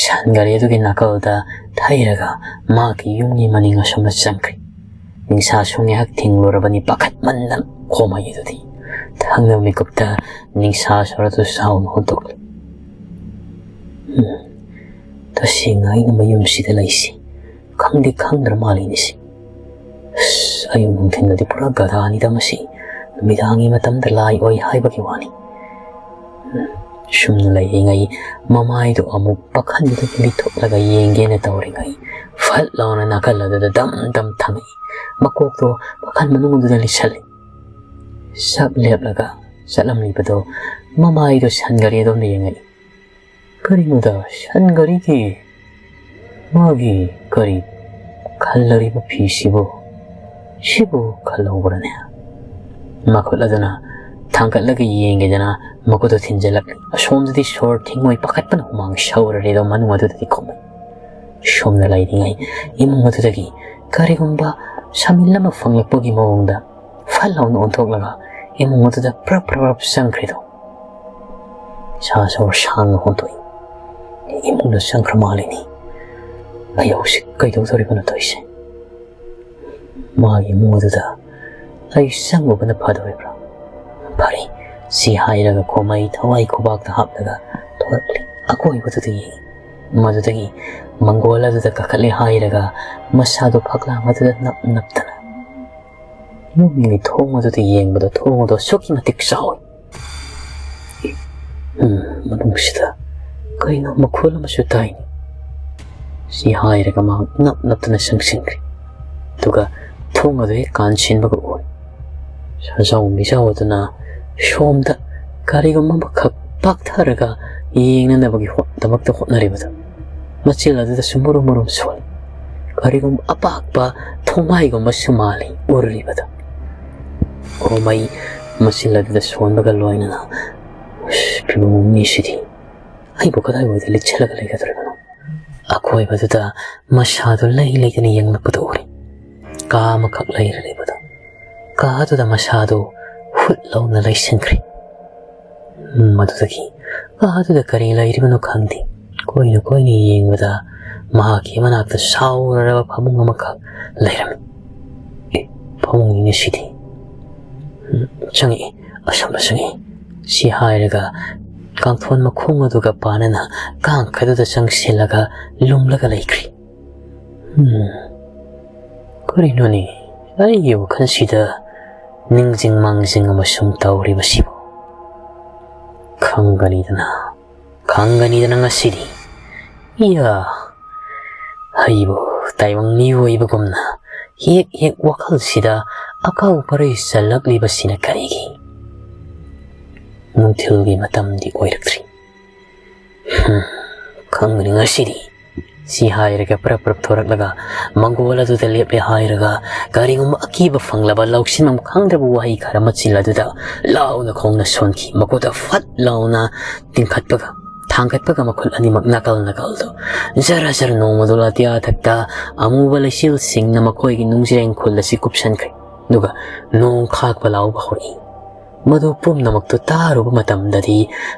ꯁꯟ ꯒꯥꯔꯤ ꯑꯗꯨꯒꯤ ꯅꯥꯀꯜꯗ ꯊꯩꯔꯒ ꯃꯍꯥꯛꯀꯤ ꯌꯨꯝꯒꯤ ꯃꯅꯤꯡ ꯑꯁꯣꯝꯗ ꯆꯪꯈ꯭ꯔꯦ꯫ ꯅꯤꯡꯁꯥꯁꯨ ꯉꯥꯏꯍꯥꯛ ꯊꯤꯡꯂꯨꯔꯕꯅꯤ ꯄꯥꯈꯠꯃꯟꯗꯅ ꯈꯣꯝꯍꯩ ꯑꯗꯨꯗꯤ ꯊꯪꯅꯕ ꯃꯤꯀꯨꯞꯇ ꯅꯤꯡꯁꯥ ꯁꯣꯔ ꯑꯗꯨ ꯆꯥꯎꯅ ꯍꯣꯟꯗꯣꯛꯂꯦ꯫ ꯎꯝ, ꯇꯁꯦꯡꯅ ꯑꯩꯅ ꯃꯌꯨꯝꯁꯤꯗ ꯂꯩꯁꯤ ꯈꯪꯗꯤ ꯈꯪꯗ꯭ꯔ ꯃꯥꯜꯂꯤꯅꯦ ꯁꯤ꯫ ꯑꯁ, ꯑꯌꯨꯛ ꯅꯨꯡꯊꯤꯜꯗꯗꯤ ꯄꯨꯔꯥ ꯒꯙꯥꯅꯤꯗ ꯃꯁꯤ꯫ ꯅꯨꯃꯤꯗꯥꯡꯒꯤ ꯃꯇꯝꯗ ꯂꯥꯏ ꯑꯣꯏ ꯍꯥꯏꯕꯒꯤ ꯋꯥꯅꯤ꯫ ꯎꯝ, ꯁꯨꯝꯅ ꯂꯩꯔꯤꯉꯩ ꯃꯃꯥꯏꯗꯣ ꯑꯃꯨꯛ ꯄꯥꯈꯟꯗꯨꯗꯒꯤ ꯂꯤꯊꯣꯛꯂꯒ ꯌꯦꯡꯒꯦꯅ ꯇꯧꯔꯤꯉꯩ ꯐꯠ ꯂꯥꯎꯅ ꯅꯥꯀꯜ ꯑꯗꯨꯗ ꯗꯝ ꯗꯝ ꯊꯝꯃꯛꯏ꯫ ꯃꯀꯣꯛꯇꯣ ꯄꯥꯈꯟ ꯃꯅꯨꯡ ꯑꯗꯨꯗ ꯂꯤꯁꯜꯂꯤ꯫ ꯆꯞ ꯂꯦꯞꯂꯒ ꯆꯠꯂꯝꯂꯤꯕꯗꯣ ꯃꯃꯥꯏꯗꯣ ꯁꯟ ꯒꯥꯔꯤ ꯑꯗꯣꯝꯗ ꯌꯦꯡꯉꯛꯏ꯫ ꯀꯔꯤꯅꯣꯗ ꯁꯟ ꯒꯥꯔꯤꯒꯤ ꯃꯥꯒꯤ ꯀꯔꯤ ꯈꯜꯂꯔꯤꯕ ꯐꯤꯁꯤꯕꯨ? ꯁꯤꯕꯨ ꯈꯜꯍꯧꯕ꯭ꯔꯅꯦ? ꯃꯈꯨꯠ ꯑꯗꯨꯅ ꯊꯥꯡꯒꯠꯂꯒ ꯌꯦꯡꯒꯦꯗꯅ ꯃꯈꯨꯠꯇꯨ ꯊꯤꯟꯖꯤꯜꯂꯛꯂꯤ꯫ ꯑꯁꯣꯝꯗꯗꯤ ꯁꯣꯔ ꯊꯤꯡꯉꯣꯏ ꯄꯥꯈꯠꯄꯅ ꯍꯨꯃꯥꯡ ꯁꯧꯔꯔꯦꯗꯣ ꯃꯅꯨꯡ ꯑꯗꯨꯗꯗꯤ ꯈꯨꯝꯃꯤ꯫ ꯁꯣꯝꯅ ꯂꯩꯔꯤꯉꯩ ꯏꯃꯨꯡ ꯑꯗꯨꯗꯒꯤ ꯀꯔꯤꯒꯨꯝꯕ ꯁꯃꯤꯜ ꯑꯃ ꯐꯪꯂꯛꯄꯒꯤ ꯃꯑꯣꯡꯗ ꯐꯠ ꯂꯥꯎꯅ ꯑꯣꯟꯊꯣꯛꯂꯒ ꯏꯃꯨꯡ ꯑꯗꯨꯗ ꯄ꯭ꯔꯞ ꯄ꯭ꯔꯞ ꯄ꯭ꯔꯞ ꯆꯪꯈ꯭ꯔꯤꯗꯣ꯫ ꯏꯁꯥ ꯁꯣꯔ ꯁꯥꯡꯅ ꯍꯣꯟꯊꯣꯛꯏ꯫ ꯏꯃꯨꯡꯗ ꯆꯪꯈ꯭ꯔ ꯃꯥꯜꯂꯤꯅꯤ꯫ ꯑꯩ ꯍꯧꯖꯤꯛ ꯀꯩꯗꯧꯗꯧꯔꯤꯕꯅꯣ ꯇꯧꯔꯤꯁꯦ? ꯃꯥꯒꯤ ꯏꯃꯨꯡ ꯑꯗꯨꯗ ꯑꯩ ꯆꯪꯉꯨꯕꯅ ꯐꯗꯧꯔꯤꯕ꯭ꯔꯥ? ꯐꯔꯦ, ꯁꯤ ꯍꯥꯏꯔꯒ ꯈꯣꯃꯩ ꯊꯋꯥꯏ ꯈꯨꯕꯥꯛꯇ ꯍꯥꯞꯂꯒ ꯊꯣꯔꯛꯂꯤ꯫ ꯑꯀꯣꯏꯕꯗꯨꯗ ꯌꯦꯡꯉꯤ꯫ ꯃꯗꯨꯗꯒꯤ ꯃꯪꯒꯣꯜ ꯑꯗꯨꯗ ꯀꯥꯈꯠꯂꯦ ꯍꯥꯏꯔꯒ ꯃꯁꯥꯗꯨ ꯐꯛꯂꯥꯡ ꯑꯗꯨꯗ ꯅꯞ ꯅꯞꯇꯅ ꯌꯨꯝꯒꯤ ꯊꯣꯡ ꯑꯗꯨꯗ ꯌꯦꯡꯕꯗ ꯊꯣꯡ ꯑꯗꯨ ꯑꯁꯨꯛꯀꯤ ꯃꯇꯤꯛ ꯆꯥꯎꯏ꯫ ꯎꯝ, ꯃꯅꯨꯡꯁꯤꯗ ꯀꯩꯅꯣ ꯃꯈꯣꯜ ꯑꯃꯁꯨ ꯇꯥꯏꯅꯦ꯫ ꯁꯤ ꯍꯥꯏꯔꯒ ꯃꯍꯥꯛ ꯅꯞ ꯅꯞꯇꯅ ꯆꯪꯁꯤꯟꯈ꯭ꯔꯦ꯫ ꯑꯗꯨꯒ ꯊꯣꯡ ꯑꯗꯨ ꯍꯦꯛ ꯀꯥꯟꯁꯤꯟꯕꯒ ꯎꯔꯦ꯫ ꯁꯥꯖꯥꯎ ꯃꯤꯖꯥꯎ ꯑꯗꯨꯅ ꯁꯣꯝꯗ ꯀꯔꯤꯒꯨꯝꯕ ꯑꯃꯈꯛ ꯄꯥꯛꯊꯔꯒ ꯌꯦꯡꯅꯅꯕꯒꯤ ꯍꯣꯠ-, ꯗꯃꯛꯇ ꯍꯣꯠꯅꯔꯤꯕꯗꯨ ꯃꯆꯤꯜ ꯑꯗꯨꯗꯁꯨ ꯃꯨꯔꯨꯝ ꯃꯨꯔꯨꯝ ꯁꯣꯜꯂꯤ꯫ ꯀꯔꯤꯒꯨꯝꯕ ꯑꯄꯥꯛꯄ ꯊꯣꯡꯃꯥꯏꯒꯨꯝꯕꯁꯨ ꯃꯥꯜꯂꯤ ꯎꯔꯤꯕꯗꯨ꯫ ꯈꯣꯃꯩ ꯃꯆꯤꯜ ꯑꯗꯨꯗ ꯁꯣꯟꯕꯒ ꯂꯣꯏꯅꯅ, "ꯑꯁ, ꯐꯤꯕꯝ ꯑꯃꯅꯤ ꯁꯤꯗꯤ꯫ ꯑꯩꯕꯨ ꯀꯗꯥꯏꯋꯥꯏꯗ ꯂꯤꯠꯁꯜꯂꯒ ꯂꯩꯒꯗꯧꯔꯤꯕꯅꯣ?" ꯑꯀꯣꯏꯕꯗꯨꯗ ꯃꯁꯥꯗꯨ ꯂꯩ ꯂꯩꯇꯅ ꯌꯦꯡꯂꯛꯄꯗꯨ ꯎꯔꯤ꯫ ꯀꯥ ꯑꯃꯈꯛ ꯂꯩꯔ ꯂꯩꯕꯗꯨ, ꯀꯥ ꯑꯗꯨꯗ ꯃꯁꯥꯗꯨ ꯍꯨꯠ ꯂꯥꯎꯅ ꯂꯩꯁꯤꯟꯈ꯭ꯔꯦ꯫ ꯃꯗꯨꯗꯒꯤ ꯀꯥ ꯑꯗꯨꯗ ꯀꯔꯤ ꯂꯩꯔꯤꯕꯅꯣ ꯈꯪꯗꯦ꯫ ꯀꯣꯏꯅ ꯀꯣꯏꯅ ꯌꯦꯡꯕꯗ ꯃꯍꯥꯛꯀꯤ ꯃꯅꯥꯛꯇ ꯁꯥꯎꯔꯔꯕ ꯐꯃꯨꯡ ꯑꯃꯈꯛ ꯂꯩꯔꯝꯃꯤ꯫ "ꯑꯦ, ꯐꯃꯨꯡꯅꯤꯅꯦ ꯁꯤꯗꯤ꯫ ꯎꯝ, ꯆꯪꯉꯛꯏ, ꯑꯁꯣꯝꯗ ꯆꯪꯉꯛꯏ," ꯁꯤ ꯍꯥꯏꯔꯒ ꯀꯥꯡꯊꯣꯟ ꯃꯈꯣꯡ ꯑꯗꯨꯒ ꯄꯥꯅꯅ ꯀꯥꯡꯈꯗꯨꯗ ꯆꯪꯁꯤꯜꯂꯒ ꯂꯨꯝꯂꯒ ꯂꯩꯈ꯭ꯔꯤ꯫ ꯎꯝ, ꯀꯔꯤꯅꯣꯅꯦ ꯑꯩꯒꯤ ꯋꯥꯈꯜꯁꯤꯗ ꯅꯤꯡꯖꯤꯡ ꯃꯥꯡꯖꯤꯡ ꯑꯃꯁꯨꯝ ꯇꯧꯔꯤꯕꯁꯤꯕꯨ? ꯈꯪꯒꯅꯤꯗꯅ, ꯈꯪꯒꯅꯤꯗꯅ ꯉꯁꯤꯗꯤ꯫ ꯏꯌꯥ, ꯑꯩꯕꯨ ꯇꯥꯏꯕꯪ ꯃꯤꯑꯣꯏꯕꯒꯨꯝꯅ ꯍꯦꯛ ꯍꯦꯛ ꯋꯥꯈꯜꯁꯤꯗ ꯑꯀꯥꯎ ꯄꯔꯩ ꯆꯜꯂꯛꯂꯤꯕꯁꯤꯅ ꯀꯔꯤꯒꯤ? ꯅꯨꯡꯊꯤꯜꯒꯤ ꯃꯇꯝꯗꯤ ꯑꯣꯏꯔꯛꯇ꯭ꯔꯤ꯫ ꯍꯨꯝ, ꯈꯪꯒꯅꯤ ꯉꯁꯤꯗꯤ꯫ ꯁꯤ ꯍꯥꯏꯔꯒ ꯄꯔꯞ ꯄꯔꯞ ꯊꯣꯔꯛꯂꯒ ꯃꯪꯒꯣꯜ ꯑꯗꯨꯗ ꯂꯦꯞꯂꯦ ꯍꯥꯏꯔꯒ ꯀꯔꯤꯒꯨꯝꯕ ꯑꯀꯤꯕ ꯐꯪꯂꯕ ꯂꯧꯁꯤꯟꯐꯝ ꯈꯪꯗ꯭ꯔꯕ ꯋꯥꯍꯩ ꯈꯔ ꯃꯆꯤꯜ ꯑꯗꯨꯗ ꯂꯥꯎꯅ ꯈꯣꯡꯅ ꯁꯣꯟꯈꯤ꯫ ꯃꯈꯨꯠꯇ ꯐꯠ ꯂꯥꯎꯅ ꯇꯤꯡꯈꯠꯄꯒ, ꯊꯥꯡꯒꯠꯄꯒ ꯃꯈꯨꯠ ꯑꯅꯤꯃꯛ ꯅꯥꯀꯜ ꯅꯥꯀꯜꯗꯨ ꯖꯔ ꯖꯔ ꯅꯣꯡꯃꯗꯨ ꯑꯇꯤꯌꯥ ꯊꯛꯇ ꯑꯃꯨꯕ ꯂꯩꯆꯤꯜꯁꯤꯡꯅ ꯃꯈꯣꯏꯒꯤ ꯅꯨꯡꯖ꯭ꯔꯦꯡ ꯈꯨꯜ ꯑꯁꯤ ꯀꯨꯞꯁꯟꯈ꯭ꯔꯦ꯫ ꯑꯗꯨꯒ ꯅꯣꯡ ꯈꯥꯛꯄ ꯂꯥꯎꯕ ꯍꯧꯔꯛꯏ꯫ ꯃꯗꯨ ꯄꯨꯝꯅꯃꯛꯇꯨ ꯇꯥꯔꯨꯕ ꯃꯇꯝꯗꯗꯤ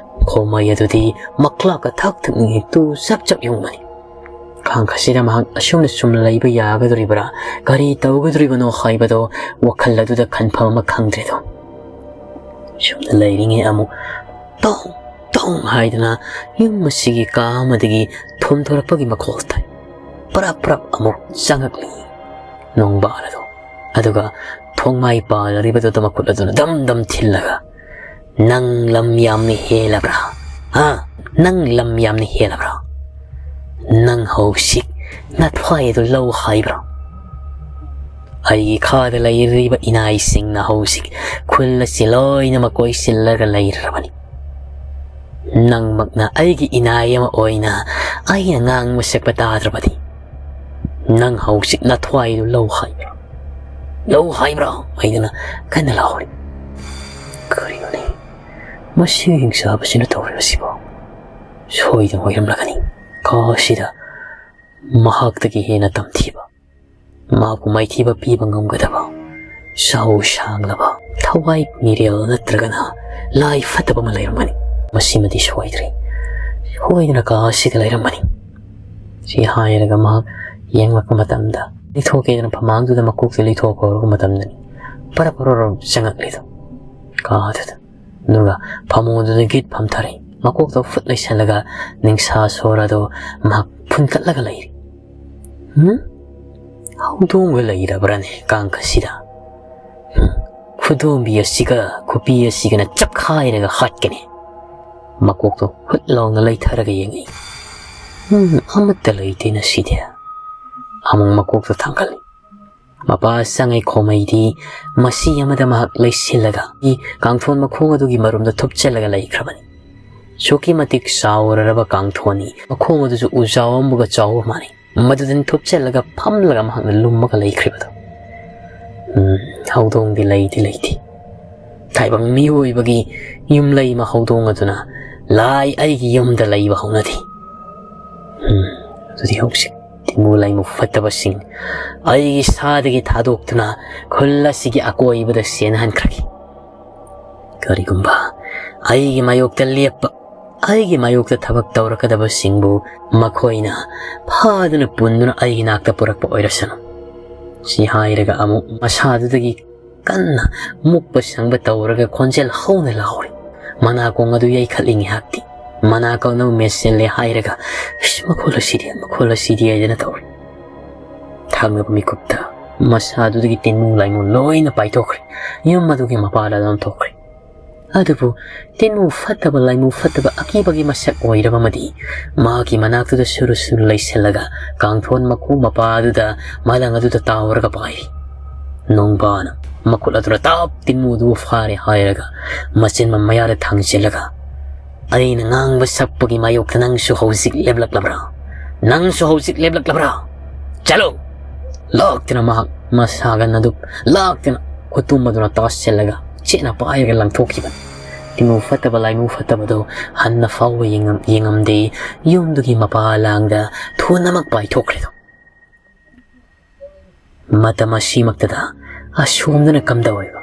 ꯈꯣꯃꯩ ꯑꯗꯨꯗꯤ ꯃꯈ꯭ꯂꯥꯛꯀ ꯊꯛ ꯊꯛꯅꯤꯡꯉꯤ ꯇꯨ ꯆꯞ ꯆꯞ ꯌꯨꯡꯕꯅꯤ꯫ ꯈꯥꯡ ꯑꯁꯤꯗ ꯃꯍꯥꯛ ꯑꯁꯨꯝꯅ ꯁꯨꯝ ꯂꯩꯕ ꯌꯥꯒꯗꯧꯔꯤꯕ꯭ꯔꯥ, ꯀꯔꯤ ꯇꯧꯒꯗꯧꯔꯤꯕꯅꯣ ꯍꯥꯏꯕꯗꯣ ꯋꯥꯈꯜ ꯑꯗꯨꯗ ꯈꯟꯐꯝ ꯑꯃ ꯈꯪꯗ꯭ꯔꯦꯗꯣ꯫ ꯁꯨꯝꯅ ꯂꯩꯔꯤꯉꯩ ꯑꯃꯨꯛ ꯇꯣꯡ ꯇꯣꯡ ꯍꯥꯏꯗꯅ ꯌꯨꯝ ꯑꯁꯤꯒꯤ ꯀꯥ ꯑꯃꯗꯒꯤ ꯊꯣꯝꯊꯣꯔꯛꯄꯒꯤ ꯃꯈꯣꯜ ꯇꯥꯏ꯫ ꯄꯔꯞ ꯄꯔꯞ ꯑꯃꯨꯛ ꯆꯪꯉꯛꯂꯤ ꯅꯣꯡꯕꯥꯜ ꯑꯗꯣ꯫ ꯑꯗꯨꯒ ꯊꯣꯡꯃꯥꯏ ꯄꯥꯜꯂꯔꯤꯕꯗꯨꯗ ꯃꯈꯨꯠ ꯑꯗꯨꯅ ꯗꯝ ꯗꯝ ꯊꯤꯜꯂꯒ, "ꯅꯪ ꯂꯝ ꯌꯥꯝꯅ ꯍꯦꯜꯂꯕ꯭ꯔꯥ? ꯍꯥ? ꯅꯪ ꯂꯝ ꯌꯥꯝꯅ ꯍꯦꯜꯂꯕ꯭ꯔꯥ? ꯅꯪ ꯍꯧꯖꯤꯛ ꯅꯊ꯭ꯋꯥꯏ ꯑꯗꯨ ꯂꯧ ꯍꯥꯏꯕ꯭ꯔꯥ?" ꯑꯩꯒꯤ ꯈꯥꯗ ꯂꯩꯔꯤꯕ ꯏꯅꯥꯏꯁꯤꯡꯅ ꯍꯧꯖꯤꯛ ꯈꯨꯜ ꯑꯁꯤ ꯂꯣꯏꯅꯃꯛ ꯀꯣꯏꯁꯤꯜꯂꯒ ꯂꯩꯔꯕꯅꯤ꯫ ꯅꯪꯃꯛꯅ ꯑꯩꯒꯤ ꯏꯅꯥꯏ ꯑꯃ ꯑꯣꯏꯅ ꯑꯩꯅ ꯉꯥꯡꯕ ꯁꯛꯄ ꯇꯥꯗ꯭ꯔꯕꯗꯤ ꯅꯪ ꯍꯧꯖꯤꯛ ꯅꯊ꯭ꯋꯥꯏꯗꯨ ꯂꯧ ꯍꯥꯏꯕ꯭ꯔꯥ? ꯂꯧ ꯍꯥꯏꯕ꯭ꯔꯥ? ꯍꯥꯏꯗꯨꯅ ꯀꯟꯅ ꯂꯥꯎꯔꯤ꯫ ꯀꯔꯤꯅꯣꯅꯦ ꯃꯁꯤ ꯍꯤꯡꯆꯥꯕꯁꯤꯅ ꯇꯧꯔꯤꯕꯁꯤꯕꯣ? ꯁꯣꯏꯗꯅ ꯑꯣꯏꯔꯝꯂꯒꯅꯤ꯫ ꯀꯥ ꯑꯁꯤꯗ ꯃꯍꯥꯛꯇꯒꯤ ꯍꯦꯟꯅ ꯇꯝꯊꯤꯕ, ꯃꯍꯥꯛꯄꯨ ꯃꯥꯏꯊꯤꯕ ꯄꯤꯕ ꯉꯝꯒꯗꯕ, ꯆꯥꯎ ꯁꯥꯡꯂꯕ, ꯊꯋꯥꯏ ꯃꯤꯔꯦꯜ ꯅꯠꯇ꯭ꯔꯒꯅ ꯂꯥꯏ ꯐꯠꯇꯕ ꯑꯃ ꯂꯩꯔꯝꯒꯅꯤ꯫ ꯃꯁꯤꯃꯗꯤ ꯁꯣꯏꯗ꯭ꯔꯦ꯫ ꯁꯣꯏꯗꯅ ꯀꯥ ꯑꯁꯤꯗ ꯂꯩꯔꯝꯒꯅꯤ꯫ ꯁꯤ ꯍꯥꯏꯔꯒ ꯃꯍꯥꯛ ꯌꯦꯡꯂꯛꯄ ꯃꯇꯝꯗ, ꯂꯩꯊꯣꯛꯀꯦꯗꯅ ꯐꯃꯥꯡꯗꯨꯗ ꯃꯀꯣꯛꯇ ꯂꯩꯊꯣꯛꯄ ꯍꯧꯔꯛꯄ ꯃꯇꯝꯗꯅꯤ ꯄꯔꯞ ꯄꯔꯞ ꯄꯔꯞ ꯆꯪꯉꯛꯂꯤꯗꯣ ꯀꯥꯗꯨꯗ꯫ ꯑꯗꯨꯒ ꯐꯃꯨꯡ ꯑꯗꯨꯗ ꯒꯤꯠ ꯐꯝꯊꯔꯦ꯫ ꯃꯀꯣꯛꯇ ꯐꯨꯠ ꯂꯩꯁꯜꯂꯒ ꯅꯤꯡꯁꯥ ꯁꯣꯔ ꯑꯗꯨ ꯃꯍꯥꯛ ꯐꯨꯟꯀꯠꯂꯒ ꯂꯩꯔꯤ꯫ ꯍꯨꯝ? ꯍꯧꯗꯣꯡꯒ ꯂꯩꯔꯕ꯭ꯔꯥꯅꯦ ꯀꯥꯡꯈꯁꯤꯗ? ꯍꯨꯝ, ꯈꯨꯗꯣꯝꯕꯤ ꯑꯁꯤꯒ ꯈꯨꯄꯤ ꯑꯁꯤꯒꯅ ꯆꯞꯈꯥꯏꯔꯒ ꯍꯥꯠꯀꯅꯤ꯫ ꯃꯀꯣꯛꯇꯣ ꯍꯨꯠ ꯂꯥꯎꯅ ꯂꯩꯊꯔꯒ ꯌꯦꯡꯉꯤ꯫ ꯎꯝ, ꯑꯃꯠꯇ ꯂꯩꯇꯦ ꯉꯁꯤꯗꯤ꯫ ꯑꯃꯨꯛ ꯃꯀꯣꯛꯇꯣ ꯊꯥꯡꯒꯠꯂꯤ꯫ ꯃꯄꯥ ꯁꯉꯩ ꯈꯣꯃꯩꯗꯤ ꯃꯁꯤ ꯑꯃꯗ ꯃꯍꯥꯛ ꯂꯩꯁꯤꯜꯂꯒ ꯀꯥꯡꯊꯣꯟ ꯃꯈꯣꯡ ꯑꯗꯨꯒꯤ ꯃꯔꯨꯝꯗ ꯊꯨꯞꯆꯜꯂꯒ ꯂꯩꯈ꯭ꯔꯕꯅꯤ꯫ ꯑꯁꯨꯛꯀꯤ ꯃꯇꯤꯛ ꯆꯥꯎꯔꯔꯕ ꯀꯥꯡꯊꯣꯟꯅꯤ꯫ ꯃꯈꯣꯡ ꯑꯗꯨꯁꯨ ꯎꯖꯥꯎ ꯑꯃꯒ ꯆꯥꯎꯕ ꯃꯥꯟꯅꯩ꯫ ꯃꯗꯨꯗꯅꯤ ꯊꯨꯞꯆꯜꯂꯒ ꯐꯝꯂꯒ ꯃꯍꯥꯛꯅ ꯂꯨꯝꯃꯒ ꯂꯩꯈ꯭ꯔꯤꯕꯗꯣ꯫ ꯎꯝ, ꯍꯧꯗꯣꯡꯗꯤ ꯂꯩꯗꯤ ꯂꯩꯇꯦ꯫ ꯇꯥꯏꯕꯪ ꯃꯤꯑꯣꯏꯕꯒꯤ ꯌꯨꯝꯂꯩ ꯑꯃ ꯍꯧꯗꯣꯡ ꯑꯗꯨꯅ ꯂꯥꯏ ꯑꯩꯒꯤ ꯌꯨꯝꯗ ꯂꯩꯕ ꯍꯧꯅꯗꯦ꯫ ꯎꯝ, ꯑꯗꯨꯗꯤ ꯍꯧꯖꯤꯛ ꯇꯤꯟꯃꯨ ꯂꯥꯏꯃꯨ ꯐꯠꯇꯕꯁꯤꯡ ꯑꯩꯒꯤ ꯁꯥꯗꯒꯤ ꯊꯥꯗꯣꯛꯇꯨꯅ ꯈꯨꯜ ꯑꯁꯤꯒꯤ ꯑꯀꯣꯏꯕꯗ ꯆꯦꯟꯍꯟꯈ꯭ꯔꯒꯦ꯫ ꯀꯔꯤꯒꯨꯝꯕ ꯑꯩꯒꯤ ꯃꯥꯌꯣꯛꯇ ꯂꯦꯞꯄ, ꯑꯩꯒꯤ ꯃꯥꯌꯣꯛꯇ ꯊꯕꯛ ꯇꯧꯔꯛꯀꯗꯕꯁꯤꯡꯕꯨ ꯃꯈꯣꯏꯅ ꯐꯥꯗꯨꯅ ꯄꯨꯟꯗꯨꯅ ꯑꯩꯒꯤ ꯅꯥꯛꯇ ꯄꯨꯔꯛꯄ ꯑꯣꯏꯔꯁꯅꯨ꯫ ꯁꯤ ꯍꯥꯏꯔꯒ ꯑꯃꯨꯛ ꯃꯁꯥꯗꯨꯗꯒꯤ ꯀꯟꯅ ꯃꯨꯛꯄ ꯁꯪꯕ ꯇꯧꯔꯒ ꯈꯣꯟꯖꯦꯜ ꯍꯧꯅ ꯂꯥꯎꯔꯤ꯫ ꯃꯅꯥꯀꯣꯡ ꯑꯗꯨ ꯌꯩꯈꯠꯂꯤ ꯉꯥꯏꯍꯥꯛꯇꯤ꯫ ꯃꯅꯥꯀꯣꯡ ꯑꯗꯨ ꯃꯦꯠꯁꯤꯜꯂꯦ ꯍꯥꯏꯔꯒ, "ꯏꯁ, ꯃꯈꯣꯜ ꯑꯁꯤꯗꯤ, ꯃꯈꯣꯜ ꯑꯁꯤꯗꯤ" ꯍꯥꯏꯗꯅ ꯇꯧꯔꯤ꯫ ꯊꯥꯡꯅꯕ ꯃꯤꯀꯨꯞꯇ ꯃꯁꯥꯗꯨꯗꯒꯤ ꯇꯤꯟꯃꯨ ꯂꯥꯏꯃꯨ ꯂꯣꯏꯅ ꯄꯥꯏꯊꯣꯛꯈ꯭ꯔꯦ꯫ ꯌꯨꯝ ꯑꯗꯨꯒꯤ ꯃꯄꯥꯗ ꯑꯗꯨꯝ ꯊꯣꯛꯈ꯭ꯔꯦ꯫ ꯑꯗꯨꯕꯨ ꯇꯤꯟꯃꯨ ꯐꯠꯇꯕ, ꯂꯥꯏꯃꯨ ꯐꯠꯇꯕ, ꯑꯀꯤꯕꯒꯤ ꯃꯁꯛ ꯑꯣꯏꯔꯕ ꯑꯃꯗꯤ ꯃꯍꯥꯛꯀꯤ ꯃꯅꯥꯛꯇꯨꯗ ꯁꯨꯔꯨ ꯁꯨꯔꯨ ꯂꯩꯁꯤꯜꯂꯒ ꯀꯥꯡꯊꯣꯟ ꯃꯈꯣꯡ ꯃꯄꯥ ꯑꯗꯨꯗ ꯃꯂꯪ ꯑꯗꯨꯗ ꯇꯥꯎꯔꯒ ꯄꯥꯏꯔꯤ꯫ ꯅꯣꯡꯕꯥꯅ ꯃꯈꯨꯠ ꯑꯗꯨꯅ ꯇꯞ ꯇꯤꯃꯨꯗꯨ ꯐꯥꯔꯦ ꯍꯥꯏꯔꯒ ꯃꯆꯤꯟ ꯃꯌꯥꯗ ꯊꯥꯡꯖꯤꯜꯂꯒ, "ꯑꯩꯅ ꯉꯥꯡꯕ ꯁꯛꯄꯒꯤ ꯃꯥꯌꯣꯛꯇ ꯅꯪꯁꯨ ꯍꯧꯖꯤꯛ ꯂꯦꯞꯂꯛꯂꯕ꯭ꯔꯥ? ꯅꯪꯁꯨ ꯍꯧꯖꯤꯛ ꯂꯦꯞꯂꯛꯂꯕ꯭ꯔꯥ? ꯆꯠꯂꯨ!" ꯂꯥꯛꯇꯅ ꯃꯍꯥꯛ ꯃꯁꯥꯒꯟ ꯑꯗꯨ ꯂꯥꯛꯇꯅ ꯈꯨꯇꯨꯝ ꯑꯗꯨꯅ ꯇꯥꯁꯤꯜꯂꯒ ꯆꯦꯠꯅ ꯄꯥꯏꯔꯒ ꯂꯪꯊꯣꯛꯈꯤꯕꯅꯤ꯫ ꯇꯤꯃꯨ ꯐꯠꯇꯕ ꯂꯥꯏꯃꯨ ꯐꯠꯇꯕꯗꯣ ꯍꯟꯅ ꯐꯥꯎꯕ ꯌꯦꯡꯉꯝ-, ꯌꯦꯡꯉꯝꯗꯦ꯫ ꯌꯨꯝꯗꯨꯒꯤ ꯃꯄꯥ ꯂꯥꯡꯗ ꯊꯨꯅꯃꯛ ꯄꯥꯏꯊꯣꯛꯈ꯭ꯔꯦꯗꯣ꯫ ꯃꯇꯝ ꯑꯁꯤꯃꯛꯇꯗ ꯑꯁꯣꯝꯗꯅ ꯀꯝꯗꯧꯔꯤꯕ?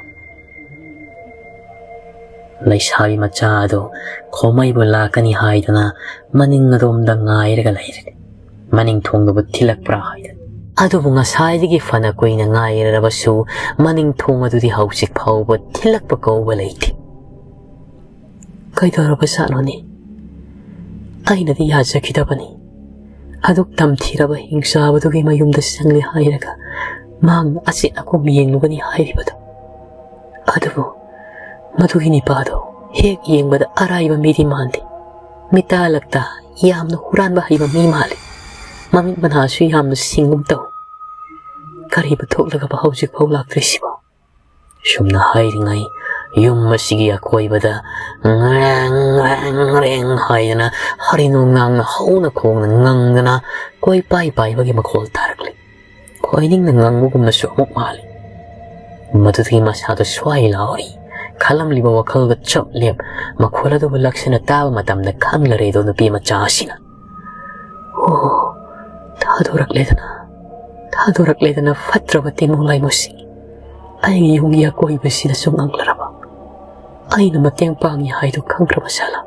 ꯂꯩꯁꯥꯕꯤ ꯃꯆꯥ ꯑꯗꯣ ꯈꯣꯃꯩꯕꯨ ꯂꯥꯛꯀꯅꯤ ꯍꯥꯏꯗꯨꯅ ꯃꯅꯤꯡ ꯑꯗꯣꯝꯗ ꯉꯥꯏꯔꯒ ꯂꯩꯔꯦ꯫ ꯃꯅꯤꯡ ꯊꯣꯡꯗꯨꯕꯨ ꯊꯤꯜꯂꯛꯄ꯭ꯔꯥ ꯍꯥꯏꯗꯅ꯫ ꯑꯗꯨꯕꯨ ꯉꯁꯥꯏꯗꯒꯤ ꯐꯅ ꯀꯨꯏꯅ ꯉꯥꯏꯔꯕꯁꯨ ꯃꯅꯤꯡ ꯊꯣꯡ ꯑꯗꯨꯗꯤ ꯍꯧꯖꯤꯛ ꯐꯥꯎꯕ ꯊꯤꯜꯂꯛꯄ ꯀꯧꯕ ꯂꯩꯇꯦ꯫ ꯀꯩꯗꯧꯔꯕꯖꯥꯠꯅꯣꯅꯦ? ꯑꯩꯅꯗꯤ ꯌꯥꯖꯈꯤꯗꯕꯅꯤ꯫ ꯑꯗꯨꯛ ꯇꯝꯊꯤꯔꯕ ꯍꯤꯡꯆꯥꯕꯗꯨꯒꯤ ꯃꯌꯨꯝꯗ ꯆꯪꯂꯦ ꯍꯥꯏꯔꯒ ꯃꯍꯥꯛꯅ ꯑꯆꯦꯠ ꯑꯀꯣꯝ ꯌꯦꯡꯂꯨꯒꯅꯤ ꯍꯥꯏꯔꯤꯕꯗꯣ꯫ ꯑꯗꯨꯕꯨ ꯃꯗꯨꯒꯤ ꯅꯤꯄꯥꯗꯣ ꯍꯦꯛ ꯌꯦꯡꯕꯗ ꯑꯔꯥꯏꯕ ꯃꯤꯗꯤ ꯃꯥꯟꯗꯦ꯫ ꯃꯤꯇꯥꯂꯛꯇ ꯌꯥꯝꯅ ꯍꯨꯔꯥꯟꯕ ꯍꯩꯕ ꯃꯤ ꯃꯥꯜꯂꯤ꯫ ꯃꯃꯤꯠ ꯃꯅꯥꯁꯨ ꯌꯥꯝꯅ ꯁꯤꯡꯒꯨꯝ ꯇꯧ꯫ ꯀꯔꯤꯕꯨ ꯊꯣꯛꯂꯒꯕ ꯍꯧꯖꯤꯛ ꯐꯥꯎ ꯂꯥꯛꯇ꯭ꯔꯤꯁꯤꯕꯣ? ꯁꯨꯝꯅ ꯍꯥꯏꯔꯤꯉꯩ ꯌꯨꯝ ꯑꯁꯤꯒꯤ ꯑꯀꯣꯏꯕꯗ ꯉ꯭ꯔꯦꯡ, ꯉ꯭ꯔꯦꯡ, ꯉ꯭ꯔꯦꯡ ꯍꯥꯏꯗꯅ ꯍꯔꯤ ꯅꯣꯡꯅꯥꯡꯅ ꯍꯧꯅ ꯈꯣꯡꯅ ꯉꯪꯗꯅ ꯀꯣꯏꯄꯥꯏ ꯄꯥꯏꯕꯒꯤ ꯃꯈꯣꯜ ꯇꯥꯔꯛꯂꯤ꯫ ꯈꯣꯏꯅꯤꯡꯅ ꯉꯪꯕꯒꯨꯝꯅꯁꯨ ꯑꯃꯨꯛ ꯃꯥꯜꯂꯤ꯫ ꯃꯗꯨꯗꯒꯤ ꯃꯁꯥꯗꯨ ꯁ꯭ꯋꯥꯏ ꯂꯥꯎꯔꯤ꯫ ꯈꯜꯂꯝꯂꯤꯕ ꯋꯥꯈꯜꯒ ꯆꯞ ꯂꯦꯞ꯫ ꯃꯈꯣꯜ ꯑꯗꯨꯕꯨ ꯂꯛꯁꯅ ꯇꯥꯕ ꯃꯇꯝꯗ ꯈꯪꯂꯔꯦꯗꯣ ꯅꯨꯄꯤ ꯃꯆꯥ ꯑꯁꯤꯅ꯫ "ꯑꯣ, ꯊꯥꯗꯣꯔꯛꯂꯦꯗꯅ, ꯊꯥꯗꯣꯔꯛꯂꯦꯗꯅ ꯐꯠꯇ꯭ꯔꯕ ꯇꯤꯃꯨ ꯂꯥꯏꯃꯨꯁꯤꯡ꯫ ꯑꯩꯒꯤ ꯌꯨꯝꯒꯤ ꯑꯀꯣꯏꯕꯁꯤꯗꯁꯨ ꯉꯪꯂꯔꯕ꯫ ꯑꯩꯅ ꯃꯇꯦꯡ ꯄꯥꯡꯉꯤ ꯍꯥꯏꯗꯨ ꯈꯪꯈ꯭ꯔꯕ ꯁꯥꯂꯥ?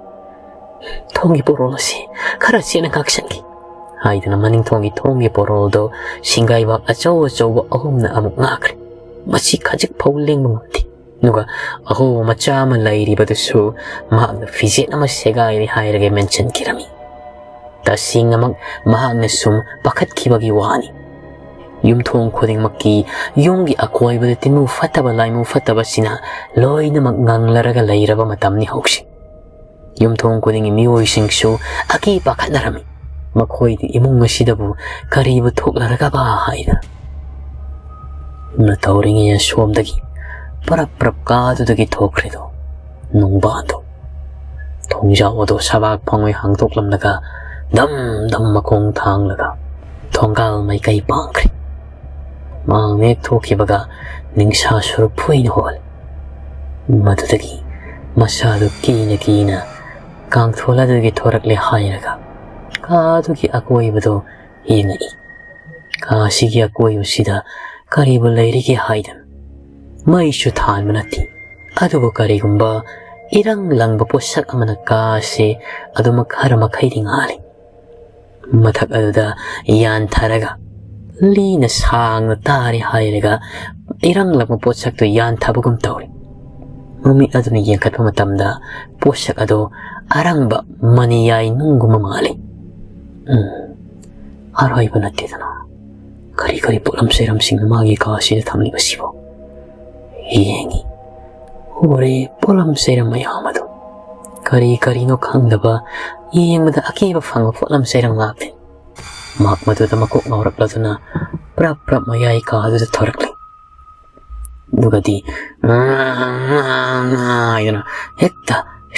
ꯊꯣꯡꯒꯤ ꯄꯣꯔꯣꯜ ꯑꯁꯤ ꯈꯔ ꯆꯦꯠꯅ ꯉꯥꯛꯁꯟꯈꯤ" ꯍꯥꯏꯗꯨꯅ ꯃꯅꯤꯡ ꯊꯣꯡꯒꯤ ꯊꯣꯡꯒꯤ ꯄꯣꯔꯣꯜꯗꯣ ꯁꯤꯡꯒꯥꯏꯕꯥꯛ ꯑꯆꯧ ꯑꯆꯧꯕ ꯑꯍꯨꯝꯅ ꯑꯃꯨꯛ ꯉꯥꯛꯈ꯭ꯔꯦ꯫ ꯃꯁꯤ ꯈꯖꯤꯛ ꯐꯥꯎ ꯂꯦꯡꯕ ꯉꯝꯗꯦ꯫ ꯑꯗꯨꯒ ꯑꯍꯣꯕ ꯃꯆꯥ ꯑꯃ ꯂꯩꯔꯤꯕꯗꯨꯁꯨ ꯃꯍꯥꯛꯅ ꯐꯤꯖꯦꯠ ꯑꯃ ꯁꯦꯒꯥꯏꯔꯦ ꯍꯥꯏꯔꯒ ꯃꯦꯟꯁꯤꯟꯈꯤꯔꯝꯃꯤ꯫ ꯇꯁꯦꯡꯅꯃꯛ ꯃꯍꯥꯛꯅ ꯁꯨꯝ ꯄꯥꯈꯠꯈꯤꯕꯒꯤ ꯋꯥꯅꯤ꯫ ꯌꯨꯝꯊꯣꯡ ꯈꯨꯗꯤꯡꯃꯛꯀꯤ ꯌꯨꯝꯒꯤ ꯑꯀꯣꯏꯕꯗ ꯇꯤꯟꯃꯨ ꯐꯠꯇꯕ ꯂꯥꯏꯃꯨ ꯐꯠꯇꯕꯁꯤꯅ ꯂꯣꯏꯅꯃꯛ ꯉꯪꯂꯔꯒ ꯂꯩꯔꯕ ꯃꯇꯝꯅꯤ ꯍꯧꯖꯤꯛ꯫ ꯌꯨꯝꯊꯣꯡ ꯈꯨꯗꯤꯡꯒꯤ ꯃꯤꯑꯣꯏꯁꯤꯡꯁꯨ ꯑꯀꯤ ꯄꯥꯈꯠꯅꯔꯝꯃꯤ꯫ ꯃꯈꯣꯏꯗꯤ ꯏꯃꯨꯡ ꯑꯁꯤꯗꯕꯨ ꯀꯔꯤꯕꯨ ꯊꯣꯛꯂꯔꯒꯕ ꯍꯥꯏꯅ꯫ ꯅ ꯇꯧꯔꯤꯉꯩ ꯑꯁꯣꯝꯗꯒꯤ ꯄꯔꯞ ꯄꯔꯞ ꯀꯥꯗꯨꯗꯒꯤ ꯊꯣꯛꯈ꯭ꯔꯤꯗꯣ ꯅꯨꯡꯕꯥꯗꯣ꯫ ꯊꯣꯡꯖꯥꯎ ꯑꯗꯣ ꯁꯕꯥꯛ ꯐꯪꯉꯣꯏ ꯍꯥꯡꯗꯣꯛꯂꯝꯂꯒ ꯙꯝ ꯙꯝ ꯃꯈꯣꯡ ꯊꯥꯡꯂꯒ ꯊꯣꯡꯒꯥꯜ ꯃꯥꯏꯀꯩ ꯄꯥꯡꯈ꯭ꯔꯦ꯫ ꯃꯥꯡ ꯍꯦꯛ ꯊꯣꯛꯈꯤꯕꯒ ꯅꯤꯡꯁꯥ ꯁꯨꯔꯨꯞ ꯐꯨꯏꯅ ꯍꯣꯜꯂꯦ꯫ ꯃꯗꯨꯗꯒꯤ ꯃꯁꯥꯗꯨ ꯀꯤꯅ ꯀꯤꯅ ꯀꯥꯡꯊꯣꯜ ꯑꯗꯨꯒꯤ ꯊꯣꯔꯛꯂꯦ ꯍꯥꯏꯔꯒ ꯀꯥꯗꯨꯒꯤ ꯑꯀꯣꯏꯕꯗꯣ ꯌꯦꯡꯉꯛꯏ꯫ ꯀꯥꯁꯤꯒꯤ ꯑꯀꯣꯏꯕꯁꯤꯗ ꯀꯔꯤꯕꯨ ꯂꯩꯔꯤꯒꯦ ꯍꯥꯏꯗꯅ꯫ ꯃꯩꯁꯨ ꯊꯥꯟꯕ ꯅꯠꯇꯦ꯫ ꯑꯗꯨꯕꯨ ꯀꯔꯤꯒꯨꯝꯕ ꯏꯔꯪ ꯂꯪꯕ ꯄꯣꯠꯁꯛ ꯑꯃꯅ ꯀꯥꯁꯦ ꯑꯗꯨꯃꯛ ꯈꯔ ꯃꯈꯩꯗꯤ ꯉꯥꯜꯂꯤ꯫ ꯃꯊꯛ ꯑꯗꯨꯗ ꯌꯥꯟꯊꯔꯒ ꯂꯤꯅ ꯁꯥꯡꯅ ꯇꯥꯔꯦ ꯍꯥꯏꯔꯒ ꯏꯔꯪ ꯂꯪꯕ ꯄꯣꯠꯁꯛꯇꯨ ꯌꯥꯟꯊꯕꯒꯨꯝ ꯇꯧꯔꯤ꯫ ꯃꯃꯤꯠ ꯑꯗꯨꯅ ꯌꯦꯡꯈꯠꯄ ꯃꯇꯝꯗ ꯄꯣꯠꯁꯛ ꯑꯗꯨ ꯑꯔꯪꯕ ꯃꯅꯤꯌꯥꯏ ꯅꯨꯡꯒꯨꯝꯕ ꯃꯥꯜꯂꯤ꯫ ꯎꯝ, ꯑꯔꯣꯏꯕ ꯅꯠꯇꯦꯗꯅ꯫ ꯀꯔꯤ ꯀꯔꯤ ꯄꯣꯠꯂꯝ ꯆꯩꯔꯝꯁꯤꯡꯅ ꯃꯥꯒꯤ ꯀꯥ ꯑꯁꯤꯗ ꯊꯝꯂꯤꯕꯁꯤꯕꯣ? ꯌꯦꯡꯉꯤ꯫ ꯎꯔꯦ ꯄꯣꯠꯂꯝ ꯆꯩꯔꯝ ꯃꯌꯥꯝ ꯑꯗꯨ꯫ ꯀꯔꯤ ꯀꯔꯤꯅꯣ ꯈꯪꯗꯕ, ꯌꯦꯡꯕꯗ ꯑꯀꯤꯕ ꯐꯪꯕ ꯄꯣꯠꯂꯝ ꯆꯩꯔꯝ ꯉꯥꯛꯇꯅꯤ꯫ ꯃꯍꯥꯛ ꯃꯗꯨꯗ ꯃꯀꯣꯛ ꯉꯥꯎꯔꯛꯂꯗꯨꯅ ꯄ꯭ꯔꯞ ꯄ꯭ꯔꯞ ꯃꯌꯥꯏ ꯀꯥꯗꯨꯗ ꯊꯣꯔꯛꯂꯤ꯫ ꯑꯗꯨꯒꯗꯤ ꯍꯥꯏꯗꯅ ꯍꯦꯛꯇ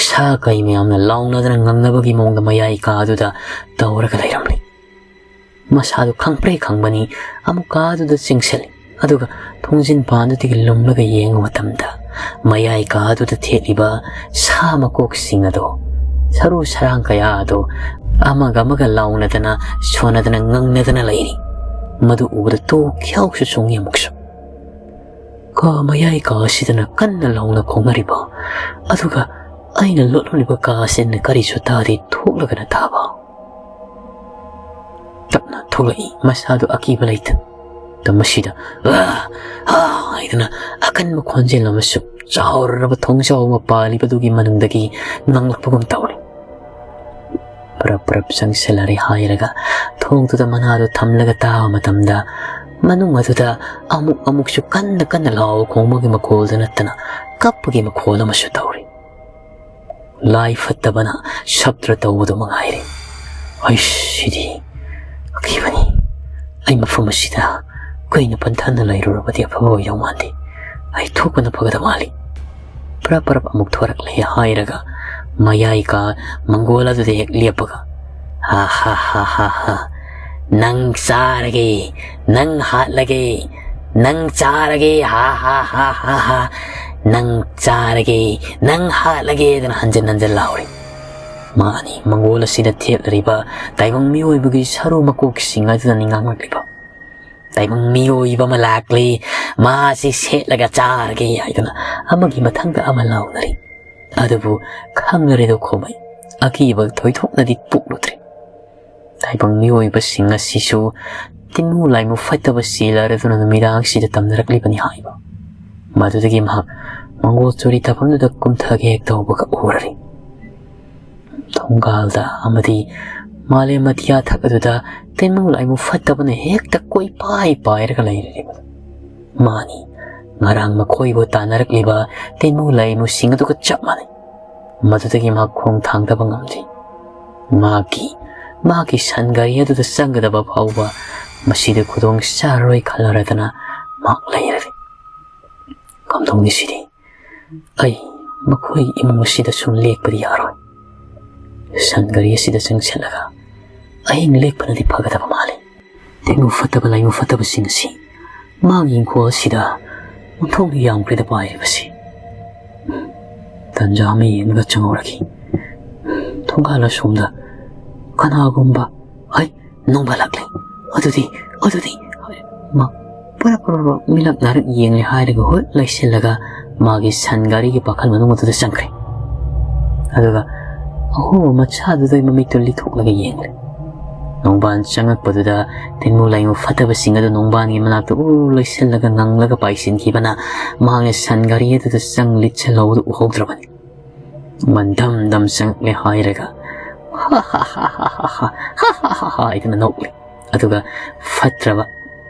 ꯁꯥ ꯀꯩ ꯃꯌꯥꯝꯅ ꯂꯥꯎꯅꯗꯅ ꯉꯪꯅꯕꯒꯤ ꯃꯑꯣꯡꯗ ꯃꯌꯥꯏ ꯀꯥꯗꯨꯗ ꯇꯧꯔꯒ ꯂꯩꯔꯝꯂꯤ꯫ ꯃꯁꯥꯗꯨ ꯈꯪꯄ꯭ꯔꯦ ꯈꯪꯕꯅꯤ ꯑꯃꯨꯛ ꯀꯥꯗꯨꯗ ꯆꯤꯡꯁꯤꯜꯂꯤ꯫ ꯑꯗꯨꯒ ꯊꯣꯡꯖꯤꯟ ꯄꯥꯟꯗꯨꯗꯒꯤ ꯂꯨꯝꯂꯒ ꯌꯦꯡꯕ ꯃꯇꯝꯗ ꯃꯌꯥꯏ ꯀꯥꯗꯨꯗ ꯊꯦꯠꯂꯤꯕ ꯁꯥ ꯃꯀꯣꯛꯁꯤꯡ ꯑꯗꯣ, ꯁꯔꯨ ꯁꯔꯥꯡ ꯀꯌꯥ ꯑꯗꯣ ꯑꯃꯒ ꯑꯃꯒ ꯂꯥꯎꯅꯗꯅ, ꯁꯣꯟꯅꯗꯅ, ꯉꯪꯅꯗꯅ ꯂꯩꯔꯤ꯫ ꯃꯗꯨ ꯎꯕꯗ ꯇꯨ ꯈ꯭ꯌꯥꯎꯁꯨ ꯆꯣꯡꯉꯤ ꯑꯃꯨꯛꯁꯨ꯫ ꯀꯥ ꯃꯌꯥꯏ ꯀꯥ ꯑꯁꯤꯗꯅ ꯀꯟꯅ ꯂꯥꯎꯅ ꯈꯣꯡꯅꯔꯤꯕ, ꯑꯗꯨꯒ ꯑꯩꯅ ꯂꯣꯠꯂꯝꯂꯤꯕ ꯀꯥ ꯑꯁꯤꯅ ꯀꯔꯤꯁꯨ ꯇꯥꯗꯦ, ꯊꯣꯛꯂꯒꯅ ꯇꯥꯕ꯫ ꯇꯞꯅ ꯊꯣꯛꯂꯛꯏ, ꯃꯁꯥꯗꯨ ꯑꯀꯤꯕ ꯂꯩꯇꯅ꯫ ꯃꯁꯤꯗ "ꯑꯥ! ꯑꯥ!" ꯍꯥꯏꯗꯨꯅ ꯑꯀꯟꯕ ꯈꯣꯟꯖꯦꯜ ꯑꯃꯁꯨ ꯆꯥꯎꯔꯕ ꯊꯣꯡꯖꯥꯎ ꯑꯃ ꯄꯥꯜꯂꯤꯕꯗꯨꯒꯤ ꯃꯅꯨꯡꯗꯒꯤ ꯉꯥꯡꯂꯛꯄꯒꯨꯝ ꯇꯧꯔꯤ꯫ ꯄ꯭ꯔꯞ ꯄ꯭ꯔꯞ ꯆꯪꯁꯤꯜꯂꯔꯦ ꯍꯥꯏꯔꯒ ꯊꯣꯡꯗꯨꯗ ꯃꯅꯥꯗꯨ ꯊꯝꯂꯒ ꯇꯥꯕ ꯃꯇꯝꯗ ꯃꯅꯨꯡ ꯑꯗꯨꯗ ꯑꯃꯨꯛ ꯑꯃꯨꯛꯁꯨ ꯀꯟꯅ ꯀꯟꯅ ꯂꯥꯎ ꯈꯣꯡꯕꯒꯤ ꯃꯈꯣꯜꯗ ꯅꯠꯇꯅ ꯀꯞꯄꯒꯤ ꯃꯈꯣꯜ ꯑꯃꯁꯨ ꯇꯧꯔꯤ꯫ ꯂꯥꯏ ꯐꯠꯇꯕꯅ ꯁꯞꯇ꯭ꯔ ꯇꯧꯕꯗꯨ ꯃꯉꯥꯏꯔꯦ꯫ ꯑꯩꯁ, ꯁꯤꯗꯤ ꯑꯀꯤꯕꯅꯤ꯫ ꯑꯩ ꯃꯐꯝ ꯑꯁꯤꯗ ꯀꯨꯏꯅ ꯄꯟꯊꯅ ꯂꯩꯔꯨꯔꯕꯗꯤ ꯑꯐꯕ ꯑꯣꯏꯗꯧ ꯃꯥꯟꯗꯦ꯫ ꯑꯩ ꯊꯣꯛꯄꯅ ꯐꯒꯗꯕ ꯃꯥꯜꯂꯤ꯫ ꯄꯔꯞ ꯄꯔꯞ ꯑꯃꯨꯛ ꯊꯣꯔꯛꯂꯦ ꯍꯥꯏꯔꯒ ꯃꯌꯥꯏ ꯀꯥ ꯃꯪꯒꯣꯜ ꯑꯗꯨꯗ ꯍꯦꯛ ꯂꯦꯞꯄꯒ, "ꯍꯥ ꯍꯥ ꯍꯥ ꯍꯥ ꯍꯥ, ꯅꯪ ꯆꯥꯔꯒꯦ, ꯅꯪ ꯍꯥꯠꯂꯒꯦ, ꯅꯪ ꯆꯥꯔꯒꯦ, ꯍꯥ ꯍꯥ ꯍꯥ ꯍꯥ ꯍꯥ, ꯅꯪ ꯆꯥꯔꯒꯦ, ꯅꯪ ꯍꯥꯠꯂꯒꯦ" ꯑꯗꯨꯅ ꯍꯟꯖꯤꯟ ꯍꯟꯖꯤꯟ ꯂꯥꯎꯔꯤ꯫ ꯃꯥ ꯑꯅꯤ ꯃꯪꯒꯣꯜ ꯑꯁꯤꯗ ꯊꯦꯠꯂꯔꯤꯕ ꯇꯥꯏꯕꯪ ꯃꯤꯑꯣꯏꯕꯒꯤ ꯁꯔꯨ ꯃꯀꯣꯛꯁꯤꯡ ꯑꯗꯨꯗꯅꯤ ꯉꯥꯡꯂꯛꯂꯤꯕ꯫ "ꯇꯥꯏꯕꯪ ꯃꯤꯑꯣꯏꯕ ꯑꯃ ꯂꯥꯛꯂꯤ, ꯃꯥꯁꯤ ꯁꯦꯠꯂꯒ ꯆꯥꯔꯒꯦ" ꯍꯥꯏꯗꯨꯅ ꯑꯃꯒꯤ ꯃꯊꯪꯗ ꯑꯃ ꯂꯥꯎꯅꯔꯤ꯫ ꯑꯗꯨꯕꯨ ꯈꯪꯅꯔꯦꯗꯣ ꯈꯣꯃꯩ, ꯑꯀꯤꯕ ꯊꯣꯏꯗꯣꯛꯅꯗꯤ ꯄꯣꯛꯂꯨꯗ꯭ꯔꯦ꯫ ꯇꯥꯏꯕꯪ ꯃꯤꯑꯣꯏꯕꯁꯤꯡ ꯑꯁꯤꯁꯨ ꯇꯤꯟꯃꯨ ꯂꯥꯏꯃꯨ ꯐꯠꯇꯕ ꯆꯦꯜꯂꯔꯗꯨꯅ ꯅꯨꯃꯤꯗꯥꯡꯁꯤꯗ ꯇꯝꯅꯔꯛꯂꯤꯕꯅꯤ ꯍꯥꯏꯕ꯫ ꯃꯗꯨꯗꯒꯤ ꯃꯍꯥꯛ ꯃꯪꯒꯣꯜ ꯆꯨꯔꯤ ꯇꯥꯐꯝꯗꯨꯗ ꯀꯨꯝꯊꯒꯦ ꯍꯦꯛ ꯇꯧꯕꯒ ꯎꯔꯔꯤ꯫ ꯊꯣꯡꯒꯥꯜꯗ ꯑꯃꯗꯤ ꯃꯥꯂꯦꯝ ꯑꯇꯤꯌꯥ ꯊꯛ ꯑꯗꯨꯗ ꯇꯤꯟꯃꯨ ꯂꯥꯏꯃꯨ ꯐꯠꯇꯕꯅ ꯍꯦꯛꯇ ꯀꯣꯏꯄꯥꯏ ꯄꯥꯏꯔꯒ ꯂꯩꯔꯤꯕꯗꯨ ꯃꯥꯅꯤ꯫ ꯉꯔꯥꯡ ꯃꯈꯣꯏꯕꯨ ꯇꯥꯟꯅꯔꯛꯂꯤꯕ ꯇꯤꯟꯃꯨ ꯂꯥꯏꯃꯨꯁꯤꯡ ꯑꯗꯨꯒ ꯆꯞ ꯃꯥꯟꯅꯩ꯫ ꯃꯗꯨꯗꯒꯤ ꯃꯍꯥꯛ ꯈꯣꯡ ꯊꯥꯡꯗꯕ ꯉꯝꯗꯦ꯫ ꯃꯍꯥꯛꯀꯤ, ꯃꯍꯥꯛꯀꯤ ꯁꯟ ꯒꯥꯔꯤ ꯑꯗꯨꯗ ꯆꯪꯒꯗꯕ ꯐꯥꯎꯕ ꯃꯁꯤꯗ ꯈꯨꯗꯣꯡ ꯆꯥꯔꯔꯣꯏ ꯈꯜꯂꯔꯗꯅ ꯃꯍꯥꯛ ꯂꯩꯔꯔꯦ꯫ ꯀꯝꯗꯧꯅꯤ ꯁꯤꯗꯤ? ꯑꯩ ꯃꯈꯣꯏ ꯏꯃꯨꯡ ꯑꯁꯤꯗ ꯁꯨꯝ ꯂꯦꯛꯄꯗꯤ ꯌꯥꯔꯣꯏ꯫ ꯁꯟ ꯒꯥꯔꯤ ꯑꯁꯤꯗ ꯆꯪꯁꯤꯜꯂꯒ ꯑꯍꯤꯡ ꯂꯦꯛꯄꯅꯗꯤ ꯐꯒꯗꯕ ꯃꯥꯜꯂꯤ꯫ ꯇꯤꯟꯃꯨ ꯐꯠꯇꯕ ꯂꯥꯏꯃꯨ ꯐꯠꯇꯕꯁꯤꯡ ꯑꯁꯤ ꯃꯥꯒꯤ ꯏꯪꯈꯣꯜ ꯑꯁꯤꯗ ꯑꯣꯟꯊꯣꯛꯅ ꯌꯥꯝꯈ꯭ꯔꯦꯗ ꯄꯥꯏꯔꯤꯕꯁꯤ꯫ ꯇꯟꯖꯥ ꯑꯃ ꯌꯦꯡꯂꯒ ꯆꯪꯍꯧꯔꯒꯦ꯫ ꯊꯣꯡꯒꯥꯜ ꯑꯁꯣꯝꯗ ꯀꯅꯥꯒꯨꯝꯕ, ꯍꯩ, ꯅꯣꯡꯕꯥꯜ ꯂꯥꯛꯂꯦ꯫ ꯑꯗꯨꯗꯤ, ꯑꯗꯨꯗꯤ, ꯃꯥ ꯄꯨꯔꯥ ꯄꯨꯔꯥ ꯃꯤꯂꯛ ꯅꯥꯔꯛ ꯌꯦꯡꯂꯦ ꯍꯥꯏꯔꯒ ꯍꯨꯠ ꯂꯩꯁꯤꯜꯂꯒ ꯃꯥꯒꯤ ꯁꯟ ꯒꯥꯔꯤꯒꯤ ꯄꯥꯈꯜ ꯃꯅꯨꯡ ꯑꯗꯨꯗ ꯆꯪꯈ꯭ꯔꯦ꯫ ꯑꯗꯨꯒ ꯑꯍꯣꯕ ꯃꯆꯥꯗꯨꯗ ꯃꯃꯤꯠꯇꯨ ꯂꯤꯊꯣꯛꯂꯒ ꯌꯦꯡꯂꯦ꯫ ꯅꯣꯡꯕꯥꯟ ꯆꯪꯉꯛꯄꯗꯨꯗ ꯇꯤꯟꯃꯨ ꯂꯥꯏꯃꯨ ꯐꯠꯇꯕꯁꯤꯡ ꯑꯗꯨ ꯅꯣꯡꯕꯥꯟꯒꯤ ꯃꯅꯥꯛꯇ ꯎ ꯂꯩꯁꯤꯜꯂꯒ ꯉꯪꯂꯒ ꯄꯥꯏꯁꯤꯟꯈꯤꯕꯅ ꯃꯍꯥꯛꯅ ꯁꯟ ꯒꯥꯔꯤ ꯑꯗꯨꯗ ꯆꯪ ꯂꯤꯠꯁꯤꯜꯍꯧꯕꯗꯨ ꯎꯍꯧꯗ꯭ꯔꯕꯅꯤ꯫ ꯃꯟꯗꯝ ꯗꯝ ꯆꯪꯉꯛꯂꯦ ꯍꯥꯏꯔꯒ, "ꯍꯥ ꯍꯥ ꯍꯥ ꯍꯥ ꯍꯥꯏꯗꯨꯅ ꯅꯣꯛꯂꯦ꯫ ꯑꯗꯨꯒ ꯐꯠꯇ꯭ꯔꯕ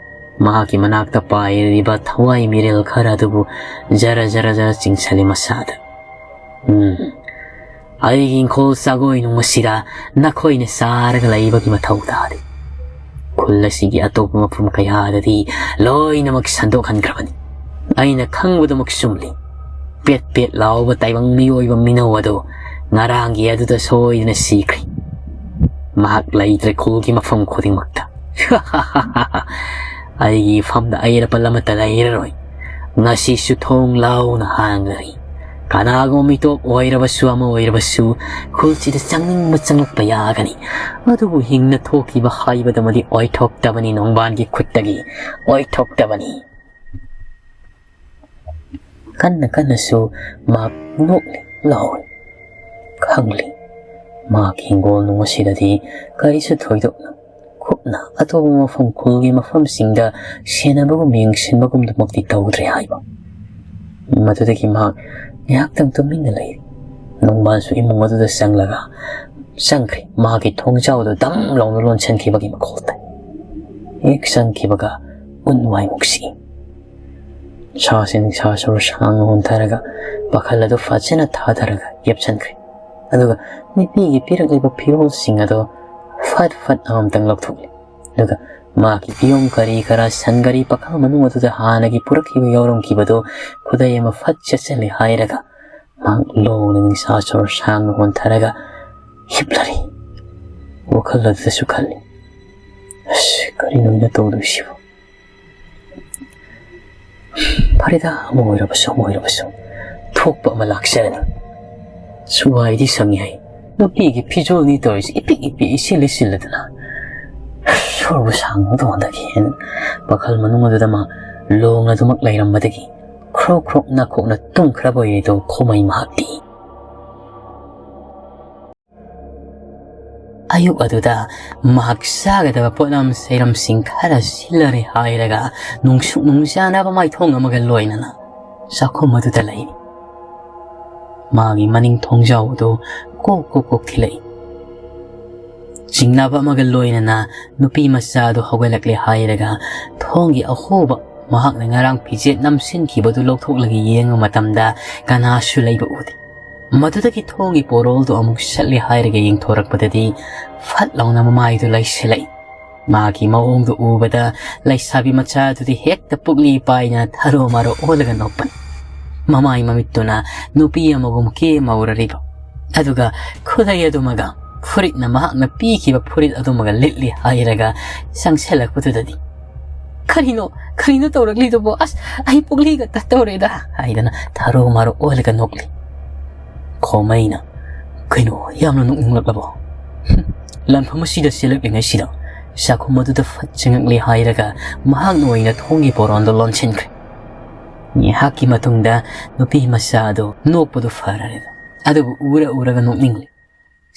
ꯃꯍꯥꯛꯀꯤ ꯃꯅꯥꯛꯇ ꯄꯥꯏꯔꯤꯕ ꯊꯋꯥꯏ ꯃꯤꯔꯦꯜ ꯈꯔ ꯑꯗꯨꯕꯨ ꯖꯔ ꯖꯔ ꯖꯔ ꯆꯤꯡꯁꯤꯜꯂꯤ ꯃꯁꯥꯗ꯫ "ꯎꯝ, ꯑꯩꯒꯤ ꯏꯪꯈꯣꯜ ꯆꯥꯒꯣꯏ ꯅꯨꯡ ꯑꯁꯤꯗ ꯅꯈꯣꯏꯅ ꯆꯥꯔꯒ ꯂꯩꯕꯒꯤ ꯃꯊꯧ ꯇꯥꯗꯦ꯫ ꯈꯨꯜ ꯑꯁꯤꯒꯤ ꯑꯇꯣꯞꯄ ꯃꯐꯝ ꯀꯌꯥꯗꯗꯤ ꯂꯣꯏꯅꯃꯛ ꯁꯟꯗꯣꯛꯍꯟꯈ꯭ꯔꯕꯅꯤ꯫ ꯑꯩꯅ ꯈꯪꯕꯗꯨꯃꯛ ꯆꯨꯝꯂꯤ꯫ ꯄꯦꯠ ꯄꯦꯠ ꯂꯥꯎꯕ ꯇꯥꯏꯕꯪ ꯃꯤꯑꯣꯏꯕ ꯃꯤꯅꯧ ꯑꯗꯨ ꯉꯔꯥꯡꯒꯤ ꯑꯗꯨꯗ ꯁꯣꯏꯗꯅ ꯁꯤꯈ꯭ꯔꯦ꯫ ꯃꯍꯥꯛ ꯂꯩꯇ꯭ꯔꯦ ꯈꯨꯜꯒꯤ ꯃꯐꯝ ꯈꯨꯗꯤꯡꯃꯛꯇ꯫ ꯑꯩꯒꯤ ꯏꯐꯝꯗ ꯑꯌꯦꯠ ꯑꯄꯟ ꯑꯃꯠꯇ ꯂꯩꯔꯔꯣꯏ꯫ ꯉꯁꯤꯁꯨ ꯊꯣꯡ ꯂꯥꯎꯅ ꯍꯥꯡꯂꯔꯤ꯫ ꯀꯅꯥꯒꯨꯝꯕ ꯃꯤꯇꯣꯞ ꯑꯣꯏꯔꯕꯁꯨ ꯑꯃ ꯑꯣꯏꯔꯕꯁꯨ ꯈꯨꯜꯁꯤꯗ ꯆꯪꯅꯤꯡꯕ ꯆꯪꯂꯛꯄ ꯌꯥꯒꯅꯤ꯫ ꯑꯗꯨꯕꯨ ꯍꯤꯡꯅ ꯊꯣꯛꯈꯤꯕ ꯍꯥꯏꯕꯗꯨꯃꯗꯤ ꯑꯣꯏꯊꯣꯛꯇꯕꯅꯤ, ꯅꯣꯡꯕꯥꯟꯒꯤ ꯈꯨꯠꯇꯒꯤ ꯑꯣꯏꯊꯣꯛꯇꯕꯅꯤ꯫ ꯀꯟꯅ ꯀꯟꯅꯁꯨ ꯃꯍꯥꯛ ꯅꯣꯛꯂꯤ, ꯂꯥꯎꯏ꯫ ꯈꯪꯂꯤ, ꯃꯍꯥꯛꯀꯤ ꯍꯤꯡꯒꯣꯜ ꯅꯨꯡ ꯑꯁꯤꯗꯗꯤ ꯀꯔꯤꯁꯨ ꯊꯣꯏꯗꯣꯛꯅ ꯀꯨꯞꯅ ꯑꯇꯣꯞꯄ ꯃꯐꯝ, ꯈꯨꯜꯒꯤ ꯃꯐꯝꯁꯤꯡꯗ ꯁꯦꯟꯅꯕꯒꯨꯝ ꯌꯦꯡꯁꯤꯟꯕꯒꯨꯝꯗꯨꯃꯛꯇꯤ ꯇꯧꯗ꯭ꯔꯦ ꯍꯥꯏꯕ꯫ ꯃꯗꯨꯗꯒꯤ ꯃꯍꯥꯛ ꯉꯥꯏꯍꯥꯛꯇꯪ ꯇꯨꯃꯤꯟꯅ ꯂꯩꯔꯤ꯫ ꯅꯣꯡꯕꯥꯟꯁꯨ ꯏꯃꯨꯡ ꯑꯗꯨꯗ ꯆꯪꯂꯒ, ꯆꯪꯈ꯭ꯔꯦ꯫ ꯃꯍꯥꯛꯀꯤ ꯊꯣꯡꯖꯥꯎꯗꯨ ꯗꯝ ꯂꯥꯎꯅ ꯂꯣꯟꯁꯤꯟꯈꯤꯕꯒꯤ ꯃꯈꯣꯜ ꯇꯥꯏ꯫ ꯍꯦꯛ ꯆꯪꯈꯤꯕꯒ ꯎꯟ ꯋꯥꯏꯃꯨꯛ ꯁꯤꯛꯏ꯫ ꯁꯥꯁꯤ ꯅꯤꯡꯁꯥ ꯁꯣꯔ ꯁꯥꯡꯅ ꯍꯣꯟꯊꯔꯒ ꯄꯥꯈꯜ ꯑꯗꯨ ꯐꯖꯅ ꯊꯥꯊꯔꯒ ꯌꯦꯞꯁꯟꯈ꯭ꯔꯦ꯫ ꯑꯗꯨꯒ ꯅꯨꯄꯤꯒꯤ ꯄꯤꯔꯛꯂꯤꯕ ꯐꯤꯔꯣꯜꯁꯤꯡ ꯑꯗꯨ ꯐꯠ ꯐꯠ ꯑꯃꯃꯝꯇꯪ ꯂꯧꯊꯣꯛꯂꯦ꯫ ꯑꯗꯨꯒ ꯃꯥꯒꯤ ꯏꯌꯣꯡ ꯀꯔꯤ ꯀꯔꯥ, ꯁꯟ ꯒꯥꯔꯤ, ꯄꯥꯈꯜ ꯃꯅꯨꯡ ꯑꯗꯨꯗ ꯍꯥꯟꯅꯒꯤ ꯄꯨꯔꯛꯈꯤꯕ ꯌꯥꯎꯔꯝꯈꯤꯕꯗꯨ ꯈꯨꯗꯩ ꯑꯃ ꯐꯠ ꯆꯦꯠꯁꯤꯜꯂꯦ ꯍꯥꯏꯔꯒ ꯃꯍꯥꯛ ꯂꯣꯡꯅ ꯅꯤꯡꯁꯥ ꯁꯣꯔ ꯁꯥꯡꯅ ꯍꯣꯟꯊꯔꯒ ꯍꯤꯞꯂꯔꯤ꯫ ꯋꯥꯈꯜ ꯑꯗꯨꯗꯁꯨ ꯈꯜꯂꯤ, "ꯑꯁ, ꯀꯔꯤꯅꯣ ꯑꯩꯅ ꯇꯧꯗꯣꯏꯁꯤꯕꯨ? ꯐꯔꯦꯗ, ꯑꯃ ꯑꯣꯏꯔꯕꯁꯨ ꯑꯃ ꯑꯣꯏꯔꯕꯁꯨ ꯊꯣꯛꯄ ꯑꯃ ꯂꯥꯛꯆꯔꯅꯤ꯫ ꯁꯨꯋꯥꯏꯗꯤ ꯁꯪꯉꯤ ꯍꯥꯏ꯫ ꯅꯨꯄꯤꯒꯤ ꯐꯤꯖꯣꯜꯅꯤ ꯇꯧꯔꯤꯁꯤ, ꯏꯄꯤꯛ ꯏꯄꯤꯛ ꯏꯁꯤꯜ ꯏꯁꯤꯜꯂꯗꯅ꯫ ꯁꯣꯔꯕꯨ ꯁꯥꯡꯕ ꯇꯣꯟꯗꯒꯤ ꯍꯦꯟ ꯋꯥꯈꯜ ꯃꯅꯨꯡ ꯑꯗꯨꯗ ꯃꯥ ꯂꯣꯡꯅ ꯑꯗꯨꯃꯛ ꯂꯩꯔꯝꯕꯗꯒꯤ ꯈ꯭ꯔꯣꯛ ꯈ꯭ꯔꯣꯛ ꯅꯥꯈꯣꯛꯅ ꯇꯨꯝꯈ꯭ꯔꯕ ꯑꯣꯏꯔꯦꯗꯣ ꯈꯣꯃꯩ ꯃꯍꯥꯛꯇꯤ"꯫ ꯑꯌꯨꯛ ꯑꯗꯨꯗ ꯃꯍꯥꯛ ꯆꯥꯒꯗꯕ ꯄꯣꯠꯂꯝ ꯆꯩꯔꯝꯁꯤꯡ ꯈꯔ ꯁꯤꯜꯂꯔꯦ ꯍꯥꯏꯔꯒ ꯅꯨꯡꯁꯨꯛ ꯅꯨꯡꯖꯥꯅꯕ ꯃꯥꯏꯊꯣꯡ ꯑꯃꯒ ꯂꯣꯏꯅꯅ ꯆꯥꯛꯈꯨꯝ ꯑꯗꯨꯗ ꯂꯩꯔꯤ꯫ ꯃꯥꯒꯤ ꯃꯅꯤꯡ ꯊꯣꯡꯖꯥꯎ ꯑꯗꯨ ꯀꯣꯛ ꯀꯣꯛ ꯀꯣꯛ ꯊꯤꯜꯂꯛꯏ꯫ ꯆꯤꯡꯅꯕ ꯑꯃꯒ ꯂꯣꯏꯅꯅ ꯅꯨꯄꯤ ꯃꯆꯥ ꯑꯗꯨ ꯍꯧꯒꯠꯂꯛꯂꯦ ꯍꯥꯏꯔꯒ ꯊꯣꯡꯒꯤ ꯑꯍꯣꯕ ꯃꯍꯥꯛꯅ ꯉꯔꯥꯡ ꯐꯤꯖꯦꯠ ꯅꯝꯁꯤꯟꯈꯤꯕꯗꯨ ꯂꯧꯊꯣꯛꯂꯒ ꯌꯦꯡꯕ ꯃꯇꯝꯗ ꯀꯅꯥꯁꯨ ꯂꯩꯕ ꯎꯗꯦ꯫ ꯃꯗꯨꯗꯒꯤ ꯊꯣꯡꯒꯤ ꯄꯣꯔꯣꯜꯗꯨ ꯑꯃꯨꯛ ꯁꯠꯂꯦ ꯍꯥꯏꯔꯒ ꯌꯦꯡꯊꯣꯔꯛꯄꯗꯗꯤ ꯐꯠ ꯂꯥꯎꯅ ꯃꯃꯥꯏꯗꯨ ꯂꯩꯁꯤꯜꯂꯛꯏ꯫ ꯃꯍꯥꯛꯀꯤ ꯃꯑꯣꯡꯗꯨ ꯎꯕꯗ ꯂꯩꯁꯥꯕꯤ ꯃꯆꯥ ꯑꯗꯨꯗꯤ ꯍꯦꯛꯇ ꯄꯨꯛꯂꯤ ꯄꯥꯏꯅ ꯊꯔꯣ ꯃꯥꯔꯣ ꯑꯣꯜꯂꯒ ꯅꯣꯛꯄꯅꯤ꯫ ꯃꯃꯥꯏ ꯃꯃꯤꯠꯇꯨꯅ ꯅꯨꯄꯤ ꯑꯃꯒꯨꯝ ꯀꯦ ꯃꯧꯔꯔꯤꯕ, ꯑꯗꯨꯒ ꯈꯨꯗꯩ ꯑꯗꯨꯃꯒ, ꯐꯨꯔꯤꯠꯅ ꯃꯍꯥꯛꯅ ꯄꯤꯈꯤꯕ ꯐꯨꯔꯤꯠ ꯑꯗꯨꯃꯒ ꯂꯤꯠꯂꯤ ꯍꯥꯏꯔꯒ ꯆꯪꯁꯤꯜꯂꯛꯄꯗꯨꯗꯗꯤ, "ꯀꯔꯤꯅꯣ, ꯀꯔꯤꯅꯣ ꯇꯧꯔꯛꯂꯤꯗꯨꯕꯣ? ꯑꯁ, ꯑꯩ ꯄꯨꯛꯂꯤꯒ ꯇꯠꯇꯧꯔꯦꯗ!" ꯍꯥꯏꯗꯅ ꯊꯔꯣ ꯃꯥꯔꯣ ꯑꯣꯜꯂꯒ ꯅꯣꯛꯂꯤ꯫ ꯈꯣꯃꯩꯅ, "ꯀꯩꯅꯣ, ꯌꯥꯝꯅ ꯅꯣꯛꯅꯤꯡꯂꯛꯂꯕꯣ? ꯍꯨꯝ, ꯂꯥꯟꯐꯝ ꯑꯁꯤꯗ ꯆꯦꯜꯂꯛꯂꯤꯉꯩꯁꯤꯗ ꯆꯥꯛꯈꯨꯝ ꯑꯗꯨꯗ ꯐꯠ ꯆꯪꯉꯛꯂꯦ" ꯍꯥꯏꯔꯒ ꯃꯍꯥꯛꯅ ꯑꯣꯏꯅ ꯊꯣꯡꯒꯤ ꯄꯣꯔꯣꯟꯗꯣ ꯂꯣꯟꯁꯤꯟꯈ꯭ꯔꯦ꯫ ꯉꯥꯏꯍꯥꯛꯀꯤ ꯃꯇꯨꯡꯗ ꯅꯨꯄꯤ ꯃꯆꯥ ꯑꯗꯨ ꯅꯣꯛꯄꯗꯨ ꯐꯔꯔꯦ, ꯑꯗꯨꯕꯨ ꯎꯔ ꯎꯔꯒ ꯅꯣꯛꯅꯤꯡꯂꯤ꯫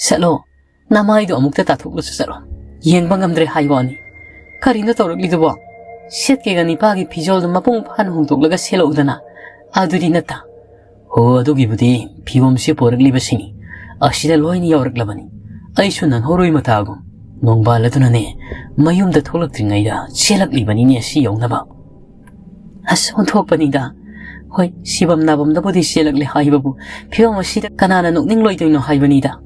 "ꯆꯠꯂꯣ, ꯅꯃꯥꯏꯗꯣ ꯑꯃꯨꯛꯇ ꯇꯥꯊꯣꯛꯂꯁꯨ ꯆꯠꯂꯣ꯫ ꯌꯦꯡꯕ ꯉꯝꯗ꯭ꯔꯦ ꯍꯥꯏ ꯋꯥꯅꯤ꯫ ꯀꯔꯤꯅꯣ ꯇꯧꯔꯛꯂꯤꯗꯨꯕꯣ? ꯁꯦꯠꯀꯦꯒ ꯅꯤꯄꯥꯒꯤ ꯐꯤꯖꯣꯜꯗꯣ ꯃꯄꯨꯡ ꯐꯥꯅ ꯍꯣꯡꯗꯣꯛꯂꯒ ꯁꯦꯠꯂꯛꯎꯗꯅ꯫ ꯑꯗꯨꯗꯤ ꯅꯠꯇ"꯫ "ꯍꯣ, ꯑꯗꯨꯒꯤꯕꯨꯗꯤ ꯐꯤꯕꯝꯁꯤ ꯄꯣꯔꯛꯂꯤꯕꯁꯤꯅꯤ꯫ ꯑꯁꯤꯗ ꯂꯣꯏꯅ ꯌꯥꯎꯔꯛꯂꯕꯅꯤ꯫ ꯑꯩꯁꯨ ꯅꯪꯍꯧꯔꯣꯏ ꯃꯇꯥꯒꯨꯝ ꯅꯣꯡꯕꯥꯜ ꯑꯗꯨꯅꯅꯦ ꯃꯌꯨꯝꯗ ꯊꯣꯛꯂꯛꯇ꯭ꯔꯤꯉꯩꯗ ꯆꯦꯜꯂꯛꯂꯤꯕꯅꯤꯅꯦ ꯁꯤ ꯌꯧꯅꯕ꯫ ꯑꯁ, ꯑꯣꯟꯊꯣꯛꯄꯅꯤꯗ꯫ ꯍꯣꯏ, ꯁꯤꯐꯝ ꯅꯥꯐꯝꯗꯕꯨꯗꯤ ꯆꯦꯜꯂꯛꯂꯦ ꯍꯥꯏꯕꯕꯨ ꯐꯤꯕꯝ ꯑꯁꯤꯗ ꯀꯅꯥꯅ ꯅꯣꯛꯅꯤꯡꯂꯣꯏꯗꯣꯏꯅꯣ ꯍꯥꯏꯕꯅꯤꯗ"꯫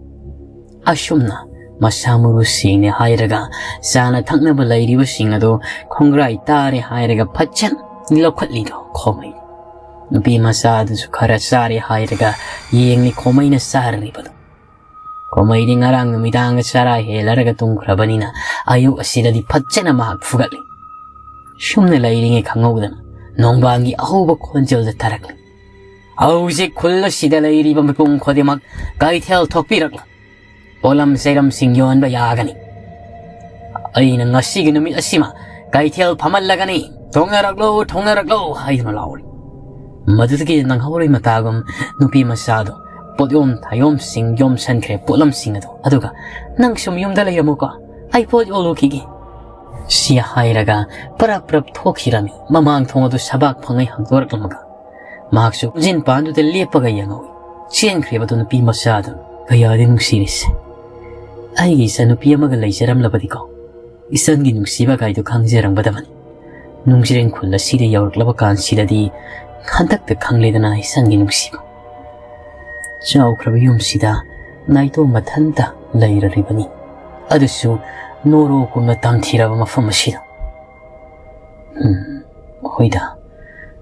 ꯑꯁꯨꯝꯅ ꯃꯁꯥ ꯃꯎ ꯁꯦꯡꯅꯦ ꯍꯥꯏꯔꯒ ꯆꯥꯅ ꯊꯛꯅꯕ ꯂꯩꯔꯤꯕꯁꯤꯡ ꯑꯗꯨ ꯈꯣꯡꯒ꯭ꯔꯥꯏ ꯇꯥꯔꯦ ꯍꯥꯏꯔꯒ ꯐꯖꯅ ꯂꯧꯈꯠꯂꯤꯗꯣ ꯈꯣꯃꯩ꯫ ꯅꯨꯄꯤ ꯃꯆꯥ ꯑꯗꯨꯁꯨ ꯈꯔ ꯆꯥꯔꯦ ꯍꯥꯏꯔꯒ ꯌꯦꯡꯂꯤ ꯈꯣꯃꯩꯅ ꯆꯥꯔꯤꯕꯗꯣ꯫ ꯈꯣꯃꯩꯗꯤ ꯉꯔꯥꯡ ꯅꯨꯃꯤꯗꯥꯡꯒ ꯆꯔꯥ ꯍꯦꯜꯂꯔꯒ ꯇꯨꯝꯈ꯭ꯔꯕꯅꯤꯅ ꯑꯌꯨꯛ ꯑꯁꯤꯗꯗꯤ ꯐꯖꯅ ꯃꯍꯥꯛ ꯐꯨꯒꯠꯂꯤ꯫ ꯁꯨꯝꯅ ꯂꯩꯔꯤꯉꯩ ꯈꯪꯍꯧꯗꯅ ꯅꯣꯡꯕꯥꯟꯒꯤ ꯑꯍꯧꯕ ꯈꯣꯟꯖꯦꯜꯗ ꯇꯥꯔꯛꯂꯤ꯫ "ꯍꯧꯖꯤꯛ ꯈꯨꯜ ꯑꯁꯤꯗ ꯂꯩꯔꯤꯕ ꯃꯤꯄꯨꯝ ꯈꯨꯗꯤꯡꯃꯛ ꯀꯩꯊꯦꯜ ꯊꯣꯛꯄꯤꯔꯛꯂꯨ꯫ ꯄꯣꯠꯂꯝ ꯆꯩꯔꯝꯁꯤꯡ ꯌꯣꯟꯕ ꯌꯥꯒꯅꯤ꯫ ꯑꯩꯅ ꯉꯁꯤꯒꯤ ꯅꯨꯃꯤꯠ ꯑꯁꯤꯃ ꯀꯩꯊꯦꯜ ꯐꯝꯍꯜꯂꯒꯅꯤ꯫ ꯊꯣꯡꯅꯔꯛꯂꯣ, ꯊꯣꯡꯅꯔꯛꯂꯣ" ꯍꯥꯏꯗꯨꯅ ꯂꯥꯎꯔꯤ꯫ ꯃꯗꯨꯗꯒꯤ ꯅꯪꯍꯧꯔꯣꯏ ꯃꯇꯥꯒꯨꯝ ꯅꯨꯄꯤ ꯃꯆꯥꯗꯣ ꯄꯣꯠꯌꯣꯝ ꯊꯥꯌꯣꯝꯁꯤꯡ ꯌꯣꯝꯁꯟꯈ꯭ꯔꯦ, ꯄꯣꯠꯂꯝꯁꯤꯡ ꯑꯗꯣ꯫ ꯑꯗꯨꯒ, "ꯅꯪ ꯁꯨꯝ ꯌꯨꯝꯗ ꯂꯩꯔꯝꯃꯨꯀꯣ, ꯑꯩ ꯄꯣꯠ ꯌꯣꯜꯂꯨꯈꯤꯒꯦ" ꯁꯤ ꯍꯥꯏꯔꯒ ꯄꯔꯞ ꯄꯔꯞ ꯊꯣꯛꯈꯤꯔꯝꯃꯤ꯫ ꯃꯃꯥꯡ ꯊꯣꯡ ꯑꯗꯨ ꯁꯕꯥꯛ ꯐꯪꯉꯩ ꯍꯥꯡꯗꯣꯔꯛꯂꯝꯃꯒ ꯃꯍꯥꯛꯁꯨ ꯆꯤꯟ ꯄꯥꯟꯗꯨꯗ ꯂꯦꯞꯄꯒ ꯌꯦꯡꯍꯧꯏ꯫ ꯆꯦꯟꯈ꯭ꯔꯤꯕꯗꯨ ꯅꯨꯄꯤ ꯃꯆꯥꯗꯨ꯫ ꯀꯌꯥꯗꯤ ꯅꯨꯡꯁꯤꯔꯤꯁꯦ꯫ ꯑꯩꯒꯤ ꯏꯆꯟꯅꯨꯄꯤ ꯑꯃꯒ ꯂꯩꯖꯔꯝꯂꯕꯗꯤꯀꯣ, ꯏꯆꯟꯒꯤ ꯅꯨꯡꯁꯤꯕ ꯀꯥꯏꯗꯨ ꯈꯪꯖꯔꯝꯒꯗꯕꯅꯤ꯫ ꯅꯨꯡꯖ꯭ꯔꯦꯡ ꯈꯨꯜ ꯑꯁꯤꯗ ꯌꯧꯔꯛꯂꯕ ꯀꯥꯟꯁꯤꯗꯗꯤ ꯍꯟꯗꯛꯇ ꯈꯪꯂꯦꯗꯅ ꯏꯆꯟꯒꯤ ꯅꯨꯡꯁꯤꯕ꯫ ꯆꯥꯎꯈ꯭ꯔꯕ ꯌꯨꯝꯁꯤꯗ ꯅꯥꯏꯇꯣꯝ ꯃꯊꯟꯇ ꯂꯩꯔꯔꯤꯕꯅꯤ꯫ ꯑꯗꯨꯁꯨ ꯅꯣꯔꯣꯛꯀꯨꯝꯅ ꯇꯝꯊꯤꯔꯕ ꯃꯐꯝ ꯑꯁꯤꯗ꯫ ꯎꯝ, ꯍꯣꯏꯗ,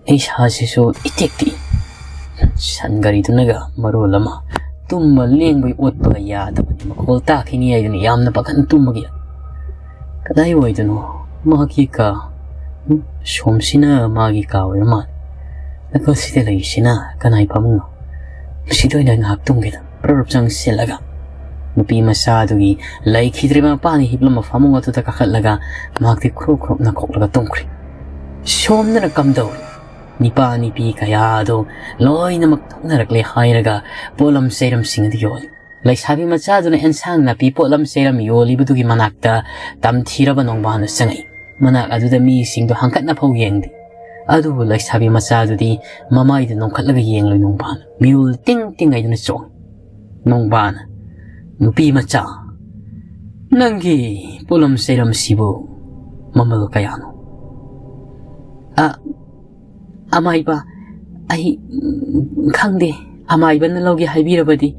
ꯑꯩ ꯏꯁꯥꯁꯤꯁꯨ ꯏꯇꯦꯛ ꯇꯦꯛꯏ꯫ ꯁꯟ ꯒꯥꯔꯤꯗꯨꯅꯒ ꯃꯔꯣꯜ ꯑꯃ ꯇꯨꯝꯕ ꯂꯦꯡꯕꯒꯤ ꯑꯣꯠꯄꯒ ꯌꯥꯗꯕꯅꯤ, ꯃꯈꯣꯜ ꯇꯥꯈꯤꯅꯤ ꯍꯥꯏꯗꯨꯅ ꯌꯥꯝꯅ ꯄꯥꯈꯠꯅ ꯇꯨꯝꯕꯒꯤ꯫ ꯀꯗꯥꯏ ꯑꯣꯏꯗꯣꯏꯅꯣ ꯃꯍꯥꯛꯀꯤ ꯀꯥ? ꯎꯝ, ꯁꯣꯝꯁꯤꯅ ꯃꯥꯒꯤ ꯀꯥ ꯑꯣꯏꯔ ꯃꯥꯜꯂꯦ꯫ ꯅꯥꯀꯜꯁꯤꯗ ꯂꯩꯔꯤꯁꯤꯅ ꯀꯅꯥꯏ ꯐꯃꯨꯡꯅꯣ? ꯃꯁꯤꯗ ꯑꯣꯏꯅ ꯉꯥꯏꯍꯥꯛ ꯇꯨꯝꯒꯦꯗ꯫ ꯄ꯭ꯔꯞ ꯆꯪꯁꯤꯜꯂꯒ ꯅꯨꯄꯤ ꯃꯆꯥꯗꯨꯒꯤ ꯂꯩꯈꯤꯗ꯭ꯔꯤꯕ ꯃꯄꯥꯅ ꯍꯤꯞꯂꯝꯕ ꯐꯃꯨꯡ ꯑꯗꯨꯗ ꯀꯥꯈꯠꯂꯒ ꯃꯍꯥꯛꯇꯤ ꯈ꯭ꯔꯨꯞ ꯈ꯭ꯔꯨꯞ ꯅꯥꯈꯣꯛꯂꯒ ꯇꯨꯝꯈ꯭ꯔꯦ꯫ ꯁꯣꯝꯗꯅ ꯀꯝꯗꯧꯔꯤ? ꯅꯤꯄꯥ ꯅꯤꯄꯤ ꯀꯌꯥ ꯑꯗꯨ ꯂꯣꯏꯅꯃꯛ ꯊꯣꯛꯅꯔꯛꯂꯦ ꯍꯥꯏꯔꯒ ꯄꯣꯠꯂꯝ ꯆꯩꯔꯝꯁꯤꯡ ꯑꯗꯨ ꯌꯣꯜꯂꯤ꯫ ꯂꯩꯁꯥꯕꯤ ꯃꯆꯥꯗꯨꯅ ꯑꯦꯟꯁꯥꯡ ꯅꯥꯄꯤ ꯄꯣꯠꯂꯝ ꯆꯩꯔꯝ ꯌꯣꯜꯂꯤꯕꯗꯨꯒꯤ ꯃꯅꯥꯛꯇ ꯇꯝꯊꯤꯔꯕ ꯅꯣꯡꯕꯥꯟꯗꯨ ꯆꯪꯉꯛꯏ꯫ ꯃꯅꯥꯛ ꯑꯗꯨꯗ ꯃꯤꯁꯤꯡꯗꯨ ꯍꯪꯀꯠꯅ ꯐꯥꯎ ꯌꯦꯡꯗꯦ꯫ ꯑꯗꯨꯕꯨ ꯂꯩꯁꯥꯕꯤ ꯃꯆꯥꯗꯨꯗꯤ ꯃꯃꯥꯏꯗꯨ ꯅꯣꯡꯈꯠꯂꯒ ꯌꯦꯡꯂꯨꯏ ꯅꯣꯡꯕꯥꯟ꯫ ꯃꯤꯍꯨꯜ ꯇꯤꯡ ꯇꯤꯡ ꯍꯥꯏꯗꯨꯅ ꯆꯣꯡꯉꯤ꯫ ꯅꯣꯡꯕꯥꯟ, "ꯅꯨꯄꯤ ꯃꯆꯥ, ꯅꯪꯒꯤ ꯄꯣꯠꯂꯝ ꯆꯩꯔꯝꯁꯤꯕꯨ ꯃꯃꯜ ꯀꯌꯥꯅꯣ?" "ꯑ, ꯑꯃꯥꯏꯕ, ꯑꯩ, ꯎꯝ, ꯈꯪꯗꯦ꯫ ꯑꯃꯥꯏꯕꯅ ꯂꯧꯒꯦ ꯍꯥꯏꯕꯤꯔꯕꯗꯤ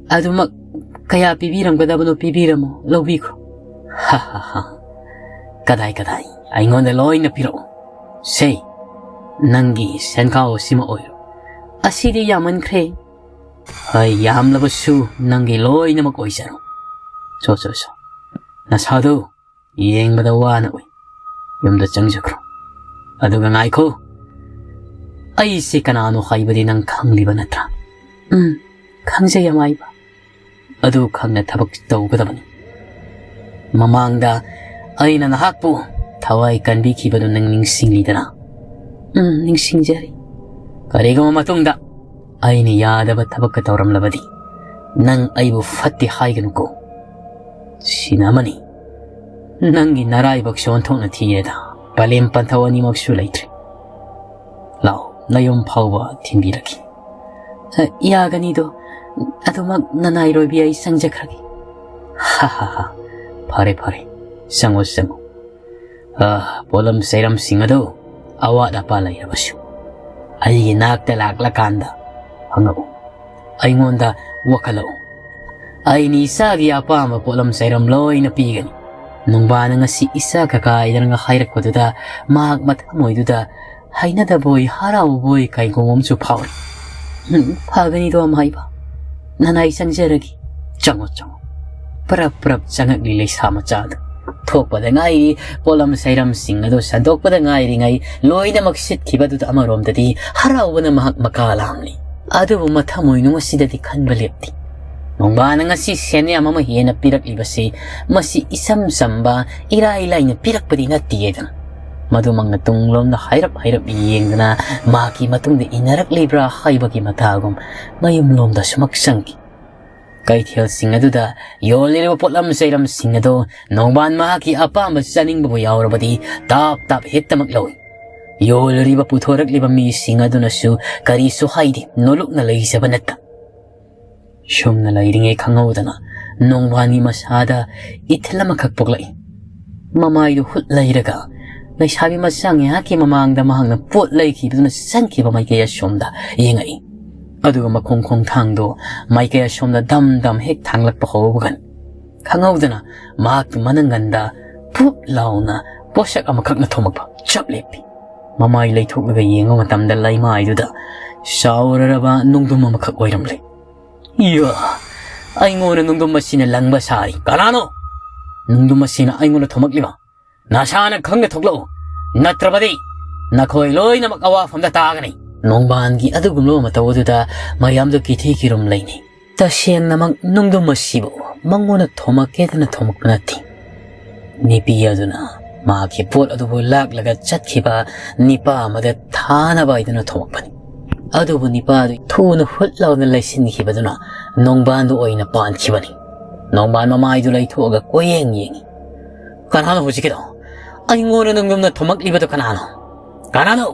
ꯑꯗꯨꯃꯛ ꯀꯌꯥ ꯄꯤꯕꯤꯔꯝꯒꯗꯕꯅꯣ ꯄꯤꯕꯤꯔꯝꯃꯣ, ꯂꯧꯕꯤꯈ꯭ꯔꯣ꯫" "ꯍ ꯍ ꯍ꯫ ꯀꯗꯥꯏ ꯀꯗꯥꯏ? ꯑꯩꯉꯣꯟꯗ ꯂꯣꯏꯅ ꯄꯤꯔꯛꯑꯣ꯫ ꯁꯦ, ꯅꯪꯒꯤ ꯁꯦꯟꯈꯥꯎ ꯑꯁꯤꯃ ꯑꯣꯏꯔꯣ꯫" "ꯑꯁꯤꯗꯤ ꯌꯥꯝꯃꯟꯈ꯭ꯔꯦ꯫" "ꯍꯣꯏ, ꯌꯥꯝꯂꯕꯁꯨ ꯅꯪꯒꯤ ꯂꯣꯏꯅꯃꯛ ꯑꯣꯏꯖꯔꯣ꯫ ꯁꯣ, ꯁꯣ, ꯁꯣ꯫ ꯅꯁꯥꯗꯨ ꯌꯦꯡꯕꯗ ꯋꯥꯅ ꯎꯏ꯫ ꯌꯨꯝꯗ ꯆꯪꯖꯈ꯭ꯔꯣ꯫ ꯑꯗꯨꯒ ꯉꯥꯏꯈꯣ, ꯑꯩꯁꯦ ꯀꯅꯥꯅꯣ ꯍꯥꯏꯕꯗꯤ ꯅꯪ ꯈꯪꯂꯤꯕ ꯅꯠꯇ꯭ꯔꯥ?" "ꯎꯝ, ꯈꯪꯖꯩ, ꯑꯃꯥꯏꯕ꯫" "ꯑꯗꯨ ꯈꯪꯅ ꯊꯕꯛ ꯇꯧꯒꯗꯕꯅꯤ꯫ ꯃꯃꯥꯡꯗ ꯑꯩꯅ ꯅꯍꯥꯛꯄꯨ ꯊꯋꯥꯏ ꯀꯟꯕꯤꯈꯤꯕꯗꯨ ꯅꯪ ꯅꯤꯡꯁꯤꯡꯂꯤꯗꯅ?" "ꯎꯝ, ꯅꯤꯡꯁꯤꯡꯖꯔꯤ꯫" "ꯀꯔꯤꯒꯨꯝꯕ ꯃꯇꯨꯡꯗ ꯑꯩꯅ ꯌꯥꯗꯕ ꯊꯕꯛꯀ ꯇꯧꯔꯝꯂꯕꯗꯤ ꯅꯪ ꯑꯩꯕꯨ ꯐꯠꯇꯦ ꯍꯥꯏꯒꯅꯨꯀꯣ꯫ ꯁꯤꯅ ꯑꯃꯅꯤ, ꯅꯪꯒꯤ ꯅꯔꯥꯏꯕꯛꯁꯨ ꯑꯣꯟꯊꯣꯛꯅ ꯊꯤꯔꯦꯗ꯫ ꯄꯂꯦꯝ ꯄꯟꯊꯧ ꯑꯅꯤꯃꯛꯁꯨ ꯂꯩꯇ꯭ꯔꯦ꯫ ꯂꯥꯛꯑꯣ, ꯅꯌꯨꯝ ꯐꯥꯎꯕ ꯊꯤꯟꯕꯤꯔꯛꯈꯤ꯫" "ꯑ, ꯌꯥꯒꯅꯤꯗꯣ, ꯑꯗꯨꯃꯛ ꯅꯅꯥꯏꯔꯣꯏꯕꯤ ꯑꯩ ꯆꯪꯖꯈ꯭ꯔꯒꯦ꯫" "ꯍ ꯍ ꯍ, ꯐꯔꯦ ꯐꯔꯦ, ꯆꯪꯉꯣ ꯆꯪꯉꯣ꯫ ꯑ, ꯄꯣꯠꯂꯝ ꯆꯩꯔꯝꯁꯤꯡ ꯑꯗꯨ ꯑꯋꯥꯠ ꯑꯄꯥ ꯂꯩꯔꯕꯁꯨ ꯑꯩꯒꯤ ꯅꯥꯛꯇ ꯂꯥꯛꯂꯀꯥꯟꯗ ꯍꯪꯉꯛꯎ, ꯑꯩꯉꯣꯟꯗ ꯋꯥꯈꯠꯂꯛꯎ꯫ ꯑꯩꯅ ꯏꯆꯥꯒꯤ ꯑꯄꯥꯝꯕ ꯄꯣꯠꯂꯝ ꯆꯩꯔꯝ ꯂꯣꯏꯅ ꯄꯤꯒꯅꯤ꯫ ꯅꯣꯡꯕꯥꯅ ꯉꯁꯤ ꯏꯆꯥ ꯀꯀꯥ ꯍꯥꯏꯗꯅꯒ ꯍꯥꯏꯔꯛꯄꯗꯨꯗ ꯃꯍꯥꯛ ꯃꯊꯃꯣꯏꯗꯨꯗ ꯍꯩꯅꯗꯕꯣꯏ ꯍꯔꯥꯎꯕꯣꯏ ꯀꯩꯒꯨꯝ ꯑꯃꯁꯨ ꯐꯥꯎꯔꯤ꯫ "ꯎꯝ, ꯐꯒꯅꯤꯗꯣ ꯑꯃ ꯍꯥꯏꯕ, ꯅꯅꯥꯏ ꯆꯪꯖꯔꯒꯦ꯫ ꯆꯪꯉꯣ, ꯆꯪꯉꯣ꯫" ꯄ꯭ꯔꯞ ꯄ꯭ꯔꯞ ꯆꯪꯉꯛꯂꯤ ꯂꯩꯁꯥ ꯃꯆꯥꯗꯣ꯫ ꯊꯣꯛꯄꯗ ꯉꯥꯏꯔꯤ ꯄꯣꯠꯂꯝ ꯆꯩꯔꯝꯁꯤꯡ ꯑꯗꯨ ꯁꯟꯗꯣꯛꯄꯗ ꯉꯥꯏꯔꯤꯉꯩ ꯂꯣꯏꯅꯃꯛ ꯁꯤꯠꯈꯤꯕꯗꯨꯗ ꯑꯃꯔꯣꯝꯗꯗꯤ ꯍꯔꯥꯎꯕꯅ ꯃꯍꯥꯛ ꯃꯀꯥ ꯂꯥꯝꯂꯤ꯫ ꯑꯗꯨꯕꯨ ꯃꯊꯃꯣꯏꯅꯨꯡ ꯑꯁꯤꯗꯗꯤ ꯈꯟꯕ ꯂꯦꯞꯇꯦ꯫ ꯅꯣꯡꯕꯥꯅ ꯉꯁꯤ ꯁꯦꯟ ꯌꯥꯝ ꯑꯃ ꯍꯦꯟꯅ ꯄꯤꯔꯛꯂꯤꯕꯁꯤ ꯃꯁꯤ ꯏꯆꯝ ꯆꯝꯕ, ꯏꯔꯥꯏ ꯂꯥꯏꯅ ꯄꯤꯔꯛꯄꯗꯤ ꯅꯠꯇꯦ ꯍꯥꯏꯗꯅ ꯃꯗꯨꯃꯛꯅ ꯇꯨꯡꯂꯣꯝꯗ ꯍꯥꯏꯔꯞ ꯍꯥꯏꯔꯞ ꯌꯦꯡꯗꯨꯅ ꯃꯍꯥꯛꯀꯤ ꯃꯇꯨꯡꯗ ꯏꯟꯅꯔꯛꯂꯤꯕ꯭ꯔꯥ ꯍꯥꯏꯕꯒꯤ ꯃꯇꯥꯒꯨꯝ ꯃꯌꯨꯝꯂꯣꯝꯗ ꯁꯨꯃꯛ ꯆꯪꯈꯤ꯫ ꯀꯩꯊꯦꯜꯁꯤꯡ ꯑꯗꯨꯗ ꯌꯣꯜꯂꯤꯕ ꯄꯣꯠꯂꯝ ꯆꯩꯔꯝꯁꯤꯡ ꯑꯗꯨ ꯅꯣꯡꯕꯥꯟ ꯃꯍꯥꯛꯀꯤ ꯑꯄꯥꯝꯕ ꯆꯥꯅꯤꯡꯕꯕꯨ ꯌꯥꯎꯔꯕꯗꯤ ꯇꯥꯞ ꯇꯥꯞ ꯍꯦꯛꯇꯃꯛ ꯂꯧꯏ꯫ ꯌꯣꯜꯂꯤꯕ ꯄꯨꯊꯣꯔꯛꯂꯤꯕ ꯃꯤꯁꯤꯡ ꯑꯗꯨꯅꯁꯨ ꯀꯔꯤꯁꯨ ꯍꯥꯏꯗꯦ, ꯅꯣꯂꯨꯛꯅ ꯂꯩꯖꯕ ꯅꯠꯇ꯫ ꯁꯨꯝꯅ ꯂꯩꯔꯤꯉꯩ ꯈꯪꯍꯧꯗꯅ ꯅꯣꯡꯕꯥꯟꯒꯤ ꯃꯁꯥꯗ ꯏꯊꯤꯜ ꯑꯃꯈꯛ ꯄꯣꯛꯂꯛꯏ꯫ ꯃꯃꯥꯏꯗꯨ ꯍꯨꯠ ꯂꯩꯔꯒ ꯂꯩꯁꯥꯕꯤ ꯃꯆꯥ ꯉꯥꯏꯍꯥꯛꯀꯤ ꯃꯃꯥꯡꯗ ꯃꯍꯥꯛꯅ ꯄꯣꯠ ꯂꯩꯈꯤꯕꯗꯨꯅ ꯆꯪꯈꯤꯕ ꯃꯥꯏꯀꯩ ꯑꯁꯣꯝꯗ ꯌꯦꯡꯉꯛꯏ꯫ ꯑꯗꯨꯒ ꯃꯈꯣꯡ ꯈꯣꯡꯊꯥꯡꯗꯨ ꯃꯥꯏꯀꯩ ꯑꯁꯣꯝꯗ ꯗꯝ ꯗꯝ ꯍꯦꯛ ꯊꯥꯡꯂꯛꯄ ꯍꯧꯕꯒ ꯈꯪꯍꯧꯗꯅ ꯃꯍꯥꯛꯀꯤ ꯃꯅꯪꯒꯟꯗ ꯐꯨꯞ ꯂꯥꯎꯅ ꯄꯣꯠꯁꯛ ꯑꯃꯈꯛꯅ ꯊꯣꯝꯃꯛꯄ ꯆꯞ ꯂꯦꯞꯄꯤ꯫ ꯃꯃꯥꯏ ꯂꯩꯊꯣꯛꯂꯒ ꯌꯦꯡꯕ ꯃꯇꯝꯗ ꯂꯩꯃꯥꯏꯗꯨꯗ ꯆꯥꯎꯔꯔꯕ ꯅꯨꯡꯗꯨꯝ ꯑꯃꯈꯛ ꯑꯣꯏꯔꯝꯂꯦ꯫ "ꯏꯌꯥ! ꯑꯩꯉꯣꯟꯗ ꯅꯨꯡꯗꯨꯝ ꯑꯁꯤꯅ ꯂꯪꯕ ꯁꯥꯔꯤ꯫ ꯀꯅꯥꯅꯣ? ꯅꯨꯡꯗꯨꯝ ꯑꯁꯤꯅ ꯑꯩꯉꯣꯟꯗ ꯊꯣꯝꯃꯛꯂꯤꯕ? ꯅꯁꯥꯅ ꯈꯪꯅ ꯊꯣꯛꯂꯛꯎ, ꯅꯠꯇ꯭ꯔꯕꯗꯤ ꯅꯈꯣꯏ ꯂꯣꯏꯅꯃꯛ ꯑꯋꯥꯐꯝꯗ ꯇꯥꯒꯅꯤ꯫" ꯅꯣꯡꯕꯥꯟꯒꯤ ꯑꯗꯨꯒꯨꯝꯂꯕ ꯃꯇꯧ ꯑꯗꯨꯗ ꯃꯌꯥꯝꯗꯨ ꯀꯤꯊꯤ ꯀꯤꯔꯨꯝ ꯂꯩꯅꯩ꯫ ꯇꯁꯦꯡꯅꯃꯛ ꯅꯨꯡꯗꯨꯝ ꯑꯁꯤꯕꯨ ꯃꯉꯣꯟꯗ ꯊꯣꯝꯃꯛꯀꯦꯗꯅ ꯊꯣꯝꯃꯛꯄ ꯅꯠꯇꯦ꯫ ꯅꯨꯄꯤ ꯑꯗꯨꯅ ꯃꯍꯥꯛꯀꯤ ꯄꯣꯠ ꯑꯗꯨꯕꯨ ꯂꯥꯛꯂꯒ ꯆꯠꯈꯤꯕ ꯅꯤꯄꯥ ꯑꯃꯗ ꯊꯥꯅꯕ ꯍꯥꯏꯗꯨꯅ ꯊꯣꯝꯃꯛꯄꯅꯤ꯫ ꯑꯗꯨꯕꯨ ꯅꯤꯄꯥ ꯑꯗꯨ ꯊꯨꯅ ꯍꯨꯠ ꯂꯥꯎꯅ ꯂꯩꯁꯤꯟꯈꯤꯕꯗꯨꯅ ꯅꯣꯡꯕꯥꯟꯗꯨ ꯑꯣꯏꯅ ꯄꯥꯟꯈꯤꯕꯅꯤ꯫ ꯅꯣꯡꯕꯥꯟ ꯃꯃꯥꯏꯗꯨ ꯂꯩꯊꯣꯛꯑꯒ ꯀꯣꯏꯌꯦꯡ ꯌꯦꯡꯉꯤ꯫ "ꯀꯅꯥꯅꯣ ꯍꯧꯖꯤꯛꯀꯤꯗꯣ? ꯑꯩꯉꯣꯟꯗ ꯅꯨꯡꯗꯨꯝꯅ ꯊꯣꯝꯃꯛꯂꯤꯕꯗꯨ ꯀꯅꯥꯅꯣ? ꯀꯅꯥꯅꯣ?"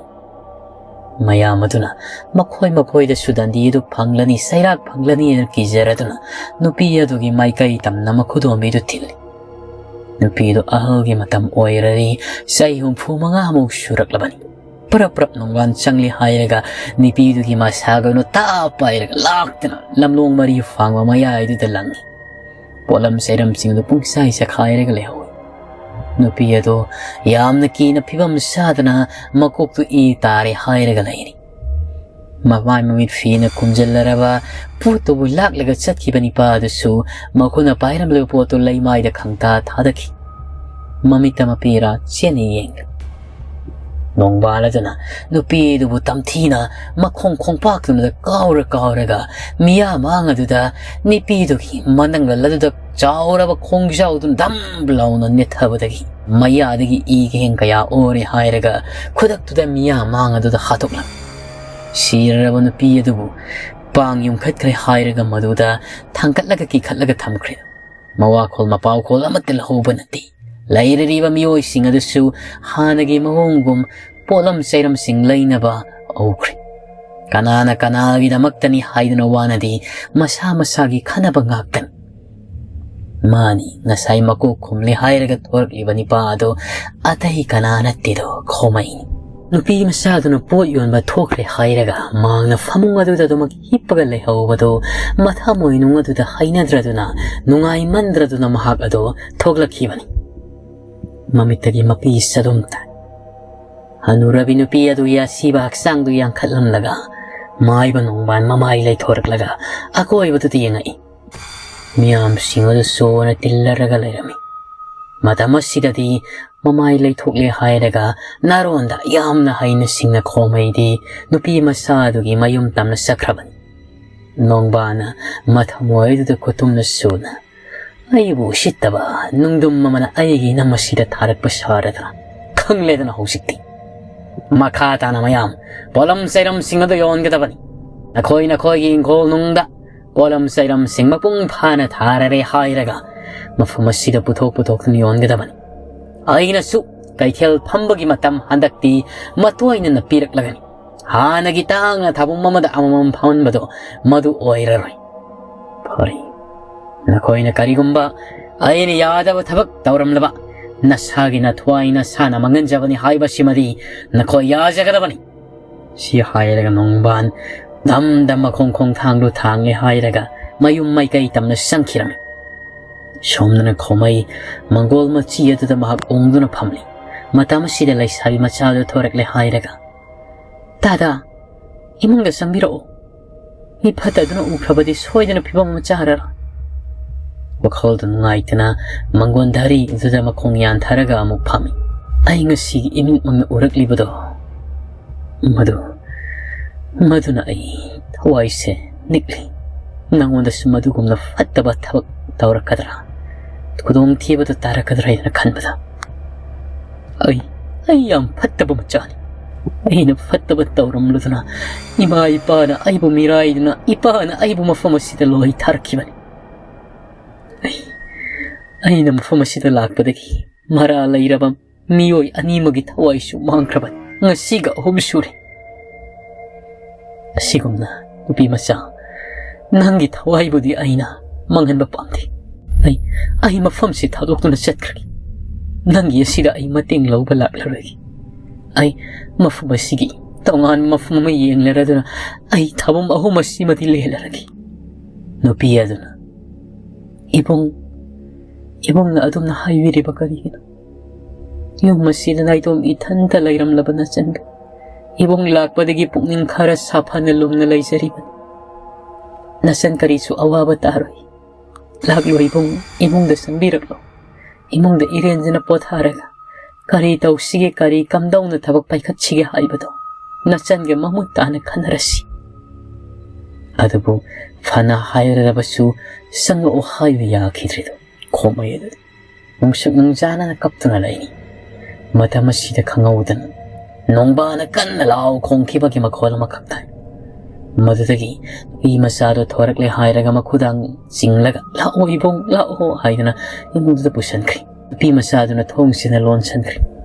ꯃꯌꯥꯝ ꯑꯗꯨꯅ ꯃꯈꯣꯏ ꯃꯈꯣꯏꯗꯁꯨ ꯗꯟꯗꯤ ꯑꯗꯨ ꯐꯪꯂꯅꯤ, ꯆꯩꯔꯥꯛ ꯐꯪꯂꯅꯤ ꯍꯥꯏꯅ ꯀꯤꯖꯔꯗꯨꯅ ꯅꯨꯄꯤ ꯑꯗꯨꯒꯤ ꯃꯥꯏꯀꯩ ꯇꯝꯅ ꯃꯈꯨꯗꯣꯝꯕꯤꯗꯨ ꯊꯤꯜꯂꯤ꯫ ꯅꯨꯄꯤꯗꯨ ꯑꯍꯜꯒꯤ ꯃꯇꯝ ꯑꯣꯏꯔꯔꯤ, ꯆꯍꯤ ꯍꯨꯝꯐꯨ ꯃꯉꯥꯃꯨꯛ ꯁꯨꯔꯛꯂꯕꯅꯤ꯫ ꯄ꯭ꯔꯞ ꯄ꯭ꯔꯞ ꯅꯣꯡꯕꯥꯟ ꯆꯪꯂꯤ ꯍꯥꯏꯔꯒ ꯅꯨꯄꯤꯗꯨꯒꯤ ꯃꯁꯥꯒ ꯑꯗꯨ ꯇꯥꯞ ꯄꯥꯏꯔꯒ ꯂꯥꯛꯇꯅ ꯂꯝꯂꯣꯡ ꯃꯔꯤ ꯐꯥꯡꯕ ꯃꯌꯥꯏꯗꯨꯗ ꯂꯪꯉꯤ꯫ ꯄꯣꯠꯂꯝ ꯆꯩꯔꯝꯁꯤꯡꯗꯨ ꯄꯨꯡꯆꯥꯏ ꯆꯈꯥꯏꯔꯒ ꯂꯩꯍꯧꯏ꯫ ꯅꯨꯄꯤ ꯑꯗꯣ ꯌꯥꯝꯅ ꯀꯤꯅ ꯐꯤꯕꯝ ꯁꯥꯗꯅ ꯃꯀꯣꯛꯇꯨ ꯏ ꯇꯥꯔꯦ ꯍꯥꯏꯔꯒ ꯂꯩꯔꯤ꯫ ꯃꯃꯥꯏ ꯃꯃꯤꯠ ꯐꯤꯅ ꯈꯨꯝꯖꯤꯜꯂꯔꯕ ꯄꯣꯠꯇꯨꯕꯨ ꯂꯥꯛꯂꯒ ꯆꯠꯈꯤꯕ ꯅꯤꯄꯥ ꯑꯗꯨꯁꯨ ꯃꯈꯨꯠꯅ ꯄꯥꯏꯔꯝꯂꯤꯕ ꯄꯣꯠꯇꯨ ꯂꯩꯃꯥꯏꯗ ꯈꯪꯇꯥ ꯊꯥꯗꯈꯤ꯫ ꯃꯃꯤꯠꯇ ꯃꯄꯤꯔꯥ ꯆꯦꯠꯅ ꯌꯦꯡꯂꯤ꯫ ꯅꯣꯡꯕꯥꯜ ꯑꯗꯨꯅ ꯅꯨꯄꯤ ꯑꯗꯨꯕꯨ ꯇꯝꯊꯤꯅ ꯃꯈꯣꯡ ꯈꯣꯡꯄꯥꯛꯇꯨꯅ ꯀꯥꯎꯔ ꯀꯥꯎꯔꯒ ꯃꯤꯌꯥꯃꯥꯡ ꯑꯗꯨꯗ ꯅꯨꯄꯤꯗꯨꯒꯤ ꯃꯅꯪꯒꯜ ꯑꯗꯨꯗ ꯆꯥꯎꯔꯕ ꯈꯣꯡꯖꯥꯎꯗꯨꯅ ꯙꯝ ꯂꯥꯎꯅ ꯅꯦꯠꯊꯕꯗꯒꯤ ꯃꯌꯥꯗꯒꯤ ꯏ ꯀꯦꯡ ꯀꯌꯥ ꯑꯣꯔꯦ ꯍꯥꯏꯔꯒ ꯈꯨꯗꯛꯇꯨꯗ ꯃꯤꯌꯥꯃꯥꯡ ꯑꯗꯨꯗ ꯍꯥꯠꯇꯣꯛꯂꯝꯃꯤ꯫ ꯁꯤꯔꯔꯕ ꯅꯨꯄꯤ ꯑꯗꯨꯕꯨ ꯄꯥꯡ ꯌꯨꯝꯈꯠꯈ꯭ꯔꯦ ꯍꯥꯏꯔꯒ ꯃꯗꯨꯗ ꯊꯥꯡꯒꯠꯂꯒ ꯀꯤꯈꯠꯂꯒ ꯊꯝꯈ꯭ꯔꯦ꯫ ꯃꯋꯥꯈꯣꯜ ꯃꯄꯥꯎꯈꯣꯜ ꯑꯃꯠꯇ ꯂꯧꯍꯧꯕ ꯅꯠꯇꯦ꯫ ꯂꯩꯔꯤꯕ ꯃꯤꯑꯣꯏꯁꯤꯡ ꯑꯗꯨꯁꯨ ꯍꯥꯟꯅꯒꯤ ꯃꯑꯣꯡꯒꯨꯝ ꯄꯣꯠꯂꯝ ꯆꯩꯔꯝꯁꯤꯡ ꯂꯩꯅꯕ ꯍꯧꯈ꯭ꯔꯦ꯫ ꯀꯅꯥꯅ ꯀꯅꯥꯒꯤꯗꯃꯛꯇꯅꯤ ꯍꯥꯏꯗꯨꯅ ꯋꯥꯅꯗꯦ, ꯃꯁꯥ ꯃꯁꯥꯒꯤ ꯈꯟꯅꯕ ꯉꯥꯛꯇꯅꯤ꯫ ꯃꯥꯅꯤ, ꯉꯁꯥꯏ ꯃꯀꯣꯛ ꯈꯨꯝꯂꯦ ꯍꯥꯏꯔꯒ ꯊꯣꯔꯛꯂꯤꯕ ꯅꯤꯄꯥ ꯑꯗꯣ ꯑꯇꯩ ꯀꯅꯥ ꯅꯠꯇꯦꯗꯣ, ꯈꯣꯃꯩꯅꯤ꯫ ꯅꯨꯄꯤ ꯃꯆꯥꯗꯨꯅ ꯄꯣꯠ ꯌꯣꯟꯕ ꯊꯣꯛꯈ꯭ꯔꯦ ꯍꯥꯏꯔꯒ ꯃꯍꯥꯛꯅ ꯐꯃꯨꯡ ꯑꯗꯨꯗ ꯑꯗꯨꯃꯛ ꯍꯤꯞꯄꯒ ꯂꯩꯍꯧꯕꯗꯨ ꯃꯊꯃꯣꯏꯅꯨꯡ ꯑꯗꯨꯗ ꯍꯩꯅꯗ꯭ꯔꯗꯨꯅ, ꯅꯨꯡꯉꯥꯏꯃꯟꯗ꯭ꯔꯗꯨꯅ ꯃꯍꯥꯛ ꯑꯗꯨ ꯊꯣꯛꯂꯛꯈꯤꯕꯅꯤ꯫ ꯃꯃꯤꯠꯇꯒꯤ ꯃꯄꯤ ꯆꯗꯨꯝ ꯇꯥꯏ꯫ ꯍꯅꯨꯔꯕꯤ ꯅꯨꯄꯤ ꯑꯗꯨꯒꯤ ꯑꯁꯤꯕ ꯍꯛꯆꯥꯡꯗꯨ ꯌꯥꯡꯈꯠꯂꯝꯂꯒ ꯃꯥꯏꯕ ꯅꯣꯡꯕꯥꯟ ꯃꯃꯥꯏ ꯂꯩꯊꯣꯔꯛꯂꯒ ꯑꯀꯣꯏꯕꯗꯨꯗ ꯌꯦꯡꯉꯛꯏ꯫ ꯃꯤꯌꯥꯝꯁꯤꯡ ꯑꯗꯨ ꯁꯣꯅ ꯇꯤꯜꯂꯔꯒ ꯂꯩꯔꯝꯃꯤ꯫ ꯃꯇꯝ ꯑꯁꯤꯗꯗꯤ ꯃꯃꯥꯏ ꯂꯩꯊꯣꯛꯂꯦ ꯍꯥꯏꯔꯒ ꯅꯥꯔꯣꯟꯗ ꯌꯥꯝꯅ ꯍꯩꯅ ꯁꯤꯡꯅ ꯈꯣꯝꯃꯩꯗꯤ ꯅꯨꯄꯤ ꯃꯆꯥ ꯑꯗꯨꯒꯤ ꯃꯌꯨꯝ ꯇꯝꯅ ꯆꯠꯈ꯭ꯔꯕꯅꯤ꯫ ꯅꯣꯡꯕꯥꯅ ꯃꯊꯃꯣꯏꯗꯨꯗ ꯈꯨꯇꯨꯝꯅ ꯁꯨꯅ, "ꯑꯩꯕꯨ ꯎꯁꯤꯠꯇꯕ ꯅꯨꯡꯗꯨꯝ ꯑꯃꯅ ꯑꯩꯒꯤ ꯏꯅꯝ ꯑꯁꯤꯗ ꯊꯥꯔꯛꯄ ꯁꯥꯔꯗꯅ ꯈꯪꯂꯦꯗꯅ ꯍꯧꯖꯤꯛꯇꯤ꯫ ꯃꯈꯥ ꯇꯥꯅ ꯃꯌꯥꯝ ꯄꯣꯠꯂꯝ ꯆꯩꯔꯝꯁꯤꯡ ꯑꯗꯨ ꯌꯣꯟꯒꯗꯕꯅꯤ꯫ ꯅꯈꯣꯏ ꯅꯈꯣꯏꯒꯤ ꯏꯪꯈꯣꯜ ꯅꯨꯡꯗ ꯄꯣꯠꯂꯝ ꯆꯩꯔꯝꯁꯤꯡ ꯃꯄꯨꯡ ꯐꯥꯅ ꯊꯥꯔꯔꯦ ꯍꯥꯏꯔꯒ ꯃꯐꯝ ꯑꯁꯤꯗ ꯄꯨꯊꯣꯛ ꯄꯨꯊꯣꯛꯇꯨꯅ ꯌꯣꯟꯒꯗꯕꯅꯤ꯫ ꯑꯩꯅꯁꯨ ꯀꯩꯊꯦꯜ ꯐꯝꯕꯒꯤ ꯃꯇꯝ ꯍꯟꯗꯛꯇꯤ ꯃꯇꯣꯏꯅꯅ ꯄꯤꯔꯛꯂꯒꯅꯤ꯫ ꯍꯥꯟꯅꯒꯤ ꯇꯥꯡꯅ ꯊꯥꯕꯨꯝ ꯑꯃꯗ ꯑꯃꯃꯝ ꯐꯝꯍꯟꯕꯗꯣ ꯃꯗꯨ ꯑꯣꯏꯔꯔꯣꯏ꯫ ꯐꯔꯦ, ꯅꯈꯣꯏꯅ ꯀꯔꯤꯒꯨꯝꯕ ꯑꯩꯅ ꯌꯥꯗꯕ ꯊꯕꯛ ꯇꯧꯔꯝꯂꯕ, ꯅꯁꯥꯒꯤ ꯅꯊ꯭ꯋꯥꯏ ꯅꯁꯥꯅ ꯃꯥꯡꯍꯟꯖꯕꯅꯤ ꯍꯥꯏꯕꯁꯤꯃꯗꯤ ꯅꯈꯣꯏ ꯌꯥꯖꯒꯗꯕꯅꯤ꯫" ꯁꯤ ꯍꯥꯏꯔꯒ ꯅꯣꯡꯕꯥꯟ ꯗꯝ ꯗꯝ ꯃꯈꯣꯡ ꯈꯣꯡꯊꯥꯡꯗꯨ ꯊꯥꯡꯂꯦ ꯍꯥꯏꯔꯒ ꯃꯌꯨꯝ ꯃꯥꯏꯀꯩ ꯇꯝꯅ ꯆꯪꯈꯤꯔꯝꯃꯤ꯫ ꯁꯣꯝꯗꯅ ꯈꯣꯃꯩ ꯃꯪꯒꯣꯜ ꯃꯆꯤ ꯑꯗꯨꯗ ꯃꯍꯥꯛ ꯎꯪꯗꯨꯅ ꯐꯝꯂꯤ꯫ ꯃꯇꯝ ꯑꯁꯤꯗ ꯂꯩꯁꯥꯕꯤ ꯃꯆꯥꯗꯨ ꯊꯣꯔꯛꯂꯦ ꯍꯥꯏꯔꯒ, "ꯇꯥꯗꯥ, ꯏꯃꯨꯡꯗ ꯆꯪꯕꯤꯔꯛꯎ꯫ ꯃꯤ ꯐꯠꯇꯗꯨꯅ ꯎꯈ꯭ꯔꯕꯗꯤ ꯁꯣꯏꯗꯅ ꯐꯤꯕꯝ ꯑꯃ ꯆꯥꯔꯔꯣꯏ꯫" ꯋꯥꯈꯜꯗꯨ ꯅꯨꯡꯉꯥꯏꯇꯅ ꯃꯪꯒꯣꯟ ꯙꯔꯤ ꯑꯗꯨꯗ ꯃꯈꯣꯡ ꯌꯥꯟꯊꯔꯒ ꯑꯃꯨꯛ ꯐꯝꯃꯤ꯫ "ꯑꯩ ꯉꯁꯤꯒꯤ ꯏꯃꯤꯠꯃꯛꯅ ꯎꯔꯛꯂꯤꯕꯗꯣ, ꯃꯗꯨ, ꯃꯗꯨꯅ ꯑꯩ ꯊꯋꯥꯏꯁꯦ ꯅꯤꯛꯂꯤ꯫ ꯅꯪꯉꯣꯟꯗꯁꯨ ꯃꯗꯨꯒꯨꯝꯅ ꯐꯠꯇꯕ ꯊꯕꯛ ꯇꯧꯔꯛꯀꯗ꯭ꯔꯥ, ꯈꯨꯗꯣꯡꯊꯤꯕꯗꯨ ꯇꯥꯔꯛꯀꯗ꯭ꯔꯥ ꯍꯥꯏꯅ ꯈꯟꯕꯗ꯫ ꯑꯩ, ꯑꯩ ꯌꯥꯝ ꯐꯠꯇꯕ ꯃꯆꯥꯅꯤ꯫ ꯑꯩꯅ ꯐꯠꯇꯕ ꯇꯧꯔꯝꯂꯗꯨꯅ ꯏꯃꯥ ꯏꯄꯥꯅ ꯑꯩꯕꯨ ꯃꯤꯔꯥꯏꯗꯨꯅ, ꯏꯄꯥꯅ ꯑꯩꯕꯨ ꯃꯐꯝ ꯑꯁꯤꯗ ꯂꯣꯏ ꯊꯥꯔꯛꯈꯤꯕꯅꯤ꯫ ꯑꯩ, ꯑꯩꯅ ꯃꯐꯝ ꯑꯁꯤꯗ ꯂꯥꯛꯄꯗꯒꯤ ꯃꯔꯥ ꯂꯩꯔꯕ ꯃꯤꯑꯣꯏ ꯑꯅꯤꯃꯛꯀꯤ ꯊꯋꯥꯏꯁꯨ ꯃꯥꯡꯈ꯭ꯔꯕꯅꯤ꯫ ꯉꯁꯤꯒ ꯑꯍꯨꯝ ꯁꯨꯔꯦ꯫ ꯑꯁꯤꯒꯨꯝꯅ, ꯅꯨꯄꯤ ꯃꯆꯥ, ꯅꯪꯒꯤ ꯊꯋꯥꯏꯕꯨꯗꯤ ꯑꯩꯅ ꯃꯥꯡꯍꯟꯕ ꯄꯥꯝꯗꯦ꯫ ꯑꯩ, ꯑꯩ ꯃꯐꯝꯁꯤ ꯊꯥꯗꯣꯛꯇꯨꯅ ꯆꯠꯈ꯭ꯔꯒꯦ꯫ ꯅꯪꯒꯤ ꯑꯁꯤꯗ ꯑꯩ ꯃꯇꯦꯡ ꯂꯧꯕ ꯂꯥꯛꯂꯔꯣꯏꯒꯦ꯫ ꯑꯩ ꯃꯐꯝ ꯑꯁꯤꯒꯤ ꯇꯣꯉꯥꯟꯕ ꯃꯐꯝ ꯑꯃ ꯌꯦꯡꯂꯔꯗꯨꯅ ꯑꯩ ꯊꯥꯕꯝ ꯑꯍꯨꯝ ꯑꯁꯤꯃꯗꯤ ꯂꯦꯜꯂꯔꯒꯦ꯫" ꯅꯨꯄꯤ ꯑꯗꯨꯅ, "ꯏꯕꯨꯡ, ꯏꯕꯨꯡꯅ ꯑꯗꯨꯝꯅ ꯍꯥꯏꯕꯤꯔꯤꯕ ꯀꯔꯤꯒꯤꯅꯣ? ꯌꯨꯝ ꯑꯁꯤꯗ ꯅꯥꯏꯇꯣꯝ ꯏꯊꯟꯇ ꯂꯩꯔꯝꯂꯕ ꯅꯆꯟꯒ ꯏꯕꯨꯡ ꯂꯥꯛꯄꯗꯒꯤ ꯄꯨꯛꯅꯤꯡ ꯈꯔ ꯁꯥꯐꯅ ꯂꯨꯝꯅ ꯂꯩꯖꯔꯤꯕꯅꯤ꯫ ꯅꯆꯟ ꯀꯔꯤꯁꯨ ꯑꯋꯥꯕ ꯇꯥꯔꯣꯏ꯫ ꯂꯥꯛꯂꯣ ꯏꯕꯨꯡ, ꯏꯃꯨꯡꯗ ꯆꯪꯕꯤꯔꯛꯂꯣ꯫ ꯏꯃꯨꯡꯗ ꯏꯔꯦꯟꯖꯅ ꯄꯣꯊꯥꯔꯒ ꯀꯔꯤ ꯇꯧꯁꯤꯒꯦ, ꯀꯔꯤ ꯀꯝꯗꯧꯅ ꯊꯕꯛ ꯄꯥꯏꯈꯠꯁꯤꯒꯦ ꯍꯥꯏꯕꯗꯣ ꯅꯆꯟꯒ ꯃꯃꯨꯠ ꯇꯥꯅ ꯈꯟꯅꯔꯁꯤ꯫ ꯑꯗꯨꯕꯨ ꯐꯅ ꯍꯥꯏꯔꯕꯁꯨ ꯆꯪꯂꯛꯑꯣ ꯍꯥꯏꯕ ꯌꯥꯈꯤꯗ꯭ꯔꯤꯗꯣ ꯈꯣꯃꯩ ꯑꯗꯨꯗꯤ ꯅꯨꯡꯁꯨꯛ ꯅꯨꯡꯖꯥꯅꯅ ꯀꯞꯇꯨꯅ ꯂꯩꯔꯤ꯫ ꯃꯇꯝ ꯑꯁꯤꯗ ꯈꯪꯍꯧꯗꯅ ꯅꯣꯡꯕꯥꯅ ꯀꯟꯅ ꯂꯥꯎ ꯈꯣꯡꯈꯤꯕꯒꯤ ꯃꯈꯣꯜ ꯑꯃꯈꯛ ꯇꯥꯏ꯫ ꯃꯗꯨꯗꯒꯤ ꯅꯨꯄꯤ ꯃꯆꯥꯗꯨ ꯊꯣꯔꯛꯂꯦ ꯍꯥꯏꯔꯒ ꯃꯈꯨꯗꯥꯡ ꯆꯤꯡꯂꯒ, "ꯂꯥꯛꯑꯣ ꯏꯕꯨꯡ, ꯂꯥꯛꯑꯣ" ꯍꯥꯏꯗꯨꯅ ꯏꯃꯨꯡꯗꯨꯗ ꯄꯨꯁꯤꯟꯈ꯭ꯔꯦ꯫ ꯅꯨꯄꯤ ꯃꯆꯥꯗꯨꯅ ꯊꯣꯡꯁꯤꯅ ꯂꯣꯟꯁꯤꯟꯈ꯭ꯔꯦ꯫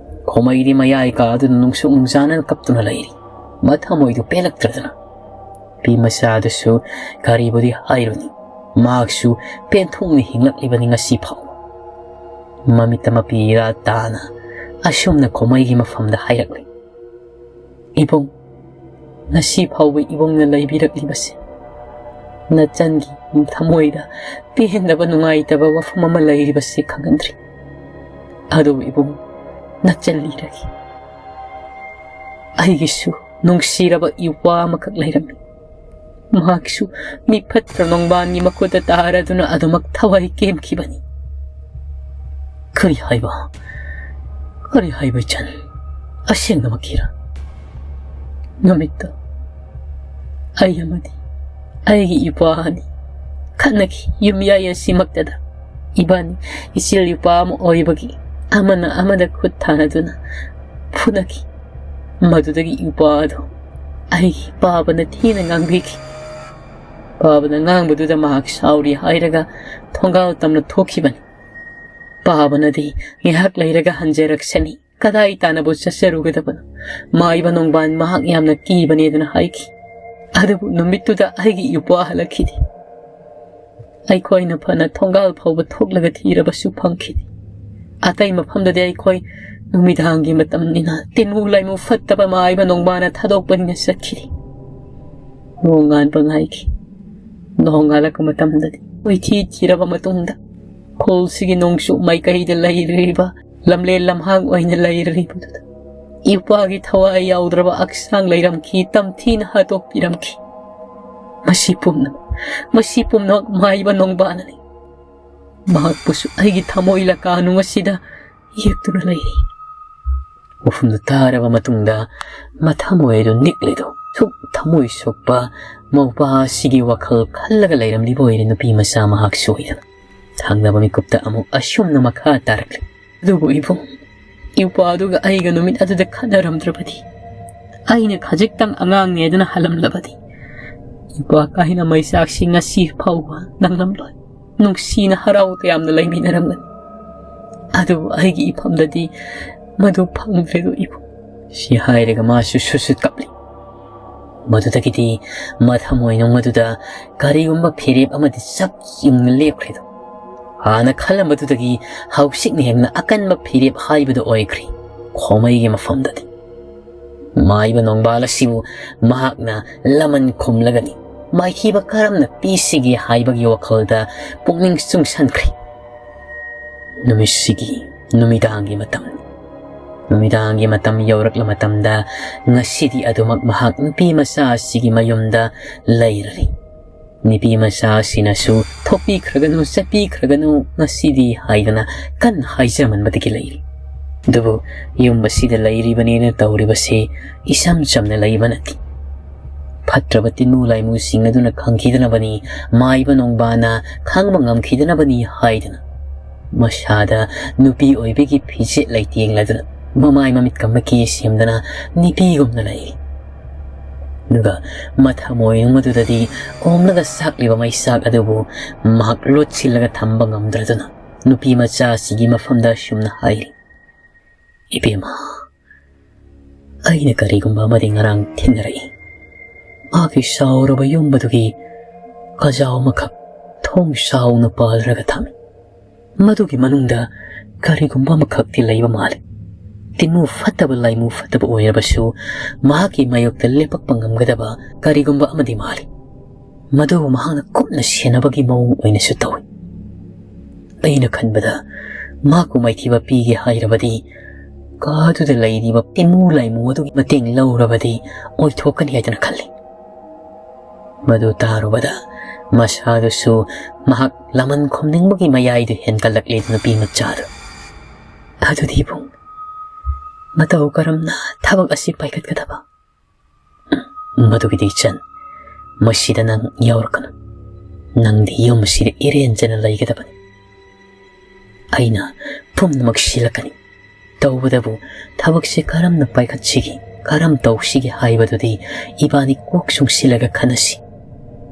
ꯈꯣꯃꯩꯗꯤ ꯃꯌꯥꯏ ꯀꯥꯗꯨꯅ ꯅꯨꯡꯁꯨꯛ ꯅꯨꯡꯖꯥꯅꯅ ꯀꯞꯇꯨꯅ ꯂꯩꯔꯤ꯫ ꯃꯊꯃꯣꯏꯗꯨ ꯄꯦꯜꯂꯛꯇ꯭ꯔꯗꯅ ꯅꯨꯄꯤ ꯃꯆꯥꯗꯨꯁꯨ ꯀꯔꯤꯕꯨꯗꯤ ꯍꯥꯏꯔꯨꯅꯤ, ꯃꯍꯥꯛꯁꯨ ꯄꯦꯟꯊꯣꯛꯅ ꯍꯤꯡꯂꯛꯂꯤꯕꯅꯤ ꯉꯁꯤ ꯐꯥꯎ꯫ ꯃꯃꯤꯠꯇ ꯃꯄꯤ ꯏꯔꯥ ꯇꯥꯅ ꯑꯁꯨꯝꯅ ꯈꯣꯃꯩꯒꯤ ꯃꯐꯝꯗ ꯍꯥꯏꯔꯛꯂꯤ, "ꯏꯕꯨꯡ, ꯉꯁꯤ ꯐꯥꯎꯕ ꯏꯕꯨꯡꯅ ꯂꯩꯕꯤꯔꯛꯂꯤꯕꯁꯦ ꯅꯆꯟꯒꯤ ꯊꯃꯣꯏꯗ ꯄꯦꯟꯗꯕ, ꯅꯨꯡꯉꯥꯏꯇꯕ ꯋꯥꯐꯝ ꯑꯃ ꯂꯩꯔꯤꯕꯁꯤ ꯈꯪꯍꯟꯗ꯭ꯔꯤ꯫ ꯑꯗꯨꯕꯨ ꯏꯕꯨꯡ, ꯅꯆꯜ ꯂꯤꯔꯒꯦ꯫ ꯑꯩꯒꯤꯁꯨ ꯅꯨꯡꯁꯤꯔꯕ ꯏꯋꯥ ꯑꯃꯈꯛ ꯂꯩꯔꯝꯃꯤ꯫ ꯃꯍꯥꯛꯁꯨ ꯃꯤ ꯐꯠꯇ꯭ꯔ ꯅꯣꯡꯕꯥꯟꯒꯤ ꯃꯈꯨꯠꯇ ꯇꯥꯔꯗꯨꯅ ꯑꯗꯨꯃꯛ ꯊꯋꯥꯏ ꯀꯦꯝꯈꯤꯕꯅꯤ꯫ ꯀꯔꯤ ꯍꯥꯏꯕ? ꯀꯔꯤ ꯍꯥꯏꯕ, ꯏꯆꯟ? ꯑꯁꯦꯡꯕꯃꯛꯀꯤꯔ? ꯅꯨꯃꯤꯠꯇꯣ ꯑꯩ ꯑꯃꯗꯤ ꯑꯩꯒꯤ ꯏꯄꯥ ꯑꯅꯤ ꯈꯠꯅꯈꯤ꯫ ꯌꯨꯝꯌꯥꯏ ꯑꯁꯤꯃꯛꯇꯗ ꯏꯕꯥꯅꯤ ꯏꯆꯤꯜ ꯏꯄꯥ ꯑꯃ ꯑꯣꯏꯕꯒꯤ ꯑꯃꯅ ꯑꯃꯗ ꯈꯨꯠ ꯊꯥꯅꯗꯨꯅ ꯐꯨꯅꯈꯤ꯫ ꯃꯗꯨꯗꯒꯤ ꯏꯄꯥ ꯑꯗꯨ ꯑꯩꯒꯤ ꯄꯥꯕꯅ ꯊꯤꯅ ꯉꯥꯡꯕꯤꯈꯤ꯫ ꯄꯥꯕꯅ ꯉꯥꯡꯕꯗꯨꯗ ꯃꯍꯥꯛ ꯁꯥꯎꯔꯤ ꯍꯥꯏꯔꯒ ꯊꯣꯡꯒꯥꯜ ꯇꯝꯅ ꯊꯣꯛꯈꯤꯕꯅꯤ꯫ ꯄꯥꯕꯅꯗꯤ ꯉꯥꯏꯍꯥꯛ ꯂꯩꯔꯒ ꯍꯟꯖꯔꯛꯁꯅꯤ, ꯀꯗꯥꯏ ꯇꯥꯟꯅꯕꯨ ꯆꯠꯆꯔꯨꯒꯗꯕꯅꯣ? ꯃꯥꯏꯕ ꯅꯣꯡꯕꯥꯟ ꯃꯍꯥꯛ ꯌꯥꯝꯅ ꯀꯤꯕꯅꯦꯗꯅ ꯍꯥꯏꯈꯤ꯫ ꯑꯗꯨꯕꯨ ꯅꯨꯃꯤꯠꯇꯨꯗ ꯑꯩꯒꯤ ꯏꯄ꯭ꯋꯥ ꯍꯜꯂꯛꯈꯤꯗꯦ꯫ ꯑꯩꯈꯣꯏꯅ ꯐꯅ ꯊꯣꯡꯒꯥꯜ ꯐꯥꯎꯕ ꯊꯣꯛꯂꯒ ꯊꯤꯔꯕꯁꯨ ꯐꯪꯈꯤꯗꯦ꯫ ꯑꯇꯩ ꯃꯐꯝꯗꯗꯤ ꯑꯩꯈꯣꯏ ꯅꯨꯃꯤꯗꯥꯡꯒꯤ ꯃꯇꯝꯅꯤꯅ ꯇꯤꯟꯃꯨ ꯂꯥꯏꯃꯨ ꯐꯠꯇꯕ ꯃꯥꯏꯕ ꯅꯣꯡꯕꯥꯟꯅ ꯊꯥꯗꯣꯛꯄꯅꯤꯅ ꯆꯠꯈꯤꯗꯦ꯫ ꯅꯣꯡꯉꯥꯟꯕ ꯉꯥꯏꯈꯤ꯫ ꯅꯣꯡꯉꯥꯜꯂꯛꯄ ꯃꯇꯝꯗꯗꯤ ꯀꯣꯏꯊꯤ ꯊꯤꯔꯕ ꯃꯇꯨꯡꯗ ꯈꯨꯜꯁꯤꯒꯤ ꯅꯣꯡꯆꯨꯞ ꯃꯥꯏꯀꯩꯗ ꯂꯩꯔꯤꯕ ꯂꯝꯂꯦꯟ ꯂꯝꯍꯥꯡ ꯑꯣꯏꯅ ꯂꯩꯔꯤꯕꯗꯨꯗ ꯏꯄꯥꯒꯤ ꯊꯋꯥꯏ ꯌꯥꯎꯗ꯭ꯔꯕ ꯑꯛꯁꯥꯡ ꯂꯩꯔꯝꯈꯤ, ꯇꯝꯊꯤꯅ ꯍꯥꯠꯇꯣꯛꯄꯤꯔꯝꯈꯤ꯫ ꯃꯁꯤ ꯄꯨꯝꯅꯃꯛ, ꯃꯁꯤ ꯄꯨꯝꯅꯃꯛ ꯃꯥꯏꯕ ꯅꯣꯡꯕꯥꯟꯅꯅꯤ꯫ ꯃꯍꯥꯛꯄꯨꯁꯨ ꯑꯩꯒꯤ ꯊꯃꯣꯏ ꯂꯀꯥꯅꯨꯡ ꯑꯁꯤꯗ ꯌꯦꯛꯇꯨꯅ ꯂꯩꯔꯤ꯫ ꯋꯥꯐꯝꯗꯨ ꯇꯥꯔꯕ ꯃꯇꯨꯡꯗ ꯃꯊꯃꯣꯏ ꯑꯗꯨ ꯅꯤꯛꯂꯤꯗꯨ ꯁꯨꯛ ꯊꯃꯣꯏ ꯁꯣꯛꯄ ꯃꯧꯄꯥ ꯑꯁꯤꯒꯤ ꯋꯥꯈꯜ ꯈꯜꯂꯒ ꯂꯩꯔꯝꯂꯤꯕ ꯑꯣꯏꯔꯦ ꯅꯨꯄꯤ ꯃꯆꯥ ꯃꯍꯥꯛ ꯁꯣꯏꯗꯅ꯫ ꯊꯪꯅꯕ ꯃꯤꯀꯨꯞꯇ ꯑꯃꯨꯛ ꯑꯁꯨꯝꯅ ꯃꯈꯥ ꯇꯥꯔꯛꯂꯤ꯫ ꯑꯗꯨꯕꯨ ꯏꯕꯨꯡ, ꯏꯄꯥꯗꯨꯒ ꯑꯩꯒ ꯅꯨꯃꯤꯠ ꯑꯗꯨꯗ ꯈꯠꯅꯔꯝꯗ꯭ꯔꯕꯗꯤ, ꯑꯩꯅ ꯈꯖꯤꯛꯇꯪ ꯑꯉꯥꯡꯅꯦꯗꯅ ꯍꯜꯂꯝꯂꯕꯗꯤ, ꯏꯄꯥ ꯀꯥꯏꯅ ꯃꯩꯆꯥꯛꯁꯤ ꯉꯁꯤ ꯐꯥꯎꯕ ꯅꯪꯂꯝꯂꯣꯏ꯫ ꯅꯨꯡꯁꯤꯅ ꯍꯔꯥꯎ ꯇꯌꯥꯝꯅ ꯂꯩꯃꯤꯟꯅꯔꯝꯒꯅꯤ꯫ ꯑꯗꯨꯕꯨ ꯑꯩꯒꯤ ꯏꯐꯝꯗꯗꯤ ꯃꯗꯨ ꯐꯪꯗ꯭ꯔꯦꯗꯣ ꯏꯕꯨꯡ꯫ ꯁꯤ ꯍꯥꯏꯔꯒ ꯃꯥꯁꯨ ꯁꯨꯠ ꯁꯨꯠ ꯀꯞꯂꯤ꯫ ꯃꯗꯨꯗꯒꯤꯗꯤ ꯃꯊꯃꯣꯏꯅꯨꯡ ꯑꯗꯨꯗ ꯀꯔꯤꯒꯨꯝꯕ ꯐꯤꯔꯦꯞ ꯑꯃꯗꯤ ꯆꯞ ꯌꯨꯡꯅ ꯂꯦꯞꯈ꯭ꯔꯦꯗꯣ꯫ ꯍꯥꯟꯅ ꯈꯜꯂꯝꯕꯗꯨꯗꯒꯤ ꯍꯧꯖꯤꯛꯅ ꯍꯦꯟꯅ ꯑꯀꯟꯕ ꯐꯤꯔꯦꯞ ꯍꯥꯏꯕꯗꯨ ꯑꯣꯏꯈ꯭ꯔꯦ ꯈꯣꯃꯩꯒꯤ ꯃꯐꯝꯗꯗꯤ꯫ ꯃꯥꯏꯕ ꯅꯣꯡꯕꯥꯜ ꯑꯁꯤꯕꯨ ꯃꯍꯥꯛꯅ ꯂꯃꯟ ꯈꯨꯝꯂꯒꯅꯤ꯫ ꯃꯥꯏꯊꯤꯕ ꯀꯔꯝꯅ ꯄꯤꯁꯤꯒꯦ ꯍꯥꯏꯕꯒꯤ ꯋꯥꯈꯜꯗ ꯄꯨꯛꯅꯤꯡ ꯆꯨꯡꯁꯟꯈ꯭ꯔꯦ꯫ ꯅꯨꯃꯤꯠꯁꯤꯒꯤ ꯅꯨꯃꯤꯗꯥꯡꯒꯤ ꯃꯇꯝ꯫ ꯅꯨꯃꯤꯗꯥꯡꯒꯤ ꯃꯇꯝ ꯌꯧꯔꯛꯂ ꯃꯇꯝꯗ ꯉꯁꯤꯗꯤ ꯑꯗꯨꯃꯛ ꯃꯍꯥꯛ ꯅꯨꯄꯤ ꯃꯆꯥ ꯑꯁꯤꯒꯤ ꯃꯌꯨꯝꯗ ꯂꯩꯔꯅꯤ꯫ ꯅꯨꯄꯤ ꯃꯆꯥ ꯑꯁꯤꯅꯁꯨ "ꯊꯣꯛꯄꯤꯈ꯭ꯔꯒꯅꯨ, ꯆꯠꯄꯤꯈ꯭ꯔꯒꯅꯨ, ꯉꯁꯤꯗꯤ" ꯍꯥꯏꯗꯅ ꯀꯟꯅ ꯍꯥꯏꯖꯃꯟꯕꯗꯒꯤ ꯂꯩꯔꯤ꯫ ꯑꯗꯨꯕꯨ ꯌꯨꯝ ꯑꯁꯤꯗ ꯂꯩꯔꯤꯕꯅꯦꯅ ꯇꯧꯔꯤꯕꯁꯤ ꯏꯆꯝ ꯆꯝꯅ ꯂꯩꯕ ꯅꯠꯇꯦ꯫ ꯐꯠꯇ꯭ꯔꯕ ꯇꯤꯟꯃꯨ ꯂꯥꯏꯃꯨꯁꯤꯡ ꯑꯗꯨꯅ ꯈꯪꯈꯤꯗꯅꯕꯅꯤ, ꯃꯥꯏꯕ ꯅꯣꯡꯕꯥꯅ ꯈꯪꯕ ꯉꯝꯈꯤꯗꯅꯕꯅꯤ ꯍꯥꯏꯗꯨꯅ, ꯃꯁꯥꯗ ꯅꯨꯄꯤ ꯑꯣꯏꯕꯒꯤ ꯐꯤꯖꯦꯠ ꯂꯩꯇꯦꯡꯂꯗꯨꯅ, ꯃꯃꯥꯏ ꯃꯃꯤꯠ ꯀꯝꯕ ꯀꯦ ꯁꯦꯝꯗꯅ ꯅꯨꯄꯤꯒꯨꯝꯅ ꯂꯩ꯫ ꯑꯗꯨꯒ ꯃꯊꯃꯣꯏꯅꯨꯡ ꯑꯗꯨꯗꯗꯤ ꯑꯣꯝꯂꯒ ꯁꯥꯛꯂꯤꯕ ꯃꯩꯁꯥꯛ ꯑꯗꯨꯕꯨ ꯃꯍꯥꯛ ꯂꯣꯠꯁꯤꯜꯂꯒ ꯊꯝꯕ ꯉꯝꯗ꯭ꯔꯗꯨꯅ ꯅꯨꯄꯤ ꯃꯆꯥ ꯑꯁꯤꯒꯤ ꯃꯐꯝꯗ ꯑꯁꯨꯝꯅ ꯍꯥꯏꯔꯤ, "ꯏꯕꯦꯝꯃ, ꯑꯩꯅ ꯀꯔꯤꯒꯨꯝꯕ ꯑꯃꯗꯤ ꯉꯔꯥꯡ ꯊꯦꯡꯅꯔꯛꯏ꯫ ꯃꯍꯥꯛꯀꯤ ꯆꯥꯎꯔꯕ ꯌꯨꯝ ꯑꯗꯨꯒꯤ ꯀꯖꯥꯎ ꯑꯃꯈꯛ ꯊꯣꯡ ꯆꯥꯎꯅ ꯄꯥꯜꯂꯒ ꯊꯝꯃꯤ꯫ ꯃꯗꯨꯒꯤ ꯃꯅꯨꯡꯗ ꯀꯔꯤꯒꯨꯝꯕ ꯑꯃꯈꯛꯇꯤ ꯂꯩꯕ ꯃꯥꯜꯂꯤ꯫ ꯇꯤꯟꯃꯨ ꯐꯠꯇꯕ, ꯂꯥꯏꯃꯨ ꯐꯠꯇꯕ ꯑꯣꯏꯔꯕꯁꯨ, ꯃꯍꯥꯛꯀꯤ ꯃꯥꯌꯣꯛꯇ ꯂꯦꯞꯄꯛꯄ ꯉꯝꯒꯗꯕ ꯀꯔꯤꯒꯨꯝꯕ ꯑꯃꯗꯤ ꯃꯥꯜꯂꯤ꯫ ꯃꯗꯨꯕꯨ ꯃꯍꯥꯛꯅ ꯀꯨꯞꯅ ꯁꯦꯟꯅꯕꯒꯤ ꯃꯑꯣꯡ ꯑꯣꯏꯅꯁꯨ ꯇꯧꯏ꯫ ꯑꯩꯅ ꯈꯟꯕꯗ ꯃꯍꯥꯛꯄꯨ ꯃꯥꯏꯊꯤꯕ ꯄꯤꯒꯦ ꯍꯥꯏꯔꯕꯗꯤ, ꯀꯥꯗꯨꯗ ꯂꯩꯔꯤꯕ ꯇꯤꯟꯃꯨ ꯂꯥꯏꯃꯨ ꯑꯗꯨꯒꯤ ꯃꯇꯦꯡ ꯂꯧꯔꯕꯗꯤ ꯑꯣꯏꯊꯣꯛꯀꯅꯤ ꯍꯥꯏꯗꯅ ꯈꯜꯂꯤ꯫ ꯃꯗꯨ ꯇꯥꯔꯨꯕꯗ ꯃꯁꯥꯗꯨꯁꯨ ꯃꯍꯥꯛ ꯂꯃꯟ ꯈꯨꯝꯅꯤꯡꯕꯒꯤ ꯃꯌꯥꯏꯗꯨ ꯍꯦꯟꯒꯠꯂꯛꯂꯦ ꯅꯨꯄꯤ ꯃꯆꯥꯗꯨ꯫ ꯑꯗꯨꯗꯤ ꯏꯕꯨꯡ, ꯃꯇꯧ ꯀꯔꯝꯅ ꯊꯕꯛ ꯑꯁꯤ ꯄꯥꯏꯈꯠꯀꯗꯕ? ꯃꯗꯨꯒꯤꯗꯤ ꯏꯆꯟ, ꯃꯁꯤꯗ ꯅꯪ ꯌꯥꯎꯔꯛꯀꯅꯨ꯫ ꯅꯪꯗꯤ ꯌꯨꯝ ꯑꯁꯤꯗ ꯏꯔꯦꯟꯖꯅ ꯂꯩꯒꯗꯕꯅꯤ꯫ ꯑꯩꯅ ꯄꯨꯝꯅꯃꯛ ꯁꯤꯜꯂꯛꯀꯅꯤ꯫ ꯇꯧꯕꯗꯕꯨ ꯊꯕꯛꯁꯤ ꯀꯔꯝꯅ ꯄꯥꯏꯈꯠꯁꯤꯒꯦ, ꯀꯔꯝ ꯇꯧꯁꯤꯒꯦ ꯍꯥꯏꯕꯗꯨꯗꯤ ꯏꯕꯥꯅꯤ ꯀꯣꯛ ꯆꯨꯡꯁꯤꯜꯂꯒ ꯈꯟꯅꯁꯤ꯫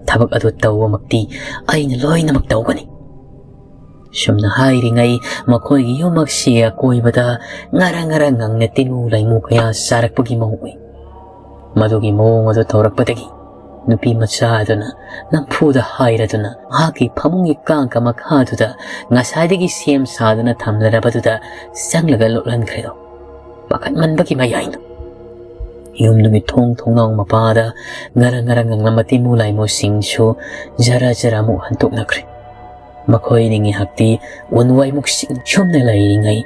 ꯊꯕꯛ ꯑꯗꯨ ꯇꯧꯕꯃꯛꯇꯤ ꯑꯩꯅ ꯂꯣꯏꯅꯃꯛ ꯇꯧꯒꯅꯤ꯫ ꯁꯨꯝꯅ ꯍꯥꯏꯔꯤꯉꯩ ꯃꯈꯣꯏꯒꯤ ꯌꯨꯝꯃꯛꯁꯤ ꯑꯀꯣꯏꯕꯗ ꯉꯔꯪ ꯉꯔꯪ ꯉꯪꯅ ꯇꯤꯟꯃꯨ ꯂꯩꯃꯨ ꯀꯌꯥ ꯆꯥꯔꯛꯄꯒꯤ ꯃꯑꯣꯡ ꯎꯏ꯫ ꯃꯗꯨꯒꯤ ꯃꯑꯣꯡ ꯑꯗꯨ ꯇꯧꯔꯛꯄꯗꯒꯤ ꯅꯨꯄꯤ ꯃꯆꯥ ꯑꯗꯨꯅ ꯅꯝꯐꯨꯗ ꯍꯥꯏꯔꯗꯨꯅ ꯃꯍꯥꯛꯀꯤ ꯐꯃꯨꯡꯒꯤ ꯀꯥꯡꯀ ꯃꯈꯥꯗꯨꯗ ꯉꯁꯥꯏꯗꯒꯤ ꯁꯦꯝ ꯁꯥꯗꯨꯅ ꯊꯝꯂꯔꯕꯗꯨꯗ ꯆꯪꯂꯒ ꯂꯣꯠꯍꯟꯈ꯭ꯔꯦꯗꯣ꯫ ꯄꯥꯈꯠꯃꯟꯕꯒꯤ ꯃꯌꯥꯏꯅ ꯌꯨꯝꯗꯨꯒꯤ ꯊꯣꯡ ꯊꯣꯡꯅꯥꯎ ꯃꯄꯥꯗ ꯉꯔꯪ ꯉꯔꯪ ꯉꯪꯂꯝꯕ ꯇꯤꯃꯨ ꯂꯥꯏꯃꯨꯁꯤꯡꯁꯨ ꯖꯔ ꯖꯔ ꯑꯃꯨꯛ ꯍꯟꯇꯣꯛꯅꯈ꯭ꯔꯦ꯫ ꯃꯈꯣꯏꯅꯤ ꯉꯥꯏꯍꯥꯛꯇꯤ ꯎꯟ ꯋꯥꯏꯃꯨꯛ ꯁꯤꯡ ꯁꯨꯝꯅ ꯂꯩꯔꯤꯉꯩ,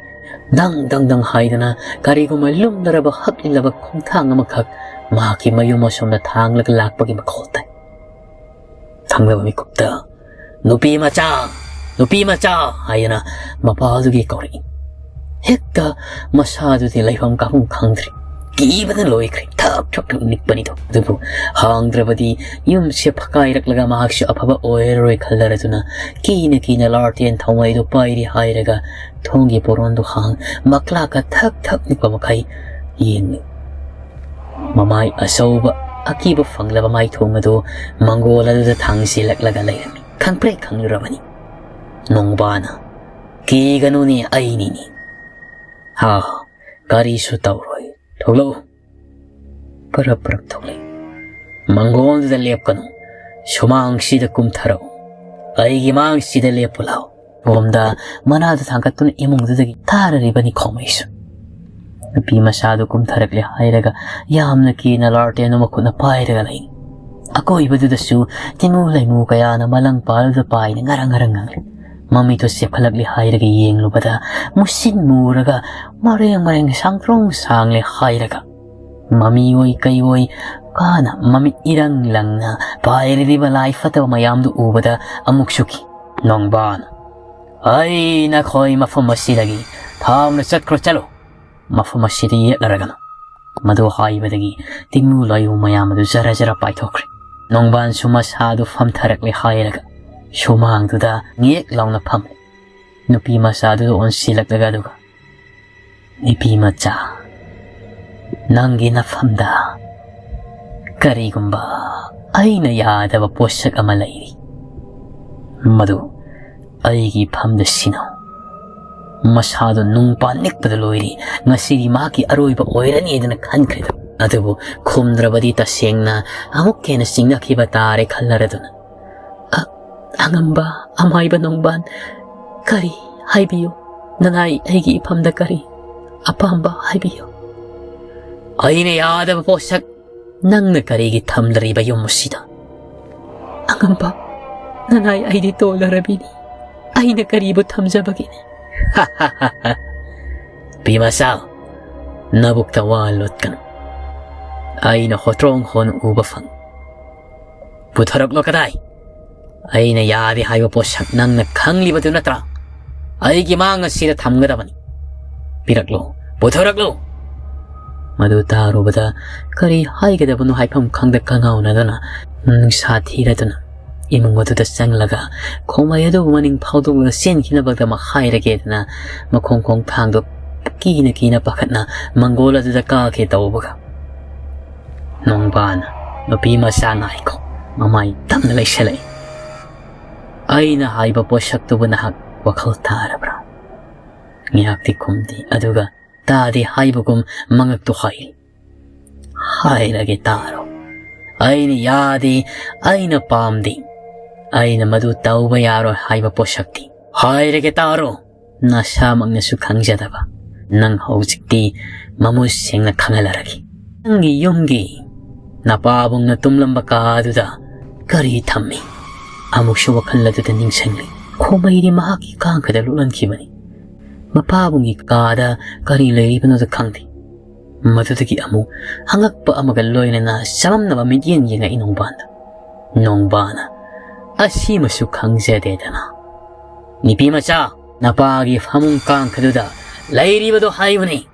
ꯗꯪ ꯗꯪ ꯗꯪ ꯍꯥꯏꯗꯅ ꯀꯔꯤꯒꯨꯝꯕ ꯂꯨꯝꯂꯔꯕ ꯍꯛꯂꯤꯂꯕ ꯈꯣꯡꯊꯥꯡ ꯑꯃꯈꯛ ꯃꯍꯥꯛꯀꯤ ꯃꯌꯨꯝ ꯑꯁꯣꯝꯗ ꯊꯥꯡꯂꯒ ꯂꯥꯛꯄꯒꯤ ꯃꯈꯣꯜ ꯇꯥꯏ꯫ ꯊꯪꯂꯕ ꯃꯤꯀꯨꯞꯇ, "ꯅꯨꯄꯤ ꯃꯆꯥ! ꯅꯨꯄꯤ ꯃꯆꯥ!" ꯍꯥꯏꯗꯅ ꯃꯄꯥꯗꯨꯒꯤ ꯀꯧꯔꯛꯏ꯫ ꯍꯦꯛꯇ ꯃꯁꯥꯗꯨꯗꯤ ꯂꯩꯐꯝ ꯀꯥꯐꯝ ꯈꯪꯗ꯭ꯔꯦ꯫ ꯀꯤꯕꯅ ꯂꯣꯏꯈ꯭ꯔꯦ꯫ ꯊꯛ ꯊꯛ ꯊꯛ ꯅꯤꯛꯄꯅꯤꯗꯣ꯫ ꯑꯗꯨꯕꯨ ꯍꯥꯡꯗ꯭ꯔꯕꯗꯤ ꯌꯨꯝꯁꯦ ꯐꯀꯥꯏꯔꯛꯂꯒ ꯃꯍꯥꯛꯁꯨ ꯑꯐꯕ ꯑꯣꯏꯔꯔꯣꯏ ꯈꯜꯂꯔꯗꯨꯅ ꯀꯤꯅ ꯀꯤꯅ ꯂꯥꯔꯇꯦꯟ ꯊꯥꯎꯃꯩꯗꯨ ꯄꯥꯏꯔꯤ ꯍꯥꯏꯔꯒ ꯊꯣꯡꯒꯤ ꯄꯣꯔꯣꯟꯗꯨ ꯍꯥꯡ ꯃꯀ꯭ꯂꯥꯛꯀ ꯊꯛ ꯊꯛ ꯅꯤꯛꯄ ꯃꯈꯩ ꯌꯦꯡꯂꯤ꯫ ꯃꯃꯥꯏ ꯑꯆꯧꯕ ꯑꯀꯤꯕ ꯐꯪꯂꯕ ꯃꯥꯏꯊꯣꯡ ꯑꯗꯨ ꯃꯪꯒꯣꯜ ꯑꯗꯨꯗ ꯊꯥꯡꯖꯤꯜꯂꯛꯂꯒ ꯂꯩꯔꯝꯃꯤ꯫ ꯈꯪꯄ꯭ꯔꯦꯛ ꯈꯪꯂꯨꯔꯕꯅꯤ꯫ ꯅꯣꯡꯕꯥꯅ, "ꯀꯤꯒꯅꯨꯅꯦ, ꯑꯩꯅꯤꯅꯦ꯫ ꯍꯥ, ꯀꯔꯤꯁꯨ ꯇꯧꯔꯣꯏ꯫ ꯊꯣꯛꯂꯛꯎ꯫ ꯄꯔꯞ ꯄꯔꯞ ꯊꯣꯛꯂꯛꯏ꯫ ꯃꯪꯒꯣꯜꯗꯨꯗ ꯂꯦꯞꯀꯅꯨ꯫ ꯁꯨꯃꯥꯡꯁꯤꯗ ꯀꯨꯝꯊꯔꯛꯎ꯫ ꯑꯩꯒꯤ ꯃꯥꯡꯁꯤꯗ ꯂꯦꯞꯄꯨ ꯂꯥꯎ꯫" ꯁꯣꯝꯗ ꯃꯅꯥꯗꯨ ꯊꯥꯡꯒꯠꯇꯨꯅ ꯏꯃꯨꯡꯗꯨꯗꯒꯤ ꯊꯥꯔꯔꯤꯕꯅꯤ ꯈꯣꯃꯩꯁꯨ꯫ ꯅꯨꯄꯤ ꯃꯆꯥꯗꯨ ꯀꯨꯝꯊꯔꯛꯂꯦ ꯍꯥꯏꯔꯒ ꯌꯥꯝꯅ ꯀꯤꯅ ꯂꯥꯔꯇꯦꯟꯗꯨ ꯃꯈꯨꯠꯅ ꯄꯥꯏꯔꯒ ꯂꯩ꯫ ꯑꯀꯣꯏꯕꯗꯨꯗꯁꯨ ꯇꯤꯃꯨ ꯂꯩꯃꯨ ꯀꯌꯥꯅ ꯃꯂꯪ ꯄꯥꯜꯗꯨꯗ ꯄꯥꯏꯅ ꯉꯔꯪ ꯉꯔꯪ ꯉꯪꯂꯤ꯫ ꯃꯃꯤꯠꯇꯨ ꯆꯦꯞꯈꯠꯂꯛꯂꯦ ꯍꯥꯏꯔꯒ ꯌꯦꯡꯂꯨꯕꯗ ꯃꯨꯁꯤꯟ ꯃꯨꯔꯒ ꯃꯔꯦꯡ ꯃꯔꯦꯡ ꯁꯥꯡꯇ꯭ꯔꯣꯡ ꯁꯥꯡꯂꯦ ꯍꯥꯏꯔꯒ ꯃꯃꯤ ꯑꯣꯏ ꯀꯩ ꯑꯣꯏ ꯀꯥꯅ ꯃꯃꯤꯠ ꯏꯔꯪ ꯂꯪꯅ ꯄꯥꯏꯔꯤꯕ ꯂꯥꯏ ꯐꯠꯇꯕ ꯃꯌꯥꯝꯗꯨ ꯎꯕꯗ ꯑꯃꯨꯛꯁꯨ ꯀꯤ꯫ ꯅꯣꯡꯕꯥꯟ, "ꯑꯩ ꯅꯈꯣꯏ ꯃꯐꯝ ꯑꯁꯤꯗꯒꯤ ꯊꯥꯞꯅ ꯆꯠꯈ꯭ꯔꯣ, ꯆꯠꯂꯣ꯫ ꯃꯐꯝ ꯑꯁꯤꯗ ꯌꯦꯠꯂꯔꯒꯅꯨ꯫" ꯃꯗꯨ ꯍꯥꯏꯕꯗꯒꯤ ꯇꯤꯡꯂꯨ ꯂꯥꯏꯌꯨ ꯃꯌꯥꯝ ꯑꯗꯨ ꯖꯔ ꯖꯔ ꯄꯥꯏꯊꯣꯛꯈ꯭ꯔꯦ꯫ ꯅꯣꯡꯕꯥꯟꯁꯨ ꯃꯁꯥꯗꯨ ꯐꯝꯊꯔꯛꯂꯦ ꯍꯥꯏꯔꯒ ꯁꯨꯃꯥꯡꯗꯨꯗ ꯉꯦꯛ ꯂꯥꯎꯅ ꯐꯝꯂꯦ꯫ ꯅꯨꯄꯤ ꯃꯆꯥꯗꯨꯗ ꯑꯣꯟꯁꯤꯜꯂꯛꯂꯒ ꯑꯗꯨꯒ, "ꯅꯨꯄꯤ ꯃꯆꯥ, ꯅꯪꯒꯤ ꯅꯐꯝꯗ ꯀꯔꯤꯒꯨꯝꯕ ꯑꯩꯅ ꯌꯥꯗꯕ ꯄꯣꯠꯁꯛ ꯑꯃ ꯂꯩꯔꯤ꯫ ꯃꯗꯨ ꯑꯩꯒꯤ ꯐꯝꯗ ꯁꯤꯟꯅꯧ꯫" ꯃꯁꯥꯗꯨ ꯅꯨꯡꯄꯥ ꯅꯤꯛꯄꯗ ꯂꯣꯏꯔꯤ꯫ ꯉꯁꯤꯗꯤ ꯃꯍꯥꯛꯀꯤ ꯑꯔꯣꯏꯕ ꯑꯣꯏꯔꯅꯤꯗꯅ ꯈꯟꯈ꯭ꯔꯦꯗ꯫ ꯑꯗꯨꯕꯨ ꯈꯨꯝꯗ꯭ꯔꯕꯗꯤ ꯇꯁꯦꯡꯅ ꯑꯃꯨꯛ ꯍꯦꯟꯅ ꯆꯤꯡꯅꯈꯤꯕ ꯇꯥꯔꯦ ꯈꯜꯂꯔꯗꯨꯅ, "ꯑ, ꯑꯉꯝꯕ ꯑꯃꯥꯏꯕ ꯅꯣꯡꯕꯥꯟ, ꯀꯔꯤ ꯍꯥꯏꯕꯤꯌꯨ? ꯅꯅꯥꯏ ꯑꯩꯒꯤ ꯏꯐꯝꯗ ꯀꯔꯤ ꯑꯄꯥꯝꯕ ꯍꯥꯏꯕꯤꯌꯨ?" ꯑꯩꯅ ꯌꯥꯗꯕ ꯄꯣꯠꯁꯛ ꯅꯪꯅ ꯀꯔꯤꯒꯤ ꯊꯝꯂꯔꯤꯕ ꯌꯨꯝ ꯑꯁꯤꯗ? ꯑꯉꯝꯕ, ꯅꯅꯥꯏ ꯑꯩꯗꯤ ꯇꯣꯜꯂꯔꯕꯤꯅꯤ꯫ ꯑꯩꯅ ꯀꯔꯤꯕꯨ ꯊꯝꯖꯕꯒꯦꯅꯦ? ꯅꯨꯄꯤ ꯃꯆꯥ, ꯅꯕꯨꯛꯇ ꯋꯥ ꯂꯣꯠꯀꯅꯨ꯫ ꯑꯩꯅ ꯍꯣꯇ꯭ꯔꯣꯡ ꯍꯣꯟ ꯎꯕ ꯐꯪ꯫ ꯄꯨꯊꯣꯔꯛꯂꯣ ꯀꯗꯥꯏ? ꯑꯩꯅ ꯌꯥꯗꯦ ꯍꯥꯏꯕ ꯄꯣꯠꯁꯛ ꯅꯪꯅ ꯈꯪꯂꯤꯕꯗꯨ ꯅꯠꯇ꯭ꯔꯥ? ꯑꯩꯒꯤ ꯃꯥꯡ ꯑꯁꯤꯗ ꯊꯝꯒꯗꯕꯅꯤ꯫ ꯄꯤꯔꯛꯂꯣ, ꯄꯨꯊꯣꯔꯛꯂꯣ꯫ ꯃꯗꯨ ꯇꯥꯔꯨꯕꯗ ꯀꯔꯤ ꯍꯥꯏꯒꯗꯕꯅꯣ ꯍꯥꯏꯐꯝ ꯈꯪꯗ ꯀꯉꯥꯎꯅꯗꯨꯅ, ꯅꯨꯡꯁꯥ ꯊꯤꯔꯗꯨꯅ ꯏꯃꯨꯡ ꯑꯗꯨꯗ ꯆꯪꯂꯒ ꯈꯣꯃꯩ ꯑꯗꯨꯕꯨ ꯃꯅꯤꯡ ꯐꯥꯎꯗꯣꯛꯂꯒ ꯆꯦꯟꯈꯤꯅꯕꯒꯤꯗꯃꯛ ꯍꯥꯏꯔꯒꯦꯗꯅ ꯃꯈꯣꯡ ꯈꯣꯡꯊꯥꯡꯗꯣ ꯀꯤꯅ ꯀꯤꯅ ꯄꯥꯈꯠꯅ ꯃꯪꯒꯣꯜ ꯑꯗꯨꯗ ꯀꯥꯈꯤ ꯇꯧꯕꯒ, ꯅꯣꯡꯕꯥꯟ, ꯅꯨꯄꯤ ꯃꯆꯥ ꯉꯥꯏꯈꯣ, ꯃꯃꯥꯏ ꯇꯞꯅ ꯂꯩꯁꯜꯂꯛꯏ꯫ ꯑꯩꯅ ꯍꯥꯏꯕ ꯄꯣꯠꯁꯛꯇꯨꯕꯨ ꯅꯍꯥꯛ ꯋꯥꯈꯜ ꯇꯥꯔꯕ꯭ꯔꯥ? ꯉꯥꯏꯍꯥꯛꯇꯤ ꯈꯨꯝꯗꯦ, ꯑꯗꯨꯒ ꯇꯥꯗꯦ ꯍꯥꯏꯕꯒꯨꯝ ꯃꯉꯛꯇꯨ ꯍꯥꯏ꯫ ꯍꯥꯏꯔꯒꯦ ꯇꯥꯔꯣ꯫ ꯑꯩꯅ ꯌꯥꯗꯦ, ꯑꯩꯅ ꯄꯥꯝꯗꯦ, ꯑꯩꯅ ꯃꯗꯨ ꯇꯧꯕ ꯌꯥꯔꯣꯏ ꯍꯥꯏꯕ ꯄꯣꯠꯁꯛꯇꯤ꯫ ꯍꯥꯏꯔꯒꯦ ꯇꯥꯔꯣ꯫ ꯅꯁꯥꯃꯛꯅꯁꯨ ꯈꯪꯖꯗꯕ ꯅꯪ ꯍꯧꯖꯤꯛꯇꯤ ꯃꯃꯨꯠ ꯁꯦꯡꯅ ꯈꯪꯍꯜꯂꯔꯒꯦ꯫ ꯅꯪꯒꯤ ꯌꯨꯝꯒꯤ ꯅꯄꯥꯕꯨꯡꯅ ꯇꯨꯝꯂꯝꯕ ꯀꯥ ꯑꯗꯨꯗ ꯀꯔꯤ ꯊꯝꯃꯤ? ꯑꯃꯨꯛꯁꯨ ꯋꯥꯈꯜ ꯑꯗꯨꯗ ꯅꯤꯡꯁꯤꯡꯂꯤ꯫ ꯈꯣꯃꯩꯗꯤ ꯃꯍꯥꯛꯀꯤ ꯀꯥꯡꯈꯗ ꯂꯨꯞꯍꯟꯈꯤꯕꯅꯤ꯫ ꯃꯄꯥꯕꯨꯡꯒꯤ ꯀꯥꯗ ꯀꯔꯤ ꯂꯩꯔꯤꯕꯅꯣꯗ ꯈꯪꯗꯦ꯫ ꯃꯗꯨꯗꯒꯤ ꯑꯃꯨꯛ ꯑꯉꯛꯄ ꯑꯃꯒ ꯂꯣꯏꯅꯅ ꯆꯃꯝꯅꯕ ꯃꯤꯠꯌꯦꯡ ꯌꯦꯡꯉꯛꯏ ꯅꯣꯡꯕꯥꯟꯗ꯫ ꯅꯣꯡꯕꯥꯟꯅ, "ꯑꯁꯤꯃꯁꯨ ꯈꯪꯖꯗꯦꯗꯅ꯫ ꯅꯨꯄꯤ ꯃꯆꯥ, ꯅꯄꯥꯒꯤ ꯐꯃꯨꯡ ꯀꯥꯡꯈꯗꯨꯗ ꯂꯩꯔꯤꯕꯗꯣ ꯍꯥꯏꯕꯅꯤ"꯫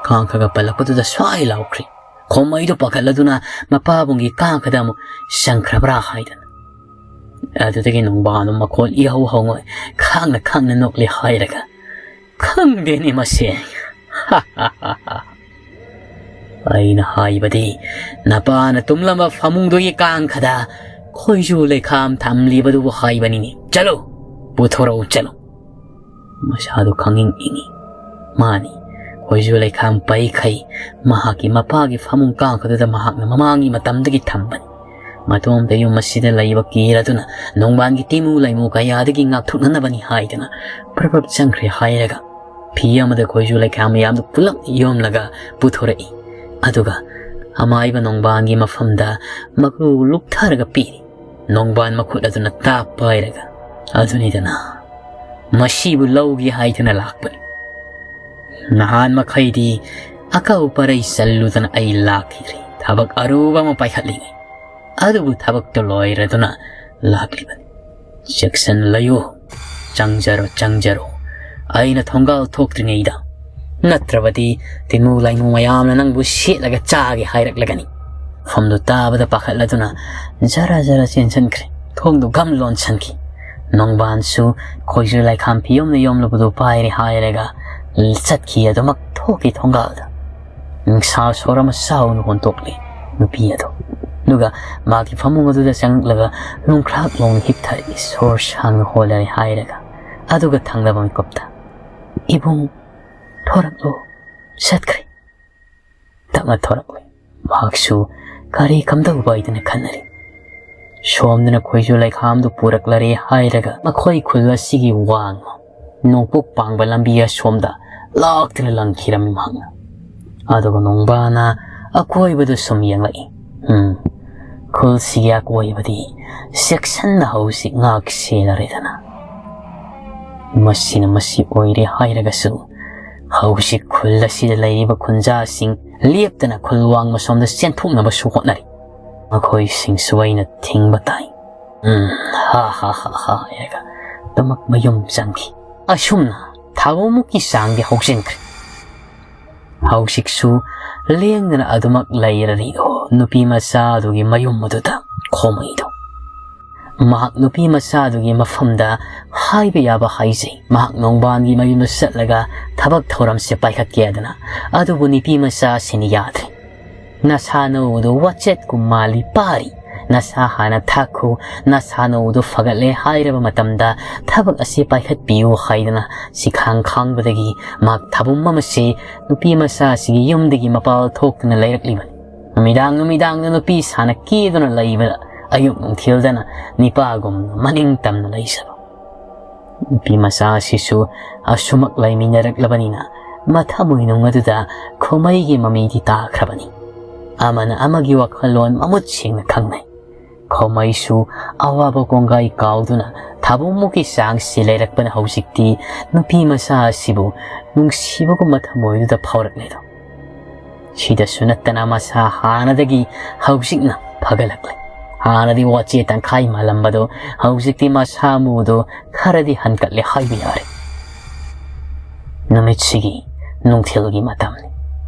ꯀꯥꯡꯈꯒ ꯄꯜꯂꯛꯄꯗꯨꯗ ꯁ꯭ꯋꯥꯏ ꯂꯥꯎꯈ꯭ꯔꯤ꯫ ꯈꯣꯃꯩꯗꯣ ꯄꯥꯈꯠꯂꯗꯨꯅ ꯃꯄꯥꯕꯨꯡꯒꯤ ꯀꯥꯡꯈꯗ ꯑꯃꯨꯛ ꯆꯪꯈ꯭ꯔꯕ꯭ꯔꯥ ꯍꯥꯏꯗꯅ꯫ ꯑꯗꯨꯗꯒꯤ ꯅꯣꯡꯕꯥꯟꯗꯣ ꯃꯈꯣꯜ ꯏꯍꯧ ꯍꯧꯉꯣꯏ ꯈꯥꯡꯅ ꯈꯥꯡꯅ ꯅꯣꯛꯂꯤ ꯍꯥꯏꯔꯒ, "ꯈꯪꯗꯦꯅꯦ ꯃꯁꯦ꯫ ꯑꯩꯅ ꯍꯥꯏꯕꯗꯤ ꯅꯄꯥꯅ ꯇꯨꯝꯂꯝꯕ ꯐꯃꯨꯡꯗꯨꯒꯤ ꯀꯥꯡꯈꯗ ꯈꯣꯏꯖꯨ ꯂꯩꯈꯥꯝ ꯊꯝꯂꯤꯕꯗꯨꯕꯨ ꯍꯥꯏꯕꯅꯤꯅꯦ꯫ ꯆꯠꯂꯨ, ꯄꯨꯊꯣꯔꯛꯎ, ꯆꯠꯂꯨ"꯫ ꯃꯁꯥꯗꯨ ꯈꯪꯏꯪ ꯏꯪꯏ꯫ ꯃꯥꯅꯤ, ꯈꯣꯏꯖꯨ ꯂꯩꯈꯥꯝ ꯄꯩꯈꯩ ꯃꯍꯥꯛꯀꯤ ꯃꯄꯥꯒꯤ ꯐꯃꯨꯡ ꯀꯥꯡꯈꯗꯨꯗ ꯃꯍꯥꯛꯅ ꯃꯃꯥꯡꯒꯤ ꯃꯇꯝꯗꯒꯤ ꯊꯝꯕꯅꯤ꯫ ꯃꯇꯣꯝꯇ ꯌꯨꯝ ꯑꯁꯤꯗ ꯂꯩꯕ ꯀꯤꯔꯗꯨꯅ ꯅꯣꯡꯕꯥꯟꯒꯤ ꯇꯤꯃꯨ ꯂꯩꯃꯨ ꯀꯌꯥꯗꯒꯤ ꯉꯥꯛꯊꯣꯛꯅꯅꯕꯅꯤ ꯍꯥꯏꯗꯅ ꯄ꯭ꯔꯞ ꯄ꯭ꯔꯞ ꯆꯪꯈ꯭ꯔꯦ ꯍꯥꯏꯔꯒ ꯐꯤ ꯑꯃꯗ ꯈꯣꯏꯖꯨ ꯂꯩꯈꯥꯝ ꯃꯌꯥꯝꯗꯨ ꯄꯨꯂꯞ ꯌꯣꯝꯂꯒ ꯄꯨꯊꯣꯔꯛꯏ꯫ ꯑꯗꯨꯒ ꯑꯃꯥꯏꯕ ꯅꯣꯡꯕꯥꯟꯒꯤ ꯃꯐꯝꯗ ꯃꯀꯨ ꯂꯨꯛꯊꯔꯒ ꯄꯤꯔꯤ꯫ ꯅꯣꯡꯕꯥꯟ ꯃꯈꯨꯠ ꯑꯗꯨꯅ ꯇꯥꯞ ꯄꯥꯏꯔꯒ, "ꯑꯗꯨꯅꯤꯗꯅ, ꯃꯁꯤꯕꯨ ꯂꯧꯒꯦ ꯍꯥꯏꯗꯨꯅ ꯂꯥꯛꯄꯅꯤ꯫ ꯅꯍꯥꯟ ꯃꯈꯩꯗꯤ ꯑꯀꯧ ꯄꯔꯩ ꯆꯜꯂꯨꯗꯅ ꯑꯩ ꯂꯥꯛꯈꯤꯗ꯭ꯔꯤ꯫ ꯊꯕꯛ ꯑꯔꯨꯕ ꯑꯃ ꯄꯥꯏꯈꯠꯂꯤꯉꯩ꯫ ꯑꯗꯨꯕꯨ ꯊꯕꯛꯇꯨ ꯂꯣꯏꯔꯗꯨꯅ ꯂꯥꯛꯂꯤꯕꯅꯤ꯫ ꯆꯦꯛꯁꯤꯟꯅ ꯂꯩꯌꯨ꯫ ꯆꯪꯖꯔꯣ, ꯆꯪꯖꯔꯣ꯫ ꯑꯩꯅ ꯊꯣꯡꯒꯥꯜ ꯊꯣꯛꯇ꯭ꯔꯤꯉꯩꯗ꯫ ꯅꯠꯇ꯭ꯔꯕꯗꯤ ꯇꯤꯃꯨ ꯂꯥꯏꯃꯨ ꯃꯌꯥꯝꯅ ꯅꯪꯕꯨ ꯁꯦꯠꯂꯒ ꯆꯥꯒꯦ ꯍꯥꯏꯔꯛꯂꯒꯅꯤ꯫" ꯃꯐꯝꯗꯨ ꯇꯥꯕꯗ ꯄꯥꯈꯠꯂꯗꯨꯅ ꯖꯔ ꯖꯔ ꯆꯦꯟꯁꯤꯟꯈ꯭ꯔꯦ꯫ ꯊꯣꯡꯗꯨ ꯒꯝ ꯂꯣꯟꯁꯤꯟꯈꯤ꯫ ꯅꯣꯡꯕꯥꯟꯁꯨ ꯈꯣꯏꯖꯨ ꯂꯩꯈꯥꯝ ꯐꯤꯌꯣꯝꯅ ꯌꯣꯝꯂꯕꯗꯨ ꯄꯥꯏꯔꯦ ꯍꯥꯏꯔꯒ ꯆꯠꯈꯤ꯫ ꯑꯗꯨꯃꯛ ꯊꯣꯛꯈꯤ ꯊꯣꯡꯒꯥꯜꯗ꯫ ꯅꯨꯡꯁꯥ ꯁꯣꯔ ꯑꯃ ꯆꯥꯎꯅ ꯍꯣꯟꯇꯣꯛꯂꯦ ꯅꯨꯄꯤ ꯑꯗꯨ꯫ ꯑꯗꯨꯒ ꯃꯥꯒꯤ ꯐꯃꯨꯡ ꯑꯗꯨꯗ ꯆꯪꯂꯛꯂꯒ ꯂꯣꯡꯈ꯭ꯔꯥꯛ ꯂꯣꯡꯅ ꯍꯤꯞꯊꯔꯛꯏ, ꯁꯣꯔ ꯁꯥꯡꯅ ꯍꯣꯜꯂꯔꯦ ꯍꯥꯏꯔꯒ꯫ ꯑꯗꯨꯒ ꯊꯪꯅꯕ ꯃꯤꯀꯨꯞꯇ, "ꯏꯕꯨꯡ, ꯊꯣꯔꯛꯂꯣ, ꯆꯠꯈ꯭ꯔꯦ꯫" ꯇꯞꯅ ꯊꯣꯔꯛꯂꯦ꯫ ꯃꯍꯥꯛꯁꯨ ꯀꯔꯤ ꯀꯝꯗꯧꯕ ꯍꯥꯏꯗꯅ ꯈꯟꯅꯔꯤ꯫ ꯁꯣꯝꯗꯅ ꯈꯣꯏꯖꯨ ꯂꯩꯈꯥꯝꯗꯨ ꯄꯨꯔꯛꯂꯔꯦ ꯍꯥꯏꯔꯒ ꯃꯈꯣꯏ ꯈꯨꯜ ꯑꯁꯤꯒꯤ ꯋꯥꯡꯃ ꯅꯣꯡꯄꯣꯛ ꯄꯥꯡꯕ ꯂꯝꯕꯤ ꯑꯁꯣꯝꯗ ꯂꯥꯛꯇꯨꯅ ꯂꯪꯈꯤꯔꯝꯃꯤ ꯃꯍꯥꯛꯅ꯫ ꯑꯗꯨꯒ ꯅꯣꯡꯕꯥꯅ ꯑꯀꯣꯏꯕꯗꯨ ꯁꯨꯝ ꯌꯦꯡꯂꯛꯏ꯫ ꯎꯝ, ꯈꯨꯜꯁꯤꯒꯤ ꯑꯀꯣꯏꯕꯗꯤ ꯆꯦꯛꯁꯤꯟꯅ ꯍꯧꯖꯤꯛ ꯉꯥꯛ ꯁꯦꯟꯅꯔꯦꯗꯅ꯫ ꯃꯁꯤꯅ ꯃꯁꯤ ꯑꯣꯏꯔꯦ ꯍꯥꯏꯔꯒꯁꯨ, ꯍꯧꯖꯤꯛ ꯈꯨꯜ ꯑꯁꯤꯗ ꯂꯩꯔꯤꯕ ꯈꯨꯟꯖꯥꯁꯤꯡ ꯂꯦꯞꯇꯅ ꯈꯨꯜ ꯋꯥꯡꯃ ꯁꯣꯝꯗ ꯆꯦꯟꯊꯣꯛꯅꯕꯁꯨ ꯍꯣꯠꯅꯔꯤ꯫ ꯃꯈꯣꯏꯁꯤꯡꯁꯨ ꯑꯩꯅ ꯊꯤꯡꯕ ꯇꯥꯏ꯫ ꯎꯝ, ꯍꯥ, ꯍꯥ, ꯍꯥ, ꯍꯥ ꯍꯥꯏꯔꯒ ꯑꯗꯨꯃꯛ ꯃꯌꯨꯝ ꯆꯪꯈꯤ꯫ ꯑꯁꯨꯝꯅ ꯊꯥ ꯑꯃꯃꯨꯛꯀꯤ ꯆꯥꯡꯗꯤ ꯍꯧꯖꯤꯟꯈ꯭ꯔꯦ꯫ ꯍꯧꯖꯤꯛꯁꯨ ꯂꯦꯡꯗꯅ ꯑꯗꯨꯃꯛ ꯂꯩꯔꯔꯤꯗꯣ ꯅꯨꯄꯤ ꯃꯆꯥ ꯑꯗꯨꯒꯤ ꯃꯌꯨꯝ ꯑꯗꯨꯗ ꯈꯣꯃꯩꯗꯣ꯫ ꯃꯍꯥꯛ ꯅꯨꯄꯤ ꯃꯆꯥ ꯑꯗꯨꯒꯤ ꯃꯐꯝꯗ ꯍꯥꯏꯕ ꯌꯥꯕ ꯍꯥꯏꯖꯩ꯫ ꯃꯍꯥꯛ ꯅꯣꯡꯕꯥꯟꯒꯤ ꯃꯌꯨꯝꯗ ꯆꯠꯂꯒ ꯊꯕꯛ ꯊꯧꯔꯝꯁꯦ ꯄꯥꯏꯈꯠꯀꯦ ꯍꯥꯏꯗꯅ, ꯑꯗꯨꯕꯨ ꯅꯨꯄꯤ ꯃꯆꯥ ꯑꯁꯤꯅ ꯌꯥꯗ꯭ꯔꯦ꯫ "ꯅꯁꯥ ꯅꯎꯗꯨ ꯋꯥꯆꯦꯠꯀꯨꯝ ꯃꯥꯜꯂꯤ ꯄꯥꯔꯤ꯫ ꯅꯁꯥ ꯍꯥꯟꯅ ꯊꯥꯛꯈꯨ, ꯅꯁꯥ ꯅꯎꯗꯨ ꯐꯒꯠꯂꯦ ꯍꯥꯏꯔꯕ ꯃꯇꯝꯗ ꯊꯕꯛ ꯑꯁꯤ ꯄꯥꯏꯈꯠꯄꯤꯌꯨ" ꯍꯥꯏꯗꯅ ꯁꯤꯈꯥꯡ ꯈꯥꯡꯕꯗꯒꯤ ꯃꯍꯥꯛ ꯊꯥꯕꯨꯝ ꯑꯃꯁꯦ ꯅꯨꯄꯤ ꯃꯆꯥ ꯑꯁꯤꯒꯤ ꯌꯨꯝꯗꯒꯤ ꯃꯄꯥꯜ ꯊꯣꯛꯇꯨꯅ ꯂꯩꯔꯛꯂꯤꯕꯅꯤ꯫ ꯅꯨꯃꯤꯗꯥꯡ ꯅꯨꯃꯤꯗꯥꯡꯗ ꯅꯨꯄꯤ ꯁꯥꯟꯅ ꯀꯦꯗꯨꯅ ꯂꯩꯕꯗ ꯑꯌꯨꯛ ꯅꯨꯡꯊꯤꯜꯗꯅ ꯅꯤꯄꯥꯒꯨꯝꯅ ꯃꯅꯤꯡ ꯇꯝꯅ ꯂꯩꯖꯕ꯫ ꯅꯨꯄꯤ ꯃꯆꯥ ꯑꯁꯤꯁꯨ ꯑꯁꯨꯃꯛ ꯂꯩꯃꯤꯟꯅꯔꯛꯂꯕꯅꯤꯅ ꯃꯊꯃꯣꯏꯅꯨꯡ ꯑꯗꯨꯗ ꯈꯣꯃꯩꯒꯤ ꯃꯃꯤꯗꯤ ꯇꯥꯈ꯭ꯔꯕꯅꯤ꯫ ꯑꯃꯅ ꯑꯃꯒꯤ ꯋꯥꯈꯜꯂꯣꯟ ꯃꯃꯨꯠ ꯁꯦꯡꯅ ꯈꯪꯅꯩ꯫ ꯈꯣꯃꯩꯁꯨ ꯑꯋꯥꯕ ꯀꯣꯡꯒꯥꯏ ꯀꯥꯎꯗꯨꯅ ꯊꯥꯕꯨꯡꯃꯨꯛꯀꯤ ꯆꯥꯡꯁꯤ ꯂꯩꯔꯛꯄꯅ ꯍꯧꯖꯤꯛꯇꯤ ꯅꯨꯄꯤ ꯃꯆꯥ ꯑꯁꯤꯕꯨ ꯅꯨꯡꯁꯤꯕꯒꯨꯝꯕ ꯊꯃꯣꯏꯗꯨꯗ ꯐꯥꯎꯔꯛꯂꯦꯗꯣ꯫ ꯁꯤꯗꯁꯨ ꯅꯠꯇꯅ ꯃꯁꯥ ꯍꯥꯟꯅꯗꯒꯤ ꯍꯧꯖꯤꯛꯅ ꯐꯒꯠꯂꯛꯂꯦ꯫ ꯍꯥꯟꯅꯗꯤ ꯋꯥꯆꯦ ꯇꯪꯈꯥꯏ ꯃꯥꯜꯂꯝꯕꯗꯨ ꯍꯧꯖꯤꯛꯇꯤ ꯃꯁꯥ ꯃꯎꯗꯨ ꯈꯔꯗꯤ ꯍꯟꯀꯠꯂꯦ ꯍꯥꯏꯕ ꯌꯥꯔꯦ꯫ ꯅꯨꯃꯤꯠꯁꯤꯒꯤ ꯅꯨꯡꯊꯤꯜꯒꯤ ꯃꯇꯝꯅꯤ꯫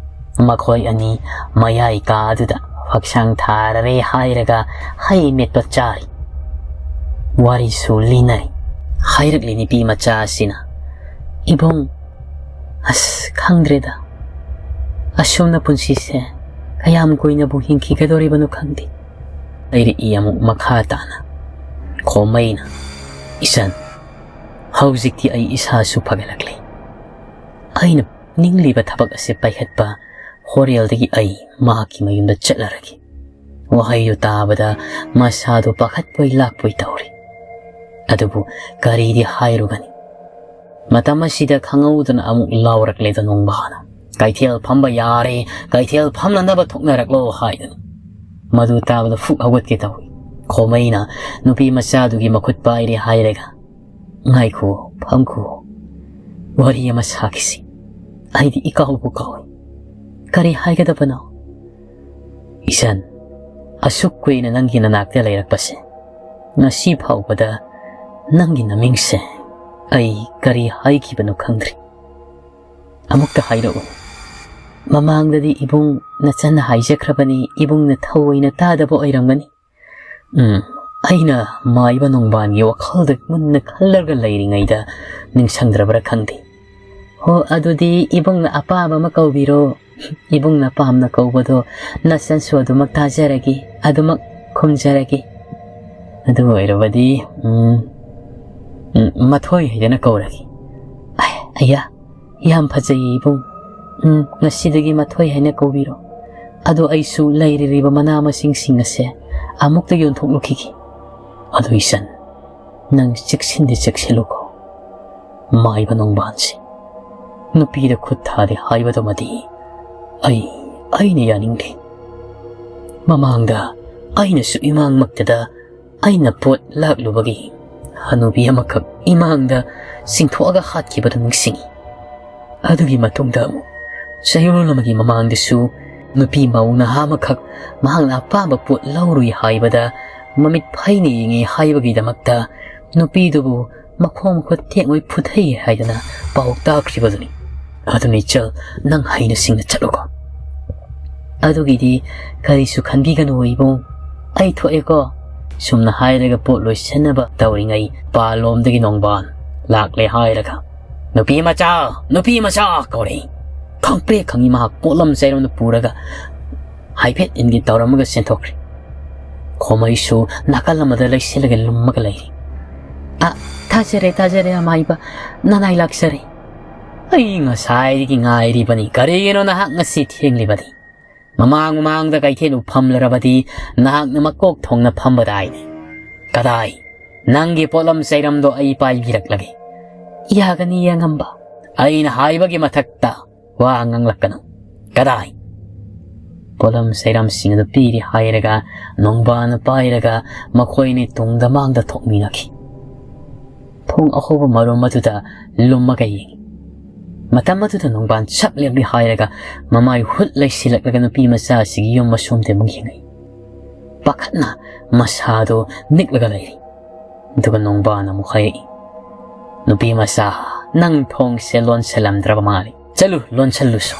ꯃꯈꯣꯏ ꯑꯅꯤ ꯃꯌꯥꯏ ꯀꯥ ꯑꯗꯨꯗ ꯐꯛꯁꯥꯡ ꯊꯥꯔꯔꯦ ꯍꯥꯏꯔꯒ ꯍꯩ ꯃꯦꯠꯄ ꯆꯥꯔꯤ꯫ ꯋꯥꯔꯤꯁꯨ ꯂꯤꯅꯔꯤ꯫ ꯍꯥꯏꯔꯛꯂꯤ ꯅꯨꯄꯤ ꯃꯆꯥ ꯑꯁꯤꯅ, "ꯏꯕꯨꯡ, ꯑꯁ, ꯈꯪꯗ꯭ꯔꯦꯗ꯫ ꯑꯁꯨꯝꯅ ꯄꯨꯟꯁꯤꯁꯦ ꯀꯌꯥꯝ ꯀꯨꯏꯅꯕꯨ ꯍꯤꯡꯈꯤꯒꯗꯧꯔꯤꯕꯅꯣ ꯈꯪꯗꯦ"꯫ ꯂꯩꯔꯛꯏ ꯑꯃꯨꯛ ꯃꯈꯥ ꯇꯥꯅ꯫ ꯈꯣꯃꯩꯅ, "ꯏꯆꯟ, ꯍꯧꯖꯤꯛꯇꯤ ꯑꯩ ꯏꯁꯥꯁꯨ ꯐꯒꯠꯂꯛꯂꯦ꯫ ꯑꯩꯅ ꯅꯤꯡꯂꯤꯕ ꯊꯕꯛ ꯑꯁꯤ ꯄꯥꯏꯈꯠꯄ ꯍꯣꯔꯦꯜꯗꯒꯤ ꯑꯩ ꯃꯍꯥꯛꯀꯤ ꯃꯌꯨꯝꯗ ꯆꯠꯂꯔꯒꯦ"꯫ ꯋꯥꯍꯩꯗꯨ ꯇꯥꯕꯗ ꯃꯁꯥꯗꯨ ꯄꯥꯈꯠꯄꯣꯏ ꯂꯥꯛꯄꯣꯏ ꯇꯧꯔꯤ꯫ ꯑꯗꯨꯕꯨ ꯀꯔꯤꯗꯤ ꯍꯥꯏꯔꯨꯒꯅꯤ? ꯃꯇꯝ ꯑꯁꯤꯗ ꯈꯪꯍꯧꯗꯅ ꯑꯃꯨꯛ ꯂꯥꯎꯔꯛꯂꯦꯗ ꯅꯣꯡꯕꯥꯅ, "ꯀꯩꯊꯦꯜ ꯐꯝꯕ ꯌꯥꯔꯦ, ꯀꯩꯊꯦꯜ ꯐꯝꯅꯅꯕ ꯊꯣꯛꯅꯔꯛꯂꯣ" ꯍꯥꯏꯗꯅ꯫ ꯃꯗꯨ ꯇꯥꯕꯗ ꯐꯨꯛ ꯍꯧꯒꯠꯀꯦ ꯇꯧꯏ꯫ ꯈꯣꯃꯩꯅ ꯅꯨꯄꯤ ꯃꯆꯥꯗꯨꯒꯤ ꯃꯈꯨꯠ ꯄꯥꯏꯔꯦ ꯍꯥꯏꯔꯒ, "ꯉꯥꯏꯈꯣ, ꯐꯝꯈꯣ꯫ ꯋꯥꯔꯤ ꯑꯃ ꯁꯥꯈꯤꯁꯤ꯫ ꯑꯩꯗꯤ ꯏꯀꯥꯎꯕꯨ ꯀꯥꯎꯏ꯫ ꯀꯔꯤ ꯍꯥꯏꯒꯗꯕꯅꯣ?" "ꯏꯆꯟ, ꯑꯁꯨꯛ ꯀꯨꯏꯅ ꯅꯪꯒꯤ ꯅꯅꯥꯛꯇ ꯂꯩꯔꯛꯄꯁꯦ, ꯉꯁꯤ ꯐꯥꯎꯕꯗ ꯅꯪꯒꯤ ꯅꯃꯤꯡꯁꯦ ꯑꯩ ꯀꯔꯤ ꯍꯥꯏꯈꯤꯕꯅꯣ ꯈꯪꯗ꯭ꯔꯤ꯫ ꯑꯃꯨꯛꯇ ꯍꯥꯏꯔꯛꯎ"꯫ "ꯃꯃꯥꯡꯗꯗꯤ ꯏꯕꯨꯡ ꯅꯆꯟꯅ ꯍꯥꯏꯖꯈ꯭ꯔꯕꯅꯤ, ꯏꯕꯨꯡꯅ ꯊꯑꯣꯏꯅ ꯇꯥꯗꯕ ꯑꯣꯏꯔꯝꯒꯅꯤ"꯫ ꯎꯝ, ꯑꯩꯅ ꯃꯥꯏꯕ ꯅꯣꯡꯕꯥꯟꯒꯤ ꯋꯥꯈꯜꯗ ꯃꯨꯟꯅ ꯈꯜꯂꯒ ꯂꯩꯔꯤꯉꯩꯗ ꯅꯤꯡꯁꯤꯡꯗ꯭ꯔꯕ꯭ꯔꯥ ꯈꯪꯗꯦ꯫ "ꯍꯣ, ꯑꯗꯨꯗꯤ ꯏꯕꯨꯡꯅ ꯑꯄꯥꯝꯕ ꯑꯃ ꯀꯧꯕꯤꯔꯣ꯫ ꯏꯕꯨꯡꯅ ꯄꯥꯝꯅ ꯀꯧꯕꯗꯣ ꯅꯆꯟꯁꯨ ꯑꯗꯨꯃꯛ ꯇꯥꯖꯔꯒꯦ, ꯑꯗꯨꯃꯛ ꯈꯨꯝꯖꯔꯒꯦ"꯫ "ꯑꯗꯨ ꯑꯣꯏꯔꯕꯗꯤ, ꯎꯝ, ꯎꯝ, ꯃꯊꯣꯏ ꯍꯥꯏꯗꯅ ꯀꯧꯔꯒꯦ"꯫ "ꯑꯩ, ꯑꯌꯥ, ꯌꯥꯝ ꯐꯖꯩꯌꯦ ꯏꯕꯨꯡ꯫ ꯎꯝ, ꯉꯁꯤꯗꯒꯤ ꯃꯊꯣꯏ ꯍꯥꯏꯅ ꯀꯧꯕꯤꯔꯣ꯫ ꯑꯗꯣ ꯑꯩꯁꯨ ꯂꯩꯔꯤꯕ ꯃꯅꯥ ꯃꯁꯤꯡꯁꯤꯡ ꯑꯁꯦ ꯑꯃꯨꯛꯇ ꯌꯣꯟꯊꯣꯛꯂꯨꯈꯤꯒꯦ"꯫ "ꯑꯗꯨ ꯏꯆꯟ, ꯅꯪ ꯆꯦꯛꯁꯤꯟꯗꯤ ꯆꯦꯛꯁꯤꯜꯂꯨꯀꯣ, ꯃꯥꯏꯕ ꯅꯣꯡꯕꯥꯟꯁꯤ"꯫ ꯅꯨꯄꯤꯗ ꯈꯨꯠ ꯊꯥꯗꯦ ꯍꯥꯏꯕꯗꯨꯃꯗꯤ ꯑꯩ, ꯑꯩꯅ ꯌꯥꯅꯤꯡꯗꯦ꯫ ꯃꯃꯥꯡꯗ ꯑꯩꯅꯁꯨ ꯏꯃꯥꯡꯃꯛꯇꯗ ꯑꯩꯅ ꯄꯣꯠ ꯂꯥꯛꯂꯨꯕꯒꯤ ꯍꯅꯨꯕꯤ ꯑꯃꯈꯛ ꯏꯃꯥꯡꯗ ꯆꯤꯡꯊꯣꯛꯑꯒ ꯍꯥꯠꯈꯤꯕꯗꯨ ꯅꯤꯡꯁꯤꯡꯏ꯫ ꯑꯗꯨꯒꯤ ꯃꯇꯨꯡꯗ ꯑꯃꯨꯛ ꯆꯌꯣꯜ ꯑꯃꯒꯤ ꯃꯃꯥꯡꯗꯁꯨ ꯅꯨꯄꯤ ꯃꯧ ꯅꯍꯥ ꯑꯃꯈꯛ ꯃꯍꯥꯛꯅ ꯑꯄꯥꯝꯕ ꯄꯣꯠ ꯂꯧꯔꯨꯏ ꯍꯥꯏꯕꯗ ꯃꯃꯤꯠ ꯐꯩꯅ ꯌꯦꯡꯉꯤ ꯍꯥꯏꯕꯒꯤꯗꯃꯛꯇ ꯅꯨꯄꯤꯗꯨꯕꯨ ꯃꯈꯣꯡ ꯃꯈꯨꯠ ꯊꯦꯛꯉꯣꯏ ꯐꯨꯊꯩ ꯍꯥꯏꯗꯅ ꯄꯥꯎ ꯇꯥꯈ꯭ꯔꯤꯕꯗꯨꯅꯤ꯫ ꯑꯗꯨꯅ ꯏꯆꯜ, ꯅꯪ ꯍꯩꯅ ꯁꯤꯡꯅ ꯆꯠꯂꯨꯀꯣ꯫ ꯑꯗꯨꯒꯤꯗꯤ ꯀꯔꯤꯁꯨ ꯈꯟꯕꯤꯒꯅꯨ ꯏꯕꯨꯡ, ꯑꯩ ꯊꯣꯛꯑꯦꯀꯣ꯫ ꯁꯨꯝꯅ ꯍꯥꯏꯔꯒ ꯄꯣꯠ ꯂꯣꯏꯁꯤꯟꯅꯕ ꯇꯧꯔꯤꯉꯩ ꯄꯥꯂꯣꯝꯗꯒꯤ ꯅꯣꯡꯕꯥꯟ ꯂꯥꯛꯂꯦ ꯍꯥꯏꯔꯒ, "ꯅꯨꯄꯤ ꯃꯆꯥ, ꯅꯨꯄꯤ ꯃꯆꯥ!" ꯀꯧꯔꯛꯏ꯫ ꯈꯪꯄ꯭ꯔꯦꯛ ꯈꯪꯉꯤ ꯃꯍꯥꯛ ꯄꯣꯠꯂꯝ ꯆꯩꯔꯝꯅ ꯄꯨꯔꯒ ꯍꯥꯏꯐꯦꯠ ꯏꯟꯒꯦ ꯇꯧꯔꯝꯃꯒ ꯆꯦꯟꯊꯣꯛꯈ꯭ꯔꯦ꯫ ꯈꯣꯃꯩꯁꯨ ꯅꯥꯀꯜ ꯑꯃꯗ ꯂꯩꯁꯤꯜꯂꯒ ꯂꯨꯝꯃꯒ ꯂꯩꯔꯤ꯫ "ꯑ, ꯊꯥꯖꯔꯦ, ꯊꯥꯖꯔꯦ ꯑꯃꯥꯏꯕ, ꯅꯅꯥꯏ ꯂꯥꯛꯆꯔꯦ꯫ ꯑꯩ ꯉꯁꯥꯏꯗꯒꯤ ꯉꯥꯏꯔꯤꯕꯅꯤ, ꯀꯔꯤꯒꯤꯅꯣ ꯅꯍꯥꯛ ꯉꯁꯤ ꯊꯦꯡꯂꯤꯕꯗꯤ? ꯃꯃꯥꯡ ꯃꯃꯥꯡꯗ ꯀꯩꯊꯦꯜ ꯐꯝꯂꯔꯕꯗꯤ ꯅꯍꯥꯛꯅ ꯃꯀꯣꯛ ꯊꯣꯡꯅ ꯐꯝꯕꯗꯥꯏꯅꯤ꯫ ꯀꯗꯥꯏ? ꯅꯪꯒꯤ ꯄꯣꯠꯂꯝ ꯆꯩꯔꯝꯗꯣ ꯑꯩ ꯄꯥꯏꯕꯤꯔꯛꯂꯒꯦ꯫" "ꯌꯥꯒꯅꯤ, ꯌꯦꯡꯉꯝꯕ꯫ ꯑꯩꯅ ꯍꯥꯏꯕꯒꯤ ꯃꯊꯛꯇ ꯋꯥ ꯉꯥꯡꯂꯛꯀꯅꯨ꯫ ꯀꯗꯥꯏ?" ꯄꯣꯠꯂꯝ ꯆꯩꯔꯝꯁꯤꯡ ꯑꯗꯨ ꯄꯤꯔꯦ ꯍꯥꯏꯔꯒ ꯅꯣꯡꯕꯥꯟ ꯄꯥꯏꯔꯒ ꯃꯈꯣꯏꯅꯤ ꯇꯨꯡꯗ ꯃꯥꯡꯗ ꯊꯣꯛꯃꯤꯟꯅꯈꯤ꯫ ꯊꯣꯡ ꯑꯍꯣꯕ ꯃꯔꯨꯝ ꯑꯗꯨꯗ ꯂꯨꯝꯃꯒ ꯌꯦꯡꯉꯤ꯫ ꯃꯇꯝ ꯑꯗꯨꯗ ꯅꯣꯡꯕꯥꯟ ꯁꯛ ꯂꯦꯞꯂꯤ ꯍꯥꯏꯔꯒ ꯃꯃꯥꯏ ꯍꯨꯠ ꯂꯩꯁꯤꯜꯂꯛꯂꯒ ꯅꯨꯄꯤ ꯃꯆꯥ ꯑꯁꯤꯒꯤ ꯌꯨꯝ ꯃꯁꯣꯝꯗ ꯑꯃꯨꯛ ꯌꯦꯡꯉꯛꯏ꯫ ꯄꯥꯈꯠꯅ ꯃꯁꯥꯗꯨ ꯅꯤꯛꯂꯒ ꯂꯩꯔꯤ꯫ ꯑꯗꯨꯒ ꯅꯣꯡꯕꯥꯟ ꯑꯃꯨꯛ ꯍꯥꯏꯔꯛꯏ, "ꯅꯨꯄꯤ ꯃꯆꯥ, ꯅꯪ ꯊꯣꯡꯁꯦ ꯂꯣꯟꯁꯤꯜꯂꯝꯗ꯭ꯔꯕ ꯃꯥꯜꯂꯤ꯫ ꯆꯠꯂꯨ, ꯂꯣꯟꯁꯤꯜꯂꯨꯁꯨ꯫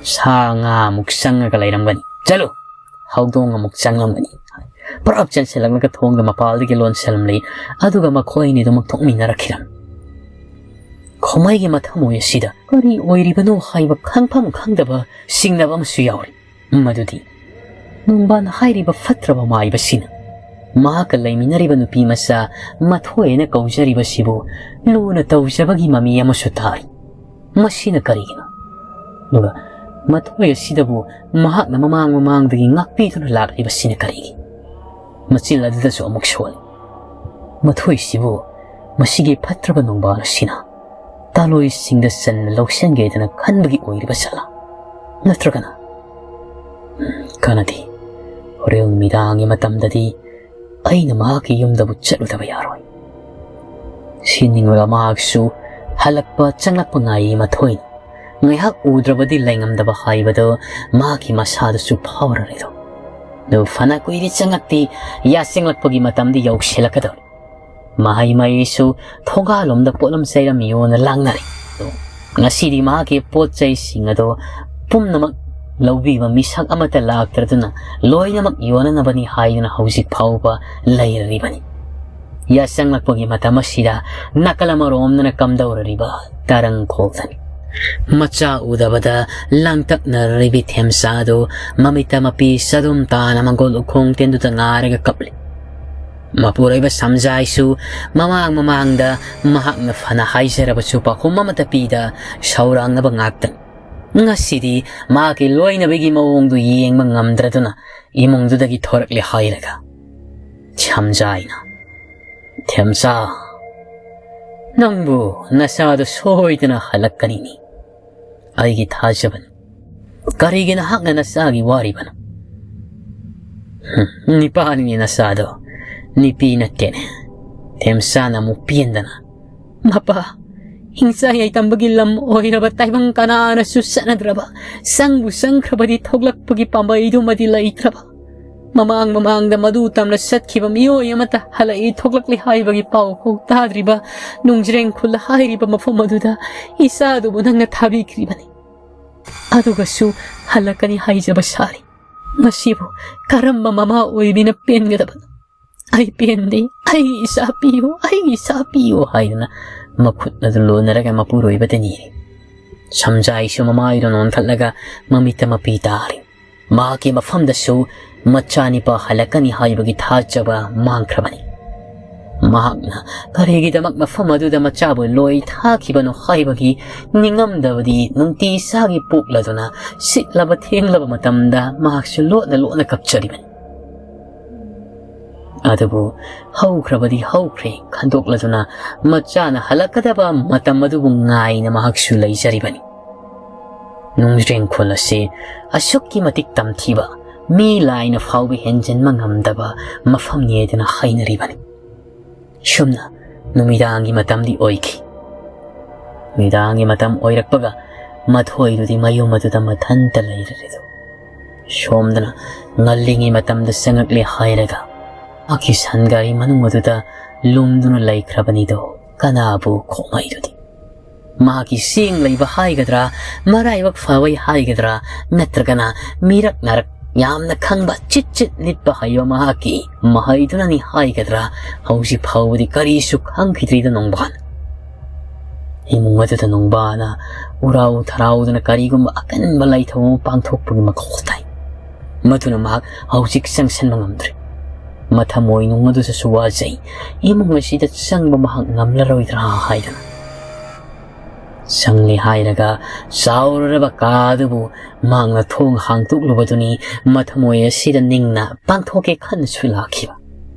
ꯁꯥ ꯉꯥ ꯑꯃꯨꯛ ꯆꯪꯉꯒ ꯂꯩꯔꯝꯒꯅꯤ꯫ ꯆꯠꯂꯨ, ꯍꯧꯗꯣꯡ ꯑꯃꯨꯛ ꯆꯪꯂꯝꯒꯅꯤ꯫" ꯄꯨꯔꯥ ꯆꯦꯟꯁꯤꯜꯂꯛꯂꯒ ꯊꯣꯡꯗ ꯃꯄꯥꯜꯗꯒꯤ ꯂꯣꯟꯁꯤꯜꯂꯝꯂꯤ꯫ ꯑꯗꯨꯒ ꯃꯈꯣꯏ ꯑꯅꯤꯗꯨꯃꯛ ꯊꯣꯛꯃꯤꯟꯅꯔꯛꯈꯤꯔꯝꯃꯤ꯫ ꯈꯣꯃꯩꯒꯤ ꯃꯊꯃꯣꯏ ꯑꯁꯤꯗ ꯀꯔꯤ ꯑꯣꯏꯔꯤꯕꯅꯣ ꯍꯥꯏꯕ ꯈꯪꯐꯝ ꯈꯪꯗꯕ ꯁꯤꯡꯅꯕ ꯑꯃꯁꯨ ꯌꯥꯎꯔꯤ꯫ ꯃꯗꯨꯗꯤ ꯅꯣꯡꯕꯥꯟ ꯍꯥꯏꯔꯤꯕ ꯐꯠꯇ꯭ꯔꯕ ꯃꯥꯏꯕꯁꯤꯅ ꯃꯍꯥꯛꯀ ꯂꯩꯃꯤꯟꯅꯔꯤꯕ ꯅꯨꯄꯤ ꯃꯆꯥ ꯃꯊꯣꯏ ꯍꯥꯏꯅ ꯀꯧꯖꯔꯤꯕꯁꯤꯕꯨ ꯂꯨꯅ ꯇꯧꯖꯕꯒꯤ ꯃꯃꯤ ꯑꯃꯁꯨ ꯇꯥꯔꯤ꯫ ꯃꯁꯤꯅ ꯀꯔꯤꯒꯤꯅꯣ? ꯑꯗꯨꯒ ꯃꯊꯣꯏ ꯑꯁꯤꯗꯕꯨ ꯃꯍꯥꯛꯅ ꯃꯃꯥꯡ ꯃꯃꯥꯡꯗꯒꯤ ꯉꯥꯛꯄꯤꯗꯨꯅ ꯂꯥꯛꯂꯤꯕꯁꯤꯅ ꯀꯔꯤꯒꯤ? ꯃꯆꯤꯜ ꯑꯗꯨꯗꯁꯨ ꯑꯃꯨꯛ ꯁꯣꯜꯂꯤ꯫ ꯃꯊꯣꯏꯁꯤꯕꯨ ꯃꯁꯤꯒꯤ ꯐꯠꯇ꯭ꯔꯕ ꯅꯣꯡꯕꯥꯟ ꯑꯁꯤꯅ ꯇꯥꯂꯣꯏꯁꯤꯡꯗ ꯆꯟꯅ ꯂꯧꯁꯤꯟꯒꯦꯗꯅ ꯈꯟꯕꯒꯤ ꯑꯣꯏꯔꯤꯕ ꯖꯥꯠꯂꯥ? ꯅꯠꯇ꯭ꯔꯒꯅ, ꯎꯝ, ꯀꯥꯟꯅꯗꯦ꯫ ꯍꯣꯔꯦꯟ ꯅꯨꯃꯤꯗꯥꯡꯒꯤ ꯃꯇꯝꯗꯗꯤ ꯑꯩꯅ ꯃꯍꯥꯛꯀꯤ ꯌꯨꯝꯗꯕꯨ ꯆꯠꯂꯨꯗꯕ ꯌꯥꯔꯣꯏ꯫ ꯁꯤꯅꯤꯡꯂꯒ ꯃꯍꯥꯛꯁꯨ ꯍꯜꯂꯛꯄ ꯆꯪꯂꯛꯄ ꯉꯥꯏꯔꯤ ꯃꯊꯣꯏꯅ꯫ ꯉꯥꯏꯍꯥꯛ ꯎꯗ꯭ꯔꯕꯗꯤ ꯂꯩꯉꯝꯗꯕ ꯍꯥꯏꯕꯗꯨ ꯃꯍꯥꯛꯀꯤ ꯃꯁꯥꯗꯁꯨ ꯐꯥꯎꯔꯔꯦꯗꯣ꯫ ꯑꯗꯨ ꯐꯅ ꯀꯨꯏꯔꯦ ꯆꯪꯂꯛꯇꯦ, ꯌꯥꯆꯪꯂꯛꯄꯒꯤ ꯃꯇꯝꯗꯤ ꯌꯧꯁꯤꯜꯂꯛꯀꯗꯧꯔꯦ꯫ ꯃꯍꯩ ꯃꯍꯩꯁꯨ ꯊꯣꯡꯒꯥꯜꯂꯣꯝꯗ ꯄꯣꯠꯂꯝ ꯆꯩꯔꯝꯃꯤꯌꯣꯅ ꯂꯥꯡꯅꯔꯦ꯫ ꯑꯗꯣ ꯉꯁꯤꯗꯤ ꯃꯍꯥꯛꯀꯤ ꯄꯣꯠ ꯆꯩꯁꯤꯡ ꯑꯗꯣ ꯄꯨꯝꯅꯃꯛ ꯂꯧꯕꯤꯕ ꯃꯤꯁꯛ ꯑꯃꯠꯇ ꯂꯥꯛꯇ꯭ꯔꯗꯨꯅ ꯂꯣꯏꯅꯃꯛ ꯌꯣꯟꯅꯅꯕꯅꯤ ꯍꯥꯏꯗꯨꯅ ꯍꯧꯖꯤꯛ ꯐꯥꯎꯕ ꯂꯩꯔꯔꯤꯕꯅꯤ꯫ ꯌꯥꯆꯪꯂꯛꯄꯒꯤ ꯃꯇꯝ ꯑꯁꯤꯗ ꯅꯥꯀꯜ ꯑꯃꯔꯣꯝꯗꯅ ꯀꯝꯗꯧꯔꯔꯤꯕ ꯇꯔꯪ ꯈꯣꯛꯇꯅꯤ꯫ ꯃꯆꯥ ꯎꯗꯕꯗ ꯂꯥꯡꯇꯛꯅꯔꯔꯤꯕꯤ ꯊꯦꯝꯆꯥꯗꯨ ꯃꯃꯤꯠꯇ ꯃꯄꯤ ꯆꯗꯨꯝ ꯇꯥꯅ ꯃꯪꯒꯣꯜ ꯎꯈꯣꯡ ꯇꯦꯟꯗꯨꯗ ꯉꯥꯔꯒ ꯀꯞꯂꯤ꯫ ꯃꯄꯨꯔꯣꯏꯕ ꯁꯝꯖꯥꯏꯁꯨ ꯃꯃꯥꯡ ꯃꯃꯥꯡꯗ ꯃꯍꯥꯛꯅ ꯐꯅ ꯍꯥꯏꯖꯔꯕꯁꯨ ꯄꯥꯎꯈꯨꯝ ꯑꯃꯠꯇ ꯄꯤꯗ ꯁꯧꯔꯥꯡꯅꯕ ꯉꯥꯛꯇꯅꯤ꯫ ꯉꯁꯤꯗꯤ ꯃꯍꯥꯛꯀꯤ ꯂꯣꯏꯅꯕꯒꯤ ꯃꯑꯣꯡꯗꯨ ꯌꯦꯡꯕ ꯉꯝꯗ꯭ꯔꯗꯨꯅ ꯏꯃꯨꯡꯗꯨꯗꯒꯤ ꯊꯣꯔꯛꯂꯦ ꯍꯥꯏꯔꯒ ꯁꯝꯖꯥꯏꯅ, "ꯊꯦꯝꯆꯥ, ꯅꯪꯕꯨ ꯅꯆꯥꯗꯣ ꯁꯣꯏꯗꯅ ꯍꯜꯂꯛꯀꯅꯤꯅꯤ꯫ ꯑꯩꯒꯤ ꯊꯥꯖꯕꯅꯤ꯫ ꯀꯔꯤꯒꯤ ꯅꯍꯥꯛꯅ ꯅꯆꯥꯒꯤ ꯋꯥꯔꯤꯕꯅꯣ?" "ꯍꯨꯝ, ꯅꯤꯄꯥꯅꯤꯅꯦ ꯅꯆꯥꯗꯣ, ꯅꯤꯄꯤ ꯅꯠꯇꯦꯅꯦ꯫" ꯊꯦꯝꯆꯥꯅ ꯑꯃꯨꯛ ꯄꯦꯟꯗꯅ, "ꯃꯄꯥ, ꯍꯤꯡꯆꯥ ꯌꯥꯏꯇꯝꯕꯒꯤ ꯂꯝ ꯑꯣꯏꯔꯕ ꯇꯥꯏꯕꯪ ꯀꯅꯥꯅꯁꯨ ꯆꯠꯅꯗ꯭ꯔꯕ, ꯆꯪꯕꯨ ꯆꯪꯈ꯭ꯔꯕꯗꯤ ꯊꯣꯛꯂꯛꯄꯒꯤ ꯄꯥꯝꯕꯩꯗꯨꯃꯗꯤ ꯂꯩꯇ꯭ꯔꯕ, ꯃꯃꯥꯡ ꯃꯃꯥꯡꯗ ꯃꯗꯨ ꯇꯝꯅ ꯆꯠꯈꯤꯕ ꯃꯤꯑꯣꯏ ꯑꯃꯠꯇ ꯍꯜꯂꯛꯏ ꯊꯣꯛꯂꯛꯂꯤ ꯍꯥꯏꯕꯒꯤ ꯄꯥꯎ ꯐꯥꯎ ꯇꯥꯗ꯭ꯔꯤꯕ ꯅꯨꯡꯖ꯭ꯔꯦꯡ ꯈꯨꯜ ꯍꯥꯏꯔꯤꯕ ꯃꯐꯝ ꯑꯗꯨꯗ ꯏꯆꯥꯗꯨꯕꯨ ꯅꯪꯅ ꯊꯥꯕꯤꯈ꯭ꯔꯤꯕꯅꯤ꯫ ꯑꯗꯨꯒꯁꯨ ꯍꯜꯂꯛꯀꯅꯤ ꯍꯥꯏꯖꯕ ꯁꯥꯔꯤ꯫ ꯃꯁꯤꯕꯨ ꯀꯔꯝꯕ ꯃꯃꯥ ꯑꯣꯏꯕꯤꯅ ꯄꯦꯟꯒꯗꯕꯅꯣ? ꯑꯩ ꯄꯦꯟꯗꯦ, ꯑꯩꯒꯤ ꯏꯆꯥ ꯄꯤꯌꯨ, ꯑꯩꯒꯤ ꯏꯆꯥ ꯄꯤꯌꯨ" ꯍꯥꯏꯗꯅ ꯃꯈꯨꯠ ꯑꯗꯨ ꯂꯣꯟꯅꯔꯒ ꯃꯄꯨꯔꯣꯏꯕꯗ ꯅꯤꯔꯦ꯫ ꯁꯝꯖꯥꯏꯁꯨ ꯃꯃꯥꯏꯗꯨ ꯅꯣꯟꯈꯠꯂꯒ ꯃꯃꯤꯠꯇ ꯃꯄꯤ ꯇꯥꯔꯦ꯫ ꯃꯍꯥꯛꯀꯤ ꯃꯐꯝꯗꯁꯨ ꯃꯆꯥꯅꯤꯄꯥ ꯍꯜꯂꯛꯀꯅꯤ ꯍꯥꯏꯕꯒꯤ ꯊꯥꯖꯕ ꯃꯥꯡꯈ꯭ꯔꯕꯅꯤ꯫ ꯃꯍꯥꯛꯅ ꯀꯔꯤꯒꯤꯗꯃꯛ ꯃꯐꯝ ꯑꯗꯨꯗ ꯃꯆꯥꯕꯨ ꯂꯣꯏ ꯊꯥꯈꯤꯕꯅꯣ ꯍꯥꯏꯕꯒꯤ ꯅꯤꯡꯉꯝꯗꯕꯗꯤ ꯅꯨꯡꯇꯤ ꯏꯁꯥꯒꯤ ꯄꯣꯛꯂꯗꯨꯅ ꯁꯤꯠꯂꯕ ꯊꯦꯡꯂꯕ ꯃꯇꯝꯗ ꯃꯍꯥꯛꯁꯨ ꯂꯣꯠꯅ ꯂꯣꯠꯅ ꯀꯞꯆꯔꯤꯕꯅꯤ꯫ ꯑꯗꯨꯕꯨ ꯍꯧꯈ꯭ꯔꯕꯗꯤ ꯍꯧꯈ꯭ꯔꯦ ꯈꯟꯗꯣꯛꯂꯗꯨꯅ ꯃꯆꯥꯅ ꯍꯜꯂꯛꯀꯗꯕ ꯃꯇꯝ ꯑꯗꯨꯕꯨ ꯉꯥꯏꯅ ꯃꯍꯥꯛꯁꯨ ꯂꯩꯖꯔꯤꯕꯅꯤ꯫ ꯅꯨꯡꯖ꯭ꯔꯦꯡꯈꯣꯜ ꯑꯁꯤ ꯑꯁꯨꯛꯀꯤ ꯃꯇꯤꯛ ꯇꯝꯊꯤꯕ, ꯃꯤ ꯂꯥꯏꯅ ꯐꯥꯎꯕ ꯍꯦꯟꯖꯤꯟꯕ ꯉꯝꯗꯕ ꯃꯐꯝꯅꯤ ꯍꯥꯏꯗꯨꯅ ꯍꯥꯏꯅꯔꯤꯕꯅꯤ꯫ ꯁꯨꯝꯅ ꯅꯨꯃꯤꯗꯥꯡꯒꯤ ꯃꯇꯝꯗꯤ ꯑꯣꯏꯈꯤ꯫ ꯅꯨꯃꯤꯗꯥꯡꯒꯤ ꯃꯇꯝ ꯑꯣꯏꯔꯛꯄꯒ ꯃꯊꯣꯏꯗꯨꯗꯤ ꯃꯌꯨꯝ ꯑꯗꯨꯗ ꯃꯊꯟꯇ ꯂꯩꯔꯔꯦꯗꯣ꯫ ꯁꯣꯝꯗꯅ ꯉꯜꯂꯤꯉꯩ ꯃꯇꯝꯗ ꯆꯪꯉꯛꯂꯦ ꯍꯥꯏꯔꯒ ꯃꯍꯥꯛꯀꯤ ꯁꯟ ꯒꯥꯔꯤ ꯃꯅꯨꯡ ꯑꯗꯨꯗ ꯂꯨꯝꯗꯨꯅ ꯂꯩꯈ꯭ꯔꯕꯅꯤꯗꯣ ꯀꯅꯥꯕꯨ ꯈꯣꯡꯍꯩꯗꯨꯗꯤ꯫ ꯃꯍꯥꯛꯀꯤ ꯆꯦꯡ ꯂꯩꯕ ꯍꯥꯏꯒꯗ꯭ꯔꯥ, ꯃꯔꯥꯏꯕꯛ ꯐꯕꯩ ꯍꯥꯏꯒꯗ꯭ꯔꯥ, ꯅꯠꯇ꯭ꯔꯒꯅ ꯃꯤꯔꯛ ꯅꯥꯔꯛ ꯌꯥꯝꯅ ꯈꯪꯕ, ꯆꯤꯠ ꯆꯤꯠ ꯂꯤꯠꯄ ꯍꯩꯕ ꯃꯍꯥꯛꯀꯤ ꯃꯍꯩꯗꯨꯅꯅꯤ ꯍꯥꯏꯒꯗ꯭ꯔꯥ, ꯍꯧꯖꯤꯛ ꯐꯥꯎꯕꯗꯤ ꯀꯔꯤꯁꯨ ꯈꯪꯈꯤꯗ꯭ꯔꯤꯗ ꯅꯣꯡꯕꯥꯟ꯫ ꯏꯃꯨꯡ ꯑꯗꯨꯗ ꯅꯣꯡꯕꯥꯟꯅ ꯎꯔꯥꯎ ꯊꯔꯥꯎꯗꯨꯅ ꯀꯔꯤꯒꯨꯝꯕ ꯑꯀꯟꯕ ꯂꯥꯏꯊꯧ ꯑꯃ ꯄꯥꯡꯊꯣꯛꯄꯒꯤ ꯃꯈꯣꯜ ꯇꯥꯏ꯫ ꯃꯗꯨꯅ ꯃꯍꯥꯛ ꯍꯧꯖꯤꯛ ꯆꯪꯁꯤꯟꯕ ꯉꯝꯗ꯭ꯔꯦ꯫ ꯃꯊꯃꯣꯏ ꯅꯨꯡ ꯑꯗꯨꯗꯁꯨ ꯋꯥꯖꯩ꯫ ꯏꯃꯨꯡ ꯑꯁꯤꯗ ꯆꯪꯕ ꯃꯍꯥꯛ ꯉꯝꯂꯔꯣꯏꯗ꯭ꯔꯥ ꯍꯥꯏꯗꯨꯅ꯫ ꯆꯪꯂꯦ ꯍꯥꯏꯔꯒ ꯆꯥꯎꯔꯔꯕ ꯀꯥ ꯑꯗꯨꯕꯨ ꯃꯍꯥꯛꯅ ꯊꯣꯡ ꯍꯥꯡꯗꯣꯛꯂꯨꯕꯗꯨꯅꯤ ꯃꯊꯃꯣꯏ ꯑꯁꯤꯗ ꯅꯤꯡꯅ ꯄꯥꯡꯊꯣꯛꯀꯦ ꯈꯟꯅꯁꯨ ꯂꯥꯛꯈꯤꯕ꯫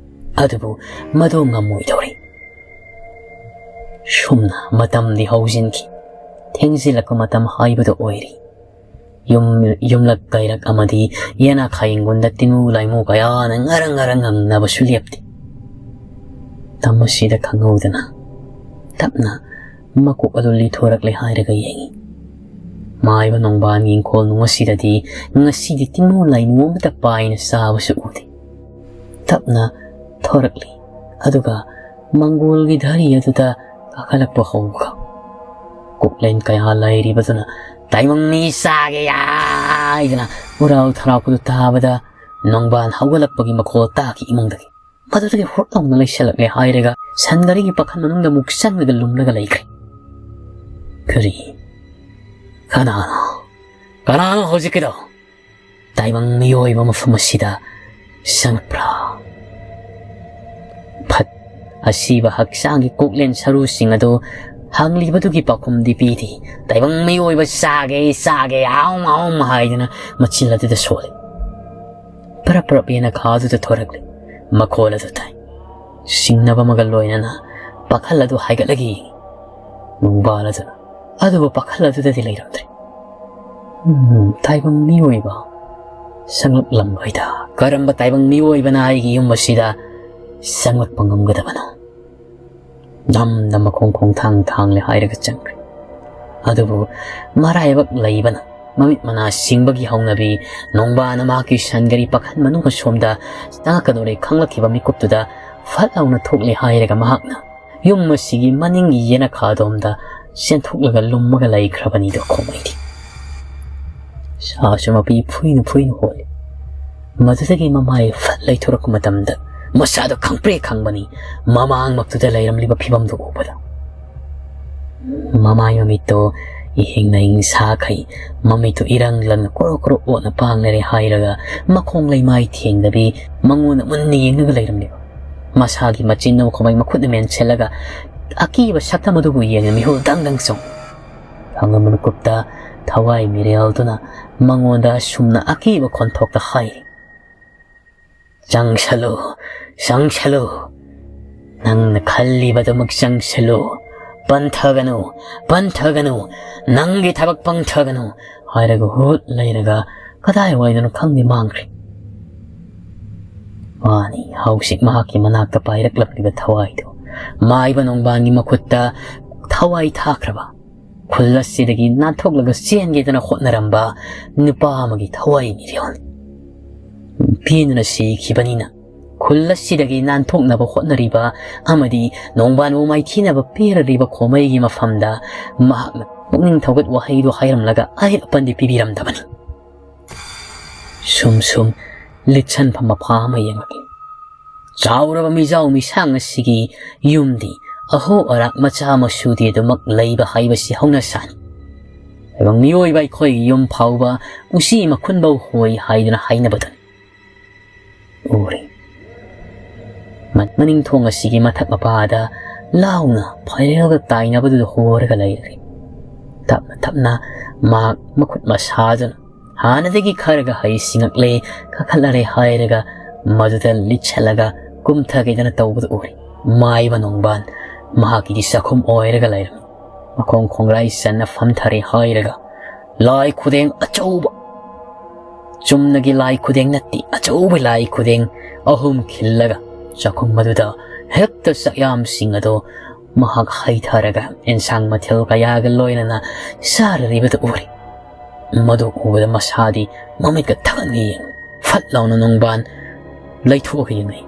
ꯑꯗꯨꯕꯨ ꯃꯗꯨ ꯉꯝꯃꯣꯏꯗꯧꯔꯦ꯫ ꯁꯨꯝꯅ ꯃꯇꯝꯗꯤ ꯍꯧꯖꯤꯟꯈꯤ꯫ ꯊꯦꯡꯖꯤꯜꯂꯛꯄ ꯃꯇꯝ ꯍꯥꯏꯕꯗꯨ ꯑꯣꯏꯔꯤ꯫ ꯌꯨꯝ, ꯌꯨꯝꯂꯛ ꯀꯩꯔꯛ ꯑꯃꯗꯤ ꯌꯦꯅꯥꯈꯥ ꯌꯦꯡꯒꯣꯟꯗ ꯇꯤꯃꯨ ꯂꯥꯏꯃꯨ ꯀꯌꯥꯅ ꯉꯔꯪ ꯉꯔꯪ ꯉꯪꯅꯕꯁꯨ ꯂꯦꯞꯇꯦ꯫ ꯇꯝ ꯑꯁꯤꯗ ꯈꯪꯍꯧꯗꯅ ꯇꯞꯅ ꯃꯀꯣꯛ ꯑꯗꯨ ꯂꯤꯊꯣꯔꯛꯂꯦ ꯍꯥꯏꯔꯒ ꯌꯦꯡꯉꯤ꯫ ꯃꯥꯏꯕ ꯅꯣꯡꯕꯥꯟꯒꯤ ꯏꯪꯈꯣꯜ ꯅꯨꯡ ꯑꯁꯤꯗꯗꯤ ꯉꯁꯤꯗꯤ ꯇꯤꯃꯨ ꯂꯥꯏꯃꯨ ꯑꯃꯠꯇ ꯄꯥꯏꯅ ꯆꯥꯕꯁꯨ ꯎꯗꯦ꯫ ꯇꯞꯅ ꯊꯣꯔꯛꯂꯤ꯫ ꯑꯗꯨꯒ ꯃꯪꯒꯣꯜꯒꯤ ꯙꯔꯤ ꯑꯗꯨꯗ ꯀꯥꯈꯠꯂꯛꯄ ꯍꯧꯕꯒ ꯀꯣꯛꯂꯦꯟ ꯀꯌꯥ ꯂꯩꯔꯤꯕꯗꯨꯅ "ꯇꯥꯏꯕꯪ ꯃꯤ ꯆꯥꯒꯦ" ꯍꯥꯏꯗꯅ ꯎꯔꯥꯎ ꯊꯔꯥꯎꯕꯗꯨ ꯇꯥꯕꯗ ꯅꯣꯡꯕꯥꯟ ꯍꯧꯒꯠꯂꯛꯄꯒꯤ ꯃꯈꯣꯜ ꯇꯥꯈꯤ ꯏꯃꯨꯡꯗꯒꯤ꯫ ꯃꯗꯨꯗꯒꯤ ꯍꯨꯠ ꯂꯥꯎꯅ ꯂꯩꯁꯜꯂꯛꯂꯦ ꯍꯥꯏꯔꯒ ꯁꯟ ꯒꯥꯔꯤꯒꯤ ꯄꯥꯈꯟ ꯃꯅꯨꯡꯗ ꯑꯃꯨꯛ ꯆꯪꯂꯒ ꯂꯨꯝꯂꯒ ꯂꯩꯈ꯭ꯔꯦ꯫ "ꯀꯔꯤ? ꯀꯅꯥꯅꯣ? ꯀꯅꯥꯅꯣ ꯍꯧꯖꯤꯛꯀꯤꯗꯣ? ꯇꯥꯏꯕꯪ ꯃꯤꯑꯣꯏꯕ ꯃꯐꯝ ꯑꯁꯤꯗ ꯆꯪꯂꯛꯄ꯭ꯔꯥ?" ꯐꯠ ꯑꯁꯤꯕ ꯍꯛꯆꯥꯡꯒꯤ ꯀꯣꯛꯂꯦꯟ ꯁꯔꯨꯁꯤꯡ ꯑꯗꯨ ꯍꯪꯂꯤꯕꯗꯨꯒꯤ ꯄꯥꯎꯈꯨꯝꯗꯤ ꯄꯤꯗꯦ꯫ "ꯇꯥꯏꯕꯪ ꯃꯤꯑꯣꯏꯕ ꯆꯥꯒꯦ, ꯆꯥꯒꯦ, ꯍꯥꯎꯝ ꯍꯥꯎꯝ" ꯍꯥꯏꯗꯨꯅ ꯃꯆꯤꯜ ꯑꯗꯨꯗ ꯁꯣꯜꯂꯤ꯫ ꯄꯔꯞ ꯄꯔꯞ ꯌꯦꯅꯈꯥ ꯑꯗꯨꯗ ꯊꯣꯔꯛꯂꯤ꯫ ꯃꯈꯣꯜ ꯑꯗꯨ ꯇꯥꯏ꯫ ꯁꯤꯡꯅꯕ ꯑꯃꯒ ꯂꯣꯏꯅꯅ ꯄꯥꯈꯜ ꯑꯗꯨ ꯍꯥꯏꯒꯠꯂꯒ ꯌꯦꯡꯉꯤ꯫ ꯅꯣꯡꯕꯥꯜ ꯑꯗꯨ ꯑꯗꯨꯕꯨ ꯄꯥꯈꯜ ꯑꯗꯨꯗꯗꯤ ꯂꯩꯔꯝꯗ꯭ꯔꯦ꯫ ꯎꯝ, ꯇꯥꯏꯕꯪ ꯃꯤꯑꯣꯏꯕ ꯆꯪꯂꯛꯂꯝꯕꯩꯗ ꯀꯔꯝꯕ ꯇꯥꯏꯕꯪ ꯃꯤꯑꯣꯏꯕꯅ ꯑꯩꯒꯤ ꯌꯨꯝ ꯑꯁꯤꯗ ꯆꯪꯂꯛꯄ ꯉꯝꯒꯗꯕꯅꯣ? ꯅꯝꯅ ꯃꯈꯣꯡ ꯈꯣꯡꯊꯥꯡ ꯊꯥꯡꯂꯦ ꯍꯥꯏꯔꯒ ꯆꯪꯈ꯭ꯔꯦ꯫ ꯑꯗꯨꯕꯨ ꯃꯔꯥꯏꯕꯛ ꯂꯩꯕꯅ ꯃꯃꯤꯠ ꯃꯅꯥ ꯁꯤꯡꯕꯒꯤ ꯍꯧꯅꯕꯤ ꯅꯣꯡꯕꯥꯅ ꯃꯍꯥꯛꯀꯤ ꯁꯟꯒꯔꯤ ꯄꯥꯈꯟ ꯃꯅꯨꯡ ꯑꯁꯣꯝꯗ ꯆꯪꯉꯛꯀꯗꯧꯔꯦ ꯈꯪꯂꯛꯈꯤꯕ ꯃꯤꯀꯨꯞꯇꯨꯗ ꯐꯠ ꯂꯥꯎꯅ ꯊꯣꯛꯂꯦ ꯍꯥꯏꯔꯒ ꯃꯍꯥꯛꯅ ꯌꯨꯝ ꯑꯁꯤꯒꯤ ꯃꯅꯤꯡꯒꯤ ꯌꯦꯅꯈꯥꯗꯣꯝꯗ ꯆꯦꯟꯊꯣꯛꯂꯒ ꯂꯨꯝꯃꯒ ꯂꯩꯈ꯭ꯔꯕꯅꯤꯗꯣ ꯈꯣꯃꯩꯗꯤ꯫ ꯁꯥꯁꯨ ꯃꯄꯤ ꯐꯨꯏꯅ ꯐꯨꯏꯅ ꯍꯣꯜꯂꯤ꯫ ꯃꯗꯨꯗꯒꯤ ꯃꯃꯥꯏ ꯐꯠ ꯂꯩꯊꯣꯔꯛꯄ ꯃꯇꯝꯗ ꯃꯁꯥꯗꯣ ꯈꯪꯄ꯭ꯔꯦꯛ ꯈꯪꯕꯅꯤ, ꯃꯃꯥꯡꯃꯛꯇꯨꯗ ꯂꯩꯔꯝꯂꯤꯕ ꯐꯤꯕꯝꯗꯨ ꯎꯕꯗ꯫ ꯃꯃꯥꯏ ꯃꯃꯤꯠꯇꯣ ꯏꯍꯤꯡ ꯅꯥꯍꯤꯡ ꯁꯥꯈꯩ, ꯃꯃꯤꯠꯇꯣ ꯏꯔꯪ ꯂꯪꯅ ꯀ꯭ꯔꯣ ꯀ꯭ꯔꯣ ꯑꯣꯠꯅ ꯄꯥꯡꯅꯔꯦ ꯍꯥꯏꯔꯒ ꯃꯈꯣꯡ ꯂꯩꯃꯥꯏ ꯊꯦꯡꯗꯕꯤ ꯃꯉꯣꯟꯗ ꯃꯨꯟꯅ ꯌꯦꯡꯂꯒ ꯂꯩꯔꯝꯂꯤꯕ ꯃꯁꯥꯒꯤ ꯃꯆꯤꯟ ꯑꯃ ꯈꯨꯕꯩ ꯃꯈꯨꯠꯅ ꯃꯦꯟꯁꯤꯜꯂꯒ ꯑꯀꯤꯕ ꯁꯛꯇꯝ ꯑꯗꯨꯕꯨ ꯌꯦꯡꯅ ꯃꯤꯍꯨꯜ ꯗꯪ ꯗꯪ ꯆꯣꯡ꯫ ꯈꯪꯉꯕ ꯃꯤꯀꯨꯞꯇ ꯊꯋꯥꯏ ꯃꯤꯔꯦꯜꯗꯨꯅ ꯃꯉꯣꯟꯗ ꯑꯁꯨꯝꯅ ꯑꯀꯤꯕ ꯈꯣꯟꯊꯣꯛꯇ ꯍꯥꯏꯔꯤ, "ꯆꯪꯁꯜꯂꯨ, ꯆꯪꯁꯜꯂꯨ, ꯅꯪꯅ ꯈꯜꯂꯤꯕꯗꯨꯃꯛ ꯆꯪꯁꯜꯂꯨ, ꯄꯟꯊꯒꯅꯨ, ꯄꯟꯊꯒꯅꯨ, ꯅꯪꯒꯤ ꯊꯕꯛ ꯄꯪꯊꯒꯅꯨ" ꯍꯥꯏꯔꯒ ꯍꯨꯠ ꯂꯩꯔꯒ ꯀꯗꯥꯏꯋꯥꯏꯗꯅꯣ ꯈꯪꯗꯦ ꯃꯥꯡꯈ꯭ꯔꯦ꯫ ꯃꯥꯅꯤ ꯍꯧꯖꯤꯛ ꯃꯍꯥꯛꯀꯤ ꯃꯅꯥꯛꯇ ꯄꯥꯏꯔꯛꯂꯛꯂꯤꯕ ꯊꯋꯥꯏꯗꯨ꯫ ꯃꯥꯏꯕ ꯅꯣꯡꯕꯥꯟꯒꯤ ꯃꯈꯨꯠꯇ ꯊꯋꯥꯏ ꯊꯥꯈ꯭ꯔꯕ, ꯈꯨꯜ ꯑꯁꯤꯗꯒꯤ ꯅꯥꯟꯊꯣꯛꯂꯒ ꯆꯦꯟꯒꯦꯗꯅ ꯍꯣꯠꯅꯔꯝꯕ ꯅꯨꯄꯥ ꯑꯃꯒꯤ ꯊꯋꯥꯏ ꯃꯤꯔꯦꯜꯅꯤ꯫ ꯄꯦꯟꯗꯨꯅ ꯁꯤꯈꯤꯕꯅꯤꯅ ꯈꯨꯜ ꯑꯁꯤꯗꯒꯤ ꯅꯥꯟꯊꯣꯛꯅꯕ ꯍꯣꯠꯅꯔꯤꯕ ꯑꯃꯗꯤ ꯅꯣꯡꯕꯥꯟꯕꯨ ꯃꯥꯏꯊꯤꯅꯕ ꯄꯤꯔꯤꯕ ꯈꯣꯃꯩꯒꯤ ꯃꯐꯝꯗ ꯃꯍꯥꯛꯅ ꯄꯨꯛꯅꯤꯡ ꯊꯧꯒꯠ ꯋꯥꯍꯩꯗꯨ ꯍꯥꯏꯔꯝꯂꯒ ꯑꯍꯦꯛ ꯑꯄꯟꯗꯤ ꯄꯤꯕꯤꯔꯝꯗꯕꯅꯤ꯫ ꯁꯨꯝ ꯁꯨꯝ ꯂꯤꯠꯁꯟꯐꯝ ꯃꯐꯥ ꯑꯃ ꯌꯦꯡꯂꯛꯏ꯫ ꯆꯥꯎꯔꯕ ꯃꯤꯖꯥꯎ ꯃꯤꯁꯥꯡ ꯑꯁꯤꯒꯤ ꯌꯨꯝꯗꯤ ꯑꯍꯣ ꯑꯔꯥꯛ ꯃꯆꯥ ꯃꯁꯨꯗꯤ ꯑꯗꯨꯃꯛ ꯂꯩꯕ ꯍꯥꯏꯕꯁꯤ ꯍꯧꯅ ꯁꯥꯅꯤ꯫ ꯇꯥꯏꯕꯪ ꯃꯤꯑꯣꯏꯕ ꯑꯩꯈꯣꯏꯒꯤ ꯌꯨꯝ ꯐꯥꯎꯕ ꯎꯆꯤ ꯃꯈꯨꯟꯕꯧ ꯍꯣꯏ ꯍꯥꯏꯗꯨꯅ ꯍꯥꯏꯅꯕꯗꯨꯅꯤ꯫ ꯎꯔꯦ꯫ ꯃ-, ꯃꯅꯤꯡ ꯊꯣꯡ ꯑꯁꯤꯒꯤ ꯃꯊꯛ ꯃꯄꯥꯗ ꯂꯥꯎꯅ ꯐꯥꯏꯔꯦꯜꯒ ꯇꯥꯏꯅꯕꯗꯨꯗ ꯍꯣꯔꯒ ꯂꯩꯔꯦ꯫ ꯇꯞꯅ ꯇꯞꯅ ꯃꯍꯥꯛ ꯃꯈꯨꯠ ꯃꯁꯥꯗꯨꯅ ꯍꯥꯟꯅꯗꯒꯤ ꯈꯔꯒ ꯍꯩ ꯁꯤꯡꯉꯛꯂꯦ, ꯀꯥꯈꯠꯂꯔꯦ ꯍꯥꯏꯔꯒ ꯃꯗꯨꯗ ꯂꯤꯠꯁꯜꯂꯒ ꯀꯨꯝꯊꯈꯤꯗꯅ ꯇꯧꯕꯗꯨ ꯎꯔꯤ꯫ ꯃꯥꯏꯕ ꯅꯣꯡꯕꯥꯟ ꯃꯍꯥꯛꯀꯤꯗꯤ ꯆꯥꯛꯈꯨꯝ ꯑꯣꯏꯔꯒ ꯂꯩꯔꯝꯃꯤ꯫ ꯃꯈꯣꯡ ꯈꯣꯡꯒ꯭ꯔꯥꯏ ꯆꯟꯅ ꯐꯝꯊꯔꯦ ꯍꯥꯏꯔꯒ ꯂꯥꯏ ꯈꯨꯗꯦꯡ ꯑꯆꯧꯕ, ꯆꯨꯝꯅꯒꯤ ꯂꯥꯏ ꯈꯨꯗꯦꯡ ꯅꯠꯇꯦ, ꯑꯆꯧꯕ ꯂꯥꯏ ꯈꯨꯗꯦꯡ ꯑꯍꯨꯝ ꯈꯤꯜꯂꯒ ꯆꯥꯛꯈꯨꯝ ꯑꯗꯨꯗ ꯍꯦꯛꯇ ꯆꯥꯛꯌꯥꯝꯁꯤꯡ ꯑꯗꯣ ꯃꯍꯥꯛ ꯍꯩꯊꯔꯒ ꯑꯦꯟꯁꯥꯡ ꯃꯊꯦꯜ ꯀꯌꯥꯒ ꯂꯣꯏꯅꯅ ꯆꯥꯔꯔꯤꯕꯗꯨ ꯎꯔꯤ꯫ ꯃꯗꯨ ꯎꯕꯗ ꯃꯁꯥꯗꯤ ꯃꯃꯤꯠꯀ ꯊꯛꯀꯠꯅ ꯌꯦꯡꯏ꯫ ꯐꯠ ꯂꯥꯎꯅ ꯅꯣꯡꯕꯥꯟ ꯂꯩꯊꯣꯛꯑꯒ ꯌꯦꯡꯉꯤ꯫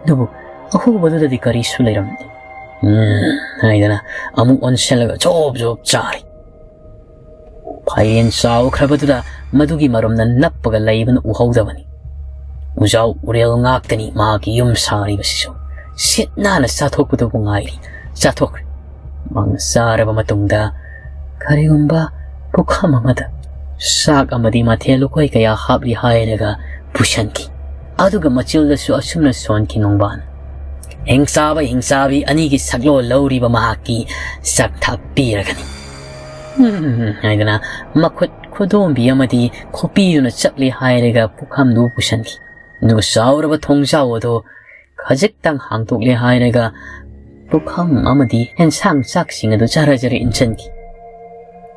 ꯑꯗꯨꯕꯨ ꯑꯍꯨꯕꯗꯨꯗꯗꯤ ꯀꯔꯤꯁꯨ ꯂꯩꯔꯝꯗꯦ꯫ "ꯎꯝ," ꯍꯥꯏꯗꯅ ꯑꯃꯨꯛ ꯑꯣꯟꯁꯤꯜꯂꯒ ꯖꯣꯞ ꯖꯣꯞ ꯆꯥꯔꯤ꯫ ꯐꯥꯏꯔꯦꯟ ꯆꯥꯎꯈ꯭ꯔꯕꯗꯨꯗ ꯃꯗꯨꯒꯤ ꯃꯔꯨꯝꯅ ꯅꯞꯄꯒ ꯂꯩꯕꯅ ꯎꯍꯧꯗꯕꯅꯤ꯫ ꯎꯖꯥꯎ ꯎꯔꯦꯜ ꯉꯥꯛꯇꯅꯤ ꯃꯍꯥꯛꯀꯤ ꯌꯨꯝ ꯁꯥꯔꯤꯕꯁꯤꯁꯨ꯫ ꯁꯤꯠ ꯅꯥꯟꯅ ꯆꯥꯊꯣꯛꯄꯗꯨꯕꯨ ꯉꯥꯏꯔꯤ꯫ ꯆꯥꯊꯣꯛꯈ꯭ꯔꯦ꯫ ꯃꯍꯥꯛꯅ ꯆꯥꯔꯕ ꯃꯇꯨꯡꯗ ꯀꯔꯤꯒꯨꯝꯕ ꯄꯨꯈꯝ ꯑꯃꯗ ꯆꯥꯛ ꯑꯃꯗꯤ ꯃꯊꯦꯜ ꯂꯨꯀꯣꯏ ꯀꯌꯥ ꯍꯥꯞꯂꯤ ꯍꯥꯏꯔꯒ ꯄꯨꯁꯤꯟꯈꯤ꯫ ꯑꯗꯨꯒ ꯃꯆꯤꯜꯗꯁꯨ ꯑꯁꯨꯝꯅ ꯁꯣꯟꯈꯤ ꯅꯣꯡꯕꯥꯟ, "ꯍꯤꯡꯆꯥꯕ ꯍꯤꯡꯆꯥꯕꯤ ꯑꯅꯤꯒꯤ ꯁꯛꯂꯣꯟ ꯂꯧꯔꯤꯕ ꯃꯍꯥꯛꯀꯤ ꯆꯥꯛꯊꯥꯛ ꯄꯤꯔꯒꯅꯤ," ꯍꯥꯏꯗꯅ ꯃꯈꯨꯠ ꯈꯨꯗꯣꯝꯕꯤ ꯑꯃꯗꯤ ꯈꯨꯄꯤꯗꯨꯅ ꯆꯠꯂꯦ ꯍꯥꯏꯔꯒ ꯄꯨꯈꯝꯗꯨ ꯄꯨꯁꯤꯟꯈꯤ꯫ ꯑꯗꯨꯒ ꯆꯥꯎꯔꯕ ꯊꯣꯡꯖꯥꯎ ꯑꯗꯨ ꯈꯖꯤꯛꯇꯪ ꯍꯥꯡꯗꯣꯛꯂꯦ ꯍꯥꯏꯔꯒ ꯄꯨꯈꯝ ꯑꯃꯗꯤ ꯑꯦꯟꯁꯥꯡ ꯆꯥꯛꯁꯤꯡ ꯑꯗꯨ ꯖꯔ ꯖꯔ ꯏꯟꯁꯤꯟꯈꯤ꯫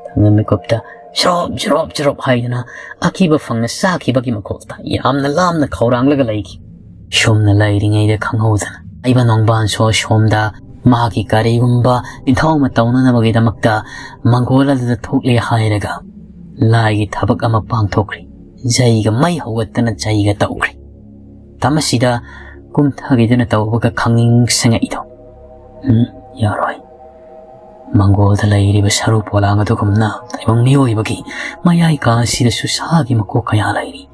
ꯊꯪꯅ ꯃꯤꯀꯨꯞꯇ ꯖ꯭ꯔꯣꯞ ꯖ꯭ꯔꯣꯞ ꯖ꯭ꯔꯣꯞ ꯍꯥꯏꯗꯨꯅ ꯑꯀꯤꯕ ꯐꯪꯅ ꯆꯥꯈꯤꯕꯒꯤ ꯃꯈꯣꯜ ꯇꯥꯏ꯫ ꯌꯥꯝꯅ ꯂꯥꯝꯅ ꯈꯧꯔꯥꯡꯂꯒ ꯂꯩꯈꯤ꯫ ꯁꯨꯝꯅ ꯂꯩꯔꯤꯉꯩꯗ ꯈꯪꯍꯧꯗꯅ ꯏꯕ ꯅꯣꯡꯕꯥꯟꯁꯨ ꯑꯁꯣꯝꯗ ꯃꯍꯥꯛꯀꯤ ꯀꯔꯤꯒꯨꯝꯕ ꯅꯤꯡꯊꯧ ꯑꯃ ꯇꯧꯅꯅꯕꯒꯤꯗꯃꯛꯇ ꯃꯪꯒꯣꯜ ꯑꯗꯨꯗ ꯊꯣꯛꯂꯦ ꯍꯥꯏꯔꯒ ꯂꯥꯏꯒꯤ ꯊꯕꯛ ꯑꯃ ꯄꯥꯡꯊꯣꯛꯈ꯭ꯔꯤ꯫ ꯖꯩꯒ ꯃꯩ ꯍꯧꯒꯠꯇꯅ ꯖꯩꯒ ꯇꯧꯈ꯭ꯔꯤ꯫ ꯇꯝ ꯑꯁꯤꯗ ꯀꯨꯝꯊꯈꯤꯗꯨꯅ ꯇꯧꯕꯒ ꯈꯪꯅꯤꯡ ꯁꯪꯉꯛꯏꯗꯣ꯫ ꯎꯝ, ꯌꯥꯔꯣꯏ꯫ ꯃꯪꯒꯣꯜꯗ ꯂꯩꯔꯤꯕ ꯁꯔꯨ ꯄꯣꯂꯥꯡ ꯑꯗꯨꯒꯨꯝꯅ ꯇꯥꯏꯕꯪ ꯃꯤꯑꯣꯏꯕꯒꯤ ꯃꯌꯥꯏ ꯀꯥ ꯑꯁꯤꯗꯁꯨ ꯁꯥꯒꯤ ꯃꯀꯣꯛ ꯀꯌꯥ ꯂꯩꯔꯤ꯫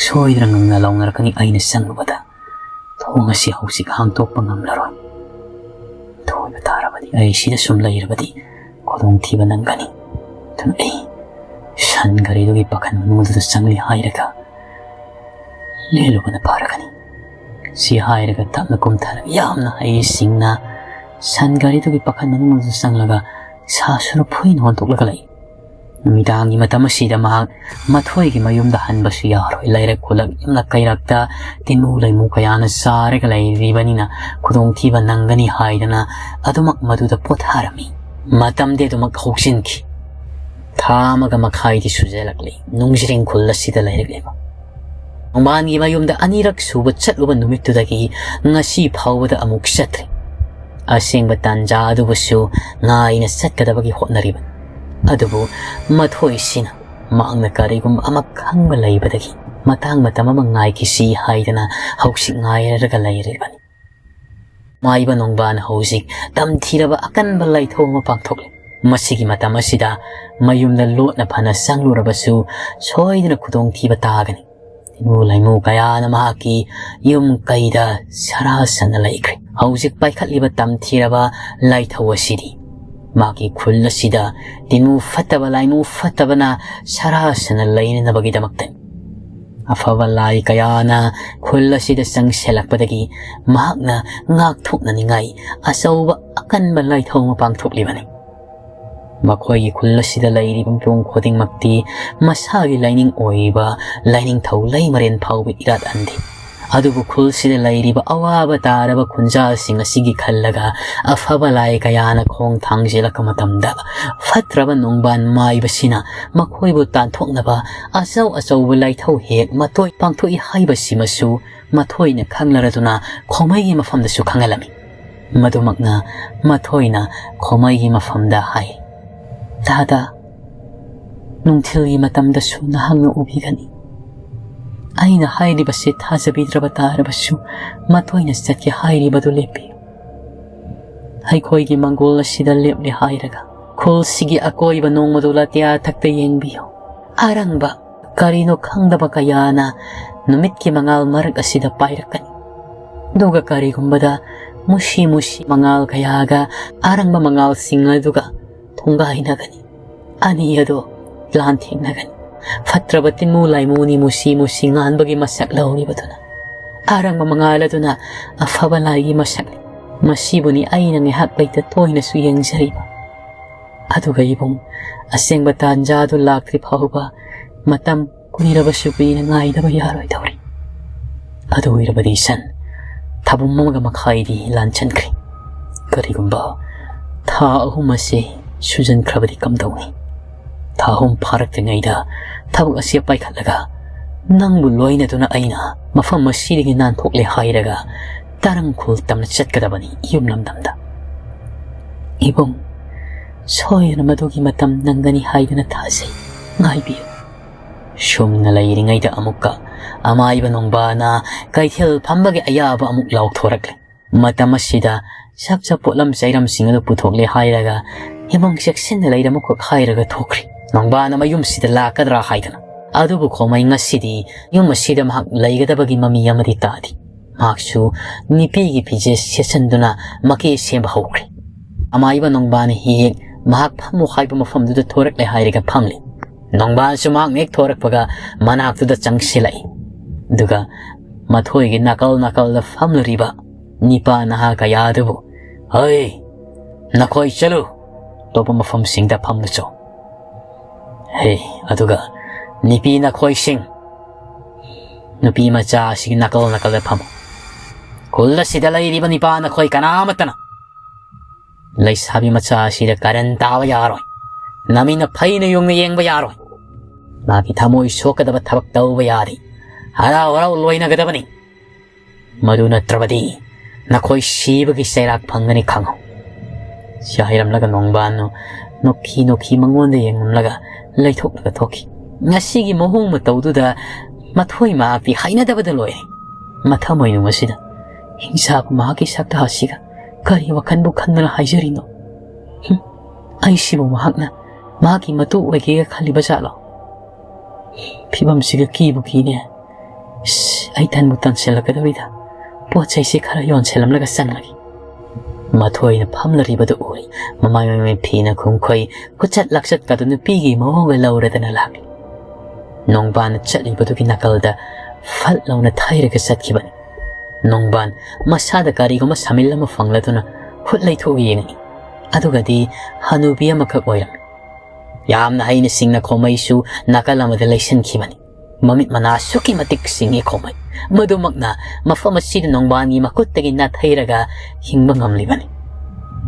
ꯁꯣꯏꯗꯅ ꯉꯝꯅ ꯂꯥꯎꯅꯔꯛꯀꯅꯤ ꯑꯩꯅ ꯆꯪꯂꯨꯕꯗ꯫ ꯊꯣꯡ ꯑꯁꯤ ꯍꯧꯖꯤꯛ ꯍꯥꯡꯗꯣꯛꯄ ꯉꯝꯂꯔꯣꯏ꯫ ꯊꯣꯏꯕ ꯇꯥꯔꯕꯗꯤ ꯑꯩ ꯁꯤꯗ ꯁꯨꯝ ꯂꯩꯔꯕꯗꯤ ꯈꯨꯗꯣꯡꯊꯤꯕ ꯅꯪꯒꯅꯤ꯫ ꯑꯗꯨꯅ ꯑꯩ ꯁꯟ ꯒꯥꯔꯤꯗꯨꯒꯤ ꯄꯥꯈꯟ ꯃꯅꯨꯡꯗꯨꯗ ꯆꯪꯂꯤ ꯍꯥꯏꯔꯒ ꯂꯦꯜꯂꯨꯕꯅ ꯐꯔꯒꯅꯤ꯫ ꯁꯤ ꯍꯥꯏꯔꯒ ꯇꯞꯅ ꯀꯨꯝꯊꯔꯒ ꯌꯥꯝꯅ ꯍꯩꯁꯤꯡꯅ ꯁꯟ ꯒꯥꯔꯤꯗꯨꯒꯤ ꯄꯥꯈꯟ ꯃꯅꯨꯡꯗꯨꯗ ꯆꯪꯂꯒ ꯁꯥ ꯁꯨꯔꯨ ꯐꯨꯏꯅ ꯑꯣꯟꯊꯣꯛꯂꯒ ꯂꯩ꯫ ꯅꯨꯃꯤꯗꯥꯡꯒꯤ ꯃꯇꯝ ꯑꯁꯤꯗ ꯃꯍꯥꯛ ꯃꯊꯣꯏꯒꯤ ꯃꯌꯨꯝꯗ ꯍꯟꯕꯁꯨ ꯌꯥꯔꯣꯏ꯫ ꯂꯩꯔꯛ ꯈꯨꯜꯂꯛ ꯌꯥꯝꯅ ꯀꯩꯔꯛꯇ ꯇꯤꯟꯃꯨ ꯂꯩꯃꯨ ꯀꯌꯥꯅ ꯆꯥꯔꯒ ꯂꯩꯔꯤꯕꯅꯤꯅ ꯈꯨꯗꯣꯡꯊꯤꯕ ꯅꯪꯒꯅꯤ ꯍꯥꯏꯗꯅ ꯑꯗꯨꯃꯛ ꯃꯗꯨꯗ ꯄꯣꯊꯥꯔꯝꯃꯤ꯫ ꯃꯇꯝꯗꯤ ꯑꯗꯨꯃꯛ ꯍꯧꯖꯤꯟꯈꯤ꯫ ꯊꯥ ꯑꯃꯒ ꯃꯈꯥꯏꯗꯤ ꯁꯨꯖꯜꯂꯛꯂꯤ꯫ ꯅꯨꯡꯖ꯭ꯔꯤꯡ ꯈꯨꯜ ꯑꯁꯤꯗ ꯂꯩꯔꯛꯂꯤꯕ ꯅꯣꯡꯕꯥꯟꯒꯤ ꯃꯌꯨꯝꯗ ꯑꯅꯤꯔꯛ ꯁꯨꯕ ꯆꯠꯂꯨꯕ ꯅꯨꯃꯤꯠꯇꯨꯗꯒꯤ ꯉꯁꯤ ꯐꯥꯎꯕꯗ ꯑꯃꯨꯛ ꯆꯠꯇ꯭ꯔꯤ꯫ ꯑꯁꯦꯡꯕ ꯇꯥꯟꯖꯥ ꯑꯗꯨꯕꯨꯁꯨ ꯉꯥꯏꯅ ꯆꯠꯀꯗꯕꯒꯤ ꯍꯣꯠꯅꯔꯤꯕꯅꯤ꯫ ꯑꯗꯨꯕꯨ ꯃꯊꯣꯏꯁꯤꯅ ꯃꯍꯥꯛꯅ ꯀꯔꯤꯒꯨꯝꯕ ꯑꯃ ꯈꯪꯕ ꯂꯩꯕꯗꯒꯤ ꯃꯇꯥꯡ ꯃꯇꯝ ꯑꯃ ꯉꯥꯏꯈꯤꯁꯤ ꯍꯥꯏꯗꯅ ꯍꯧꯖꯤꯛ ꯉꯥꯏꯔꯒ ꯂꯩꯔꯤꯕꯅꯤ꯫ ꯃꯥꯏꯕ ꯅꯣꯡꯕꯥꯟ ꯍꯧꯖꯤꯛ ꯇꯝꯊꯤꯔꯕ ꯑꯀꯟꯕ ꯂꯥꯏꯊꯧ ꯑꯃ ꯄꯥꯡꯊꯣꯛꯂꯤ꯫ ꯃꯁꯤꯒꯤ ꯃꯇꯝ ꯑꯁꯤꯗ ꯃꯌꯨꯝꯗ ꯂꯣꯠꯅ ꯐꯅ ꯆꯪꯂꯨꯔꯕꯁꯨ ꯁꯣꯏꯗꯅ ꯈꯨꯗꯣꯡꯊꯤꯕ ꯇꯥꯒꯅꯤ꯫ ꯇꯤꯟꯃꯨ ꯂꯩꯃꯨ ꯀꯌꯥꯅ ꯃꯍꯥꯛꯀꯤ ꯌꯨꯝ ꯀꯩꯗ ꯁꯔꯥ ꯁꯟꯅ ꯂꯩꯈ꯭ꯔꯦ꯫ ꯍꯧꯖꯤꯛ ꯄꯥꯏꯈꯠꯂꯤꯕ ꯇꯝꯊꯤꯔꯕ ꯂꯥꯏꯊꯧ ꯑꯁꯤꯗꯤ ꯃꯍꯥꯛꯀꯤ ꯈꯨꯜ ꯑꯁꯤꯗ ꯇꯤꯟꯃꯨ ꯐꯠꯇꯕ ꯂꯥꯏꯃꯨ ꯐꯠꯇꯕꯅ ꯁꯔꯥ ꯁꯟꯅ ꯂꯩꯅꯅꯕꯒꯤꯗꯃꯛꯇꯅꯤ꯫ ꯑꯐꯕ ꯂꯥꯏ ꯀꯌꯥꯅ ꯈꯨꯜ ꯑꯁꯤꯗ ꯆꯪꯁꯤꯜꯂꯛꯄꯗꯒꯤ ꯃꯍꯥꯛꯅ ꯉꯥꯛꯊꯣꯛꯅꯅꯤꯡꯉꯥꯏ ꯑꯆꯧꯕ ꯑꯀꯟꯕ ꯂꯥꯏꯊꯧ ꯑꯃ ꯄꯥꯡꯊꯣꯛꯂꯤꯕꯅꯤ꯫ ꯃꯈꯣꯏꯒꯤ ꯈꯨꯜ ꯑꯁꯤꯗ ꯂꯩꯔꯤꯕ ꯃꯤꯄꯨꯝ ꯈꯨꯗꯤꯡꯃꯛꯇꯤ ꯃꯁꯥꯒꯤ ꯂꯥꯏꯅꯤꯡ ꯑꯣꯏꯔꯤꯕ ꯂꯥꯏꯅꯤꯡꯊꯧ ꯂꯩꯃꯔꯦꯟ ꯐꯥꯎꯕ ꯏꯔꯥꯠ ꯍꯟꯗꯦ꯫ ꯑꯗꯨꯕꯨ ꯈꯨꯜꯁꯤꯗ ꯂꯩꯔꯤꯕ ꯑꯋꯥꯕ ꯇꯥꯔꯕ ꯈꯨꯟꯖꯥꯁꯤꯡ ꯑꯁꯤꯒꯤ ꯈꯜꯂꯒ ꯑꯐꯕ ꯂꯥꯏ ꯀꯌꯥꯅ ꯈꯣꯡ ꯊꯥꯡꯖꯤꯜꯂꯛꯄ ꯃꯇꯝꯗ ꯐꯠꯇ꯭ꯔꯕ ꯅꯣꯡꯕꯥꯟ ꯃꯥꯏꯕꯁꯤꯅ ꯃꯈꯣꯏꯕꯨ ꯇꯥꯟꯊꯣꯛꯅꯕ ꯑꯆꯧ ꯑꯆꯧꯕ ꯂꯥꯏꯊꯧ ꯍꯦꯛ ꯃꯇꯣꯏ ꯄꯥꯡꯊꯣꯛꯏ ꯍꯥꯏꯕꯁꯤꯃꯁꯨ ꯃꯊꯣꯏꯅ ꯈꯪꯂꯔꯗꯨꯅ ꯈꯣꯃꯩꯒꯤ ꯃꯐꯝꯗꯁꯨ ꯈꯪꯍꯜꯂꯝꯃꯤ꯫ ꯃꯗꯨꯃꯛꯅ ꯃꯊꯣꯏꯅ ꯈꯣꯃꯩꯒꯤ ꯃꯐꯝꯗ ꯍꯥꯏ, "ꯇꯥꯗ, ꯅꯨꯡꯊꯤꯜꯒꯤ ꯃꯇꯝꯗꯁꯨ ꯅꯍꯥꯛꯅ ꯎꯕꯤꯒꯅꯤ꯫ ꯑꯩꯅ ꯍꯥꯏꯔꯤꯕꯁꯤ ꯊꯥꯖꯕꯤꯗ꯭ꯔꯕ ꯇꯥꯔꯕꯁꯨ ꯃꯊꯣꯏꯅ ꯆꯠꯀꯦ ꯍꯥꯏꯔꯤꯕꯗꯨ ꯂꯦꯞꯄꯤꯌꯨ꯫ ꯑꯩꯈꯣꯏꯒꯤ ꯃꯪꯒꯣꯜ ꯑꯁꯤꯗ ꯂꯦꯞꯂꯦ ꯍꯥꯏꯔꯒ ꯈꯨꯜꯁꯤꯒꯤ ꯑꯀꯣꯏꯕ ꯅꯣꯡꯃꯗꯨ ꯂꯥꯇꯤꯌꯥ ꯊꯛꯇ ꯌꯦꯡꯕꯤꯌꯨ꯫ ꯑꯔꯪꯕ ꯀꯔꯤꯅꯣ ꯈꯪꯗꯕ ꯀꯌꯥꯅ ꯅꯨꯃꯤꯠꯀꯤ ꯃꯉꯥꯜ ꯃꯔꯛ ꯑꯁꯤꯗ ꯄꯥꯏꯔꯛꯀꯅꯤ꯫ ꯑꯗꯨꯒ ꯀꯔꯤꯒꯨꯝꯕꯗ ꯃꯨꯁꯤ ꯃꯨꯁꯤ ꯃꯉꯥꯜ ꯀꯌꯥꯒ ꯑꯔꯪꯕ ꯃꯉꯥꯜꯁꯤꯡ ꯑꯗꯨꯒ ꯊꯨꯡꯒꯥꯏꯅꯒꯅꯤ꯫ ꯑꯅꯤ ꯑꯗꯨ ꯂꯥꯟꯊꯦꯡꯅꯒꯅꯤ꯫ ꯐꯠꯇ꯭ꯔꯕ ꯇꯤꯟꯃꯨ ꯂꯥꯏꯃꯨꯅꯤ ꯃꯨꯁꯤ ꯃꯨꯁꯤ ꯉꯥꯟꯕꯒꯤ ꯃꯁꯛ ꯂꯧꯔꯤꯕꯗꯨꯅ꯫ ꯑꯔꯪꯕ ꯃꯉꯥꯜ ꯑꯗꯨꯅ ꯑꯐꯕ ꯂꯥꯏꯒꯤ ꯃꯁꯛꯅꯤ꯫ ꯃꯁꯤꯕꯨꯅꯤ ꯑꯩꯅ ꯉꯥꯏꯍꯥꯛ ꯂꯩꯇ ꯇꯣꯏꯅꯁꯨ ꯌꯦꯡꯖꯔꯤꯕ꯫ ꯑꯗꯨꯒ ꯏꯕꯨꯡ, ꯑꯁꯦꯡꯕ ꯇꯥꯟꯖꯥꯗꯨ ꯂꯥꯛꯇ꯭ꯔꯤ ꯐꯥꯎꯕ ꯃꯇꯝ ꯀꯨꯏꯔꯕꯁꯨ ꯀꯨꯏꯅ ꯉꯥꯏꯗꯕ ꯌꯥꯔꯣꯏꯗꯧꯔꯤ꯫ ꯑꯗꯨ ꯑꯣꯏꯔꯕꯗꯤ ꯏꯆꯟ, ꯊꯥꯕꯨꯝ ꯑꯃꯒ ꯃꯈꯥꯏꯗꯤ ꯂꯥꯟꯖꯟꯈ꯭ꯔꯦ꯫ ꯀꯔꯤꯒꯨꯝꯕ ꯊꯥ ꯑꯍꯨꯝ ꯑꯁꯤ ꯁꯨꯖꯟꯈ꯭ꯔꯕꯗꯤ ꯀꯝꯗꯧꯅꯤ? ꯊꯥ ꯑꯍꯨꯝ ꯐꯥꯔꯛꯇ꯭ꯔꯤꯉꯩꯗ ꯊꯕꯛ ꯑꯁꯤ ꯄꯥꯏꯈꯠꯂꯒ ꯅꯪꯕꯨ ꯂꯣꯏꯅꯗꯨꯅ ꯑꯩꯅ ꯃꯐꯝ ꯑꯁꯤꯗꯒꯤ ꯅꯥꯟꯊꯣꯛꯂꯦ ꯍꯥꯏꯔꯒ ꯇꯔꯪ ꯈꯨꯜ ꯇꯝꯅ ꯆꯠꯀꯗꯕꯅꯤ ꯌꯨꯝ ꯂꯝꯗꯝꯗ꯫ ꯏꯕꯨꯡ, ꯁꯣꯏꯗꯅ ꯃꯗꯨꯒꯤ ꯃꯇꯝ ꯅꯪꯒꯅꯤ ꯍꯥꯏꯗꯨꯅ ꯊꯥꯖꯩ꯫ ꯉꯥꯏꯕꯤꯌꯨ꯫ ꯁꯨꯝꯅ ꯂꯩꯔꯤꯉꯩꯗ ꯑꯃꯨꯛꯀ ꯑꯃꯥꯏꯕ ꯅꯣꯡꯕꯥꯅ ꯀꯩꯊꯦꯜ ꯐꯝꯕꯒꯤ ꯑꯌꯥꯕ ꯑꯃꯨꯛ ꯂꯥꯎꯊꯣꯔꯛꯂꯦ꯫ ꯃꯇꯝ ꯑꯁꯤꯗ ꯆꯞ ꯆꯞ ꯄꯣꯠꯂꯝ ꯆꯩꯔꯝꯁꯤꯡ ꯑꯗꯨ ꯄꯨꯊꯣꯛꯂꯦ ꯍꯥꯏꯔꯒ ꯏꯕꯨꯡ ꯆꯦꯛꯁꯤꯟꯅ ꯂꯩꯔꯝꯃꯨ ꯈꯛ ꯍꯥꯏꯔꯒ ꯊꯣꯛꯈ꯭ꯔꯦ꯫ ꯅꯣꯡꯕꯥꯅ ꯃꯌꯨꯝꯁꯤꯗ ꯂꯥꯛꯀꯗ꯭ꯔꯥ ꯍꯥꯏꯗꯅ꯫ ꯑꯗꯨꯕꯨ ꯈꯣꯃꯩ ꯉꯁꯤꯗꯤ ꯌꯨꯝ ꯑꯁꯤꯗ ꯃꯍꯥꯛ ꯂꯩꯒꯗꯕꯒꯤ ꯃꯃꯤ ꯑꯃꯗꯤ ꯇꯥꯗꯦ꯫ ꯃꯍꯥꯛꯁꯨ ꯅꯨꯄꯤꯒꯤ ꯐꯤꯖꯦꯠ ꯁꯦꯠꯆꯟꯗꯨꯅ ꯃꯀꯦ ꯁꯦꯝꯕ ꯍꯧꯈ꯭ꯔꯦ꯫ ꯑꯃꯥꯏꯕ ꯅꯣꯡꯕꯥꯅ ꯍꯦꯛ ꯍꯦꯛ ꯃꯍꯥꯛ ꯐꯝꯃꯨ ꯍꯥꯏꯕ ꯃꯐꯝꯗꯨꯗ ꯊꯣꯔꯛꯂꯦ ꯍꯥꯏꯔꯒ ꯐꯝꯂꯤ꯫ ꯅꯣꯡꯕꯥꯟꯁꯨ ꯃꯍꯥꯛꯅ ꯍꯦꯛ ꯊꯣꯔꯛꯄꯒ ꯃꯅꯥꯛꯇꯨꯗ ꯆꯪꯁꯤꯜꯂꯛꯏ꯫ ꯑꯗꯨꯒ ꯃꯊꯣꯏꯒꯤ ꯅꯥꯀꯜ ꯅꯥꯀꯜꯗ ꯐꯝꯂꯨꯔꯤꯕ ꯅꯤꯄꯥ ꯅꯍꯥ ꯀꯌꯥ ꯑꯗꯨꯕꯨ, "ꯍꯩ, ꯅꯈꯣꯏ ꯆꯠꯂꯨ, ꯑꯇꯣꯞꯄ ꯃꯐꯝꯁꯤꯡꯗ ꯐꯝꯂꯨꯆꯣ꯫ ꯍꯩ, ꯑꯗꯨꯒ ꯅꯨꯄꯤ ꯅꯈꯣꯏꯁꯤꯡ, ꯅꯨꯄꯤ ꯃꯆꯥ ꯑꯁꯤꯒꯤ ꯅꯥꯀꯜ ꯅꯥꯀꯜꯗ ꯐꯝꯃꯨ꯫ ꯈꯨꯜ ꯑꯁꯤꯗ ꯂꯩꯔꯤꯕ ꯅꯤꯄꯥ ꯅꯈꯣꯏ ꯀꯅꯥꯃꯠꯇꯅ ꯂꯩꯁꯥꯕꯤ ꯃꯆꯥ ꯑꯁꯤꯗ ꯀꯔꯟ ꯇꯥꯕ ꯌꯥꯔꯣꯏ꯫ ꯅꯃꯤꯠꯅ ꯐꯩꯅ ꯌꯨꯡꯅ ꯌꯦꯡꯕ ꯌꯥꯔꯣꯏ꯫ ꯃꯥꯒꯤ ꯊꯃꯣꯏ ꯁꯣꯛꯀꯗꯕ ꯊꯕꯛ ꯇꯧꯕ ꯌꯥꯗꯦ꯫ ꯍꯔꯥꯎ ꯍꯔꯥꯎ ꯂꯣꯏꯅꯒꯗꯕꯅꯤ꯫ ꯃꯗꯨ ꯅꯠꯇ꯭ꯔꯕꯗꯤ ꯅꯈꯣꯏ ꯁꯤꯕꯒꯤ ꯆꯩꯔꯥꯛ ꯐꯪꯒꯅꯤ ꯈꯪꯉꯨ"꯫ ꯁꯤ ꯍꯥꯏꯔꯝꯂꯒ ꯅꯣꯡꯕꯥꯟꯅ ꯅꯣꯛꯈꯤ ꯅꯣꯛꯈꯤ ꯃꯉꯣꯟꯗ ꯌꯦꯡꯂꯝꯂꯒ ꯂꯩꯊꯣꯛꯂꯒ ꯊꯣꯛꯈꯤ꯫ ꯉꯁꯤꯒꯤ ꯃꯑꯣꯡ ꯃꯇꯧꯗꯨꯗ ꯃꯊꯣꯏ ꯃꯍꯥꯛꯇꯤ ꯍꯩꯅꯗꯕꯗ ꯂꯣꯏꯔꯦ꯫ ꯃꯊꯃꯣꯏꯅꯨꯡ ꯑꯁꯤꯗ ꯍꯤꯡꯁꯥꯕ ꯃꯍꯥꯛꯀꯤ ꯁꯛꯇ ꯑꯁꯤꯒ ꯀꯔꯤ ꯋꯥꯈꯜꯕꯨ ꯈꯟꯗꯨꯅ ꯍꯥꯏꯖꯔꯤꯅꯣ? ꯍꯨꯝ, ꯑꯩꯁꯤꯕꯨ ꯃꯍꯥꯛꯅ ꯃꯍꯥꯛꯀꯤ ꯃꯇꯨ ꯑꯣꯏꯒꯦꯒ ꯈꯜꯂꯤꯕ ꯖꯥꯠꯂꯣ? ꯐꯤꯕꯝꯁꯤꯒ ꯀꯤꯕꯨ ꯀꯤꯅꯦ꯫ ꯏꯁ, ꯑꯩ ꯇꯟꯕꯨ ꯇꯟꯁꯤꯜꯂꯛꯀꯗꯧꯔꯤꯗ꯫ ꯄꯣꯠ ꯆꯩꯁꯤ ꯈꯔ ꯌꯣꯟꯁꯤꯜꯂꯝꯂꯒ ꯆꯪꯂꯒꯦ꯫ ꯃꯊꯣꯏꯅ ꯐꯝꯂꯔꯤꯕꯗꯨ ꯎꯔꯤ꯫ ꯃꯃꯥꯏ ꯃꯃꯤꯠ ꯐꯤꯅ ꯈꯨꯝꯈꯣꯏ, ꯈꯨꯆꯠ ꯂꯥꯛꯆꯠꯀꯗꯨ ꯅꯨꯄꯤꯒꯤ ꯃꯑꯣꯡꯒ ꯂꯧꯔꯗꯅ ꯂꯥꯛꯂꯤ꯫ ꯅꯣꯡꯕꯥꯟꯅ ꯆꯠꯂꯤꯕꯗꯨꯒꯤ ꯅꯥꯀꯜꯗ ꯐꯠ ꯂꯥꯎꯅ ꯊꯩꯔꯒ ꯆꯠꯈꯤꯕꯅꯤ꯫ ꯅꯣꯡꯕꯥꯟ ꯃꯁꯥꯗ ꯀꯔꯤꯒꯨꯝꯕ ꯁꯥꯃꯤꯜ ꯑꯃ ꯐꯪꯂꯗꯨꯅ ꯈꯨꯠ ꯂꯩꯊꯣꯛ ꯌꯦꯡꯉꯤ꯫ ꯑꯗꯨꯒꯗꯤ ꯍꯅꯨꯕꯤ ꯑꯃꯈꯛ ꯑꯣꯏꯔꯝꯃꯤ꯫ ꯌꯥꯝꯅ ꯍꯩꯅ ꯁꯤꯡꯅ ꯈꯣꯃꯩꯁꯨ ꯅꯥꯀꯜ ꯑꯃꯗ ꯂꯩꯁꯤꯟꯈꯤꯕꯅꯤ꯫ ꯃꯃꯤꯠ ꯃꯅꯥ ꯑꯁꯨꯛꯀꯤ ꯃꯇꯤꯛ ꯁꯤꯡꯏ ꯈꯣꯃꯩ꯫ ꯃꯗꯨꯃꯛꯅ ꯃꯐꯝ ꯑꯁꯤꯗ ꯅꯣꯡꯕꯥꯟꯒꯤ ꯃꯈꯨꯠꯇꯒꯤ ꯅꯥꯊꯩꯔꯒ ꯍꯤꯡꯕ ꯉꯝꯂꯤꯕꯅꯤ꯫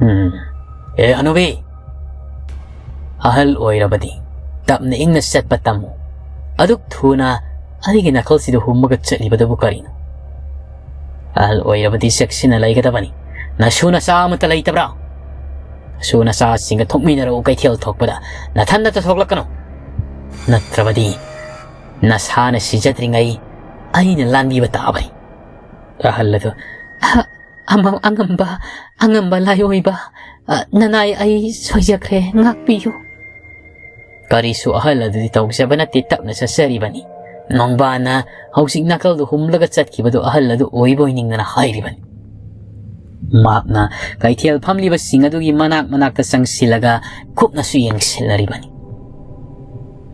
ꯎꯝ꯫ ꯑꯦ, ꯍꯅꯨꯕꯤ! ꯑꯍꯜ ꯑꯣꯏꯔꯕꯗꯤ ꯇꯞꯅ ꯏꯪꯅ ꯆꯠꯄ ꯇꯝꯃꯨ꯫ ꯑꯗꯨꯛ ꯊꯨꯅ ꯑꯩꯒꯤ ꯅꯥꯀꯜꯁꯤꯗ ꯍꯨꯝꯃꯒ ꯆꯠꯂꯤꯕꯗꯨꯕꯨ ꯀꯔꯤꯅꯣ? ꯑꯍꯜ ꯑꯣꯏꯔꯕꯗꯤ ꯆꯦꯛꯁꯤꯟꯅ ꯂꯩꯒꯗꯕꯅꯤ꯫ ꯅꯁꯨ ꯅꯆꯥ ꯑꯃꯠꯇ ꯂꯩꯇꯕ꯭ꯔꯥ? ꯅꯁꯨ ꯅꯆꯥꯁꯤꯡꯒ ꯊꯣꯛꯃꯤꯟꯅꯔꯛꯎ ꯀꯩꯊꯦꯜ ꯊꯣꯛꯄꯗ꯫ ꯅꯊꯟꯅꯇ ꯊꯣꯛꯂꯛꯀꯅꯨ꯫ ꯅꯠꯇ꯭ꯔꯕꯗꯤ ꯅꯁꯥꯅ ꯁꯤꯖꯗ꯭ꯔꯤꯉꯩ ꯑꯩꯅ ꯂꯥꯟꯕꯤꯕ ꯇꯥꯕꯅꯤ꯫ ꯑꯍꯜ ꯑꯗꯨ, "ꯑ-, ꯑꯃ-, ꯑꯉꯝꯕ, ꯑꯉꯝꯕ ꯂꯥꯏꯑꯣꯏꯕ, ꯑ, ꯅꯅꯥꯏ ꯑꯩ ꯁꯣꯏꯖꯈ꯭ꯔꯦ, ꯉꯥꯛꯄꯤꯌꯨ"꯫ ꯀꯔꯤꯁꯨ ꯑꯍꯜ ꯑꯗꯨꯗꯤ ꯇꯧꯖꯕ ꯅꯠꯇꯦ, ꯇꯞꯅ ꯆꯠꯆꯔꯤꯕꯅꯤ꯫ ꯅꯣꯡꯕꯥꯅ ꯍꯧꯖꯤꯛ ꯅꯥꯀꯜꯗꯨ ꯍꯨꯝꯂꯒ ꯆꯠꯈꯤꯕꯗꯨ ꯑꯍꯜ ꯑꯗꯨ ꯑꯣꯏꯕꯣꯏ ꯅꯤꯡꯗꯅ ꯍꯥꯏꯔꯤꯕꯅꯤ꯫ ꯃꯍꯥꯛꯅ ꯀꯩꯊꯦꯜ ꯐꯝꯂꯤꯕꯁꯤꯡ ꯑꯗꯨꯒꯤ ꯃꯅꯥꯛ ꯃꯅꯥꯛꯇ ꯆꯪꯁꯤꯜꯂꯒ ꯀꯨꯞꯅꯁꯨ ꯌꯦꯡꯁꯤꯜꯂꯔꯤꯕꯅꯤ꯫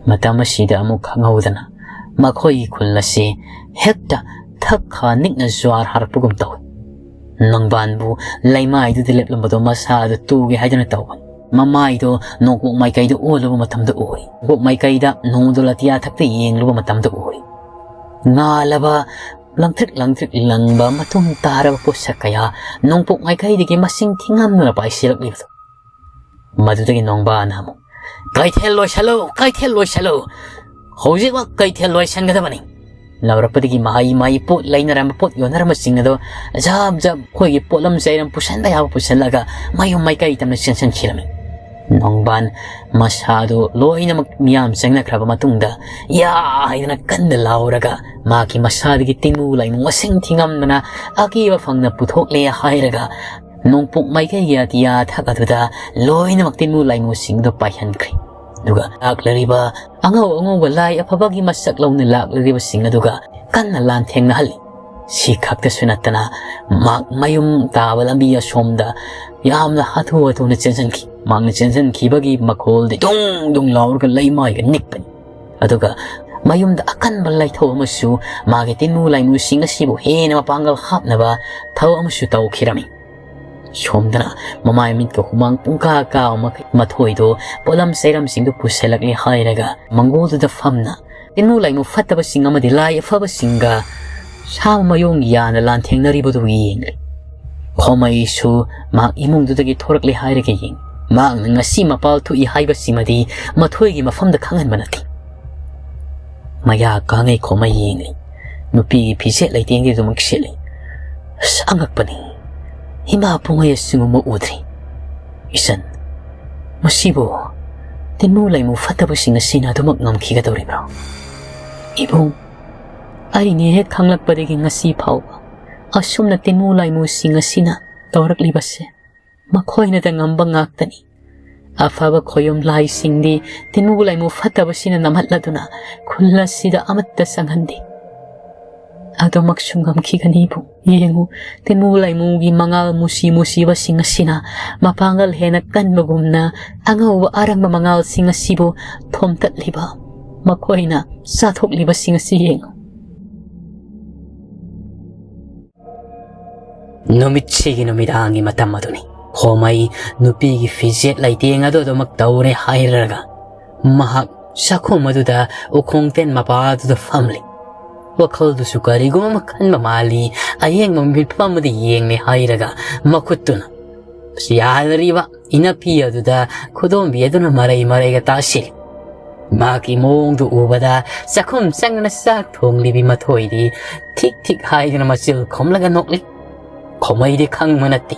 ꯃꯇꯝ ꯑꯁꯤꯗ ꯑꯃꯨꯛ ꯈꯪꯍꯧꯗꯅ ꯃꯈꯣꯏꯒꯤ ꯈꯨꯜ ꯑꯁꯤ ꯍꯦꯛꯇ ꯊꯛꯈꯥ ꯅꯤꯛꯅ ꯖ꯭ꯋꯥꯔ ꯍꯥꯔꯛꯄꯒꯨꯝ ꯇꯧꯏ꯫ ꯅꯣꯡꯕꯥꯟꯕꯨ ꯂꯩꯃꯥꯏꯗꯨꯗ ꯂꯦꯞꯂꯝꯕꯗꯣ ꯃꯁꯥꯗꯨ ꯇꯨꯒꯦ ꯍꯥꯏꯗꯨꯅ ꯇꯧꯕꯅꯤ꯫ ꯃꯃꯥꯏꯗꯣ ꯅꯣꯡꯄꯣꯛ ꯃꯥꯏꯀꯩꯗ ꯑꯣꯜꯂꯨꯕ ꯃꯇꯝꯗ ꯎꯔꯤ꯫ ꯅꯣꯡꯄꯣꯛ ꯃꯥꯏꯀꯩꯗ ꯅꯣꯡꯗꯣꯜ ꯑꯇꯤꯌꯥ ꯊꯛꯇ ꯌꯦꯡꯂꯨꯕ ꯃꯇꯝꯗ ꯎꯔꯤ꯫ ꯉꯥꯜꯂꯕ, ꯂꯪꯇ꯭ꯔꯤꯛ ꯂꯪꯇ꯭ꯔꯤꯛ ꯂꯪꯕ ꯃꯇꯨꯝ ꯇꯥꯔꯕ ꯄꯣꯠꯁꯛ ꯀꯌꯥ ꯅꯣꯡꯄꯣꯛ ꯃꯥꯏꯀꯩꯗꯒꯤ ꯃꯁꯤꯡ ꯊꯤꯉꯝꯗꯅ ꯄꯥꯏꯁꯤꯜꯂꯛꯂꯤꯕꯗꯣ꯫ ꯃꯗꯨꯗꯒꯤ ꯅꯣꯡꯕꯥꯅ ꯑꯃꯨꯛ, "ꯀꯩꯊꯦꯜ ꯂꯣꯏꯁꯜꯂꯨ, ꯀꯩꯊꯦꯜ ꯂꯣꯏꯁꯜꯂꯨ! ꯍꯧꯖꯤꯛꯃꯛ ꯀꯩꯊꯦꯜ ꯂꯣꯏꯁꯟꯒꯗꯕꯅꯤ!" ꯂꯥꯎꯔꯛꯄꯗꯒꯤ ꯃꯍꯩ ꯃꯍꯩ ꯄꯣꯠ ꯂꯩꯅꯔꯝꯕ, ꯄꯣꯠ ꯌꯣꯟꯅꯔꯝꯕꯁꯤꯡ ꯑꯗꯣ ꯖꯥꯞ ꯖꯥꯞ ꯑꯩꯈꯣꯏꯒꯤ ꯄꯣꯠꯂꯝ ꯆꯩꯔꯝ ꯄꯨꯁꯟꯕ ꯌꯥꯕ ꯄꯨꯁꯜꯂꯒ ꯃꯌꯨꯝ ꯃꯥꯏꯀꯩ ꯇꯝꯅ ꯆꯦꯟꯁꯤꯟꯈꯤꯔꯝꯃꯤ꯫ ꯅꯣꯡꯕꯥꯟ ꯃꯁꯥꯗꯨ ꯂꯣꯏꯅꯃꯛ ꯃꯤꯌꯥꯝ ꯆꯪꯅꯈ꯭ꯔꯕ ꯃꯇꯨꯡꯗ ꯌꯥ ꯍꯥꯏꯗꯅ ꯀꯟꯅ ꯂꯥꯎꯔꯒ ꯃꯍꯥꯛꯀꯤ ꯃꯁꯥꯗꯒꯤ ꯇꯤꯟꯃꯨ ꯂꯥꯏꯃꯨ ꯃꯁꯤꯡ ꯊꯤꯉꯝꯗꯅ ꯑꯀꯤꯕ ꯐꯪꯅ ꯄꯨꯊꯣꯛꯂꯦ ꯍꯥꯏꯔꯒ ꯅꯣꯡꯄꯣꯛ ꯃꯥꯏꯀꯩꯒꯤ ꯑꯇꯤꯌꯥ ꯊꯛ ꯑꯗꯨꯗ ꯂꯣꯏꯅꯃꯛ ꯇꯤꯟꯃꯨ ꯂꯥꯏꯃꯨꯁꯤꯡꯗꯨ ꯄꯥꯏꯍꯟꯈ꯭ꯔꯦ꯫ ꯑꯗꯨꯒ ꯂꯥꯛꯂꯤꯕ ꯑꯉꯧ ꯑꯉꯧꯕ ꯂꯥꯏ ꯑꯐꯕꯒꯤ ꯃꯁꯛ ꯂꯧꯅ ꯂꯥꯛꯂꯤꯕꯁꯤꯡ ꯑꯗꯨꯒ ꯀꯟꯅ ꯂꯥꯟꯊꯦꯡꯅꯍꯜꯂꯤ꯫ ꯁꯤ ꯈꯛꯇꯁꯨ ꯅꯠꯇꯅ ꯃꯍꯥꯛ ꯃꯌꯨꯝ ꯇꯥꯕ ꯂꯝꯕꯤ ꯑꯁꯣꯝꯗ ꯌꯥꯝꯅ ꯍꯥꯊꯨ ꯍꯥꯊꯨꯅ ꯆꯦꯟꯁꯤꯟꯈꯤ꯫ ꯃꯍꯥꯛꯅ ꯆꯦꯟꯁꯤꯟꯈꯤꯕꯒꯤ ꯃꯈꯣꯜꯗꯤ ꯗꯨꯡ ꯗꯨꯡ ꯂꯥꯎꯔꯒ ꯂꯩꯃꯥꯏꯒ ꯅꯤꯛꯄꯅꯤ꯫ ꯑꯗꯨꯒ ꯃꯌꯨꯝꯗ ꯑꯀꯟꯕ ꯂꯥꯏꯊꯧ ꯑꯃꯁꯨ ꯃꯥꯒꯤ ꯇꯤꯟꯃꯨ ꯂꯥꯏꯃꯨꯁꯤꯡ ꯑꯁꯤꯕꯨ ꯍꯦꯟꯅ ꯃꯄꯥꯡꯒꯜ ꯍꯥꯞꯅꯕ ꯊꯕꯛ ꯑꯃꯁꯨ ꯇꯧꯈꯤꯔꯝꯃꯤ꯫ ꯁꯣꯝꯗꯅ ꯃꯃꯥꯏ ꯃꯤꯠꯀ ꯍꯨꯃꯥꯡ ꯄꯨꯡꯀꯥ ꯀꯥꯕ ꯃꯈꯩ ꯃꯊꯣꯏꯗꯣ ꯄꯣꯠꯂꯝ ꯆꯩꯔꯝꯁꯤꯡꯗꯨ ꯄꯨꯁꯜꯂꯛꯂꯦ ꯍꯥꯏꯔꯒ ꯃꯪꯒꯣꯜꯗꯨꯗ ꯐꯝꯅ ꯇꯤꯟꯃꯨ ꯂꯥꯏꯃꯨ ꯐꯠꯇꯕꯁꯤꯡ ꯑꯃꯗꯤ ꯂꯥꯏ ꯑꯐꯕꯁꯤꯡꯒ ꯁꯥ ꯃꯌꯣꯡ ꯌꯥꯅ ꯂꯥꯟꯊꯦꯡꯅꯔꯤꯕꯗꯨ ꯌꯦꯡꯂꯤ꯫ ꯈꯣꯃꯩꯁꯨ ꯃꯍꯥꯛ ꯏꯃꯨꯡꯗꯨꯗꯒꯤ ꯊꯣꯔꯛꯂꯦ ꯍꯥꯏꯔꯒ ꯌꯦꯡ꯫ ꯃꯍꯥꯛꯅ ꯉꯁꯤ ꯃꯄꯥꯜ ꯊꯣꯛꯏ ꯍꯥꯏꯕꯁꯤꯃꯗꯤ ꯃꯊꯣꯏꯒꯤ ꯃꯐꯝꯗ ꯈꯪꯍꯟꯕ ꯅꯠꯇꯦ꯫ ꯃꯌꯥ ꯀꯥꯡꯉꯩ ꯈꯣꯃꯩ ꯌꯦꯡꯂꯤ꯫ ꯅꯨꯄꯤꯒꯤ ꯐꯤꯖꯦꯠ ꯂꯩꯇꯦꯡꯗꯤ ꯑꯗꯨꯃꯛ ꯁꯦꯠꯂꯤ꯫ ꯑꯁ, ꯑꯉꯛꯄꯅꯤ꯫ ꯏꯃꯥ ꯄꯨꯡꯉꯩ ꯑꯁꯤꯒꯨꯝꯕ ꯎꯗ꯭ꯔꯤ꯫ ꯏꯆꯟ, ꯃꯁꯤꯕꯨ ꯇꯤꯟꯃꯨ ꯂꯩꯃꯨ ꯐꯠꯇꯕꯁꯤꯡ ꯑꯁꯤꯅ ꯑꯗꯨꯃꯛ ꯉꯝꯈꯤꯒꯗꯧꯔꯤꯕ꯭ꯔꯣ? ꯏꯕꯨꯡ, ꯑꯩꯅ ꯍꯦꯛ ꯈꯪꯂꯛꯄꯗꯒꯤ ꯉꯁꯤ ꯐꯥꯎꯕ ꯑꯁꯨꯝꯅ ꯇꯤꯟꯃꯨ ꯂꯥꯏꯃꯨꯁꯤꯡ ꯑꯁꯤꯅ ꯇꯧꯔꯛꯂꯤꯕꯁꯦ ꯃꯈꯣꯏꯅꯗ ꯉꯝꯕ ꯉꯥꯛꯇꯅꯤ꯫ ꯑꯐꯕ ꯈꯣꯌꯨꯝ ꯂꯥꯏꯁꯤꯡꯗꯤ ꯇꯤꯟꯃꯨ ꯂꯥꯏꯃꯨ ꯐꯠꯇꯕꯁꯤꯅ ꯅꯝꯍꯠꯂꯗꯨꯅ ꯈꯨꯜ ꯑꯁꯤꯗ ꯑꯃꯠꯇ ꯆꯪꯍꯟꯗꯦ꯫ ꯑꯗꯨꯃꯛꯁꯨ ꯉꯝꯈꯤꯒꯅꯤꯕꯨ꯫ ꯌꯦꯡꯉꯨ, ꯇꯤꯟꯃꯨ ꯂꯥꯏꯃꯨꯒꯤ ꯃꯉꯥꯜ ꯃꯨꯁꯤ ꯃꯨꯁꯤꯕꯁꯤꯡ ꯑꯁꯤꯅ ꯃꯄꯥꯡꯒꯜ ꯍꯦꯟꯅ ꯀꯟꯕꯒꯨꯝꯅ ꯑꯉꯧꯕ ꯑꯔꯪꯕ ꯃꯉꯥꯜꯁꯤꯡ ꯑꯁꯤꯕꯨ ꯊꯣꯝꯇꯠꯂꯤꯕ, ꯃꯈꯣꯏꯅ ꯆꯥꯊꯣꯛꯂꯤꯕꯁꯤꯡ ꯑꯁꯤ ꯌꯦꯡꯉꯨ꯫ ꯅꯨꯃꯤꯠꯁꯤꯒꯤ ꯅꯨꯃꯤꯗꯥꯡꯒꯤ ꯃꯇꯝ ꯑꯗꯨꯅꯤ꯫ ꯈꯣꯃꯩ ꯅꯨꯄꯤꯒꯤ ꯐꯤꯖꯦꯠ ꯂꯩꯇꯦꯡ ꯑꯗꯨ ꯑꯗꯨꯃꯛ ꯇꯧꯔꯦ ꯍꯥꯏꯔꯒ ꯃꯍꯥꯛ ꯆꯥꯛꯈꯨꯝ ꯑꯗꯨꯗ ꯎꯈꯣꯡ ꯇꯦꯟ ꯃꯄꯥ ꯑꯗꯨꯗ ꯐꯝꯂꯤ꯫ ꯋꯥꯈꯜꯗꯨꯁꯨ ꯀꯔꯤꯒꯨꯝꯕ ꯑꯃ ꯈꯟꯕ ꯃꯥꯜꯂꯤ꯫ ꯑꯌꯦꯡꯕ ꯃꯤꯠꯐꯝ ꯑꯃꯗ ꯌꯦꯡꯂꯦ ꯍꯥꯏꯔꯒ ꯃꯈꯨꯠꯇꯨꯅ ꯌꯥꯅꯔꯤꯕ ꯏꯅꯐꯤ ꯑꯗꯨꯗ ꯈꯨꯗꯣꯝꯕꯤ ꯑꯗꯨꯅ ꯃꯔꯩ ꯃꯔꯩꯒ ꯇꯥꯁꯤꯜꯂꯤ꯫ ꯃꯍꯥꯛꯀꯤ ꯃꯑꯣꯡꯗꯨ ꯎꯕꯗ ꯆꯥꯛꯈꯨꯝ ꯆꯪꯗꯨꯅ ꯆꯥꯛ ꯊꯣꯡꯂꯤꯕꯤ ꯃꯊꯣꯏꯗꯤ ꯊꯤꯛ ꯊꯤꯛ ꯍꯥꯏꯗꯨꯅ ꯃꯆꯤꯜ ꯈꯨꯝꯂꯒ ꯅꯣꯛꯂꯤ꯫ ꯈꯣꯃꯩꯗꯤ ꯈꯪꯕ ꯅꯠꯇꯦ꯫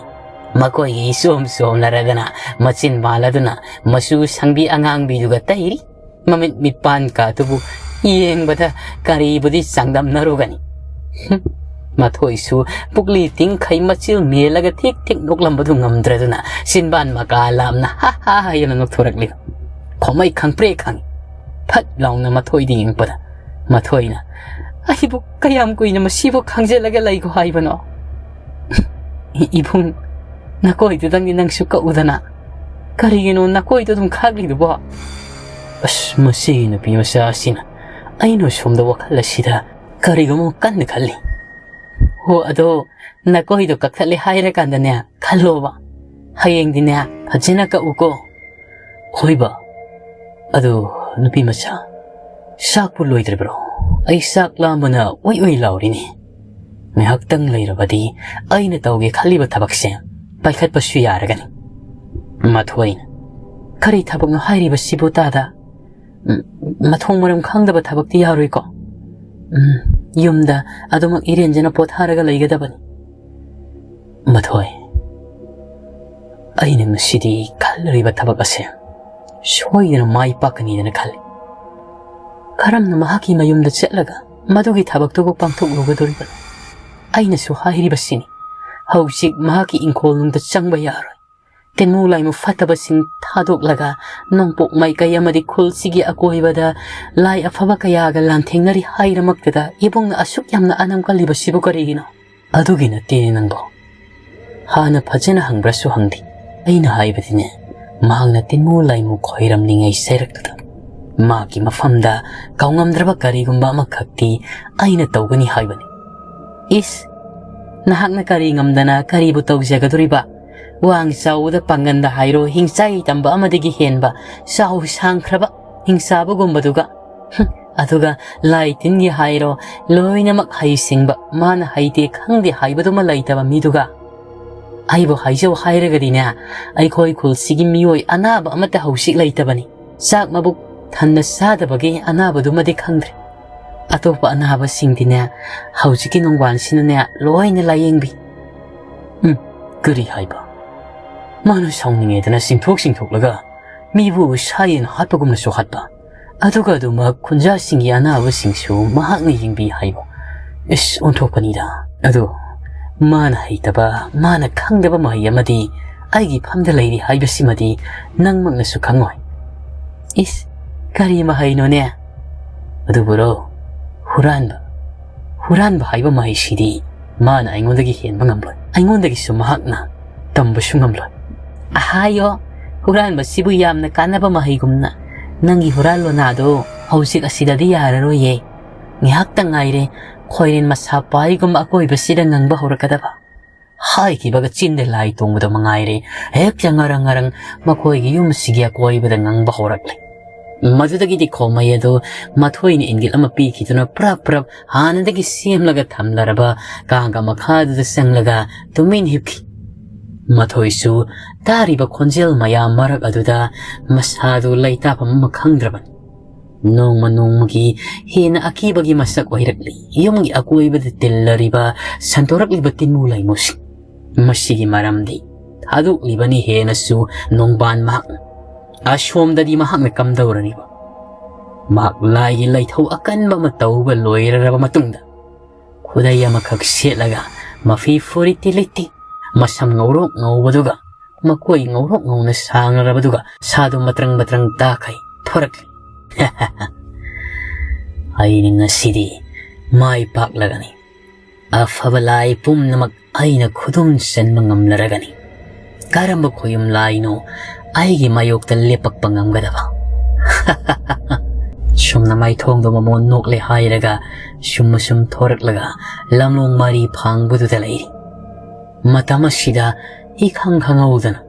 ꯃꯈꯣꯏꯒꯤ ꯏꯆꯣꯝ ꯆꯣꯝꯅꯔꯗꯅ ꯃꯆꯤꯟ ꯕꯥꯜꯂꯗꯨꯅ ꯃꯆꯨ ꯁꯪꯕꯤ ꯑꯉꯥꯡꯕꯤꯗꯨꯒ ꯇꯩꯔꯤ꯫ ꯃꯃꯤꯠ ꯃꯤꯠꯄꯥꯟ ꯀꯥꯗꯨꯕꯨ ꯌꯦꯡꯕꯗ ꯀꯔꯤꯕꯨꯗꯤ ꯆꯥꯡꯗꯝꯅꯔꯨꯒꯅꯤ? ꯍꯨꯝ, ꯃꯊꯣꯏꯁꯨ ꯄꯨꯛꯂꯤ ꯇꯤꯡꯈꯩ ꯃꯆꯤꯜ ꯃꯦꯜꯂꯒ ꯊꯤꯛ ꯊꯤꯛ ꯅꯣꯛꯂꯝꯕꯗꯨ ꯉꯝꯗ꯭ꯔꯗꯨꯅ ꯆꯤꯟꯕꯥꯟ ꯃꯀꯥ ꯂꯥꯝꯅ ꯍꯥ ꯍꯥ ꯍꯥꯏꯅ ꯅꯣꯛꯊꯣꯔꯛꯂꯤ꯫ ꯈꯣꯃꯩ ꯈꯪꯄ꯭ꯔꯦ ꯈꯪꯉꯤ꯫ ꯐꯠ ꯂꯥꯎꯅ ꯃꯊꯣꯏꯗ ꯌꯦꯡꯉꯛꯄꯗ ꯃꯊꯣꯏꯅ, "ꯑꯩꯕꯨ ꯀꯌꯥꯝ ꯀꯨꯏꯅ ꯃꯁꯤꯕꯨ ꯈꯥꯡꯖꯤꯜꯂꯒ ꯂꯩꯈꯣ ꯍꯥꯏꯕꯅꯣ?" "ꯏꯕꯨꯡ, ꯅꯀꯣꯏꯗꯨꯗꯪꯗꯤ ꯅꯪꯁꯨ ꯀꯛꯎꯗꯅ꯫ ꯀꯔꯤꯒꯤꯅꯣ ꯅꯀꯣꯏꯗꯣ ꯑꯗꯨꯝ ꯈꯥꯛꯂꯤꯗꯨꯕꯣ?" "ꯑꯁ, ꯃꯁꯤꯒꯤ ꯅꯨꯄꯤ ꯃꯆꯥ ꯑꯁꯤꯅ ꯑꯩꯅ ꯁꯣꯝꯗ ꯋꯥꯈꯜ ꯑꯁꯤꯗ ꯀꯔꯤꯒꯨꯝꯕ ꯀꯟꯅ ꯈꯜꯂꯤ꯫ ꯍꯣ, ꯑꯗꯣ ꯅꯀꯣꯏꯗꯣ ꯀꯛꯊꯠꯂꯦ ꯍꯥꯏꯔꯀꯥꯟꯗꯅꯦ, ꯈꯜꯂꯣꯕ꯫ ꯍꯌꯦꯡꯗꯤꯅꯦ, ꯐꯖꯅ ꯀꯛꯎꯀꯣ꯫ ꯍꯣꯏꯕ꯫ ꯑꯗꯣ, ꯅꯨꯄꯤ ꯃꯆꯥ, ꯆꯥꯛꯄꯨ ꯂꯣꯏꯗ꯭ꯔꯤꯕ꯭ꯔꯣ? ꯑꯩ ꯆꯥꯛ ꯂꯥꯝꯕꯅ ꯎꯏ ꯎꯏ ꯂꯥꯎꯔꯤꯅꯦ꯫ ꯉꯥꯏꯍꯥꯛꯇꯪ ꯂꯩꯔꯕꯗꯤ ꯑꯩꯅ ꯇꯧꯒꯦ ꯈꯜꯂꯤꯕ ꯊꯕꯛꯁꯦ ꯄꯥꯏꯈꯠꯄꯁꯨ ꯌꯥꯔꯒꯅꯤ꯫ ꯃꯊꯣꯏꯅ, "ꯀꯔꯤ ꯊꯕꯛꯅꯣ ꯍꯥꯏꯔꯤꯕꯁꯤꯕꯨ, ꯇꯥꯗ? ꯎꯝ, ꯃꯊꯣꯡ ꯃꯔꯝ ꯈꯪꯗꯕ ꯊꯕꯛꯇꯤ ꯌꯥꯔꯣꯏꯀꯣ? ꯎꯝ, ꯌꯨꯝꯗ ꯑꯗꯨꯃꯛ ꯏꯔꯦꯟꯖꯅ ꯄꯣꯊꯥꯔꯒ ꯂꯩꯒꯗꯕꯅꯤ꯫" ꯃꯊꯣꯏ, ꯑꯩꯅ ꯉꯁꯤꯗꯤ ꯈꯜꯂꯨꯔꯤꯕ ꯊꯕꯛ ꯑꯁꯦ ꯁꯣꯏꯗꯅ ꯃꯥꯏ ꯄꯥꯛꯀꯅꯤꯗꯅ ꯈꯜꯂꯤ꯫ ꯀꯔꯝꯅ ꯃꯍꯥꯛꯀꯤ ꯃꯌꯨꯝꯗ ꯆꯠꯂꯒ ꯃꯗꯨꯒꯤ ꯊꯕꯛꯇꯨꯕꯨ ꯄꯥꯡꯊꯣꯛꯂꯨꯒꯗꯧꯔꯤꯕꯅꯣ? ꯑꯩꯅꯁꯨ ꯍꯥꯏꯔꯤꯕꯁꯤꯅꯤ, ꯍꯧꯖꯤꯛ ꯃꯍꯥꯛꯀꯤ ꯏꯪꯈꯣꯜꯅꯨꯡꯗ ꯆꯪꯕ ꯌꯥꯔꯣꯏ꯫ ꯇꯤꯟꯃꯨ ꯂꯥꯏꯃꯨ ꯐꯠꯇꯕꯁꯤꯡ ꯊꯥꯗꯣꯛꯂꯒ ꯅꯣꯡꯄꯣꯛ ꯃꯥꯏꯀꯩ ꯑꯃꯗꯤ ꯈꯨꯜꯁꯤꯒꯤ ꯑꯀꯣꯏꯕꯗ ꯂꯥꯏ ꯑꯐꯕ ꯀꯌꯥꯒ ꯂꯥꯟꯊꯦꯡꯅꯔꯤ ꯍꯥꯏꯔꯃꯛꯇꯗ ꯏꯕꯨꯡꯅ ꯑꯁꯨꯛ ꯌꯥꯝꯅ ꯑꯅꯝ ꯀꯜꯂꯤꯕꯁꯤꯕꯨ ꯀꯔꯤꯒꯤꯅꯣ? ꯑꯗꯨꯒꯤ ꯅꯠꯇꯦꯅꯦ ꯅꯪꯕꯣ꯫ ꯍꯥꯟꯅ ꯐꯖꯅ ꯍꯪꯕ꯭ꯔꯁꯨ ꯍꯪꯗꯦ꯫ ꯑꯩꯅ ꯍꯥꯏꯕꯗꯤꯅꯦ, ꯃꯍꯥꯛꯅ ꯇꯤꯟꯃꯨ ꯂꯥꯏꯃꯨ ꯈꯣꯏꯔꯝꯂꯤꯉꯩ ꯁꯩꯔꯛꯇꯨꯗ ꯃꯍꯥꯛꯀꯤ ꯃꯐꯝꯗ ꯀꯥꯎꯉꯝꯗ꯭ꯔꯕ ꯀꯔꯤꯒꯨꯝꯕ ꯑꯃꯈꯛꯇꯤ ꯑꯩꯅ ꯇꯧꯒꯅꯤ ꯍꯥꯏꯕꯅꯤ꯫ ꯏꯁ, ꯅꯍꯥꯛꯅ ꯀꯔꯤ ꯉꯝꯗꯅ ꯀꯔꯤꯕꯨ ꯇꯧꯖꯒꯗꯣꯔꯤꯕ? ꯋꯥꯡ ꯆꯥꯎꯕꯗ ꯄꯥꯡꯒꯟꯗ ꯍꯥꯏꯔꯣ, ꯍꯤꯡꯆꯥꯏ ꯇꯝꯕ ꯑꯃꯗꯒꯤ ꯍꯦꯟꯕ ꯆꯥꯎ ꯁꯥꯡꯈ꯭ꯔꯕ ꯍꯤꯡꯆꯥꯕꯒꯨꯝꯕꯗꯨꯒ꯫ ꯍꯨꯝ, ꯑꯗꯨꯒ ꯂꯥꯏ ꯇꯤꯟꯒꯤ ꯍꯥꯏꯔꯣ, ꯂꯣꯏꯅꯃꯛ ꯍꯩꯁꯤꯡꯕ, ꯃꯥꯅ ꯍꯩꯇꯦ ꯈꯪꯗꯦ ꯍꯥꯏꯕꯗꯨꯃ ꯂꯩꯇꯕ ꯃꯤꯗꯨꯒ꯫ ꯑꯩꯕꯨ ꯍꯥꯏꯖꯧ ꯍꯥꯏꯔꯒꯗꯤꯅꯦ, ꯑꯩꯈꯣꯏ ꯈꯨꯜꯁꯤꯒꯤ ꯃꯤꯑꯣꯏ ꯑꯅꯥꯕ ꯑꯃꯠꯇ ꯍꯧꯖꯤꯛ ꯂꯩꯇꯕꯅꯤ꯫ ꯆꯥꯛ ꯃꯕꯨꯛ ꯊꯟꯅ ꯆꯥꯗꯕꯒꯤ ꯑꯅꯥꯕꯗꯨꯃꯗꯤ ꯈꯪꯗ꯭ꯔꯦ꯫ ꯑꯇꯣꯞꯄ ꯑꯅꯥꯕꯁꯤꯡꯗꯤꯅꯦ, ꯍꯧꯖꯤꯛꯀꯤ ꯅꯣꯡꯕꯥꯟꯁꯤꯅꯅꯦ ꯂꯣꯏꯅ ꯂꯥꯌꯦꯡꯕꯤ꯫ ꯎꯝ, ꯀꯔꯤ ꯍꯥꯏꯕ? ꯃꯥꯅ ꯁꯥꯎꯅꯤꯡꯉꯦꯗꯅ ꯆꯤꯡꯊꯣꯛ ꯆꯤꯡꯊꯣꯛꯂꯒ ꯃꯤꯕꯨ ꯁꯥ ꯌꯦꯟ ꯍꯥꯠꯄꯒꯨꯝꯅꯁꯨ ꯍꯥꯠꯄ꯫ ꯑꯗꯨꯒ ꯑꯗꯨꯃꯛ ꯈꯨꯟꯖꯥꯁꯤꯡꯒꯤ ꯑꯅꯥꯕꯁꯤꯡꯁꯨ ꯃꯍꯥꯛꯅ ꯌꯦꯡꯕꯤ ꯍꯥꯏꯕ꯫ ꯏꯁ, ꯑꯣꯟꯊꯣꯛꯄꯅꯤꯗ꯫ ꯑꯗꯣ, ꯃꯥꯅ ꯍꯩꯇꯕ, ꯃꯥꯅ ꯈꯪꯗꯕ ꯃꯍꯩ ꯑꯃꯗꯤ ꯑꯩꯒꯤ ꯐꯝꯗ ꯂꯩꯔꯤ ꯍꯥꯏꯕꯁꯤꯃꯗꯤ ꯅꯪꯃꯛꯅꯁꯨ ꯈꯪꯉꯣꯏ꯫ ꯏꯁ, ꯀꯔꯤ ꯃꯍꯩꯅꯣꯅꯦ? ꯑꯗꯨꯕꯨꯔꯣ, ꯍꯨꯔꯥꯟꯕ꯫ ꯍꯨꯔꯥꯟꯕ ꯍꯥꯏꯕ ꯃꯍꯩꯁꯤꯗꯤ ꯃꯥꯅ ꯑꯩꯉꯣꯟꯗꯒꯤ ꯍꯦꯟꯕ ꯉꯝꯂꯣꯏ꯫ ꯑꯩꯉꯣꯟꯗꯒꯤꯁꯨ ꯃꯍꯥꯛꯅ ꯇꯝꯕꯁꯨ ꯉꯝꯂꯣꯏ꯫ ꯑꯍꯥꯌꯣ, ꯍꯨꯔꯥꯟꯕꯁꯤꯕꯨ ꯌꯥꯝꯅ ꯀꯥꯟꯅꯕ ꯃꯍꯩꯒꯨꯝꯅ꯫ ꯅꯪꯒꯤ ꯍꯨꯔꯥꯟ ꯂꯣꯅꯥꯗꯣ ꯍꯧꯖꯤꯛ ꯑꯁꯤꯗꯗꯤ ꯌꯥꯔꯔꯣꯏꯌꯦ꯫ ꯉꯥꯏꯍꯥꯛꯇ ꯉꯥꯏꯔꯦ ꯈꯣꯏꯔꯦꯟ ꯃꯁꯥ ꯄꯥꯏꯒꯨꯝꯕ ꯑꯀꯣꯏꯕꯁꯤꯗ ꯉꯪꯕ ꯍꯧꯔꯛꯀꯗꯕ꯫ ꯍꯥꯏꯈꯤꯕꯒ ꯆꯤꯟꯗ ꯂꯥꯏ ꯇꯣꯡꯕꯗꯣ ꯃꯉꯥꯏꯔꯦ, ꯍꯦꯛꯇ ꯉꯔꯪ ꯉꯔꯪ ꯃꯈꯣꯏꯒꯤ ꯌꯨꯝꯁꯤꯒꯤ ꯑꯀꯣꯏꯕꯗ ꯉꯪꯕ ꯍꯧꯔꯛꯂꯦ꯫ ꯃꯗꯨꯗꯒꯤꯗꯤ ꯈꯣꯃꯩ ꯑꯗꯨ ꯃꯊꯣꯏꯅ ꯏꯪꯒꯤꯠ ꯑꯃ ꯄꯤꯈꯤꯗꯨꯅ ꯄ꯭ꯔꯞ ꯄ꯭ꯔꯞ ꯍꯥꯟꯅꯗꯒꯤ ꯁꯦꯝꯂꯒ ꯊꯝꯂꯔꯕ ꯀꯥꯡꯒ ꯃꯈꯥꯗꯨꯗ ꯆꯪꯂꯒ ꯇꯨꯃꯤꯟ ꯍꯤꯞꯈꯤ꯫ ꯃꯊꯣꯏꯁꯨ ꯇꯥꯔꯤꯕ ꯈꯣꯟꯖꯦꯜ ꯃꯌꯥꯝ ꯃꯔꯛ ꯑꯗꯨꯗ ꯃꯁꯥꯗꯨ ꯂꯩꯇꯥꯐꯝ ꯑꯃ ꯈꯪꯗ꯭ꯔꯕꯅꯤ꯫ ꯅꯣꯡꯃ ꯅꯣꯡꯃꯒꯤ ꯍꯦꯟꯅ ꯑꯀꯤꯕꯒꯤ ꯃꯁꯛ ꯑꯣꯏꯔꯛꯂꯤ꯫ ꯌꯨꯝꯒꯤ ꯑꯀꯣꯏꯕꯗ ꯇꯤꯜꯂꯔꯤꯕ, ꯁꯟꯗꯣꯔꯛꯂꯤꯕ ꯇꯤꯟꯃꯨ ꯂꯩꯃꯨꯁꯤꯡ꯫ ꯃꯁꯤꯒꯤ ꯃꯔꯝꯗꯤ ꯊꯥꯗꯣꯛꯂꯤꯕꯅꯤ ꯍꯦꯟꯅꯁꯨ ꯅꯣꯡꯕꯥꯟ ꯃꯍꯥꯛꯅ꯫ ꯑꯁꯣꯝꯗꯗꯤ ꯃꯍꯥꯛꯅ ꯀꯝꯗꯧꯔꯅꯤꯕ? ꯃꯍꯥꯛ ꯂꯥꯏꯒꯤ ꯂꯩꯊꯧ ꯑꯀꯟꯕ ꯑꯃ ꯇꯧꯕ ꯂꯣꯏꯔꯔꯕ ꯃꯇꯨꯡꯗ, ꯈꯨꯗꯩ ꯑꯃꯈꯛ ꯁꯦꯠꯂꯒ, ꯃꯐꯤ ꯐꯨꯔꯤꯠꯇꯤ ꯂꯤꯠꯇꯦ, ꯃꯁꯝ ꯉꯧꯔꯣꯛ ꯉꯧꯕꯗꯨꯒ, ꯃꯀꯣꯏ ꯉꯧꯔꯣꯛ ꯉꯧꯅ ꯁꯥꯡꯂꯔꯕꯗꯨꯒ, ꯁꯥꯗꯨ ꯃꯇ꯭ꯔꯪ ꯃꯇ꯭ꯔꯪ ꯇꯥꯈꯩ ꯊꯣꯔꯛꯂꯤ꯫ "ꯑꯩꯅ ꯉꯁꯤꯗꯤ ꯃꯥꯏ ꯄꯥꯛꯂꯒꯅꯤ꯫ ꯑꯐꯕ ꯂꯥꯏ ꯄꯨꯝꯅꯃꯛ ꯑꯩꯅ ꯈꯨꯗꯨꯝ ꯆꯟꯕ ꯉꯝꯂꯔꯒꯅꯤ꯫ ꯀꯔꯝꯕ ꯈꯣꯌꯨꯝ ꯂꯥꯏꯅꯣ ꯑꯩꯒꯤ ꯃꯥꯌꯣꯛꯇ ꯂꯦꯞꯄꯛꯄ ꯉꯝꯒꯗꯕ?" ꯁꯨꯝꯅ ꯃꯥꯏꯊꯣꯡꯗꯣ ꯃꯃꯣꯟ ꯅꯣꯛꯂꯦ ꯍꯥꯏꯔꯒ ꯁꯨꯝ ꯑꯁꯨꯝ ꯊꯣꯔꯛꯂꯒ ꯂꯝꯂꯣꯡ ꯃꯔꯤ ꯐꯥꯡꯕꯗꯨꯗ ꯂꯩꯔꯤ꯫ ꯃꯇꯝ ꯑꯁꯤꯗ ꯏꯈꯪ ꯈꯪꯍꯧꯗꯅ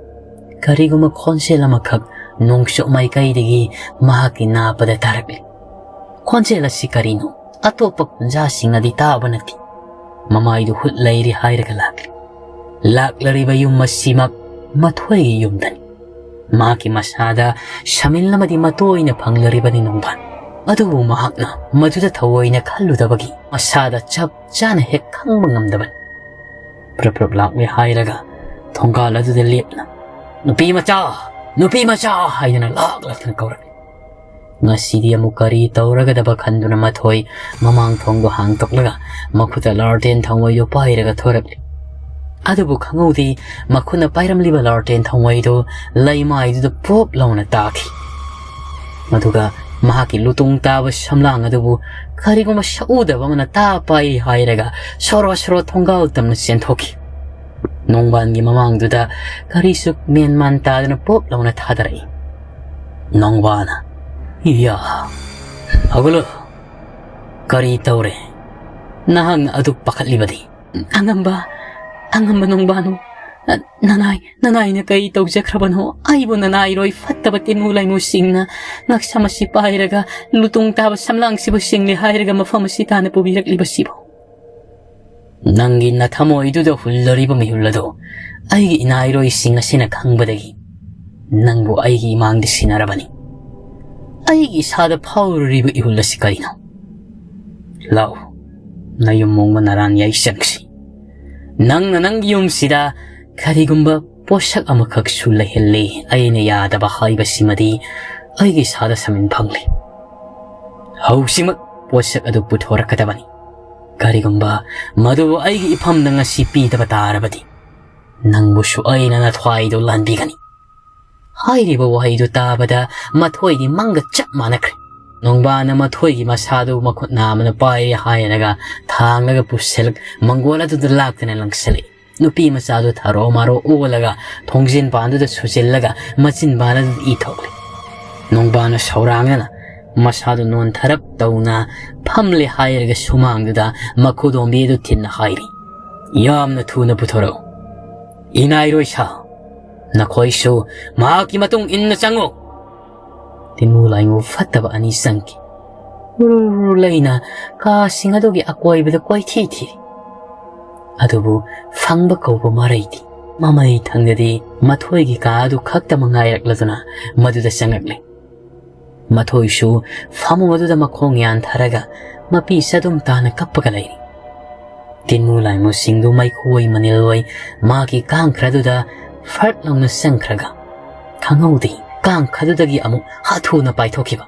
ꯀꯔꯤꯒꯨꯝꯕ ꯈꯣꯟꯖꯦꯜ ꯑꯃꯈꯛ ꯅꯣꯡꯆꯨꯞ ꯃꯥꯏꯀꯩꯗꯒꯤ ꯃꯍꯥꯛꯀꯤ ꯅꯥꯄꯗ ꯇꯥꯔꯛꯂꯤ꯫ ꯈꯣꯟꯖꯦꯜ ꯑꯁꯤ ꯀꯔꯤꯅꯣ? ꯑꯇꯣꯞꯄ ꯈꯨꯟꯖꯥꯁꯤꯡꯅꯗꯤ ꯇꯥꯕ ꯅꯠꯇꯦ꯫ ꯃꯃꯥꯏꯗꯨ ꯍꯨꯠ ꯂꯩꯔꯤ ꯍꯥꯏꯔꯒ ꯂꯥꯛꯂꯤ꯫ ꯂꯥꯛꯂꯔꯤꯕ ꯌꯨꯝ ꯑꯁꯤꯃꯛ ꯃꯊꯣꯏꯒꯤ ꯌꯨꯝꯗꯅꯤ꯫ ꯃꯍꯥꯛꯀꯤ ꯃꯁꯥꯗ ꯁꯃꯤꯜ ꯑꯃꯗꯤ ꯃꯇꯣꯏꯅ ꯐꯪꯂꯔꯤꯕꯅꯤ ꯅꯣꯡꯕꯥꯟ꯫ ꯑꯗꯨꯕꯨ ꯃꯍꯥꯛꯅ ꯃꯗꯨꯗ ꯊꯑꯣꯏꯅ ꯈꯜꯂꯨꯗꯕꯒꯤ ꯃꯁꯥꯗ ꯆꯞ ꯆꯥꯅ ꯍꯦꯛ ꯈꯪꯕ ꯉꯝꯗꯕꯅꯤ꯫ ꯄ꯭ꯔꯞ ꯄ꯭ꯔꯞ ꯂꯥꯛꯂꯦ ꯍꯥꯏꯔꯒ ꯊꯣꯡꯒꯥꯜ ꯑꯗꯨꯗ ꯂꯦꯞꯅ, "ꯅꯨꯄꯤ ꯃꯆꯥ! ꯅꯨꯄꯤ ꯃꯆꯥ!" ꯍꯥꯏꯗꯨꯅ ꯂꯥꯛ ꯂꯥꯛꯇꯅ ꯀꯧꯔꯛꯂꯤ꯫ ꯉꯁꯤꯗꯤ ꯑꯃꯨꯛ ꯀꯔꯤ ꯇꯧꯔꯒꯗꯕ ꯈꯟꯗꯨꯅ ꯃꯊꯣꯏ ꯃꯃꯥꯡ ꯊꯣꯡꯗꯣ ꯍꯥꯡꯗꯣꯛꯂꯒ ꯃꯈꯨꯠꯇ ꯂꯥꯔꯇꯦꯟ ꯊꯥꯎꯃꯩꯗꯣ ꯄꯥꯏꯔꯒ ꯊꯣꯔꯛꯂꯤ꯫ ꯑꯗꯨꯕꯨ ꯈꯪꯍꯧꯗꯦ, ꯃꯈꯨꯠꯅ ꯄꯥꯏꯔꯝꯂꯤꯕ ꯂꯥꯔꯇꯦꯟ ꯊꯥꯎꯃꯩꯗꯣ ꯂꯩꯃꯥꯏꯗꯨꯗ ꯄꯣꯞ ꯂꯥꯎꯅ ꯇꯥꯈꯤ꯫ ꯑꯗꯨꯒ ꯃꯍꯥꯛꯀꯤ ꯂꯨꯇꯣꯡ ꯇꯥꯕ ꯁꯝꯂꯥꯡ ꯑꯗꯨꯕꯨ ꯀꯔꯤꯒꯨꯝꯕ ꯁꯛꯎꯗꯕ ꯑꯃꯅ ꯇꯥ ꯄꯥꯏꯔꯤ ꯍꯥꯏꯔꯒ ꯁꯣꯔꯣ ꯁꯣꯔꯣ ꯊꯣꯡꯒꯥꯜ ꯇꯝꯅ ꯆꯦꯟꯊꯣꯛꯈꯤ꯫ ꯅꯣꯡꯕꯥꯟꯒꯤ ꯃꯃꯥꯡꯗꯨꯗ ꯀꯔꯤꯁꯨ ꯃꯦꯟꯃꯥꯟ ꯇꯥꯗꯅ ꯄꯣꯞ ꯂꯥꯎꯅ ꯊꯥꯗꯔꯛꯏ꯫ ꯅꯣꯡꯕꯥꯟ, "ꯏꯌꯥ, ꯍꯧꯒꯠꯂꯨ, "ꯀꯔꯤ ꯇꯧꯔꯦ? ꯅꯍꯥꯛꯅ ꯑꯗꯨꯛ ꯄꯥꯈꯠꯂꯤꯕꯗꯤ?" "ꯑꯉꯝꯕ, ꯑꯉꯝꯕ ꯅꯣꯡꯕꯥꯟ, ꯅꯅꯥꯏ, ꯅꯅꯥꯏꯅ ꯀꯩ ꯇꯧꯖꯈ꯭ꯔꯕꯅꯣ? ꯑꯩꯕꯨ ꯅꯅꯥꯏꯔꯣꯏ ꯐꯠꯇꯕ ꯇꯤꯟꯃꯨ ꯂꯥꯏꯃꯨꯁꯤꯡꯅ ꯉꯛꯁꯝ ꯑꯁꯤ ꯄꯥꯏꯔꯒ ꯂꯨꯇꯣꯡ ꯇꯥꯕ ꯁꯝꯂꯥꯡꯁꯤꯕꯨ ꯁꯤꯡꯂꯦ ꯍꯥꯏꯔꯒ ꯃꯐꯝ ꯑꯁꯤ ꯇꯥꯅ ꯄꯨꯕꯤꯔꯛꯂꯤꯕꯁꯤꯕꯨ?" "ꯅꯪꯒꯤ ꯅꯊꯃꯣꯏꯗꯨꯗ ꯍꯨꯜꯂꯔꯤꯕ ꯃꯤꯍꯨꯜ ꯑꯗꯨ ꯑꯩꯒꯤ ꯏꯅꯥꯏꯔꯣꯏꯁꯤꯡ ꯑꯁꯤꯅ ꯈꯪꯕꯗꯒꯤ ꯅꯪꯕꯨ ꯑꯩꯒꯤ ꯏꯃꯥꯡꯗ ꯁꯤꯟꯅꯔꯕꯅꯤ꯫ ꯑꯩꯒꯤ ꯏꯁꯥꯗ ꯐꯥꯎꯔꯨꯔꯤꯕ ꯏꯍꯨꯜ ꯑꯁꯤ ꯀꯔꯤꯅꯣ? ꯂꯥꯛꯎ, ꯅꯌꯨꯝ ꯃꯣꯡꯕ ꯅꯔꯥꯟ ꯌꯥꯏꯁꯪꯁꯤ꯫ ꯅꯪꯅ ꯅꯪꯒꯤ ꯌꯨꯝꯁꯤꯗ ꯀꯔꯤꯒꯨꯝꯕ ꯄꯣꯠꯁꯛ ꯑꯃꯈꯛꯁꯨ ꯂꯩꯍꯜꯂꯤ ꯑꯩꯅ ꯌꯥꯗꯕ ꯍꯥꯏꯕꯁꯤꯃꯗꯤ ꯑꯩꯒꯤ ꯏꯁꯥꯗ ꯁꯃꯤꯟ ꯐꯪꯂꯤ꯫ ꯍꯧꯖꯤꯛꯃꯛ ꯄꯣꯠꯁꯛ ꯑꯗꯨ ꯄꯨꯊꯣꯔꯛꯀꯗꯕꯅꯤ꯫ ꯀꯔꯤꯒꯨꯝꯕ ꯃꯗꯨꯕꯨ ꯑꯩꯒꯤ ꯏꯐꯝꯗ ꯉꯁꯤ ꯄꯤꯗꯕ ꯇꯥꯔꯕꯗꯤ ꯅꯪꯕꯨꯁꯨ ꯑꯩꯅ ꯅꯊ꯭ꯋꯥꯏꯗꯨ ꯂꯥꯟꯕꯤꯒꯅꯤ꯫" ꯍꯥꯏꯔꯤꯕ ꯋꯥꯍꯩꯗꯨ ꯇꯥꯕꯗ ꯃꯊꯣꯏꯗꯤ ꯃꯪꯒ ꯆꯞ ꯃꯥꯟꯅꯈ꯭ꯔꯦ꯫ ꯅꯣꯡꯕꯥꯅ ꯃꯊꯣꯏꯒꯤ ꯃꯁꯥꯗꯨ ꯃꯈꯨꯠ ꯅꯥꯝꯃꯅ ꯄꯥꯏꯔꯦ ꯍꯥꯏꯔꯒ ꯊꯥꯡꯂꯒ ꯄꯨꯁꯤꯜꯂꯛ ꯃꯪꯒꯣꯜ ꯑꯗꯨꯗ ꯂꯥꯛꯇꯅ ꯂꯪꯁꯤꯜꯂꯛꯏ꯫ ꯅꯨꯄꯤ ꯃꯆꯥꯗꯨ ꯊꯥꯔꯣ ꯃꯥꯔꯣ ꯑꯣꯜꯂꯒ ꯊꯣꯡꯖꯤꯟ ꯄꯥꯟꯗꯨꯗ ꯁꯨꯖꯤꯜꯂꯒ ꯃꯆꯤꯟ ꯄꯥꯟ ꯑꯗꯨꯗ ꯏ ꯊꯣꯛꯂꯦ꯫ ꯅꯣꯡꯕꯥꯅ ꯁꯧꯔꯥꯡꯅꯅ ꯃꯁꯥꯗꯨ ꯅꯣꯟꯊꯔꯞ ꯇꯧꯅ ꯐꯝꯂꯦ ꯍꯥꯏꯔꯒ ꯁꯨꯃꯥꯡꯗꯨꯗ ꯃꯈꯨꯗꯣꯝꯕꯤ ꯑꯗꯨ ꯊꯤꯟꯅ ꯍꯥꯏꯔꯤ, "ꯌꯥꯝꯅ ꯊꯨꯅ ꯄꯨꯊꯣꯔꯛꯎ꯫ ꯏꯅꯥꯏꯔꯣꯏ ꯁꯥ, ꯅꯈꯣꯏꯁꯨ ꯃꯍꯥꯛꯀꯤ ꯃꯇꯨꯡ ꯏꯟꯅ ꯆꯪꯉꯨ꯫" ꯇꯤꯟꯃꯨ ꯂꯥꯏꯃꯨ ꯐꯠꯇꯕ ꯑꯅꯤ ꯆꯪꯈꯤ꯫ ꯎꯔꯨ ꯂꯩꯅ ꯀꯥꯁꯤꯡ ꯑꯗꯨꯒꯤ ꯑꯀꯣꯏꯕꯗ ꯀꯣꯏꯊꯤ ꯊꯤꯔꯤ꯫ ꯑꯗꯨꯕꯨ ꯐꯪꯕ ꯀꯧꯕ ꯃꯔꯩꯗꯤ꯫ ꯃꯃꯩ ꯊꯪꯗꯗꯤ ꯃꯊꯣꯏꯒꯤ ꯀꯥ ꯑꯗꯨ ꯈꯛꯇꯃꯛ ꯉꯥꯏꯔꯛꯂꯗꯨꯅ ꯃꯗꯨꯗ ꯆꯪꯉꯛꯂꯦ꯫ ꯃꯊꯣꯏꯁꯨ ꯐꯃꯨꯡ ꯑꯗꯨꯗ ꯃꯈꯣꯡ ꯌꯥꯟꯊꯔꯒ ꯃꯄꯤ ꯆꯗꯨꯝ ꯇꯥꯅ ꯀꯞꯄꯒ ꯂꯩꯔꯤ꯫ ꯇꯤꯟꯃꯨ ꯂꯥꯏꯃꯨꯁꯤꯡꯗꯨ ꯃꯩꯈꯨ ꯑꯣꯏ ꯃꯅꯤꯜ ꯑꯣꯏ ꯃꯥꯒꯤ ꯀꯥꯡꯈ꯭ꯔꯗꯨꯗ ꯐꯔꯠ ꯂꯥꯎꯅ ꯆꯪꯈ꯭ꯔꯒ ꯈꯪꯍꯧꯗꯦ ꯀꯥꯡꯈꯗꯨꯗꯒꯤ ꯑꯃꯨꯛ ꯍꯥꯊꯨꯅ ꯄꯥꯏꯊꯣꯛꯈꯤꯕ꯫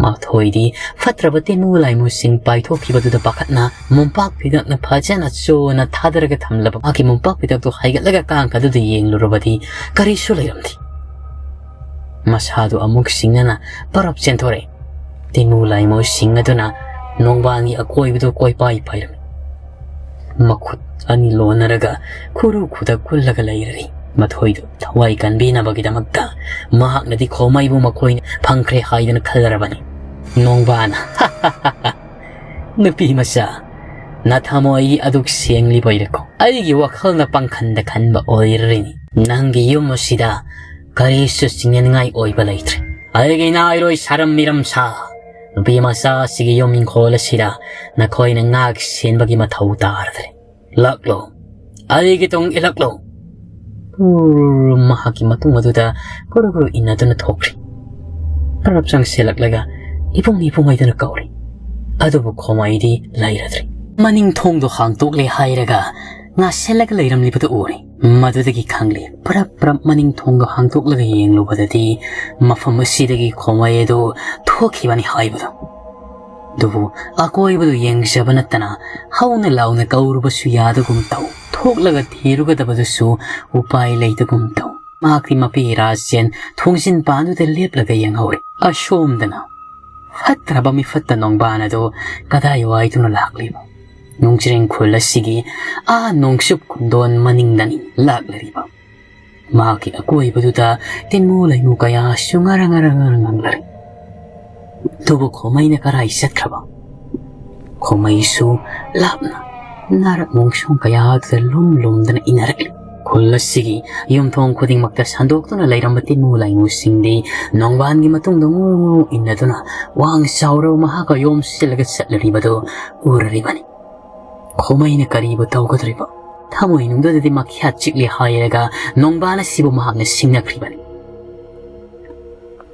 ꯃꯊꯣꯏꯗꯤ ꯐꯠꯇ꯭ꯔꯕ ꯇꯤꯟꯃꯨ ꯂꯥꯏꯃꯨꯁꯤꯡ ꯄꯥꯏꯊꯣꯛꯈꯤꯕꯗꯨꯗ ꯄꯥꯈꯠꯅ ꯃꯣꯝꯄꯥꯛ ꯐꯤꯗꯛꯅ ꯐꯖꯅ ꯆꯣꯅ ꯊꯥꯗꯔꯒ ꯊꯝꯂꯕ ꯃꯥꯒꯤ ꯃꯣꯝꯄꯥꯛ ꯐꯤꯗꯛꯇꯨ ꯍꯥꯏꯒꯠꯂꯒ ꯀꯥꯡꯈꯗꯨꯗ ꯌꯦꯡꯂꯨꯔꯕꯗꯤ ꯀꯔꯤꯁꯨ ꯂꯩꯔꯝꯗꯦ꯫ ꯃꯁꯥꯗꯨ ꯑꯃꯨꯛ ꯁꯤꯡꯅꯅ ꯄꯔꯞ ꯆꯦꯟꯊꯣꯔꯛꯏ꯫ ꯇꯤꯟꯃꯨ ꯂꯥꯏꯃꯨꯁꯤꯡ ꯑꯗꯨꯅ ꯅꯣꯡꯕꯥꯟꯒꯤ ꯑꯀꯣꯏꯕꯗꯨ ꯀꯣꯏꯄꯥꯏ ꯄꯥꯏꯔꯝꯃꯤ꯫ ꯃꯈꯨꯠ ꯑꯅꯤ ꯂꯣꯟꯅꯔꯒ ꯈꯨꯔꯨ ꯈꯨꯗꯛ ꯀꯨꯜꯂꯒ ꯂꯩꯔꯔꯤ꯫ ꯃꯊꯣꯏꯗꯨ ꯊꯋꯥꯏ ꯀꯟꯕꯤꯅꯕꯒꯤꯗꯃꯛꯇ ꯃꯍꯥꯛꯅꯗꯤ ꯈꯣꯃꯩꯕꯨ ꯃꯈꯣꯏꯅ ꯐꯪꯈ꯭ꯔꯦ ꯍꯥꯏꯗꯅ ꯈꯜꯂꯔꯕꯅꯤ꯫ ꯅꯣꯡꯕꯥꯟ "ꯅꯨꯄꯤ ꯃꯆꯥ, ꯅꯊꯃꯣꯏ ꯑꯗꯨꯛ ꯁꯦꯡꯂꯤꯕꯣꯏꯔꯦꯀꯣ? ꯑꯩꯒꯤ ꯋꯥꯈꯜꯅ ꯄꯪꯈꯟꯗ ꯈꯟꯕ ꯑꯣꯏꯔꯔꯤꯅꯤ꯫ ꯅꯪꯒꯤ ꯌꯨꯝ ꯑꯁꯤꯗ ꯀꯔꯤꯁꯨ ꯆꯤꯡꯅꯅꯤꯡꯉꯥꯏ ꯑꯣꯏꯕ ꯂꯩꯇ꯭ꯔꯦ꯫ ꯑꯩꯒꯤ ꯅꯥꯏꯔꯣꯏ ꯁꯥꯔꯝ ꯃꯤꯔꯝ ꯁꯥ, ꯅꯨꯄꯤ ꯃꯆꯥ ꯑꯁꯤꯒꯤ ꯌꯨꯝ ꯏꯪꯈꯣꯜ ꯑꯁꯤꯗ ꯅꯈꯣꯏꯅ ꯉꯥꯛ ꯁꯦꯟꯕꯒꯤ ꯃꯊꯧ ꯇꯥꯔꯗ꯭ꯔꯦ꯫ ꯂꯥꯛꯂꯣ, ꯑꯩꯒꯤ ꯇꯨꯡ ꯏꯜꯂꯛꯂꯣ꯫" ꯎꯔ, ꯃꯍꯥꯛꯀꯤ ꯃꯇꯨꯡ ꯑꯗꯨꯗ ꯀꯨꯔꯨ ꯀꯨꯔꯨ ꯏꯟꯅꯗꯨꯅ ꯊꯣꯛꯈ꯭ꯔꯤ꯫ ꯄꯔꯞ ꯆꯪꯁꯤꯜꯂꯛꯂꯒ "ꯏꯕꯨꯡ, ꯏꯕꯨꯡ" ꯍꯥꯏꯗꯨꯅ ꯀꯧꯔꯤ꯫ ꯑꯗꯨꯕꯨ ꯈꯣꯃꯩꯗꯤ ꯂꯩꯔꯗ꯭ꯔꯤ꯫ ꯃꯅꯤꯡ ꯊꯣꯡꯗꯣ ꯍꯥꯡꯇꯣꯛꯂꯦ ꯍꯥꯏꯔꯒ ꯉꯥꯁꯦꯜꯂꯒ ꯂꯩꯔꯝꯂꯤꯕꯗꯨ ꯎꯔꯦ꯫ ꯃꯗꯨꯗꯒꯤ ꯈꯪꯂꯦ, ꯄꯔꯞ ꯄꯔꯞ ꯃꯅꯤꯡ ꯊꯣꯡꯗꯣ ꯍꯥꯡꯇꯣꯛꯂꯒ ꯌꯦꯡꯂꯨꯕꯗꯗꯤ ꯃꯐꯝ ꯑꯁꯤꯗꯒꯤ ꯈꯣꯃꯩ ꯑꯗꯨ ꯊꯣꯛꯈꯤꯕꯅꯤ ꯍꯥꯏꯕꯗꯨ꯫ ꯑꯗꯨꯕꯨ ꯑꯀꯣꯏꯕꯗꯨ ꯌꯦꯡꯖꯕ ꯅꯠꯇꯅ ꯍꯧꯅ ꯂꯥꯎꯅ ꯀꯧꯔꯨꯕꯁꯨ ꯌꯥꯗꯒꯨꯝ ꯇꯧ, ꯊꯣꯛꯂꯒ ꯊꯤꯔꯨꯒꯗꯕꯗꯨꯁꯨ ꯎꯄꯥꯏ ꯂꯩꯇꯒꯨꯝ ꯇꯧ꯫ ꯃꯍꯥꯛꯇꯤ ꯃꯄꯤ ꯔꯥꯖꯦꯟ ꯊꯣꯡꯖꯤꯟ ꯄꯥꯟꯗꯨꯗ ꯂꯦꯞꯂꯒ ꯌꯦꯡꯍꯧꯔꯦ꯫ ꯑꯁꯣꯝꯗꯅ ꯐꯠꯇ꯭ꯔꯕ ꯃꯤꯐꯠꯇ ꯅꯣꯡꯕꯥꯟ ꯑꯗꯨ ꯀꯗꯥꯏ ꯋꯥꯏꯗꯨꯅ ꯂꯥꯛꯂꯤꯕ? ꯅꯣꯡꯖꯤꯔꯤꯡ ꯈꯨꯜ ꯑꯁꯤꯒꯤ ꯑꯥ ꯅꯣꯡꯆꯨꯞ ꯈꯨꯟꯗꯣꯟ ꯃꯅꯤꯡꯗꯅꯤ ꯂꯥꯛꯂꯤꯕ꯫ ꯃꯍꯥꯛꯀꯤ ꯑꯀꯣꯏꯕꯗꯨꯗ ꯇꯤꯟꯃꯨ ꯂꯩꯃꯨ ꯀꯌꯥꯁꯨ ꯉꯔ ꯉꯔ ꯉꯔ ꯉꯪꯂꯔꯤ꯫ ꯑꯗꯨꯕꯨ ꯈꯣꯃꯩꯅ ꯀꯔꯥꯏ ꯆꯠꯈ꯭ꯔꯕ? ꯈꯣꯃꯩꯁꯨ ꯂꯥꯞꯅ ꯅꯥꯔꯛ ꯃꯣꯡꯁꯣꯡ ꯀꯌꯥꯗꯨꯗ ꯂꯨꯝ ꯂꯨꯝꯗꯅ ꯏꯟꯅꯔꯛꯂꯤ꯫ ꯈꯨꯜ ꯑꯁꯤꯒꯤ ꯌꯨꯝꯊꯣꯡ ꯈꯨꯗꯤꯡꯃꯛꯇ ꯁꯟꯗꯣꯛꯇꯨꯅ ꯂꯩꯔꯝꯕ ꯇꯤꯟꯃꯨ ꯂꯩꯃꯨꯁꯤꯡꯗꯤ ꯅꯣꯡꯕꯥꯟꯒꯤ ꯃꯇꯨꯡꯗ ꯉꯨ ꯉꯨ ꯏꯟꯅꯗꯨꯅ ꯋꯥꯡ ꯆꯥꯎꯔꯕ ꯃꯍꯥꯛꯀ ꯌꯣꯝꯁꯤꯜꯂꯒ ꯆꯠꯂꯔꯤꯕꯗꯨ ꯎꯔꯔꯤꯕꯅꯤ꯫ ꯈꯣꯃꯩꯅ ꯀꯔꯤꯕꯨ ꯇꯧꯒꯗꯧꯔꯤꯕ? ꯊꯃꯣꯏꯅꯨꯡꯗꯨꯗꯗꯤ ꯃꯈ꯭ꯌꯥꯠ ꯆꯤꯛꯂꯤ ꯍꯥꯏꯔꯒ ꯅꯣꯡꯕꯥꯟ ꯑꯁꯤꯕꯨ ꯃꯍꯥꯛꯅ ꯁꯤꯡꯅꯈ꯭ꯔꯤꯕꯅꯤ꯫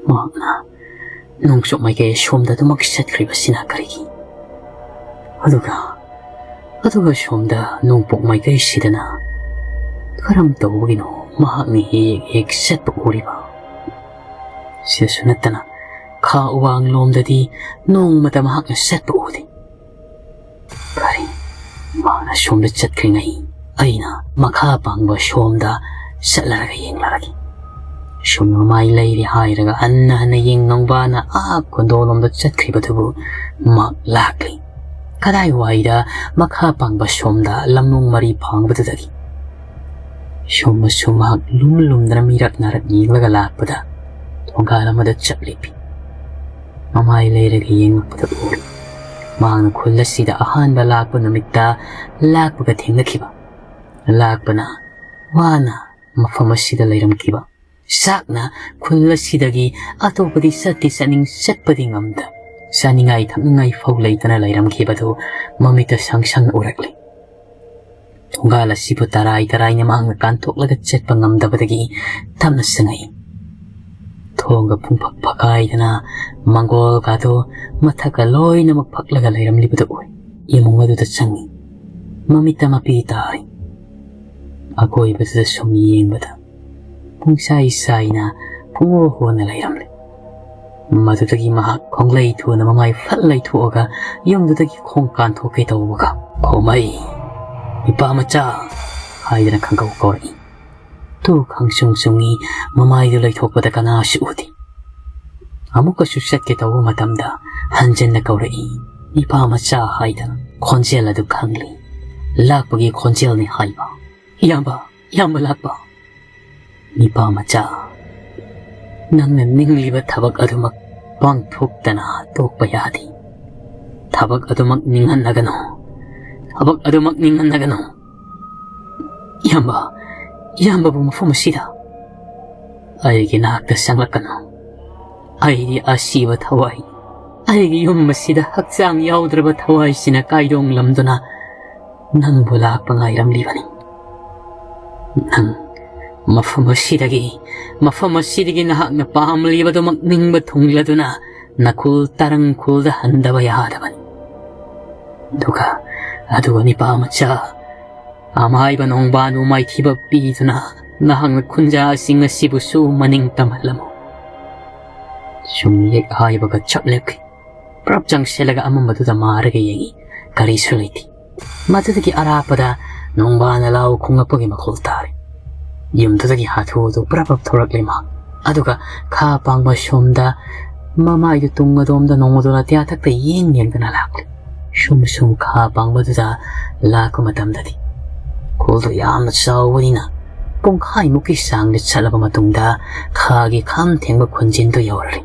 ꯃꯍꯥꯛꯅ ꯅꯣꯡꯆꯨꯞ ꯃꯥꯏꯀꯩ ꯁꯣꯝꯗ ꯑꯗꯨꯃꯛ ꯆꯠꯈ꯭ꯔꯤꯕꯁꯤꯅ ꯀꯔꯤꯒꯤ? ꯑꯗꯨꯒ, ꯑꯗꯨꯒ ꯁꯣꯝꯗ ꯅꯣꯡꯄꯣꯛ ꯃꯥꯏꯀꯩꯁꯤꯗꯅ ꯀꯔꯝ ꯇꯧꯕꯒꯤꯅꯣ ꯃꯍꯥꯛꯅ ꯍꯦꯛ ꯍꯦꯛ ꯆꯠꯄ ꯎꯔꯤꯕ? ꯁꯤꯗꯁꯨ ꯅꯠꯇꯅ ꯈꯥ ꯋꯥꯡꯂꯣꯝꯗꯗꯤ ꯅꯣꯡꯃꯇ ꯃꯍꯥꯛꯅ ꯆꯠꯄ ꯎꯗꯦ꯫ ꯀꯔꯤ? ꯃꯥꯅ ꯁꯣꯝꯗ ꯆꯠꯈ꯭ꯔꯤꯉꯩ ꯑꯩꯅ ꯃꯈꯥ ꯄꯥꯡꯕ ꯁꯣꯝꯗ ꯆꯠꯂꯔꯒ ꯌꯦꯡꯂꯔꯒꯦ꯫ ꯁꯣꯝꯗ ꯃꯃꯥꯏ ꯂꯩꯔꯦ ꯍꯥꯏꯔꯒ ꯍꯟꯅ ꯍꯟꯅ ꯌꯦꯡ ꯅꯣꯡꯕꯥꯟꯅ ꯑꯥ ꯀꯣꯟꯗꯣꯜꯂꯣꯝꯗ ꯆꯠꯈ꯭ꯔꯤꯕꯗꯨꯕꯨ ꯃꯍꯥꯛ ꯂꯥꯛꯂꯤ꯫ ꯀꯗꯥꯏꯋꯥꯏꯗ ꯃꯈꯥ ꯄꯥꯡꯕ ꯁꯣꯝꯗ ꯂꯝꯂꯣꯡ ꯃꯔꯤ ꯐꯥꯡꯕꯗꯨꯗꯒꯤ꯫ ꯁꯣꯝꯕꯁꯨ ꯃꯍꯥꯛ ꯂꯨꯝ ꯂꯨꯝꯗꯅ ꯃꯤꯔꯛ ꯅꯥꯔꯛ ꯌꯦꯡꯂꯒ ꯂꯥꯛꯄꯗ ꯊꯣꯡꯒꯥꯜ ꯑꯃꯗ ꯆꯞ ꯂꯦꯞꯄꯤ꯫ ꯃꯃꯥꯏ ꯂꯩꯔꯒ ꯌꯦꯡꯂꯛꯄꯗ ꯎꯔꯤ꯫ ꯃꯍꯥꯛꯅ ꯈꯨꯜ ꯑꯁꯤꯗ ꯑꯍꯥꯟꯕ ꯂꯥꯛꯄ ꯅꯨꯃꯤꯠꯇ ꯂꯥꯛꯄꯒ ꯊꯦꯡꯅꯈꯤꯕ꯫ ꯂꯥꯛꯄꯅ ꯋꯥꯅ ꯃꯐꯝ ꯑꯁꯤꯗ ꯂꯩꯔꯝꯈꯤꯕ꯫ ꯆꯥꯛꯅ ꯈꯨꯜ ꯑꯁꯤꯗꯒꯤ ꯑꯇꯣꯞꯄꯗꯤ ꯆꯠꯇꯤ ꯆꯠꯅꯤꯡ ꯆꯠꯄꯗꯤ ꯉꯝꯗ, ꯆꯥꯅꯤꯡꯉꯥꯏ ꯊꯛꯅꯤꯡꯉꯥꯏ ꯐꯥꯎ ꯂꯩꯇꯅ ꯂꯩꯔꯝꯈꯤꯕꯗꯨ ꯃꯃꯤꯠꯇ ꯁꯪ ꯁꯪꯅ ꯎꯔꯛꯂꯤ꯫ ꯊꯣꯡꯒꯥꯜ ꯑꯁꯤꯕꯨ ꯇꯔꯥꯏ ꯇꯔꯥꯏꯅ ꯃꯍꯥꯛꯅ ꯀꯥꯟꯊꯣꯛꯂꯒ ꯆꯠꯄ ꯉꯝꯗꯕꯗꯒꯤ ꯇꯞꯅ ꯆꯪꯉꯛꯏ꯫ ꯊꯣꯡꯒ ꯄꯨꯡꯐꯛ ꯐꯛꯀꯥꯏꯗꯅ ꯃꯪꯒꯣꯜꯒꯗꯣ ꯃꯊꯛꯀ ꯂꯣꯏꯅꯃꯛ ꯐꯛꯂꯒ ꯂꯩꯔꯝꯂꯤꯕꯗꯨ ꯎꯏ꯫ ꯏꯃꯨꯡ ꯑꯗꯨꯗ ꯆꯪꯉꯤ꯫ ꯃꯃꯤꯠꯇ ꯃꯄꯤ ꯇꯥꯔꯤ꯫ ꯑꯀꯣꯏꯕꯗꯨꯗ ꯁꯨꯝ ꯌꯦꯡꯕꯗ ꯄꯨꯡꯁꯥꯏ ꯁꯥꯏꯅ ꯄꯨꯡꯍꯣ ꯍꯣꯅ ꯂꯩꯔꯝꯂꯦ꯫ ꯃꯗꯨꯗꯒꯤ ꯃꯍꯥꯛ ꯈꯣꯡꯂꯩ ꯊꯨꯅ ꯃꯃꯥꯏ ꯐꯠ ꯂꯩꯊꯣꯛꯑꯒ ꯌꯨꯝꯗꯨꯗꯒꯤ ꯈꯣꯡ ꯀꯥꯟꯊꯣꯛꯀꯦ ꯇꯧꯕꯒ, "ꯈꯣꯃꯩ, ꯏꯄꯥ ꯃꯆꯥ!" ꯍꯥꯏꯗꯅ ꯈꯪꯀꯧ ꯀꯧꯔꯛꯏ꯫ ꯇꯨ ꯈꯪꯁꯨꯡ ꯁꯨꯡꯉꯤ꯫ ꯃꯃꯥꯏꯗꯨ ꯂꯩꯊꯣꯛꯄꯗ ꯀꯅꯥꯁꯨ ꯎꯗꯦ꯫ ꯑꯃꯨꯛꯀꯁꯨ ꯆꯠꯀꯦ ꯇꯧꯕ ꯃꯇꯝꯗ ꯍꯟꯖꯤꯟꯅ ꯀꯧꯔꯛꯏ, "ꯏꯄꯥ ꯃꯆꯥ" ꯍꯥꯏꯗꯅ꯫ ꯈꯣꯟꯖꯦꯜ ꯑꯗꯨ ꯈꯪꯂꯤ꯫ ꯂꯥꯛꯄꯒꯤ ꯈꯣꯟꯖꯦꯜꯅꯤ ꯍꯥꯏꯕ꯫ "ꯏꯌꯥꯝꯕ, ꯏꯌꯥꯝꯕ ꯂꯥꯛꯄ!" "ꯅꯤꯄꯥ ꯃꯆꯥ, ꯅꯪꯅ ꯅꯤꯡꯂꯤꯕ ꯊꯕꯛ ꯑꯗꯨꯃꯛ ꯄꯥꯡꯊꯣꯛꯇꯅ ꯇꯣꯛꯄ ꯌꯥꯗꯦ꯫ ꯊꯕꯛ ꯑꯗꯨꯃꯛ ꯅꯤꯡꯍꯟꯅꯒꯅꯨ꯫ ꯊꯕꯛ ꯑꯗꯨꯃꯛ ꯅꯤꯡꯍꯟꯅꯒꯅꯨ꯫ ꯏꯌꯥꯝꯕ, ꯏꯌꯥꯝꯕꯕꯨ ꯃꯐꯝ ꯑꯁꯤꯗ ꯑꯩꯒꯤ ꯅꯥꯛꯇ ꯆꯪꯂꯛꯀꯅꯨ꯫ ꯑꯩꯗꯤ ꯑꯁꯤꯕ ꯊꯋꯥꯏ꯫ ꯑꯩꯒꯤ ꯌꯨꯝ ꯑꯁꯤꯗ ꯍꯛꯆꯥꯡ ꯌꯥꯎꯗ꯭ꯔꯕ ꯊꯋꯥꯏꯁꯤꯅ ꯀꯥꯏꯗꯣꯡꯂꯝꯗꯨꯅ ꯅꯪꯕꯨ ꯂꯥꯛꯄ ꯉꯥꯏꯔꯝꯂꯤꯕꯅꯤ꯫ ꯅꯪ ꯃꯐꯝ ꯑꯁꯤꯗꯒꯤ, ꯃꯐꯝ ꯑꯁꯤꯗꯒꯤ ꯅꯍꯥꯛꯅ ꯄꯥꯝꯂꯤꯕꯗꯨꯃꯛ ꯅꯤꯡꯕ ꯊꯨꯡꯂꯗꯨꯅ ꯅꯈꯨꯜ ꯇꯔꯪ ꯈꯨꯜꯗ ꯍꯟꯗꯕ ꯌꯥꯗꯕꯅꯤ꯫ ꯑꯗꯨꯒ, ꯑꯗꯨꯒ ꯅꯤꯄꯥ ꯃꯆꯥ, ꯑꯃꯥꯏꯕ ꯅꯣꯡꯕꯥꯟꯕꯨ ꯃꯥꯏꯊꯤꯕ ꯄꯤꯗꯨꯅ ꯅꯍꯥꯛꯅ ꯈꯨꯟꯖꯥꯁꯤꯡ ꯑꯁꯤꯕꯨꯁꯨ ꯃꯅꯤꯡ ꯇꯝꯍꯜꯂꯝꯃꯨ꯫" ꯁꯨꯝ ꯌꯦꯛ ꯍꯥꯏꯕꯒ ꯆꯞ ꯂꯦꯞꯈꯤ꯫ ꯄ꯭ꯔꯞ ꯆꯪꯁꯤꯜꯂꯒ ꯑꯃꯝꯕꯗꯨꯗ ꯃꯥꯔꯒ ꯌꯦꯡꯉꯤ꯫ ꯀꯔꯤꯁꯨ ꯂꯩꯇꯦ꯫ ꯃꯗꯨꯗꯒꯤ ꯑꯔꯥꯞꯄꯗ ꯅꯣꯡꯕꯥꯟꯅ ꯂꯥꯎ ꯈꯣꯡꯂꯛꯄꯒꯤ ꯃꯈꯣꯜ ꯇꯥꯔꯦ꯫ ꯌꯨꯝꯗꯨꯗꯒꯤ ꯍꯥꯊꯨ ꯍꯥꯊꯨ ꯄ꯭ꯔꯞ ꯄ꯭ꯔꯞ ꯊꯣꯔꯛꯂꯦ ꯃꯍꯥꯛ꯫ ꯑꯗꯨꯒ ꯈꯥ ꯄꯥꯡꯕ ꯁꯣꯝꯗ ꯃꯃꯥꯏꯗꯨ ꯇꯨꯡ ꯑꯗꯣꯝꯗ ꯅꯣꯡꯃꯗꯣꯜ ꯑꯇꯤꯌꯥꯊꯛꯇ ꯌꯦꯡ ꯌꯦꯡꯗꯨꯅ ꯂꯥꯛꯂꯦ꯫ ꯁꯨꯝ ꯁꯨꯝ ꯈꯥ ꯄꯥꯡꯕꯗꯨꯗ ꯂꯥꯛꯄ ꯃꯇꯝꯗꯗꯤ ꯈꯨꯜꯗꯨ ꯌꯥꯝꯅ ꯆꯥꯎꯕꯅꯤꯅ ꯄꯨꯡꯈꯥꯏꯃꯨꯛꯀꯤ ꯆꯥꯡꯗ ꯆꯠꯂꯕ ꯃꯇꯨꯡꯗ ꯈꯥꯒꯤ ꯈꯥꯝ ꯊꯦꯡꯕ ꯈꯨꯟꯖꯤꯟꯗꯨ ꯌꯧꯔꯔꯤ꯫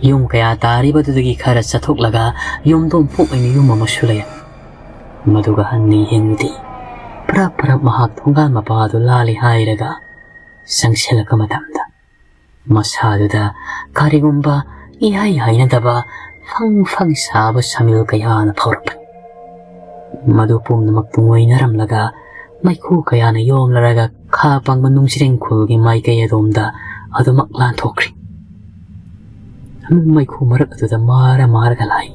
ꯌꯨꯝ ꯀꯌꯥ ꯇꯥꯔꯤꯕꯗꯨꯗꯒꯤ ꯈꯔ ꯆꯠꯊꯣꯛꯂꯒ ꯌꯨꯝꯊꯣꯡ ꯄꯣꯛ ꯑꯣꯏꯅ ꯌꯨꯝ ꯑꯃꯁꯨ ꯂꯩ꯫ ꯃꯗꯨꯒ ꯍꯟꯅ ꯌꯦꯡꯂꯨꯗꯦ꯫ ꯄꯔꯞ ꯄꯔꯞ ꯃꯍꯥꯛ ꯊꯣꯡꯒꯥꯟ ꯃꯄꯥꯗꯨ ꯂꯥꯜꯂꯤ ꯍꯥꯏꯔꯒ ꯆꯪꯁꯤꯜꯂꯛꯄ ꯃꯇꯝꯗ, ꯃꯁꯥꯗꯨꯗ ꯀꯔꯤꯒꯨꯝꯕ ꯏꯍꯩ ꯍꯩꯅꯗꯕ ꯐꯪ ꯐꯪ ꯁꯥꯕ ꯁꯃꯤꯜ ꯀꯌꯥꯅ ꯐꯥꯎꯔꯛꯄꯅꯤ꯫ ꯃꯗꯨ ꯄꯨꯝꯅꯃꯛ ꯇꯨꯡꯑꯣꯏꯅꯔꯝꯂꯒ ꯃꯩꯈꯨ ꯀꯌꯥꯅ ꯌꯣꯝꯂꯔꯒ ꯈꯥ ꯄꯪꯕ ꯅꯨꯡꯖ꯭ꯔꯦꯡ ꯈꯨꯜꯒꯤ ꯃꯥꯏꯀꯩ ꯑꯗꯣꯝꯗ ꯑꯗꯨꯃꯛ ꯂꯥꯟꯊꯣꯛꯈ꯭ꯔꯤ꯫ ꯃꯩꯈꯨ ꯃꯔꯛ ꯑꯗꯨꯗ ꯃꯥꯔ ꯃꯥꯔꯒ ꯂꯥꯛꯏ꯫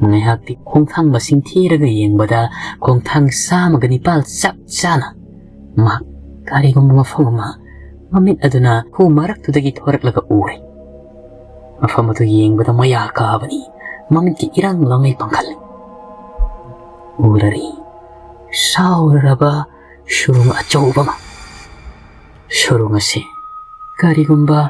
ꯉꯥꯏꯍꯥꯛꯇꯤ ꯈꯣꯡꯊꯥꯡ ꯃꯁꯤꯡ ꯊꯤꯔꯒ ꯌꯦꯡꯕꯗ ꯈꯣꯡꯊꯥꯡ ꯆꯥꯝꯃꯒ ꯅꯤꯄꯥꯜ ꯆꯞ ꯆꯥꯅ ꯃꯍꯥꯛ ꯀꯔꯤꯒꯨꯝꯕ ꯃꯐꯝ ꯑꯃ ꯃꯃꯤꯠ ꯑꯗꯨꯅ ꯈꯨ ꯃꯔꯛꯇꯨꯗꯒꯤ ꯊꯣꯔꯛꯂꯒ ꯎꯔꯦ꯫ ꯃꯐꯝ ꯑꯗꯨ ꯌꯦꯡꯕꯗ ꯃꯌꯥ ꯀꯥꯕꯅꯤ, ꯃꯃꯤꯠꯀꯤ ꯏꯔꯪ ꯂꯪꯉꯩ ꯄꯥꯡꯈꯠꯂꯤ꯫ ꯎꯔꯔꯤ, ꯁꯥꯎꯔꯔꯕ ꯁꯨꯔꯨꯡ ꯑꯆꯧꯕ ꯑꯃ꯫ ꯁꯨꯔꯨꯡ ꯑꯁꯤ ꯀꯔꯤꯒꯨꯝꯕ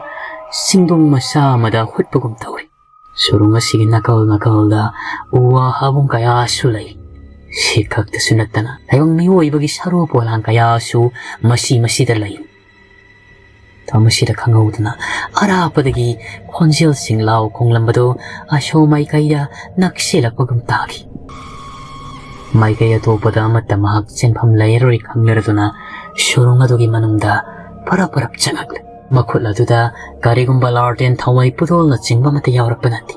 ꯆꯤꯡꯗꯣꯡ ꯃꯆꯥ ꯑꯃꯗ ꯍꯨꯠꯄꯒꯨꯝ ꯇꯧꯔꯤ꯫ ꯁꯨꯔꯨꯡ ꯑꯁꯤꯒꯤ ꯅꯥꯀꯜ ꯅꯥꯀꯜꯗ ꯎ ꯋꯥ ꯍꯥꯕꯨꯡ ꯀꯌꯥꯁꯨ ꯂꯩ꯫ ꯁꯤ ꯈꯛꯇꯁꯨ ꯅꯠꯇꯅ ꯇꯥꯏꯕꯪ ꯃꯤꯑꯣꯏꯕꯒꯤ ꯁꯔꯨ ꯄꯣꯂꯥꯡ ꯀꯌꯥꯁꯨ ꯃꯁꯤ ꯃꯁꯤꯗ ꯂꯩ꯫ ꯃꯁꯤꯗ ꯈꯪꯍꯧꯗꯅ ꯑꯔꯥꯞꯄꯗꯒꯤ ꯈꯣꯟꯖꯦꯜꯁꯤꯡ ꯂꯥꯎ ꯈꯣꯡꯂꯝꯕꯗꯨ ꯑꯁꯣꯝ ꯃꯥꯏꯀꯩꯗ ꯅꯛꯁꯤꯜꯂꯛꯄꯒꯨꯝ ꯇꯥꯈꯤ꯫ ꯃꯥꯏꯀꯩ ꯑꯇꯣꯞꯄꯗ ꯑꯃꯠꯇ ꯃꯍꯥꯛ ꯆꯦꯟꯐꯝ ꯂꯩꯔꯔꯣꯏ ꯈꯪꯅꯔꯗꯨꯅ ꯁꯨꯔꯨꯡ ꯑꯗꯨꯒꯤ ꯃꯅꯨꯡꯗ ꯄꯔꯞ ꯄꯔꯞ ꯆꯪꯂꯛꯂꯦ꯫ ꯃꯈꯨꯠ ꯑꯗꯨꯗ ꯀꯔꯤꯒꯨꯝꯕ ꯂꯥꯔꯇꯦꯟ ꯊꯥꯎꯃꯩ ꯄꯨꯗꯣꯜꯅꯆꯤꯡꯕ ꯑꯃꯠꯇ ꯌꯥꯎꯔꯛꯄ ꯅꯠꯇꯦ꯫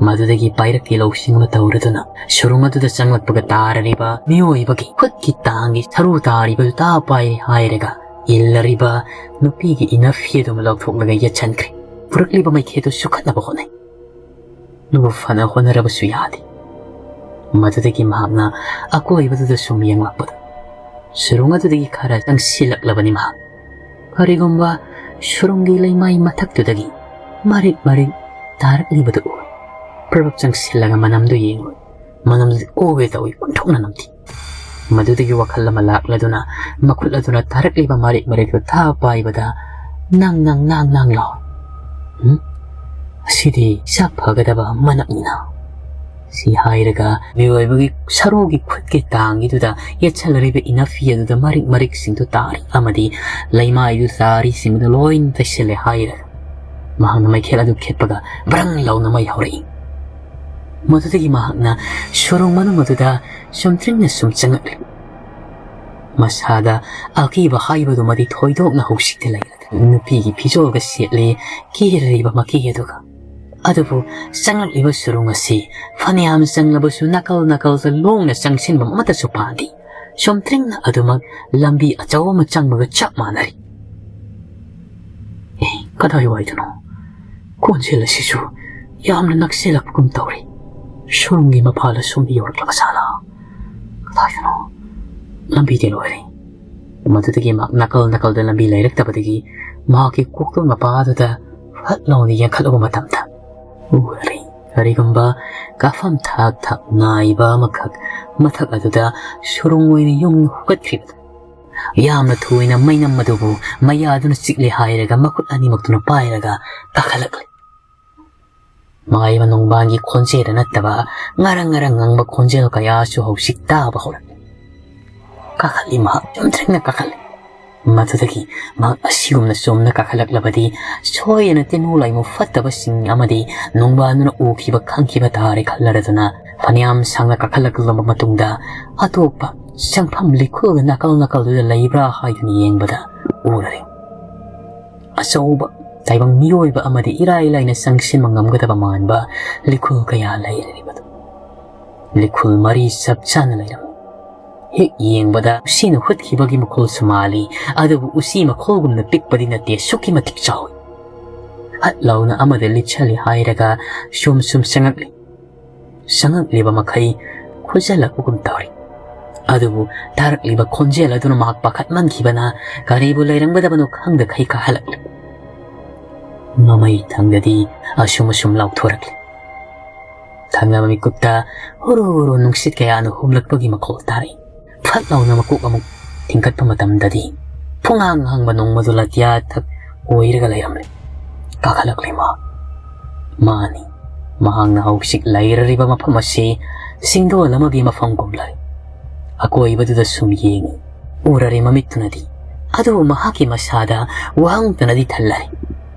ꯃꯗꯨꯗꯒꯤ ꯄꯥꯏꯔꯛꯀꯤ ꯂꯧꯁꯤꯡ ꯑꯃ ꯇꯧꯔꯗꯨꯅ ꯁꯨꯔꯨꯡ ꯑꯗꯨꯗ ꯆꯪꯂꯛꯄꯒ ꯇꯥꯔꯔꯤꯕ ꯃꯤꯑꯣꯏꯕꯒꯤ ꯈꯨꯠꯀꯤ ꯇꯥꯡꯒꯤ ꯁꯔꯨ ꯇꯥꯔꯤꯕꯗꯨ ꯇꯥ ꯄꯥꯏꯔꯦ ꯍꯥꯏꯔꯒ ꯏꯜꯂꯔꯤꯕ ꯅꯨꯄꯤꯒꯤ ꯏꯅꯐꯤ ꯑꯗꯨ ꯂꯧꯊꯣꯛꯂꯒ ꯌꯦꯠꯁꯟꯈ꯭ꯔꯦ꯫ ꯄꯨꯔꯛꯂꯤꯕ ꯃꯩꯈꯦꯠꯇꯨ ꯁꯨꯈꯠꯅꯕ ꯍꯣꯠꯅꯩ꯫ ꯑꯗꯨꯕꯨ ꯐꯅ ꯍꯣꯠꯅꯔꯕꯁꯨ ꯌꯥꯗꯦ꯫ ꯃꯗꯨꯗꯒꯤ ꯃꯍꯥꯛꯅ ꯑꯀꯣꯏꯕꯗꯨꯗ ꯁꯨꯝ ꯌꯦꯡꯂꯛꯄꯗ ꯁꯨꯔꯨꯡ ꯑꯗꯨꯗꯒꯤ ꯈꯔ ꯆꯪꯁꯤꯜꯂꯛꯂꯕꯅꯤ ꯃꯍꯥꯛ꯫ ꯀꯔꯤꯒꯨꯝꯕ ꯁꯨꯔꯨꯡꯒꯤ ꯂꯩꯃꯥꯏ ꯃꯊꯛꯇꯨꯗꯒꯤ ꯃꯔꯤꯛ ꯃꯔꯤꯛ ꯇꯥꯔꯛꯂꯤꯕꯗꯨ ꯎꯏ꯫ ꯄ꯭ꯔꯚꯞ ꯆꯪꯁꯤꯜꯂꯒ ꯃꯅꯝꯗꯨ ꯌꯦꯡꯂꯨꯏ꯫ ꯃꯅꯝꯗꯨꯗꯤ ꯑꯣꯒꯦ ꯇꯧꯏ, ꯑꯣꯟꯊꯣꯛꯅ ꯅꯝꯊꯤ꯫ ꯃꯗꯨꯗꯒꯤ ꯋꯥꯈꯜ ꯑꯃ ꯂꯥꯛꯂꯗꯨꯅ ꯃꯈꯨꯠ ꯑꯗꯨꯅ ꯇꯥꯔꯛꯂꯤꯕ ꯃꯔꯤꯛ ꯃꯔꯤꯛꯇꯨ ꯊꯥ ꯄꯥꯏꯕꯗ ꯅꯪ ꯅꯪ ꯅꯪ ꯅꯪ ꯂꯥꯎꯏ꯫ "ꯎꯝ? ꯑꯁꯤꯗꯤ ꯁꯛ ꯐꯒꯗꯕ ꯃꯅꯝꯅꯤꯅ?" ꯁꯤ ꯍꯥꯏꯔꯒ ꯃꯤꯑꯣꯏꯕꯒꯤ ꯁꯔꯨꯒꯤ ꯈꯨꯠꯀꯤ ꯇꯥꯡꯒꯤꯗꯨꯗ ꯌꯦꯠꯁꯜꯂꯔꯤꯕ ꯏꯅꯐꯤ ꯑꯗꯨꯗ ꯃꯔꯤꯛ ꯃꯔꯤꯛꯁꯤꯡꯗꯨ ꯇꯥꯔꯤ ꯑꯃꯗꯤ ꯂꯩꯃꯥꯏꯗꯨ ꯇꯥꯔꯤꯁꯤꯡꯗꯨ ꯂꯣꯏꯅ ꯇꯩꯁꯤꯜꯂꯦ ꯍꯥꯏꯔꯦ꯫ ꯃꯍꯥꯛꯅ ꯃꯩꯈꯦꯜ ꯑꯗꯨ ꯈꯦꯠꯄꯒ ꯕ꯭ꯔꯪ ꯂꯥꯎꯅ ꯃꯩ ꯍꯧꯔꯛꯏ꯫ ꯃꯗꯨꯗꯒꯤ ꯃꯍꯥꯛꯅ ꯁꯨꯔꯨꯡ ꯃꯅꯨꯡ ꯑꯗꯨꯗ ꯆꯨꯝꯗ꯭ꯔꯤꯡꯅ ꯁꯨꯝ ꯆꯪꯂꯛꯂꯤ꯫ ꯃꯁꯥꯗ ꯑꯀꯤꯕ ꯍꯥꯏꯕꯗꯨꯃꯗꯤ ꯊꯣꯏꯗꯣꯛꯅ ꯍꯧꯖꯤꯛꯇꯤ ꯂꯩꯔꯦ꯫ ꯅꯨꯄꯤꯒꯤ ꯐꯤꯖꯣꯜꯒ ꯁꯦꯠꯂꯤ, ꯀꯦꯔꯤꯕ ꯃꯀꯤ ꯑꯗꯨꯒ꯫ ꯑꯗꯨꯕꯨ ꯆꯪꯂꯛꯂꯤꯕ ꯁꯨꯔꯨꯡ ꯑꯁꯤ ꯐꯅꯌꯥꯝ ꯆꯪꯂꯕꯁꯨ ꯅꯥꯀꯜ ꯅꯥꯀꯜꯗ ꯂꯣꯡꯅ ꯆꯪꯁꯤꯟꯕ ꯑꯃꯠꯇꯁꯨ ꯄꯥꯟꯗꯦ꯫ ꯆꯨꯝꯗ꯭ꯔꯤꯡꯅ ꯑꯗꯨꯃꯛ ꯂꯝꯕꯤ ꯑꯆꯧꯕ ꯑꯃ ꯆꯪꯕꯒ ꯆꯞ ꯃꯥꯟꯅꯔꯤ꯫ ꯑꯦ, ꯀꯗꯥꯏꯋꯥꯏꯗꯅꯣ? ꯈꯣꯟꯖꯦꯜ ꯑꯁꯤꯁꯨ ꯌꯥꯝꯅ ꯅꯛꯁꯤꯜꯂꯛꯄꯒꯨꯝ ꯇꯧꯔꯤ꯫ ꯁꯨꯔꯨꯡꯒꯤ ꯃꯄꯥꯜ ꯑꯁꯣꯝꯗ ꯌꯧꯔꯛꯂꯕ ꯖꯥꯠꯂꯥ? ꯀꯗꯥꯏꯗꯅꯣ? ꯂꯝꯕꯤꯗꯤ ꯂꯣꯏꯔꯦ꯫ ꯃꯗꯨꯗꯒꯤ ꯃꯍꯥꯛ ꯅꯥꯀꯜ ꯅꯥꯀꯜꯗ ꯂꯝꯕꯤ ꯂꯩꯔꯛꯇꯕꯗꯒꯤ ꯃꯍꯥꯛꯀꯤ ꯀꯣꯛꯇꯣꯟ ꯃꯄꯥꯗꯨꯗ ꯐꯠ ꯂꯥꯎꯅ ꯌꯦꯡꯈꯠꯂꯨꯕ ꯃꯇꯝꯗ ꯎꯔꯦ꯫ ꯀꯔꯤꯒꯨꯝꯕ ꯀꯥꯐꯝ ꯊꯥꯛ ꯊꯥꯛ ꯅꯥꯏꯕ ꯑꯃꯈꯛ ꯃꯊꯛ ꯑꯗꯨꯗ ꯁꯨꯔꯨꯡ ꯑꯣꯏꯅ ꯌꯨꯡꯅ ꯍꯨꯒꯠꯈ꯭ꯔꯤꯕꯗꯨ꯫ ꯌꯥꯝꯅ ꯊꯨꯅ ꯃꯩꯅꯝ ꯑꯗꯨꯕꯨ ꯃꯌꯥꯗꯨꯅ ꯆꯤꯛꯂꯦ ꯍꯥꯏꯔꯒ ꯃꯈꯨꯠ ꯑꯅꯤꯃꯛꯇꯨꯅ ꯄꯥꯏꯔꯒ ꯀꯥꯈꯠꯂꯛꯂꯦ꯫ ꯃꯥꯏꯕ ꯅꯣꯡꯕꯥꯟꯒꯤ ꯈꯣꯟꯖꯦꯜꯗ ꯅꯠꯇꯕ ꯉꯔꯪ ꯉꯔꯪ ꯉꯪꯕ ꯈꯣꯟꯖꯦꯜ ꯀꯌꯥꯁꯨ ꯍꯧꯖꯤꯛ ꯇꯥꯕ ꯍꯧꯔꯛꯂꯦ꯫ ꯀꯥꯈꯠꯂꯤ ꯃꯍꯥꯛ, ꯆꯨꯝꯗ꯭ꯔꯤꯡꯅ ꯀꯥꯈꯠꯂꯤ꯫ ꯃꯗꯨꯗꯒꯤ ꯃꯍꯥꯛ ꯑꯁꯤꯒꯨꯝꯅ ꯆꯨꯝꯅ ꯀꯥꯈꯠꯂꯛꯂꯕꯗꯤ ꯁꯣꯏꯗꯅ ꯇꯤꯟꯃꯨ ꯂꯥꯏꯃꯨ ꯐꯠꯇꯕꯁꯤꯡ ꯑꯃꯗꯤ ꯅꯣꯡꯕꯥꯟꯗꯨꯅ ꯎꯈꯤꯕ ꯈꯪꯈꯤꯕ ꯇꯥꯔꯦ ꯈꯜꯂꯔꯗꯨꯅ ꯐꯅꯌꯥꯝ ꯁꯥꯡꯅ ꯀꯥꯈꯠꯂꯛꯂꯕ ꯃꯇꯨꯡꯗ ꯑꯇꯣꯞꯄ ꯆꯪꯐꯝ ꯂꯤꯈꯨꯜꯒ ꯅꯥꯀꯜ ꯅꯥꯀꯜꯗꯨꯗ ꯂꯩꯕ꯭ꯔꯥ ꯍꯥꯏꯗꯨꯅ ꯌꯦꯡꯕꯗ ꯎꯔꯔꯦ꯫ ꯑꯆꯧꯕ ꯇꯥꯏꯕꯪ ꯃꯤꯑꯣꯏꯕ ꯑꯃꯗꯤ ꯏꯔꯥꯏ ꯂꯥꯏꯅ ꯆꯪꯁꯤꯟꯕ ꯉꯝꯒꯗꯕ ꯃꯥꯟꯕ ꯂꯤꯈꯨꯜ ꯀꯌꯥ ꯂꯩꯔꯤꯕꯗꯨ꯫ ꯂꯤꯈꯨꯜ ꯃꯔꯤ ꯆꯞ ꯆꯥꯅ ꯂꯩꯔꯝꯃꯤ꯫ ꯍꯦꯛ ꯌꯦꯡꯕꯗ ꯎꯆꯤꯅ ꯍꯨꯠꯈꯤꯕꯒꯤ ꯃꯈꯣꯜꯁꯨ ꯃꯥꯜꯂꯤ, ꯑꯗꯨꯕꯨ ꯎꯆꯤ ꯃꯈꯣꯜꯒꯨꯝꯅ ꯄꯤꯛꯄꯗꯤ ꯅꯠꯇꯦ, ꯑꯁꯨꯛꯀꯤ ꯃꯇꯤꯛ ꯆꯥꯎꯏ꯫ ꯐꯠ ꯂꯥꯎꯅ ꯑꯃꯗ ꯂꯤꯠꯁꯜꯂꯤ ꯍꯥꯏꯔꯒ ꯁꯨꯝ ꯁꯨꯝ ꯆꯪꯉꯛꯂꯤ꯫ ꯆꯪꯉꯛꯂꯤꯕ ꯃꯈꯩ ꯈꯨꯖꯜꯂꯛꯄꯒꯨꯝ ꯇꯧꯔꯤ꯫ ꯑꯗꯨꯕꯨ ꯇꯥꯔꯛꯂꯤꯕ ꯈꯣꯟꯖꯦꯜ ꯑꯗꯨꯅ ꯃꯍꯥꯛ ꯄꯥꯈꯠꯃꯟꯈꯤꯕꯅ ꯀꯔꯤꯕꯨ ꯂꯩꯔꯝꯒꯗꯕꯅꯣ ꯈꯪꯗꯈꯩ ꯀꯥꯈꯠꯂꯛꯂꯤ꯫ ꯃꯃꯩ ꯊꯪꯗꯗꯤ ꯑꯁꯨꯝ ꯑꯁꯨꯝ ꯂꯥꯎꯊꯣꯔꯛꯂꯤ꯫ ꯊꯪꯅꯕ ꯃꯤꯀꯨꯞꯇ ꯍꯨꯔꯨ ꯍꯨꯔꯨ ꯅꯨꯡꯁꯤꯠ ꯀꯌꯥꯅ ꯍꯨꯝꯂꯛꯄꯒꯤ ꯃꯈꯣꯜ ꯇꯥꯔꯛꯏ꯫ ꯐꯠ ꯂꯥꯎꯅ ꯃꯀꯣꯛ ꯑꯃꯨꯛ ꯊꯤꯡꯀꯠꯄ ꯃꯇꯝꯗꯗꯤ ꯄꯨꯡꯍꯥꯡ ꯍꯥꯡꯕ ꯅꯣꯡꯃꯗꯣꯜ ꯑꯇꯤꯌꯥ ꯊꯛ ꯑꯣꯏꯔꯒ ꯂꯩꯔꯝꯂꯦ꯫ ꯀꯥꯈꯠꯂꯛꯂꯦ ꯃꯥ꯫ ꯃꯥꯅꯤ, ꯃꯍꯥꯛꯅ ꯍꯧꯖꯤꯛ ꯂꯩꯔꯔꯤꯕ ꯃꯐꯝ ꯑꯁꯤ ꯆꯤꯡꯗꯣꯜ ꯑꯃꯒꯤ ꯃꯐꯝꯒꯨꯝ ꯂꯩ꯫ ꯑꯀꯣꯏꯕꯗꯨꯗ ꯁꯨꯝ ꯌꯦꯡꯏ꯫ ꯎꯔꯔꯦ ꯃꯃꯤꯠꯇꯨꯅꯗꯤ, ꯑꯗꯨꯕꯨ ꯃꯍꯥꯛꯀꯤ ꯃꯁꯥꯗ ꯋꯥꯍꯪꯇꯅꯗꯤ ꯊꯜꯂꯔꯦ꯫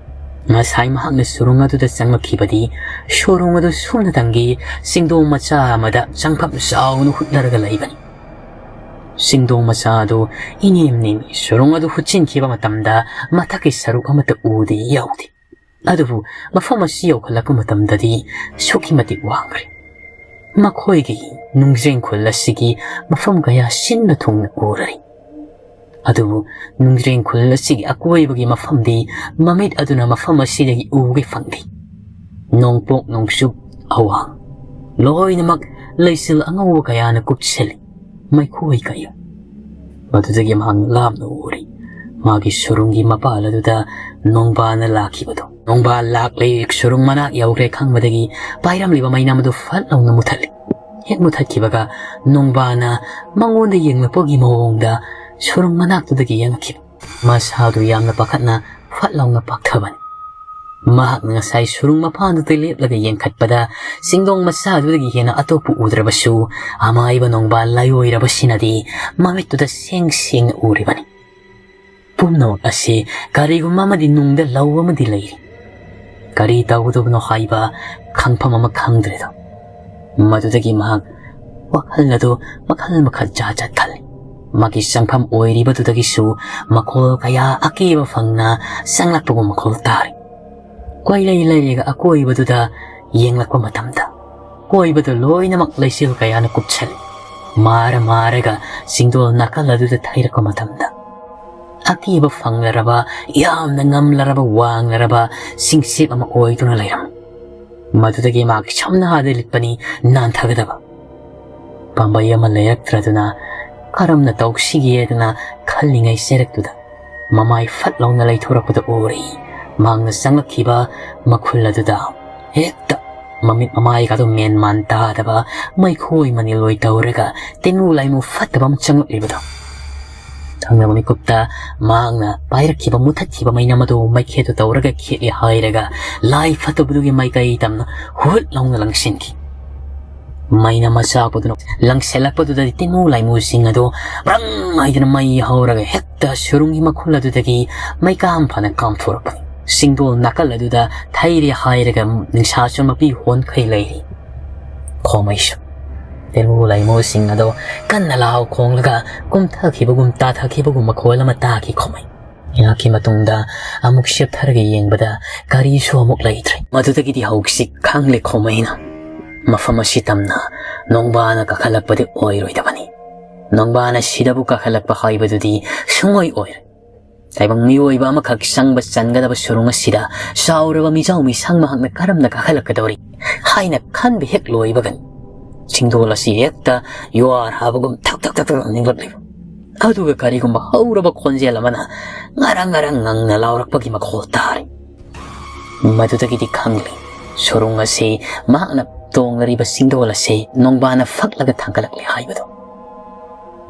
ꯉꯁꯥꯏ ꯃꯍꯥꯛꯅ ꯁꯨꯔꯨꯡ ꯑꯗꯨꯗ ꯆꯪꯂꯛꯈꯤꯕꯗꯤ ꯁꯨꯔꯨꯡ ꯑꯗꯨ ꯁꯨꯞꯅꯇꯪꯒꯤ ꯆꯤꯡꯗꯣꯡ ꯃꯆꯥ ꯑꯃꯗ ꯆꯪꯐꯝ ꯆꯥꯎꯅ ꯍꯨꯠꯅꯔꯒ ꯂꯩꯕꯅꯤ꯫ ꯆꯤꯡꯗꯣꯡ ꯃꯆꯥ ꯑꯗꯨ ꯏꯅꯦꯝ ꯅꯦꯝꯃꯤ꯫ ꯁꯨꯔꯨꯡ ꯑꯗꯨ ꯍꯨꯠꯆꯤꯟꯈꯤꯕ ꯃꯇꯝꯗ ꯃꯊꯛꯀꯤ ꯁꯔꯨꯛ ꯑꯃꯠꯇ ꯎꯗꯦ ꯌꯥꯎꯗꯦ꯫ ꯑꯗꯨꯕꯨ ꯃꯐꯝ ꯑꯁꯤ ꯌꯧꯈꯠꯂꯛꯄ ꯃꯇꯝꯗꯗꯤ ꯑꯁꯨꯛꯀꯤ ꯃꯇꯤꯛ ꯋꯥꯡꯈ꯭ꯔꯦ꯫ ꯃꯈꯣꯏꯒꯤ ꯅꯨꯡꯖ꯭ꯔꯦꯡ ꯈꯨꯜ ꯑꯁꯤꯒꯤ ꯃꯐꯝ ꯀꯌꯥ ꯁꯤꯟꯕ ꯊꯨꯡꯅ ꯎꯔꯔꯤ꯫ ꯑꯗꯨꯕꯨ ꯅꯨꯡꯖ꯭ꯔꯦꯡ ꯈꯨꯜ ꯑꯁꯤꯒꯤ ꯑꯀꯣꯏꯕꯒꯤ ꯃꯐꯝꯗꯤ ꯃꯃꯤꯠ ꯑꯗꯨꯅ ꯃꯐꯝ ꯑꯁꯤꯗꯒꯤ ꯎꯕ ꯐꯪꯗꯦ꯫ ꯅꯣꯡꯄꯣꯛ ꯅꯣꯡꯆꯨꯞ ꯑꯋꯥꯡ ꯂꯣꯏꯅꯃꯛ ꯂꯩꯆꯤꯜ ꯑꯉꯧꯕ ꯀꯌꯥꯅ ꯀꯨꯞꯁꯤꯜꯂꯤ꯫ ꯃꯩꯈꯣꯏ ꯀꯌꯥ ꯃꯗꯨꯗꯒꯤ ꯃꯍꯥꯛ ꯂꯥꯞꯅ ꯎꯔꯤ꯫ ꯃꯥꯒꯤ ꯁꯨꯔꯨꯡꯒꯤ ꯃꯄꯥꯜ ꯑꯗꯨꯗ ꯅꯣꯡꯕꯥꯜꯅ ꯂꯥꯛꯈꯤꯕꯗꯨ꯫ ꯅꯣꯡꯕꯥꯜ ꯂꯥꯛꯂꯦ, ꯁꯨꯔꯨꯡ ꯃꯅꯥꯛ ꯌꯧꯈ꯭ꯔꯦ ꯈꯪꯕꯗꯒꯤ ꯄꯥꯏꯔꯝꯂꯤꯕ ꯃꯩꯅꯝ ꯑꯗꯨ ꯐꯠ ꯂꯥꯎꯅ ꯃꯨꯊꯠꯂꯤ꯫ ꯍꯦꯛ ꯃꯨꯊꯠꯈꯤꯕꯒ ꯅꯣꯡꯕꯥꯜꯅ ꯃꯉꯣꯟꯗ ꯌꯦꯡꯂꯛꯄꯒꯤ ꯃꯑꯣꯡꯗ ꯁꯨꯔꯨꯡ ꯃꯅꯥꯛꯇꯨꯗꯒꯤ ꯌꯦꯡꯂꯛꯈꯤꯕ꯫ ꯃꯁꯥꯗꯨ ꯌꯥꯝꯅ ꯄꯥꯈꯠꯅ ꯐꯠ ꯂꯥꯎꯅ ꯄꯥꯛꯊꯕꯅꯤ꯫ ꯃꯍꯥꯛꯅ ꯉꯁꯥꯏ ꯁꯨꯔꯨꯡ ꯃꯄꯥꯟꯗꯨꯗ ꯂꯦꯞꯂꯒ ꯌꯦꯡꯈꯠꯄꯗ ꯆꯤꯡꯗꯣꯡ ꯃꯆꯥꯗꯨꯗꯒꯤ ꯍꯦꯟꯅ ꯑꯇꯣꯞꯄ ꯎꯗ꯭ꯔꯕꯁꯨ, ꯑꯃꯥꯏꯕ ꯅꯣꯡꯕꯥꯜ ꯂꯥꯏꯑꯣꯏꯔꯕꯁꯤꯅꯗꯤ ꯃꯃꯤꯠꯇꯨꯗ ꯁꯦꯡ ꯁꯦꯡꯅ ꯎꯔꯤꯕꯅꯤ꯫ ꯄꯨꯝꯅꯃꯛ ꯑꯁꯤ ꯀꯔꯤꯒꯨꯝꯕ ꯑꯃꯗꯤ ꯅꯨꯡꯗ ꯂꯧ ꯑꯃꯗꯤ ꯂꯩꯔꯤ꯫ ꯀꯔꯤ ꯇꯧꯒꯗꯕꯅꯣ ꯍꯥꯏꯕ ꯈꯪꯐꯝ ꯑꯃ ꯈꯪꯗ꯭ꯔꯦꯗꯣ꯫ ꯃꯗꯨꯗꯒꯤ ꯃꯍꯥꯛ ꯋꯥꯈꯜ ꯑꯗꯨ ꯃꯈꯜ ꯃꯈꯜ ꯖꯥꯠ ꯖꯥꯠ ꯈꯜꯂꯤ꯫ ꯃꯥꯒꯤ ꯆꯪꯐꯝ ꯑꯣꯏꯔꯤꯕꯗꯨꯗꯒꯤꯁꯨ ꯃꯈꯣꯜ ꯀꯌꯥ ꯑꯀꯤꯕ ꯐꯪꯅ ꯆꯪꯂꯛꯄꯒꯨꯝ ꯃꯈꯣꯜ ꯇꯥꯔꯤ꯫ ꯀꯣꯏꯂꯩ ꯂꯩꯔꯒ ꯑꯀꯣꯏꯕꯗꯨꯗ ꯌꯦꯡꯂꯛꯄ ꯃꯇꯝꯗ, ꯀꯣꯏꯕꯗ ꯂꯣꯏꯅꯃꯛ ꯂꯩꯆꯤꯜ ꯀꯌꯥꯅ ꯀꯨꯞꯁꯜꯂꯤ꯫ ꯃꯥꯔ ꯃꯥꯔꯒ ꯆꯤꯡꯗꯣꯜ ꯅꯥꯀꯜ ꯑꯗꯨꯗ ꯊꯩꯔꯛꯄ ꯃꯇꯝꯗ, ꯑꯀꯤꯕ ꯐꯪꯂꯔꯕ, ꯌꯥꯝꯅ ꯉꯝꯂꯔꯕ, ꯋꯥꯡꯂꯔꯕ ꯆꯤꯡꯁꯤꯞ ꯑꯃ ꯑꯣꯏꯗꯨꯅ ꯂꯩꯔꯝꯃꯤ꯫ ꯃꯗꯨꯗꯒꯤ ꯃꯍꯥꯛ ꯁꯝꯅꯍꯥꯗ ꯂꯤꯠꯄꯅꯤ, ꯅꯥꯟꯊꯒꯗꯕ꯫ ꯄꯥꯝꯕꯩ ꯑꯃ ꯂꯩꯔꯛꯇ꯭ꯔꯗꯨꯅ ꯀꯔꯝꯅ ꯇꯧꯁꯤꯒꯦꯗꯅ ꯈꯜꯂꯤꯉꯩ ꯆꯩꯔꯛꯇꯨꯗ ꯃꯃꯥꯏ ꯐꯠ ꯂꯥꯎꯅ ꯂꯩꯊꯣꯔꯛꯄꯗ ꯎꯔꯤ꯫ ꯃꯍꯥꯛꯅ ꯆꯪꯂꯛꯈꯤꯕ ꯃꯈꯨꯜ ꯑꯗꯨꯗ ꯍꯦꯛꯇ ꯃꯃꯤꯠ ꯃꯃꯥꯏꯒꯗꯣ ꯃꯦꯟ ꯃꯥꯟ ꯇꯥꯗꯕ, ꯃꯩꯈꯣꯏ ꯃꯅꯤꯜꯂꯣꯏ ꯇꯧꯔꯒ ꯇꯤꯟꯃꯨ ꯂꯥꯏꯃꯨ ꯐꯠꯇꯕ ꯑꯃ ꯆꯪꯂꯛꯂꯤꯕꯗꯣ꯫ ꯊꯪꯅꯕ ꯃꯤꯀꯨꯞꯇ ꯃꯍꯥꯛꯅ ꯄꯥꯏꯔꯛꯈꯤꯕ ꯃꯨꯊꯠꯈꯤꯕ ꯃꯩꯅꯝ ꯑꯗꯨ ꯃꯩꯈꯦꯠꯇꯨ ꯇꯧꯔꯒ ꯈꯦꯠꯂꯤ ꯍꯥꯏꯔꯒ ꯂꯥꯏ ꯐꯠꯇꯕꯗꯨꯒꯤ ꯃꯥꯏꯀꯩ ꯇꯝꯅ ꯍꯨꯠ ꯂꯥꯎꯅ ꯂꯪꯁꯤꯟꯈꯤ꯫ ꯃꯩꯅꯝ ꯑꯆꯥꯛꯄꯗꯨꯅ ꯂꯪꯁꯤꯜꯂꯛꯄꯗꯨꯗꯗꯤ ꯇꯤꯟꯃꯨ ꯂꯥꯏꯃꯨꯁꯤꯡ ꯑꯗꯨ ꯕ꯭ꯔꯪ ꯍꯥꯏꯗꯨꯅ ꯃꯩ ꯍꯧꯔꯒ ꯍꯦꯛꯇ ꯁꯨꯔꯨꯡꯒꯤ ꯃꯈꯨꯜ ꯑꯗꯨꯗꯒꯤ ꯃꯩꯀꯥꯝ ꯐꯅ ꯀꯥꯝꯊꯣꯔꯛꯄꯅꯤ꯫ ꯆꯤꯡꯗꯣꯜ ꯅꯥꯀꯜ ꯑꯗꯨꯗ ꯊꯩꯔꯦ ꯍꯥꯏꯔꯒ ꯅꯤꯡꯁꯥꯁꯨ ꯃꯄꯤ ꯍꯣꯟꯈꯩ ꯂꯩꯔꯤ꯫ ꯈꯣꯃꯩꯁꯨ ꯇꯦꯂꯨ ꯂꯩꯃꯣꯁꯤꯡ ꯑꯗꯣ ꯀꯟꯅ ꯂꯥꯎ ꯈꯣꯡꯂꯒ ꯀꯨꯝꯊꯈꯤꯕꯒꯨꯝ ꯇꯥꯊꯈꯤꯕꯒꯨꯝ ꯃꯈꯣꯜ ꯑꯃ ꯇꯥꯈꯤ ꯈꯣꯃꯩ꯫ ꯉꯥꯏꯍꯥꯛꯀꯤ ꯃꯇꯨꯡꯗ ꯑꯃꯨꯛ ꯆꯦꯞꯊꯔꯒ ꯌꯦꯡꯕꯗ ꯒꯥꯔꯤꯁꯨ ꯑꯃꯨꯛ ꯂꯩꯇ꯭ꯔꯦ꯫ ꯃꯗꯨꯗꯒꯤꯗꯤ ꯍꯧꯖꯤꯛ ꯈꯪꯂꯦ ꯈꯣꯃꯩꯅ ꯃꯐꯝ ꯑꯁꯤ ꯇꯝꯅ ꯅꯣꯡꯕꯥꯅ ꯀꯥꯈꯠꯂꯛꯄꯗꯤ ꯑꯣꯏꯔꯣꯏꯗꯕꯅꯤ꯫ ꯅꯣꯡꯕꯥꯅ ꯁꯤꯗꯕꯨ ꯀꯥꯈꯠꯂꯛꯄ ꯍꯥꯏꯕꯗꯨꯗꯤ ꯁꯨꯡꯑꯣꯏ ꯑꯣꯏꯔꯣꯏ꯫ ꯇꯥꯏꯕꯪ ꯃꯤꯑꯣꯏꯕ ꯑꯃꯈꯛ ꯆꯪꯕ ꯆꯟꯒꯗꯕ ꯁꯨꯔꯨꯡ ꯑꯁꯤꯗ ꯆꯥꯎꯔꯕ ꯃꯤꯖꯥꯎ ꯃꯤꯁꯪ ꯃꯍꯥꯛꯅ ꯀꯔꯝꯅ ꯀꯥꯈꯠꯂꯛꯀꯗꯧꯔꯤ ꯍꯥꯏꯅ ꯈꯟꯕ ꯍꯦꯛ ꯂꯣꯏꯕꯒꯅꯤ, ꯆꯤꯡꯗꯣꯜ ꯑꯁꯤ ꯍꯦꯛꯇ ꯌꯨꯍꯥꯔ ꯍꯥꯕꯒꯨꯝ ꯊꯛ ꯊꯛ ꯊꯛ ꯊꯛ ꯅꯤꯛꯂꯛꯂꯤꯕ꯫ ꯑꯗꯨꯒ ꯀꯔꯤꯒꯨꯝꯕ ꯍꯧꯔꯕ ꯈꯣꯟꯖꯦꯜ ꯑꯃꯅ ꯉꯔꯪ ꯉꯔꯪ ꯉꯪꯅ ꯂꯥꯎꯔꯛꯄꯒꯤ ꯃꯈꯣꯜ ꯇꯥꯔꯤ꯫ ꯃꯗꯨꯗꯒꯤꯗꯤ ꯈꯪꯂꯦ, ꯁꯨꯔꯨꯡ ꯑꯁꯤ ꯃꯍꯥꯛꯅ ꯇꯣꯡꯂꯔꯤꯕ ꯆꯤꯡꯗꯣꯜ ꯑꯁꯤ ꯅꯣꯡꯕꯥꯅ ꯐꯛꯂꯒ ꯊꯥꯡꯒꯠꯂꯛꯂꯦ ꯍꯥꯏꯕꯗꯨ꯫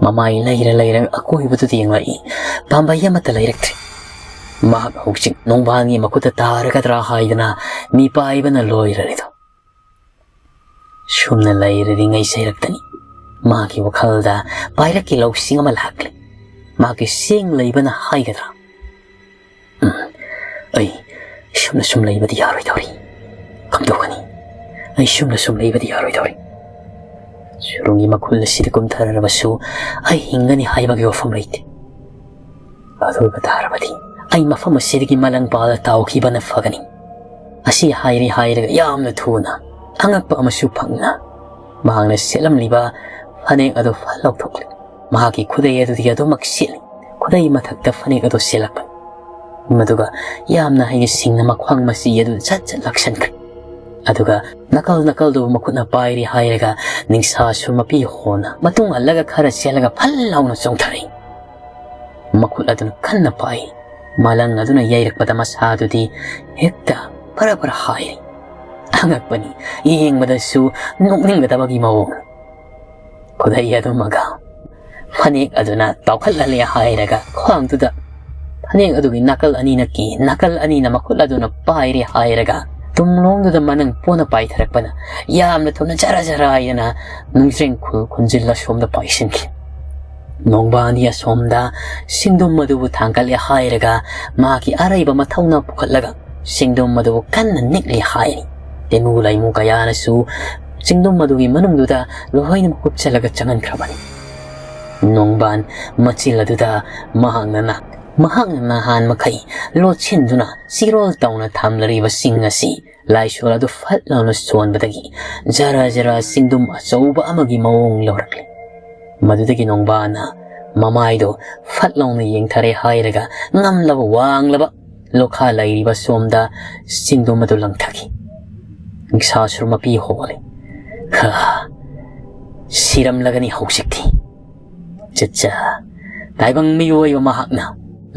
ꯃꯃꯥꯏ ꯂꯩꯔ ꯂꯩꯔ ꯑꯀꯣꯏꯕꯗꯨꯗ ꯌꯦꯡꯂꯛꯏ꯫ ꯄꯥꯝꯕꯩ ꯑꯃꯠꯇ ꯂꯩꯔꯛꯇ꯭ꯔꯦ꯫ ꯃꯍꯥꯛ ꯍꯧꯖꯤꯛ ꯅꯣꯡꯕꯥꯟꯒꯤ ꯃꯈꯨꯠꯇ ꯇꯥꯔꯒꯗ꯭ꯔꯥ ꯍꯥꯏꯗꯅ ꯃꯤꯄꯥꯏꯕꯅ ꯂꯣꯏꯔꯔꯦꯗꯣ꯫ ꯁꯨꯝꯅ ꯂꯩꯔꯗꯤ ꯉꯩꯁꯩꯔꯛꯇꯅꯤ꯫ ꯃꯍꯥꯛꯀꯤ ꯋꯥꯈꯜꯗ ꯄꯥꯏꯔꯛꯀꯤ ꯂꯧꯁꯤꯡ ꯑꯃ ꯂꯥꯛꯂꯦ꯫ ꯃꯍꯥꯛꯀꯤ ꯆꯦꯡ ꯂꯩꯕꯅ ꯍꯥꯏꯒꯗ꯭ꯔꯥ? "ꯎꯝ, ꯑꯩ ꯁꯨꯝꯅ ꯁꯨꯝ ꯂꯩꯕꯗꯤ ꯌꯥꯔꯣꯏꯗꯧꯔꯤ꯫ ꯀꯝꯗꯧꯒꯅꯤ? ꯑꯩ ꯁꯨꯝꯅ ꯁꯨꯝ ꯂꯩꯕꯗꯤ ꯌꯥꯔꯣꯏꯗꯧꯔꯤ꯫ ꯁꯨꯔꯨꯡꯒꯤ ꯃꯈꯨꯜ ꯑꯁꯤꯗ ꯀꯨꯝꯊꯔꯕꯁꯨ ꯑꯩ ꯍꯤꯡꯒꯅꯤ ꯍꯥꯏꯕꯒꯤ ꯋꯥꯐꯝ ꯂꯩꯇꯦ꯫ ꯑꯗꯨ ꯑꯣꯏꯕ ꯇꯥꯔꯕꯗꯤ ꯑꯩ ꯃꯐꯝ ꯑꯁꯤꯗꯒꯤ ꯃꯂꯪ ꯄꯥꯜꯂ ꯇꯥꯎꯈꯤꯕꯅ ꯐꯒꯅꯤ꯫" ꯑꯁꯤ ꯍꯥꯏꯔꯤ ꯍꯥꯏꯔꯒ ꯌꯥꯝꯅ ꯊꯨꯅ ꯑꯉꯛꯄ ꯑꯃꯁꯨ ꯐꯪꯅ ꯃꯍꯥꯛꯅ ꯁꯦꯠꯂꯝꯂꯤꯕ ꯐꯅꯦꯛ ꯑꯗꯨ ꯐꯠ ꯂꯧꯊꯣꯛꯂꯦ꯫ ꯃꯍꯥꯛꯀꯤ ꯈꯨꯗꯩ ꯑꯗꯨꯗꯤ ꯑꯗꯨꯃꯛ ꯁꯦꯠꯂꯤ꯫ ꯈꯨꯗꯩ ꯃꯊꯛꯇ ꯐꯅꯦꯛ ꯑꯗꯨ ꯁꯦꯠꯂꯛꯄꯅꯤ꯫ ꯃꯗꯨꯒ ꯌꯥꯝꯅ ꯍꯩꯅ ꯁꯤꯡꯅ ꯃꯈ꯭ꯋꯥꯡ ꯃꯆꯤ ꯑꯗꯨ ꯆꯠ ꯆꯠ ꯂꯥꯛꯁꯟꯈ꯭ꯔꯦ꯫ ꯑꯗꯨꯒ ꯅꯥꯀꯜ ꯅꯥꯀꯜꯗꯨꯕꯨ ꯃꯈꯨꯠꯅ ꯄꯥꯏꯔꯤ ꯍꯥꯏꯔꯒ ꯅꯤꯡꯁꯥꯁꯨ ꯃꯄꯤ ꯍꯣꯟꯅ ꯃꯇꯨꯡ ꯍꯜꯂꯒ ꯈꯔ ꯆꯦꯜꯂꯒ ꯐꯜ ꯂꯥꯎꯅ ꯆꯣꯡꯊꯔꯛꯏ꯫ ꯃꯈꯨꯠ ꯑꯗꯨꯅ ꯀꯟꯅ ꯄꯥꯏ꯫ ꯃꯂꯪ ꯑꯗꯨꯅ ꯌꯩꯔꯛꯄꯗ ꯃꯁꯥꯗꯨꯗꯤ ꯍꯦꯛꯇ ꯐꯔ ꯐꯔ ꯍꯥꯏꯔꯤ꯫ ꯑꯉꯛꯄꯅꯤ, ꯌꯦꯡꯕꯗꯁꯨ ꯅꯣꯛꯅꯤꯡꯒꯗꯕꯒꯤ ꯃꯑꯣꯡ꯫ ꯈꯨꯗꯩ ꯑꯗꯨꯃꯒ ꯐꯅꯦꯛ ꯑꯗꯨꯅ ꯇꯥꯎꯈꯠꯍꯜꯂꯦ ꯍꯥꯏꯔꯒ ꯈ꯭ꯋꯥꯡꯗꯨꯗ ꯐꯅꯦꯛ ꯑꯗꯨꯒꯤ ꯅꯥꯀꯜ ꯑꯅꯤꯅ ꯀꯤ, ꯅꯥꯀꯜ ꯑꯅꯤꯅ ꯃꯈꯨꯠ ꯑꯗꯨꯅ ꯄꯥꯏꯔꯦ ꯍꯥꯏꯔꯒ ꯇꯨꯡꯂꯣꯝꯗꯨꯗ ꯃꯅꯪ ꯄꯣꯟꯅ ꯄꯥꯏꯊꯔꯛꯄꯅ ꯌꯥꯝꯅ ꯊꯨꯅ ꯖꯔ ꯖꯔ ꯍꯥꯏꯗꯅ ꯅꯨꯡꯖ꯭ꯔꯦꯡ ꯈꯨꯜ ꯈꯨꯟꯖꯤꯜꯂ ꯁꯣꯝꯗ ꯄꯥꯏꯁꯤꯟꯈꯤ꯫ ꯅꯣꯡꯕꯥꯟꯗꯤ ꯑꯁꯣꯝꯗ ꯆꯤꯡꯗꯨꯝ ꯑꯗꯨꯕꯨ ꯊꯥꯡꯒꯠꯂꯦ ꯍꯥꯏꯔꯒ ꯃꯍꯥꯛꯀꯤ ꯑꯔꯩꯕ ꯃꯊꯧꯅꯥ ꯄꯨꯈꯠꯂꯒ ꯆꯤꯡꯗꯨꯝ ꯑꯗꯨꯕꯨ ꯀꯟꯅ ꯅꯤꯛꯂꯤ ꯍꯥꯏꯔꯤ꯫ ꯇꯦꯅꯨ ꯂꯩꯃꯨ ꯀꯌꯥꯅꯁꯨ ꯆꯤꯡꯗꯨꯝ ꯑꯗꯨꯒꯤ ꯃꯅꯨꯡꯗꯨꯗ ꯂꯣꯏꯅꯃꯛ ꯍꯨꯞꯆꯜꯂꯒ ꯆꯪꯍꯟꯈ꯭ꯔꯕꯅꯤ꯫ ꯅꯣꯡꯕꯥꯟ ꯃꯆꯤꯜ ꯑꯗꯨꯗ ꯃꯍꯥꯛꯅ ꯅ-, ꯃꯍꯥꯛꯅ ꯅꯍꯥꯟ ꯃꯈꯩ ꯂꯣꯠꯁꯤꯟꯗꯨꯅ ꯆꯤꯔꯣꯜ ꯇꯧꯅ ꯊꯝꯂꯔꯤꯕꯁꯤꯡ ꯑꯁꯤ ꯂꯥꯏꯁꯣꯜ ꯑꯗꯨ ꯐꯠ ꯂꯥꯎꯅ ꯁꯣꯟꯕꯗꯒꯤ ꯖꯔ ꯖꯔ ꯆꯤꯡꯗꯨꯝ ꯑꯆꯧꯕ ꯑꯃꯒꯤ ꯃꯑꯣꯡ ꯂꯧꯔꯛꯂꯦ꯫ ꯃꯗꯨꯗꯒꯤ ꯅꯣꯡꯕꯥꯟꯅ ꯃꯃꯥꯏꯗꯣ ꯐꯠ ꯂꯥꯎꯅ ꯌꯦꯡꯊꯔꯦ ꯍꯥꯏꯔꯒ ꯉꯝꯂꯕ ꯋꯥꯡꯂꯕ ꯂꯣꯈꯥ ꯂꯩꯔꯤꯕ ꯁꯣꯝꯗ ꯆꯤꯡꯗꯨꯝ ꯑꯗꯨ ꯂꯪꯊꯈꯤ꯫ ꯅꯤꯡꯁꯥꯁꯨꯔ ꯃꯄꯤ ꯍꯣꯜꯂꯤ꯫ ꯍꯥ, ꯁꯤꯔꯝꯂꯒꯅꯤ ꯍꯧꯖꯤꯛꯇꯤ꯫ ꯆꯠꯆꯥ, ꯇꯥꯏꯕꯪ ꯃꯤꯑꯣꯏꯕ ꯃꯍꯥꯛꯅ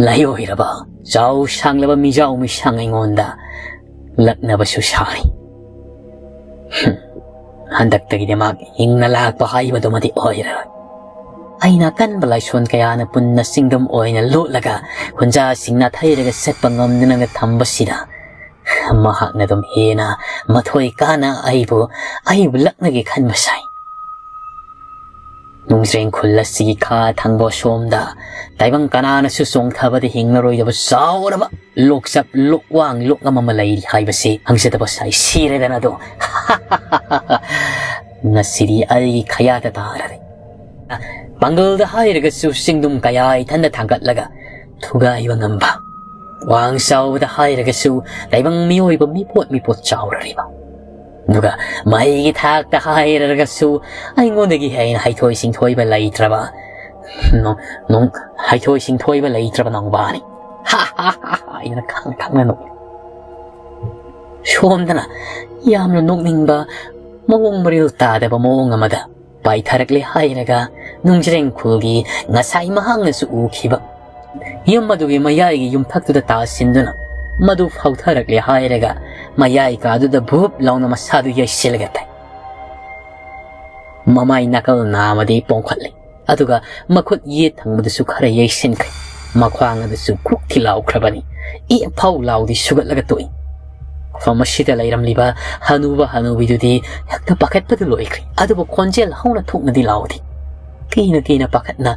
ꯂꯥꯏꯑꯣꯏꯔꯕ, ꯆꯥꯎ ꯁꯥꯡꯂꯕ ꯃꯤꯖꯥꯎ ꯃꯤꯁꯥꯡ ꯑꯩꯉꯣꯟꯗ ꯂꯛꯅꯕꯁꯨ ꯁꯥꯔꯤ꯫ ꯍꯨꯝ, ꯍꯟꯗꯛꯇꯒꯤꯗꯤ ꯃꯍꯥꯛ ꯍꯤꯡꯅ ꯂꯥꯛꯄ ꯍꯥꯏꯕꯗꯨꯃꯗꯤ ꯑꯣꯏꯔꯔꯣꯏ꯫ ꯑꯩꯅ ꯑꯀꯟꯕ ꯂꯥꯏꯁꯣꯟ ꯀꯌꯥꯅ ꯄꯨꯟꯅ ꯆꯤꯡꯗꯨꯝ ꯑꯣꯏꯅ ꯂꯣꯠꯂꯒ ꯍꯨꯟꯖꯥꯁꯤꯡ ꯅꯥꯊꯩꯔꯒ ꯆꯠꯄ ꯉꯝꯗꯅꯒ ꯊꯝꯕꯁꯤꯗ ꯃꯍꯥꯛꯅ ꯑꯗꯨꯝ ꯍꯦꯟꯅ ꯃꯊꯣꯏ ꯀꯥꯅ ꯑꯩꯕꯨ, ꯑꯩꯕꯨ ꯂꯛꯅꯒꯦ ꯈꯟꯕ ꯁꯥꯏ꯫ ꯅꯨꯡꯖ꯭ꯔꯦꯡ ꯈꯨꯜ ꯑꯁꯤꯒꯤ ꯈꯥ ꯊꯪꯕ ꯁꯣꯝꯗ ꯇꯥꯏꯕꯪ ꯀꯅꯥꯅꯁꯨ ꯆꯣꯡꯊꯕꯗ ꯍꯤꯡꯂꯔꯣꯏꯗꯕ ꯆꯥꯎꯔꯕ ꯂꯣꯛꯆꯞ ꯂꯣꯛꯋꯥꯡ ꯂꯣꯛꯉꯝ ꯑꯃ ꯂꯩꯔꯤ ꯍꯥꯏꯕꯁꯤ ꯈꯪꯖꯗꯕ ꯁꯥꯏ꯫ ꯁꯤꯔꯦꯗꯅ ꯑꯗꯣ꯫ ꯉꯁꯤꯗꯤ ꯑꯩꯒꯤ ꯈꯌꯥꯗ ꯇꯥꯔꯔꯦ꯫ ꯄꯥꯡꯒꯜꯗ ꯍꯥꯏꯔꯒꯁꯨ ꯆꯤꯡꯗꯨꯝ ꯀꯌꯥ ꯏꯊꯟꯗ ꯊꯥꯡꯒꯠꯂꯒ ꯊꯨꯒꯥꯏꯕ ꯉꯝꯕ, ꯋꯥꯡ ꯆꯥꯎꯕꯗ ꯍꯥꯏꯔꯒꯁꯨ ꯇꯥꯏꯕꯪ ꯃꯤꯑꯣꯏꯕ ꯃꯤꯄꯣꯠ ꯃꯤꯄꯣꯠ ꯆꯥꯎꯔꯔꯤꯕ, ꯑꯗꯨꯒ ꯃꯍꯩꯒꯤ ꯊꯥꯛꯇ ꯍꯥꯏꯔꯒꯁꯨ ꯑꯩꯉꯣꯟꯗꯒꯤ ꯍꯦꯟꯅ ꯍꯩꯊꯣꯏ ꯁꯤꯡꯊꯣꯏꯕ ꯂꯩꯇ꯭ꯔꯕ, ꯅꯣ-, ꯅꯣ-, ꯍꯩꯊꯣꯏ ꯁꯤꯡꯊꯣꯏꯕ ꯂꯩꯇ꯭ꯔꯕ ꯅꯣꯡꯕꯥꯅꯤ꯫ ꯍꯥ, ꯍꯥ, ꯍꯥ, ꯍꯥ, ꯑꯩꯅ ꯈꯪ ꯈꯪꯅ ꯅꯣꯛꯏ꯫ ꯁꯣꯝꯗꯅ ꯌꯥꯝꯅ ꯅꯣꯛꯅꯤꯡꯕ, ꯃꯑꯣꯡ ꯃꯔꯤꯜ ꯇꯥꯗꯕ ꯃꯑꯣꯡ ꯑꯃꯗ ꯄꯥꯏꯊꯔꯛꯂꯦ ꯍꯥꯏꯔꯒ ꯅꯨꯡꯖ꯭ꯔꯦꯡ ꯈꯨꯜꯒꯤ ꯉꯁꯥꯏ ꯃꯍꯥꯛꯅꯁꯨ ꯎꯈꯤꯕ ꯌꯨꯝ ꯑꯗꯨꯒꯤ ꯃꯌꯥꯏꯒꯤ ꯌꯨꯝꯊꯛꯇꯨꯗ ꯇꯥꯁꯤꯟꯗꯨꯅ ꯃꯗꯨ ꯐꯥꯎꯊꯔꯛꯂꯦ ꯍꯥꯏꯔꯒ ꯃꯌꯥꯏ ꯀꯥꯗꯨꯗ ꯚꯨꯞ ꯂꯥꯎꯅ ꯃꯁꯥꯗꯨ ꯌꯩꯁꯤꯜꯂꯒ ꯇꯥꯏ꯫ ꯃꯃꯥꯏ ꯅꯥꯀꯜ ꯅꯥꯝꯃꯗꯤ ꯄꯣꯝꯈꯠꯂꯦ꯫ ꯑꯗꯨꯒ ꯃꯈꯨꯠ ꯌꯦꯠ ꯊꯪꯕꯗꯁꯨ ꯈꯔ ꯌꯩꯁꯤꯟꯈ꯭ꯔꯦ꯫ ꯃꯈ꯭ꯋꯥꯡ ꯑꯗꯨꯁꯨ ꯈꯨꯛ ꯊꯤꯜꯂꯥꯎꯈ꯭ꯔꯕꯅꯤ꯫ ꯏ ꯐꯥꯎ ꯂꯥꯎꯗꯤ ꯁꯨꯒꯠꯂꯒ ꯇꯣꯛꯏ꯫ ꯃꯐꯝ ꯑꯁꯤꯗ ꯂꯩꯔꯝꯂꯤꯕ ꯍꯅꯨꯕ ꯍꯅꯨꯕꯤꯗꯨꯗꯤ ꯍꯦꯛꯇ ꯄꯥꯈꯠꯄꯗꯨ ꯂꯣꯏꯈ꯭ꯔꯦ꯫ ꯑꯗꯨꯕꯨ ꯈꯣꯟꯖꯦꯜ ꯍꯧꯅ ꯊꯣꯛꯅꯗꯤ ꯂꯥꯎꯗꯦ꯫ ꯀꯤꯅ ꯀꯤꯅ ꯄꯥꯈꯠꯅ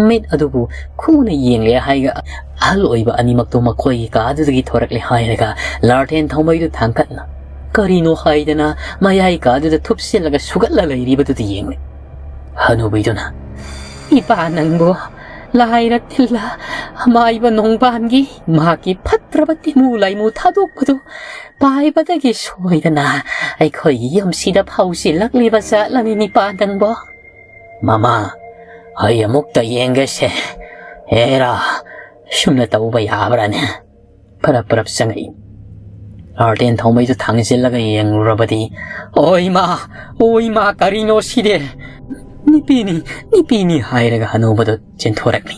ꯃꯤꯠ ꯑꯗꯨꯕꯨ ꯈꯨꯅ ꯌꯦꯡꯂꯦ ꯍꯥꯏꯒ ꯑꯍꯜ ꯑꯣꯏꯕ ꯑꯅꯤꯃꯛꯇꯨ ꯃꯈꯣꯏꯒꯤ ꯀꯥꯗꯨꯗꯒꯤ ꯊꯣꯔꯛꯂꯦ ꯍꯥꯏꯔꯒ ꯂꯥꯔꯇꯦꯟ ꯊꯧꯃꯩꯗꯨ ꯊꯥꯡꯀꯠꯅ ꯀꯔꯤꯅꯣ ꯍꯥꯏꯗꯅ ꯃꯌꯥꯏ ꯀꯥꯗꯨꯗ ꯊꯨꯞꯆꯤꯜꯂꯒ ꯁꯨꯒꯠꯂ ꯂꯩꯔꯤꯕꯗꯨꯗ ꯌꯦꯡꯂꯦ꯫ ꯍꯅꯨꯕꯤꯗꯨꯅ, "ꯏꯄꯥ ꯅꯪꯕꯨ ꯂꯥꯏꯔ ꯇꯤꯜꯂ ꯑꯃꯥꯏꯕ ꯅꯣꯡꯕꯥꯟꯒꯤ ꯃꯍꯥꯛꯀꯤ ꯐꯠꯇ꯭ꯔꯕ ꯇꯤꯃꯨ ꯂꯥꯏꯃꯨ ꯊꯥꯗꯣꯛꯄꯗꯨ ꯄꯥꯏꯕꯗꯒꯤ ꯁꯣꯏꯗꯅ ꯑꯩꯈꯣꯏꯒꯤ ꯌꯨꯝꯁꯤꯗ ꯐꯥꯎꯁꯤꯜꯂꯛꯂꯤꯕ ꯖꯥꯠꯂꯅꯤ ꯏꯄꯥ ꯅꯪꯕꯣ?" "ꯃꯃꯥ, ꯑꯩ ꯑꯃꯨꯛꯇ ꯌꯦꯡꯒꯦꯁꯦ꯫ ꯑꯦꯔꯥ, ꯁꯨꯝꯅ ꯇꯧꯕ ꯌꯥꯕ꯭ꯔꯥꯅꯦ?" ꯐꯔꯞ ꯐꯔꯞ ꯆꯪꯉꯛꯏ꯫ ꯂꯥꯔꯇꯦꯟ ꯊꯧꯃꯩꯗꯨ ꯊꯥꯡꯖꯤꯜꯂꯒ ꯌꯦꯡꯂꯨꯔꯕꯗꯤ, "ꯑꯣꯏ ꯃꯥ, ꯑꯣꯏ ꯃꯥ, ꯀꯔꯤꯅꯣ ꯁꯤꯗꯤ?" "ꯅꯨꯄꯤꯅꯤ, ꯅꯨꯄꯤꯅꯤ" ꯍꯥꯏꯔꯒ ꯍꯅꯨꯕꯗꯨ ꯆꯦꯟꯊꯣꯔꯛꯂꯤ꯫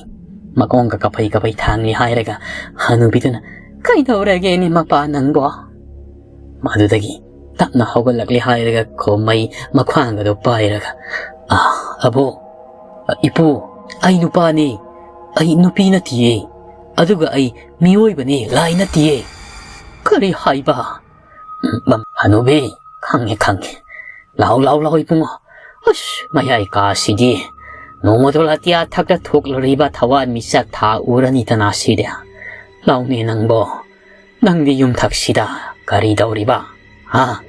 ꯃꯈꯣꯡꯒ ꯀꯐꯩ ꯀꯐꯩ ꯊꯥꯡꯂꯤ ꯍꯥꯏꯔꯒ ꯍꯅꯨꯕꯤꯗꯨꯅ, "ꯀꯩꯗꯧꯔꯒꯦꯅꯦ ꯃꯄꯥ ꯅꯪꯕꯣ?" ꯃꯗꯨꯗꯒꯤ ꯇꯞꯅ ꯍꯧꯒꯠꯂꯛꯂꯤ ꯍꯥꯏꯔꯒ ꯈꯣꯝꯃꯩ ꯃꯈ꯭ꯋꯥꯡꯒꯗꯨ ꯄꯥꯏꯔꯒ, "ꯑ, ꯑꯕꯣ, ꯏꯄꯨ, ꯑꯩ ꯅꯨꯄꯥꯅꯤ, ꯑꯩ ꯅꯨꯄꯤ ꯅꯠꯇꯤꯌꯦ, ꯑꯗꯨꯒ ꯑꯩ ꯃꯤꯑꯣꯏꯕꯅꯤ, ꯂꯥꯏ ꯅꯠꯇꯤꯌꯦ꯫" "ꯀꯔꯤ ꯍꯥꯏꯕ?" "ꯎꯝ, ꯍꯅꯨꯕꯤ, ꯈꯪꯉꯦ, ꯈꯪꯉꯦ꯫ ꯂꯥꯎ, ꯂꯥꯎ, ꯂꯥꯎ, ꯏꯕꯨꯡꯉꯣ꯫ ꯑꯁ, ꯃꯌꯥꯏ ꯀꯥꯁꯤꯗꯤ ꯅꯣꯡꯃꯗꯣ ꯑꯇꯤꯌꯥ ꯊꯛꯇ ꯊꯣꯛꯂꯨꯔꯤꯕ ꯊꯋꯥꯟ ꯃꯤꯆꯥꯛ ꯊꯥ ꯎꯔꯅꯤꯗꯅ ꯁꯤꯗꯤ꯫ ꯂꯥꯎꯅꯦ ꯅꯪꯕꯣ꯫ ꯅꯪꯗꯤ ꯌꯨꯝꯊꯛꯁꯤꯗ ꯀꯔꯤ ꯇꯧꯔꯤꯕ? ꯍꯥ?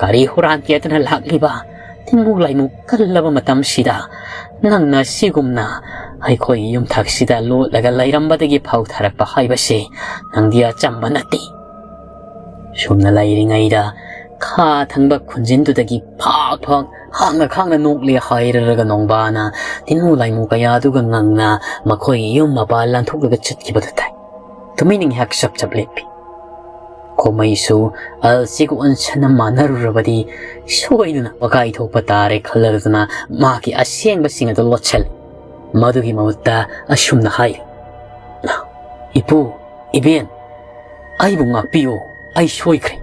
ꯀꯔꯤ ꯍꯨꯔꯥꯟ ꯀꯦꯗꯅ ꯂꯥꯛꯂꯤꯕ? ꯇꯤꯟꯃꯨ ꯂꯥꯏꯃꯨ ꯀꯜꯂꯕ ꯃꯇꯝꯁꯤꯗ ꯅꯪꯅ ꯁꯤꯒꯨꯝꯅ ꯑꯩꯈꯣꯏꯒꯤ ꯌꯨꯝꯊꯛꯁꯤꯗ ꯂꯣꯠꯂꯒ ꯂꯩꯔꯝꯕꯗꯒꯤ ꯐꯥꯎꯊꯔꯛꯄ ꯍꯥꯏꯕꯁꯤ ꯅꯪꯗꯤ ꯑꯆꯝꯕ ꯅꯠꯇꯦ꯫" ꯁꯨꯝꯅ ꯂꯩꯔꯤꯉꯩꯗ ꯈꯥ ꯊꯪꯕ ꯈꯨꯟꯖꯤꯟꯗꯨꯗꯒꯤ ꯐꯥꯛ ꯐꯥꯛ ꯍꯥꯡꯅ ꯈꯥꯡꯅ ꯅꯣꯛꯂꯦ ꯍꯥꯏꯔꯔꯒ ꯅꯣꯡꯕꯥꯅ ꯇꯤꯟꯃꯨ ꯂꯥꯏꯃꯨ ꯀꯌꯥꯗꯨꯒ ꯉꯪꯅ ꯃꯈꯣꯏꯒꯤ ꯌꯨꯝ ꯃꯄꯥ ꯂꯥꯟꯊꯣꯛꯂꯒ ꯆꯠꯈꯤꯕꯗꯨ ꯇꯥꯏ꯫ ꯇꯨꯃꯤꯟꯅ ꯉꯥꯏꯍꯥꯛ ꯆꯞ ꯆꯞ ꯂꯦꯞꯄꯤ꯫ ꯈꯣꯃꯩꯁꯨ ꯑꯜꯁꯤꯒ ꯑꯣꯟꯁꯟꯅ ꯃꯥꯟꯅꯔꯨꯔꯕꯗꯤ ꯁꯣꯏꯗꯅ ꯋꯥꯀꯥꯏ ꯊꯣꯛꯄ ꯇꯥꯔꯦ ꯈꯜꯂꯗꯨꯅ ꯃꯍꯥꯛꯀꯤ ꯑꯁꯦꯡꯕꯁꯤꯡ ꯑꯗꯨ ꯂꯣꯠꯁꯤꯜꯂꯤ꯫ ꯃꯗꯨꯒꯤ ꯃꯍꯨꯠꯇ ꯑꯁꯨꯝꯅ ꯍꯥꯏ, "ꯏꯄꯨ, ꯏꯕꯦꯟ, ꯑꯩꯕꯨ ꯉꯥꯛꯄꯤꯌꯨ, ꯑꯩ ꯁꯣꯏꯈ꯭ꯔꯦ꯫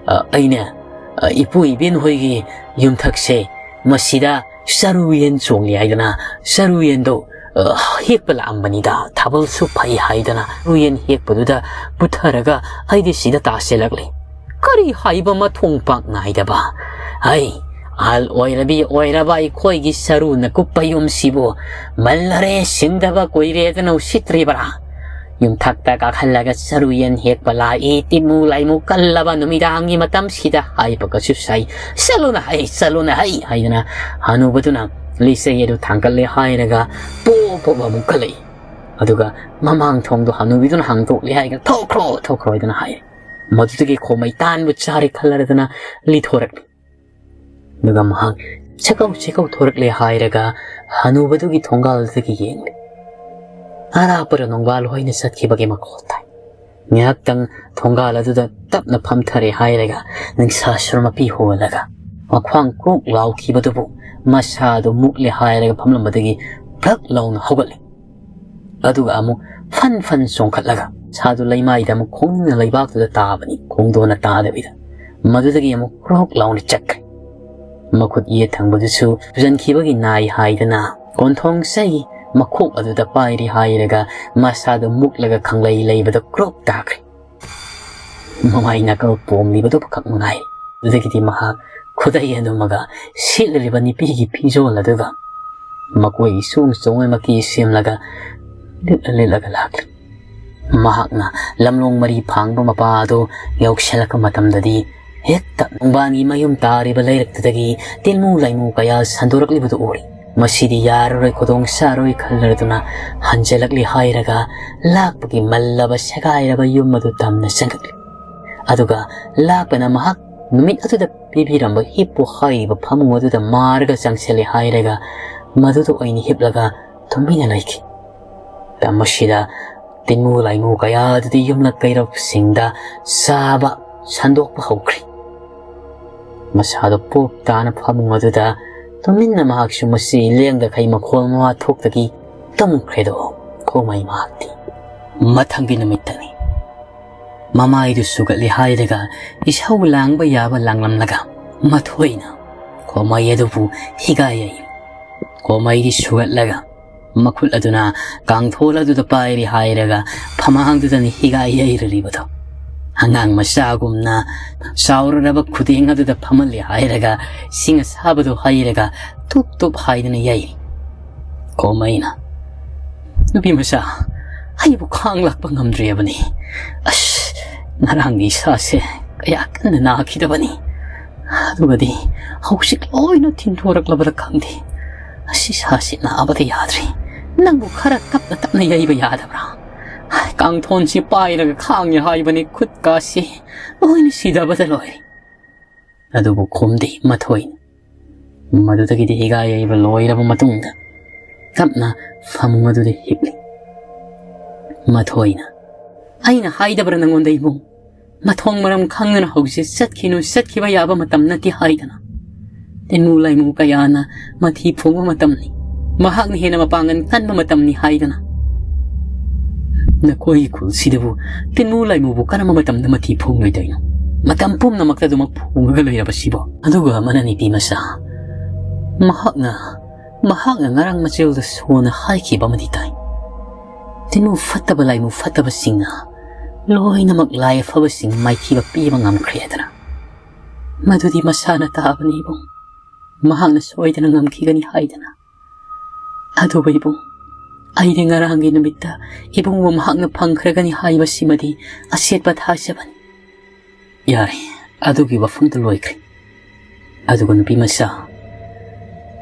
ꯑ, ꯑꯩꯅ, ꯑ, ꯏꯄꯨ ꯏꯕꯦꯟ ꯍꯣꯏꯒꯤ ꯌꯨꯝꯊꯛꯁꯦ ꯃꯁꯤꯗ ꯆꯔꯨ ꯌꯦꯟ ꯆꯣꯡꯉꯤ ꯍꯥꯏꯗꯅ ꯆꯔꯨ ꯌꯦꯟꯗꯣ, ꯑ, ꯍꯦꯛꯄ ꯂꯥꯛꯑꯝꯕꯅꯤꯗ, ꯊꯥꯕꯜꯁꯨ ꯐꯩ ꯍꯥꯏꯗꯅ ꯆꯔꯨ ꯌꯦꯟ ꯍꯦꯛꯄꯗꯨꯗ ꯄꯨꯊꯔꯒ ꯑꯩꯗꯤ ꯁꯤꯗ ꯇꯥꯁꯤꯜꯂꯛꯂꯤ꯫ ꯀꯔꯤ ꯍꯥꯏꯕ ꯃꯊꯣꯡ ꯄꯥꯛ ꯅꯥꯏꯗꯕ? ꯑꯩ, "ꯑꯍꯜ ꯑꯣꯏꯔꯕꯤ ꯑꯣꯏꯔꯕ ꯑꯩꯈꯣꯏꯒꯤ ꯁꯔꯨꯅ ꯀꯨꯞꯄ ꯌꯨꯝꯁꯤꯕꯨ ꯃꯜꯂꯔꯦ, ꯁꯤꯟꯗꯕ ꯀꯨꯏꯔꯦꯗꯅ ꯎꯁꯤꯠꯇ꯭ꯔꯤꯕ꯭ꯔꯥ? ꯌꯨꯝꯊꯛꯇ ꯀꯥꯈꯠꯂꯒ ꯆꯔꯨ ꯌꯦꯟ ꯍꯦꯛꯄ ꯂꯥꯛꯏ, ꯇꯤꯃꯨ ꯂꯥꯏꯃꯨ ꯀꯜꯂꯕ ꯅꯨꯃꯤꯗꯥꯡꯒꯤ ꯃꯇꯝꯁꯤꯗ" ꯍꯥꯏꯕꯒꯁꯨ ꯁꯥꯏ꯫ "ꯆꯠꯂꯨꯅ ꯍꯩ, ꯆꯠꯂꯨꯅ ꯍꯩ" ꯍꯥꯏꯗꯅ ꯍꯅꯨꯕꯗꯨꯅ ꯂꯤꯆꯩ ꯑꯗꯨ ꯊꯥꯡꯒꯠꯂꯦ ꯍꯥꯏꯔꯒ ꯄꯣꯞ ꯄꯣꯞ ꯑꯃꯨꯛ ꯀꯜꯂꯛꯏ꯫ ꯑꯗꯨꯒ ꯃꯃꯥꯡ ꯊꯣꯡꯗꯣ ꯍꯅꯨꯕꯤꯗꯨꯅ ꯍꯥꯡꯗꯣꯛꯂꯦ ꯍꯥꯏꯔꯒ "ꯊꯣꯛꯈ꯭ꯔꯣ, ꯊꯣꯛꯈ꯭ꯔꯣ" ꯍꯥꯏꯗꯅ ꯍꯥꯏꯔꯦ꯫ ꯃꯗꯨꯗꯒꯤ ꯈꯣꯃꯩ ꯇꯥꯟꯕ ꯆꯥꯔꯦ ꯈꯜꯂꯔꯗꯅ ꯂꯤꯊꯣꯔꯛꯂꯤ꯫ ꯑꯗꯨꯒ ꯃꯍꯥꯛ ꯆꯦꯀꯧ ꯆꯦꯀꯧ ꯊꯣꯔꯛꯂꯦ ꯍꯥꯏꯔꯒ ꯍꯅꯨꯕꯗꯨꯒꯤ ꯊꯣꯡꯒꯥꯜꯗꯒꯤ ꯌꯦꯡꯂꯤ꯫ ꯑꯔꯥꯞꯄꯗ ꯅꯣꯡꯕꯥꯜ ꯍꯣꯏꯅ ꯆꯠꯈꯤꯕꯒꯤ ꯃꯈꯣꯜ ꯇꯥꯏ꯫ ꯉꯥꯏꯍꯥꯛꯇꯪ ꯊꯣꯡꯒꯥꯜ ꯑꯗꯨꯗ ꯇꯞꯅ ꯐꯝꯊꯔꯦ ꯍꯥꯏꯔꯒ ꯅꯤꯡꯁꯥ ꯁꯨꯔ ꯃꯄꯤ ꯍꯣꯜꯂꯒ ꯃꯈ꯭ꯋꯥꯡ ꯀ꯭ꯔꯣꯛ ꯂꯥꯎꯈꯤꯕꯗꯨꯕꯨ ꯃꯁꯥꯗꯨ ꯃꯨꯛꯂꯦ ꯍꯥꯏꯔꯒ ꯐꯝꯂꯝꯕꯗꯒꯤ ꯐ꯭ꯔꯛ ꯂꯥꯎꯅ ꯍꯧꯒꯠꯂꯤ꯫ ꯑꯗꯨꯒ ꯑꯃꯨꯛ ꯐꯟ ꯐꯟ ꯆꯣꯡꯈꯠꯂꯒ ꯁꯥꯗꯨ ꯂꯩꯃꯥꯏꯗ ꯑꯃꯨꯛ ꯈꯣꯡꯅ ꯂꯩꯕꯥꯛꯇꯨꯗ ꯇꯥꯕꯅꯤ, ꯈꯣꯡꯗꯣꯟꯅ ꯇꯥꯗꯕꯤꯗ꯫ ꯃꯗꯨꯗꯒꯤ ꯑꯃꯨꯛ ꯀ꯭ꯔꯣꯛ ꯂꯥꯎꯅ ꯆꯠꯈ꯭ꯔꯦ꯫ ꯃꯈꯨꯠ ꯌꯦꯠ ꯊꯪꯕꯗꯨꯁꯨ ꯇꯨꯖꯟꯈꯤꯕꯒꯤ ꯅꯥꯏ ꯍꯥꯏꯗꯅ ꯀꯣꯟꯊꯣꯡ ꯆꯩ ꯃꯈꯣꯛ ꯑꯗꯨꯗ ꯄꯥꯏꯔꯤ ꯍꯥꯏꯔꯒ ꯃꯁꯥꯗꯨ ꯃꯨꯛꯂꯒ ꯈꯪꯂꯩ ꯂꯩꯕꯗ ꯀ꯭ꯔꯣꯛ ꯇꯥꯈ꯭ꯔꯦ꯫ ꯃꯃꯥꯏ ꯅꯥꯀꯜ ꯄꯣꯝꯂꯤꯕꯗꯨ ꯈꯛ ꯃꯉꯥꯏ꯫ ꯑꯗꯨꯗꯒꯤꯗꯤ ꯃꯍꯥꯛ ꯈꯨꯗꯩ ꯑꯗꯨꯃꯒ ꯁꯦꯠꯂꯤꯕ ꯅꯨꯄꯤꯒꯤ ꯐꯤꯖꯣꯜ ꯑꯗꯨꯒ ꯃꯀꯣꯏꯒꯤ ꯁꯣꯡ ꯆꯣꯡꯉ ꯃꯀꯤ ꯁꯦꯝꯂꯒ ꯂꯤꯠꯂ ꯂꯤꯠꯂꯒ ꯂꯥꯛꯂꯤ꯫ ꯃꯍꯥꯛꯅ ꯂꯝꯂꯣꯡ ꯃꯔꯤ ꯐꯥꯡꯕ ꯃꯄꯥ ꯑꯗꯨ ꯌꯧꯁꯤꯜꯂꯛꯄ ꯃꯇꯝꯗꯗꯤ ꯍꯦꯛꯇ ꯅꯣꯡꯕꯥꯟꯒꯤ ꯃꯌꯨꯝ ꯇꯥꯔꯤꯕ ꯂꯩꯔꯛꯇꯨꯗꯒꯤ ꯇꯤꯜꯃꯨ ꯂꯥꯏꯃꯨ ꯀꯌꯥ ꯁꯟꯗꯣꯔꯛꯂꯤꯕꯗꯨ ꯎꯔꯤ꯫ "ꯃꯁꯤꯗꯤ ꯌꯥꯔꯔꯣꯏ, ꯈꯨꯗꯣꯡ ꯆꯥꯔꯣꯏ" ꯈꯜꯂꯗꯨꯅ ꯍꯟꯖꯤꯜꯂꯛꯂꯤ ꯍꯥꯏꯔꯒ ꯂꯥꯛꯄꯒꯤ ꯃꯜꯂꯕ ꯁꯦꯒꯥꯏꯔꯕ ꯌꯨꯝ ꯑꯗꯨ ꯇꯝꯅ ꯆꯪꯉꯛꯂꯤ꯫ ꯑꯗꯨꯒ ꯂꯥꯛꯄꯅ ꯃꯍꯥꯛ ꯅꯨꯃꯤꯠ ꯑꯗꯨꯗ ꯄꯤꯕꯤꯔꯝꯕ ꯍꯤꯞꯄꯨ ꯍꯥꯏꯔꯤꯕ ꯐꯃꯨꯡ ꯑꯗꯨꯗ ꯃꯥꯔꯒ ꯆꯪꯁꯤꯜꯂꯤ ꯍꯥꯏꯔꯒ ꯃꯗꯨꯗ ꯑꯣꯏꯅ ꯍꯤꯞꯂꯒ ꯇꯨꯃꯤꯟꯅ ꯂꯩꯈꯤ꯫ ꯃꯇꯝ ꯑꯁꯤꯗ ꯇꯤꯟꯃꯨ ꯂꯥꯏꯃꯨ ꯀꯌꯥ ꯑꯗꯨꯗꯤ ꯌꯨꯝꯂꯛ ꯀꯩꯔꯣꯛꯁꯤꯡꯗ ꯆꯥꯕ ꯁꯟꯗꯣꯛꯄ ꯍꯧꯈ꯭ꯔꯦ꯫ ꯃꯁꯥꯗꯣ ꯄꯣꯞ ꯇꯥꯅ ꯐꯃꯨꯡ ꯑꯗꯨꯗ ꯇꯨꯃꯤꯟꯅ ꯃꯍꯥꯛꯁꯨ ꯃꯁꯤ ꯂꯦꯡꯗꯈꯩ ꯃꯈꯣꯜ ꯃꯋꯥ ꯊꯣꯛꯇꯒꯤ ꯇꯨꯝꯈ꯭ꯔꯦꯗꯣ꯫ ꯈꯣꯃꯩ ꯃꯍꯥꯛꯇꯤ ꯃꯊꯪꯒꯤ ꯅꯨꯃꯤꯠꯇꯅꯤ꯫ ꯃꯃꯥꯏꯗꯨ ꯁꯨꯒꯠꯂꯦ ꯍꯥꯏꯔꯒ ꯏꯁꯧ ꯂꯥꯡꯕ ꯌꯥꯕ ꯂꯥꯡꯂꯝꯂꯒ ꯃꯊꯣꯏꯅ ꯈꯣꯃꯩ ꯑꯗꯨꯕꯨ ꯍꯤꯒꯥꯏ ꯌꯩ꯫ ꯈꯣꯃꯩꯗꯤ ꯁꯨꯒꯠꯂꯒ ꯃꯈꯨꯠ ꯑꯗꯨꯅ ꯀꯥꯡꯊꯣꯜ ꯑꯗꯨꯗ ꯄꯥꯏꯔꯤ ꯍꯥꯏꯔꯒ ꯐꯃꯥꯡꯗꯨꯗꯅꯤ ꯍꯤꯒꯥꯏ ꯌꯩꯔꯨꯔꯤꯕꯗꯣ꯫ ꯑꯉꯥꯡ ꯃꯆꯥꯒꯨꯝꯅ ꯆꯥꯎꯔꯔꯕ ꯈꯨꯗꯦꯡ ꯑꯗꯨꯗ ꯐꯝꯍꯜꯂꯦ ꯍꯥꯏꯔꯒ ꯁꯤꯡ ꯑꯁꯥꯕꯗꯨ ꯍꯩꯔꯒ ꯇꯨꯞ ꯇꯨꯞ ꯍꯥꯏꯗꯅ ꯌꯩ꯫ ꯀꯣꯃꯩꯅ, "ꯅꯨꯄꯤ ꯃꯆꯥ, ꯑꯩꯕꯨ ꯈꯥꯡ ꯂꯥꯛꯄ ꯉꯝꯗ꯭ꯔꯦꯕꯅꯤ꯫ ꯑꯁ, ꯉꯔꯥꯡꯒꯤ ꯏꯁꯥꯁꯦ ꯀꯌꯥ ꯀꯟꯅ ꯅꯥꯈꯤꯗꯕꯅꯤ꯫ ꯑꯗꯨꯒꯗꯤ ꯍꯧꯖꯤꯛ ꯂꯣꯏꯅ ꯊꯤꯟꯊꯣꯔꯛꯂꯕ꯭ꯔꯥ ꯈꯪꯗꯦ꯫ ꯑꯁ, ꯏꯁꯥꯁꯤ ꯅꯥꯕꯗ ꯌꯥꯗ꯭ꯔꯦ꯫ ꯅꯪꯕꯨ ꯈꯔ ꯇꯞꯅ ꯇꯞꯅ ꯌꯩꯕ ꯌꯥꯗꯕ꯭ꯔꯥ? ꯀꯥꯡꯊꯣꯟꯁꯤ ꯄꯥꯏꯔꯒ ꯈꯥꯡꯉꯦ ꯍꯥꯏꯕꯅꯤ ꯈꯨꯠꯀꯥꯁꯤ꯫ ꯂꯣꯏꯅ ꯁꯤꯗꯕꯗ ꯂꯣꯏꯔꯦ"꯫ ꯑꯗꯨꯕꯨ ꯈꯨꯝꯗꯦ ꯃꯊꯣꯏꯅ꯫ ꯃꯗꯨꯗꯒꯤꯗꯤ ꯍꯤꯒꯥ ꯌꯩꯕ ꯂꯣꯏꯔꯕ ꯃꯇꯨꯡꯗ ꯇꯞꯅ ꯐꯃꯨꯡ ꯑꯗꯨꯗ ꯍꯤꯞꯂꯤ꯫ ꯃꯊꯣꯏꯅ, "ꯑꯩꯅ ꯍꯥꯏꯗꯕ꯭ꯔꯥ ꯅꯪꯉꯣꯟꯗ, ꯏꯕꯨꯡ? ꯃꯊꯣꯡ ꯃꯔꯝ ꯈꯪꯗꯅ ꯍꯧꯖꯤꯛ ꯆꯠꯈꯤꯅꯨ, ꯆꯠꯈꯤꯕ ꯌꯥꯕ ꯃꯇꯝ ꯅꯠꯇꯦ" ꯍꯥꯏꯗꯅ꯫ ꯇꯤꯟꯃꯨ ꯂꯥꯏꯃꯨ ꯀꯌꯥꯅ ꯃꯊꯤ ꯐꯣꯡꯕ ꯃꯇꯝꯅꯤ꯫ ꯃꯍꯥꯛꯅ ꯍꯦꯟꯅ ꯃꯄꯥꯡꯒꯜ ꯀꯟꯕ ꯃꯇꯝꯅꯤ ꯍꯥꯏꯗꯅ꯫ ꯅꯈꯣꯏꯒꯤ ꯈꯨꯜꯁꯤꯗꯕꯨ ꯇꯤꯟꯃꯨ ꯂꯥꯏꯃꯨꯕꯨ ꯀꯔꯝꯕ ꯃꯇꯝꯗ ꯃꯊꯤ ꯐꯣꯡꯂꯣꯏꯗꯣꯏꯅꯣ? ꯃꯇꯝ ꯄꯨꯝꯅꯃꯛꯇ ꯑꯗꯨꯃꯛ ꯐꯣꯡꯉꯒ ꯂꯩꯔꯕꯁꯤꯕꯣ? ꯑꯗꯨꯒ ꯑꯃꯅ, ꯅꯨꯄꯤ ꯃꯆꯥ, ꯃꯍꯥꯛꯅ, ꯃꯍꯥꯛꯅ ꯉꯔꯥꯡ ꯃꯆꯦꯜꯗ ꯁꯣꯟꯅ ꯍꯥꯏꯈꯤꯕ ꯑꯃꯗꯤ ꯇꯥꯏ꯫ ꯇꯤꯟꯃꯨ ꯐꯠꯇꯕ ꯂꯥꯏꯃꯨ ꯐꯠꯇꯕꯁꯤꯡꯅ ꯂꯣꯏꯅꯃꯛ ꯂꯥꯏ ꯑꯐꯕꯁꯤꯡ ꯃꯥꯏꯊꯤꯕ ꯄꯤꯕ ꯉꯝꯈ꯭ꯔꯦ ꯍꯥꯏꯗꯅ꯫ ꯃꯗꯨꯗꯤ ꯃꯁꯥꯅ ꯇꯥꯕꯅꯤ ꯏꯕꯨꯡ꯫ ꯃꯍꯥꯛꯅ ꯁꯣꯏꯗꯅ ꯉꯝꯈꯤꯒꯅꯤ ꯍꯥꯏꯗꯅ꯫ ꯑꯗꯨꯕꯨ ꯏꯕꯨꯡ, ꯑꯩꯗꯤ ꯉꯔꯥꯡꯒꯤ ꯅꯨꯃꯤꯠꯇ ꯏꯕꯨꯡꯕꯨ ꯃꯍꯥꯛꯅ ꯐꯪꯈ꯭ꯔꯒꯅꯤ ꯍꯥꯏꯕꯁꯤꯃꯗꯤ ꯑꯁꯦꯠꯄ ꯊꯥꯖꯕꯅꯤ꯫ ꯌꯥꯔꯦ, ꯑꯗꯨꯒꯤ ꯋꯥꯐꯝꯗꯨ ꯂꯣꯏꯈ꯭ꯔꯦ꯫ ꯑꯗꯨꯒ ꯅꯨꯄꯤ ꯃꯆꯥ,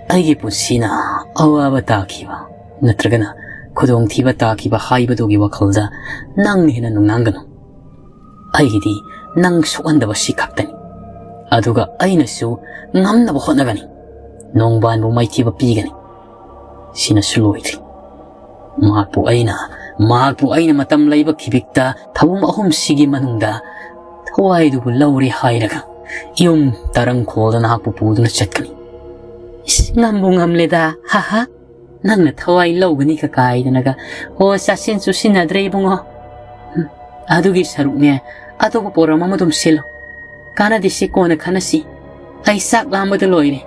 ꯑꯩꯒꯤ ꯄꯨꯟꯁꯤꯅ ꯑꯋꯥꯕ ꯇꯥꯈꯤꯕ ꯅꯠꯇ꯭ꯔꯒꯅ ꯈꯨꯗꯣꯡꯊꯤꯕ ꯇꯥꯈꯤꯕ ꯍꯥꯏꯕꯗꯨꯒꯤ ꯋꯥꯈꯜꯗ ꯅꯪꯅ ꯍꯦꯟꯅ ꯅꯨꯡꯅꯥꯡꯒꯅꯨ꯫ ꯑꯩꯒꯤꯗꯤ ꯅꯪ ꯁꯣꯛꯍꯟꯗꯕ ꯁꯤ ꯈꯛꯇꯅꯤ꯫ ꯑꯗꯨꯒ ꯑꯩꯅꯁꯨ ꯉꯝꯅꯕ ꯍꯣꯠꯅꯒꯅꯤ꯫ ꯅꯣꯡꯕꯥꯟꯕꯨ ꯃꯥꯏꯊꯤꯕ ꯄꯤꯒꯅꯤ꯫ ꯁꯤꯅꯁꯨ ꯂꯣꯏꯗ꯭ꯔꯤ꯫ ꯃꯍꯥꯛꯄꯨ ꯑꯩꯅ, ꯃꯍꯥꯛꯄꯨ ꯑꯩꯅ ꯃꯇꯝ ꯂꯩꯕ ꯈꯤꯕꯤꯛꯇ ꯊꯧꯕꯨꯝ ꯑꯍꯨꯝꯁꯤꯒꯤ ꯃꯅꯨꯡꯗ ꯊꯋꯥꯏꯗꯨꯕꯨ ꯂꯧꯔꯦ ꯍꯥꯏꯔꯒ ꯌꯨꯝ ꯇꯔꯪꯈꯣꯜꯗ ꯅꯍꯥꯛꯄꯨ ꯄꯨꯗꯨꯅ ꯆꯠꯀꯅꯤ꯫ ꯏꯁ, ꯉꯝꯕꯨ ꯉꯝꯂꯦꯗ, ꯍꯥꯍꯥ꯫ ꯅꯪꯅ ꯊꯋꯥꯏ ꯂꯧꯒꯅꯤ ꯀꯀꯥꯏꯗꯅꯒ꯫ ꯍꯣ, ꯆꯥꯁꯤꯟ ꯆꯨꯁꯤꯟꯅꯗ꯭ꯔꯦ ꯏꯕꯨꯡꯉꯣ꯫ ꯍꯨꯝ, ꯑꯗꯨꯒꯤ ꯁꯔꯨꯛꯅꯦ, ꯑꯇꯣꯞꯄ ꯄꯣꯔꯝ ꯑꯃ ꯑꯗꯨꯝ ꯁꯤꯜꯂꯣ꯫ ꯀꯥꯟꯅꯗꯦꯁꯤ, ꯀꯣꯟꯅ ꯈꯟꯅꯁꯤ꯫ ꯑꯩ ꯆꯥꯛ ꯂꯥꯝꯕꯗ ꯂꯣꯏꯔꯦ꯫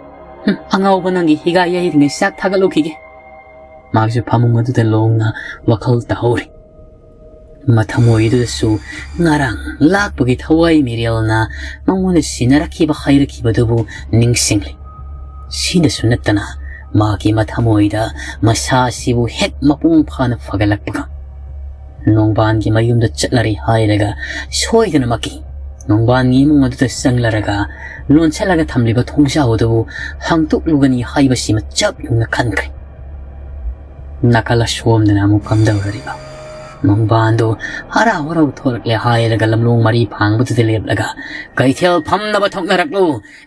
ꯍꯨꯝ, ꯑꯉꯥꯎꯕ ꯅꯪꯒꯤ ꯍꯤꯒꯥ ꯌꯩꯔꯤꯉꯩ ꯆꯥꯛ ꯊꯥꯒꯠꯂꯨꯈꯤꯒꯦ꯫ ꯃꯍꯥꯛꯁꯨ ꯐꯃꯨꯡ ꯑꯗꯨꯗ ꯂꯣꯡꯅ ꯋꯥꯈꯜ ꯇꯥꯍꯧꯔꯤ꯫ ꯃꯊꯃꯣꯏꯗꯨꯗꯁꯨ ꯉꯔꯥꯡ ꯂꯥꯛꯄꯒꯤ ꯊꯋꯥꯏ ꯃꯤꯔꯦꯜꯅ ꯃꯉꯣꯟꯗ ꯁꯤꯟꯅꯔꯛꯈꯤꯕ ꯍꯥꯏꯔꯛꯈꯤꯕꯗꯨꯕꯨ ꯅꯤꯡꯁꯤꯡꯂꯤ꯫ ꯁꯤꯗꯁꯨ ꯅꯠꯇꯅ ꯃꯍꯥꯛꯀꯤ ꯃꯊꯃꯣꯏꯗ ꯃꯁꯥ ꯑꯁꯤꯕꯨ ꯍꯦꯛ ꯃꯄꯨꯡ ꯐꯥꯅ ꯐꯒꯠꯂꯛꯄꯒ ꯅꯣꯡꯕꯥꯟꯒꯤ ꯃꯌꯨꯝꯗ ꯆꯠꯂꯔꯤ ꯍꯥꯏꯔꯒ ꯁꯣꯏꯗꯅꯃꯛꯀꯤ ꯅꯣꯡꯕꯥꯟꯒꯤ ꯏꯃꯨꯡ ꯑꯗꯨꯗ ꯆꯪꯂꯔꯒ ꯂꯣꯟꯁꯤꯜꯂꯒ ꯊꯝꯂꯤꯕ ꯊꯣꯡꯖꯥꯎ ꯑꯗꯨꯕꯨ ꯍꯥꯡꯗꯣꯛꯂꯨꯒꯅꯤ ꯍꯥꯏꯕꯁꯤꯃ ꯆꯞ ꯌꯨꯡꯅ ꯈꯟꯈ꯭ꯔꯦ꯫ ꯅꯥꯀꯜ ꯑꯁꯣꯝꯗꯅ ꯑꯃꯨꯛ ꯀꯝꯗꯧꯔꯤꯕ? ꯅꯣꯡꯕꯥꯟꯗꯣ ꯍꯔꯥꯎ ꯍꯔꯥꯎ ꯊꯣꯔꯛꯂꯦ ꯍꯥꯏꯔꯒ ꯂꯝꯂꯣꯡ ꯃꯔꯤ ꯐꯥꯡꯕꯗꯨꯗ ꯂꯦꯞꯂꯒ "ꯀꯩꯊꯦꯜ ꯐꯝꯅꯕ ꯊꯣꯛꯅꯔꯛꯂꯨ,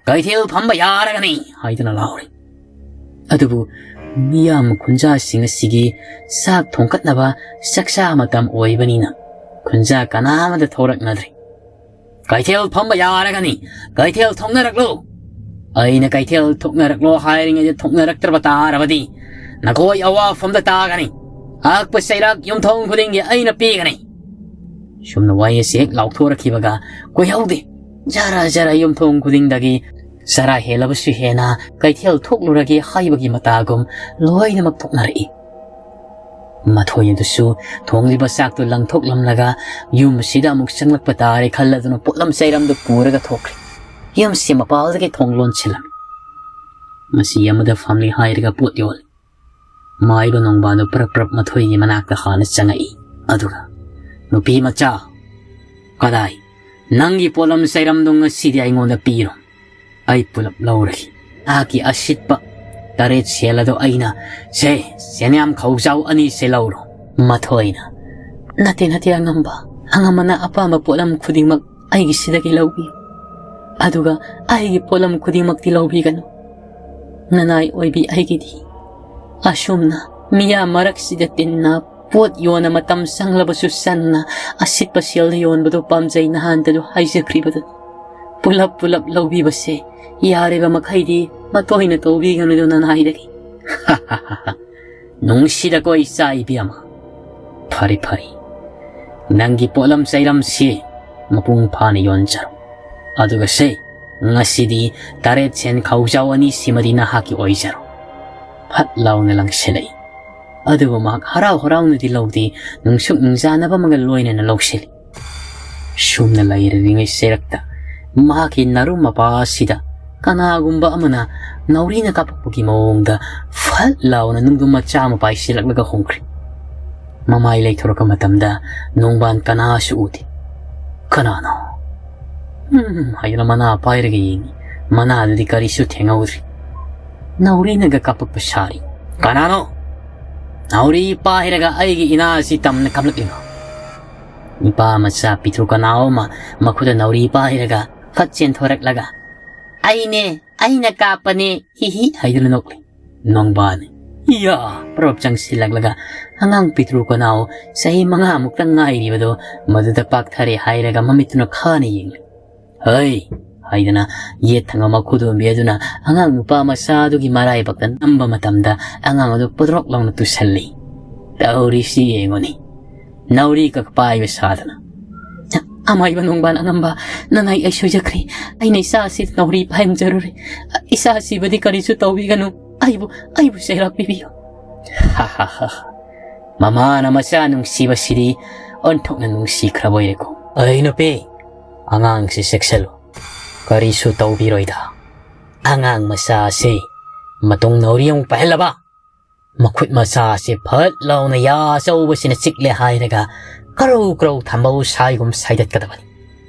ꯀꯩꯊꯦꯜ ꯐꯝꯕ ꯌꯥꯔꯒꯅꯤ" ꯍꯥꯏꯗꯨꯅ ꯂꯥꯎꯔꯤ꯫ ꯑꯗꯨꯕꯨ ꯃꯤꯌꯥꯝ ꯈꯨꯟꯖꯥꯁꯤꯡ ꯑꯁꯤꯒꯤ ꯆꯥꯛ ꯊꯣꯡꯀꯠꯅꯕ ꯆꯥꯛꯆꯥ ꯃꯇꯝ ꯑꯣꯏꯕꯅꯤꯅ ꯈꯨꯟꯖꯥ ꯀꯅꯥ ꯑꯃꯗ ꯊꯣꯔꯛꯅꯗ꯭ꯔꯤ꯫ "ꯀꯩꯊꯦꯜ ꯐꯝꯕ ꯌꯥꯔꯒꯅꯤ, ꯀꯩꯊꯦꯜ ꯊꯣꯛꯅꯔꯛꯂꯨ꯫ ꯑꯩꯅ ꯀꯩꯊꯦꯜ ꯊꯣꯛꯅꯔꯛꯂꯣ ꯍꯥꯏꯔꯤꯉꯩꯗ ꯊꯣꯛꯅꯔꯛꯇ꯭ꯔꯕ ꯇꯥꯔꯕꯗꯤ ꯅꯈꯣꯏ ꯑꯋꯥꯐꯝꯗ ꯇꯥꯒꯅꯤ꯫ ꯑꯀꯛꯄ ꯆꯩꯔꯥꯛ ꯌꯨꯝꯊꯣꯡ ꯈꯨꯗꯤꯡꯒꯤ ꯑꯩꯅ ꯄꯤꯒꯅꯤ"꯫ ꯁꯨꯝꯅ ꯋꯥꯍꯩ ꯑꯁꯤ ꯍꯦꯛ ꯂꯥꯎꯊꯣꯔꯛꯈꯤꯕꯒ ꯀꯨꯏꯍꯧꯗꯦ, ꯖꯔ ꯖꯔ ꯌꯨꯝꯊꯣꯡ ꯈꯨꯗꯤꯡꯗꯒꯤ ꯆꯔꯥ ꯍꯦꯜꯂꯕꯁꯨ ꯍꯦꯟꯅ ꯀꯩꯊꯦꯜ ꯊꯣꯛꯂꯨꯔꯒꯦ ꯍꯥꯏꯕꯒꯤ ꯃꯇꯥꯒꯨꯝ ꯂꯣꯏꯅꯃꯛ ꯊꯣꯛꯅꯔꯛꯏ꯫ ꯃꯊꯣꯏ ꯑꯗꯨꯁꯨ ꯊꯣꯡꯂꯤꯕ ꯆꯥꯛꯇꯨ ꯂꯪꯊꯣꯛꯂꯝꯂꯒ ꯌꯨꯝ ꯑꯁꯤꯗ ꯑꯃꯨꯛ ꯆꯪꯂꯛꯄ ꯇꯥꯔꯦ ꯈꯜꯂꯗꯨꯅ ꯄꯣꯠꯂꯝ ꯆꯩꯔꯝꯗꯨ ꯄꯨꯔꯒ ꯊꯣꯛꯈ꯭ꯔꯦ꯫ ꯌꯨꯝꯁꯤ ꯃꯄꯥꯜꯗꯒꯤ ꯊꯣꯡ ꯂꯣꯟꯁꯤꯜꯂꯝꯃꯤ꯫ ꯃꯁꯤ ꯑꯃꯗ ꯐꯝꯂꯤ ꯍꯥꯏꯔꯒ ꯄꯣꯠ ꯌꯣꯜꯂꯤ꯫ ꯃꯥꯏꯕ ꯅꯣꯡꯕꯥꯟꯗꯨ ꯄ꯭ꯔꯞ ꯄ꯭ꯔꯞ ꯃꯊꯣꯏꯒꯤ ꯃꯅꯥꯛꯇ ꯍꯥꯟꯅ ꯆꯪꯉꯛꯏ꯫ ꯑꯗꯨꯒ, "ꯅꯨꯄꯤ ꯃꯆꯥ, ꯀꯗꯥꯏ? ꯅꯪꯒꯤ ꯄꯣꯠꯂꯝ ꯆꯩꯔꯝꯗꯣ ꯉꯁꯤꯗꯤ ꯑꯩꯉꯣꯟꯗ ꯄꯤꯔꯣ꯫ ꯑꯩ ꯄꯨꯂꯞ ꯂꯧꯔꯒꯦ꯫ ꯅꯍꯥꯛꯀꯤ ꯑꯁꯤꯠꯄ ꯇꯔꯦꯠ ꯁꯦꯜ ꯑꯗꯣ ꯑꯩꯅ, ꯁꯦ, ꯁꯦꯟꯌꯥꯝ ꯈꯧꯖꯥꯎ ꯑꯅꯤꯁꯦ ꯂꯧꯔꯣ"꯫ ꯃꯊꯣꯏꯅ, "ꯅꯠꯇꯦ, ꯅꯠꯇꯦ, ꯑꯉꯝꯕ꯫ ꯑꯉꯝꯕꯅ ꯑꯄꯥꯝꯕ ꯄꯣꯠꯂꯝ ꯈꯨꯗꯤꯡꯃꯛ ꯑꯩꯒꯤꯁꯤꯗꯒꯤ ꯂꯧꯕꯤꯌꯨ꯫ ꯑꯗꯨꯒ ꯑꯩꯒꯤ ꯄꯣꯠꯂꯝ ꯈꯨꯗꯤꯡꯃꯛꯇꯤ ꯂꯧꯕꯤꯒꯅꯨ꯫ ꯅꯅꯥꯏ ꯑꯣꯏꯕꯤ ꯑꯩꯒꯤꯗꯤ ꯑꯁꯨꯝꯅ ꯃꯤꯌꯥꯝ ꯃꯔꯛꯁꯤꯗ ꯇꯤꯟꯅ ꯄꯣꯠ ꯌꯣꯟꯅ ꯃꯇꯝ ꯆꯪꯂꯕꯁꯨ ꯆꯟꯅ ꯑꯁꯤꯠꯄ ꯁꯦꯜꯗ ꯌꯣꯟꯕꯗꯨ ꯄꯥꯝꯖꯩ ꯅꯍꯥꯟꯇꯁꯨ ꯍꯥꯏꯖꯈ꯭ꯔꯤꯕꯗꯨꯅꯤ꯫ ꯄꯨꯂꯞ ꯄꯨꯂꯞ ꯂꯧꯕꯤꯕꯁꯦ ꯌꯥꯔꯤꯕ ꯃꯈꯩꯗꯤ ꯃꯇꯣꯏꯅ ꯇꯧꯕꯤꯒꯅꯨ ꯅꯅꯥꯏꯗꯒꯤ"꯫ "ꯅꯨꯡꯁꯤꯗꯀꯣ ꯏꯆꯥ ꯏꯕꯦꯝꯃ꯫ ꯐꯔꯦ, ꯐꯔꯦ꯫ ꯅꯪꯒꯤ ꯄꯣꯠꯂꯝ ꯆꯩꯔꯝꯁꯤ ꯃꯄꯨꯡ ꯐꯥꯅ ꯌꯣꯟꯖꯔꯣ꯫ ꯑꯗꯨꯒ ꯁꯦ, ꯉꯁꯤꯗꯤ ꯇꯔꯦꯠ ꯁꯦꯟ ꯈꯧꯖꯥꯎ ꯑꯅꯤꯁꯤꯃꯗꯤ ꯅꯍꯥꯛꯀꯤ ꯑꯣꯏꯖꯔꯣ"꯫ ꯐꯠ ꯂꯥꯎꯅ ꯂꯪꯁꯤꯜꯂꯛꯏ꯫ ꯑꯗꯨꯕꯨ ꯃꯍꯥꯛ ꯍꯔꯥꯎ ꯍꯔꯥꯎꯅꯗꯤ ꯂꯧꯗꯦ, ꯅꯨꯡꯁꯨꯛ ꯅꯨꯡꯖꯥꯅꯕ ꯑꯃꯒ ꯂꯣꯏꯅꯅ ꯂꯧꯁꯤꯜꯂꯤ꯫ ꯁꯨꯝꯅ ꯂꯩꯔꯤꯉꯩ ꯆꯩꯔꯛꯇ ꯃꯍꯥꯛꯀꯤ ꯅꯔꯨꯝ ꯃꯄꯥ ꯑꯁꯤꯗ ꯀꯅꯥꯒꯨꯝꯕ ꯑꯃꯅ ꯅꯥꯎꯔꯤꯅ ꯀꯥꯞꯄꯛꯄꯒꯤ ꯃꯑꯣꯡꯗ ꯐꯠ ꯂꯥꯎꯅ ꯅꯨꯡꯗꯨꯝ ꯃꯆꯥ ꯑꯃ ꯄꯥꯏꯁꯤꯜꯂꯛꯂꯒ ꯍꯣꯡꯈ꯭ꯔꯦ꯫ ꯃꯃꯥꯏ ꯂꯩꯊꯣꯔꯛꯄ ꯃꯇꯝꯗ ꯅꯣꯡꯕꯥꯟ ꯀꯅꯥꯁꯨ ꯎꯗꯦ꯫ "ꯀꯅꯥꯅꯣ?" "ꯎꯝ" ꯍꯥꯏꯗꯨꯅ ꯃꯅꯥ ꯄꯥꯏꯔꯒ ꯌꯦꯡꯉꯤ꯫ ꯃꯅꯥꯗꯨꯗꯤ ꯀꯔꯤꯁꯨ ꯊꯦꯡꯍꯧꯗ꯭ꯔꯤ꯫ ꯅꯥꯎꯔꯤꯅꯒ ꯀꯥꯞꯄꯛꯄ ꯁꯥꯔꯤ꯫ "ꯀꯅꯥꯅꯣ?" "ꯅꯥꯎꯔꯤ ꯄꯥꯏꯔꯒ ꯑꯩꯒꯤ ꯏꯅꯥ ꯑꯁꯤ ꯇꯝꯅ ꯀꯥꯞꯂꯛꯂꯤꯕ?" ꯅꯨꯄꯥ ꯃꯆꯥ ꯄꯤꯇ꯭ꯔꯨ ꯀꯅꯥꯎ ꯑꯃ ꯃꯈꯨꯠꯇ ꯅꯥꯎꯔꯤ ꯄꯥꯏꯔꯒ ꯐꯠ ꯆꯦꯟꯊꯣꯔꯛꯂꯒ, "ꯑꯩꯅꯦ, ꯑꯩꯅ ꯀꯥꯞꯄꯅꯦ, ꯍꯤ ꯍꯤ" ꯍꯥꯏꯗꯨꯅ ꯅꯣꯛꯂꯤ꯫ ꯅꯣꯡꯕꯥꯟ, ꯏꯌꯥ! ꯄꯔꯞ ꯆꯪꯁꯤꯜꯂꯛꯂꯒ ꯑꯉꯥꯡ ꯄꯤꯇ꯭ꯔꯨ ꯀꯅꯥꯎ ꯆꯍꯤ ꯃꯉꯥꯃꯨꯛꯇ ꯉꯥꯏꯔꯤꯕꯗꯣ ꯃꯗꯨꯗ ꯄꯥꯛꯊꯔꯦ ꯍꯥꯏꯔꯒ ꯃꯃꯤꯠꯇꯨꯅ ꯈꯥꯅ ꯌꯦꯡꯂꯤ꯫ "ꯍꯩ!" ꯍꯥꯏꯗꯅ ꯌꯦꯠ ꯊꯪꯕ ꯃꯈꯨꯗꯣꯝꯕꯤ ꯑꯗꯨꯅ ꯑꯉꯥꯡ ꯅꯨꯄꯥ ꯃꯆꯥ ꯑꯗꯨꯒꯤ ꯃꯔꯥꯏꯕꯛꯇ ꯅꯝꯕ ꯃꯇꯝꯗ ꯑꯉꯥꯡ ꯑꯗꯨ ꯄꯨꯗ꯭ꯔꯣꯛ ꯂꯥꯎꯅ ꯇꯨꯁꯜꯂꯤ꯫ ꯇꯧꯔꯤꯁꯤ ꯌꯦꯡꯉꯨꯅꯤ, ꯅꯥꯎꯔꯤ ꯀꯛ ꯄꯥꯏꯕ ꯁꯥꯗꯅ꯫ "ꯑꯃꯥꯏꯕ ꯅꯣꯡꯕꯥꯟ ꯑꯉꯝꯕ, ꯅꯅꯥꯏ ꯑꯩ ꯁꯣꯏꯖꯈ꯭ꯔꯦ꯫ ꯑꯩꯅ ꯏꯆꯥ ꯑꯁꯤ ꯅꯥꯎꯔꯤ ꯄꯥꯏꯍꯟꯖꯔꯨꯔꯦ꯫ ꯏꯆꯥ ꯑꯁꯤꯕꯗꯤ ꯀꯔꯤꯁꯨ ꯇꯧꯕꯤꯒꯅꯨ꯫ ꯑꯩꯕꯨ, ꯑꯩꯕꯨ ꯆꯩꯔꯥꯛ ꯄꯤꯕꯤꯌꯨ"꯫ ꯍꯥ ꯍꯥ ꯍꯥ꯫ ꯃꯃꯥꯅ ꯃꯆꯥ ꯅꯨꯡꯁꯤꯕꯁꯤꯗꯤ ꯑꯣꯟꯊꯣꯛꯅ ꯅꯨꯡꯁꯤꯈ꯭ꯔꯕ ꯑꯣꯏꯔꯦꯀꯣ꯫ "ꯑꯩ ꯅꯨꯄꯤ, ꯑꯉꯥꯡꯁꯤ ꯆꯦꯛꯁꯤꯜꯂꯨ꯫ ꯀꯔꯤꯁꯨ ꯇꯧꯕꯤꯔꯣꯏꯗ꯫ ꯑꯉꯥꯡ ꯃꯆꯥ ꯑꯁꯤ ꯃꯇꯨꯡ ꯅꯥꯎꯔꯤ ꯑꯃꯨꯛ ꯄꯥꯏꯍꯜꯂꯕ, ꯃꯈꯨꯠ ꯃꯆꯥ ꯑꯁꯤ ꯐꯠ ꯂꯥꯎꯅ ꯌꯥ ꯑꯆꯧꯕꯁꯤꯅ ꯆꯤꯛꯂꯦ ꯍꯥꯏꯔꯒ ꯀꯔꯧ ꯀꯔꯧ ꯊꯝꯕꯧ ꯁꯥꯏꯒꯨꯝ ꯁꯥꯏꯗꯠꯀꯗꯕꯅꯤ"꯫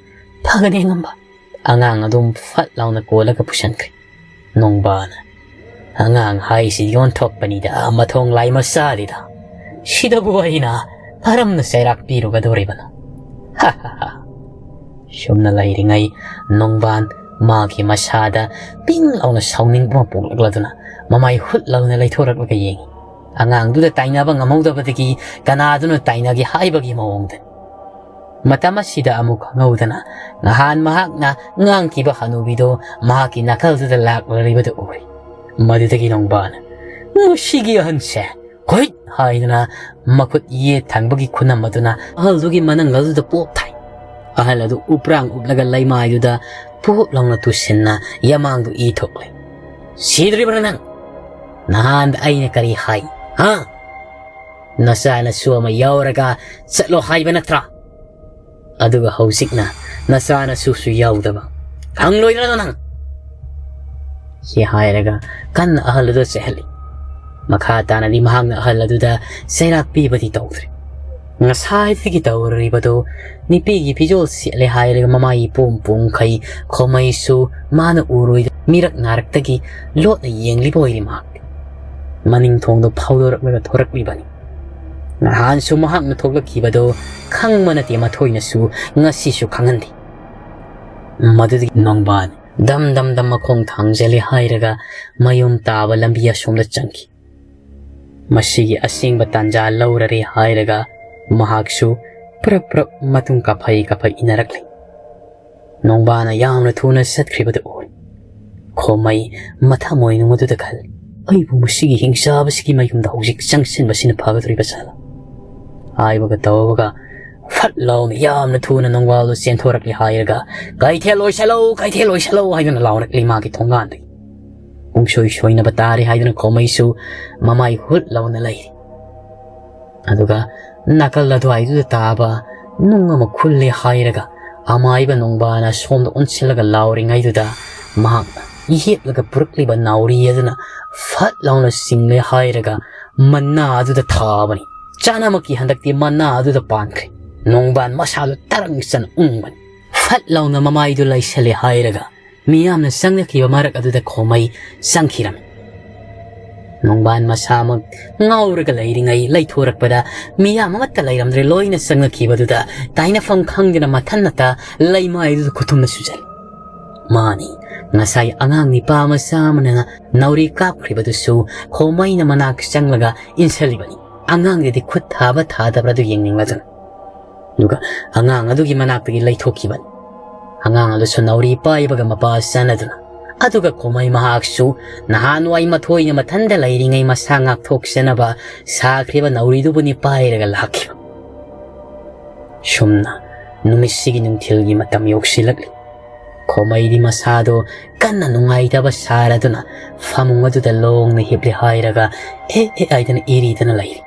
"ꯐꯒꯅꯤ ꯑꯉꯝꯕ"꯫ ꯑꯉꯥꯡ ꯑꯗꯨꯝ ꯐꯠ ꯂꯥꯎꯅ ꯀꯣꯜꯂꯒ ꯄꯨꯁꯟꯈ꯭ꯔꯦ꯫ ꯅꯣꯡꯕꯥꯟ, "ꯑꯉꯥꯡ ꯍꯥꯏꯁꯤꯗꯤ ꯑꯣꯟꯊꯣꯛꯄꯅꯤꯗ, ꯃꯊꯣꯡ ꯂꯥꯏ ꯃꯆꯥꯗꯤꯗ꯫ ꯁꯤꯗꯕꯨ ꯑꯩꯅ ꯀꯔꯝꯅ ꯆꯩꯔꯥꯛ ꯄꯤꯔꯨꯒꯗꯧꯔꯤꯕꯅꯣ?" ꯁꯨꯝꯅ ꯂꯩꯔꯤꯉꯩ ꯅꯣꯡꯕꯥꯟ ꯃꯥꯒꯤ ꯃꯁꯥꯗ ꯄꯤꯡ ꯂꯥꯎꯅ ꯁꯥꯎꯅꯤꯡꯕ ꯑꯃ ꯄꯣꯛꯂꯛꯂꯗꯨꯅ ꯃꯃꯥꯏ ꯍꯨꯠ ꯂꯥꯎꯅ ꯂꯩꯊꯣꯔꯛꯂꯒ ꯌꯦꯡꯉꯤ꯫ ꯑꯉꯥꯡꯗꯨꯗ ꯇꯥꯏꯅꯕ ꯉꯝꯍꯧꯗꯕꯗꯒꯤ ꯀꯅꯥꯗꯨꯅ ꯇꯥꯏꯅꯒꯦ ꯍꯥꯏꯕꯒꯤ ꯃꯑꯣꯡꯗꯅꯤ꯫ ꯃꯇꯝ ꯑꯁꯤꯗ ꯑꯃꯨꯛ ꯈꯪꯍꯧꯗꯅ ꯅꯍꯥꯟ ꯃꯍꯥꯛꯅ ꯉꯥꯡꯈꯤꯕ ꯍꯅꯨꯕꯤꯗꯣ ꯃꯍꯥꯛꯀꯤ ꯅꯥꯀꯜꯗꯨꯗ ꯂꯥꯛꯂꯤꯕꯗꯨ ꯎꯔꯤ꯫ ꯃꯗꯨꯗꯒꯤ ꯅꯣꯡꯕꯥꯟ, "ꯃꯁꯤꯒꯤ ꯑꯍꯟꯁꯦ!" ꯍꯨꯏꯠ ꯍꯥꯏꯗꯨꯅ ꯃꯈꯨꯠ ꯌꯦꯠ ꯊꯪꯕꯒꯤ ꯈꯨꯅꯝ ꯑꯗꯨꯅ ꯑꯍꯜꯗꯨꯒꯤ ꯃꯅꯪꯒꯜꯗꯨꯗ ꯄꯣꯞ ꯊꯥꯏ꯫ ꯑꯍꯜ ꯑꯗꯨ ꯎꯞꯔꯥꯡ ꯎꯞꯂꯒ ꯂꯩꯃꯥꯏꯗꯨꯗ ꯄꯣꯞ ꯂꯥꯎꯅ ꯇꯨꯁꯤꯟꯅ ꯌꯥꯃꯥꯡꯗꯨ ꯏ ꯊꯣꯛꯂꯦ꯫ "ꯁꯤꯗ꯭ꯔꯤꯕ꯭ꯔꯥ ꯅꯪ? ꯅꯍꯥꯟꯗ ꯑꯩꯅ ꯀꯔꯤ ꯍꯥꯏ? ꯍꯥ? "ꯅꯆꯥꯅꯁꯨ ꯑꯃ ꯌꯥꯎꯔꯒ ꯆꯠꯂꯣ ꯍꯥꯏꯕ ꯅꯠꯇ꯭ꯔꯥ? ꯑꯗꯨꯒ ꯍꯧꯖꯤꯛꯅ ꯅꯆꯥꯅꯁꯨꯁꯨ ꯌꯥꯎꯗꯕ꯫ ꯈꯪꯂꯣꯏꯗ꯭ꯔꯥ ꯅꯪ?" ꯁꯤ ꯍꯥꯏꯔꯒ ꯀꯟꯅ ꯑꯍꯜ ꯑꯗꯨ ꯆꯩꯍꯜꯂꯤ꯫ ꯃꯈꯥ ꯇꯥꯅꯗꯤ ꯃꯍꯥꯛꯅ ꯑꯍꯜ ꯑꯗꯨꯗ ꯆꯩꯔꯥꯛ ꯄꯤꯕꯗꯤ ꯇꯧꯗ꯭ꯔꯦ꯫ ꯉꯁꯥꯏꯗꯒꯤ ꯇꯧꯔꯤꯕꯗꯨ ꯅꯨꯄꯤꯒꯤ ꯐꯤꯖꯣꯜ ꯁꯦꯠꯂꯦ ꯍꯥꯏꯔꯒ ꯃꯃꯥꯏ ꯏꯄꯣꯝ ꯄꯣꯝꯈꯩ ꯈꯣꯃꯩꯁꯨ ꯃꯥꯅ ꯎꯔꯣꯏꯗ ꯃꯤꯔꯛ ꯅꯥꯔꯛꯇꯒꯤ ꯂꯣꯠꯅ ꯌꯦꯡꯂꯤꯕ ꯑꯣꯏꯔꯤ ꯃꯍꯥꯛ꯫ ꯃꯅꯤꯡ ꯊꯣꯡꯗꯣ ꯐꯥꯎꯗꯣꯔꯛꯂꯒ ꯊꯣꯔꯛꯂꯤꯕꯅꯤ꯫ ꯅꯍꯥꯟꯁꯨ ꯃꯍꯥꯛꯅ ꯊꯣꯛꯂꯛꯈꯤꯕꯗꯨ ꯈꯪꯕ ꯅꯠꯇꯦ, ꯃꯊꯣꯏꯅꯁꯨ ꯉꯁꯤꯁꯨ ꯈꯪꯍꯟꯗꯦ꯫ ꯃꯗꯨꯗꯒꯤ ꯅꯣꯡꯕꯥꯟ ꯗꯝ ꯗꯝ ꯗꯝ ꯃꯈꯣꯡ ꯊꯥꯡꯖꯜꯂꯦ ꯍꯥꯏꯔꯒ ꯃꯌꯨꯝ ꯇꯥꯕ ꯂꯝꯕꯤ ꯑꯁꯣꯝꯗ ꯆꯪꯈꯤ꯫ ꯃꯁꯤꯒꯤ ꯑꯁꯦꯡꯕ ꯇꯥꯟꯖꯥ ꯂꯧꯔꯔꯦ ꯍꯥꯏꯔꯒ ꯃꯍꯥꯛꯁꯨ ꯄ꯭ꯔꯞ ꯄ꯭ꯔꯞ ꯃꯇꯨꯡ ꯀꯥꯐꯩ ꯀꯥꯐꯩ ꯏꯟꯅꯔꯛꯂꯤ꯫ ꯅꯣꯡꯕꯥꯅ ꯌꯥꯝꯅ ꯊꯨꯅ ꯆꯠꯈ꯭ꯔꯤꯕꯗꯨ ꯎꯔꯦ꯫ ꯈꯣꯃꯩ ꯃꯊꯃꯣꯏꯅꯨꯡ ꯑꯗꯨꯗ ꯈꯜꯂꯤ, "ꯑꯩꯕꯨ ꯃꯁꯤꯒꯤ ꯍꯤꯡꯆꯥꯕꯁꯤꯒꯤ ꯃꯌꯨꯝꯗ ꯍꯧꯖꯤꯛ ꯆꯪꯁꯤꯟꯕꯁꯤꯅ ꯐꯒꯗꯧꯔꯤꯕ ꯖꯥꯠꯂꯥ?" ꯍꯥꯏꯕꯒ ꯇꯧꯕꯒ ꯐꯠ ꯂꯥꯎꯅ ꯌꯥꯝꯅ ꯊꯨꯅ ꯅꯣꯡꯕꯥꯜꯗꯨ ꯆꯦꯟꯊꯣꯔꯛꯂꯤ ꯍꯥꯏꯔꯒ, "ꯀꯩꯊꯦꯜ ꯂꯣꯏꯁꯜꯂꯧ, ꯀꯩꯊꯦꯜ ꯂꯣꯏꯁꯜꯂꯧ" ꯍꯥꯏꯗꯨꯅ ꯂꯥꯎꯔꯛꯂꯤ ꯃꯥꯒꯤ ꯊꯣꯡꯒꯥꯟꯗꯒꯤ꯫ ꯄꯨꯡꯁꯣꯏ ꯁꯣꯏꯅꯕ ꯇꯥꯔꯦ ꯍꯥꯏꯗꯨꯅ ꯈꯣꯃꯩꯁꯨ ꯃꯃꯥꯏ ꯍꯨꯠ ꯂꯥꯎꯅ ꯂꯩꯔꯤ꯫ ꯑꯗꯨꯒ ꯅꯥꯀꯜ ꯑꯗꯨꯋꯥꯏꯗꯨꯗ ꯇꯥꯕ ꯅꯨꯡ ꯑꯃ ꯈꯨꯜꯂꯦ ꯍꯥꯏꯔꯒ ꯑꯃꯥꯏꯕ ꯅꯣꯡꯕꯥꯅ ꯁꯣꯝꯗ ꯑꯣꯟꯁꯤꯜꯂꯒ ꯂꯥꯎꯔꯤꯉꯩꯗꯨꯗ ꯃꯍꯥꯛꯅ ꯌꯦꯠꯂꯒ ꯄꯨꯔꯛꯂꯤꯕ ꯅꯥꯎꯔꯤ ꯑꯗꯨꯅ ꯐꯠ ꯂꯥꯎꯅ ꯆꯤꯡꯂꯦ ꯍꯥꯏꯔꯒ ꯃꯅꯥ ꯑꯗꯨꯗ ꯊꯥꯕꯅꯤ꯫ ꯆꯥꯅꯃꯛꯀꯤ ꯍꯟꯗꯛꯇꯤ ꯃꯅꯥ ꯑꯗꯨꯗ ꯄꯥꯟꯈ꯭ꯔꯦ꯫ ꯅꯣꯡꯕꯥꯟ ꯃꯁꯥꯗꯨ ꯇꯔꯪ ꯆꯅ ꯎꯪꯕꯅꯤ꯫ ꯐꯠ ꯂꯥꯎꯅ ꯃꯃꯥꯏꯗꯨ ꯂꯩꯁꯜꯂꯦ ꯍꯥꯏꯔꯒ ꯃꯤꯌꯥꯝꯅ ꯆꯪꯅꯈꯤꯕ ꯃꯔꯛ ꯑꯗꯨꯗ ꯈꯣꯃꯩ ꯆꯪꯈꯤꯔꯝꯃꯤ꯫ ꯅꯣꯡꯕꯥꯟ ꯃꯁꯥꯃꯛ ꯉꯥꯎꯔꯒ ꯂꯩꯔꯤꯉꯩ ꯂꯩꯊꯣꯔꯛꯄꯗ ꯃꯤꯌꯥꯝ ꯑꯃꯠꯇ ꯂꯩꯔꯝꯗ꯭ꯔꯦ꯫ ꯂꯣꯏꯅ ꯆꯪꯅꯈꯤꯕꯗꯨꯗ ꯇꯥꯏꯅꯐꯝ ꯈꯪꯗꯅ ꯃꯊꯟꯅꯇ ꯂꯩꯃꯥꯏꯗꯨꯗ ꯈꯨꯊꯨꯝꯅ ꯁꯨꯖꯜꯂꯤ꯫ ꯃꯥꯅꯤ, ꯉꯁꯥꯏ ꯑꯉꯥꯡ ꯅꯤꯄꯥ ꯃꯆꯥ ꯑꯃꯅ ꯅꯥꯎꯔꯤ ꯀꯥꯞꯈ꯭ꯔꯤꯕꯗꯨꯁꯨ ꯈꯣꯃꯩꯅ ꯃꯅꯥꯛ ꯆꯪꯂꯒ ꯏꯟꯁꯤꯜꯂꯤꯕꯅꯤ꯫ ꯑꯉꯥꯡꯗꯨꯗꯤ ꯈꯨꯠ ꯊꯥꯕ ꯊꯥꯗꯕ꯭ꯔꯥ ꯑꯗꯨ ꯌꯦꯡꯅꯤꯡꯂꯗꯨꯅ꯫ ꯑꯗꯨꯒ ꯑꯉꯥꯡ ꯑꯗꯨꯒꯤ ꯃꯅꯥꯛꯇꯒꯤ ꯂꯩꯊꯣꯛꯈꯤꯕꯅꯤ꯫ ꯑꯉꯥꯡ ꯑꯗꯨꯁꯨ ꯅꯥꯎꯔꯤ ꯄꯥꯏꯕꯒ ꯃꯄꯥ ꯆꯥꯟꯅꯗꯨꯅ꯫ ꯑꯗꯨꯒ ꯈꯣꯃꯩ ꯃꯍꯥꯛꯁꯨ ꯅꯍꯥꯟꯋꯥꯏ ꯃꯊꯣꯏꯅ ꯃꯊꯟꯗ ꯂꯩꯔꯤꯉꯩ ꯃꯁꯥ ꯉꯥꯛꯊꯣꯛꯆꯅꯕ ꯁꯥꯈ꯭ꯔꯤꯕ ꯅꯥꯎꯔꯤꯗꯨꯕꯨꯅꯤ ꯄꯥꯏꯔꯒ ꯂꯥꯛꯈꯤꯕ꯫ ꯁꯨꯝꯅ ꯅꯨꯃꯤꯠꯁꯤꯒꯤ ꯅꯨꯡꯊꯤꯜꯒꯤ ꯃꯇꯝ ꯌꯧꯁꯤꯜꯂꯛꯂꯤ꯫ ꯈꯣꯃꯩꯗꯤ ꯃꯁꯥꯗꯣ ꯀꯟꯅ ꯅꯨꯡꯉꯥꯏꯇꯕ ꯁꯥꯔꯗꯨꯅ ꯐꯃꯨꯡ ꯑꯗꯨꯗ ꯂꯣꯡꯅ ꯍꯤꯞꯂꯦ ꯍꯥꯏꯔꯒ ꯑꯦ ꯑꯦ ꯍꯥꯏꯗꯅ ꯏꯔꯤꯗꯅ ꯂꯩꯔꯤ꯫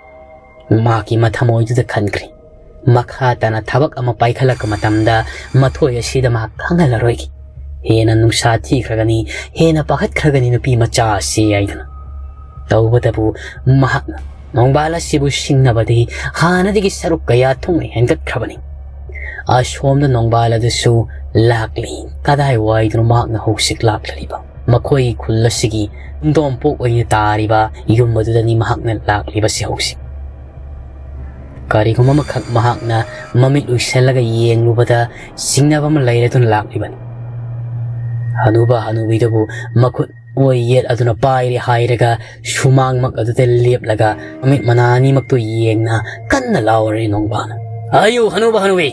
ꯃꯍꯥꯛꯀꯤ ꯃꯊꯃꯣꯏꯗꯨꯗ ꯈꯟꯈ꯭ꯔꯦ, ꯃꯈꯥ ꯇꯥꯅ ꯊꯕꯛ ꯑꯃ ꯄꯥꯏꯈꯠꯂꯛꯄ ꯃꯇꯝꯗ ꯃꯊꯣꯏ ꯑꯁꯤꯗ ꯃꯍꯥꯛ ꯈꯪꯍꯜꯂꯔꯣꯏꯒꯦ꯫ ꯍꯦꯟꯅ ꯅꯨꯡꯁꯥ ꯊꯤꯈ꯭ꯔꯒꯅꯤ, ꯍꯦꯟꯅ ꯄꯥꯈꯠꯈ꯭ꯔꯒꯅꯤ ꯅꯨꯄꯤ ꯃꯆꯥ ꯑꯁꯤ ꯍꯥꯏꯗꯨꯅ꯫ ꯇꯧꯕꯇꯕꯨ ꯃꯍꯥꯛꯅ ꯅꯣꯡꯕꯥꯜ ꯑꯁꯤꯕꯨ ꯁꯤꯡꯅꯕꯗꯤ ꯍꯥꯟꯅꯗꯒꯤ ꯁꯔꯨꯛ ꯀꯌꯥ ꯊꯨꯡꯅ ꯍꯦꯟꯒꯠꯈ꯭ꯔꯕꯅꯤ꯫ ꯑꯁꯣꯝꯗ ꯅꯣꯡꯕꯥꯜ ꯑꯗꯨꯁꯨ ꯂꯥꯛꯂꯤ꯫ ꯀꯗꯥꯏꯋꯥꯏꯗꯅꯣ ꯃꯍꯥꯛꯅ ꯍꯧꯖꯤꯛ ꯂꯥꯛꯂꯤꯕ? ꯃꯈꯣꯏꯒꯤ ꯈꯨꯜ ꯑꯁꯤꯒꯤ ꯌꯨꯝꯊꯣꯡꯄꯣꯛ ꯑꯣꯏꯅ ꯇꯥꯔꯤꯕ ꯌꯨꯝ ꯑꯗꯨꯗꯅꯤ ꯃꯍꯥꯛꯅ ꯂꯥꯛꯂꯤꯕꯁꯤ ꯍꯧꯖꯤꯛ꯫ ꯀꯔꯤꯒꯨꯝꯕ ꯑꯃꯈꯛ ꯃꯍꯥꯛꯅ ꯃꯃꯤꯠ ꯎꯏꯁꯜꯂꯒ ꯌꯦꯡꯂꯨꯕꯗ ꯆꯤꯡꯅꯕ ꯑꯃ ꯂꯩꯔꯗꯨꯅ ꯂꯥꯛꯂꯤꯕꯅꯤ꯫ ꯍꯅꯨꯕ ꯍꯅꯨꯕꯤꯗꯨꯕꯨ ꯃꯈꯨꯠ ꯑꯣꯏ ꯌꯦꯠ ꯑꯗꯨꯅ ꯄꯥꯏꯔꯦ ꯍꯥꯏꯔꯒ ꯁꯨꯃꯥꯡꯃꯛ ꯑꯗꯨꯗ ꯂꯦꯞꯂꯒ ꯃꯃꯤꯠ ꯃꯅꯥ ꯑꯅꯤꯃꯛꯇꯨ ꯌꯦꯡꯅ ꯀꯟꯅ ꯂꯥꯎꯔꯦ ꯅꯣꯡꯕꯥꯅ, "ꯑꯌꯨ ꯍꯅꯨꯕ ꯍꯅꯨꯕꯤ,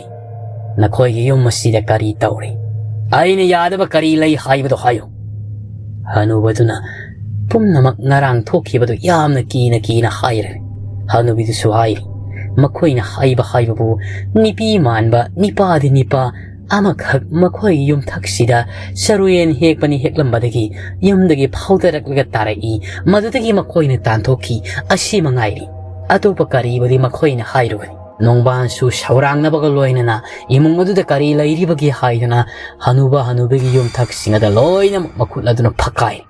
ꯅꯈꯣꯏꯒꯤ ꯌꯨꯝ ꯑꯁꯤꯗ ꯀꯔꯤ ꯇꯧꯔꯤ? ꯑꯩꯅ ꯌꯥꯗꯕ ꯀꯔꯤ ꯂꯩ ꯍꯥꯏꯕꯗꯣ ꯍꯥꯏꯌꯨ"꯫ ꯍꯅꯨꯕꯗꯨꯅ ꯄꯨꯝꯅꯃꯛ ꯉꯔꯥꯡ ꯊꯣꯛꯈꯤꯕꯗꯨ ꯌꯥꯝꯅ ꯀꯤꯅ ꯀꯤꯅ ꯍꯥꯏꯔꯦ꯫ ꯍꯅꯨꯕꯤꯗꯨꯁꯨ ꯍꯥꯏꯔꯤ, ꯃꯈꯣꯏꯅ ꯍꯥꯏꯕ ꯍꯥꯏꯕꯕꯨ ꯅꯤꯄꯤ ꯃꯥꯟꯕ ꯅꯤꯄꯥꯗꯤ ꯅꯤꯄꯥ ꯑꯃꯈꯛ ꯃꯈꯣꯏꯒꯤ ꯌꯨꯝꯊꯛꯁꯤꯗ ꯆꯔꯨꯌꯦꯟ ꯍꯦꯛꯄꯅꯤ ꯍꯦꯛꯂꯝꯕꯗꯒꯤ ꯌꯨꯝꯗꯒꯤ ꯐꯥꯎꯗꯔꯛꯂꯒ ꯇꯥꯔꯛꯏ, ꯃꯗꯨꯗꯒꯤ ꯃꯈꯣꯏꯅ ꯇꯥꯟꯊꯣꯛꯈꯤ, ꯑꯁꯤ ꯃꯉꯥꯏꯔꯤ꯫ ꯑꯇꯣꯞꯄ ꯀꯔꯤꯕꯨꯗꯤ ꯃꯈꯣꯏꯅ ꯍꯥꯏꯔꯨꯒꯅꯤ꯫ ꯅꯣꯡꯕꯥꯟꯁꯨ ꯁꯧꯔꯥꯡꯅꯕꯒ ꯂꯣꯏꯅꯅ ꯏꯃꯨꯡ ꯑꯗꯨꯗ ꯀꯔꯤ ꯂꯩꯔꯤꯕꯒꯦ ꯍꯥꯏꯗꯨꯅ ꯍꯅꯨꯕ ꯍꯅꯨꯕꯤꯒꯤ ꯌꯨꯝꯊꯛꯁꯤꯡ ꯑꯗ ꯂꯣꯏꯅꯃꯛ ꯃꯈꯨꯠ ꯑꯗꯨꯅ ꯐꯛꯀꯥꯏ꯫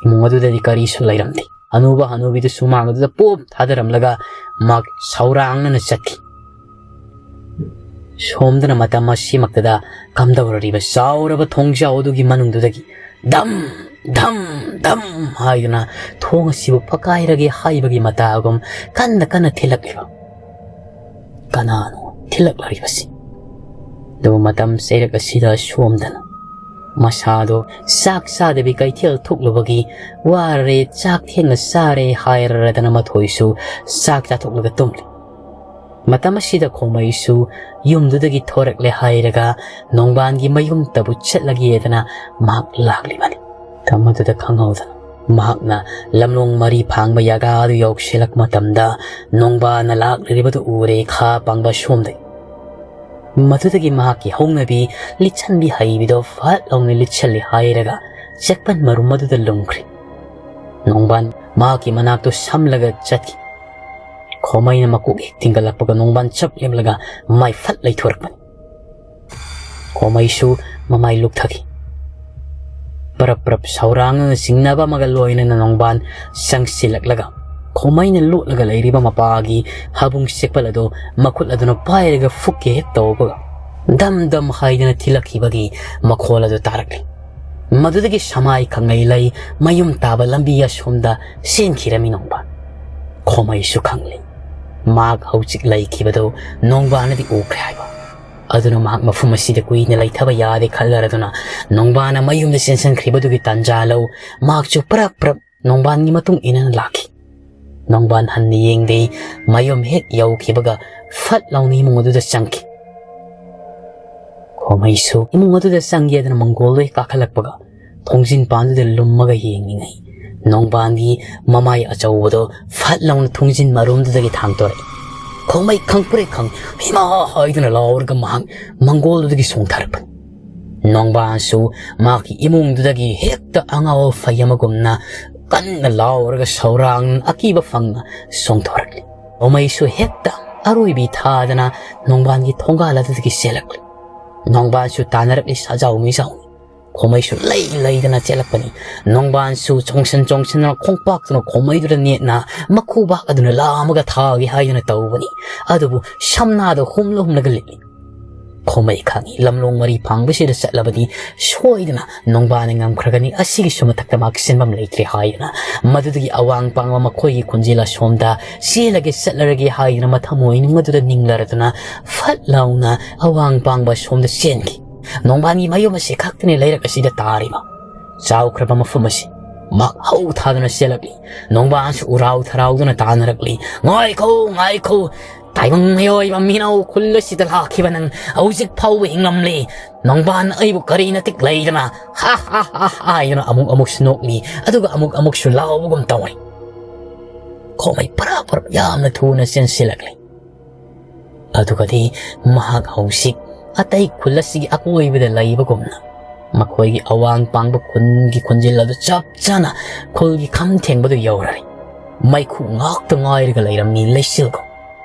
ꯏꯃꯨꯡ ꯑꯗꯨꯗꯗꯤ ꯀꯔꯤꯁꯨ ꯂꯩꯔꯝꯗꯦ꯫ ꯍꯅꯨꯕ ꯍꯅꯨꯕꯤꯗꯨ ꯁꯨꯃꯥꯡ ꯑꯗꯨꯗ ꯄꯣꯞ ꯊꯥꯗꯔꯝꯂꯒ ꯃꯍꯥꯛ ꯁꯧꯔꯥꯡꯅꯅ ꯆꯠꯈꯤ꯫ ꯁꯣꯝꯗꯅ ꯃꯇꯝ ꯑꯁꯤꯃꯛꯇꯗ ꯀꯝꯗꯧꯔꯔꯤꯕ ꯆꯥꯎꯔꯕ ꯊꯣꯡꯖꯥꯎ ꯑꯗꯨꯒꯤ ꯃꯅꯨꯡꯗꯨꯗꯒꯤ ꯙꯝ, ꯙꯝ, ꯙꯝ ꯍꯥꯏꯗꯨꯅ ꯊꯣꯡ ꯑꯁꯤꯕꯨ ꯐꯛꯀꯥꯏꯔꯒꯦ ꯍꯥꯏꯕꯒꯤ ꯃꯇꯥꯒꯨꯝ ꯀꯟꯅ ꯀꯟꯅ ꯊꯤꯜꯂꯛꯂꯤꯕ꯫ ꯀꯅꯥꯅꯣ ꯊꯤꯜꯂꯛꯂꯤꯕꯁꯤ? ꯑꯗꯨꯕꯨ ꯃꯇꯝ ꯆꯩꯔꯛ ꯑꯁꯤꯗ ꯁꯣꯝꯗꯅ ꯃꯁꯥꯗꯣ ꯆꯥꯛ ꯆꯥꯗꯕꯤ ꯀꯩꯊꯦꯜ ꯊꯣꯛꯂꯨꯕꯒꯤ ꯋꯥꯔꯦ, ꯆꯥꯛ ꯊꯦꯡꯅ ꯆꯥꯔꯦ ꯍꯥꯏꯔꯗꯅ ꯃꯊꯣꯏꯁꯨ ꯆꯥꯛ ꯆꯥꯊꯣꯛꯂꯒ ꯇꯨꯝꯂꯤ꯫ ꯃꯇꯝ ꯑꯁꯤꯗ ꯈꯣꯡꯃꯩꯁꯨ ꯌꯨꯝꯗꯨꯗꯒꯤ ꯊꯣꯔꯛꯂꯦ ꯍꯥꯏꯔꯒ ꯅꯣꯡꯕꯥꯟꯒꯤ ꯃꯌꯨꯝꯇꯕꯨ ꯆꯠꯂꯒꯦꯗꯅ ꯃꯍꯥꯛ ꯂꯥꯛꯂꯤꯕꯅꯤ꯫ ꯃꯇꯝ ꯑꯗꯨꯗ ꯈꯪꯍꯧꯗꯅ ꯃꯍꯥꯛꯅ ꯂꯝꯂꯣꯡ ꯃꯔꯤ ꯐꯥꯡꯕ ꯌꯥꯒꯥ ꯑꯗꯨ ꯌꯧꯁꯤꯜꯂꯛꯄ ꯃꯇꯝꯗ ꯅꯣꯡꯕꯥꯟꯅ ꯂꯥꯛꯂꯤꯕꯗꯨ ꯎꯔꯦ ꯈꯥ ꯄꯥꯡꯕ ꯁꯣꯝꯗꯒꯤ꯫ ꯃꯗꯨꯗꯒꯤ ꯃꯍꯥꯛꯀꯤ ꯍꯧꯅꯕꯤ ꯂꯤꯠꯁꯟꯕꯤ ꯍꯩꯕꯤꯗꯣ ꯐꯠ ꯂꯥꯎꯅ ꯂꯤꯠꯁꯜꯂꯤ ꯍꯥꯏꯔꯒ ꯆꯦꯛꯄꯟ ꯃꯔꯨꯝ ꯑꯗꯨꯗ ꯂꯨꯝꯈ꯭ꯔꯤ꯫ ꯅꯣꯡꯕꯥꯟ ꯃꯍꯥꯛꯀꯤ ꯃꯅꯥꯛꯇꯨ ꯁꯝꯂꯒ ꯆꯠꯈꯤ꯫ ꯈꯣꯃꯩꯅ ꯃꯀꯣꯛ ꯍꯦꯛ ꯊꯤꯡꯒꯠꯂꯛꯄꯒ ꯅꯣꯡꯕꯥꯟ ꯆꯞ ꯂꯦꯞꯂꯒ ꯃꯥꯏ ꯐꯠ ꯂꯩꯊꯣꯔꯛꯄꯅꯤ꯫ ꯈꯣꯃꯩꯁꯨ ꯃꯃꯥꯏ ꯂꯨꯞꯊꯈꯤ꯫ ꯄꯔꯞ ꯄꯔꯞ ꯁꯧꯔꯥꯡꯉꯒ ꯆꯤꯡꯅꯕ ꯑꯃꯒ ꯂꯣꯏꯅꯅ ꯅꯣꯡꯕꯥꯟ ꯆꯪꯁꯤꯜꯂꯛꯂꯒ ꯈꯣꯃꯩꯅ ꯂꯣꯠꯂꯒ ꯂꯩꯔꯤꯕ ꯃꯄꯥꯒꯤ ꯍꯥꯕꯨꯡ ꯆꯦꯛꯄꯜ ꯑꯗꯨ ꯃꯈꯨꯠ ꯑꯗꯨꯅ ꯄꯥꯏꯔꯒ ꯐꯨꯛꯀꯦ ꯍꯦꯛ ꯇꯧꯕꯒ ꯗꯝ ꯗꯝ ꯍꯥꯏꯗꯅ ꯊꯤꯜꯂꯛꯈꯤꯕꯒꯤ ꯃꯈꯣꯜ ꯑꯗꯨ ꯇꯥꯔꯛꯂꯤ꯫ ꯃꯗꯨꯗꯒꯤ ꯁꯃꯥꯏ ꯈꯪꯂꯩ ꯂꯩ ꯃꯌꯨꯝ ꯇꯥꯕ ꯂꯝꯕꯤ ꯑꯁꯣꯝꯗ ꯆꯦꯟꯈꯤꯔꯝꯃꯤ ꯅꯣꯡꯕꯥꯟ꯫ ꯈꯣꯃꯩꯁꯨ ꯈꯪꯂꯤ꯫ ꯃꯍꯥꯛ ꯍꯧꯖꯤꯛ ꯂꯩꯈꯤꯕꯗꯨ ꯅꯣꯡꯕꯥꯟꯅꯗꯤ ꯎꯈ꯭ꯔꯦ ꯍꯥꯏꯕ꯫ ꯑꯗꯨꯅ ꯃꯍꯥꯛ ꯃꯐꯝ ꯑꯁꯤꯗ ꯀꯨꯏꯅ ꯂꯩꯊꯕ ꯌꯥꯗꯦ ꯈꯜꯂꯔꯗꯨꯅ ꯅꯣꯡꯕꯥꯟꯅ ꯃꯌꯨꯝꯗ ꯆꯦꯟꯁꯤꯟꯈ꯭ꯔꯤꯕꯗꯨꯒꯤ ꯇꯥꯟꯖꯥ ꯂꯧ ꯃꯍꯥꯛꯁꯨ ꯄꯔꯞ ꯄꯔꯞ ꯅꯣꯡꯕꯥꯟꯒꯤ ꯃꯇꯨꯡ ꯏꯟꯅ ꯂꯥꯛꯈꯤ꯫ ꯅꯣꯡꯕꯥꯟ ꯍꯟꯅ ꯌꯦꯡꯗꯦ꯫ ꯃꯌꯨꯝ ꯍꯦꯛ ꯌꯧꯈꯤꯕꯒ ꯐꯠ ꯂꯥꯎꯅ ꯏꯃꯨꯡ ꯑꯗꯨꯗ ꯆꯪꯈꯤ꯫ ꯈꯣꯃꯩꯁꯨ ꯏꯃꯨꯡ ꯑꯗꯨꯗ ꯆꯪꯒꯦꯗꯅ ꯃꯪꯒꯣꯜꯗꯣ ꯍꯦꯛ ꯀꯥꯈꯠꯂꯛꯄꯒ ꯊꯣꯡꯖꯤꯟ ꯄꯥꯟꯗꯨꯗ ꯂꯨꯝꯃꯒ ꯌꯦꯡꯂꯤꯉꯩ ꯅꯣꯡꯕꯥꯟꯒꯤ ꯃꯃꯥꯏ ꯑꯆꯧꯕꯗꯣ ꯐꯠ ꯂꯥꯎꯅ ꯊꯣꯡꯖꯤꯟ ꯃꯔꯨꯝꯗꯨꯗꯒꯤ ꯊꯥꯡꯇꯣꯔꯛꯏ꯫ ꯈꯣꯃꯩ ꯈꯪꯄ꯭ꯔꯦꯛ ꯈꯪ ꯏꯃꯥ ꯍꯥꯏꯗꯨꯅ ꯂꯥꯎꯔꯒ ꯃꯍꯥꯛ ꯃꯪꯒꯣꯜꯗꯨꯗꯒꯤ ꯆꯣꯡꯊꯔꯛꯄꯅꯤ꯫ ꯅꯣꯡꯕꯥꯟꯁꯨ ꯃꯍꯥꯛꯀꯤ ꯏꯃꯨꯡꯗꯨꯗꯒꯤ ꯍꯦꯛꯇ ꯑꯉꯥꯎ ꯑꯐꯩ ꯑꯃꯒꯨꯝꯅ ꯀꯟꯅ ꯂꯥꯎꯔꯒ ꯁꯧꯔꯥꯡ ꯑꯀꯤꯕ ꯐꯪꯅ ꯆꯣꯡꯊꯣꯔꯛꯂꯤ꯫ ꯈꯣꯃꯩꯁꯨ ꯍꯦꯛꯇ ꯑꯔꯣꯏꯕꯤ ꯊꯥꯗꯅ ꯅꯣꯡꯕꯥꯟꯒꯤ ꯊꯣꯡꯒꯥꯜ ꯑꯗꯨꯗꯒꯤ ꯆꯦꯜꯂꯛꯂꯤ꯫ ꯅꯣꯡꯕꯥꯟꯁꯨ ꯇꯥꯟꯅꯔꯛꯂꯤ ꯁꯥꯖꯥꯎ ꯃꯤꯖꯥꯎ꯫ ꯈꯣꯃꯩꯁꯨ ꯂꯩ ꯂꯩꯗꯅ ꯆꯦꯜꯂꯛꯄꯅꯤ꯫ ꯅꯣꯡꯕꯥꯟꯁꯨ ꯆꯣꯡꯁꯟ ꯆꯣꯡꯁꯟꯗꯅ ꯈꯣꯡꯄꯥꯛꯇꯨꯅ ꯈꯣꯃꯩꯗꯨꯗ ꯅꯦꯠꯅ ꯃꯈꯨꯕꯥꯛ ꯑꯗꯨꯅ ꯂꯥꯝꯃꯒ ꯊꯥꯒꯦ ꯍꯥꯏꯗꯨꯅ ꯇꯧꯕꯅꯤ꯫ ꯑꯗꯨꯕꯨ ꯁꯝꯅꯥꯗ ꯍꯨꯝꯂ ꯍꯨꯝꯂꯒ ꯂꯤꯠꯂꯤ꯫ ꯈꯣꯃꯩ ꯈꯪꯏ, ꯂꯝꯂꯣꯡ ꯃꯔꯤ ꯐꯥꯡꯕꯁꯤꯗ ꯆꯠꯂꯕꯗꯤ ꯁꯣꯏꯗꯅ ꯅꯣꯡꯕꯥꯟꯅ ꯉꯝꯈ꯭ꯔꯒꯅꯤ꯫ ꯑꯁꯤꯒꯤꯁꯨ ꯃꯊꯛꯇ ꯃꯍꯥꯛ ꯆꯦꯟꯐꯝ ꯂꯩꯇ꯭ꯔꯦ ꯍꯥꯏꯗꯅ ꯃꯗꯨꯗꯒꯤ ꯑꯋꯥꯡ ꯄꯥꯡꯕ ꯃꯈꯣꯏꯒꯤ ꯈꯣꯟꯖꯦꯜ ꯑꯁꯣꯝꯗ ꯆꯦꯜꯂꯒꯦ ꯆꯠꯂꯔꯒꯦ ꯍꯥꯏꯗꯅ ꯃꯊꯃꯣꯏꯅꯨꯡ ꯑꯗꯨꯗ ꯅꯤꯡꯂꯔꯗꯨꯅ ꯐꯠ ꯂꯥꯎꯅ ꯑꯋꯥꯡ ꯄꯥꯡꯕ ꯑꯁꯣꯝꯗ ꯆꯦꯟꯈꯤ꯫ ꯅꯣꯡꯕꯥꯟꯒꯤ ꯃꯌꯨꯝ ꯑꯁꯤ ꯈꯛꯇꯅꯤ ꯂꯩꯔꯛ ꯑꯁꯤꯗ ꯇꯥꯔꯤꯕ꯫ ꯆꯥꯎꯈ꯭ꯔꯕ ꯃꯐꯝ ꯑꯁꯤ ꯃꯍꯥꯛ ꯍꯧ ꯊꯥꯗꯨꯅ ꯆꯦꯜꯂꯛꯂꯤ꯫ ꯅꯣꯡꯕꯥꯟꯁꯨ ꯎꯔꯥꯎ ꯊꯔꯥꯎꯗꯨꯅ ꯇꯥꯟꯅꯔꯛꯂꯤ꯫ "ꯉꯥꯏꯈꯣ, ꯉꯥꯏꯈꯣ! ꯇꯥꯏꯕꯪ ꯃꯤꯑꯣꯏꯕ ꯃꯤꯅꯧ ꯈꯨꯜ ꯑꯁꯤꯗ ꯂꯥꯛꯈꯤꯕ ꯅꯪ ꯍꯧꯖꯤꯛ ꯐꯥꯎꯕ ꯍꯤꯡꯂꯝꯂꯤ꯫ ꯅꯣꯡꯕꯥꯟ ꯑꯩꯕꯨ ꯀꯔꯤ ꯅꯇꯤꯛ ꯂꯩꯗꯅ ꯍꯥ ꯍꯥ ꯍꯥ ꯍꯥ" ꯍꯥꯏꯗꯨꯅ ꯑꯃꯨꯛ ꯑꯃꯨꯛꯁꯨ ꯅꯣꯛꯂꯤ, ꯑꯗꯨꯒ ꯑꯃꯨꯛ ꯑꯃꯨꯛꯁꯨ ꯂꯥꯎꯕꯒꯨꯝ ꯇꯧꯔꯤ꯫ ꯈꯣꯃꯩ ꯄꯔꯞ ꯄꯔꯞ ꯌꯥꯝꯅ ꯊꯨꯅ ꯆꯦꯟꯁꯤꯜꯂꯛꯂꯤ꯫ ꯑꯗꯨꯒꯗꯤ ꯃꯍꯥꯛ ꯍꯧꯖꯤꯛ ꯑꯇꯩ ꯈꯨꯜ ꯑꯁꯤꯒꯤ ꯑꯀꯣꯏꯕꯗ ꯂꯩꯕꯒꯨꯝꯅ ꯃꯈꯣꯏꯒꯤ ꯑꯋꯥꯡ ꯄꯥꯡꯕ ꯈꯨꯟꯒꯤ ꯈꯣꯟꯖꯦꯜ ꯑꯗꯨ ꯆꯞ ꯆꯥꯅ ꯈꯨꯜꯒꯤ ꯈꯝ ꯊꯦꯡꯕꯗꯨ ꯌꯧꯔꯔꯦ꯫ ꯃꯩꯈꯨ ꯉꯥꯛꯇ ꯉꯥꯏꯔꯒ ꯂꯩꯔꯝꯃꯤ ꯂꯩꯆꯤꯜꯒꯨꯝ꯫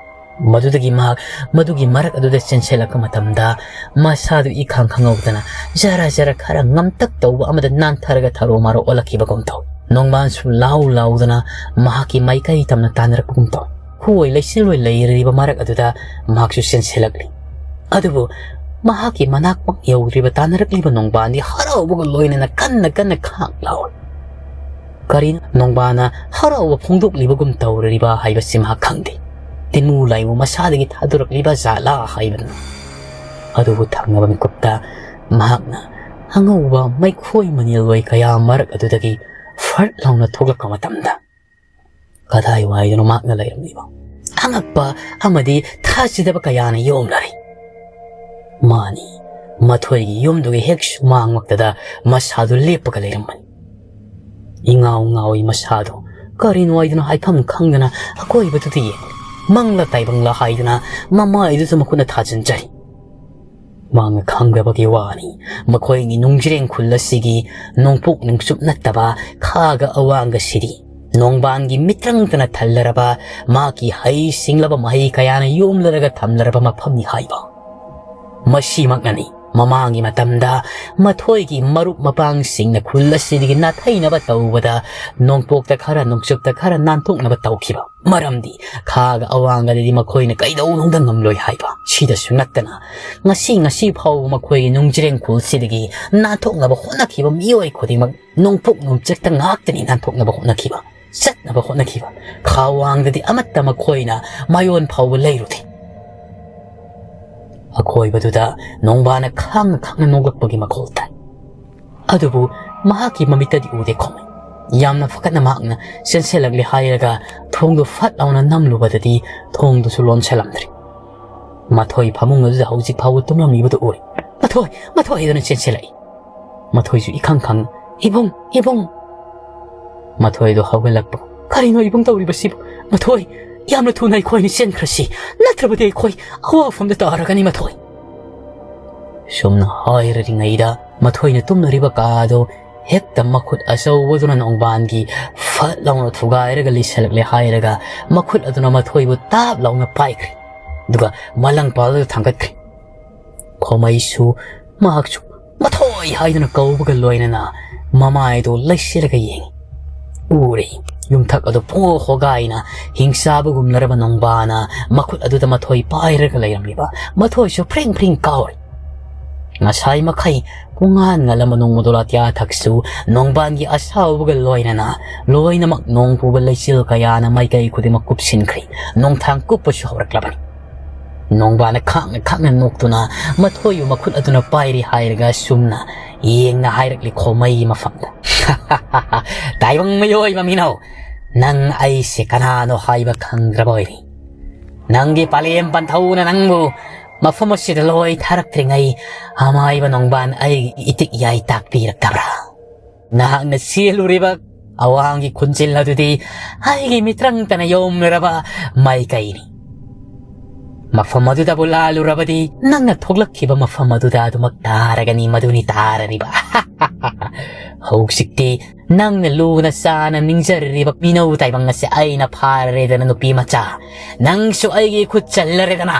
ꯃꯗꯨꯗꯒꯤ ꯃꯍꯥꯛ ꯃꯗꯨꯒꯤ ꯃꯔꯛ ꯑꯗꯨꯗ ꯆꯦꯟꯁꯤꯜꯂꯛꯄ ꯃꯇꯝꯗ ꯃꯁꯥꯗꯨ ꯏꯈꯪ ꯈꯪꯍꯧꯗꯅ ꯖꯔ ꯖꯔ ꯈꯔ ꯉꯝꯇꯛ ꯇꯧꯕ ꯑꯃꯗ ꯅꯥꯟꯊꯔꯒ ꯊꯔꯣ ꯃꯥꯔꯣ ꯑꯣꯜꯂꯛꯈꯤꯕꯒꯨꯝ ꯇꯧ꯫ ꯅꯣꯡꯕꯥꯟꯁꯨ ꯂꯥꯎ ꯂꯥꯎꯗꯅ ꯃꯍꯥꯛꯀꯤ ꯃꯥꯏꯀꯩ ꯇꯝꯅ ꯇꯥꯟꯅꯔꯛꯄꯒꯨꯝ ꯇꯧ꯫ ꯍꯨꯋꯣꯏ ꯂꯩꯆꯤꯜꯂꯣꯏ ꯂꯩꯔꯤꯕ ꯃꯔꯛ ꯑꯗꯨꯗ ꯃꯍꯥꯛꯁꯨ ꯆꯦꯟꯁꯤꯜꯂꯛꯂꯤ꯫ ꯑꯗꯨꯕꯨ ꯃꯍꯥꯛꯀꯤ ꯃꯅꯥꯛꯃꯛ ꯌꯧꯗ꯭ꯔꯤꯕ ꯇꯥꯟꯅꯔꯛꯂꯤꯕ ꯅꯣꯡꯕꯥꯟꯗꯤ ꯍꯔꯥꯎꯕꯒ ꯂꯣꯏꯅꯅ ꯀꯟꯅ ꯀꯟꯅ ꯈꯥꯡ ꯂꯥꯎꯏ꯫ ꯀꯔꯤꯅꯣ ꯅꯣꯡꯕꯥꯟꯅ ꯍꯔꯥꯎꯕ ꯐꯣꯡꯗꯣꯛꯂꯤꯕꯒꯨꯝ ꯇꯧꯔꯤꯕ ꯍꯥꯏꯕꯁꯤ ꯃꯍꯥꯛ ꯈꯪꯗꯦ꯫ ꯇꯤꯟꯃꯨ ꯂꯥꯏꯃꯨ ꯃꯁꯥꯗꯒꯤ ꯊꯥꯗꯣꯔꯛꯂꯤꯕ ꯖꯥꯠꯂꯥ ꯍꯥꯏꯕꯗꯨ꯫ ꯑꯗꯨꯕꯨ ꯊꯪꯅꯕ ꯃꯤꯀꯨꯞꯇ ꯃꯍꯥꯛꯅ ꯑꯉꯧꯕ ꯃꯩꯈꯣꯏ ꯃꯅꯤꯜꯋꯥꯏ ꯀꯌꯥ ꯃꯔꯛ ꯑꯗꯨꯗꯒꯤ ꯐꯠ ꯂꯥꯎꯅ ꯊꯣꯛꯂꯛꯄ ꯃꯇꯝꯗ ꯀꯗꯥꯏꯋꯥꯏꯗꯅꯣ ꯃꯍꯥꯛꯅ ꯂꯩꯔꯝꯂꯤꯕ ꯑꯉꯛꯄ ꯑꯃꯗꯤ ꯊꯥꯖꯗꯕ ꯀꯌꯥꯅ ꯌꯣꯝꯂꯔꯤ꯫ ꯃꯥꯅꯤ, ꯃꯊꯣꯏꯒꯤ ꯌꯨꯝꯗꯨꯒꯤ ꯍꯦꯛ ꯁꯨꯃꯥꯡꯃꯛꯇꯗ ꯃꯁꯥꯗꯨ ꯂꯦꯞꯄꯒ ꯂꯩꯔꯝꯕꯅꯤ꯫ ꯏꯉꯥꯎ ꯉꯥꯎꯏ ꯃꯁꯥꯗꯣ꯫ ꯀꯔꯤꯅꯣ ꯍꯥꯏꯗꯨꯅ ꯍꯥꯏꯐꯝ ꯈꯪꯗꯅ ꯑꯀꯣꯏꯕꯗꯨꯗ ꯌꯦꯡꯂꯤ꯫ ꯃꯪꯂ ꯇꯥꯏꯕꯪꯂ ꯍꯥꯏꯗꯨꯅ ꯃꯃꯥꯏꯗꯨꯁꯨ ꯃꯈꯨꯠꯅ ꯊꯥꯖꯤꯟꯖꯔꯤ꯫ ꯃꯥꯅ ꯈꯪꯗꯕꯒꯤ ꯋꯥꯅꯤ꯫ ꯃꯈꯣꯏꯒꯤ ꯅꯨꯡꯖꯤꯔꯦꯡ ꯈꯨꯜ ꯑꯁꯤꯒꯤ ꯅꯣꯡꯄꯣꯛ ꯅꯣꯡꯆꯨꯞ ꯅꯠꯇꯕ ꯈꯥꯒ ꯑꯋꯥꯡꯒ ꯁꯤꯔꯤ ꯅꯣꯡꯕꯥꯟꯒꯤ ꯃꯤꯇ꯭ꯔꯪꯇꯅ ꯊꯜꯂꯔꯕ, ꯃꯍꯥꯛꯀꯤ ꯍꯩ ꯁꯤꯡꯂꯕ ꯃꯍꯩ ꯀꯌꯥꯅ ꯌꯣꯝꯂꯔꯒ ꯊꯝꯂꯔꯕ ꯃꯐꯝꯅꯤ ꯍꯥꯏꯕ꯫ ꯃꯁꯤꯃꯛꯅꯅꯤ ꯃꯃꯥꯡꯒꯤ ꯃꯇꯝꯗ ꯃꯊꯣꯏꯒꯤ ꯃꯔꯨꯞ ꯃꯄꯥꯡꯁꯤꯡꯅ ꯈꯨꯜ ꯑꯁꯤꯗꯒꯤ ꯅꯥꯊꯩꯅꯕ ꯇꯧꯕꯗ ꯅꯣꯡꯄꯣꯛꯇ ꯈꯔ, ꯅꯣꯡꯆꯨꯞꯇ ꯈꯔ ꯅꯥꯟꯊꯣꯛꯅꯕ ꯇꯧꯈꯤꯕ꯫ ꯃꯔꯝꯗꯤ ꯈꯥꯒ ꯑꯋꯥꯡꯒꯗꯗꯤ ꯃꯈꯣꯏꯅ ꯀꯩꯗꯧꯅꯨꯡꯗ ꯉꯝꯂꯣꯏ ꯍꯥꯏꯕ꯫ ꯁꯤꯗꯁꯨ ꯅꯠꯇꯅ ꯉꯁꯤ, ꯉꯁꯤ ꯐꯥꯎꯕ ꯃꯈꯣꯏꯒꯤ ꯅꯨꯡꯖꯤꯔꯦꯡ ꯈꯨꯜꯁꯤꯗꯒꯤ ꯅꯥꯟꯊꯣꯛꯅꯕ ꯍꯣꯠꯅꯈꯤꯕ ꯃꯤꯑꯣꯏ ꯈꯨꯗꯤꯡꯃꯛ ꯅꯣꯡꯄꯣꯛ ꯅꯣꯡꯆꯨꯞꯇ ꯉꯥꯛꯇꯅꯤ ꯅꯥꯟꯊꯣꯛꯅꯕ ꯍꯣꯠꯅꯈꯤꯕ, ꯆꯠꯅꯕ ꯍꯣꯠꯅꯈꯤꯕ꯫ ꯈꯥ ꯋꯥꯡꯗꯗꯤ ꯑꯃꯠꯇ ꯃꯈꯣꯏꯅ ꯃꯌꯣꯟ ꯐꯥꯎꯕ ꯂꯩꯔꯨꯗꯦ꯫ ꯑꯀꯣꯏꯕꯗꯨꯗ ꯅꯣꯡꯕꯥꯅ ꯈꯥꯡꯅ ꯈꯥꯡꯅ ꯅꯣꯛꯂꯛꯄꯒꯤ ꯃꯈꯣꯜ ꯇꯥꯏ꯫ ꯑꯗꯨꯕꯨ ꯃꯍꯥꯛꯀꯤ ꯃꯃꯤꯠꯇꯗꯤ ꯎꯗꯦ ꯈꯣꯃꯩ꯫ ꯌꯥꯝꯅ ꯐꯒꯠꯅ ꯃꯍꯥꯛꯅ ꯆꯦꯟꯁꯤꯜꯂꯛꯂꯦ ꯍꯥꯏꯔꯒ ꯊꯣꯡꯗꯨ ꯐꯠ ꯂꯥꯎꯅ ꯅꯝꯂꯨꯕꯗꯗꯤ ꯊꯣꯡꯗꯨꯁꯨ ꯂꯣꯟꯁꯤꯜꯂꯝꯗ꯭ꯔꯦ꯫ ꯃꯊꯣꯏ ꯐꯃꯨꯡ ꯑꯗꯨꯗ ꯍꯧꯖꯤꯛ ꯐꯥꯎꯕ ꯇꯨꯝꯂꯝꯂꯤꯕꯗꯨ ꯎꯔꯦ꯫ "ꯃꯊꯣꯏ! ꯃꯊꯣꯏ!" ꯍꯥꯏꯗꯨꯅ ꯆꯦꯟꯁꯤꯜꯂꯛꯏ꯫ ꯃꯊꯣꯏꯁꯨ ꯏꯈꯪ ꯈꯪꯅ, "ꯏꯕꯨꯡ! ꯏꯕꯨꯡ!" ꯃꯊꯣꯏꯗꯣ ꯍꯧꯒꯠꯂꯛꯄ꯫ "ꯀꯔꯤꯅꯣ ꯏꯕꯨꯡ ꯇꯧꯔꯤꯕꯁꯤꯕꯨ? ꯃꯊꯣꯏ! ꯌꯥꯝꯅ ꯊꯨꯅ ꯑꯩꯈꯣꯏ ꯑꯅꯤ ꯆꯦꯟꯈ꯭ꯔꯁꯤ, ꯅꯠꯇ꯭ꯔꯕꯗꯤ ꯑꯩꯈꯣꯏ ꯑꯋꯥꯐꯝꯗ ꯇꯥꯔꯒꯅꯤ, ꯃꯊꯣꯏ!" ꯁꯨꯝꯅ ꯍꯥꯏꯔꯤꯉꯩꯗ ꯃꯊꯣꯏꯅ ꯇꯨꯝꯂꯔꯤꯕ ꯀꯥ ꯑꯗꯨ ꯍꯦꯛꯇ ꯃꯈꯨꯠ ꯑꯆꯧꯕꯗꯨꯅ ꯅꯣꯡꯕꯥꯟꯒꯤ ꯐꯠ ꯂꯥꯎꯅ ꯊꯨꯒꯥꯏꯔꯒ ꯂꯤꯁꯜꯂꯛꯂꯦ ꯍꯥꯏꯔꯒ ꯃꯈꯨꯠ ꯑꯗꯨꯅ ꯃꯊꯣꯏꯕꯨ ꯇꯥꯞ ꯂꯥꯎꯅ ꯄꯥꯏꯈ꯭ꯔꯦ꯫ ꯑꯗꯨꯒ ꯃꯂꯪꯄꯥꯜꯗꯨꯗ ꯊꯥꯡꯒꯠꯈ꯭ꯔꯦ꯫ ꯈꯣꯃꯩꯁꯨ ꯃꯍꯥꯛꯁꯨ "ꯃꯊꯣꯏ" ꯍꯥꯏꯗꯨꯅ ꯀꯧꯕꯒ ꯂꯣꯏꯅꯅ ꯃꯃꯥꯏꯗꯨ ꯂꯩꯁꯤꯜꯂꯒ ꯌꯦꯡꯉꯤ꯫ ꯎꯔꯦ, ꯌꯨꯝꯊꯛ ꯑꯗꯨ ꯄꯨꯡꯍꯣ ꯍꯣꯒꯥꯏꯅ ꯍꯤꯡꯆꯥꯕꯒꯨꯝꯂꯔꯕ ꯅꯣꯡꯕꯥꯅ ꯃꯈꯨꯠ ꯑꯗꯨꯗ ꯃꯊꯣꯏ ꯄꯥꯏꯔꯒ ꯂꯩꯔꯝꯂꯤꯕ ꯃꯊꯣꯏꯁꯨ ꯐ꯭ꯔꯤꯡ ꯐ꯭ꯔꯤꯡ ꯀꯥꯎꯔꯦ꯫ ꯉꯁꯥꯏ ꯃꯈꯩ ꯄꯨꯡꯉꯥꯟ ꯉꯜꯂꯝꯕ ꯅꯣꯡꯃꯗꯣ ꯂꯥꯇꯤꯌꯥ ꯊꯛꯁꯨ ꯅꯣꯡꯕꯥꯟꯒꯤ ꯑꯁꯥꯎꯕꯒ ꯂꯣꯏꯅꯅ ꯂꯣꯏꯅꯃꯛ ꯅꯣꯡ ꯄꯨꯕ ꯂꯩꯆꯤꯜ ꯀꯌꯥꯅ ꯃꯥꯏꯀꯩ ꯈꯨꯗꯤꯡꯃꯛ ꯀꯨꯞꯁꯤꯟꯈ꯭ꯔꯦ꯫ ꯅꯣꯡꯊꯥꯡ ꯀꯨꯞꯄꯁꯨ ꯍꯧꯔꯛꯂꯕꯅꯤ꯫ ꯅꯣꯡꯕꯥꯅ ꯈꯥꯡꯅ ꯈꯥꯡꯅ ꯅꯣꯛꯇꯨꯅ ꯃꯊꯣꯏꯕꯨ ꯃꯈꯨꯠ ꯑꯗꯨꯅ ꯄꯥꯏꯔꯤ ꯍꯥꯏꯔꯒ ꯁꯨꯝꯅ ꯌꯦꯡꯅ ꯍꯥꯏꯔꯛꯂꯤ ꯈꯣꯃꯩꯒꯤ ꯃꯐꯝꯗ꯫ "ꯇꯥꯏꯕꯪ ꯃꯤꯑꯣꯏꯕ ꯃꯤꯅꯧ, ꯅꯪ ꯑꯩꯁꯦ ꯀꯅꯥꯅꯣ ꯍꯥꯏꯕ ꯈꯪꯗ꯭ꯔꯕ ꯑꯣꯏꯔꯦ꯫ ꯅꯪꯒꯤ ꯄꯂꯦꯝ ꯄꯟꯊꯧꯅ ꯅꯪꯕꯨ ꯃꯐꯝ ꯑꯁꯤꯗ ꯂꯣꯏ ꯊꯥꯔꯛꯇ꯭ꯔꯤꯉꯩ ꯑꯃꯥꯏꯕ ꯅꯣꯡꯕꯥꯟ ꯑꯩꯒꯤ ꯏꯇꯤꯛ ꯏꯌꯥꯏ ꯇꯥꯛꯄꯤꯔꯛꯇꯕ꯭ꯔꯥ? ꯅꯍꯥꯛꯅ ꯆꯦꯜꯂꯨꯔꯤꯕ ꯑꯋꯥꯡꯒꯤ ꯈꯨꯟꯖꯤꯜ ꯑꯗꯨꯗꯤ ꯑꯩꯒꯤ ꯃꯤꯇ꯭ꯔꯪꯇꯅ ꯌꯣꯝꯂꯨꯔꯕ ꯃꯥꯏꯀꯩꯅꯤ꯫ ꯃꯐꯝ ꯑꯗꯨꯗꯕꯨ ꯂꯥꯜꯂꯨꯔꯕꯗꯤ ꯅꯪꯅ ꯊꯣꯛꯂꯛꯈꯤꯕ ꯃꯐꯝ ꯑꯗꯨꯗ ꯑꯗꯨꯃꯛ ꯇꯥꯔꯒꯅꯤ, ꯃꯗꯨꯅꯤ ꯇꯥꯔꯔꯤꯕ꯫ ꯍꯧꯖꯤꯛꯇꯤ ꯅꯪꯅ ꯂꯨꯅ ꯆꯥꯅ ꯅꯤꯡꯖꯔꯤꯕ ꯃꯤꯅꯧ ꯇꯥꯏꯕꯪ ꯑꯁꯦ ꯑꯩꯅ ꯐꯥꯔꯔꯦꯗꯅ, ꯅꯨꯄꯤ ꯃꯆꯥ, ꯅꯪꯁꯨ ꯑꯩꯒꯤ ꯈꯨꯠ ꯆꯜꯂꯔꯦꯗꯅ꯫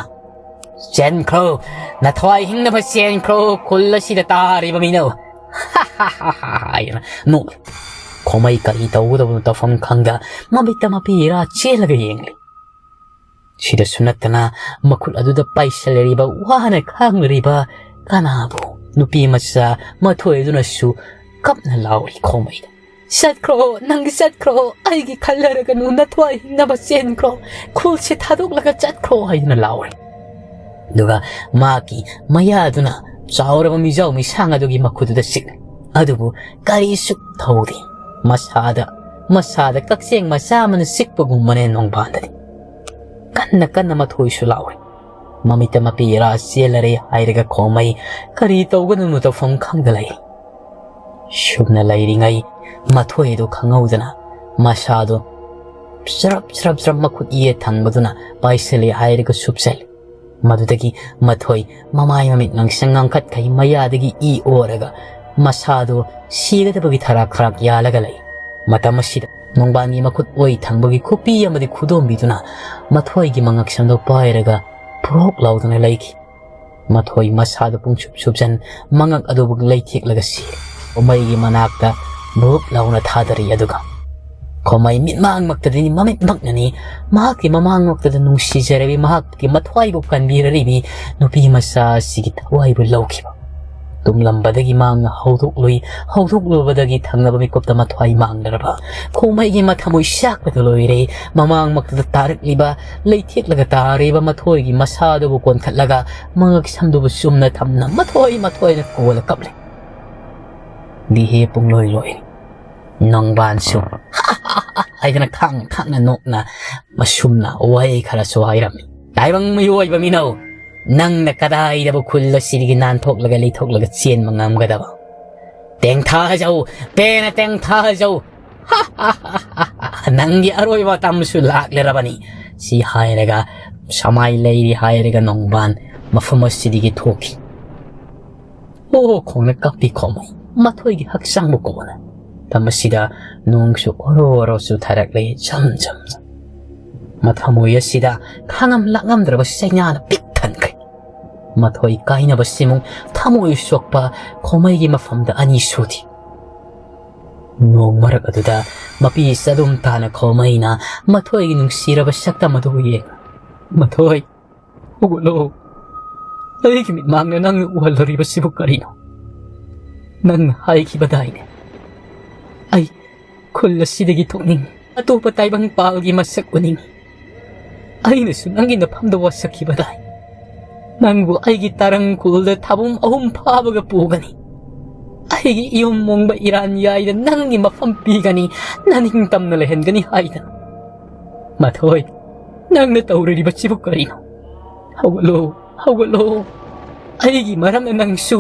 ꯆꯦꯟꯈ꯭ꯔꯣ, ꯅꯊ꯭ꯋꯥꯏ ꯍꯤꯡꯅꯕ ꯆꯦꯟꯈ꯭ꯔꯣ, ꯈꯨꯜ ꯑꯁꯤꯗ ꯇꯥꯔꯤꯕ ꯃꯤꯅꯧ" ꯍꯥꯏꯅ ꯅꯣꯛꯂꯤ꯫ ꯈꯣꯃꯩ ꯀꯔꯤ ꯇꯧꯒꯗꯕꯅꯣ ꯇꯧꯐꯝ ꯈꯪꯗ ꯃꯃꯤꯠꯇ ꯃꯄꯤ ꯏꯔꯥ ꯆꯦꯜꯂꯒ ꯌꯦꯡꯂꯤ꯫ ꯁꯤꯗꯁꯨ ꯅꯠꯇꯅ ꯃꯈꯨꯠ ꯑꯗꯨꯗ ꯄꯥꯏꯁꯤꯜꯂꯔꯤꯕ ꯋꯥꯅ ꯈꯥꯡꯂꯔꯤꯕ ꯀꯅꯥꯕꯨ? ꯅꯨꯄꯤ ꯃꯆꯥ ꯃꯊꯣꯏ ꯑꯗꯨꯅꯁꯨ ꯀꯞꯅ ꯂꯥꯎꯔꯤ ꯈꯣꯃꯩꯗ꯫ "ꯆꯠꯈ꯭ꯔꯣ, ꯅꯪ ꯆꯠꯈ꯭ꯔꯣ, ꯑꯩꯒꯤ ꯈꯜꯂꯔꯒꯅꯨ, ꯅꯊ꯭ꯋꯥꯏ ꯍꯤꯡꯅꯕ ꯆꯦꯟꯈ꯭ꯔꯣ, ꯈꯨꯜꯁꯦ ꯊꯥꯗꯣꯛꯂꯒ ꯆꯠꯈ꯭ꯔꯣ" ꯍꯥꯏꯗꯨꯅ ꯂꯥꯎꯔꯤ꯫ ꯑꯗꯨꯒ ꯃꯍꯥꯛꯀꯤ ꯃꯌꯥꯗꯨꯅ ꯆꯥꯎꯔꯕ ꯃꯤꯖꯥꯎ ꯃꯤꯁꯥꯡ ꯑꯗꯨꯒꯤ ꯃꯈꯨꯠꯇꯨꯗ ꯆꯤꯛꯂꯤ꯫ ꯑꯗꯨꯕꯨ ꯀꯔꯤꯁꯨ ꯇꯧꯗꯦ꯫ ꯃꯁꯥꯗ, ꯃꯁꯥꯗ ꯀꯛꯆꯦꯡ ꯃꯆꯥ ꯑꯃꯅ ꯆꯤꯛꯄꯒꯨꯝꯕꯅꯦ ꯅꯣꯡꯕꯥꯟꯗꯗꯤ꯫ ꯀꯟꯅ ꯀꯟꯅ ꯃꯊꯣꯏꯁꯨ ꯂꯥꯎꯔꯤ꯫ ꯃꯃꯤꯠꯇ ꯃꯄꯤ ꯏꯔꯥ ꯆꯦꯜꯂꯔꯦ ꯍꯥꯏꯔꯒ ꯈꯣꯃꯩ ꯀꯔꯤ ꯇꯧꯒꯗꯕꯅꯣ ꯇꯧꯐꯝ ꯈꯪꯗ ꯂꯩ꯫ ꯁꯨꯝꯅ ꯂꯩꯔꯤꯉꯩ ꯃꯊꯣꯏꯗꯨ ꯈꯪꯍꯧꯗꯅ ꯃꯁꯥꯗꯨ ꯆꯔꯞ ꯆꯔꯞ ꯆꯔꯞ ꯃꯈꯨꯠ ꯌꯦꯠ ꯊꯪꯕꯗꯨꯅ ꯄꯥꯏꯁꯤꯜꯂꯦ ꯍꯥꯏꯔꯒ ꯁꯨꯞꯆꯜꯂꯤ꯫ ꯃꯗꯨꯗꯒꯤ ꯃꯊꯣꯏ ꯃꯃꯥꯏ ꯃꯃꯤꯠ ꯉꯥꯡꯁꯪ ꯉꯥꯡꯈꯠꯈꯩ ꯃꯌꯥꯗꯒꯤ ꯏ ꯑꯣꯔꯒ ꯃꯁꯥꯗꯨ ꯁꯤꯒꯗꯕꯒꯤ ꯊꯔꯥꯛ ꯊꯔꯥꯛ ꯌꯥꯜꯂꯒ ꯂꯩ꯫ ꯃꯇꯝ ꯑꯁꯤꯗ ꯅꯣꯡꯕꯥꯟꯒꯤ ꯃꯈꯨꯠ ꯑꯣꯏ ꯊꯪꯕꯒꯤ ꯈꯨꯄꯤ ꯑꯃꯗꯤ ꯈꯨꯗꯣꯝꯕꯤꯗꯨꯅ ꯃꯊꯣꯏꯒꯤ ꯃꯉꯛꯁꯝꯗꯨ ꯄꯥꯏꯔꯒ ꯄꯨꯔꯣꯛ ꯂꯥꯎꯗꯨꯅ ꯂꯩꯈꯤ꯫ ꯃꯊꯣꯏ ꯃꯁꯥꯗꯨ ꯄꯨꯡꯁꯨꯞ ꯁꯨꯞꯆꯟ ꯃꯉꯛ ꯑꯗꯨꯕꯨ ꯂꯩꯊꯦꯛꯂꯒ ꯁꯤꯔꯦ꯫ ꯈꯣꯃꯩꯒꯤ ꯃꯅꯥꯛꯇ ꯚꯨꯞ ꯂꯥꯎꯅ ꯊꯥꯗꯔꯤ꯫ ꯑꯗꯨꯒ ꯈꯣꯃꯩ ꯃꯤꯠꯃꯥꯡꯃꯛꯇꯗꯅꯤ, ꯃꯃꯤꯠꯃꯛꯅꯅꯤ, ꯃꯍꯥꯛꯀꯤ ꯃꯃꯥꯡꯃꯛꯇꯗ ꯅꯨꯡꯁꯤꯖꯔꯕꯤ, ꯃꯍꯥꯛꯀꯤ ꯃꯊ꯭ꯋꯥꯏꯕꯨ ꯀꯟꯕꯤꯔꯔꯤꯕꯤ ꯅꯨꯄꯤ ꯃꯆꯥ ꯑꯁꯤꯒꯤ ꯊꯋꯥꯏꯕꯨ ꯂꯧꯈꯤꯕ꯫ ꯇꯨꯝꯂꯝꯕꯗꯒꯤ ꯃꯥꯡꯅ ꯍꯧꯗꯣꯛꯂꯨꯏ, ꯍꯧꯗꯣꯛꯂꯨꯕꯗꯒꯤ ꯊꯪꯅꯕ ꯃꯤꯀꯨꯞꯇ ꯃꯊ꯭ꯋꯥꯏ ꯃꯥꯡꯂꯔꯕ ꯈꯣꯃꯩꯒꯤ ꯃꯊꯃꯣꯏ ꯁꯥꯛꯄꯗꯨ ꯂꯣꯏꯔꯦ꯫ ꯃꯃꯥꯡꯃꯛꯇꯗ ꯇꯥꯔꯛꯂꯤꯕ, ꯂꯩꯊꯦꯛꯂꯒ ꯇꯥꯔꯤꯕ ꯃꯊꯣꯏꯒꯤ ꯃꯁꯥꯗꯨꯕꯨ ꯀꯣꯟꯈꯠꯂꯒ ꯃꯉꯛ ꯁꯝꯗꯨꯕꯨ ꯆꯨꯝꯅ ꯊꯝꯅ ꯃꯊꯣꯏ ꯃꯊꯣꯏꯅ ꯀꯣꯜꯂ ꯀꯞꯂꯦ꯫ ꯗꯤꯍꯦ ꯄꯨꯡꯂꯣꯏ ꯂꯣꯏꯔꯦ꯫ ꯅꯣꯡꯕꯥꯟꯁꯨ ꯍꯥꯏꯗꯅ ꯈꯥꯡꯅ ꯈꯥꯡꯅ ꯅꯣꯛꯅ ꯃꯁꯨꯝꯅ ꯋꯥꯍꯩ ꯈꯔꯁꯨ ꯍꯥꯏꯔꯝꯃꯤ꯫ "ꯇꯥꯏꯕꯪ ꯃꯤꯑꯣꯏꯕ ꯃꯤꯅꯧ, ꯅꯪꯅ ꯀꯗꯥꯏꯗꯕꯨ ꯈꯨꯜ ꯑꯁꯤꯗꯒꯤ ꯅꯥꯟꯊꯣꯛꯂꯒ ꯂꯩꯊꯣꯛꯂꯒ ꯆꯦꯟꯕ ꯉꯝꯒꯗꯕ? ꯇꯦꯡꯊꯥꯖꯧ, ꯄꯦꯟꯅ ꯇꯦꯡꯊꯥꯖꯧ꯫ ꯅꯪꯒꯤ ꯑꯔꯣꯏꯕ ꯃꯇꯝꯁꯨ ꯂꯥꯛꯂꯔꯕꯅꯤ"꯫ ꯁꯤ ꯍꯥꯏꯔꯒ ꯁꯃꯥꯏ ꯂꯩꯔꯤ ꯍꯥꯏꯔꯒ ꯅꯣꯡꯕꯥꯟ ꯃꯐꯝ ꯑꯁꯤꯗꯒꯤ ꯊꯣꯛꯈꯤ꯫ ꯑꯣ ꯈꯣꯡꯅ ꯀꯥꯞꯄꯤ ꯈꯣꯃꯩ꯫ ꯃꯊꯣꯏꯒꯤ ꯍꯛꯆꯥꯡꯕꯨ ꯀꯣꯟꯅ꯫ ꯃꯇꯝ ꯑꯁꯤꯗ ꯅꯣꯡꯁꯨ ꯑꯣꯔꯣ ꯑꯣꯔꯣ ꯆꯨꯊꯔꯛꯂꯦ, ꯖꯝ ꯖꯝ ꯖꯝ꯫ ꯃꯊꯃꯣꯏ ꯑꯁꯤꯗ ꯈꯥꯡꯉꯝ ꯂꯥꯛꯉꯝꯗ꯭ꯔꯕ ꯆꯩꯅꯥꯅ ꯄꯤꯛ ꯊꯟꯈ꯭ꯔꯦ꯫ ꯃꯊꯣꯏ ꯀꯥꯏꯅꯕꯁꯤꯃꯨꯛ ꯊꯃꯣꯏ ꯁꯣꯛꯄ ꯈꯣꯃꯩꯒꯤ ꯃꯐꯝꯗ ꯑꯅꯤ ꯁꯨꯗꯦ꯫ ꯅꯣꯡ ꯃꯔꯛ ꯑꯗꯨꯗ ꯃꯄꯤ ꯆꯗꯨꯝ ꯇꯥꯅ ꯈꯣꯃꯩꯅ ꯃꯊꯣꯏꯒꯤ ꯅꯨꯡꯁꯤꯔꯕ ꯁꯛꯇꯝ ꯑꯗꯨꯕꯨ ꯌꯦꯡ, "ꯃꯊꯣꯏ, ꯍꯧꯒꯠꯂꯣ꯫ ꯑꯩꯒꯤ ꯃꯤꯠꯃꯥꯡꯗ ꯅꯪꯅ ꯎꯍꯜꯂꯔꯤꯕꯁꯤꯕꯨ ꯀꯔꯤꯅꯣ? ꯅꯪꯅ ꯍꯥꯏꯈꯤꯕꯗꯥꯏꯅꯦ, ꯑꯩ ꯈꯨꯜ ꯑꯁꯤꯗꯒꯤ ꯊꯣꯛꯅꯤꯡ, ꯑꯇꯣꯞꯄ ꯇꯥꯏꯕꯪꯄꯥꯜꯒꯤ ꯃꯁꯛ ꯎꯅꯤꯡ꯫ ꯑꯩꯅꯁꯨ ꯅꯪꯒꯤ ꯅꯐꯝꯗ ꯋꯥꯁꯛꯈꯤꯕꯗꯥꯏ, ꯅꯪꯕꯨ ꯑꯩꯒꯤ ꯇꯔꯪ ꯈꯨꯜꯗ ꯊꯥꯕꯨꯝ ꯑꯍꯨꯝ ꯐꯥꯕꯒ ꯄꯨꯒꯅꯤ꯫ ꯑꯩꯒꯤ ꯏꯌꯨꯝ ꯃꯣꯡꯕ ꯏꯔꯥꯟ ꯌꯥꯏꯗ ꯅꯪꯒꯤ ꯃꯐꯝ ꯄꯤꯒꯅꯤ, ꯅꯅꯤꯡꯇꯝꯅ ꯂꯩꯍꯟꯒꯅꯤ" ꯍꯥꯏꯗꯅ꯫ ꯃꯊꯣꯏ, ꯅꯪꯅ ꯇꯧꯔꯤꯕꯁꯤꯕꯨ ꯀꯔꯤꯅꯣ? ꯍꯧꯒꯠꯂꯣ, ꯍꯧꯒꯠꯂꯣ꯫ ꯑꯩꯒꯤ ꯃꯔꯝꯅ ꯅꯪꯁꯨ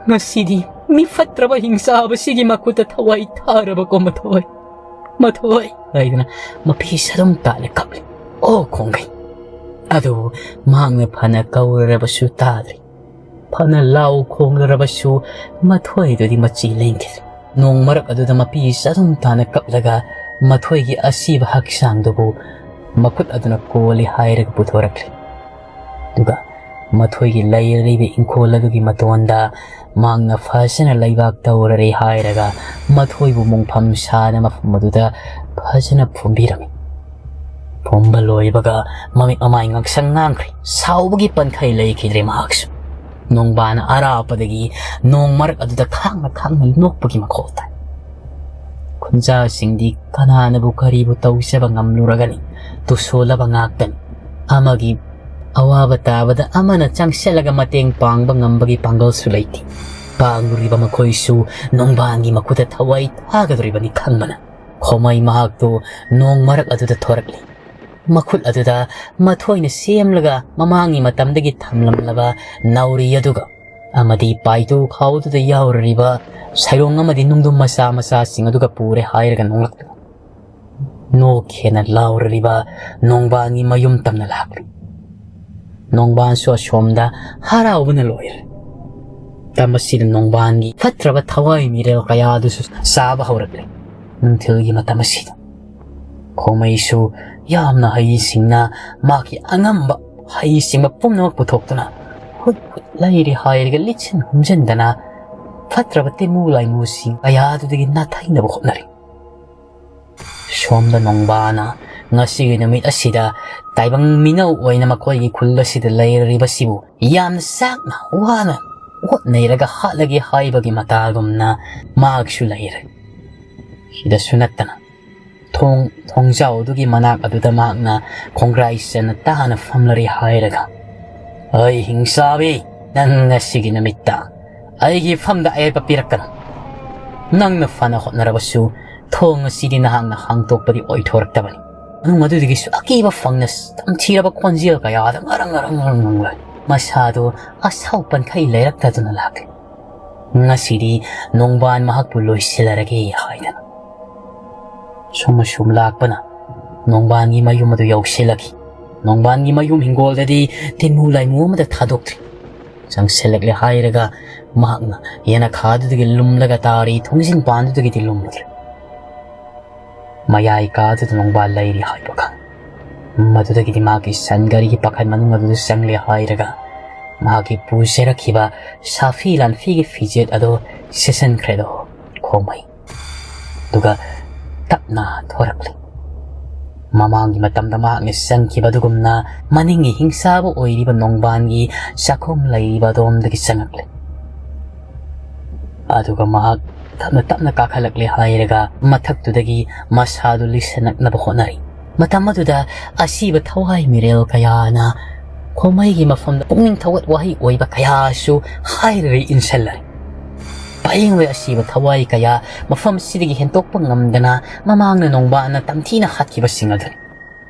ꯉꯁꯤꯗꯤ ꯃꯤ ꯐꯠꯇ꯭ꯔꯕ ꯍꯤꯡꯆꯥꯕꯁꯤꯒꯤ ꯃꯈꯨꯠꯇ ꯊꯋꯥꯏ ꯊꯥꯔꯕꯀꯣ, ꯃꯊꯣꯏ꯫ "ꯃꯊꯣꯏ" ꯍꯥꯏꯗꯅ ꯃꯄꯤ ꯁꯔꯨꯝ ꯇꯥꯅ ꯀꯞꯂꯤ꯫ ꯑꯣ ꯈꯣꯡꯒꯩ! ꯑꯗꯨꯕꯨ ꯃꯍꯥꯛꯅ ꯐꯅ ꯀꯧꯔꯔꯕꯁꯨ ꯇꯥꯗ꯭ꯔꯤ꯫ ꯐꯅ ꯂꯥꯎ ꯈꯣꯡꯂꯨꯔꯕꯁꯨ ꯃꯊꯣꯏꯗꯨꯗꯤ ꯃꯆꯤ ꯂꯦꯡꯈꯤꯗ꯭ꯔꯦ꯫ ꯅꯣꯡ ꯃꯔꯛ ꯑꯗꯨꯗ ꯃꯄꯤ ꯆꯗꯨꯝ ꯇꯥꯅ ꯀꯞꯂꯒ ꯃꯊꯣꯏꯒꯤ ꯑꯁꯤꯕ ꯍꯛꯆꯥꯡꯗꯨꯕꯨ ꯃꯈꯨꯠ ꯑꯗꯨꯅ ꯀꯣꯜꯂꯤ ꯍꯥꯏꯔꯒ ꯄꯨꯊꯣꯔꯛꯂꯦ꯫ ꯑꯗꯨꯒ ꯃꯊꯣꯏꯒꯤ ꯂꯩꯔꯤꯕ ꯏꯪꯈꯣꯜ ꯑꯗꯨꯒꯤ ꯃꯇꯣꯟꯗ ꯃꯍꯥꯛꯅ ꯐꯖꯅ ꯂꯩꯕꯥꯛ ꯇꯧꯔꯔꯦ ꯍꯥꯏꯔꯒ ꯃꯊꯣꯏꯕꯨ ꯃꯣꯡꯐꯝ ꯁꯥꯅ ꯃꯐꯝ ꯑꯗꯨꯗ ꯐꯖꯅ ꯐꯨꯝꯕꯤꯔꯝꯃꯤ꯫ ꯐꯨꯝꯕ ꯂꯣꯏꯕꯒ ꯃꯃꯤꯠ ꯃꯃꯥꯏ ꯉꯥꯡꯁꯪ ꯉꯥꯡꯈ꯭ꯔꯦ꯫ ꯁꯥꯎꯕꯒꯤ ꯄꯟꯈꯩ ꯂꯩꯈꯤꯗ꯭ꯔꯦ ꯃꯍꯥꯛꯁꯨ꯫ ꯅꯣꯡꯕꯥꯟ ꯑꯔꯥꯞꯄꯗꯒꯤ ꯅꯣꯡ ꯃꯔꯛ ꯑꯗꯨꯗ ꯈꯥꯡꯅ ꯈꯥꯡꯅ ꯅꯣꯛꯄꯒꯤ ꯃꯈꯣꯜ ꯇꯥꯏ꯫ ꯈꯨꯟꯖꯥꯁꯤꯡꯗꯤ ꯀꯅꯥꯅꯕꯨ ꯀꯔꯤꯕꯨ ꯇꯧꯖꯕ ꯉꯝꯂꯨꯔꯒꯅꯤ? ꯇꯨꯁꯣꯜꯂꯕ ꯉꯥꯛꯇꯅꯤ꯫ ꯑꯃꯒꯤ ꯑꯋꯥꯕ ꯇꯥꯕꯗ ꯑꯃꯅ ꯆꯪꯁꯤꯜꯂꯒ ꯃꯇꯦꯡ ꯄꯥꯡꯕ ꯉꯝꯕꯒꯤ ꯄꯥꯡꯒꯜꯁꯨ ꯂꯩꯇꯦ꯫ ꯄꯥꯡꯂꯨꯔꯤꯕ ꯃꯈꯣꯏꯁꯨ ꯅꯣꯡꯕꯥꯟꯒꯤ ꯃꯈꯨꯠꯇ ꯊꯋꯥꯏ ꯊꯥꯒꯗꯧꯔꯤꯕꯅꯤ ꯈꯪꯕꯅ ꯈꯣꯃꯩ ꯃꯍꯥꯛꯇꯨ ꯅꯣꯡ ꯃꯔꯛ ꯑꯗꯨꯗ ꯊꯣꯔꯛꯂꯤ꯫ ꯃꯈꯨꯠ ꯑꯗꯨꯗ ꯃꯊꯣꯏꯅ ꯁꯦꯝꯂꯒ ꯃꯃꯥꯡꯒꯤ ꯃꯇꯝꯗꯒꯤ ꯊꯝꯂꯝꯂꯕ ꯅꯥꯎꯔꯤ ꯑꯗꯨꯒ ꯑꯃꯗꯤ ꯄꯥꯏꯗꯨ ꯈꯥꯎꯗꯨꯗ ꯌꯥꯎꯔꯤꯕ ꯁꯩꯔꯣꯡ ꯑꯃꯗꯤ ꯅꯨꯡꯗꯨꯝ ꯃꯆꯥ ꯃꯆꯥꯁꯤꯡ ꯑꯗꯨꯒ ꯄꯨꯔꯦ ꯍꯥꯏꯔꯒ ꯅꯣꯡꯂꯛꯇꯨꯅ ꯅꯣꯛꯈꯦꯅ ꯂꯥꯎꯔꯤꯕ ꯅꯣꯡꯕꯥꯟꯒꯤ ꯃꯌꯨꯝ ꯇꯝꯅ ꯂꯥꯛꯂꯤ꯫ ꯅꯣꯡꯕꯥꯟꯁꯨ ꯑꯁꯣꯝꯗ ꯍꯔꯥꯎꯕꯅ ꯂꯣꯏꯔꯦ꯫ ꯇꯝ ꯑꯁꯤꯗ ꯅꯣꯡꯕꯥꯟꯒꯤ ꯐꯠꯇ꯭ꯔꯕ ꯊꯋꯥꯏ ꯃꯤꯔꯦꯜ ꯀꯌꯥ ꯑꯗꯨꯁꯨ ꯆꯥꯕ ꯍꯧꯔꯛꯂꯦ꯫ ꯅꯨꯡꯊꯤꯜꯒꯤ ꯃꯇꯝ ꯑꯁꯤꯗ ꯈꯣꯃꯩꯁꯨ ꯌꯥꯝꯅ ꯍꯩꯁꯤꯡꯅ ꯃꯍꯥꯛꯀꯤ ꯑꯉꯝꯕ ꯍꯩꯁꯤꯡꯕ ꯄꯨꯝꯅꯃꯛ ꯄꯨꯊꯣꯛꯇꯨꯅ ꯍꯨꯠ ꯍꯨꯠ ꯂꯩꯔꯤ ꯍꯥꯏꯔꯒ ꯂꯤꯠꯁꯤꯟ ꯍꯨꯝꯖꯤꯟꯗꯅ ꯐꯠꯇ꯭ꯔꯕ ꯇꯤꯃꯨ ꯂꯥꯏꯃꯨꯁꯤꯡ ꯀꯌꯥ ꯑꯗꯨꯗꯒꯤ ꯅꯥꯊꯩꯅꯕ ꯍꯣꯠꯅꯔꯤ꯫ ꯁꯣꯝꯗ ꯅꯣꯡꯕꯥꯅ ꯉꯁꯤꯒꯤ ꯅꯨꯃꯤꯠ ꯑꯁꯤꯗ ꯇꯥꯏꯕꯪ ꯃꯤꯅꯧ ꯑꯣꯏꯅ ꯃꯈꯣꯏꯒꯤ ꯈꯨꯜ ꯑꯁꯤꯗ ꯂꯩꯔꯤꯕꯁꯤꯕꯨ ꯌꯥꯝꯅ ꯆꯥꯛꯅ ꯋꯥꯅ ꯍꯣꯠꯅꯩꯔꯒ ꯍꯥꯠꯂꯒꯦ ꯍꯥꯏꯕꯒꯤ ꯃꯇꯥꯒꯨꯝꯅ ꯃꯍꯥꯛꯁꯨ ꯂꯩꯔꯦ꯫ ꯁꯤꯗꯁꯨ ꯅꯠꯇꯅ ꯊꯣꯡ ꯊꯣꯡꯖꯥꯎ ꯑꯗꯨꯒꯤ ꯃꯅꯥꯛ ꯑꯗꯨꯗ ꯃꯍꯥꯛꯅ ꯈꯣꯡꯒ꯭ꯔꯥꯏ ꯆꯟꯅ ꯇꯥꯅ ꯐꯝꯂꯔꯦ ꯍꯥꯏꯔꯒ, "ꯑꯩ ꯍꯤꯡꯆꯥꯕꯤ, ꯅꯪ ꯉꯁꯤꯒꯤ ꯅꯨꯃꯤꯠꯇ ꯑꯩꯒꯤ ꯐꯝꯗ ꯑꯌꯦꯠꯄ ꯄꯤꯔꯛꯀꯅꯨ꯫ ꯅꯪꯅ ꯐꯅ ꯍꯣꯠꯅꯔꯕꯁꯨ ꯊꯣꯡ ꯑꯁꯤꯗꯤ ꯅꯍꯥꯛꯅ ꯍꯥꯡꯗꯣꯛꯄꯗꯤ ꯑꯣꯏꯊꯣꯔꯛꯇꯕꯅꯤ꯫" ꯃꯅꯨꯡ ꯑꯗꯨꯗꯒꯤꯁꯨ ꯑꯀꯤꯕ ꯐꯪꯅ ꯇꯝꯊꯤꯔꯕ ꯈꯣꯟꯖꯦꯜ ꯀꯌꯥꯗ ꯉꯔꯪ ꯉꯔꯪ ꯉꯔꯪ ꯉꯪꯂꯣꯏ ꯃꯁꯥꯗꯨ ꯑꯁꯥꯎ ꯄꯟꯈꯩ ꯂꯩꯔꯛꯇꯗꯨꯅ ꯂꯥꯛꯂꯤ꯫ ꯉꯁꯤꯗꯤ ꯅꯣꯡꯕꯥꯟ ꯃꯍꯥꯛꯄꯨ ꯂꯣꯏꯁꯤꯜꯂꯔꯒꯦ ꯍꯥꯏꯗꯅ꯫ ꯁꯨꯝ ꯑꯁꯨꯝ ꯂꯥꯛꯄꯅ ꯅꯣꯡꯕꯥꯟꯒꯤ ꯃꯌꯨꯝ ꯑꯗꯨ ꯌꯧꯁꯤꯜꯂꯛꯈꯤ꯫ ꯅꯣꯡꯕꯥꯟꯒꯤ ꯃꯌꯨꯝ ꯍꯤꯡꯒꯣꯜꯗꯗꯤ ꯇꯤꯟꯃꯨ ꯂꯥꯏꯃꯨ ꯑꯃꯗ ꯊꯥꯗꯣꯛꯇ꯭ꯔꯤ꯫ ꯆꯪꯁꯤꯜꯂꯛꯂꯦ ꯍꯥꯏꯔꯒ ꯃꯍꯥꯛꯅ ꯌꯦꯅꯈꯥꯗꯨꯗꯒꯤ ꯂꯨꯝꯂꯒ ꯇꯥꯔꯤ, ꯊꯣꯡꯖꯤꯟ ꯄꯥꯟꯗꯨꯗꯒꯤꯗꯤ ꯂꯨꯝꯂꯗ꯭ꯔꯦ꯫ ꯃꯌꯥꯏ ꯀꯥꯗꯨꯗ ꯅꯣꯡꯕꯥꯜ ꯂꯩꯔꯤ ꯍꯥꯏꯕ ꯈꯪ꯫ ꯃꯗꯨꯗꯒꯤꯗꯤ ꯃꯍꯥꯛꯀꯤ ꯁꯟ ꯒꯥꯔꯤꯒꯤ ꯄꯥꯈꯟ ꯃꯅꯨꯡ ꯑꯗꯨꯗ ꯆꯪꯂꯦ ꯍꯥꯏꯔꯒ ꯃꯍꯥꯛꯀꯤ ꯄꯨꯖꯔꯛꯈꯤꯕ ꯁꯥꯐꯤ ꯂꯥꯟꯐꯤꯒꯤ ꯐꯤꯖꯦꯠ ꯑꯗꯨ ꯁꯦꯠꯆꯟꯈ꯭ꯔꯦꯗꯣ ꯈꯣꯃꯩ꯫ ꯑꯗꯨꯒ ꯇꯞꯅ ꯊꯣꯔꯛꯂꯤ꯫ ꯃꯃꯥꯡꯒꯤ ꯃꯇꯝꯗ ꯃꯍꯥꯛꯅ ꯆꯪꯈꯤꯕ ꯑꯗꯨꯒꯨꯝꯅ ꯃꯅꯤꯡꯒꯤ ꯍꯤꯡꯁꯥꯕ ꯑꯣꯏꯔꯤꯕ ꯅꯣꯡꯕꯥꯟꯒꯤ ꯆꯥꯛꯈꯨꯝ ꯂꯩꯔꯤꯕ ꯑꯗꯣꯝꯗꯒꯤ ꯆꯪꯉꯛꯂꯦ꯫ ꯑꯗꯨꯒ ꯃꯍꯥꯛ ꯇꯞꯅ ꯇꯞꯅ ꯀꯥꯈꯠꯂꯛꯂꯦ ꯍꯥꯏꯔꯒ ꯃꯊꯛꯇꯨꯗꯒꯤ ꯃꯁꯥꯗꯨ ꯂꯤꯁꯤꯜꯂꯛꯅꯕ ꯍꯣꯠꯅꯔꯤ꯫ ꯃꯇꯝ ꯑꯗꯨꯗ ꯑꯁꯤꯕ ꯊꯋꯥꯏ ꯃꯤꯔꯦꯜ ꯀꯌꯥꯅ ꯈꯣꯃꯩꯒꯤ ꯃꯐꯝꯗ ꯄꯨꯛꯅꯤꯡ ꯊꯧꯒꯠ ꯋꯥꯍꯩ ꯑꯣꯏꯕ ꯀꯌꯥꯁꯨ ꯍꯥꯏꯔꯔꯤ ꯏꯟꯁꯤꯜꯂꯔꯤ꯫ ꯄꯥꯌꯦꯡꯂꯣꯏ ꯑꯁꯤꯕ ꯊꯋꯥꯏ ꯀꯌꯥ ꯃꯐꯝꯁꯤꯗꯒꯤ ꯍꯦꯟꯇꯣꯛꯄ ꯉꯝꯗꯅ ꯃꯃꯥꯡꯅ ꯅꯣꯡꯕꯥꯟꯅ ꯇꯝꯊꯤꯅ ꯍꯥꯠꯈꯤꯕꯁꯤꯡ ꯑꯗꯨꯅꯤ꯫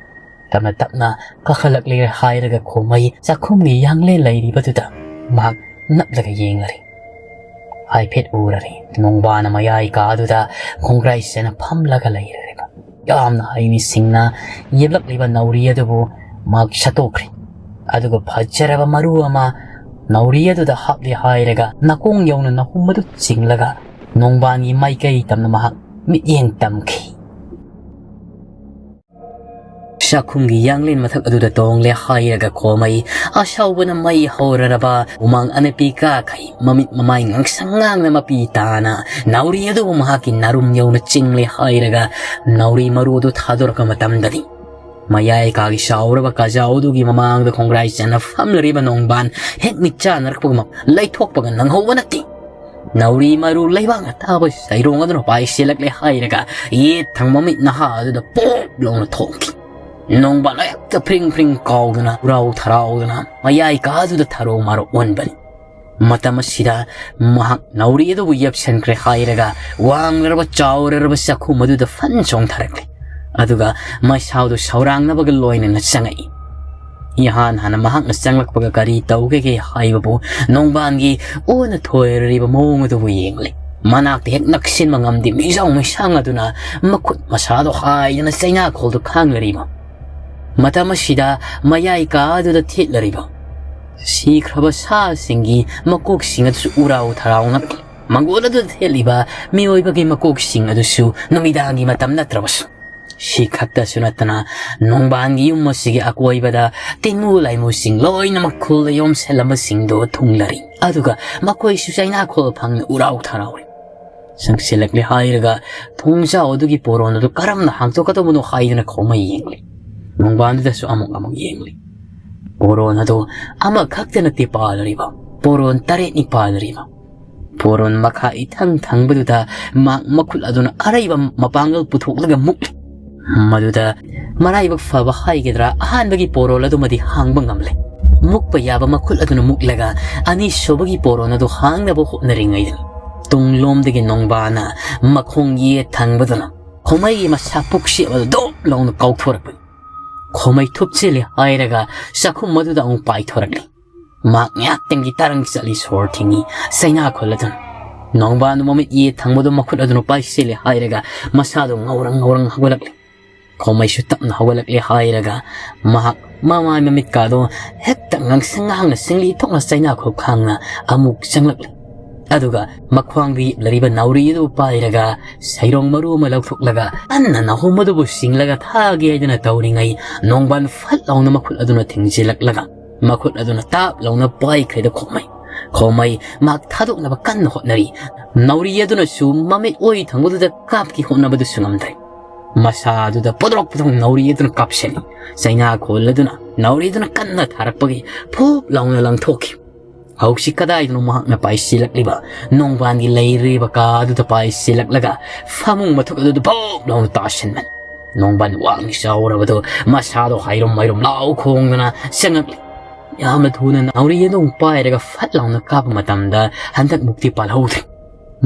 ꯇꯞꯅ ꯇꯞꯅ ꯀꯥꯈꯠꯂꯛꯂꯦ ꯍꯥꯏꯔꯒ ꯈꯣꯃꯩ ꯆꯥꯛꯈꯨꯝꯒꯤ ꯌꯥꯡꯂꯦꯟ ꯂꯩꯔꯤꯕꯗꯨꯗ ꯃꯍꯥꯛ ꯅꯞꯂꯒ ꯌꯦꯡꯂꯔꯤ꯫ ꯍꯥꯏꯐꯦꯠ ꯎꯔꯔꯤ, ꯅꯣꯡꯕꯥꯟꯅ ꯃꯌꯥꯏ ꯀꯥꯗꯨꯗ ꯈꯣꯡꯒ꯭ꯔꯥꯏ ꯆꯦꯟꯅ ꯐꯝꯂꯒ ꯂꯩꯔꯔꯤꯕ꯫ ꯌꯥꯝꯅ ꯍꯩꯅ ꯁꯤꯡꯅ ꯌꯦꯞꯂꯛꯂꯤꯕ ꯅꯥꯎꯔꯤ ꯑꯗꯨꯕꯨ ꯃꯍꯥꯛ ꯁꯠꯇꯣꯛꯈ꯭ꯔꯦ꯫ ꯑꯗꯨꯒ ꯐꯖꯔꯕ ꯃꯔꯨ ꯑꯃ ꯅꯥꯎꯔꯤ ꯑꯗꯨꯗ ꯍꯥꯞꯂꯦ ꯍꯥꯏꯔꯒ ꯅꯥꯀꯣꯡ ꯌꯧꯅ ꯅꯥꯍꯨꯝ ꯑꯗꯨ ꯆꯤꯡꯂꯒ ꯅꯣꯡꯕꯥꯟꯒꯤ ꯃꯥꯏꯀꯩ ꯇꯝꯅ ꯃꯍꯥꯛ ꯃꯤꯠꯌꯦꯡ ꯇꯝꯈꯤ꯫ ꯆꯥꯛꯈꯨꯝꯒꯤ ꯌꯥꯡꯂꯦꯟ ꯃꯊꯛ ꯑꯗꯨꯗ ꯇꯣꯡꯂꯦ ꯍꯥꯏꯔꯒ ꯈꯣꯃꯩ ꯑꯁꯥꯎꯕꯅ ꯃꯩ ꯍꯧꯔꯔꯕ ꯍꯨꯃꯥꯡ ꯑꯅꯞꯄꯤ ꯀꯥꯈꯩ ꯃꯃꯤꯠ ꯃꯃꯥꯏ ꯉꯥꯡꯁꯪ ꯉꯥꯡꯅ ꯃꯄꯤ ꯇꯥꯅ ꯅꯥꯎꯔꯤ ꯑꯗꯨꯕꯨ ꯃꯍꯥꯛꯀꯤ ꯅꯥꯔꯨꯝ ꯌꯧꯅ ꯆꯤꯡꯂꯦ ꯍꯥꯏꯔꯒ ꯅꯥꯎꯔꯤ ꯃꯔꯨ ꯑꯗꯨ ꯊꯥꯗꯣꯔꯛꯄ ꯃꯇꯝꯗꯗꯤ ꯃꯌꯥꯏ ꯀꯥꯒꯤ ꯆꯥꯎꯔꯕ ꯀꯥꯖꯥꯎ ꯑꯗꯨꯒꯤ ꯃꯃꯥꯡꯗ ꯈꯣꯡꯒ꯭ꯔꯥꯏ ꯆꯟꯅ ꯐꯝꯂꯔꯤꯕ ꯅꯣꯡꯕꯥꯟ ꯍꯦꯛ ꯃꯤꯠ ꯆꯥꯟꯅꯔꯛꯄꯒ ꯂꯩꯊꯣꯛꯄꯒ ꯅꯪꯍꯧꯕ ꯅꯠꯇꯦ꯫ ꯅꯥꯎꯔꯤ ꯃꯔꯨ ꯂꯩꯕꯥꯛꯅ ꯇꯥꯕ ꯁꯩꯔꯣꯡ ꯑꯗꯨꯅ ꯄꯥꯏꯁꯤꯜꯂꯛꯂꯦ ꯍꯥꯏꯔꯒ ꯌꯦꯠ ꯊꯪꯕ ꯃꯤꯠ ꯅꯍꯥ ꯑꯗꯨꯗ ꯄꯣꯞ ꯂꯥꯎꯅ ꯊꯣꯛꯈꯤ꯫ ꯅꯣꯡꯕꯥꯟ ꯍꯦꯛꯇ ꯐ꯭ꯔꯤꯡ ꯐ꯭ꯔꯤꯡ ꯀꯥꯎꯗꯨꯅ ꯎꯔꯥꯎ ꯊꯔꯥꯎꯗꯨꯅ ꯃꯌꯥꯏ ꯀꯥꯗꯨꯗ ꯊꯔꯣ ꯃꯥꯔꯣ ꯑꯣꯟꯕꯅꯤ꯫ ꯃꯇꯝ ꯑꯁꯤꯗ ꯃꯍꯥꯛ ꯅꯥꯎꯔꯤ ꯑꯗꯨꯕꯨ ꯌꯦꯞꯁꯟꯈ꯭ꯔꯦ ꯍꯥꯏꯔꯒ ꯋꯥꯡꯂꯔꯕ ꯆꯥꯎꯔꯔꯕ ꯆꯥꯛꯈꯨꯝ ꯑꯗꯨꯗ ꯐꯟ ꯆꯣꯡꯊꯔꯛꯂꯦ꯫ ꯑꯗꯨꯒ ꯃꯩꯁꯥꯎꯗꯨ ꯁꯧꯔꯥꯡꯅꯕꯒ ꯂꯣꯏꯅꯅ ꯆꯪꯉꯛꯏ꯫ ꯏꯍꯥꯟ ꯍꯥꯟꯅ ꯃꯍꯥꯛꯅ ꯆꯪꯂꯛꯄꯒ ꯀꯔꯤ ꯇꯧꯒꯦꯒꯦ ꯍꯥꯏꯕꯕꯨ ꯅꯣꯡꯕꯥꯟꯒꯤ ꯑꯣꯟꯅ ꯊꯣꯏꯔꯔꯤꯕ ꯃꯑꯣꯡ ꯑꯗꯨꯕꯨ ꯌꯦꯡꯂꯤ꯫ ꯃꯅꯥꯛꯇ ꯍꯦꯛ ꯅꯛꯁꯤꯟꯕ ꯉꯝꯗꯦ ꯃꯤꯖꯥꯎ ꯃꯩꯁꯥꯡ ꯑꯗꯨꯅ ꯃꯈꯨꯠ ꯃꯁꯥꯗꯣ ꯍꯥꯏꯗꯅ ꯆꯩꯅꯥꯈꯣꯜꯗꯨ ꯈꯥꯡꯂꯔꯤꯕ꯫ ꯃꯇꯝ ꯑꯁꯤꯗ ꯃꯌꯥꯏ ꯀꯥ ꯑꯗꯨꯗ ꯊꯦꯠꯂꯔꯤꯕ ꯁꯤꯈ꯭ꯔꯕ ꯁꯥꯁꯤꯡꯒꯤ ꯃꯀꯣꯛꯁꯤꯡ ꯑꯗꯨꯁꯨ ꯎꯔꯥꯎ ꯊꯔꯥꯎꯅ ꯃꯪꯒꯣꯜ ꯑꯗꯨꯗ ꯊꯦꯠꯂꯤꯕ ꯃꯤꯑꯣꯏꯕꯒꯤ ꯃꯀꯣꯛꯁꯤꯡ ꯑꯗꯨꯁꯨ ꯅꯨꯃꯤꯗꯥꯡꯒꯤ ꯃꯇꯝ ꯅꯠꯇ꯭ꯔꯕꯁꯨ꯫ ꯁꯤ ꯈꯛꯇꯁꯨ ꯅꯠꯇꯅ ꯅꯣꯡꯕꯥꯟꯒꯤ ꯌꯨꯝ ꯑꯁꯤꯒꯤ ꯑꯀꯣꯏꯕꯗ ꯇꯤꯟꯃꯨ ꯂꯥꯏꯃꯨꯁꯤꯡ ꯂꯣꯏꯅꯃꯛ ꯈꯨꯜꯗ ꯌꯣꯝꯁꯤꯜꯂꯝꯕꯁꯤꯡꯗꯨ ꯊꯨꯡꯂꯔꯤ꯫ ꯑꯗꯨꯒ ꯃꯈꯣꯏꯁꯨ ꯆꯩꯅꯥꯈꯣꯜ ꯐꯪꯅ ꯎꯔꯥꯎ ꯊꯔꯥꯎꯔꯤ꯫ ꯆꯪꯁꯤꯜꯂꯛꯂꯦ ꯍꯥꯏꯔꯒ ꯊꯣꯡꯖꯥꯎ ꯑꯗꯨꯒꯤ ꯄꯣꯔꯣꯟ ꯑꯗꯨ ꯀꯔꯝꯅ ꯍꯥꯡꯗꯣꯛꯀꯗꯧꯕꯅꯣ ꯍꯥꯏꯗꯨꯅ ꯈꯣꯃꯩ ꯌꯦꯡꯂꯤ꯫ ꯅꯣꯡꯕꯥꯟꯗꯨꯗꯁꯨ ꯑꯃꯨꯛ ꯑꯃꯨꯛ ꯌꯦꯡꯂꯤ꯫ ꯄꯣꯔꯣꯟ ꯑꯗꯨ ꯑꯃꯈꯛꯇ ꯅꯠꯇꯦ ꯄꯥꯜꯂꯤꯕ, ꯄꯣꯔꯣꯟ ꯇꯔꯦꯠꯅꯤ ꯄꯥꯜꯂꯤꯕ꯫ ꯄꯣꯔꯣꯟ ꯃꯈꯥ ꯏꯊꯪ ꯊꯪꯕꯗꯨꯗ ꯃꯥ ꯃꯈꯨꯠ ꯑꯗꯨꯅ ꯑꯔꯩꯕ ꯃꯄꯥꯡꯒꯜ ꯄꯨꯊꯣꯛꯂꯒ ꯃꯨꯛꯂꯤ꯫ ꯃꯗꯨꯗ ꯃꯔꯥꯏꯕꯛ ꯐꯕ ꯍꯥꯏꯒꯗ꯭ꯔꯥ, ꯑꯍꯥꯟꯕꯒꯤ ꯄꯣꯔꯣꯟ ꯑꯗꯨꯃꯗꯤ ꯍꯥꯡꯕ ꯉꯝꯂꯦ꯫ ꯃꯨꯛꯄ ꯌꯥꯕ ꯃꯈꯨꯠ ꯑꯗꯨꯅ ꯃꯨꯛꯂꯒ ꯑꯅꯤꯁꯨꯕꯒꯤ ꯄꯣꯔꯣꯟ ꯑꯗꯨ ꯍꯥꯡꯅꯕ ꯍꯣꯠꯅꯔꯤꯉꯩꯗ ꯇꯨꯡꯂꯣꯝꯗꯒꯤ ꯅꯣꯡꯕꯥꯟꯅ ꯃꯈꯣꯡ ꯌꯦꯠ ꯊꯪꯕꯗꯨꯅ ꯈꯣꯃꯩꯒꯤ ꯃꯁꯥ ꯄꯨꯛꯁꯤ ꯑꯗꯨ ꯗꯣꯞ ꯂꯥꯎꯅ ꯀꯥꯎꯊꯣꯔꯛꯄꯅꯤ꯫ ꯈꯣꯃꯩ ꯊꯨꯞꯆꯤꯜꯂꯤ ꯍꯥꯏꯔꯒ ꯆꯥꯛꯈꯨꯝ ꯑꯗꯨꯗ ꯑꯃꯨꯛ ꯄꯥꯏꯊꯣꯔꯛꯂꯤ꯫ ꯃꯍꯥꯛ ꯉꯥꯏꯍꯥꯛꯇꯪꯒꯤ ꯇꯔꯪ ꯆꯠꯂꯤ, ꯁꯣꯔ ꯊꯤꯡꯉꯤ, ꯆꯩꯅꯥ ꯈꯣꯜꯂꯗꯨꯅ꯫ ꯅꯣꯡꯕꯥꯟꯗꯨ ꯃꯃꯤꯠ ꯌꯦ ꯊꯪꯕꯗꯨ ꯃꯈꯨꯠ ꯑꯗꯨꯅ ꯄꯥꯏꯁꯤꯜꯂꯤ ꯍꯥꯏꯔꯒ ꯃꯁꯥꯗꯨ ꯉꯧꯔꯪ ꯉꯧꯔꯪ ꯍꯧꯒꯠꯂꯛꯂꯤ꯫ ꯈꯣꯃꯩꯁꯨ ꯇꯞꯅ ꯍꯧꯒꯠꯂꯛꯂꯦ ꯍꯥꯏꯔꯒ ꯃꯍꯥꯛ ꯃꯃꯥꯏ ꯃꯃꯤꯠꯀꯥꯗꯣ ꯍꯦꯛꯇ ꯉꯥꯡꯁꯪ ꯉꯥꯡꯅ ꯁꯤꯡꯂꯤ ꯊꯣꯛꯅ ꯆꯩꯅꯥ ꯈꯣꯛ ꯈꯥꯡꯅ ꯑꯃꯨꯛ ꯆꯪꯂꯛꯂꯤ꯫ ꯑꯗꯨꯒ ꯃꯈ꯭ꯋꯥꯡꯗ ꯌꯦꯞꯂꯔꯤꯕ ꯅꯥꯎꯔꯤ ꯑꯗꯨ ꯄꯥꯏꯔꯒ ꯁꯩꯔꯣꯡ ꯃꯔꯨ ꯑꯃ ꯂꯧꯊꯣꯛꯂꯒ ꯀꯟꯅ ꯅꯥꯍꯣꯝ ꯑꯗꯨꯕꯨ ꯁꯤꯡꯂꯒ ꯊꯥꯒꯦ ꯍꯥꯏꯗꯨꯅ ꯇꯧꯔꯤꯉꯩ ꯅꯣꯡꯕꯥꯟ ꯐꯠ ꯂꯥꯎꯅ ꯃꯈꯨꯠ ꯑꯗꯨꯅ ꯊꯤꯡꯖꯤꯜꯂꯛꯂꯒ ꯃꯈꯨꯠ ꯑꯗꯨꯅ ꯇꯥꯞ ꯂꯥꯎꯅ ꯄꯥꯏꯈ꯭ꯔꯦꯗ ꯈꯣꯃꯩ꯫ ꯈꯣꯃꯩ ꯃꯍꯥꯛ ꯊꯥꯗꯣꯛꯅꯕ ꯀꯟꯅ ꯍꯣꯠꯅꯔꯤ꯫ ꯅꯥꯎꯔꯤ ꯑꯗꯨꯅꯁꯨ ꯃꯃꯤꯠ ꯑꯣꯏ ꯊꯪꯕꯗꯨꯗ ꯀꯥꯞꯀꯦ ꯍꯣꯠꯅꯕꯗꯨꯁꯨ ꯉꯝꯗ꯭ꯔꯦ꯫ ꯃꯁꯥ ꯑꯗꯨꯗ ꯄꯣꯗ꯭ꯔꯣꯛ ꯄꯣꯗ꯭ꯔꯣꯛ ꯅꯥꯎꯔꯤ ꯑꯗꯨꯅ ꯀꯥꯞꯁꯤꯜꯂꯤ꯫ ꯆꯩꯅꯥ ꯈꯣꯜ ꯑꯗꯨꯅ ꯅꯥꯎꯔꯤ ꯑꯗꯨꯅ ꯀꯟꯅ ꯊꯥꯔꯛꯄꯒꯤ ꯐꯨꯞ ꯂꯥꯎꯅ ꯂꯪꯊꯣꯛꯈꯤ꯫ ꯍꯧꯖꯤꯛ ꯀꯗꯥꯏꯗꯅꯣ ꯃꯍꯥꯛꯅ ꯄꯥꯏꯁꯤꯜꯂꯛꯂꯤꯕ ꯅꯣꯡꯕꯥꯟꯒꯤ ꯂꯩꯔꯤꯕ ꯀꯥ ꯑꯗꯨꯗ ꯄꯥꯏꯁꯤꯜꯂꯛꯂꯒ ꯐꯃꯨꯡ ꯃꯊꯛ ꯑꯗꯨꯗ ꯐꯨꯞ ꯂꯥꯎꯅ ꯇꯥꯁꯤꯟꯕꯅꯤ꯫ ꯅꯣꯡꯕꯥꯟ ꯋꯥꯡ ꯆꯥꯎꯔꯕꯗꯨ ꯃꯁꯥꯗꯣ ꯍꯥꯏꯔꯨꯝ ꯍꯥꯏꯔꯨꯝ ꯂꯥꯎ ꯈꯣꯡꯗꯅ ꯆꯪꯉꯛꯂꯤ꯫ ꯌꯥꯝꯅ ꯊꯨꯅ ꯅꯥꯎꯔꯤ ꯑꯗꯨ ꯄꯥꯏꯔꯒ ꯐꯠ ꯂꯥꯎꯅ ꯀꯥꯞꯄ ꯃꯇꯝꯗ ꯍꯟꯗꯛ ꯃꯨꯛꯇꯤ ꯄꯥꯜꯍꯧꯗ꯭ꯔꯦ꯫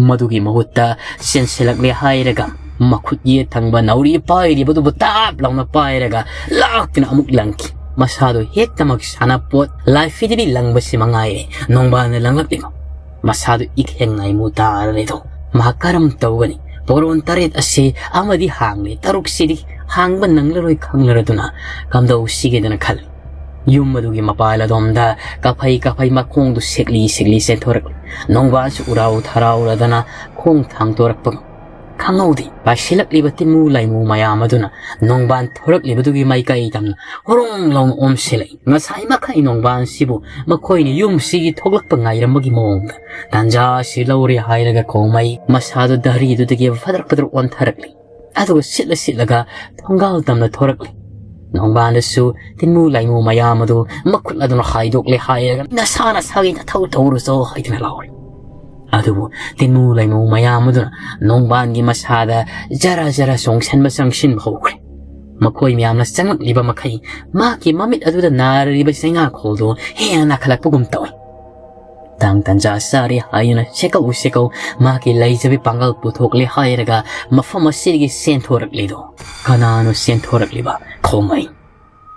ꯃꯗꯨꯒꯤ ꯃꯍꯨꯠꯇ ꯆꯦꯟꯁꯤꯜꯂꯛꯂꯦ ꯍꯥꯏꯔꯒ ꯃꯈꯨꯠ ꯌꯦꯠ ꯊꯪꯕ ꯅꯥꯎꯔꯤ ꯄꯥꯏꯔꯤꯕꯗꯨꯕꯨ ꯇꯥꯞ ꯂꯥꯎꯅ ꯄꯥꯏꯔꯒ ꯂꯥꯛꯇꯨꯅ ꯑꯃꯨꯛ ꯂꯪꯈꯤ꯫ ꯃꯁꯥꯗꯨ ꯍꯦꯛꯇꯃꯛ ꯁꯥꯟꯅꯄꯣꯠ ꯂꯥꯏꯐꯤꯗꯕꯤ ꯂꯪꯕꯁꯤ ꯃꯉꯥꯏꯔꯦ ꯅꯣꯡꯕꯥꯟꯅ ꯂꯪꯂꯛꯂꯤꯕ꯫ ꯃꯁꯥꯗꯨ ꯏꯈꯦꯡ ꯅꯥꯏꯃꯨ ꯇꯥꯔꯔꯦꯗꯣ꯫ ꯃꯍꯥꯛ ꯀꯔꯝ ꯇꯧꯒꯅꯤ? ꯄꯣꯔꯣꯟ ꯇꯔꯦꯠ ꯑꯁꯤ ꯑꯃꯗꯤ ꯍꯥꯡꯂꯦ, ꯇꯔꯨꯛꯁꯤꯗꯤ ꯍꯥꯡꯕ ꯅꯪꯂꯔꯣꯏ ꯈꯪꯂꯔꯗꯨꯅ ꯀꯝꯗꯧꯁꯤꯒꯦꯗꯅ ꯈꯜꯂꯤ꯫ ꯌꯨꯝ ꯑꯗꯨꯒꯤ ꯃꯄꯥꯜ ꯑꯗꯣꯝꯗ ꯀꯥꯐꯩ ꯀꯥꯐꯩ ꯃꯈꯣꯡꯗꯨ ꯁꯦꯛꯂꯤ ꯁꯦꯛꯂꯤ ꯆꯦꯟꯊꯣꯔꯛꯂꯤ꯫ ꯅꯣꯡꯕꯥꯟꯁꯨ ꯎꯔꯥꯎ ꯊꯔꯥꯎꯔꯗꯅ ꯈꯣꯡ ꯊꯥꯡꯗꯣꯔꯛꯄ ꯈꯪꯍꯧꯗꯦ꯫ ꯄꯥꯏꯁꯤꯜꯂꯛꯂꯤꯕ ꯇꯤꯟꯃꯨ ꯂꯥꯏꯃꯨ ꯃꯌꯥꯝ ꯑꯗꯨꯅ ꯅꯣꯡꯕꯥꯟ ꯊꯣꯔꯛꯂꯤꯕꯗꯨꯒꯤ ꯃꯥꯏꯀꯩ ꯇꯝꯅ ꯍꯨꯔꯨꯡ ꯂꯥꯎꯅ ꯑꯣꯝꯁꯤꯜꯂꯛꯏ꯫ ꯉꯁꯥꯏ ꯃꯈꯩ ꯅꯣꯡꯕꯥꯟꯁꯤꯕꯨ ꯃꯈꯣꯏꯅ ꯌꯨꯝꯁꯤꯒꯤ ꯊꯣꯛꯂꯛꯄ ꯉꯥꯏꯔꯝꯕꯒꯤ ꯃꯑꯣꯡꯗ ꯇꯥꯟꯖꯥ ꯑꯁꯤ ꯂꯧꯔꯦ ꯍꯥꯏꯔꯒ ꯈꯣꯃꯩ ꯃꯁꯥꯗꯨ ꯗꯥꯔꯤꯗꯨꯗꯒꯤ ꯐꯗ꯭ꯔꯛ ꯐꯗ꯭ꯔꯛ ꯑꯣꯟꯊꯔꯛꯂꯤ꯫ ꯑꯗꯨꯒ ꯁꯤꯠꯂ ꯁꯤꯠꯂꯒ ꯊꯣꯡꯒꯥꯜ ꯇꯝꯅ ꯊꯣꯔꯛꯂꯤ꯫ ꯅꯣꯡꯕꯥꯟꯗꯁꯨ ꯇꯤꯟꯃꯨ ꯂꯥꯏꯃꯨ ꯃꯌꯥꯝ ꯑꯗꯨ ꯃꯈꯨꯠ ꯑꯗꯨꯅ ꯍꯥꯏꯗꯣꯛꯂꯦ ꯍꯥꯏꯔꯒ ꯅꯁꯥ ꯅꯁꯥꯒꯤ ꯅꯊꯧ ꯇꯧꯔꯨꯆꯣ ꯍꯥꯏꯗꯨꯅ ꯂꯥꯎꯔꯤ꯫ ꯑꯗꯨꯕꯨ ꯇꯤꯟꯃꯨ ꯂꯥꯏꯃꯨ ꯃꯌꯥꯝ ꯑꯗꯨꯅ ꯅꯣꯡꯕꯥꯟꯒꯤ ꯃꯁꯥꯗ ꯖꯔ ꯖꯔ ꯆꯣꯡꯁꯤꯟꯕ ꯆꯪꯁꯤꯟꯕ ꯍꯧꯈ꯭ꯔꯦ꯫ ꯃꯈꯣꯏ ꯃꯌꯥꯝꯅ ꯆꯪꯂꯛꯂꯤꯕ ꯃꯈꯩ ꯃꯍꯥꯛꯀꯤ ꯃꯃꯤꯠ ꯑꯗꯨꯗ ꯅꯥꯔꯤꯕ ꯆꯩꯅꯥꯈꯣꯜꯗꯨ ꯍꯦꯟꯅ ꯅꯥꯈꯠꯂꯛꯄꯒꯨꯝ ꯇꯧꯏ꯫ ꯇꯥꯡ ꯇꯟꯖꯥ ꯆꯥꯔꯦ ꯍꯥꯏꯗꯨꯅ ꯁꯦꯀꯧ ꯁꯦꯀꯧ ꯃꯍꯥꯛꯀꯤ ꯂꯩꯖꯕꯤ ꯄꯥꯡꯒꯜ ꯄꯨꯊꯣꯛꯂꯦ ꯍꯥꯏꯔꯒ ꯃꯐꯝ ꯑꯁꯤꯗꯒꯤ ꯆꯦꯟꯊꯣꯔꯛꯂꯤꯗꯣ ꯀꯅꯥꯅꯣ ꯆꯦꯟꯊꯣꯔꯛꯂꯤꯕ ꯈꯣꯃꯩ?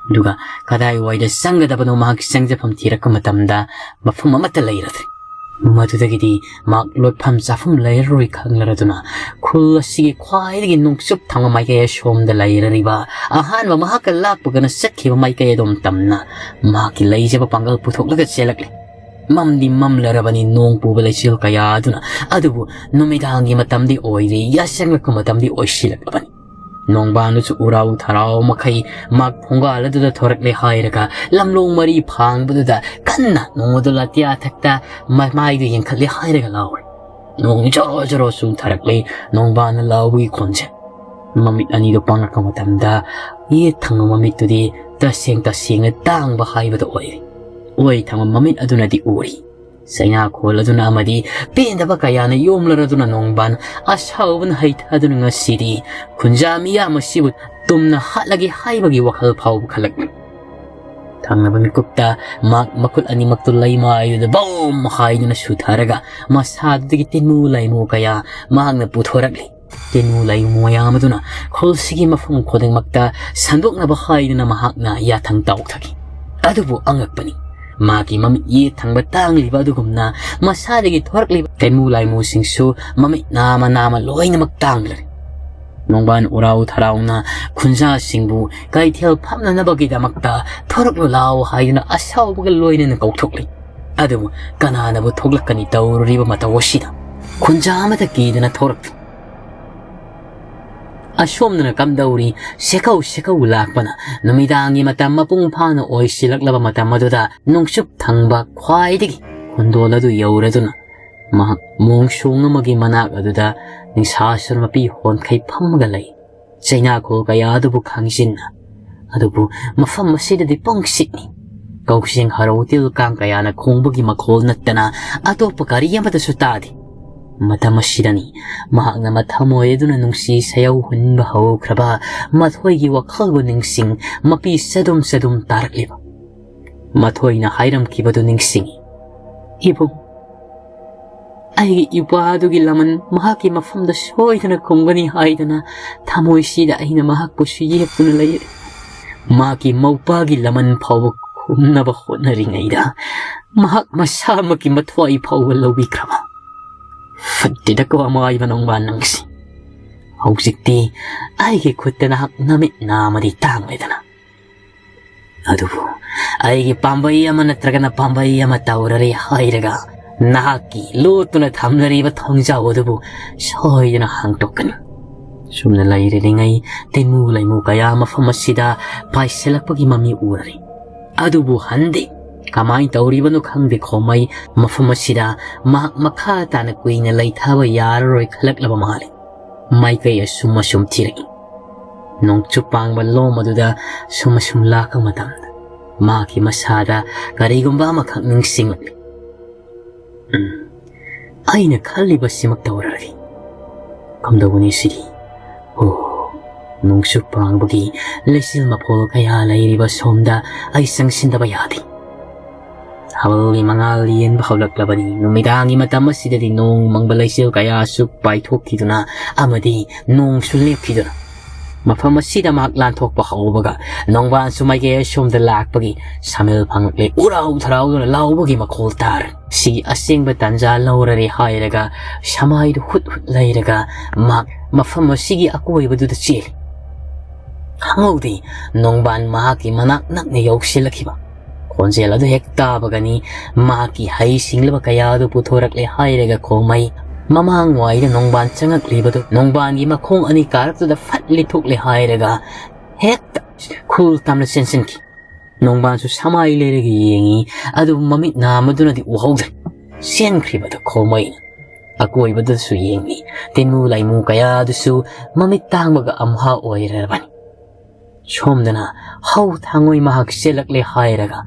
ꯑꯗꯨꯒ ꯀꯗꯥꯏꯋꯥꯏꯗ ꯆꯪꯒꯗꯕꯅꯣ ꯃꯍꯥꯛ ꯆꯪꯖꯐꯝ ꯊꯤꯔꯛꯄ ꯃꯇꯝꯗ ꯃꯐꯝ ꯑꯃꯠꯇ ꯂꯩꯔꯗ꯭ꯔꯦ꯫ ꯃꯗꯨꯗꯒꯤꯗꯤ ꯃꯍꯥꯛ ꯂꯣꯠꯐꯝ ꯆꯥꯐꯝ ꯂꯩꯔꯔꯣꯏ ꯈꯪꯂꯔꯗꯨꯅ ꯈꯨꯜ ꯑꯁꯤꯒꯤ ꯈ꯭ꯋꯥꯏꯗꯒꯤ ꯅꯨꯡꯆꯨꯞ ꯊꯪꯕ ꯃꯥꯏꯀꯩ ꯑꯁꯣꯝꯗ ꯂꯩꯔꯔꯤꯕ ꯑꯍꯥꯟꯕ ꯃꯍꯥꯛꯀ ꯂꯥꯛꯄꯒꯅ ꯆꯠꯈꯤꯕ ꯃꯥꯏꯀꯩ ꯑꯗꯣꯝ ꯇꯝꯅ ꯃꯍꯥꯛꯀꯤ ꯂꯩꯖꯕ ꯄꯥꯡꯒꯜ ꯄꯨꯊꯣꯛꯂꯒ ꯆꯦꯜꯂꯛꯂꯤ꯫ ꯃꯝꯗꯤ ꯃꯝꯂꯔꯕꯅꯤ, ꯅꯣꯡ ꯄꯨꯕ ꯂꯩꯆꯤꯜ ꯀꯌꯥ ꯑꯗꯨꯅ, ꯑꯗꯨꯕꯨ ꯅꯨꯃꯤꯗꯥꯡꯒꯤ ꯃꯇꯝꯗꯤ ꯑꯣꯏꯔꯦ, ꯌꯥꯆꯪꯂꯛꯄ ꯃꯇꯝꯗꯤ ꯑꯣꯏꯁꯤꯜꯂꯛꯂꯕꯅꯤ꯫ ꯅꯣꯡꯕꯥꯟꯗꯨꯁꯨ ꯎꯔꯥꯎ ꯊꯔꯥꯎ ꯃꯈꯩ ꯃꯍꯥꯛ ꯊꯣꯡꯒꯥꯜ ꯑꯗꯨꯗ ꯊꯣꯔꯛꯂꯦ ꯍꯥꯏꯔꯒ ꯂꯝꯂꯣꯡ ꯃꯔꯤ ꯐꯥꯡꯕꯗꯨꯗ ꯀꯟꯅ ꯅꯣꯡ ꯑꯗꯨ ꯂꯥꯇꯤꯌꯥ ꯊꯛꯇ ꯃꯃꯥꯏꯗꯨ ꯌꯦꯡꯈꯠꯂꯦ ꯍꯥꯏꯔꯒ ꯂꯥꯎꯔꯦ꯫ ꯅꯣꯡ ꯖꯣꯔꯣ ꯖꯣꯔꯣ ꯆꯨꯊꯔꯛꯂꯦ꯫ ꯅꯣꯡꯕꯥꯟꯅ ꯂꯥꯎꯕꯒꯤ ꯈꯣꯟꯖꯦꯜ ꯃꯃꯤꯠ ꯑꯅꯤꯗꯨ ꯄꯥꯡꯂꯛꯄ ꯃꯇꯝꯗ ꯌꯦꯠ ꯊꯪꯕ ꯃꯃꯤꯠꯇꯨꯗꯤ ꯇꯁꯦꯡ ꯇꯁꯦꯡꯅ ꯇꯥꯡꯕ ꯍꯥꯏꯕꯗꯨ ꯑꯣꯏꯔꯦ꯫ ꯑꯣꯏ ꯊꯪꯕ ꯃꯃꯤꯠ ꯑꯗꯨꯅꯗꯤ ꯎꯔꯤ꯫ ꯆꯩꯅꯥꯈꯣꯜ ꯑꯗꯨꯅ ꯑꯃꯗꯤ ꯄꯦꯟꯗꯕ ꯀꯌꯥꯅ ꯌꯣꯝꯂꯔꯗꯨꯅ ꯅꯣꯡꯕꯥꯟ ꯑꯁꯥꯎꯕꯅ ꯍꯩꯊꯗꯨꯅ ꯉꯁꯤꯗꯤ ꯈꯨꯟꯖꯥ ꯃꯤꯌꯥꯝ ꯑꯁꯤꯕꯨ ꯇꯨꯝꯅ ꯍꯥꯠꯂꯒꯦ ꯍꯥꯏꯕꯒꯤ ꯋꯥꯈꯜ ꯐꯥꯎꯕ ꯈꯜꯂꯛꯂꯤ꯫ ꯊꯪꯅꯕ ꯃꯤꯀꯨꯞꯇ ꯃꯍꯥꯛ ꯃꯈꯨꯠ ꯑꯅꯤꯃꯛꯇꯨ ꯂꯩꯃꯥꯏꯗꯨꯗ ꯕꯣꯝ ꯍꯥꯏꯗꯨꯅ ꯁꯨꯊꯔꯒ ꯃꯁꯥꯗꯨꯗꯒꯤ ꯇꯤꯟꯃꯨ ꯂꯩꯃꯨ ꯀꯌꯥ ꯃꯍꯥꯛꯅ ꯄꯨꯊꯣꯔꯛꯂꯤ꯫ ꯇꯤꯟꯃꯨ ꯂꯩꯃꯨ ꯃꯌꯥꯝ ꯑꯗꯨꯅ ꯈꯨꯜꯁꯤꯒꯤ ꯃꯐꯝ ꯈꯨꯗꯤꯡꯃꯛꯇ ꯁꯟꯗꯣꯛꯅꯕ ꯍꯥꯏꯗꯨꯅ ꯃꯍꯥꯛꯅ ꯌꯥꯊꯪ ꯇꯥꯎꯊꯈꯤ꯫ ꯑꯗꯨꯕꯨ ꯑꯉꯛꯄꯅꯤ, ꯃꯍꯥꯛꯀꯤ ꯃꯃꯤꯠ ꯌꯦꯠ ꯊꯪꯕ ꯇꯥꯡꯂꯤꯕ ꯑꯗꯨꯒꯨꯝꯅ ꯃꯁꯥꯗꯒꯤ ꯊꯣꯔꯛꯂꯤꯕ ꯇꯤꯟꯃꯨ ꯂꯩꯃꯨꯁꯤꯡꯁꯨ ꯃꯃꯤꯠ ꯅꯥꯃ ꯅꯥꯃ ꯂꯣꯏꯅꯃꯛ ꯇꯥꯡꯂꯔꯦ꯫ ꯅꯣꯡꯕꯥꯟ ꯎꯔꯥꯎ ꯊꯔꯥꯎꯅ ꯈꯨꯟꯖꯥꯁꯤꯡꯕꯨ ꯀꯩꯊꯦꯜ ꯐꯝꯅꯅꯕꯒꯤꯗꯃꯛꯇ "ꯊꯣꯔꯛꯂꯨ ꯂꯥꯎ" ꯍꯥꯏꯗꯨꯅ ꯑꯁꯥꯎꯕꯒ ꯂꯣꯏꯅꯅ ꯀꯧꯊꯣꯛꯂꯤ꯫ ꯑꯗꯨꯕꯨ ꯀꯅꯥꯅꯕꯨ ꯊꯣꯛꯂꯛꯀꯅꯤ ꯇꯧꯔꯨꯔꯤꯕ ꯃꯇꯧ ꯑꯁꯤꯗ? ꯈꯨꯟꯖꯥ ꯑꯃꯠꯇ ꯀꯤꯗꯅ ꯊꯣꯔꯛꯇꯦ꯫ ꯑꯁꯣꯝꯗꯅ ꯀꯝꯗꯧꯔꯤ? ꯁꯦꯀꯧ ꯁꯦꯀꯧ ꯂꯥꯛꯄꯅ ꯅꯨꯃꯤꯗꯥꯡꯒꯤ ꯃꯇꯝ ꯃꯄꯨꯡ ꯐꯥꯅ ꯑꯣꯏꯁꯤꯜꯂꯛꯂꯕ ꯃꯇꯝ ꯑꯗꯨꯗ ꯅꯣꯡꯆꯨꯞ ꯊꯪꯕ ꯈ꯭ꯋꯥꯏꯗꯒꯤ ꯈꯨꯟꯗꯣꯜ ꯑꯗꯨ ꯌꯧꯔꯗꯨꯅ ꯃꯍꯥꯛ ꯃꯣꯡꯁꯣꯡ ꯑꯃꯒꯤ ꯃꯅꯥꯛ ꯑꯗꯨꯗ ꯅꯤꯡꯁꯥꯁꯨꯔ ꯃꯄꯤ ꯍꯣꯟꯈꯩ ꯐꯝꯃꯒ ꯂꯩ꯫ ꯆꯩꯅꯥꯈꯣꯜ ꯀꯌꯥ ꯑꯗꯨꯕꯨ ꯈꯪꯖꯤꯟꯅ꯫ ꯑꯗꯨꯕꯨ ꯃꯐꯝ ꯑꯁꯤꯗꯗꯤ ꯄꯨꯡꯁꯤꯠꯅꯤ꯫ ꯀꯧꯁꯤꯡ ꯍꯔꯧ ꯇꯤꯜ ꯀꯥꯡ ꯀꯌꯥꯅ ꯈꯣꯡꯕꯒꯤ ꯃꯈꯣꯜ ꯅꯠꯇꯅ ꯑꯇꯣꯞꯄ ꯀꯔꯤ ꯑꯃꯠꯇꯁꯨ ꯇꯥꯗꯦ꯫ ꯃꯇꯝ ꯑꯁꯤꯗꯅꯤ ꯃꯍꯥꯛꯅ ꯃꯊꯃꯣꯏ ꯑꯗꯨꯅ ꯅꯨꯡꯁꯤ ꯁꯌꯧ ꯍꯨꯟꯕ ꯍꯧꯈ꯭ꯔꯕ ꯃꯊꯣꯏꯒꯤ ꯋꯥꯈꯜꯕꯨ ꯅꯤꯡꯁꯤꯡ ꯃꯄꯤ ꯆꯗꯨꯝ ꯆꯗꯨꯝ ꯇꯥꯔꯛꯂꯤꯕ꯫ ꯃꯊꯣꯏꯅ ꯍꯥꯏꯔꯝꯈꯤꯕꯗꯨ ꯅꯤꯡꯁꯤꯡꯏ꯫ "ꯏꯕꯨꯡ, ꯑꯩꯒꯤ ꯏꯄꯥ ꯑꯗꯨꯒꯤ ꯂꯃꯟ ꯃꯍꯥꯛꯀꯤ ꯃꯐꯝꯗ ꯁꯣꯏꯗꯅ ꯈꯨꯝꯒꯅꯤ ꯍꯥꯏꯗꯅ ꯊꯃꯣꯏꯁꯤꯗ ꯑꯩꯅ ꯃꯍꯥꯛꯄꯨꯁꯨ ꯌꯦꯛꯇꯨꯅ ꯂꯩꯔꯦ꯫ ꯃꯍꯥꯛꯀꯤ ꯃꯧꯄꯥꯒꯤ ꯂꯃꯟ ꯐꯥꯎꯕ ꯈꯨꯝꯅꯕ ꯍꯣꯠꯅꯔꯤꯉꯩꯗ ꯃꯍꯥꯛ ꯃꯁꯥꯃꯛꯀꯤ ꯃꯊ꯭ꯋꯥꯏ ꯐꯥꯎꯕ ꯂꯧꯕꯤꯈ꯭ꯔꯕ꯫ ꯐꯠꯇꯦꯗꯀꯣ ꯑꯃꯥꯏꯕ ꯅꯣꯡꯕꯥꯟ ꯅꯪꯁꯤ꯫ ꯍꯧꯖꯤꯛꯇꯤ ꯑꯩꯒꯤ ꯈꯨꯠꯇ ꯅꯍꯥꯛ ꯅꯃꯤꯠ ꯅꯥꯃꯗꯤ ꯇꯥꯡꯂꯦꯗꯅ꯫ ꯑꯗꯨꯕꯨ ꯑꯩꯒꯤ ꯄꯥꯝꯕꯩ ꯑꯃ ꯅꯠꯇ꯭ꯔꯒꯅ ꯄꯥꯝꯕꯩ ꯑꯃ ꯇꯧꯔꯔꯦ ꯍꯥꯏꯔꯒ ꯅꯍꯥꯛꯀꯤ ꯂꯣꯠꯇꯨꯅ ꯊꯝꯂꯔꯤꯕ ꯊꯣꯡꯖꯥꯎ ꯑꯗꯨꯕꯨ ꯁꯣꯏꯗꯅ ꯍꯥꯡꯗꯣꯛꯀꯅꯤ꯫ ꯁꯨꯝꯅ ꯂꯩꯔꯤꯉꯩ ꯇꯤꯟꯃꯨ ꯂꯩꯃꯨ ꯀꯌꯥ ꯃꯐꯝ ꯑꯁꯤꯗ ꯄꯥꯏꯁꯤꯜꯂꯛꯄꯒꯤ ꯃꯃꯤ ꯎꯔꯔꯤ꯫ ꯑꯗꯨꯕꯨ ꯍꯟꯗꯦ꯫ ꯀꯃꯥꯏꯅ ꯇꯧꯔꯤꯕꯅꯣ ꯈꯪꯗꯦ ꯈꯣꯃꯩ ꯃꯐꯝ ꯑꯁꯤꯗ ꯃꯍꯥꯛ ꯃꯈꯥ ꯇꯥꯅ ꯀꯨꯏꯅ ꯂꯩꯊꯕ ꯌꯥꯔꯔꯣꯏ ꯈꯜꯂꯛꯂꯕ ꯃꯥꯜꯂꯤ꯫ ꯃꯥꯏꯀꯩ ꯑꯁꯨꯝ ꯑꯁꯨꯝ ꯊꯤꯔꯛꯏ꯫ ꯅꯣꯡꯆꯨꯞ ꯄꯥꯡꯕ ꯂꯣꯝ ꯑꯗꯨꯗ ꯁꯨꯝ ꯑꯁꯨꯝ ꯂꯥꯛꯄ ꯃꯇꯝꯗ ꯃꯍꯥꯛꯀꯤ ꯃꯁꯥꯗ ꯀꯔꯤꯒꯨꯝꯕ ꯑꯃꯈꯛ ꯅꯤꯡꯁꯤꯡꯂꯛꯂꯤ꯫ "ꯎꯝ, ꯑꯩꯅ ꯈꯜꯂꯤꯕꯁꯤꯃꯛ ꯇꯧꯔꯒꯦ꯫ ꯀꯝꯗꯧꯒꯅꯤ ꯁꯤꯗꯤ? ꯑꯣ, ꯅꯣꯡꯆꯨꯞ ꯄꯥꯡꯕꯒꯤ ꯂꯩꯆꯤꯜ ꯃꯐꯣꯜ ꯀꯌꯥ ꯂꯩꯔꯤꯕ ꯁꯣꯝꯗ ꯑꯩ ꯆꯪꯁꯤꯟꯗꯕ ꯌꯥꯗꯦ꯫ ꯊꯥꯕꯜꯒꯤ ꯃꯉꯥꯜ ꯌꯦꯟꯕ ꯍꯧꯔꯛꯂꯕꯅꯤ꯫ ꯅꯨꯃꯤꯗꯥꯡꯒꯤ ꯃꯇꯝ ꯑꯁꯤꯗꯗꯤ ꯅꯣꯡ ꯃꯪꯕ ꯂꯩꯆꯤꯜ ꯀꯌꯥꯁꯨ ꯄꯥꯏꯊꯣꯛꯈꯤꯗꯨꯅ ꯑꯃꯗꯤ ꯅꯣꯡꯁꯨ ꯂꯦꯞꯈꯤꯗꯨꯅ ꯃꯐꯝ ꯑꯁꯤꯗ ꯃꯍꯥꯛ ꯂꯥꯟꯊꯣꯛꯄ ꯍꯧꯕꯒ ꯅꯣꯡꯕꯥꯟꯁꯨ ꯃꯥꯏꯀꯩ ꯑꯁꯣꯝꯗ ꯂꯥꯛꯄꯒꯤ ꯁꯃꯤꯜ ꯐꯪꯂꯛꯂꯦ꯫ ꯎꯔꯥꯎ ꯊꯔꯥꯎꯗꯨꯅ ꯂꯥꯎꯕꯒꯤ ꯃꯈꯣꯜ ꯇꯥꯔꯦ꯫ ꯁꯤꯒꯤ ꯑꯁꯦꯡꯕ ꯇꯥꯟꯖꯥ ꯂꯧꯔꯔꯦ ꯍꯥꯏꯔꯒ ꯁꯃꯥꯏꯗꯨ ꯍꯨꯠ ꯍꯨꯠ ꯂꯩꯔꯒ ꯃꯍꯥꯛ ꯃꯐꯝ ꯑꯁꯤꯒꯤ ꯑꯀꯣꯏꯕꯗꯨꯗ ꯆꯦꯜꯂꯤ꯫ ꯈꯪꯍꯧꯗꯦ, ꯅꯣꯡꯕꯥꯟ ꯃꯍꯥꯛꯀꯤ ꯃꯅꯥꯛ ꯅꯛꯅ ꯌꯧꯁꯤꯜꯂꯛꯈꯤꯕ꯫ ꯈꯣꯟꯖꯦꯜ ꯑꯗꯨ ꯍꯦꯛ ꯇꯥꯕꯒꯅꯤ ꯃꯍꯥꯛꯀꯤ ꯍꯩ ꯁꯤꯡꯂꯕ ꯀꯌꯥ ꯑꯗꯨ ꯄꯨꯊꯣꯔꯛꯂꯦ ꯍꯥꯏꯔꯒ ꯈꯣꯃꯩ ꯃꯃꯥꯡꯋꯥꯏꯗ ꯅꯣꯡꯕꯥꯟ ꯆꯪꯉꯛꯂꯤꯕꯗꯨ ꯅꯣꯡꯕꯥꯟꯒꯤ ꯃꯈꯣꯡ ꯑꯅꯤ ꯀꯥꯔꯛꯇꯨꯗ ꯐꯠ ꯂꯤꯊꯣꯛꯂꯦ ꯍꯥꯏꯔꯒ ꯍꯦꯛꯇ ꯈꯨꯜ ꯇꯝꯅ ꯆꯦꯟꯁꯤꯟꯈꯤ꯫ ꯅꯣꯡꯕꯥꯟꯁꯨ ꯁꯃꯥꯏ ꯂꯩꯔꯒ ꯌꯦꯡꯉꯤ, ꯑꯗꯨꯕꯨ ꯃꯃꯤꯠ ꯅꯥꯝꯃꯗꯨꯅꯗꯤ ꯎꯍꯧꯗ꯭ꯔꯦ꯫ ꯆꯦꯟꯈ꯭ꯔꯤꯕꯗꯨ ꯈꯣꯃꯩꯅ ꯑꯀꯣꯏꯕꯗꯁꯨ ꯌꯦꯡꯂꯤ꯫ ꯇꯤꯟꯃꯨ ꯂꯥꯏꯃꯨ ꯀꯌꯥꯗꯨꯁꯨ ꯃꯃꯤꯠ ꯇꯥꯡꯕꯒ ꯑꯝꯍꯥ ꯑꯣꯏꯔꯕꯅꯤ꯫ ꯁꯣꯝꯗꯅ ꯍꯧ ꯊꯥꯡꯉꯣꯏ ꯃꯍꯥꯛ ꯆꯦꯜꯂꯛꯂꯦ ꯍꯥꯏꯔꯒ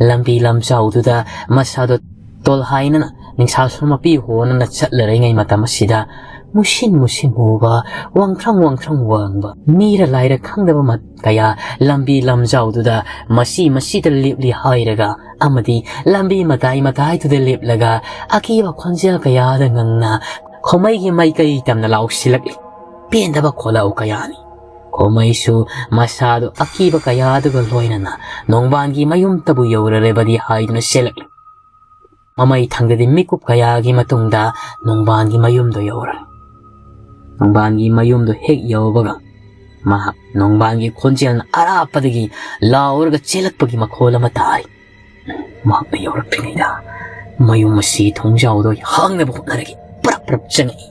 ꯂꯝꯕꯤ ꯂꯝꯖꯥꯎꯗꯨꯗ ꯃꯁꯥꯗꯣ ꯇꯣꯜꯍꯥꯏꯅꯅ ꯅꯤꯡꯁꯥ ꯁꯣꯟ ꯃꯄꯤ ꯍꯣꯅꯅ ꯆꯠꯂꯔꯤꯉꯩ ꯃꯇꯝ ꯑꯁꯤꯗ ꯃꯨꯁꯤꯟ ꯃꯨꯁꯤꯟ ꯃꯨꯕ, ꯋꯥꯡꯈ꯭ꯔꯪ ꯋꯥꯡꯈ꯭ꯔꯪ ꯋꯥꯡꯕ, ꯃꯤꯔ ꯂꯥꯏꯔ ꯈꯪꯗꯕ ꯃ-, ꯀꯌꯥ ꯂꯝꯕꯤ ꯂꯝꯖꯥꯎꯗꯨꯗ ꯃꯁꯤ ꯃꯁꯤꯗ ꯂꯦꯞꯂꯤ ꯍꯥꯏꯔꯒ ꯑꯃꯗꯤ ꯂꯝꯕꯤ ꯃꯇꯥꯏ ꯃꯇꯥꯏꯗꯨꯗ ꯂꯦꯞꯂꯒ ꯑꯀꯤꯕ ꯈꯣꯟꯖꯦꯜ ꯀꯌꯥꯗ ꯉꯪꯅ ꯈꯣꯃꯩꯒꯤ ꯃꯥꯏꯀꯩ ꯇꯝꯅ ꯂꯥꯎꯁꯤꯜꯂꯛꯂꯤ꯫ ꯄꯦꯟꯗꯕ ꯈꯣꯜꯂꯥꯎ ꯀꯌꯥꯅꯤ꯫ ꯈꯣꯃꯩꯁꯨ ꯃꯁꯥꯗꯨ ꯑꯀꯤꯕ ꯀꯌꯥꯗꯨꯒ ꯂꯣꯏꯅꯅ ꯅꯣꯡꯕꯥꯟꯒꯤ ꯃꯌꯨꯝꯇꯕꯨ ꯌꯧꯔꯔꯕꯗꯤ ꯍꯥꯏꯗꯨꯅ ꯆꯦꯜꯂꯛꯂꯤ꯫ ꯃꯃꯩ ꯊꯪꯗꯗꯤ ꯃꯤꯀꯨꯞ ꯀꯌꯥꯒꯤ ꯃꯇꯨꯡꯗ ꯅꯣꯡꯕꯥꯟꯒꯤ ꯃꯌꯨꯝꯗꯨ ꯌꯧꯔꯦ꯫ ꯅꯣꯡꯕꯥꯟꯒꯤ ꯃꯌꯨꯝꯗꯨ ꯍꯦꯛ ꯌꯧꯕꯒ ꯃꯍꯥꯛ ꯅꯣꯡꯕꯥꯟꯒꯤ ꯈꯣꯟꯖꯦꯜꯅ ꯑꯔꯥꯞꯄꯗꯒꯤ ꯂꯥꯎꯔꯒ ꯆꯦꯜꯂꯛꯄꯒꯤ ꯃꯈꯣꯜ ꯑꯃ ꯇꯥꯏ꯫ ꯃꯍꯥꯛꯅ ꯌꯧꯔꯛꯇ꯭ꯔꯤꯉꯩꯗ ꯃꯌꯨꯝ ꯑꯁꯤ ꯊꯣꯡꯖꯥꯎꯗꯣ ꯍꯥꯡꯅꯕ ꯍꯣꯠꯅꯔꯒ ꯄꯔꯞ ꯄꯔꯞ ꯆꯪꯉꯛꯏ꯫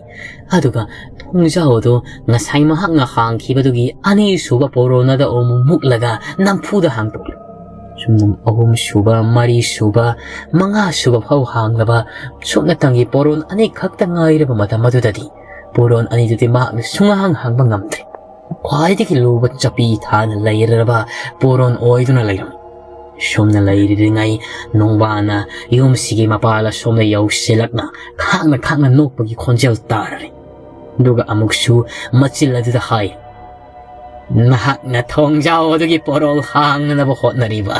ꯑꯗꯨꯒ ꯊꯣꯡꯖꯥꯎꯗꯣ ꯉꯁꯥꯏ ꯃꯍꯥꯛꯅ ꯍꯥꯡꯈꯤꯕꯗꯨꯒꯤ ꯑꯅꯤꯁꯨꯕ ꯄꯣꯔꯣꯅꯗ ꯑꯃꯨꯛ ꯃꯨꯛꯂꯒ ꯅꯝꯐꯨꯗ ꯍꯥꯡꯗꯣꯛꯂꯤ꯫ ꯁꯨꯝꯅ ꯑꯍꯨꯝ ꯁꯨꯕ, ꯃꯔꯤ ꯁꯨꯕ, ꯃꯉꯥ ꯁꯨꯕ ꯐꯥꯎ ꯍꯥꯡꯂꯕ ꯁꯨꯞꯅꯇꯪꯒꯤ ꯄꯣꯔꯣꯟ ꯑꯅꯤꯈꯛꯇ ꯉꯥꯏꯔꯕ ꯃꯇꯝ ꯑꯗꯨꯗꯗꯤ ꯄꯣꯔꯣꯟ ꯑꯅꯤꯗꯨꯗꯤ ꯃꯍꯥꯛꯅ ꯁꯨꯡꯍꯥꯡ ꯍꯥꯡꯕ ꯉꯝꯗ꯭ꯔꯦ꯫ ꯈ꯭ꯋꯥꯏꯗꯒꯤ ꯂꯨꯕ ꯆꯄꯤ ꯊꯥꯅ ꯂꯩꯔꯕ ꯄꯣꯔꯣꯟ ꯑꯣꯏꯗꯨꯅ ꯂꯩꯔꯝꯃꯤ꯫ ꯁꯨꯝꯅ ꯂꯩꯔꯤꯉꯩ ꯅꯣꯡꯕꯥꯟꯅ ꯌꯨꯝꯁꯤꯒꯤ ꯃꯄꯥꯜ ꯑꯁꯣꯝꯗ ꯌꯧꯁꯤꯜꯂꯛꯅ ꯈꯥꯡꯅ ꯈꯥꯡꯅ ꯅꯣꯛꯄꯒꯤ ꯈꯣꯟꯖꯦꯜ ꯇꯥꯔꯔꯤ꯫ ꯑꯗꯨꯒ ꯑꯃꯨꯛꯁꯨ ꯃꯆꯤꯜ ꯑꯗꯨꯗ ꯍꯥꯏ, "ꯅꯍꯥꯛꯅ ꯊꯣꯡꯖꯥꯎ ꯑꯗꯨꯒꯤ ꯄꯣꯔꯣꯜ ꯍꯥꯡꯅꯅꯕ ꯍꯣꯠꯅꯔꯤꯕ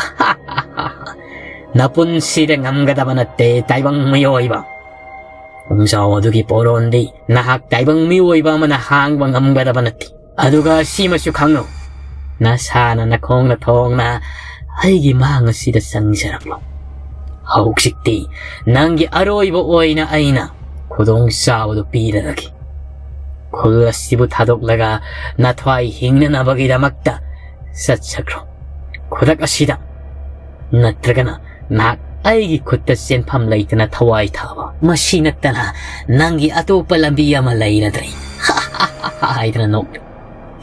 ꯅꯄꯨꯟꯁꯤꯗ ꯉꯝꯒꯗꯕ ꯅꯠꯇꯦ, ꯇꯥꯏꯕꯪ ꯃꯤꯑꯣꯏꯕ꯫ ꯊꯣꯡꯖꯥꯎ ꯑꯗꯨꯒꯤ ꯄꯣꯔꯣꯟꯗꯤ ꯅꯍꯥꯛ ꯇꯥꯏꯕꯪ ꯃꯤꯑꯣꯏꯕ ꯑꯃꯅ ꯍꯥꯡꯕ ꯉꯝꯒꯗꯕ ꯅꯠꯇꯦ꯫ ꯑꯗꯨꯒ ꯁꯤꯃꯁꯨ ꯈꯪꯂꯨ, ꯅꯁꯥꯅ ꯅꯈꯣꯡꯅ ꯊꯣꯡꯅ ꯑꯩꯒꯤ ꯃꯥꯡ ꯑꯁꯤꯗ ꯆꯪꯖꯔꯛꯂꯣ꯫ ꯍꯧꯖꯤꯛꯇꯤ ꯅꯪꯒꯤ ꯑꯔꯣꯏꯕ ꯑꯣꯏꯅ ꯑꯩꯅ ꯈꯨꯗꯣꯡ ꯆꯥꯕꯗꯨ ꯄꯤꯔꯒꯦ꯫ ꯈꯨꯜ ꯑꯁꯤꯕꯨ ꯊꯥꯗꯣꯛꯂꯒ ꯅꯊ꯭ꯋꯥꯏ ꯍꯤꯡꯅꯅꯕꯒꯤꯗꯃꯛꯇ ꯆꯠꯆꯈ꯭ꯔꯣ꯫ ꯈꯨꯗꯛ ꯑꯁꯤꯗ꯫ ꯅꯠꯇ꯭ꯔꯒꯅ ꯅꯍꯥꯛ ꯑꯩꯒꯤ ꯈꯨꯠꯇ ꯆꯦꯟꯐꯝ ꯂꯩꯇꯅ ꯊꯋꯥꯏ ꯊꯥꯕ꯫ ꯃꯁꯤ ꯅꯠꯇꯅ ꯅꯪꯒꯤ ꯑꯇꯣꯞꯄ ꯂꯝꯕꯤ ꯑꯃ ꯂꯩꯔꯗ꯭ꯔꯦ ꯍꯥꯏꯗꯅ ꯅꯣꯛꯂꯤ꯫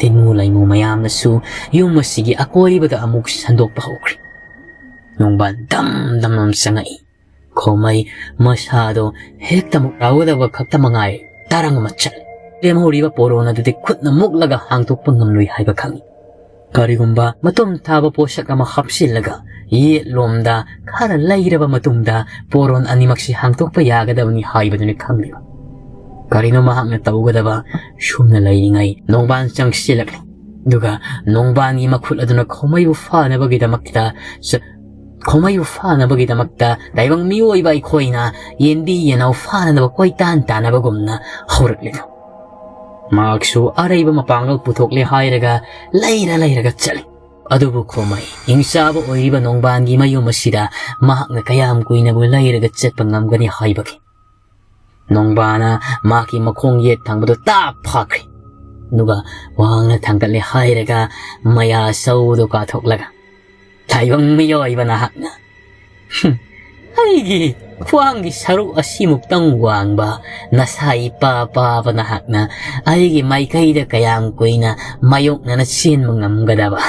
ꯇꯤꯟꯃꯨ ꯂꯩꯃꯨ ꯃꯌꯥꯝꯅꯁꯨ ꯌꯨꯝ ꯑꯁꯤꯒꯤ ꯑꯀꯣꯏꯕꯗ ꯑꯃꯨꯛ ꯁꯟꯗꯣꯛꯄ ꯍꯧꯈ꯭ꯔꯦ꯫ ꯅꯣꯡꯕꯥꯟ ꯗꯝ ꯗꯝ ꯗꯝ ꯆꯪꯉꯛꯏ꯫ ꯈꯣꯃꯩ ꯃꯁꯥꯗꯣ ꯍꯦꯛꯇꯃꯛ ꯂꯥꯎꯒꯗꯕ ꯈꯛꯇ ꯃꯉꯥꯏ ꯇꯔꯪ ꯑꯃ ꯆꯠꯂꯤ꯫ ꯂꯦꯝꯍꯧꯔꯤꯕ ꯄꯣꯔꯣꯟ ꯑꯗꯨꯗꯤ ꯈꯨꯠꯅ ꯃꯨꯛꯂꯒ ꯍꯥꯡꯗꯣꯛꯄ ꯉꯝꯂꯣꯏ ꯍꯥꯏꯕ ꯈꯪꯏ꯫ ꯀꯔꯤꯒꯨꯝꯕ ꯃꯇꯨꯝ ꯊꯥꯕ ꯄꯣꯠꯁꯛ ꯑꯃ ꯍꯥꯞꯆꯤꯜꯂꯒ ꯌꯦꯠꯂꯣꯝꯗ ꯈꯔ ꯂꯩꯔꯕ ꯃꯇꯨꯡꯗ ꯄꯣꯔꯣꯟ ꯑꯅꯤꯃꯛꯁꯤ ꯍꯥꯡꯗꯣꯛꯄ ꯌꯥꯒꯗꯕꯅꯤ ꯍꯥꯏꯕꯗꯨꯅꯤ ꯈꯪꯂꯤꯕ꯫ ꯀꯔꯤꯅꯣ ꯃꯍꯥꯛꯅ ꯇꯧꯒꯗꯕ? ꯁꯨꯝꯅ ꯂꯩꯔꯤꯉꯩ ꯅꯣꯡꯕꯥꯟ ꯆꯪꯁꯤꯜꯂꯛꯂꯤ꯫ ꯑꯗꯨꯒ ꯅꯣꯡꯕꯥꯟꯒꯤ ꯃꯈꯨꯠ ꯑꯗꯨꯅ ꯈꯣꯃꯩꯕꯨ ꯐꯥꯅꯕꯒꯤꯗꯃꯛꯇ ꯆ-, ꯈꯣꯃꯩꯕꯨ ꯐꯥꯅꯕꯒꯤꯗꯃꯛꯇ ꯇꯥꯏꯕꯪ ꯃꯤꯑꯣꯏꯕ ꯑꯩꯈꯣꯏꯅ ꯌꯦꯟꯕꯤ ꯌꯦꯅꯥꯎ ꯐꯥꯅꯅꯕ ꯀꯣꯏꯇꯥꯟ ꯇꯥꯟꯅꯕꯒꯨꯝꯅ ꯍꯧꯔꯛꯂꯤꯗꯣ꯫ ꯃꯍꯥꯛꯁꯨ ꯑꯔꯩꯕ ꯃꯄꯥꯡꯒꯜ ꯄꯨꯊꯣꯛꯂꯦ ꯍꯥꯏꯔꯒ ꯂꯩꯔ ꯂꯩꯔꯒ ꯆꯠꯂꯤ꯫ ꯑꯗꯨꯕꯨ ꯈꯣꯃꯩ, ꯍꯤꯡꯆꯥꯕ ꯑꯣꯏꯔꯤꯕ ꯅꯣꯡꯕꯥꯟꯒꯤ ꯃꯌꯨꯝ ꯑꯁꯤꯗ ꯃꯍꯥꯛꯅ ꯀꯌꯥꯝ ꯀꯨꯏꯅꯕꯨ ꯂꯩꯔꯒ ꯆꯠꯄ ꯉꯝꯒꯅꯤ ꯍꯥꯏꯕꯒꯦ? ꯅꯣꯡꯕꯥꯟꯅ ꯃꯍꯥꯛꯀꯤ ꯃꯈꯣꯡ ꯌꯦꯠ ꯊꯪꯕꯗꯨ ꯇꯥꯞ ꯐꯥꯈ꯭ꯔꯦ꯫ ꯑꯗꯨꯒ ꯋꯥꯡꯅ ꯊꯥꯡꯒꯠꯂꯦ ꯍꯥꯏꯔꯒ ꯃꯌꯥ ꯆꯧꯗꯨ ꯀꯥꯊꯣꯛꯂꯒ, "ꯇꯥꯏꯕꯪ ꯃꯤꯑꯣꯏꯕ ꯅꯍꯥꯛꯅ, ꯍꯨꯝ, ꯑꯩꯒꯤ ꯈ꯭ꯋꯥꯡꯒꯤ ꯁꯔꯨꯛ ꯑꯁꯤꯃꯨꯛꯇꯪ ꯋꯥꯡꯕ ꯅꯁꯥ ꯏꯄꯥ ꯄꯥꯕ ꯅꯍꯥꯛꯅ ꯑꯩꯒꯤ ꯃꯥꯏꯀꯩꯗ ꯀꯌꯥꯝ ꯀꯨꯏꯅ ꯃꯥꯌꯣꯛꯅꯅ ꯆꯦꯟꯕ ꯉꯝꯒꯗꯕ?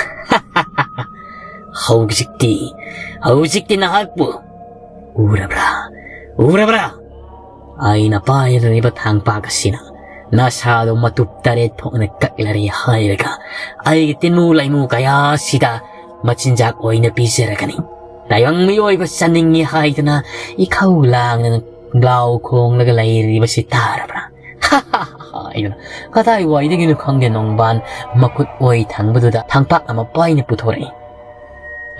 ꯍꯧꯖꯤꯛꯇꯤ, ꯍꯧꯖꯤꯛꯇꯤ ꯅꯍꯥꯛꯄꯨ ꯎꯔꯕ꯭ꯔꯥ? ꯎꯔꯕ꯭ꯔꯥ? ꯑꯩꯅ ꯄꯥꯏꯔꯤꯕ ꯊꯥꯡꯄꯥꯛ ꯑꯁꯤꯅ ꯅꯁꯥꯗꯣ ꯃꯇꯨꯞ ꯇꯔꯦꯠ ꯊꯣꯛꯅ ꯀꯛꯂꯔꯦ ꯍꯥꯏꯔꯒ ꯑꯩꯒꯤ ꯇꯤꯟꯃꯨ ꯂꯩꯃꯨ ꯀꯌꯥ ꯑꯁꯤꯗ ꯃꯆꯤꯟꯖꯥꯛ ꯑꯣꯏꯅ ꯄꯤꯖꯔꯒꯅꯤ꯫ ꯇꯥꯏꯕꯪ ꯃꯤꯑꯣꯏꯕ ꯆꯥꯅꯤꯡꯉꯤ ꯍꯥꯏꯗꯅ ꯏꯈꯧ ꯂꯥꯡꯗꯅ ꯂꯥꯎ ꯈꯣꯡꯂꯒ ꯂꯩꯔꯤꯕꯁꯤ ꯇꯥꯔꯕ꯭ꯔꯥ?" ꯍꯥꯏꯗꯅ ꯀꯗꯥꯏꯋꯥꯏꯗꯒꯤꯅꯣ ꯈꯪꯗꯦ ꯅꯣꯡꯕꯥꯟ ꯃꯈꯨꯠ ꯑꯣꯏ ꯊꯪꯕꯗꯨꯗ ꯊꯥꯡꯄꯥꯛ ꯑꯃ ꯄꯥꯏꯅ ꯄꯨꯊꯣꯔꯛꯏ꯫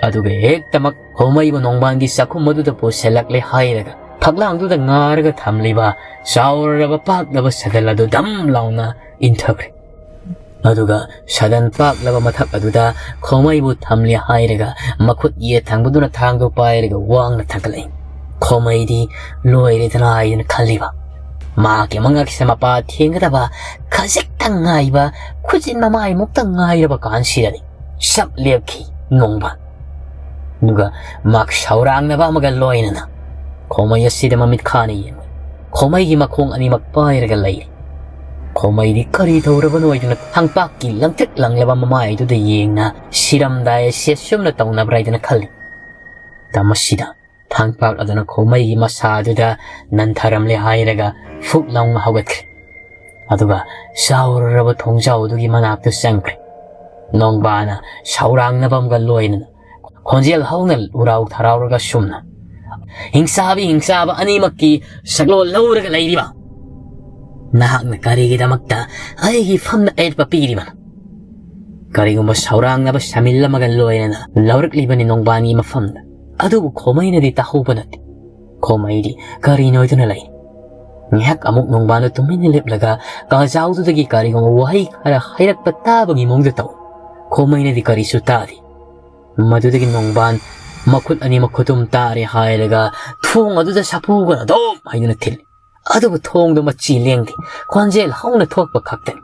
ꯑꯗꯨꯒ ꯍꯦꯛꯇꯃꯛ ꯈꯣꯃꯩꯕꯨ ꯅꯣꯡꯕꯥꯟꯒꯤ ꯆꯥꯛꯈꯨꯝ ꯑꯗꯨꯗ ꯄꯨꯁꯤꯜꯂꯛꯂꯦ ꯍꯥꯏꯔꯒ ꯐꯛꯂꯥꯡꯗꯨꯗ ꯉꯥꯔꯒ ꯊꯝꯂꯤꯕ ꯆꯥꯎꯔꯕ ꯄꯥꯛꯂꯕ ꯁꯗꯜ ꯑꯗꯨ ꯗꯝ ꯂꯥꯎꯅ ꯏꯟꯊꯈ꯭ꯔꯦ꯫ ꯑꯗꯨꯒ ꯁꯗꯟ ꯄꯥꯛꯂꯕ ꯃꯊꯛ ꯑꯗꯨꯗ ꯈꯣꯃꯩꯕꯨ ꯊꯝꯂꯦ ꯍꯥꯏꯔꯒ ꯃꯈꯨꯠ ꯌꯦꯠ ꯊꯪꯕꯗꯨꯅ ꯊꯥꯡꯗꯨ ꯄꯥꯏꯔꯒ ꯋꯥꯡꯅ ꯊꯥꯡꯒꯠꯂꯛꯏ꯫ ꯈꯣꯃꯩꯗꯤ ꯂꯣꯏꯔꯦꯗꯅ ꯍꯥꯏꯗꯨꯅ ꯈꯜꯂꯤꯕ꯫ ꯃꯍꯥꯛꯀꯤ ꯃꯉꯛꯁꯤꯗ ꯃꯄꯥ ꯊꯦꯡꯒꯗꯕ ꯈꯖꯤꯛꯇꯪ ꯉꯥꯏꯕ, ꯈꯨꯖꯤꯟ ꯃꯃꯥꯏꯃꯨꯛꯇ ꯉꯥꯏꯔꯕ ꯀꯥꯟꯁꯤꯗꯅꯤ ꯆꯞ ꯂꯦꯞꯈꯤ ꯅꯣꯡꯕꯥꯟ꯫ ꯑꯗꯨꯒ ꯃꯍꯥꯛ ꯁꯧꯔꯥꯡꯅꯕ ꯑꯃꯒ ꯂꯣꯏꯅꯅ ꯈꯣꯃꯩ ꯑꯁꯤꯗ ꯃꯃꯤꯠ ꯈꯥꯅ ꯌꯦꯡꯂꯤ꯫ ꯈꯣꯃꯩꯒꯤ ꯃꯈꯣꯡ ꯑꯅꯤꯃꯛ ꯄꯥꯏꯔꯒ ꯂꯩꯔꯤ꯫ ꯈꯣꯃꯩꯗꯤ ꯀꯔꯤ ꯇꯧꯔꯕꯅꯣ ꯍꯥꯏꯗꯨꯅ ꯊꯥꯡꯄꯥꯛꯀꯤ ꯂꯪꯇ꯭ꯔꯤꯛ ꯂꯪꯂꯕ ꯃꯃꯥꯏꯗꯨꯗ ꯌꯦꯡꯅ ꯁꯤꯔꯝꯗꯥꯏ ꯑꯁꯤ ꯑꯁꯨꯝꯅ ꯇꯧꯅꯕ꯭ꯔꯥ ꯍꯥꯏꯗꯨꯅ ꯈꯜꯂꯤ꯫ ꯃꯇꯝ ꯑꯁꯤꯗ ꯊꯥꯡꯄꯥꯛ ꯑꯗꯨꯅ ꯈꯣꯃꯩꯒꯤ ꯃꯁꯥ ꯑꯗꯨꯗ ꯅꯟꯊꯔꯝꯂꯦ ꯍꯥꯏꯔꯒ ꯐꯨꯛ ꯂꯥꯎꯅ ꯍꯧꯒꯠꯈ꯭ꯔꯦ꯫ ꯑꯗꯨꯒ ꯆꯥꯎꯔꯔꯕ ꯊꯣꯡꯖꯥꯎ ꯑꯗꯨꯒꯤ ꯃꯅꯥꯛꯇ ꯆꯪꯈ꯭ꯔꯦ꯫ ꯅꯣꯡꯕꯥꯅ ꯁꯧꯔꯥꯡꯅꯕ ꯑꯃꯒ ꯂꯣꯏꯅꯅ ꯈꯣꯟꯖꯦꯜ ꯍꯧꯅ ꯎꯔꯥꯎ ꯊꯔꯥꯎꯔꯒ ꯁꯨꯝꯅ, "ꯍꯤꯡꯆꯥꯕꯤ ꯍꯤꯡꯆꯥꯕ ꯑꯅꯤꯃꯛꯀꯤ ꯁꯛꯂꯣꯟ ꯂꯧꯔꯒ ꯂꯩꯔꯤꯕ ꯅꯍꯥꯛꯅ ꯀꯔꯤꯒꯤꯗꯃꯛꯇ ꯑꯩꯒꯤ ꯐꯝꯗ ꯑꯌꯦꯠꯄ ꯄꯤꯔꯤꯕꯅꯣ?" ꯀꯔꯤꯒꯨꯝꯕ ꯁꯧꯔꯥꯡꯅꯕ ꯁꯃꯤꯜ ꯑꯃꯒ ꯂꯣꯏꯅꯅ ꯂꯧꯔꯛꯂꯤꯕꯅꯤ ꯅꯣꯡꯕꯥꯟꯒꯤ ꯃꯐꯝꯗ꯫ ꯑꯗꯨꯕꯨ ꯈꯣꯃꯩꯅꯗꯤ ꯇꯥꯍꯧꯕ ꯅꯠꯇꯦ꯫ ꯈꯣꯃꯩꯗꯤ ꯀꯔꯤꯅꯣ ꯍꯥꯏꯗꯨꯅ ꯂꯩ꯫ ꯉꯥꯏꯍꯥꯛ ꯑꯃꯨꯛ ꯅꯣꯡꯕꯥꯟꯗ ꯇꯨꯃꯤꯟꯅ ꯂꯦꯞꯂꯒ ꯀꯥꯖꯥꯎꯗꯨꯗꯒꯤ ꯀꯔꯤꯒꯨꯝꯕ ꯋꯥꯍꯩ ꯈꯔ ꯍꯥꯏꯔꯛꯄ ꯇꯥꯕꯒꯤ ꯃꯑꯣꯡꯗ ꯇꯧ꯫ ꯈꯣꯃꯩꯅꯗꯤ ꯀꯔꯤꯁꯨ ꯇꯥꯗꯦ꯫ ꯃꯗꯨꯗꯒꯤ ꯅꯣꯡꯕꯥꯟ ꯃꯈꯨꯠ ꯑꯅꯤ ꯃꯈꯨꯠꯇꯨꯝ ꯇꯥꯔꯦ ꯍꯥꯏꯔꯒ ꯊꯣꯡ ꯑꯗꯨꯗ ꯁꯥꯐꯨꯒꯅ ꯗꯣꯝ ꯍꯥꯏꯗꯨꯅ ꯊꯤꯜꯂꯤ꯫ ꯑꯗꯨꯕꯨ ꯊꯣꯡꯗꯨ ꯃꯆꯤ ꯂꯦꯡꯗꯦ, ꯈꯣꯟꯖꯦꯜ ꯍꯧꯅ ꯊꯣꯛꯄ ꯈꯛꯇꯅꯤ꯫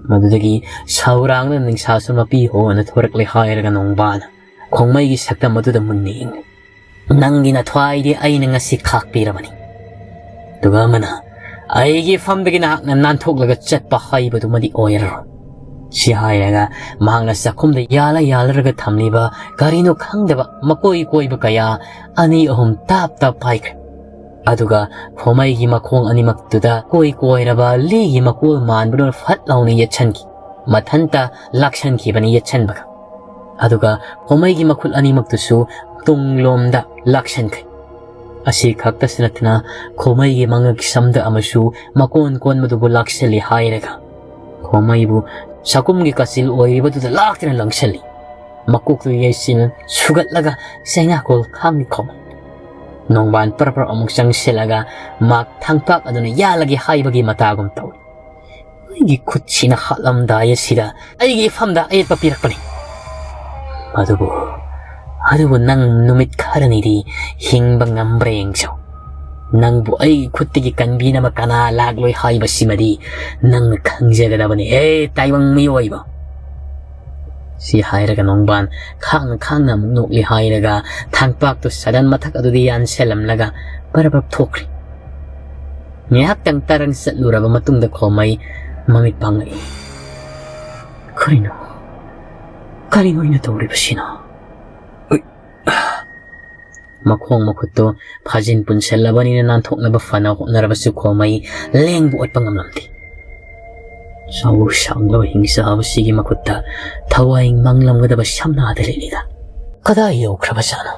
ꯃꯗꯨꯗꯒꯤ ꯁꯧꯔꯥꯡꯅ ꯅꯤꯡꯁꯥꯁꯨ ꯃꯄꯤ ꯍꯣꯅ ꯊꯣꯔꯛꯂꯦ ꯍꯥꯏꯔꯒ ꯅꯣꯡꯕꯥꯅ ꯈꯣꯃꯩꯒꯤ ꯁꯛꯇꯝ ꯑꯗꯨꯗ ꯃꯨꯟꯅ ꯌꯦꯡꯂꯤ꯫ "ꯅꯪꯒꯤ ꯅꯊ꯭ꯋꯥꯏꯗꯤ ꯑꯩꯅ ꯉꯁꯤ ꯈꯥꯛꯄꯤꯔꯕꯅꯤ꯫ ꯑꯗꯨꯒ ꯑꯃꯅ, ꯑꯩꯒꯤ ꯐꯝꯗꯒꯤ ꯅꯍꯥꯛꯅ ꯅꯥꯟꯊꯣꯛꯂꯒ ꯆꯠꯄ ꯍꯥꯏꯕꯗꯨꯃꯗꯤ ꯑꯣꯏꯔꯔꯣꯏ꯫" ꯁꯤ ꯍꯥꯏꯔꯒ ꯃꯍꯥꯛꯅ ꯆꯥꯛꯈꯨꯝꯗ ꯌꯥꯜꯂ ꯌꯥꯜꯂꯔꯒ ꯊꯝꯂꯤꯕ ꯀꯔꯤꯅꯣ ꯈꯪꯗꯕ ꯃꯀꯣꯏ ꯀꯣꯏꯕ ꯀꯌꯥ ꯑꯅꯤ ꯑꯍꯨꯝ ꯇꯥꯞ ꯇꯥꯞ ꯄꯥꯏꯈ꯭ꯔꯦ꯫ ꯑꯗꯨꯒ ꯈꯣꯃꯩꯒꯤ ꯃꯈꯣꯡ ꯑꯅꯤꯃꯛꯇꯨꯗ ꯀꯣꯏ ꯀꯣꯏꯔꯕ ꯂꯤꯒꯤ ꯃꯀꯣꯜ ꯃꯥꯟꯕꯗꯨꯅ ꯐꯠ ꯂꯥꯎꯅ ꯌꯦꯠꯁꯟꯈꯤ꯫ ꯃꯊꯟꯇ ꯂꯥꯛꯁꯟꯈꯤꯕꯅꯤ ꯌꯦꯠꯁꯟꯕꯒ꯫ ꯑꯗꯨꯒ ꯈꯣꯃꯩꯒꯤ ꯃꯈꯨꯠ ꯑꯅꯤꯃꯛꯇꯨꯁꯨ ꯇꯨꯡꯂꯣꯝꯗ ꯂꯥꯛꯁꯟꯈ꯭ꯔꯦ꯫ ꯑꯁꯤ ꯈꯛꯇꯁꯨ ꯅꯠꯇꯅ ꯈꯣꯃꯩꯒꯤ ꯃꯉꯛ ꯁꯝꯗ ꯑꯃꯁꯨ ꯃꯀꯣꯟ ꯀꯣꯟꯕꯗꯨꯕꯨ ꯂꯥꯛꯁꯜꯂꯤ ꯍꯥꯏꯔꯒ ꯈꯣꯃꯩꯕꯨ ꯆꯥꯛꯈꯨꯝꯒꯤ ꯀꯥꯆꯤꯜ ꯑꯣꯏꯔꯤꯕꯗꯨꯗ ꯂꯥꯛꯇꯨꯅ ꯂꯪꯁꯜꯂꯤ꯫ ꯃꯀꯣꯛꯇꯨ ꯌꯩꯁꯤꯟ ꯁꯨꯒꯠꯂꯒ ꯆꯩꯅꯥꯀꯣꯜ ꯈꯥꯡꯂꯤ ꯈꯣꯃꯩ꯫ ꯅꯣꯡꯕꯥꯟ ꯄꯔꯞ ꯄꯔꯞ ꯑꯃꯨꯛ ꯆꯪꯁꯤꯜꯂꯒ ꯃꯍꯥꯛ ꯊꯥꯡꯄꯥꯛ ꯑꯗꯨꯅ ꯌꯥꯜꯂꯒꯦ ꯍꯥꯏꯕꯒꯤ ꯃꯇꯥꯒꯨꯝ ꯇꯧꯏ꯫ ꯑꯩꯒꯤ ꯈꯨꯠꯁꯤꯅ ꯍꯥꯠꯂꯝꯗꯥꯏ ꯑꯁꯤꯗ ꯑꯩꯒꯤ ꯏꯐꯝꯗ ꯑꯌꯦꯠꯄ ꯄꯤꯔꯛꯄꯅꯤ꯫ ꯑꯗꯨꯕꯨ, ꯑꯗꯨꯕꯨ ꯅꯪ ꯅꯨꯃꯤꯠ ꯈꯔꯅꯤꯗꯤ ꯍꯤꯡꯕ ꯉꯝꯕ꯭ꯔꯥ ꯌꯦꯡꯁꯤ꯫ ꯅꯪꯕꯨ ꯑꯩꯒꯤ ꯈꯨꯠꯇꯒꯤ ꯀꯟꯕꯤꯅꯕ ꯀꯅꯥ ꯂꯥꯛꯂꯣꯏ ꯍꯥꯏꯕꯁꯤꯃꯗꯤ ꯅꯪꯅ ꯈꯪꯖꯒꯗꯕꯅꯤ, ꯍꯦ ꯇꯥꯏꯕꯪ ꯃꯤꯑꯣꯏꯕ꯫ ꯁꯤ ꯍꯥꯏꯔꯒ ꯅꯣꯡꯕꯥꯟ ꯈꯥꯡꯅ ꯈꯥꯡꯅ ꯑꯃꯨꯛ ꯅꯣꯛꯂꯤ ꯍꯥꯏꯔꯒ ꯊꯥꯡꯄꯥꯛꯇꯨ ꯁꯗꯟ ꯃꯊꯛ ꯑꯗꯨꯗ ꯌꯥꯟꯁꯤꯜꯂꯝꯂꯒ ꯕꯔꯕꯔ ꯊꯣꯛꯈ꯭ꯔꯤ꯫ ꯉꯥꯏꯍꯥꯛꯇꯪ ꯇꯔꯪ ꯆꯠꯂꯨꯔꯕ ꯃꯇꯨꯡꯗ ꯈꯣꯃꯩ ꯃꯃꯤꯠ ꯄꯥꯡꯂꯛꯏ꯫ "ꯀꯔꯤꯅꯣ? ꯀꯔꯤꯅꯣ ꯑꯩꯅ ꯇꯧꯔꯤꯕꯁꯤꯅ?" ꯃꯈꯣꯡ ꯃꯈꯨꯠꯇꯨ ꯐꯥꯖꯤꯟ ꯄꯨꯟꯁꯤꯜꯂꯕꯅꯤꯅ ꯅꯥꯟꯊꯣꯛꯅꯕ ꯐꯅ ꯍꯣꯠꯅꯔꯕꯁꯨ ꯈꯣꯃꯩ ꯂꯦꯡꯕ ꯑꯣꯠꯄ ꯉꯝꯂꯝꯗꯦ꯫ ꯆꯥꯎ ꯁꯥꯡꯂꯕ ꯍꯤꯡꯆꯥꯕꯁꯤꯒꯤ ꯃꯈꯨꯠꯇ ꯊꯋꯥꯏ ꯃꯥꯡꯂꯝꯒꯗꯕ ꯁꯝꯅꯥꯗ ꯂꯩꯔꯤꯗ꯫ ꯀꯗꯥꯏ ꯌꯧꯈ꯭ꯔꯕꯖꯥꯠꯅꯣ?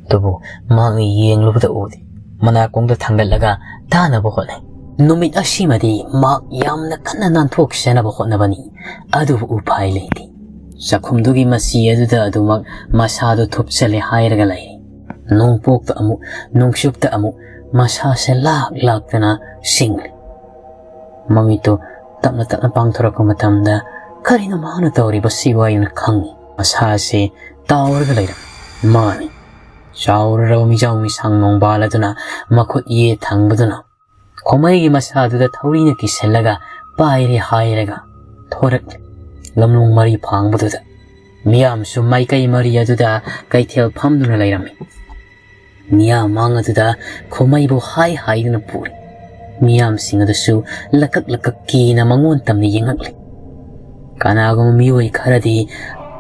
ꯑꯗꯨꯕꯨ ꯃꯍꯥꯛꯅ ꯌꯦꯡꯂꯨꯕꯗ ꯎꯗꯦ꯫ ꯃꯅꯥꯀꯣꯡꯗ ꯊꯥꯡꯒꯠꯂꯒ ꯇꯥꯅꯕ ꯍꯣꯠꯅꯩ꯫ ꯅꯨꯃꯤꯠ ꯑꯁꯤꯃꯗꯤ ꯃꯍꯥꯛ ꯌꯥꯝꯅ ꯀꯟꯅ ꯅꯥꯟꯊꯣꯛꯆꯅꯕ ꯍꯣꯠꯅꯕꯅꯤ, ꯑꯗꯨꯕꯨ ꯎꯄꯥꯏ ꯂꯩꯇꯦ꯫ ꯆꯥꯛꯈꯨꯝꯗꯨꯒꯤ ꯃꯆꯤ ꯑꯗꯨꯗ ꯑꯗꯨꯃꯛ ꯃꯁꯥꯗꯨ ꯊꯨꯞꯆꯜꯂꯦ ꯍꯥꯏꯔꯒ ꯂꯩꯔꯤ꯫ ꯅꯣꯡꯄꯣꯛꯇ ꯑꯃꯨꯛ, ꯅꯣꯡꯆꯨꯞꯇ ꯑꯃꯨꯛ ꯃꯁꯥꯁꯦ ꯂꯥꯛ ꯂꯥꯛꯇꯅ ꯁꯤꯡꯂꯤ꯫ ꯃꯃꯤꯠꯇꯨ ꯇꯞꯅ ꯇꯞꯅ ꯄꯥꯡꯊꯣꯔꯛꯄ ꯃꯇꯝꯗ ꯀꯔꯤꯅꯣ ꯃꯍꯥꯛꯅ ꯇꯧꯔꯤꯕꯁꯤꯕꯨ ꯍꯥꯏꯅ ꯈꯪꯉꯤ꯫ ꯃꯁꯥꯁꯦ ꯇꯥꯎꯔꯒ ꯂꯩꯔꯝꯃꯤ꯫ ꯃꯥꯅꯤ, ꯆꯥꯎꯔꯔꯕ ꯃꯤꯖꯥꯎ ꯃꯤꯁꯥꯡ ꯅꯣꯡꯕꯥꯜ ꯑꯗꯨꯅ ꯃꯈꯨꯠ ꯌꯦꯠ ꯊꯪꯕꯗꯨꯅ ꯈꯣꯃꯩꯒꯤ ꯃꯁꯥꯗꯨꯗ ꯊꯧꯔꯤꯅ ꯀꯤꯁꯜꯂꯒ ꯄꯥꯏꯔꯦ ꯍꯥꯏꯔꯒ ꯊꯣꯔꯛꯂꯦ ꯂꯝꯂꯣꯡ ꯃꯔꯤ ꯐꯥꯡꯕꯗꯨꯗ꯫ ꯃꯤꯌꯥꯝꯁꯨ ꯃꯥꯏꯀꯩ ꯃꯔꯤ ꯑꯗꯨꯗ ꯀꯩꯊꯦꯜ ꯐꯝꯗꯨꯅ ꯂꯩꯔꯝꯃꯤ꯫ ꯃꯤꯌꯥꯝ ꯃꯥꯡ ꯑꯗꯨꯗ ꯈꯣꯃꯩꯕꯨ ꯍꯥꯏ ꯍꯥꯏꯗꯨꯅ ꯄꯨꯔꯤ꯫ ꯃꯤꯌꯥꯝꯁꯤꯡ ꯑꯗꯨꯁꯨ ꯂꯀꯛ ꯂꯀꯛ ꯀꯤꯅ ꯃꯉꯣꯟ ꯇꯝꯅ ꯌꯦꯡꯉꯛꯂꯤ꯫ ꯀꯅꯥꯒꯨꯝꯕ ꯃꯤꯑꯣꯏ ꯈꯔꯗꯤ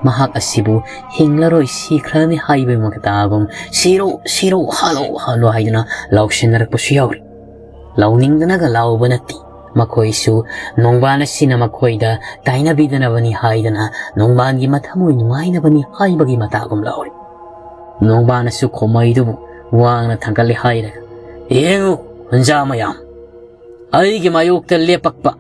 ꯃꯍꯥꯛ ꯑꯁꯤꯕꯨ ꯍꯤꯡꯂꯔꯣꯏ, ꯁꯤꯈ꯭ꯔꯅꯤ ꯍꯥꯏꯕꯒꯤ ꯃꯇꯥꯒꯨꯝ "ꯁꯤꯔꯣ, ꯁꯤꯔꯣ, ꯍꯥꯠꯂꯣ, ꯍꯥꯠꯂꯣ" ꯍꯥꯏꯗꯨꯅ ꯂꯥꯎꯁꯤꯟꯅꯔꯛꯄꯁꯨ ꯌꯥꯎꯔꯤ꯫ ꯂꯥꯎꯅꯤꯡꯗꯅꯒ ꯂꯥꯎꯕ ꯅꯠꯇꯦ꯫ ꯃꯈꯣꯏꯁꯨ ꯅꯣꯡꯕꯥꯟ ꯑꯁꯤꯅ ꯃꯈꯣꯏꯗ ꯇꯥꯏꯅꯕꯤꯗꯅꯕꯅꯤ ꯍꯥꯏꯗꯅ ꯅꯣꯡꯕꯥꯟꯒꯤ ꯃꯊꯃꯣꯏ ꯅꯨꯡꯉꯥꯏꯅꯕꯅꯤ ꯍꯥꯏꯕꯒꯤ ꯃꯇꯥꯒꯨꯝ ꯂꯥꯎꯔꯤ꯫ ꯅꯣꯡꯕꯥꯟꯅꯁꯨ ꯈꯣꯃꯩꯗꯨꯕꯨ ꯋꯥꯡꯅ ꯊꯥꯡꯒꯠꯂꯦ ꯍꯥꯏꯔꯒ, "ꯌꯦꯡꯉꯨ, ꯍꯨꯟꯖꯥ ꯃꯌꯥꯝ, ꯑꯩꯒꯤ ꯃꯥꯌꯣꯛꯇ ꯂꯦꯞꯄꯛꯄ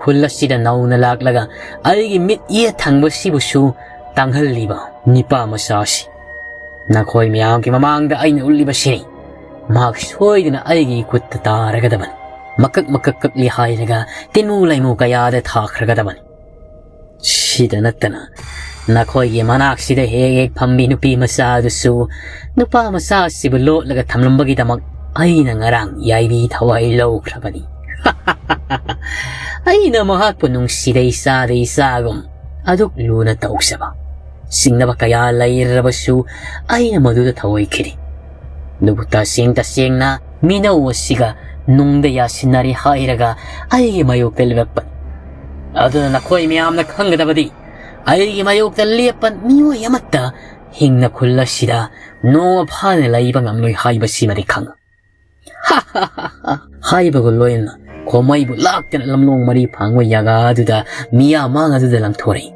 ꯈꯨꯜ ꯑꯁꯤꯗ ꯅꯧꯅ ꯂꯥꯛꯂꯒ ꯑꯩꯒꯤ ꯃꯤꯠ ꯌꯦꯠ ꯊꯪꯕꯁꯤꯕꯨꯁꯨ ꯇꯥꯡꯍꯜꯂꯤꯕ ꯅꯤꯄꯥ ꯃꯆꯥꯁꯤ꯫ ꯅꯈꯣꯏ ꯃꯌꯥꯝꯒꯤ ꯃꯃꯥꯡꯗ ꯑꯩꯅ ꯎꯠꯂꯤꯕꯁꯤꯅꯤ꯫ ꯃꯍꯥꯛ ꯁꯣꯏꯗꯅ ꯑꯩꯒꯤ ꯈꯨꯠꯇ ꯇꯥꯔꯒꯗꯕꯅꯤ꯫ ꯃꯀꯛ ꯃꯀꯛ ꯀꯛꯂꯤ ꯍꯥꯏꯔꯒ ꯇꯤꯟꯃꯨ ꯂꯩꯃꯨ ꯀꯌꯥꯗ ꯊꯥꯈ꯭ꯔꯒꯗꯕꯅꯤ꯫ ꯁꯤꯗ ꯅꯠꯇꯅ ꯅꯈꯣꯏꯒꯤ ꯃꯅꯥꯛꯁꯤꯗ ꯍꯦꯛ ꯍꯦꯛ ꯐꯝꯕꯤ ꯅꯨꯄꯤ ꯃꯆꯥ ꯑꯗꯨꯁꯨ ꯅꯨꯄꯥ ꯃꯆꯥꯁꯤꯕꯨ ꯂꯣꯠꯂꯒ ꯊꯝꯂꯝꯕꯒꯤꯗꯃꯛ ꯑꯩꯅ ꯉꯔꯥꯡ ꯌꯥꯏꯕꯤ ꯊꯋꯥꯏ ꯂꯧꯈ꯭ꯔꯕꯅꯤ꯫ ꯑꯩꯅ ꯃꯍꯥꯛꯄꯨ ꯅꯨꯡꯁꯤꯗ ꯏꯆꯥꯗ ꯏꯆꯥꯒꯨꯝ ꯑꯗꯨꯛ ꯂꯨꯅ ꯇꯧꯖꯕ꯫ ꯆꯤꯡꯅꯕ ꯀꯌꯥ ꯂꯩꯔꯕꯁꯨ ꯑꯩꯅ ꯃꯗꯨꯗ ꯊꯧꯑꯣꯏꯈꯤꯗꯦ꯫ ꯑꯗꯨꯕꯨ ꯇꯁꯦꯡ ꯇꯁꯦꯡꯅ ꯃꯤꯅꯧ ꯑꯁꯤꯒ ꯅꯨꯡꯗ ꯌꯥꯁꯤꯟꯅꯔꯦ ꯍꯥꯏꯔꯒ ꯑꯩꯒꯤ ꯃꯥꯌꯣꯛꯇ ꯂꯦꯞꯄꯅꯤ꯫ ꯑꯗꯨꯅ ꯅꯈꯣꯏ ꯃꯌꯥꯝꯅ ꯈꯪꯒꯗꯕꯗꯤ ꯑꯩꯒꯤ ꯃꯥꯌꯣꯛꯇ ꯂꯦꯞꯄ ꯃꯤꯑꯣꯏ ꯑꯃꯠꯇ ꯍꯤꯡꯅ ꯈꯨꯜ ꯑꯁꯤꯗ ꯅꯣꯡꯃ ꯐꯥꯅ ꯂꯩꯕ ꯉꯝꯂꯣꯏ ꯍꯥꯏꯕꯁꯤꯃꯗꯤ ꯈꯪꯉꯨ꯫ ꯍꯥꯏꯕꯒ ꯂꯣꯏꯅꯅ ꯈꯣꯃꯩꯕꯨ ꯂꯥꯛꯇꯅ ꯂꯝꯂꯣꯡ ꯃꯔꯤ ꯐꯥꯡꯕ ꯌꯥꯒꯥ ꯑꯗꯨꯗ ꯃꯤꯌꯥ ꯃꯥꯡ ꯑꯗꯨꯗ ꯂꯪꯊꯣꯔꯛꯏ꯫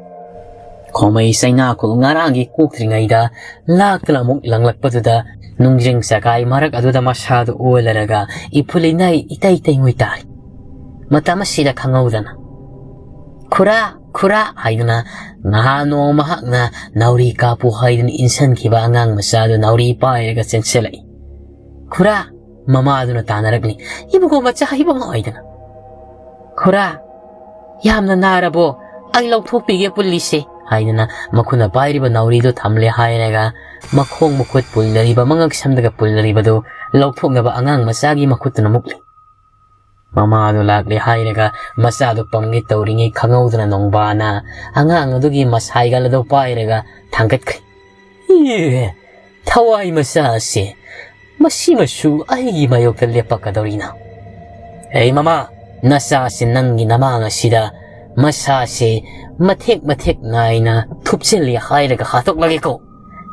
ꯈꯣꯃꯩ ꯆꯩꯅꯥꯈꯣꯜ ꯉꯔꯥꯡꯒꯤ ꯀꯣꯛꯇ꯭ꯔꯤꯉꯩꯗ ꯂꯥꯛꯇꯅ ꯑꯃꯨꯛ ꯂꯪꯂꯛꯄꯗꯨꯗ ꯅꯨꯡꯖ꯭ꯔꯤꯡ ꯆꯀꯥꯏ ꯃꯔꯛ ꯑꯗꯨꯗ ꯃꯁꯥꯗꯨ ꯑꯣꯜꯂꯔꯒ ꯏꯐꯨꯜ ꯏꯅꯥꯏ ꯏꯇꯩ ꯇꯩꯉꯣꯏ ꯇꯥꯔꯤ꯫ ꯃꯇꯝ ꯑꯁꯤꯗ ꯈꯪꯍꯧꯗꯅ "ꯈꯨꯔꯥ, ꯈꯨꯔꯥ" ꯍꯥꯏꯗꯨꯅ ꯅꯍꯥꯟ ꯅꯣꯡꯃ ꯃꯍꯥꯛꯅ ꯅꯥꯎꯔꯤ ꯀꯥꯞꯄꯨ ꯍꯥꯏꯗꯨꯅ ꯏꯟꯁꯤꯟꯈꯤꯕ ꯑꯉꯥꯡ ꯃꯆꯥꯗꯨ ꯅꯥꯎꯔꯤ ꯄꯥꯏꯔꯒ ꯆꯦꯟꯁꯤꯜꯂꯛꯏ꯫ "ꯈꯨꯔꯥ!" ꯃꯃꯥꯗꯨꯅ ꯇꯥꯟꯅꯔꯛꯂꯤ꯫ "ꯏꯕꯨꯡꯉꯣ ꯃꯆꯥ, ꯏꯕꯨꯡꯉꯣ" ꯍꯥꯏꯗꯅ꯫ "ꯈꯨꯔꯥ, ꯌꯥꯝꯅ ꯅꯥꯔꯕꯣ? ꯑꯩ ꯂꯧꯊꯣꯛꯄꯤꯒꯦ ꯄꯨꯜꯂꯤꯁꯦ" ꯍꯥꯏꯗꯅ ꯃꯈꯨꯠꯅ ꯄꯥꯏꯔꯤꯕ ꯅꯥꯎꯔꯤꯗꯨ ꯊꯝꯂꯦ ꯍꯥꯏꯔꯒ ꯃꯈꯣꯡ ꯃꯈꯨꯠ ꯄꯨꯜꯂꯔꯤꯕ, ꯃꯉꯛ ꯁꯝꯗꯒ ꯄꯨꯜꯂꯔꯤꯕꯗꯨ ꯂꯧꯊꯣꯛꯅꯕ ꯑꯉꯥꯡ ꯃꯆꯥꯒꯤ ꯃꯈꯨꯠꯇꯨꯅ ꯃꯨꯛꯂꯤ꯫ ꯃꯃꯥꯗꯨ ꯂꯥꯛꯂꯦ ꯍꯥꯏꯔꯒ ꯃꯆꯥꯗꯨ ꯄꯝꯒꯦ ꯇꯧꯔꯤꯉꯩ ꯈꯪꯍꯧꯗꯅ ꯅꯣꯡꯕꯥꯅ ꯑꯉꯥꯡ ꯑꯗꯨꯒꯤ ꯃꯁꯥꯏꯒꯜ ꯑꯗꯨ ꯄꯥꯏꯔꯒ ꯊꯥꯡꯒꯠꯈ꯭ꯔꯦ꯫ "ꯏꯌꯦ! ꯊꯋꯥꯏ ꯃꯆꯥ ꯑꯁꯤ ꯃꯁꯤꯃꯁꯨ ꯑꯩꯒꯤ ꯃꯥꯌꯣꯛꯇ ꯂꯦꯞꯄꯛꯀꯗꯧꯔꯤꯅ? ꯑꯩ ꯃꯃꯥ, ꯅꯆꯥꯁꯤ ꯅꯪꯒꯤ ꯅꯃꯥꯡ ꯑꯁꯤꯗ ꯃꯁꯥꯁꯦ ꯃꯊꯦꯛ ꯃꯊꯦꯛ ꯅꯥꯏꯅ ꯊꯨꯞꯆꯤꯜꯂꯤ ꯍꯥꯏꯔꯒ ꯍꯥꯠꯇꯣꯛꯂꯒꯦꯀꯣ!"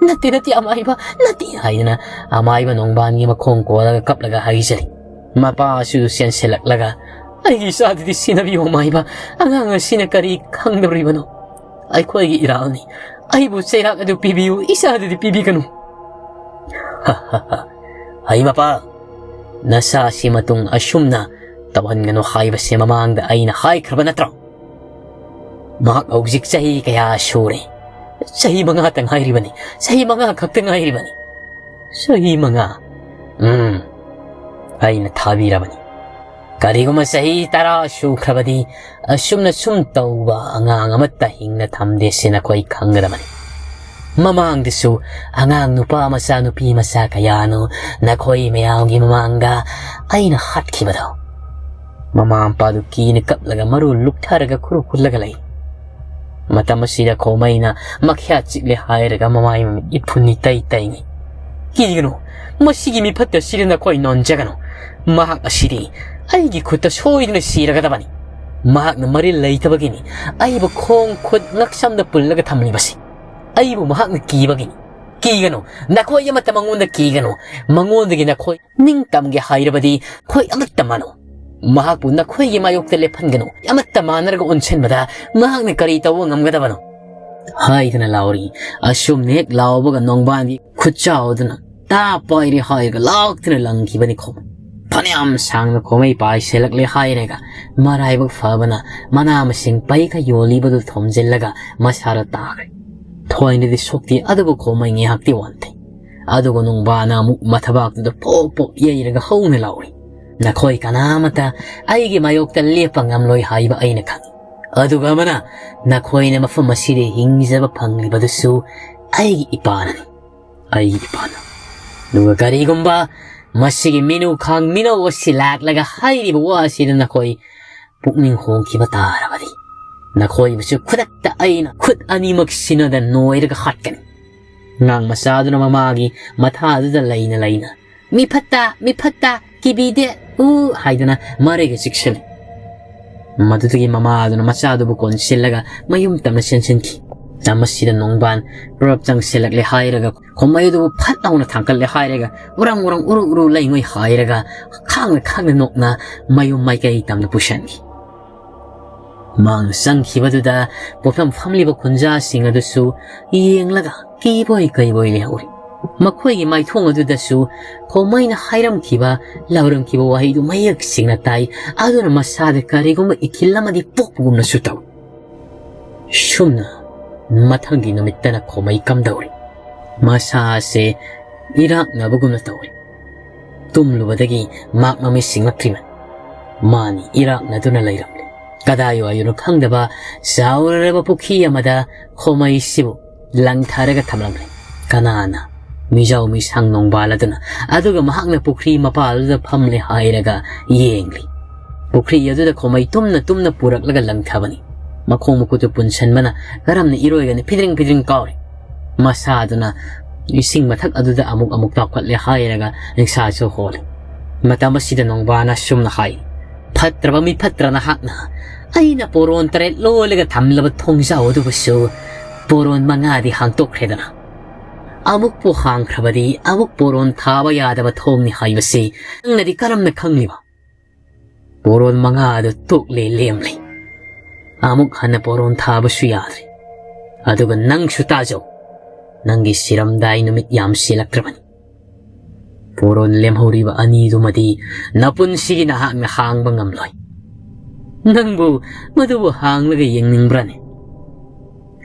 "ꯅꯠꯇꯦ, ꯅꯠꯇꯦ, ꯑꯃꯥꯏꯕ, ꯅꯠꯇꯦ!" ꯍꯥꯏꯗꯅ ꯑꯃꯥꯏꯕ ꯅꯣꯡꯕꯥꯟꯒꯤ ꯃꯈꯣꯡ ꯀꯣꯜꯂꯒ ꯀꯞꯂꯒ ꯍꯥꯏꯖꯔꯤ꯫ ꯃꯄꯥꯁꯨ ꯆꯦꯟꯁꯤꯜꯂꯛꯂꯒ, "ꯑꯩꯒꯤ ꯏꯆꯥꯗꯨꯗꯤ ꯁꯤꯟꯅꯕꯤꯌꯨ, ꯑꯃꯥꯏꯕ꯫ ꯑꯉꯥꯡ ꯑꯁꯤꯅ ꯀꯔꯤ ꯈꯪꯗꯧꯔꯤꯕꯅꯣ? ꯑꯩꯈꯣꯏꯒꯤ ꯏꯔꯥꯜꯅꯤ꯫ ꯑꯩꯕꯨ ꯆꯩꯔꯥꯛ ꯑꯗꯨ ꯄꯤꯕꯤꯌꯨ, ꯏꯆꯥꯗꯨꯗꯤ ꯄꯤꯕꯤꯒꯅꯨ"꯫ "ꯍꯩ ꯃꯄꯥ, ꯅꯆꯥꯁꯤ ꯃꯇꯨꯡ ꯑꯁꯨꯝꯅ ꯇꯧꯍꯟꯒꯅꯨ ꯍꯥꯏꯕꯁꯦ ꯃꯃꯥꯡꯗ ꯑꯩꯅ ꯍꯥꯏꯈ꯭ꯔꯕ ꯅꯠꯇ꯭ꯔꯣ? ꯃꯍꯥꯛ ꯍꯧꯖꯤꯛ ꯆꯍꯤ ꯀꯌꯥ ꯁꯨꯔꯦ?" "ꯆꯍꯤ ꯃꯉꯥꯇ ꯉꯥꯏꯔꯤꯕꯅꯤ, ꯆꯍꯤ ꯃꯉꯥ ꯈꯛꯇ ꯉꯥꯏꯔꯤꯕꯅꯤ"꯫ "ꯆꯍꯤ ꯃꯉꯥ?" "ꯎꯝ, ꯑꯩꯅ ꯊꯥꯕꯤꯔꯕꯅꯤ꯫ ꯀꯔꯤꯒꯨꯝꯕ ꯆꯍꯤ ꯇꯔꯥ ꯁꯨꯈ꯭ꯔꯕꯗꯤ ꯑꯁꯨꯝꯅ ꯁꯨꯝ ꯇꯧꯕ ꯑꯉꯥꯡ ꯑꯃꯠꯇ ꯍꯤꯡꯅ ꯊꯝꯗꯦ ꯁꯤ ꯅꯈꯣꯏ ꯈꯪꯒꯗꯕꯅꯤ꯫ ꯃꯃꯥꯡꯗꯁꯨ ꯑꯉꯥꯡ ꯅꯨꯄꯥ ꯃꯆꯥ ꯅꯨꯄꯤ ꯃꯆꯥ ꯀꯌꯥꯅꯣ ꯅꯈꯣꯏ ꯃꯌꯥꯝꯒꯤ ꯃꯃꯥꯡꯗ ꯑꯩꯅ ꯍꯥꯠꯈꯤꯕꯗꯣ꯫ ꯃꯃꯥ ꯃꯄꯥꯗꯨ ꯀꯤꯅ ꯀꯞꯂꯒ ꯃꯔꯨ ꯂꯨꯛꯊꯔꯒ ꯈꯨꯔꯨ ꯈꯨꯜꯂꯒ ꯂꯩ꯫ ꯃꯇꯝ ꯑꯁꯤꯗ ꯈꯣꯃꯩꯅ ꯃꯈ꯭ꯌꯥ ꯆꯤꯛꯂꯦ ꯍꯥꯏꯔꯒ ꯃꯃꯥꯏ ꯃꯃꯤꯠ ꯏꯐꯨꯟ ꯏꯇꯩ ꯇꯩꯉꯤ꯫ "ꯀꯤꯒꯅꯨ, ꯃꯁꯤꯒꯤ ꯃꯤꯐꯠꯇ ꯑꯁꯤꯗ ꯅꯈꯣꯏ ꯅꯣꯟꯖꯒꯅꯨ꯫ ꯃꯍꯥꯛ ꯑꯁꯤꯗꯤ ꯑꯩꯒꯤ ꯈꯨꯠꯇ ꯁꯣꯏꯗꯅ ꯁꯤꯔꯒꯗꯕꯅꯤ꯫ ꯃꯍꯥꯛꯅ ꯃꯔꯤꯜ ꯂꯩꯇꯕꯒꯤꯅꯤ ꯑꯩꯕꯨ ꯈꯣꯡ ꯈꯨꯠ ꯉꯛꯁꯝꯗ ꯄꯨꯜꯂꯒ ꯊꯝꯂꯤꯕꯁꯤ꯫ ꯑꯩꯕꯨ ꯃꯍꯥꯛꯅ ꯀꯤꯕꯒꯤꯅꯤ꯫ ꯀꯤꯒꯅꯨ, ꯅꯈꯣꯏ ꯑꯃꯠꯇ ꯃꯉꯣꯟꯗ ꯀꯤꯒꯅꯨ꯫ ꯃꯉꯣꯟꯗꯒꯤ ꯅꯈꯣꯏ ꯅꯤꯡꯇꯝꯒꯦ ꯍꯥꯏꯔꯕꯗꯤ ꯅꯈꯣꯏ ꯑꯃꯠꯇ ꯃꯥꯟꯅꯧ꯫ ꯃꯍꯥꯛꯄꯨ ꯅꯈꯣꯏꯒꯤ ꯃꯥꯌꯣꯛꯇ ꯂꯦꯞꯍꯟꯒꯅꯨ꯫ ꯑꯃꯠꯇ ꯃꯥꯟꯅꯔꯒ ꯑꯣꯟꯁꯤꯟꯕꯗ ꯃꯍꯥꯛꯅ ꯀꯔꯤ ꯇꯧꯕ ꯉꯝꯒꯗꯕꯅꯣ?" ꯍꯥꯏꯗꯨꯅ ꯂꯥꯎꯔꯤ꯫ ꯑꯁꯨꯝꯅ ꯍꯦꯛ ꯂꯥꯎꯕꯒ ꯅꯣꯡꯕꯥꯟꯒꯤ ꯈꯨꯠꯆꯥꯎ ꯑꯗꯨꯅ "ꯇꯥ ꯄꯥꯏꯔꯦ" ꯍꯥꯏꯔꯒ ꯂꯥꯎꯗꯨꯅ ꯂꯪꯈꯤꯕꯅꯤ ꯈꯣꯃꯩ꯫ ꯐꯅꯌꯥꯝ ꯁꯥꯡꯅ ꯈꯣꯃꯩ ꯄꯥꯏꯁꯤꯜꯂꯛꯂꯦ ꯍꯥꯏꯔꯒ ꯃꯔꯥꯏꯕꯛ ꯐꯕꯅ ꯃꯅꯥ ꯃꯁꯤꯡ ꯄꯩꯒ ꯌꯣꯜꯂꯤꯕꯗꯨ ꯊꯣꯝꯖꯤꯜꯂꯒ ꯃꯁꯥꯗ ꯇꯥꯈ꯭ꯔꯦ꯫ ꯊꯣꯏꯅꯗꯤ ꯁꯣꯛꯇꯦ, ꯑꯗꯨꯕꯨ ꯈꯣꯃꯩ ꯉꯥꯏꯍꯥꯛꯇꯤ ꯋꯥꯟꯊꯩ꯫ ꯑꯗꯨꯒ ꯅꯣꯡꯕꯥꯟꯅ ꯑꯃꯨꯛ ꯃꯊꯕꯥꯛꯇꯨꯗ ꯄꯣꯞ ꯄꯣꯞ ꯌꯩꯔꯒ ꯍꯧꯅ ꯂꯥꯎꯔꯤ꯫ "ꯅꯈꯣꯏ ꯀꯅꯥꯃꯠꯇ ꯑꯩꯒꯤ ꯃꯥꯌꯣꯛꯇ ꯂꯦꯞꯄ ꯉꯝꯂꯣꯏ ꯍꯥꯏꯕ ꯑꯩꯅ ꯈꯪꯏ꯫ ꯑꯗꯨꯒ ꯑꯃꯅ, ꯅꯈꯣꯏꯅ ꯃꯐꯝ ꯑꯁꯤꯗ ꯍꯤꯡꯖꯕ ꯐꯪꯂꯤꯕꯗꯨꯁꯨ ꯑꯩꯒꯤ ꯏꯄꯥꯅꯅꯤ꯫ ꯑꯩꯒꯤ ꯏꯄꯥꯅ꯫ ꯑꯗꯨꯒ ꯀꯔꯤꯒꯨꯝꯕ ꯃꯁꯤꯒꯤ ꯃꯤꯅꯨ ꯈꯥꯡ ꯃꯤꯅꯧ ꯑꯁꯤ ꯂꯥꯛꯂꯒ ꯍꯥꯏꯔꯤꯕ ꯋꯥ ꯑꯁꯤꯗ ꯅꯈꯣꯏ ꯄꯨꯛꯅꯤꯡ ꯍꯣꯡꯈꯤꯕ ꯇꯥꯔꯕꯗꯤ, ꯅꯈꯣꯏꯕꯨꯁꯨ ꯈꯨꯗꯛꯇ ꯑꯩꯅ ꯈꯨꯠ ꯑꯅꯤꯃꯛ ꯁꯤꯟꯅꯗ ꯅꯣꯏꯔꯒ ꯍꯥꯠꯀꯅꯤ꯫" ꯑꯉꯥꯡ ꯃꯆꯥꯗꯨꯅ ꯃꯃꯥꯒꯤ ꯃꯊꯥꯗꯨꯗ ꯂꯩꯅ ꯂꯩꯅ, "ꯃꯤꯐꯠꯇ, ꯃꯤꯐꯠꯇ, ꯀꯤꯕꯤꯗꯦ, ꯎ" ꯍꯥꯏꯗꯨꯅ ꯃꯔꯩꯒ ꯆꯤꯛꯁꯤꯜꯂꯤ꯫ ꯃꯗꯨꯗꯒꯤ ꯃꯃꯥꯗꯨꯅ ꯃꯆꯥꯗꯨꯕꯨ ꯀꯣꯟꯁꯤꯜꯂꯒ ꯃꯌꯨꯝ ꯇꯝꯅ ꯆꯦꯟꯁꯤꯟꯈꯤ꯫ ꯃꯇꯝ ꯑꯁꯤꯗ ꯅꯣꯡꯕꯥꯟ ꯄꯨꯔꯞ ꯆꯪꯁꯤꯜꯂꯛꯂꯦ ꯍꯥꯏꯔꯒ, ꯈꯣꯃꯩ ꯑꯗꯨꯕꯨ ꯐꯠ ꯂꯥꯎꯅ ꯊꯥꯡꯀꯠꯂꯦ ꯍꯥꯏꯔꯒ, ꯎꯔꯪ ꯎꯔꯪ ꯎꯔꯨ ꯎꯔꯨ ꯂꯩꯉꯣꯏ ꯍꯥꯏꯔꯒ, ꯈꯥꯡꯅ ꯈꯥꯡꯅ ꯅꯣꯛꯅ ꯃꯌꯨꯝ ꯃꯥꯏꯀꯩ ꯇꯝꯅ ꯄꯨꯁꯤꯟꯈꯤ꯫ ꯃꯍꯥꯛꯅ ꯆꯪꯈꯤꯕꯗꯨꯗ ꯄꯣꯠꯐꯝ ꯐꯝꯂꯤꯕ ꯈꯨꯟꯖꯥꯁꯤꯡ ꯑꯗꯨꯁꯨ ꯌꯦꯡꯂꯒ ꯀꯤꯕꯣꯏ ꯀꯩꯕꯣꯏ ꯂꯩꯍꯧꯔꯤ꯫ ꯃꯈꯣꯏꯒꯤ ꯃꯥꯏꯊꯣꯡ ꯑꯗꯨꯗꯁꯨ ꯈꯣꯃꯩꯅ ꯍꯥꯏꯔꯝꯈꯤꯕ, ꯂꯥꯎꯔꯝꯈꯤꯕ ꯋꯥꯍꯩꯗꯨ ꯃꯌꯦꯛ ꯁꯦꯡꯅ ꯇꯥꯏ꯫ ꯑꯗꯨꯅ ꯃꯁꯥꯗ ꯀꯔꯤꯒꯨꯝꯕ ꯏꯊꯤꯜ ꯑꯃꯗꯤ ꯄꯣꯛꯄꯒꯨꯝꯅꯁꯨ ꯇꯧꯏ꯫ ꯁꯨꯝꯅ ꯃꯊꯪꯒꯤ ꯅꯨꯃꯤꯠꯇꯅ ꯈꯣꯃꯩ ꯀꯝꯗꯧꯔꯤ꯫ ꯃꯁꯥ ꯑꯁꯦ ꯏꯔꯥꯛꯅꯕꯒꯨꯝꯅ ꯇꯧꯏ꯫ ꯇꯨꯝꯂꯨꯕꯗꯒꯤ ꯃꯍꯥꯛ ꯃꯃꯤꯠ ꯁꯤꯡꯂꯛꯇ꯭ꯔꯤꯕꯅꯤ꯫ ꯃꯥꯅꯤ, ꯏꯔꯥꯛꯅꯗꯨꯅ ꯂꯩꯔꯝꯂꯦ꯫ ꯀꯗꯥꯏꯋꯥꯏꯗꯅꯣ ꯈꯪꯗꯕ ꯆꯥꯎꯔꯔꯕ ꯄꯨꯈ꯭ꯔꯤ ꯑꯃꯗ ꯈꯣꯃꯩꯁꯤꯕꯨ ꯂꯪꯊꯔꯒ ꯊꯝꯂꯝꯂꯦ꯫ ꯀꯅꯥꯅ? ꯃꯤꯖꯥꯎ ꯃꯤꯁꯥꯡ ꯅꯣꯡꯕꯥꯜ ꯑꯗꯨꯅ꯫ ꯑꯗꯨꯒ ꯃꯍꯥꯛꯅ ꯄꯨꯈ꯭ꯔꯤ ꯃꯄꯥꯜꯗꯨꯗ ꯐꯝꯂꯦ ꯍꯥꯏꯔꯒ ꯌꯦꯡꯂꯤ꯫ ꯄꯨꯈ꯭ꯔꯤ ꯑꯗꯨꯗ ꯈꯣꯃꯩ ꯇꯨꯝꯅ ꯇꯨꯝꯅ ꯄꯨꯔꯛꯂꯒ ꯂꯪꯊꯕꯅꯤ꯫ ꯃꯈꯣꯡ ꯃꯈꯨꯠꯇꯨ ꯄꯨꯟꯁꯟꯕꯅ ꯀꯔꯝꯅ ꯏꯔꯣꯏꯒꯅꯤ? ꯐꯤꯗ꯭ꯔꯤꯡ ꯐꯤꯗ꯭ꯔꯤꯡ ꯀꯥꯎꯔꯤ꯫ ꯃꯁꯥꯗꯨꯅ ꯏꯁꯤꯡ ꯃꯊꯛ ꯑꯗꯨꯗ ꯑꯃꯨꯛ ꯑꯃꯨꯛ ꯇꯥꯎꯈꯠꯂꯦ ꯍꯥꯏꯔꯒ ꯅꯤꯡꯁꯥꯁꯨ ꯍꯣꯜꯂꯤ꯫ ꯃꯇꯝ ꯑꯁꯤꯗ ꯅꯣꯡꯕꯥꯅ ꯑꯁꯨꯝꯅ ꯍꯥꯏ, "ꯐꯠꯇ꯭ꯔꯕ ꯃꯤ ꯐꯠꯇ꯭ꯔ ꯅꯍꯥꯛꯅ! ꯑꯩꯅ ꯄꯣꯔꯣꯟ ꯇꯔꯦꯠ ꯂꯣꯜꯂꯒ ꯊꯝꯂꯕ ꯊꯣꯡꯖꯥꯎ ꯑꯗꯨꯕꯨꯁꯨ ꯄꯣꯔꯣꯟ ꯃꯉꯥꯗꯤ ꯍꯥꯡꯇꯣꯛꯈ꯭ꯔꯦꯗꯅ꯫ ꯑꯃꯨꯛꯄꯨ ꯍꯥꯡꯈ꯭ꯔꯕꯗꯤ ꯑꯃꯨꯛ ꯄꯣꯔꯣꯟ ꯊꯥꯕ ꯌꯥꯗꯕ ꯊꯣꯡꯅꯤ ꯍꯥꯏꯕꯁꯤ ꯅꯪꯅꯗꯤ ꯀꯔꯝꯅ ꯈꯪꯂꯤꯕ? ꯄꯣꯔꯣꯟ ꯃꯉꯥ ꯑꯗꯨ ꯇꯣꯛꯂꯦ ꯂꯦꯝꯂꯦ꯫ ꯑꯃꯨꯛ ꯍꯟꯅ ꯄꯣꯔꯣꯟ ꯊꯥꯕꯁꯨ ꯌꯥꯗ꯭ꯔꯦ꯫ ꯑꯗꯨꯒ ꯅꯪꯁꯨ ꯇꯥꯖꯧ, ꯅꯪꯒꯤ ꯁꯤꯔꯝꯗꯥꯏ ꯅꯨꯃꯤꯠ ꯌꯥꯝ ꯁꯤꯜꯂꯛꯇ꯭ꯔꯕꯅꯤ꯫ ꯄꯣꯔꯣꯟ ꯂꯦꯝꯍꯧꯔꯤꯕ ꯑꯅꯤꯗꯨꯃꯗꯤ ꯅꯄꯨꯟꯁꯤꯒꯤ ꯅꯍꯥꯛꯅ ꯍꯥꯡꯕ ꯉꯝꯂꯣꯏ꯫ ꯅꯪꯕꯨ ꯃꯗꯨꯕꯨ ꯍꯥꯡꯂꯒ ꯌꯦꯡꯅꯤꯡꯕ꯭ꯔꯥꯅꯦ?"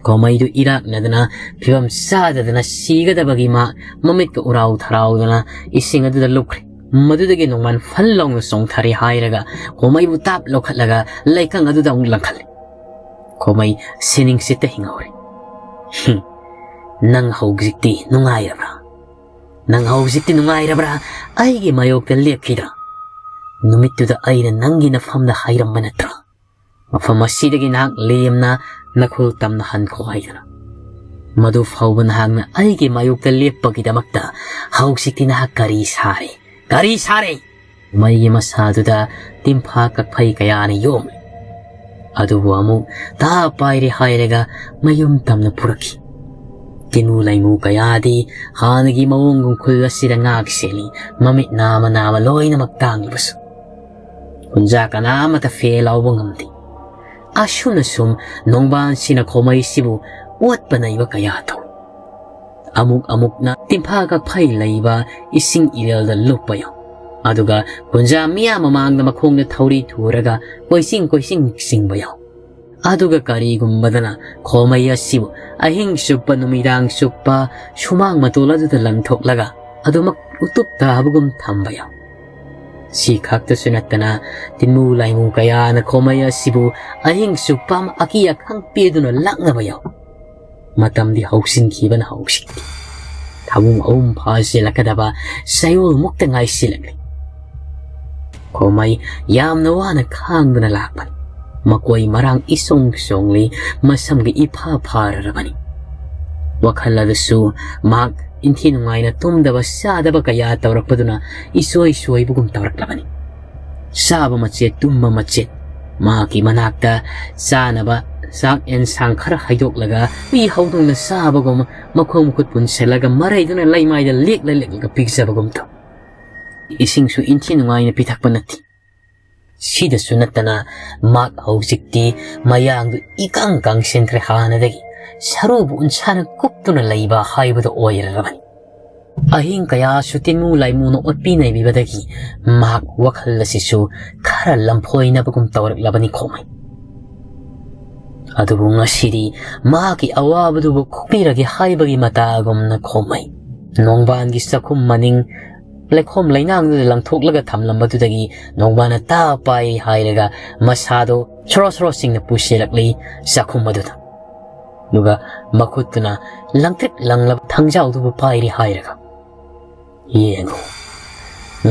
ꯈꯣꯃꯩꯗꯨ ꯏꯔꯥꯛꯅꯗꯅ ꯐꯤꯕꯝ ꯆꯥꯗꯗꯅ ꯁꯤꯒꯗꯕꯒꯤ ꯃꯥ ꯃꯃꯤꯠꯀ ꯎꯔꯥꯎ ꯊꯔꯥꯎꯗꯅ ꯏꯁꯤꯡ ꯑꯗꯨꯗ ꯂꯨꯞꯈ꯭ꯔꯦ꯫ ꯃꯗꯨꯗꯒꯤ ꯅꯣꯡꯃꯥꯟ ꯐꯜ ꯂꯥꯎꯅ ꯆꯣꯡꯊꯔꯦ ꯍꯥꯏꯔꯒ ꯈꯣꯃꯩꯕꯨ ꯇꯥꯞ ꯂꯧꯈꯠꯂꯒ ꯂꯩꯀꯪ ꯑꯗꯨꯗ ꯑꯃꯨꯛ ꯂꯪꯈꯠꯂꯦ꯫ ꯈꯣꯃꯩ ꯁꯤꯅꯤꯡꯁꯤꯠꯇ ꯍꯤꯡꯍꯧꯔꯦ꯫ "ꯍꯨꯝ, ꯅꯪ ꯍꯧꯖꯤꯛꯇꯤ ꯅꯨꯡꯉꯥꯏꯔꯕ꯭ꯔꯥ? ꯅꯪ ꯍꯧꯖꯤꯛꯇꯤ ꯅꯨꯡꯉꯥꯏꯔꯕ꯭ꯔꯥ? ꯑꯩꯒꯤ ꯃꯥꯌꯣꯛꯇ ꯂꯦꯞꯈꯤꯗ꯭ꯔꯥ? ꯅꯨꯃꯤꯠꯇꯨꯗ ꯑꯩꯅ ꯅꯪꯒꯤ ꯅꯐꯝꯗ ꯍꯥꯏꯔꯝꯕ ꯅꯠꯇ꯭ꯔꯥ? ꯃꯐꯝ ꯑꯁꯤꯗꯒꯤ ꯅꯍꯥꯛ ꯂꯦꯝꯅ ꯅꯈꯨꯜ ꯇꯝꯅ ꯍꯟꯈꯣ ꯍꯥꯏꯗꯅ꯫ ꯃꯗꯨ ꯐꯥꯎꯕ ꯅꯍꯥꯛꯅ ꯑꯩꯒꯤ ꯃꯥꯌꯣꯛꯇ ꯂꯦꯞꯄꯒꯤꯗꯃꯛꯇ ꯍꯧꯖꯤꯛꯇꯤ ꯅꯍꯥꯛ ꯀꯔꯤ ꯁꯥꯔꯦ? ꯀꯔꯤ ꯁꯥꯔꯦ?" ꯃꯩꯒꯤ ꯃꯁꯥꯗꯨꯗ ꯇꯤꯝꯐꯥ ꯀꯛꯐꯩ ꯀꯌꯥꯅ ꯌꯣꯝꯂꯤ꯫ ꯑꯗꯨꯕꯨ ꯑꯃꯨꯛ ꯇꯥ ꯄꯥꯏꯔꯦ ꯍꯥꯏꯔꯒ ꯃꯌꯨꯝ ꯇꯝꯅ ꯄꯨꯔꯛꯈꯤ꯫ ꯀꯤꯅꯨ ꯂꯩꯉꯨ ꯀꯌꯥꯗꯤ ꯍꯥꯟꯅꯒꯤ ꯃꯑꯣꯡꯒꯨꯝ ꯈꯨꯜ ꯑꯁꯤꯗ ꯉꯥꯛ ꯁꯦꯜꯂꯤ, ꯃꯃꯤꯠ ꯅꯥꯃ ꯅꯥꯃ ꯂꯣꯏꯅꯃꯛ ꯇꯥꯡꯂꯕꯁꯨ꯫ ꯈꯨꯟꯖꯥ ꯀꯅꯥ ꯑꯃꯠꯇ ꯐꯦ ꯂꯥꯎꯕ ꯉꯝꯗꯦ꯫ ꯑꯁꯨꯝꯅ ꯁꯨꯝ ꯅꯣꯡꯕꯥꯟꯁꯤꯅ ꯈꯣꯃꯩꯁꯤꯕꯨ ꯑꯣꯠꯄ ꯅꯩꯕ ꯀꯌꯥ ꯇꯧꯏ꯫ ꯑꯃꯨꯛ ꯑꯃꯨꯛꯅ ꯇꯤꯝꯐꯥ ꯀꯛꯐꯩ ꯂꯩꯕ ꯏꯁꯤꯡ ꯏꯔꯦꯜꯗ ꯂꯨꯞꯄ ꯌꯥꯎ꯫ ꯑꯗꯨꯒ ꯈꯨꯟꯖꯥ ꯃꯤꯌꯥꯝ ꯃꯃꯥꯡꯗ ꯃꯈꯣꯡꯗ ꯊꯧꯔꯤ ꯊꯨꯔꯒ ꯀꯣꯏꯆꯤꯡ ꯀꯣꯏꯆꯤꯡ ꯆꯤꯡꯕ ꯌꯥꯎ꯫ ꯑꯗꯨꯒ ꯀꯔꯤꯒꯨꯝꯕꯗꯅ ꯈꯣꯃꯩ ꯑꯁꯤꯕꯨ ꯑꯍꯤꯡ ꯆꯨꯞꯄ ꯅꯨꯃꯤꯗꯥꯡ ꯆꯨꯞꯄ ꯁꯨꯃꯥꯡ ꯃꯇꯣꯜ ꯑꯗꯨꯗ ꯂꯪꯊꯣꯛꯂꯒ ꯑꯗꯨꯃꯛ ꯎꯇꯨꯞ ꯇꯥꯕꯒꯨꯝ ꯊꯝꯕ ꯌꯥꯎ꯫ ꯁꯤ ꯈꯛꯇꯁꯨ ꯅꯠꯇꯅ, ꯇꯤꯟꯃꯨ ꯂꯥꯏꯃꯨ ꯀꯌꯥꯅ ꯈꯣꯃꯩ ꯑꯁꯤꯕꯨ ꯑꯍꯤꯡ ꯆꯨꯞꯄ ꯑꯀꯤ ꯑꯈꯪ ꯄꯤꯗꯨꯅ ꯂꯥꯛꯅꯕ ꯌꯥꯎ꯫ ꯃꯇꯝꯗꯤ ꯍꯧꯁꯤꯟꯈꯤꯕꯅ ꯍꯧꯁꯤꯟꯈꯤ꯫ ꯊꯥꯕꯨꯡ ꯑꯍꯨꯝ ꯐꯥꯁꯤꯜꯂꯛꯀꯗꯕ ꯆꯌꯣꯜꯃꯨꯛꯇ ꯉꯥꯏꯁꯤꯜꯂꯛꯂꯤ꯫ ꯈꯣꯃꯩ ꯌꯥꯝꯅ ꯋꯥꯅ ꯈꯥꯡꯗꯨꯅ ꯂꯥꯛꯄꯅꯤ꯫ ꯃꯀꯣꯏ ꯃꯔꯥꯡ ꯏꯁꯣꯡ ꯁꯣꯡꯂꯤ, ꯃꯁꯝꯒ ꯏꯐꯥ ꯐꯥꯔꯔꯕꯅꯤ꯫ ꯋꯥꯈꯜ ꯑꯗꯨꯁꯨ ꯃꯍꯥꯛ ꯏꯟꯊꯤ ꯅꯨꯡꯉꯥꯏꯅ ꯇꯨꯝꯗꯕ ꯆꯥꯗꯕ ꯀꯌꯥ ꯇꯧꯔꯛꯄꯗꯨꯅ ꯏꯁꯣꯏ ꯁꯣꯏꯕꯒꯨꯝ ꯇꯧꯔꯛꯂꯕꯅꯤ꯫ ꯆꯥꯕ ꯃꯆꯦꯠ, ꯇꯨꯝꯕ ꯃꯆꯦꯠ꯫ ꯃꯍꯥꯛꯀꯤ ꯃꯅꯥꯛꯇ ꯆꯥꯅꯕ ꯆꯥꯛ ꯑꯦꯟꯁꯥꯡ ꯈꯔ ꯍꯩꯗꯣꯛꯂꯒ ꯍꯨꯏ ꯍꯧꯗꯣꯡꯅ ꯆꯥꯕꯒꯨꯝ ꯃꯈꯣꯡ ꯃꯈꯨꯠ ꯄꯨꯟꯁꯤꯜꯂꯒ ꯃꯔꯩꯗꯨꯅ ꯂꯩꯃꯥꯏꯗ ꯂꯦꯛꯂ ꯂꯦꯛꯂꯒ ꯄꯤꯖꯕꯒꯨꯝ ꯇꯧ꯫ ꯏꯁꯤꯡꯁꯨ ꯏꯟꯊꯤ ꯅꯨꯡꯉꯥꯏꯅ ꯄꯤꯊꯛꯄ ꯅꯠꯇꯦ꯫ ꯁꯤꯗꯁꯨ ꯅꯠꯇꯅ ꯃꯍꯥꯛ ꯍꯧꯖꯤꯛꯇꯤ ꯃꯌꯥꯡꯗꯨ ꯏꯀꯪ ꯀꯪꯁꯤꯟꯈ꯭ꯔꯦ꯫ ꯍꯥꯟꯅꯗꯒꯤ ꯁꯔꯨꯕꯨ ꯎꯟꯁꯥꯅ ꯀꯨꯞꯇꯨꯅ ꯂꯩꯕ ꯍꯥꯏꯕꯗꯨ ꯑꯣꯏꯔꯔꯕꯅꯤ꯫ ꯑꯍꯤꯡ ꯀꯌꯥꯁꯨ ꯇꯤꯟꯃꯨ ꯂꯥꯏꯃꯨꯅ ꯑꯣꯠꯄꯤ ꯅꯩꯕꯤꯕꯗꯒꯤ ꯃꯍꯥꯛ ꯋꯥꯈꯜ ꯑꯁꯤꯁꯨ ꯈꯔ ꯂꯝꯐꯣꯏꯅꯕꯒꯨꯝ ꯇꯧꯔꯛꯂꯕꯅꯤ ꯈꯣꯃꯩ꯫ ꯑꯗꯨꯕꯨ ꯉꯁꯤꯗꯤ ꯃꯍꯥꯛꯀꯤ ꯑꯋꯥꯕꯗꯨꯕꯨ ꯀꯣꯛꯄꯤꯔꯒꯦ ꯍꯥꯏꯕꯒꯤ ꯃꯇꯥꯒꯨꯝꯅ ꯈꯣꯃꯩ꯫ ꯅꯣꯡꯕꯥꯟꯒꯤ ꯆꯥꯛꯈꯨꯝ ꯃꯅꯤꯡ ꯂꯩꯈꯣꯝ ꯂꯩꯅꯥꯡꯗꯨꯗ ꯂꯪꯊꯣꯛꯂꯒ ꯊꯝꯂꯝꯕꯗꯨꯗꯒꯤ ꯅꯣꯡꯕꯥꯟꯅ ꯇꯥ ꯄꯥꯏ ꯍꯥꯏꯔꯒ ꯃꯁꯥꯗꯣ ꯁꯣꯔꯣ ꯁꯣꯔꯣꯁꯤꯡꯅ ꯄꯨꯁꯤꯜꯂꯛꯂꯤ ꯆꯥꯛꯈꯨꯝ ꯑꯗꯨꯗ꯫ ꯑꯗꯨꯒ ꯃꯈꯨꯠꯇꯨꯅ ꯂꯪꯇ꯭ꯔꯤꯛ ꯂꯪꯂꯕ ꯊꯥꯡꯖꯥꯎꯗꯨꯕꯨ ꯄꯥꯏꯔꯤ ꯍꯥꯏꯔꯒ, "ꯌꯦꯡꯉꯨ,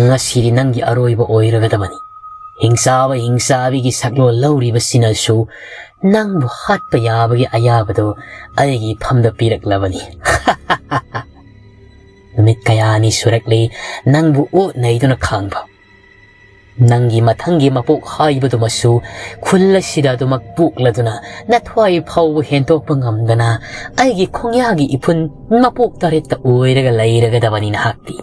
ꯉꯁꯤꯗꯤ ꯅꯪꯒꯤ ꯑꯔꯣꯏꯕ ꯑꯣꯏꯔꯒꯗꯕꯅꯤ꯫ ꯍꯤꯡꯆꯥꯕ ꯍꯤꯡꯆꯥꯕꯤꯒꯤ ꯁꯛꯂꯣꯟ ꯂꯧꯔꯤꯕꯁꯤꯅꯁꯨ ꯅꯪꯕꯨ ꯍꯥꯠꯄ ꯌꯥꯕꯒꯤ ꯑꯌꯥꯕꯗꯨ ꯑꯩꯒꯤ ꯏꯐꯝꯗ ꯄꯤꯔꯛꯂꯕꯅꯤ꯫" ꯅꯨꯃꯤꯠ ꯀꯌꯥꯅꯤ ꯁꯨꯔꯛꯂꯤ ꯅꯪꯕꯨ ꯑꯣꯠ ꯅꯩꯗꯨꯅ ꯈꯥꯡꯕ꯫ ꯅꯪꯒꯤ ꯃꯊꯪꯒꯤ ꯃꯄꯣꯛ ꯍꯥꯏꯕꯗꯨꯃꯁꯨ ꯈꯨꯜ ꯑꯁꯤꯗ ꯑꯗꯨꯃꯛ ꯄꯣꯛꯂꯗꯨꯅ ꯅꯊ꯭ꯋꯥꯏ ꯐꯥꯎꯕ ꯍꯦꯟꯗꯣꯛꯄ ꯉꯝꯗꯅ ꯑꯩꯒꯤ ꯈꯣꯡꯌꯥꯒꯤ ꯏꯐꯨꯟ ꯃꯄꯣꯛ ꯇꯔꯦꯠꯇ ꯑꯣꯏꯔꯒ ꯂꯩꯔꯒꯗꯕꯅꯤ ꯅꯍꯥꯛꯇꯤ꯫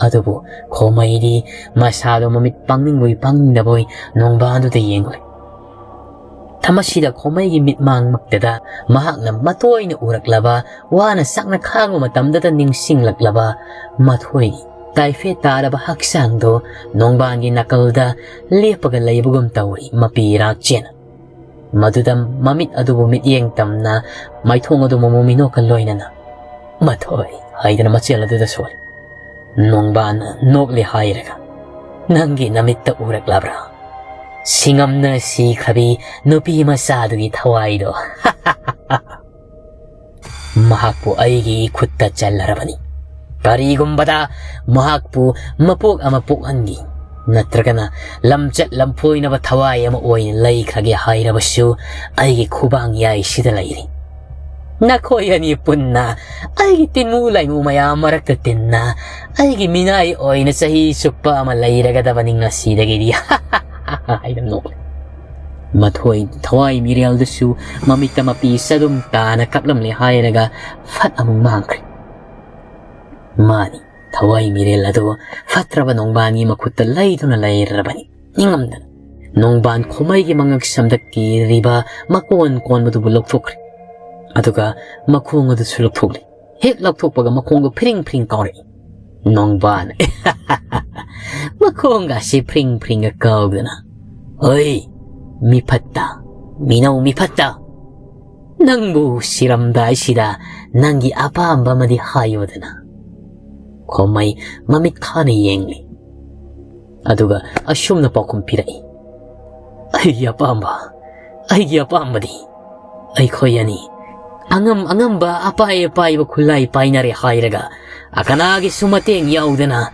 ꯑꯗꯨꯕꯨ ꯈꯣꯃꯩꯗꯤ ꯃꯁꯥꯗꯣ ꯃꯃꯤꯠ ꯄꯥꯡꯅꯤꯡꯕꯣꯏ ꯄꯥꯡꯅꯤꯡꯗꯕꯣꯏ ꯅꯣꯡꯕꯥꯟꯗꯨꯗ ꯌꯦꯡꯂꯨꯏ꯫ ꯃꯁꯤꯗ ꯈꯣꯃꯩꯒꯤ ꯃꯤꯠꯃꯥꯡꯃꯛꯇꯗ ꯃꯍꯥꯛꯅ ꯃꯇꯣꯏꯅ ꯎꯔꯛꯂꯕ, ꯋꯥꯅ ꯁꯛꯅ ꯈꯥꯡꯕ ꯃꯇꯝꯗꯇ ꯅꯤꯡꯁꯤꯡꯂꯛꯂꯕ ꯃꯊꯣꯏꯒꯤ ꯇꯥꯏꯐꯦꯠ ꯇꯥꯔꯕ ꯍꯛꯆꯥꯡꯗꯣ ꯅꯣꯡꯕꯥꯟꯒꯤ ꯅꯥꯀꯜꯗ ꯂꯦꯞꯄꯒ ꯂꯩꯕꯒꯨꯝ ꯇꯧꯔꯤ ꯃꯄꯤ ꯏꯔꯥꯛ ꯆꯦꯅ꯫ ꯃꯗꯨꯗ ꯃꯃꯤꯠ ꯑꯗꯨꯕꯨ ꯃꯤꯠꯌꯦꯡ ꯇꯝꯅ ꯃꯥꯏꯊꯣꯡ ꯑꯗꯨ ꯃꯣꯃꯣ ꯃꯤꯅꯣꯛꯀ ꯂꯣꯏꯅꯅ "ꯃꯊꯣꯏ" ꯍꯥꯏꯗꯨꯅ ꯃꯆꯦꯜ ꯑꯗꯨꯗ ꯁꯣꯜꯂꯤ꯫ ꯅꯣꯡꯕꯥꯟ ꯅꯣꯛꯂꯦ ꯍꯥꯏꯔꯒ, "ꯅꯪꯒꯤ ꯅꯃꯤꯠꯇ ꯎꯔꯛꯂꯕ꯭ꯔꯥ? ꯁꯤꯡꯉꯝꯅ ꯁꯤꯈ꯭ꯔꯕꯤ ꯅꯨꯄꯤ ꯃꯆꯥꯗꯨꯒꯤ ꯊꯋꯥꯏꯗꯣ?" "ꯃꯍꯥꯛꯄꯨ ꯑꯩꯒꯤ ꯏꯈꯨꯠꯇ ꯆꯜꯂꯔꯕꯅꯤ꯫ ꯀꯔꯤꯒꯨꯝꯕꯗ ꯃꯍꯥꯛꯄꯨ ꯃꯄꯣꯛ ꯑꯃ ꯄꯣꯛꯍꯟꯈꯤ, ꯅꯠꯇ꯭ꯔꯒꯅ ꯂꯝꯆꯠ ꯂꯝꯐꯣꯏꯅꯕ ꯊꯋꯥꯏ ꯑꯃ ꯑꯣꯏꯅ ꯂꯩꯈ꯭ꯔꯒꯦ ꯍꯥꯏꯔꯕꯁꯨ, ꯑꯩꯒꯤ ꯈꯨꯕꯥꯡ ꯌꯥꯏꯁꯤꯗ ꯂꯩꯔꯤ꯫ ꯅꯈꯣꯏ ꯑꯅꯤ ꯄꯨꯟꯅ ꯑꯩꯒꯤ ꯇꯤꯟꯃꯨ ꯂꯥꯏꯃꯨ ꯃꯌꯥꯝ ꯃꯔꯛꯇ ꯇꯤꯟꯅ, ꯑꯩꯒꯤ ꯃꯤꯅꯥꯏ ꯑꯣꯏꯅ ꯆꯍꯤ ꯆꯨꯞꯄ ꯑꯃ ꯂꯩꯔꯒꯗꯕꯅꯤ ꯉꯁꯤꯗꯒꯤꯗꯤ꯫" ꯍꯥꯏꯅ ꯅꯣꯛꯂꯦ꯫ ꯃꯊꯣꯏ ꯊꯋꯥꯏ ꯃꯤꯔꯦꯜꯗꯨꯁꯨ ꯃꯃꯤꯠꯇ ꯃꯄꯤ ꯆꯗꯨꯝ ꯇꯥꯅ ꯀꯞꯂꯝꯂꯦ ꯍꯥꯏꯔꯒ ꯐꯠ ꯑꯃꯨꯛ ꯃꯥꯡꯈ꯭ꯔꯦ꯫ ꯃꯥꯅꯤ, ꯊꯋꯥꯏ ꯃꯤꯔꯦꯜ ꯑꯗꯨ ꯐꯠꯇ꯭ꯔꯕ ꯅꯣꯡꯕꯥꯟꯒꯤ ꯃꯈꯨꯠꯇ ꯂꯩꯗꯨꯅ ꯂꯩꯔꯕꯅꯤ꯫ ꯅꯤꯡꯉꯝꯗꯅ ꯅꯣꯡꯕꯥꯟ ꯈꯣꯃꯩꯒꯤ ꯃꯉꯛ ꯁꯝꯗ ꯀꯤꯔꯤꯕ ꯃꯀꯣꯟ ꯀꯣꯟꯕꯗꯨꯕꯨ ꯂꯧꯊꯣꯛꯈ꯭ꯔꯦ꯫ ꯑꯗꯨꯒ ꯃꯈꯣꯡ ꯑꯗꯨꯁꯨ ꯂꯧꯊꯣꯛꯂꯦ꯫ ꯍꯦꯛ ꯂꯧꯊꯣꯛꯄꯒ ꯃꯈꯣꯡꯗꯨ ꯐꯤꯔꯤꯡ ꯐꯤꯔꯤꯡ ꯀꯥꯎꯔꯛꯏ꯫ ꯅꯣꯡꯕꯥꯟ ꯃꯈꯣꯡꯒꯁꯤ ꯐ꯭ꯔꯤꯡ ꯐ꯭ꯔꯤꯡꯒ ꯀꯥꯎꯗꯅ, "ꯍꯣꯏ, ꯃꯤꯐꯠꯇ, ꯃꯤꯅꯧ ꯃꯤꯐꯠꯇ, ꯅꯪꯕꯨ ꯁꯤꯔꯝꯗꯥꯏꯁꯤꯗ ꯅꯪꯒꯤ ꯑꯄꯥꯝꯕ ꯑꯃꯗꯤ ꯍꯥꯏꯌꯨꯗꯅ꯫" ꯈꯣꯃꯩ ꯃꯃꯤꯠ ꯈꯥꯅ ꯌꯦꯡꯂꯤ꯫ ꯑꯗꯨꯒ ꯑꯁꯨꯝꯅ ꯄꯥꯎꯈꯨꯝ ꯄꯤꯔꯛꯏ, "ꯑꯩꯒꯤ ꯑꯄꯥꯝꯕ, ꯑꯩꯒꯤ ꯑꯄꯥꯝꯕꯗꯤ ꯑꯩꯈꯣꯏ ꯑꯅꯤ ꯑꯉꯝ ꯑꯉꯝꯕ, ꯑꯄꯥꯏ ꯑꯄꯥꯏꯕ ꯈꯨꯠꯂꯥꯏ ꯄꯥꯏꯅꯔꯦ ꯍꯥꯏꯔꯒ, ꯑꯀꯅꯥꯒꯤꯁꯨ ꯃꯇꯦꯡ ꯌꯥꯎꯗꯅ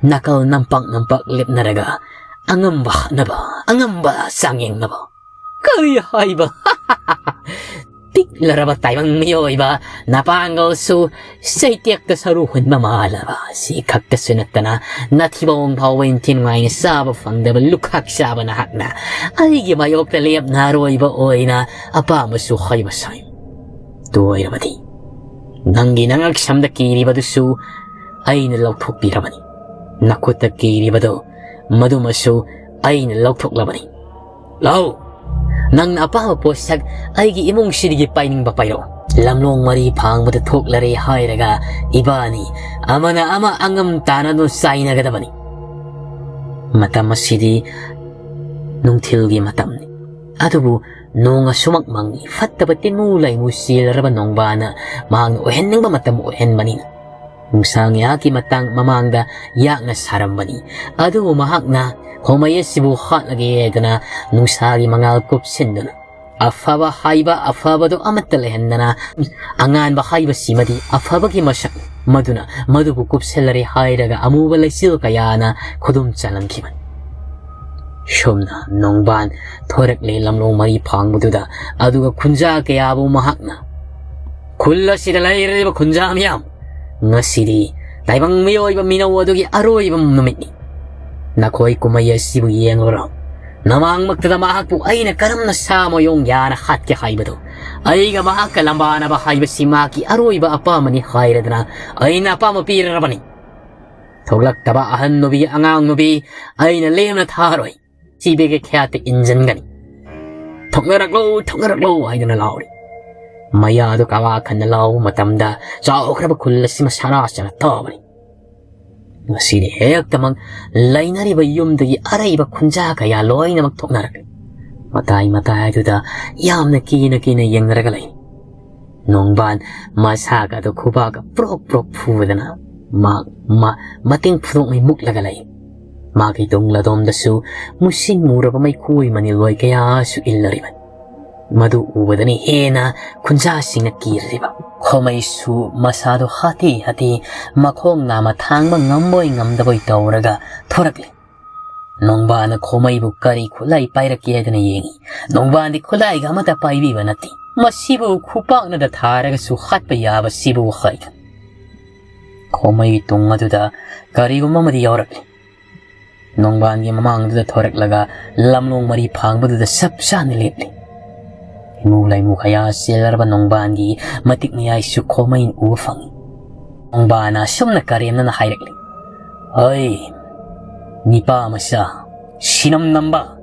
ꯅꯥꯀꯜ ꯅꯝꯄꯥꯛ ꯅꯝꯄꯥꯛ ꯂꯦꯞꯅꯔꯒ ꯑꯉꯝꯕ ꯍꯥꯠꯅꯕ, ꯑꯉꯝꯕ ꯆꯥꯡꯌꯦꯡꯅꯕ꯫" "ꯀꯔꯤ ꯍꯥꯏꯕ? ꯄꯤꯛꯂꯔꯕ ꯇꯥꯏꯕꯪ ꯃꯤꯑꯣꯏꯕ, ꯅꯄꯥꯡꯒꯜꯁꯨ ꯆꯩꯇꯦꯛꯇ ꯁꯔꯨ ꯍꯨꯟꯕ ꯃꯥꯜꯂꯕ, ꯁꯤ ꯈꯛꯇꯁꯨ ꯅꯠꯇꯅ ꯅꯊꯤꯕꯣꯡ ꯐꯥꯎꯕ ꯏꯟꯊꯤ ꯅꯨꯡꯉꯥꯏꯅ ꯆꯥꯕ ꯐꯪꯗꯕ ꯂꯨꯈꯥꯛ ꯆꯥꯕ ꯅꯍꯥꯛꯅ ꯑꯩꯒꯤ ꯃꯥꯌꯣꯛꯇ ꯂꯦꯞꯅ ꯑꯔꯣꯏꯕ ꯑꯣꯏꯅ ꯑꯄꯥꯝꯕꯁꯨ ꯍꯥꯏꯕ ꯁꯥꯏ꯫ ꯑꯗꯨ ꯑꯣꯏꯔꯕꯗꯤ ꯅꯪꯒꯤ ꯅꯉꯛ ꯁꯝꯗ ꯀꯤꯔꯤꯕꯗꯨꯁꯨ ꯑꯩꯅ ꯂꯧꯊꯣꯛꯄꯤꯔꯕꯅꯤ꯫ ꯅꯈꯨꯠꯇ ꯀꯤꯔꯤꯕꯗꯨ ꯃꯗꯨꯃꯁꯨ ꯑꯩꯅ ꯂꯧꯊꯣꯛꯂꯕꯅꯤ꯫ ꯂꯥꯎ, ꯅꯪꯅ ꯑꯄꯥꯝꯕ ꯄꯣꯠꯁꯛ ꯑꯩꯒꯤ ꯏꯃꯨꯡꯁꯤꯗꯒꯤ ꯄꯥꯏꯅꯤꯡꯕ ꯄꯥꯏꯔꯛꯎ꯫ ꯂꯝꯂꯣꯡ ꯃꯔꯤ ꯐꯥꯡꯕꯗ ꯊꯣꯛꯂꯔꯦ ꯍꯥꯏꯔꯒ ꯏꯕꯥꯅꯤ ꯑꯃꯅ ꯑꯃ ꯑꯉꯝ ꯇꯥꯅꯗꯨꯅ ꯆꯥꯏꯅꯒꯗꯕꯅꯤ꯫" ꯃꯇꯝ ꯑꯁꯤꯗꯤ ꯅꯨꯡꯊꯤꯜꯒꯤ ꯃꯇꯝꯅꯤ꯫ ꯑꯗꯨꯕꯨ ꯅꯣꯡ ꯑꯁꯨꯃꯛ ꯃꯪꯂꯤ꯫ ꯐꯠꯇꯕ ꯇꯤꯟꯃꯨ ꯂꯩꯃꯨ ꯆꯦꯜꯂꯔꯕ ꯅꯣꯡꯕꯥꯅ ꯃꯍꯥꯛꯅ ꯑꯣꯏꯍꯟꯅꯤꯡꯕ ꯃꯇꯝ ꯑꯣꯏꯍꯟꯕꯅꯤꯅ ꯅꯨꯡꯁꯥ ꯉꯥꯏꯍꯥꯛꯀꯤ ꯃꯇꯥꯡ ꯃꯃꯥꯡꯗ ꯌꯥꯛꯅ ꯁꯥꯔꯝꯕꯅꯤ꯫ ꯑꯗꯨꯕꯨ ꯃꯍꯥꯛꯅ ꯈꯣꯃꯩ ꯑꯁꯤꯕꯨ ꯍꯥꯠꯂꯒꯦ ꯍꯥꯏꯗꯅ ꯅꯨꯡꯁꯥꯒꯤ ꯃꯉꯥꯜ ꯀꯨꯞꯁꯤꯟꯗꯨꯅ, ꯑꯐꯕ ꯍꯥꯏꯕ ꯑꯐꯕꯗꯨ ꯑꯃꯠꯇ ꯂꯩꯍꯟꯗꯅ, ꯑꯉꯥꯟꯕ ꯍꯥꯏꯕꯁꯤꯃꯗꯤ ꯑꯐꯕꯒꯤ ꯃꯁꯛ, ꯃꯗꯨꯅ ꯃꯗꯨꯕꯨ ꯀꯨꯞꯁꯤꯜꯂꯔꯦ ꯍꯥꯏꯔꯒ ꯑꯃꯨꯕ ꯂꯩꯆꯤꯜ ꯀꯌꯥꯅ ꯈꯨꯗꯨꯝ ꯆꯜꯂꯝꯈꯤꯕꯅꯤ꯫ ꯁꯨꯝꯅ ꯅꯣꯡꯕꯥꯟ ꯊꯣꯔꯛꯂꯦ ꯂꯝꯂꯣꯡ ꯃꯔꯤ ꯐꯥꯡꯕꯗꯨꯗ, ꯑꯗꯨꯒ ꯈꯨꯟꯖꯥ ꯀꯌꯥꯕꯨ ꯃꯍꯥꯛꯅ, "ꯈꯨꯜ ꯑꯁꯤꯗ ꯂꯩꯔꯤꯕ ꯈꯨꯟꯖꯥ ꯃꯤꯌꯥꯝ, ꯉꯁꯤꯗꯤ ꯇꯥꯏꯕꯪ ꯃꯤꯑꯣꯏꯕ ꯃꯤꯅꯧ ꯑꯗꯨꯒꯤ ꯑꯔꯣꯏꯕ ꯅꯨꯃꯤꯠꯅꯤ꯫ ꯅꯈꯣꯏ ꯀꯨꯝꯍꯩ ꯑꯁꯤꯕꯨ ꯌꯦꯡꯂꯨꯔꯣ꯫ ꯅꯃꯥꯡꯃꯛꯇꯗ ꯃꯍꯥꯛꯄꯨ ꯑꯩꯅ ꯀꯔꯝꯅ ꯁꯥ ꯃꯌꯣꯡ ꯌꯥꯅ ꯍꯥꯠꯀꯦ ꯍꯥꯏꯕꯗꯨ, ꯑꯩꯒ ꯃꯍꯥꯛꯀ ꯂꯝꯕꯥꯅꯕ ꯍꯥꯏꯕꯁꯤ ꯃꯍꯥꯛꯀꯤ ꯑꯔꯣꯏꯕ ꯑꯄꯥꯝꯕꯅꯤ ꯍꯥꯏꯔꯗꯅ ꯑꯩꯅ ꯑꯄꯥꯝꯕ ꯄꯤꯔꯕꯅꯤ꯫ ꯊꯣꯛꯂꯛꯇꯕ ꯑꯍꯟ ꯅꯨꯕꯤ, ꯑꯉꯥꯡ ꯅꯨꯕꯤ ꯑꯩꯅ ꯂꯦꯝꯅ ꯊꯥꯔꯣꯏ꯫ ꯁꯤꯕꯦꯒꯤ ꯈ꯭ꯌꯥꯠꯇ ꯏꯟꯖꯟꯒꯅꯤ꯫ ꯊꯣꯛꯅꯔꯛꯂꯣ, ꯊꯣꯛꯅꯔꯛꯂꯣ ꯍꯥꯏꯗꯨꯅ ꯂꯥꯎꯔꯤ꯫ ꯃꯌꯥꯗꯨ ꯀꯋꯥ ꯈꯟꯅ ꯂꯥꯎꯕ ꯃꯇꯝꯗ ꯆꯥꯎꯈ꯭ꯔꯕ ꯈꯨꯜ ꯑꯁꯤꯃ ꯁꯔꯥ ꯁꯔꯥ ꯇꯥꯕꯅꯤ꯫ ꯉꯁꯤꯗꯤ ꯍꯦꯛꯇꯃꯛ ꯂꯩꯅꯔꯤꯕ ꯌꯨꯝꯗꯒꯤ ꯑꯔꯩꯕ ꯈꯨꯟꯖꯥ ꯀꯌꯥ ꯂꯣꯏꯅꯃꯛ ꯊꯣꯛꯅꯔꯛꯂꯤ꯫ ꯃꯇꯥꯏ ꯃꯇꯥꯏ ꯑꯗꯨꯗ ꯌꯥꯝꯅ ꯀꯤꯅ ꯀꯤꯅ ꯌꯦꯡꯅꯔꯒ ꯂꯩ꯫ ꯅꯣꯡꯕꯥꯟ ꯃꯁꯥꯒ ꯑꯗꯨ ꯈꯨꯕꯥꯛꯀ ꯄ꯭ꯔꯣꯛ ꯄ꯭ꯔꯣꯛ ꯐꯨꯕꯗꯅ ꯃꯥ, ꯃꯥ ꯃꯇꯦꯡ ꯐꯨꯗꯣꯛꯉꯩ ꯃꯨꯛꯂꯒ ꯂꯩ꯫ ꯃꯥꯒꯤ ꯇꯨꯡ ꯂꯗꯣꯝꯗꯁꯨ ꯃꯨꯁꯤꯟ ꯃꯨꯔꯕ ꯃꯩꯈꯨ ꯃꯅꯤꯜ ꯂꯣꯏ ꯀꯌꯥꯁꯨ ꯏꯜꯂꯔꯤꯕꯅꯤ꯫ ꯃꯗꯨ ꯎꯕꯗꯅꯤ ꯍꯦꯟꯅ ꯈꯨꯟꯖꯥꯁꯤꯡꯅ ꯀꯤꯔꯤꯕ꯫ ꯈꯣꯃꯩꯁꯨ ꯃꯁꯥꯗꯨ ꯍꯥꯇꯦ ꯍꯥꯇꯦ, ꯃꯈꯣꯡ ꯅꯥꯝꯃ ꯊꯥꯡꯕ ꯉꯝꯕꯣꯏ ꯉꯝꯗꯕꯣꯏ ꯇꯧꯔꯒ ꯊꯣꯔꯛꯂꯤ꯫ ꯅꯣꯡꯕꯥꯟꯅ ꯈꯣꯃꯩꯕꯨ ꯀꯔꯤ ꯈꯨꯠꯂꯥꯏ ꯄꯥꯏꯔꯛꯀꯦ ꯍꯥꯏꯗꯅ ꯌꯦꯡꯉꯤ꯫ ꯅꯣꯡꯕꯥꯟꯗꯤ ꯈꯨꯠꯂꯥꯏꯒ ꯑꯃꯠꯇ ꯄꯥꯏꯕꯤꯕ ꯅꯠꯇꯦ꯫ ꯃꯁꯤꯕꯨ ꯈꯨꯄꯥꯛꯅꯗ ꯊꯥꯔꯒꯁꯨ ꯍꯥꯠꯄ ꯌꯥꯕ ꯁꯤꯕꯨ ꯍꯥꯏꯒꯅꯤ꯫ ꯈꯣꯃꯩ ꯇꯨꯡ ꯑꯗꯨꯗ ꯀꯔꯤꯒꯨꯝꯕ ꯑꯃꯗꯤ ꯌꯥꯎꯔꯛꯂꯤ꯫ ꯅꯣꯡꯕꯥꯟꯒꯤ ꯃꯃꯥꯡꯗꯨꯗ ꯊꯣꯔꯛꯂꯒ ꯂꯝꯂꯣꯡ ꯃꯔꯤ ꯐꯥꯡꯕꯗꯨꯗ ꯆꯞ ꯆꯥꯅ ꯂꯦꯞꯂꯤ꯫ ꯏꯃꯨ ꯂꯩꯃꯨ ꯀꯌꯥ ꯆꯦꯜꯂꯔꯕ ꯅꯣꯡꯕꯥꯟꯒꯤ ꯃꯇꯤꯛ ꯃꯌꯥꯏꯁꯨ ꯈꯣꯃꯩꯅ ꯎꯕ ꯐꯪꯏ꯫ ꯅꯣꯡꯕꯥꯟꯅ ꯑꯁꯨꯝꯅ ꯀꯔꯦꯝꯅꯅ ꯍꯥꯏꯔꯛꯂꯤ, "ꯍꯩ, ꯅꯤꯄꯥ ꯃꯆꯥ, ꯁꯤꯅꯝ ꯅꯝꯕ,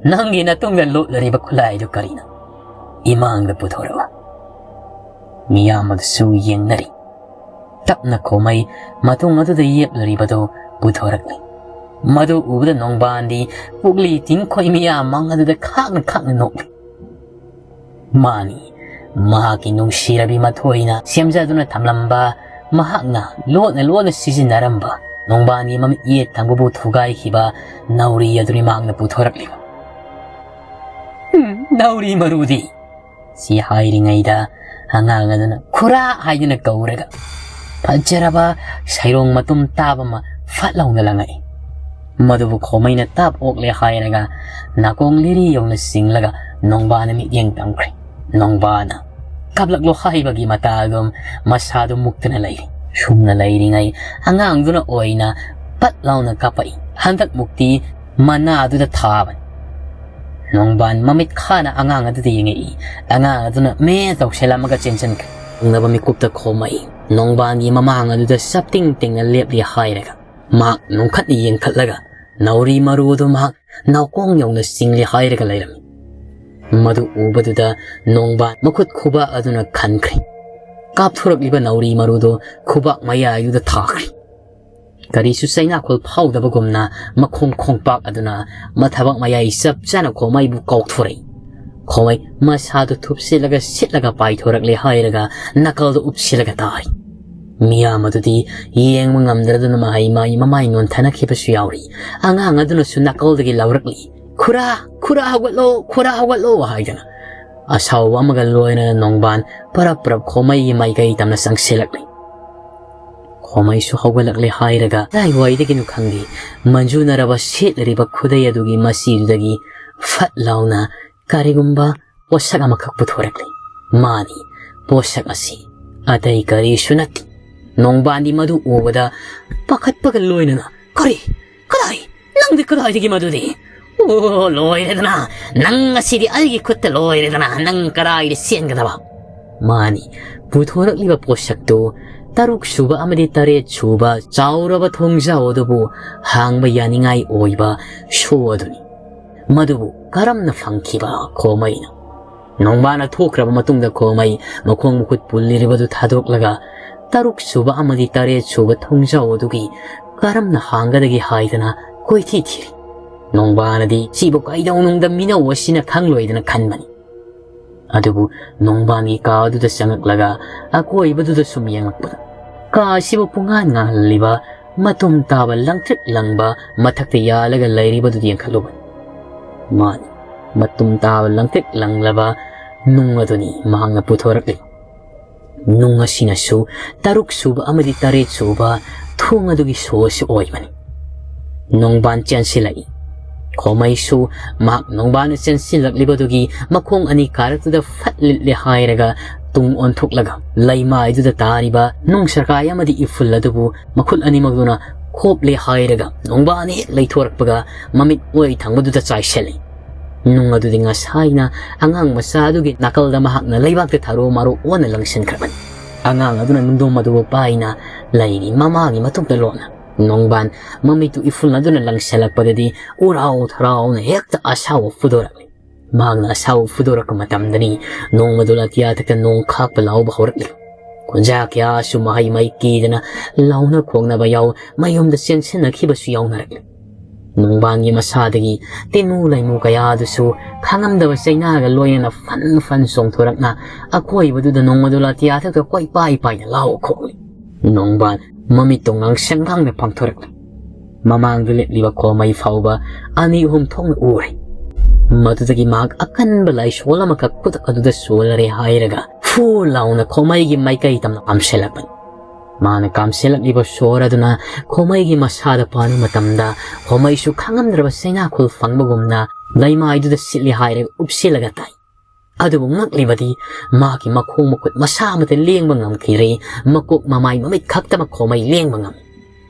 ꯅꯪꯒꯤ ꯅꯇꯨꯡꯗ ꯂꯣꯠꯂꯔꯤꯕ ꯈꯨꯠꯂꯥꯏꯗꯨ ꯀꯔꯤꯅꯣ? ꯏꯃꯥꯡꯗ ꯄꯨꯊꯣꯔꯛꯎ꯫" ꯃꯤꯌꯥꯝ ꯑꯗꯨꯁꯨ ꯌꯦꯡꯅꯔꯤ꯫ ꯇꯞꯅ ꯈꯣꯃꯩ ꯃꯇꯨꯡ ꯑꯗꯨꯗ ꯌꯦꯞꯂꯔꯤꯕꯗꯨ ꯄꯨꯊꯣꯔꯛꯂꯤ꯫ ꯃꯗꯨ ꯎꯕꯗ ꯅꯣꯡꯕꯥꯟꯗꯤ ꯄꯨꯛꯂꯤ ꯇꯤꯡꯈꯣꯏ ꯃꯤꯌꯥꯝ ꯃꯥꯡ ꯑꯗꯨꯗ ꯈꯥꯛꯅ ꯈꯥꯛꯅ ꯅꯣꯛꯂꯤ꯫ ꯃꯥꯅꯤ, ꯃꯍꯥꯛꯀꯤ ꯅꯨꯡꯁꯤꯔꯕꯤ ꯃꯊꯣꯏꯅ ꯁꯦꯝꯖꯗꯨꯅ ꯊꯝꯂꯝꯕ ꯃꯍꯥꯛꯅ ꯂꯣꯟꯅ ꯂꯣꯟꯅ ꯁꯤꯖꯤꯟꯅꯔꯝꯕ ꯅꯣꯡꯕꯥꯟꯒꯤ ꯃꯃꯤꯠ ꯌꯦꯠ ꯊꯪꯕꯕꯨ ꯊꯨꯒꯥꯏꯈꯤꯕ ꯅꯥꯎꯔꯤ ꯑꯗꯨꯅꯤ ꯃꯍꯥꯛꯅ ꯄꯨꯊꯣꯔꯛꯂꯤꯕ꯫ "ꯍꯨꯝ, ꯅꯥꯎꯔꯤ ꯃꯔꯨꯗꯤ!" ꯁꯤ ꯍꯥꯏꯔꯤꯉꯩꯗ ꯑꯉꯥꯡ ꯑꯗꯨꯅ "ꯈꯨꯔꯥ" ꯍꯥꯏꯗꯨꯅ ꯀꯧꯔꯒ ꯐꯖꯔꯕ ꯁꯩꯔꯣꯡ ꯃꯇꯨꯝ ꯇꯥꯕ ꯑꯃ ꯐꯠ ꯂꯥꯎꯅ ꯂꯪꯉꯛꯏ꯫ ꯃꯗꯨꯕꯨ ꯈꯣꯃꯩꯅ ꯇꯞ ꯑꯣꯛꯂꯦ ꯍꯥꯏꯔꯒ ꯅꯥꯀꯣꯡ ꯂꯤꯔꯤ ꯌꯧꯅ ꯆꯤꯡꯂꯒ ꯅꯣꯡꯕꯥꯟꯅ ꯃꯤꯠꯌꯦꯡ ꯇꯝꯈ꯭ꯔꯦ꯫ ꯅꯣꯡꯕꯥꯟꯅ "ꯀꯞꯂꯛꯂꯣ" ꯍꯥꯏꯕꯒꯤ ꯃꯇꯥꯒꯨꯝ ꯃꯁꯥꯗꯨ ꯃꯨꯛꯇꯨꯅ ꯂꯩꯔꯤ꯫ ꯁꯨꯝꯅ ꯂꯩꯔꯤꯉꯩ ꯑꯉꯥꯡꯗꯨꯅ ꯑꯣꯏꯅ ꯄꯠ ꯂꯥꯎꯅ ꯀꯥꯞꯄꯛꯏ꯫ ꯍꯟꯗꯛ ꯃꯨꯛꯇꯤ ꯃꯅꯥꯗꯨꯗ ꯊꯥꯕꯅꯤ꯫ ꯅꯣꯡꯕꯥꯟ ꯃꯃꯤꯠ ꯈꯥꯅ ꯑꯉꯥꯡ ꯑꯗꯨꯗ ꯌꯦꯡꯉꯛꯏ꯫ ꯑꯉꯥꯡ ꯑꯗꯨꯅ ꯃꯦ ꯇꯧꯁꯤꯜꯂꯝꯃꯒ ꯆꯦꯟꯁꯤꯟꯈ꯭ꯔꯦ꯫ ꯈꯪꯅꯕ ꯃꯤꯀꯨꯞꯇ ꯈꯣꯝꯃꯛꯏ꯫ ꯅꯣꯡꯕꯥꯟꯒꯤ ꯃꯃꯥꯡ ꯑꯗꯨꯗ ꯆꯞꯇꯤꯡ ꯇꯤꯡꯅ ꯂꯦꯞꯂꯤ ꯍꯥꯏꯔꯒ ꯃꯍꯥꯛ ꯅꯣꯡꯈꯠꯅ ꯌꯦꯡꯈꯠꯂꯒ ꯅꯥꯎꯔꯤ ꯃꯔꯨ ꯑꯗꯨ ꯃꯍꯥꯛ ꯅꯥꯎꯀꯣꯡ ꯌꯧꯅ ꯆꯤꯡꯂꯤ ꯍꯥꯏꯔꯒ ꯂꯩꯔꯝꯃꯤ꯫ ꯃꯗꯨ ꯎꯕꯗꯨꯗ ꯅꯣꯡꯕꯥꯟ ꯃꯈꯨꯠ ꯈꯨꯕꯥꯛ ꯑꯗꯨꯅ ꯈꯟꯈ꯭ꯔꯦ꯫ ꯀꯥꯞꯊꯣꯔꯛꯂꯤꯕ ꯅꯥꯎꯔꯤ ꯃꯔꯨꯗꯨ ꯈꯨꯕꯥꯛ ꯃꯌꯥꯏꯗꯨꯗ ꯊꯥꯈ꯭ꯔꯦ꯫ ꯀꯔꯤꯁꯨ ꯆꯩꯅꯥꯈꯣꯜ ꯐꯥꯎꯗꯕꯒꯨꯝꯅ ꯃꯈꯣꯡ ꯈꯣꯡꯄꯥꯛ ꯑꯗꯨꯅ ꯃꯊꯕꯥꯛ ꯃꯌꯥꯏ ꯆꯞ ꯆꯥꯅ ꯈꯣꯃꯩꯕꯨ ꯀꯥꯎꯊꯣꯔꯛꯏ꯫ ꯈꯣꯃꯩ ꯃꯁꯥꯗꯨ ꯊꯨꯞꯆꯤꯜꯂꯒ ꯁꯤꯠꯂꯒ ꯄꯥꯏꯊꯣꯔꯛꯂꯦ ꯍꯥꯏꯔꯒ ꯅꯥꯀꯜꯗ ꯎꯞꯁꯤꯜꯂꯒ ꯇꯥꯔꯤ꯫ ꯃꯤꯌꯥꯝ ꯑꯗꯨꯗꯤ ꯌꯦꯡꯕ ꯉꯝꯗ꯭ꯔꯗꯨꯅ ꯃꯍꯩ ꯃꯍꯩ ꯃꯃꯥꯏ ꯅꯣꯟꯊꯅꯈꯤꯕꯁꯨ ꯌꯥꯎꯔꯤ꯫ ꯑꯉꯥꯡ ꯑꯗꯨꯅꯁꯨ ꯅꯥꯀꯜꯗꯒꯤ ꯂꯥꯎꯔꯛꯂꯤ, "ꯈꯨꯔꯥ, ꯈꯨꯔꯥ ꯍꯧꯒꯠꯂꯣ, ꯈꯨꯔꯥ ꯍꯧꯒꯠꯂꯣ" ꯍꯥꯏꯗꯅ꯫ ꯑꯁꯥꯎꯕ ꯑꯃꯒ ꯂꯣꯏꯅꯅ ꯅꯣꯡꯕꯥꯟ ꯄꯔꯞ ꯄꯔꯞ ꯈꯣꯃꯩꯒꯤ ꯃꯥꯏꯀꯩ ꯇꯝꯅ ꯆꯪꯁꯤꯜꯂꯛꯂꯤ꯫ ꯈꯣꯃꯩꯁꯨ ꯍꯧꯒꯠꯂꯛꯂꯦ ꯍꯥꯏꯔꯒ ꯀꯗꯥꯏꯋꯥꯏꯗꯒꯤꯅꯣ ꯈꯪꯗꯦ, ꯃꯟꯖꯨꯅꯔꯕ ꯁꯦꯠꯂꯤꯕ ꯈꯨꯗꯩ ꯑꯗꯨꯒꯤ ꯃꯆꯤꯗꯨꯗꯒꯤ ꯐꯠ ꯂꯥꯎꯅ ꯀꯔꯤꯒꯨꯝꯕ ꯄꯣꯠꯁꯛ ꯑꯃꯈꯛ ꯄꯨꯊꯣꯔꯛꯂꯤ꯫ ꯃꯥꯅꯤ, ꯄꯣꯠꯁꯛ ꯑꯁꯤ ꯑꯇꯩ ꯀꯔꯤꯁꯨ ꯅꯠꯇꯦ꯫ ꯅꯣꯡꯕꯥꯟꯗꯤ ꯃꯗꯨ ꯎꯕꯗ ꯄꯥꯈꯠꯄꯒ ꯂꯣꯏꯅꯅ, "ꯀꯔꯤ? ꯀꯗꯥꯏ? ꯅꯪꯗꯤ ꯀꯗꯥꯏꯗꯒꯤ ꯃꯗꯨꯗꯤ? ꯑꯣ, ꯂꯣꯏꯔꯦꯗꯅ! ꯅꯪ ꯉꯁꯤꯗꯤ ꯑꯩꯒꯤ ꯈꯨꯠꯇ ꯂꯣꯏꯔꯦꯗꯅ! ꯅꯪ ꯀꯗꯥꯏꯗ ꯆꯦꯟꯒꯗꯕ?" ꯃꯥꯅꯤ, ꯄꯨꯊꯣꯔꯛꯂꯤꯕ ꯄꯣꯠꯁꯛꯇꯨ ꯇꯔꯨꯛ ꯁꯨꯕ ꯑꯃꯗꯤ ꯇꯔꯦꯠ ꯁꯨꯕ ꯆꯥꯎꯔꯕ ꯊꯣꯡꯖꯥꯎ ꯑꯗꯨꯕꯨ ꯍꯥꯡꯕ ꯌꯥꯅꯤꯡꯉꯥꯏ ꯑꯣꯏꯕ ꯁꯣ ꯑꯗꯨꯅꯤ꯫ ꯃꯗꯨꯕꯨ ꯀꯔꯝꯅ ꯐꯪꯈꯤꯕ ꯈꯣꯃꯩꯅ? ꯅꯣꯡꯕꯥꯟꯅ ꯊꯣꯛꯈ꯭ꯔꯕ ꯃꯇꯨꯡꯗ ꯈꯣꯃꯩ ꯃꯈꯣꯡ ꯃꯈꯨꯠ ꯄꯨꯜꯂꯤꯔꯤꯕꯗꯨ ꯊꯥꯗꯣꯛꯂꯒ ꯇꯔꯨꯛ ꯁꯨꯕ ꯑꯃꯗꯤ ꯇꯔꯦꯠ ꯁꯨꯕ ꯊꯣꯡꯖꯥꯎ ꯑꯗꯨꯒꯤ ꯀꯔꯝꯅ ꯍꯥꯡꯒꯗꯒꯦ ꯍꯥꯏꯗꯅ ꯀꯣꯏꯊꯤ ꯊꯤꯔꯤ꯫ ꯅꯣꯡꯕꯥꯟꯅꯗꯤ ꯁꯤꯕꯨ ꯀꯩꯗꯧꯅꯨꯡꯗ ꯃꯤꯅꯧ ꯑꯁꯤꯅ ꯈꯪꯂꯣꯏꯗꯅ ꯈꯟꯕꯅꯤ꯫ ꯑꯗꯨꯕꯨ ꯅꯣꯡꯕꯥꯟꯒꯤ ꯀꯥ ꯑꯗꯨꯗ ꯆꯪꯉꯛꯂꯒ ꯑꯀꯣꯏꯕꯗꯨꯗ ꯁꯨꯝ ꯌꯦꯡꯂꯛꯄꯗ ꯀꯥ ꯑꯁꯤꯕꯨ ꯄꯨꯡꯉꯥꯟ ꯉꯥꯜꯍꯜꯂꯤꯕ ꯃꯇꯨꯝ ꯇꯥꯕ ꯂꯪꯇ꯭ꯔꯤꯛ ꯂꯪꯕ ꯃꯊꯛꯇ ꯌꯥꯜꯂꯒ ꯂꯩꯔꯤꯕꯗꯨ ꯌꯦꯡꯈꯠꯂꯨꯕꯅꯤ꯫ ꯃꯥꯅꯤ, ꯃꯇꯨꯝ ꯇꯥꯕ ꯂꯪꯇ꯭ꯔꯤꯛ ꯂꯪꯂꯕ ꯅꯨꯡ ꯑꯗꯨꯅꯤ ꯃꯍꯥꯛꯅ ꯄꯨꯊꯣꯔꯛꯂꯤ꯫ ꯅꯨꯡ ꯑꯁꯤꯅꯁꯨ ꯇꯔꯨꯛ ꯁꯨꯕ ꯑꯃꯗꯤ ꯇꯔꯦꯠ ꯁꯨꯕ ꯊꯣꯡ ꯑꯗꯨꯒꯤ ꯁꯣ ꯑꯁꯤ ꯑꯣꯏꯕꯅꯤ꯫ ꯅꯣꯡꯕꯥꯟ ꯆꯦꯟꯁꯤꯜꯂꯛꯏ꯫ ꯈꯣꯃꯩꯁꯨ ꯃꯍꯥꯛ ꯅꯣꯡꯕꯥꯟꯅ ꯆꯦꯟꯁꯤꯜꯂꯛꯂꯤꯕꯗꯨꯒꯤ ꯃꯈꯣꯡ ꯑꯅꯤ ꯀꯥꯔꯛꯇꯨꯗ ꯐꯠ ꯂꯤꯠꯂꯦ ꯍꯥꯏꯔꯒ ꯇꯨꯡ ꯑꯣꯟꯊꯣꯛꯂꯒ ꯂꯩꯃꯥꯏꯗꯨꯗ ꯇꯥꯔꯤꯕ ꯅꯨꯡ ꯁꯔꯀꯥꯏ ꯑꯃꯗꯤ ꯏꯐꯨꯜ ꯑꯗꯨꯕꯨ ꯃꯈꯨꯠ ꯑꯅꯤꯃꯛꯇꯨꯅ ꯈꯣꯞꯂꯦ ꯍꯥꯏꯔꯒ ꯅꯣꯡꯕꯥꯟ ꯍꯦꯛ ꯂꯩꯊꯣꯔꯛꯄꯒ ꯃꯃꯤꯠ ꯑꯣꯏ ꯊꯪꯕꯗꯨꯗ ꯆꯥꯏꯁꯤꯜꯂꯤ꯫ ꯅꯨꯡ ꯑꯗꯨꯗꯤ ꯉꯁꯥꯏꯅ ꯑꯉꯥꯡ ꯃꯆꯥ ꯑꯗꯨꯒꯤ ꯅꯥꯀꯜꯗ ꯃꯍꯥꯛꯅ ꯂꯩꯕꯥꯛꯇ ꯊꯥꯔꯨ ꯃꯥꯔꯨ ꯑꯣꯟꯅ ꯂꯪꯁꯤꯟꯈ꯭ꯔꯕꯅꯤ꯫ ꯑꯉꯥꯡ ꯑꯗꯨꯅ ꯅꯨꯡꯗꯣꯝ ꯑꯗꯨꯕꯨ ꯄꯥꯏꯅ ꯂꯩꯔꯤ ꯃꯃꯥꯒꯤ ꯃꯇꯨꯡꯗ ꯂꯣꯟꯅ꯫ ꯅꯣꯡꯕꯥꯟ ꯃꯃꯤꯠꯇꯨ ꯏꯐꯨꯜ ꯑꯗꯨꯅ ꯂꯪꯁꯤꯜꯂꯛꯄꯗꯗꯤ ꯎꯔꯥꯎ ꯊꯔꯥꯎꯅ ꯍꯦꯛꯇ ꯑꯁꯥꯎꯕ ꯐꯨꯗꯣꯔꯛꯂꯤ꯫ ꯃꯍꯥꯛꯅ ꯑꯁꯥꯎꯕ ꯐꯨꯗꯣꯔꯛꯄ ꯃꯇꯝꯗꯅꯤ ꯅꯣꯡꯃꯗꯣ ꯑꯇꯤꯌꯥꯊꯛꯇ ꯅꯣꯡ ꯈꯥꯛꯄ ꯂꯥꯎꯕ ꯍꯧꯔꯛꯂꯤ꯫ ꯈꯨꯟꯖꯥ ꯀꯌꯥꯁꯨ ꯃꯍꯩ ꯃꯍꯩ ꯀꯤꯗꯅ ꯂꯥꯎꯅ ꯈꯣꯡꯅꯕ ꯌꯥꯎ ꯃꯌꯨꯝꯗ ꯆꯦꯟꯁꯤꯟꯅꯈꯤꯕꯁꯨ ꯌꯥꯎꯅꯔꯛꯂꯤ꯫ ꯅꯣꯡꯕꯥꯟꯒꯤ ꯃꯁꯥꯗꯒꯤ ꯇꯤꯟꯃꯨ ꯂꯩꯃꯨ ꯀꯌꯥꯗꯨꯁꯨ ꯈꯥꯡꯉꯝꯗꯕ ꯆꯩꯅꯥꯒ ꯂꯣꯏꯅꯅ ꯐꯟ ꯐꯟ ꯆꯣꯡꯊꯣꯔꯛꯅ ꯑꯀꯣꯏꯕꯗꯨꯗ ꯅꯣꯡꯃꯗꯣ ꯑꯇꯤꯌꯥꯊꯛꯇ ꯀꯣꯏꯄꯥꯏ ꯄꯥꯏꯅ ꯂꯥꯎ ꯈꯣꯡꯂꯤ꯫ ꯅꯣꯡꯕꯥꯟ ꯃꯃꯤꯠꯇꯣ ꯉꯥꯡꯁꯪ ꯉꯥꯡꯅ ꯄꯥꯡꯊꯣꯔꯛꯂꯤ꯫ ꯃꯃꯥꯡꯗ ꯂꯦꯞꯂꯤꯕ ꯈꯣꯃꯩ ꯐꯥꯎꯕ ꯑꯅꯤ ꯑꯍꯨꯝ ꯊꯣꯛꯅ ꯎꯔꯦ꯫ ꯃꯗꯨꯗꯒꯤ ꯃꯍꯥꯛ ꯑꯀꯟꯕ ꯂꯥꯏꯁꯣꯜ ꯑꯃꯈꯛ ꯈꯨꯗꯛ ꯑꯗꯨꯗ ꯁꯣꯜꯂꯔꯦ ꯍꯥꯏꯔꯒ ꯐꯨ ꯂꯥꯎꯅ ꯈꯣꯃꯩꯒꯤ ꯃꯥꯏꯀꯩ ꯇꯝꯅ ꯀꯥꯝꯁꯤꯜꯂꯛꯄꯅꯤ꯫ ꯃꯥꯅ ꯀꯥꯝꯁꯤꯜꯂꯛꯂꯤꯕ ꯁꯣꯔ ꯑꯗꯨꯅ ꯈꯣꯃꯩꯒꯤ ꯃꯁꯥꯗ ꯄꯥꯟꯕ ꯃꯇꯝꯗ ꯈꯣꯃꯩꯁꯨ ꯈꯪꯉꯝꯗ꯭ꯔꯕ ꯆꯩꯅꯥꯈꯣꯜ ꯐꯪꯕꯒꯨꯝꯅ ꯂꯩꯃꯥꯏꯗꯨꯗ ꯁꯤꯠꯂꯤ ꯍꯥꯏꯔꯒ ꯎꯞꯁꯤꯜꯂꯒ ꯇꯥꯏ꯫ ꯑꯗꯨꯕꯨ ꯉꯛꯂꯤꯕꯗꯤ ꯃꯥꯒꯤ ꯃꯈꯣꯡ ꯃꯈꯨꯠ ꯃꯁꯥ ꯑꯃꯠꯇ ꯂꯦꯡꯕ ꯉꯝꯈꯤꯗ꯭ꯔꯦ꯫ ꯃꯀꯣꯛ ꯃꯃꯥꯏ ꯃꯃꯤꯠ ꯈꯛꯇꯃꯛ ꯈꯣꯃꯩ ꯂꯦꯡꯕ ꯉꯝꯃꯤ꯫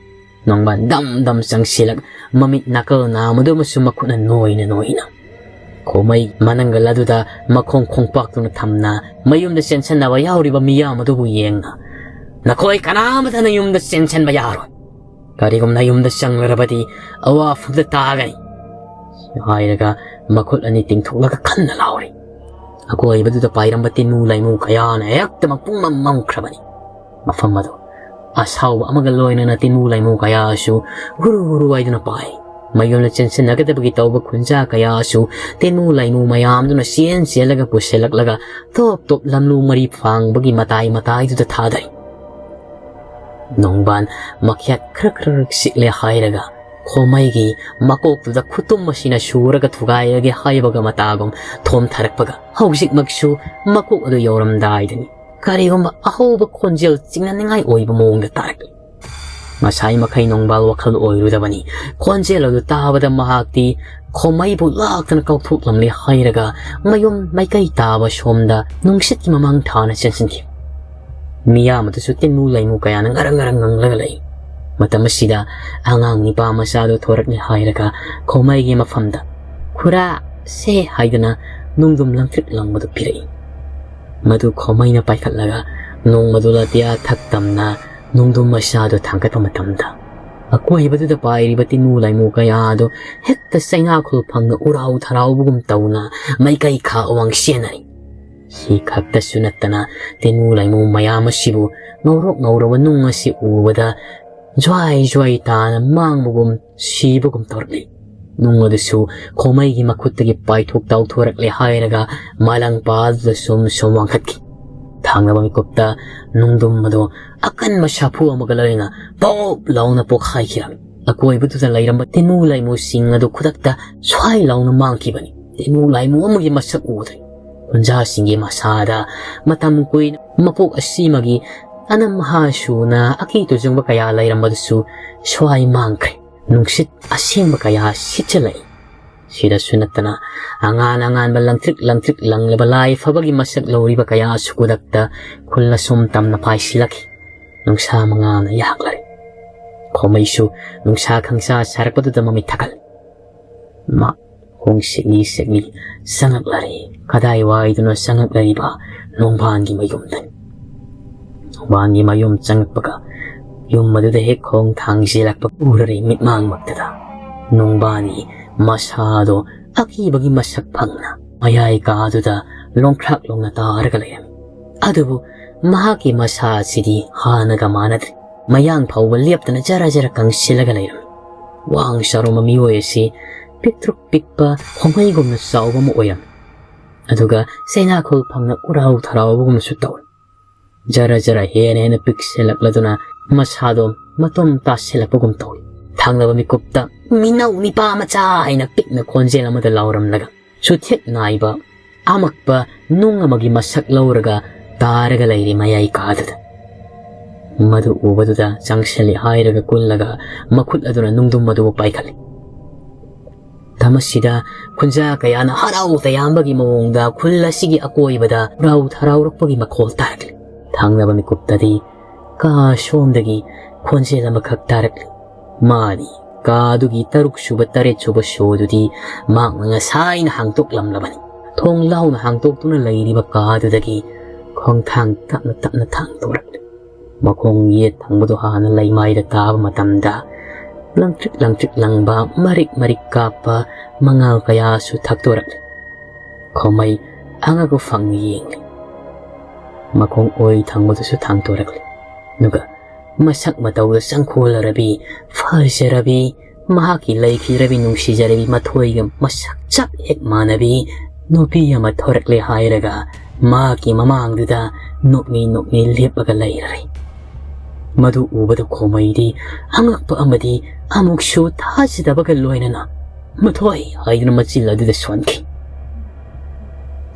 ꯅꯣꯡꯕꯥꯟ ꯗꯝ ꯗꯝ ꯆꯪꯁꯤꯜꯂꯛ ꯃꯃꯤꯠ ꯅꯥꯀꯜ ꯅꯥꯝꯃꯗꯨꯃꯁꯨ ꯃꯈꯨꯠꯅ ꯅꯣꯏꯅ ꯅꯣꯏꯅ ꯈꯣꯃꯩ ꯃꯅꯪꯒꯜ ꯑꯗꯨꯗ ꯃꯈꯣꯡ ꯈꯣꯡꯄꯥꯛꯇꯨꯅ ꯊꯝꯅ ꯃꯌꯨꯝꯗ ꯆꯦꯟꯁꯤꯟꯅꯕ ꯌꯥꯎꯔꯤꯕ ꯃꯤꯌꯥꯝ ꯑꯗꯨꯕꯨ ꯌꯦꯡꯅ, "ꯅꯈꯣꯏ ꯀꯅꯥꯃꯠꯇꯅ ꯌꯨꯝꯗ ꯆꯦꯟꯁꯤꯟꯕ ꯌꯥꯔꯣꯏ꯫ ꯀꯔꯤꯒꯨꯝꯕ ꯌꯨꯝꯗ ꯆꯪꯂꯔꯕꯗꯤ ꯑꯋꯥꯐꯝꯗ ꯇꯥꯒꯅꯤ" ꯍꯥꯏꯔꯒ ꯃꯈꯨꯠ ꯑꯅꯤ ꯇꯤꯡꯊꯣꯛꯂꯒ ꯀꯟꯅ ꯂꯥꯎꯔꯤ꯫ ꯑꯀꯣꯏꯕꯗꯨꯗ ꯄꯥꯏꯔꯝꯕ ꯇꯤꯟꯃꯨ ꯂꯩꯃꯨ ꯀꯌꯥꯅ ꯍꯦꯛꯇ ꯃꯄꯨꯡ ꯃꯝ ꯃꯝꯈ꯭ꯔꯕꯅꯤ꯫ ꯃꯐꯝ ꯑꯗꯨ ꯑꯁꯥꯎꯕ ꯑꯃꯒ ꯂꯣꯏꯅꯅ ꯇꯤꯟꯃꯨ ꯂꯩꯃꯨ ꯀꯌꯥꯁꯨ ꯍꯨꯔꯨ ꯍꯨꯔꯨ ꯍꯥꯏꯗꯨꯅ ꯄꯥꯏ꯫ ꯃꯌꯨꯝꯗ ꯆꯦꯟꯁꯤꯟꯅꯒꯗꯕꯒꯤ ꯇꯧꯕ ꯈꯨꯟꯖꯥ ꯀꯌꯥꯁꯨ ꯇꯤꯟꯃꯨ ꯂꯩꯃꯨ ꯃꯌꯥꯝꯗꯨꯅ ꯆꯦꯟ ꯆꯦꯜꯂꯒ ꯄꯨꯁꯤꯜꯂꯛꯂꯒ ꯇꯣꯞ ꯇꯣꯞ ꯂꯝꯂꯨ ꯃꯔꯤ ꯐꯥꯡꯕꯒꯤ ꯃꯇꯥꯏ ꯃꯇꯥꯏꯗꯨꯗ ꯊꯥꯗꯩ꯫ ꯅꯣꯡꯕꯥꯟ ꯃꯈꯌꯥꯠ ꯈꯔ ꯈꯔ ꯁꯤꯛꯂꯦ ꯍꯥꯏꯔꯒ ꯈꯣꯃꯩꯒꯤ ꯃꯀꯣꯛꯇꯨꯗ ꯈꯨꯇꯨꯝ ꯑꯁꯤꯅ ꯁꯨꯔꯒ ꯊꯨꯒꯥꯏꯔꯒꯦ ꯍꯥꯏꯕꯒ ꯃꯇꯥꯒꯨꯝ ꯊꯣꯝꯊꯔꯛꯄꯒ ꯍꯧꯖꯤꯛꯃꯛꯁꯨ ꯃꯀꯣꯛ ꯑꯗꯨ ꯌꯧꯔꯝꯗꯥꯏꯗꯅꯤ ꯀꯔꯤꯒꯨꯝꯕ ꯑꯍꯧꯕ ꯈꯣꯟꯖꯦꯜ ꯆꯤꯡꯅꯅꯤꯡꯉꯥꯏ ꯑꯣꯏꯕ ꯃꯑꯣꯡꯗ ꯇꯥꯔꯛꯂꯤ꯫ ꯉꯁꯥꯏ ꯃꯈꯩ ꯅꯣꯡꯕꯥꯜ ꯋꯥꯈꯜ ꯑꯣꯏꯔꯨꯗꯕꯅꯤ꯫ ꯈꯣꯟꯖꯦꯜ ꯑꯗꯨ ꯇꯥꯕꯗ ꯃꯍꯥꯛꯇꯤ ꯈꯣꯃꯩꯕꯨ ꯂꯥꯛꯇꯅ ꯀꯥꯎꯊꯣꯛꯂꯝꯂꯦ ꯍꯥꯏꯔꯒ ꯃꯌꯨꯝ ꯃꯥꯏꯀꯩ ꯇꯥꯕ ꯁꯣꯝꯗ ꯅꯨꯡꯁꯤꯠꯀꯤ ꯃꯃꯥꯡ ꯊꯥꯅ ꯆꯦꯟꯁꯤꯟꯈꯤ꯫ ꯃꯤꯌꯥꯝ ꯑꯗꯨꯁꯨ ꯇꯤꯟꯃꯨ ꯂꯩꯃꯨ ꯀꯌꯥꯅ ꯉꯔꯪ ꯉꯔꯪ ꯉꯪꯂꯒ ꯂꯩ꯫ ꯃꯇꯝ ꯑꯁꯤꯗ ꯑꯉꯥꯡ ꯅꯤꯄꯥ ꯃꯆꯥꯗꯨ ꯊꯣꯔꯛꯂꯦ ꯍꯥꯏꯔꯒ ꯈꯣꯃꯩꯒꯤ ꯃꯐꯝꯗ "ꯈꯨꯔꯥ, ꯁꯦ" ꯍꯥꯏꯗꯨꯅ ꯅꯨꯡꯗꯨꯝ ꯂꯪꯇ꯭ꯔꯤꯛ ꯂꯪꯕꯗꯨ ꯄꯤꯔꯛꯏ꯫ ꯃꯗꯨ ꯈꯣꯃꯩꯅ ꯄꯥꯏꯈꯠꯂꯒ ꯅꯣꯡꯃꯗꯨ ꯂꯥꯇꯤꯌꯥ ꯊꯛ ꯇꯝꯅ ꯅꯨꯡꯗꯨꯝ ꯃꯆꯥꯗꯨ ꯊꯥꯡꯒꯠꯄ ꯃꯇꯝꯗ ꯑꯀꯣꯏꯕꯗꯨꯗ ꯄꯥꯏꯔꯤꯕ ꯇꯤꯟꯃꯨ ꯂꯩꯃꯨ ꯀꯌꯥ ꯑꯗꯨ ꯍꯦꯛꯇ ꯆꯩꯅꯥꯈꯣꯜ ꯐꯪꯅ ꯎꯔꯥꯎ ꯊꯔꯥꯎꯕꯒꯨꯝ ꯇꯧꯅ ꯃꯥꯏꯀꯩ ꯈꯥ ꯑꯋꯥꯡ ꯆꯦꯟꯅꯔꯤ꯫ ꯁꯤ ꯈꯛꯇꯁꯨ ꯅꯠꯇꯅ ꯇꯤꯟꯃꯨ ꯂꯩꯃꯨ ꯃꯌꯥꯝ ꯑꯁꯤꯕꯨ ꯉꯧꯔꯣꯛ ꯉꯧꯔꯕ ꯅꯨꯡ ꯑꯁꯤ ꯎꯕꯗ ꯖ꯭ꯋꯥꯏ ꯖ꯭ꯋꯥꯏ ꯇꯥꯅ ꯃꯥꯡꯕꯒꯨꯝ ꯁꯤꯕꯒꯨꯝ ꯇꯧꯔꯛꯂꯤ꯫ ꯅꯨꯡ ꯑꯗꯨꯁꯨ ꯈꯣꯃꯩꯒꯤ ꯃꯈꯨꯠꯇꯒꯤ ꯄꯥꯏꯊꯣꯛ ꯇꯥꯎꯊꯣꯔꯛꯂꯦ ꯍꯥꯏꯔꯒ ꯃꯥꯂꯪꯄꯥꯗꯨꯗ ꯁꯨꯝ ꯁꯨꯝ ꯋꯥꯡꯈꯠꯈꯤ꯫ ꯊꯥꯡꯅꯕ ꯃꯤꯀꯨꯞꯇ ꯅꯨꯡꯗꯨꯝ ꯑꯗꯨ ꯑꯀꯟꯕ ꯁꯥꯐꯨ ꯑꯃꯒ ꯂꯣꯏꯅꯅ ꯄꯣꯞ ꯂꯥꯎꯅ ꯄꯣꯛꯈꯥꯏꯈꯤꯔꯝꯃꯤ꯫ ꯑꯀꯣꯏꯕꯗꯨꯗ ꯂꯩꯔꯝꯕ ꯇꯤꯟꯃꯨ ꯂꯩꯃꯨꯁꯤꯡ ꯑꯗꯨ ꯈꯨꯗꯛꯇ ꯁ꯭ꯋꯥꯏ ꯂꯥꯎꯅ ꯃꯥꯡꯈꯤꯕꯅꯤ꯫ ꯇꯤꯟꯃꯨ ꯂꯩꯃꯨ ꯑꯃꯒꯤ ꯃꯁꯛ ꯎꯗ꯭ꯔꯦ꯫ ꯈꯨꯟꯖꯥꯁꯤꯡꯒꯤ ꯃꯁꯥꯗ ꯃꯇꯝ ꯀꯨꯏꯅ ꯃꯄꯣꯛ ꯑꯁꯤꯃꯒꯤ ꯑꯅꯝ ꯑꯍꯥ ꯁꯨꯅ ꯑꯀꯤ ꯇꯨꯖꯨꯡꯕ ꯀꯌꯥ ꯂꯩꯔꯝꯕꯗꯨꯁꯨ ꯁ꯭ꯋꯥꯏ ꯃꯥꯡꯈ꯭ꯔꯦ꯫ ꯅꯨꯡꯁꯤꯠ ꯑꯁꯦꯡꯕ ꯀꯌꯥ ꯁꯤꯠꯆꯜꯂꯛꯏ꯫ ꯁꯤꯗꯁꯨ ꯅꯠꯇꯅ ꯑꯉꯥꯟ ꯑꯉꯥꯟꯕ ꯂꯪꯇ꯭ꯔꯤꯛ ꯂꯪꯇ꯭ꯔꯤꯛ ꯂꯪꯂꯕ ꯂꯥꯏ ꯐꯕꯒꯤ ꯃꯁꯛ ꯂꯧꯔꯤꯕ ꯀꯌꯥꯁꯨ ꯈꯨꯗꯛꯇ ꯈꯨꯜ ꯑꯁꯨꯝ ꯇꯝꯅ ꯄꯥꯏꯁꯤꯜꯂꯛꯈꯤ꯫ ꯅꯨꯡꯁꯥ ꯃꯉꯥꯜꯅ ꯌꯥꯛꯂꯔꯦ꯫ ꯈꯣꯃꯩꯁꯨ ꯅꯨꯡꯁꯥ ꯈꯪꯁꯥ ꯁꯥꯔꯛꯄꯗꯨꯗ ꯃꯃꯤꯠ ꯊꯛꯀꯠꯂꯤ꯫ ꯃꯥ ꯈꯣꯡ ꯁꯤꯛꯂꯤ ꯁꯤꯛꯂꯤ ꯆꯪꯂꯛꯂꯔꯦ꯫ ꯀꯗꯥꯏꯋꯥꯏꯗꯅꯣ ꯆꯪꯂꯛꯂꯔꯤꯕ ꯅꯣꯡꯕꯥꯟꯒꯤ ꯃꯌꯨꯝꯗꯅꯤ꯫ ꯅꯣꯡꯕꯥꯟꯒꯤ ꯃꯌꯨꯝ ꯆꯪꯂꯛꯄꯒ ꯌꯨꯝ ꯑꯗꯨꯗ ꯍꯦꯛ ꯈꯣꯡ ꯊꯥꯡꯖꯤꯜꯂꯛꯄ ꯎꯔꯔꯦ ꯃꯤꯠꯃꯥꯡꯃꯛꯇꯗ꯫ ꯅꯣꯡꯕꯥꯟꯒꯤ ꯃꯁꯥꯗꯣ ꯑꯀꯤꯕꯒꯤ ꯃꯁꯛ ꯐꯪꯅ ꯃꯌꯥꯏ ꯀꯥꯗꯨꯗ ꯂꯣꯡꯈ꯭ꯔꯥꯛ ꯂꯣꯡꯅ ꯇꯥꯔꯒ ꯂꯩꯔꯝꯃꯤ꯫ ꯑꯗꯨꯕꯨ ꯃꯍꯥꯛꯀꯤ ꯃꯁꯥ ꯑꯁꯤꯗꯤ ꯍꯥꯟꯅꯒ ꯃꯥꯟꯅꯗ꯭ꯔꯦ꯫ ꯃꯌꯥꯡ ꯐꯥꯎꯕ ꯂꯦꯞꯇꯅ ꯖꯔ ꯖꯔ ꯀꯪꯁꯤꯜꯂꯒ ꯂꯩꯔꯝꯃꯤ꯫ ꯋꯥꯡ ꯆꯥꯎꯔꯝꯕ ꯃꯤꯑꯣꯏ ꯑꯁꯤ ꯄꯤꯛꯇ꯭ꯔꯨꯛ ꯄꯤꯛꯄ ꯈꯣꯡꯍꯩꯒꯨꯝꯅ ꯆꯥꯎꯕ ꯑꯃ ꯑꯣꯏꯔꯝꯃꯤ꯫ ꯑꯗꯨꯒ ꯆꯩꯅꯥꯈꯣꯜ ꯐꯪꯅ ꯎꯔꯥꯎ ꯊꯔꯥꯎꯕꯒꯨꯝꯅꯁꯨ ꯇꯧꯔꯝꯃꯤ꯫ ꯖꯔ ꯖꯔ ꯍꯦꯟꯅ ꯍꯦꯟꯅ ꯄꯤꯛꯁꯤꯜꯂꯛꯂꯗꯨꯅ ꯃꯁꯥꯗꯣ ꯃꯇꯣꯝ ꯇꯥꯁꯤꯜꯂꯛꯄꯒꯨꯝ ꯇꯧꯏ꯫ ꯊꯪꯅꯕ ꯃꯤꯀꯨꯞꯇ ꯃꯤꯅꯧ ꯃꯤꯄꯥ ꯃꯆꯥ ꯍꯥꯏꯅ ꯄꯤꯛꯅ ꯈꯣꯟꯖꯦꯜ ꯑꯃꯗ ꯂꯥꯎꯔꯝꯂꯒ ꯆꯨꯊꯦꯛ ꯅꯥꯏꯕ ꯑꯃꯛꯄ ꯅꯨꯡ ꯑꯃꯒꯤ ꯃꯁꯛ ꯂꯧꯔꯒ ꯇꯥꯔꯒ ꯂꯩꯔꯤ ꯃꯌꯥꯏ ꯀꯥꯗꯨꯗ꯫ ꯃꯗꯨ ꯎꯕꯗꯨꯗ ꯆꯪꯁꯤꯜꯂꯤ ꯍꯥꯏꯔꯒ ꯀꯨꯜꯂꯒ ꯃꯈꯨꯠ ꯑꯗꯨꯅ ꯅꯨꯡꯗꯨꯝ ꯑꯗꯨꯕꯨ ꯄꯥꯏꯈꯠꯂꯤ꯫ ꯃꯇꯝ ꯑꯁꯤꯗ ꯈꯨꯟꯖꯥ ꯀꯌꯥꯅ ꯍꯔꯥꯎ ꯇꯌꯥꯝꯕꯒꯤ ꯃꯑꯣꯡꯗ ꯈꯨꯜ ꯑꯁꯤꯒꯤ ꯑꯀꯣꯏꯕꯗ ꯍꯔꯥꯎ ꯊꯔꯥꯎꯔꯛꯄꯒꯤ ꯃꯈꯣꯜ ꯇꯥꯔꯛꯂꯤ꯫ ꯊꯪꯅꯕ ꯃꯤꯀꯨꯞꯇꯗꯤ ꯀꯥ ꯁꯣꯝꯗꯒꯤ ꯈꯣꯟꯖꯦꯜ ꯑꯃꯈꯛ ꯇꯥꯔꯛꯂꯤ꯫ ꯃꯥꯅꯤ, ꯀꯥ ꯑꯗꯨꯒꯤ ꯇꯔꯨꯛ ꯁꯨꯕ, ꯇꯔꯦꯠ ꯁꯨꯕ ꯁꯣꯗꯨꯗꯤ ꯃꯍꯥꯛꯅ ꯉꯁꯥꯏꯅ ꯍꯥꯡꯗꯣꯛꯂꯝꯂꯕꯅꯤ꯫ ꯊꯣꯡ ꯂꯥꯎꯅ ꯍꯥꯡꯗꯣꯛꯇꯨꯅ ꯂꯩꯔꯤꯕ ꯀꯥ ꯑꯗꯨꯗꯒꯤ ꯈꯣꯡꯊꯥꯡ ꯇꯞꯅ ꯇꯞꯅ ꯊꯥꯡꯗꯣꯔꯛꯂꯤ꯫ ꯃꯈꯣꯡ ꯌꯦꯠ ꯊꯪꯕꯗꯨ ꯍꯥꯟꯅ ꯂꯩꯃꯥꯏꯗ ꯇꯥꯕ ꯃꯇꯝꯗ ꯂꯪꯇ꯭ꯔꯤꯛ ꯂꯪꯇ꯭ꯔꯤꯛ ꯂꯪꯕ, ꯃꯔꯤꯛ ꯃꯔꯤꯛ ꯀꯥꯞꯄ ꯃꯉꯥꯜ ꯀꯌꯥꯁꯨ ꯊꯛꯇꯣꯔꯛꯂꯤ꯫ ꯈꯣꯃꯩ ꯑꯉꯛꯄ ꯐꯪꯅ ꯌꯦꯡꯂꯤ꯫ ꯃꯈꯣꯡ ꯑꯣꯏ ꯊꯪꯕꯗꯨꯁꯨ ꯊꯥꯡꯗꯣꯔꯛꯂꯤ꯫ ꯑꯗꯨꯒ ꯃꯁꯛ ꯃꯇꯧꯗ ꯆꯪꯈꯣꯜꯂꯔꯕꯤ, ꯐꯖꯔꯕꯤ, ꯃꯍꯥꯛꯀꯤ ꯂꯩꯈꯤꯗ꯭ꯔꯕꯤ ꯅꯨꯡꯁꯤꯖꯔꯕꯤ ꯃꯊꯣꯏꯒ ꯃꯁꯛ ꯆꯞ ꯍꯦꯛ ꯃꯥꯟꯅꯕꯤ ꯅꯨꯄꯤ ꯑꯃ ꯊꯣꯔꯛꯂꯦ ꯍꯥꯏꯔꯒ ꯃꯍꯥꯛꯀꯤ ꯃꯃꯥꯡꯗꯨꯗ ꯅꯣꯛꯃꯤ ꯅꯣꯛꯃꯤ ꯂꯦꯞꯄꯒ ꯂꯩꯔꯔꯦ꯫ ꯃꯗꯨ ꯎꯕꯗ ꯈꯣꯃꯩꯗꯤ ꯑꯉꯛꯄ ꯑꯃꯗꯤ ꯑꯃꯨꯛꯁꯨ ꯊꯥꯖꯗꯕꯒ ꯂꯣꯏꯅꯅ "ꯃꯊꯣꯏ" ꯍꯥꯏꯗꯨꯅ ꯃꯆꯤꯜ ꯑꯗꯨꯗ ꯁꯣꯟꯈꯤ꯫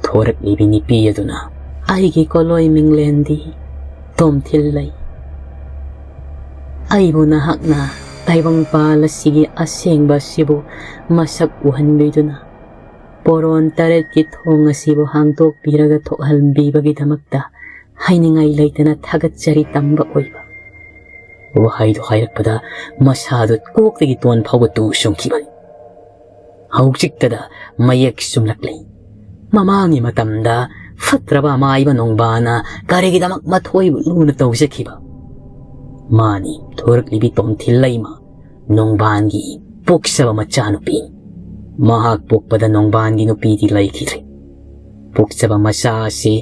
ꯊꯣꯔꯛꯂꯤꯕꯤ ꯅꯨꯄꯤ ꯑꯗꯨꯅ, "ꯑꯩꯒꯤ ꯀꯣꯂꯣꯏ ꯃꯤꯡꯂꯦꯟꯗꯤ ꯇꯣꯝꯊꯤꯜ ꯂꯩ꯫ ꯑꯩꯕꯨ ꯅꯍꯥꯛꯅ ꯇꯥꯏꯕꯪꯄꯥꯜ ꯑꯁꯤꯒꯤ ꯑꯁꯦꯡꯕ ꯑꯁꯤꯕꯨ ꯃꯁꯛ ꯎꯍꯟꯕꯤꯗꯨꯅ ꯄꯣꯔꯣꯟ ꯇꯔꯦꯠꯀꯤ ꯊꯣꯡ ꯑꯁꯤꯕꯨ ꯍꯥꯡꯗꯣꯛꯄꯤꯔꯒ ꯊꯣꯛꯍꯟꯕꯤꯕꯒꯤꯗꯃꯛꯇ ꯍꯥꯏꯅꯤꯡꯉꯥꯏ ꯂꯩꯇꯅ ꯊꯥꯒꯠꯆꯔꯤ" ꯇꯝꯕ ꯑꯣꯏꯕ꯫ ꯋꯥꯍꯩꯗꯨ ꯍꯥꯏꯔꯛꯄꯗ ꯃꯁꯥꯗꯨ ꯀꯣꯛꯇꯒꯤ ꯇꯣꯟ ꯐꯥꯎꯕ ꯇꯨ ꯆꯨꯡꯈꯤꯕꯅꯤ꯫ ꯍꯧꯖꯤꯛꯇꯗ ꯃꯌꯦꯛ ꯆꯨꯝꯂꯛꯂꯤ꯫ ꯃꯃꯥꯡꯒꯤ ꯃꯇꯝꯗ ꯐꯠꯇ꯭ꯔꯕ ꯑꯃꯥꯏꯕ ꯅꯣꯡꯕꯥꯅ ꯀꯔꯤꯒꯤꯗꯃꯛ ꯃꯊꯣꯏꯕꯨ ꯂꯨꯅ ꯇꯧꯖꯈꯤꯕ? ꯃꯥꯅꯤ, ꯊꯣꯔꯛꯂꯤꯕꯤ ꯇꯣꯝꯊꯤꯜ ꯂꯩꯃ ꯅꯣꯡꯕꯥꯟꯒꯤ ꯄꯣꯛꯆꯕ ꯃꯆꯥꯅꯨꯄꯤ꯫ ꯃꯍꯥꯛ ꯄꯣꯛꯄꯗ ꯅꯣꯡꯕꯥꯟꯒꯤ ꯅꯨꯄꯤꯗꯤ ꯂꯩꯈꯤꯗ꯭ꯔꯦ꯫ ꯄꯣꯛꯆꯕ ꯃꯆꯥ ꯑꯁꯤ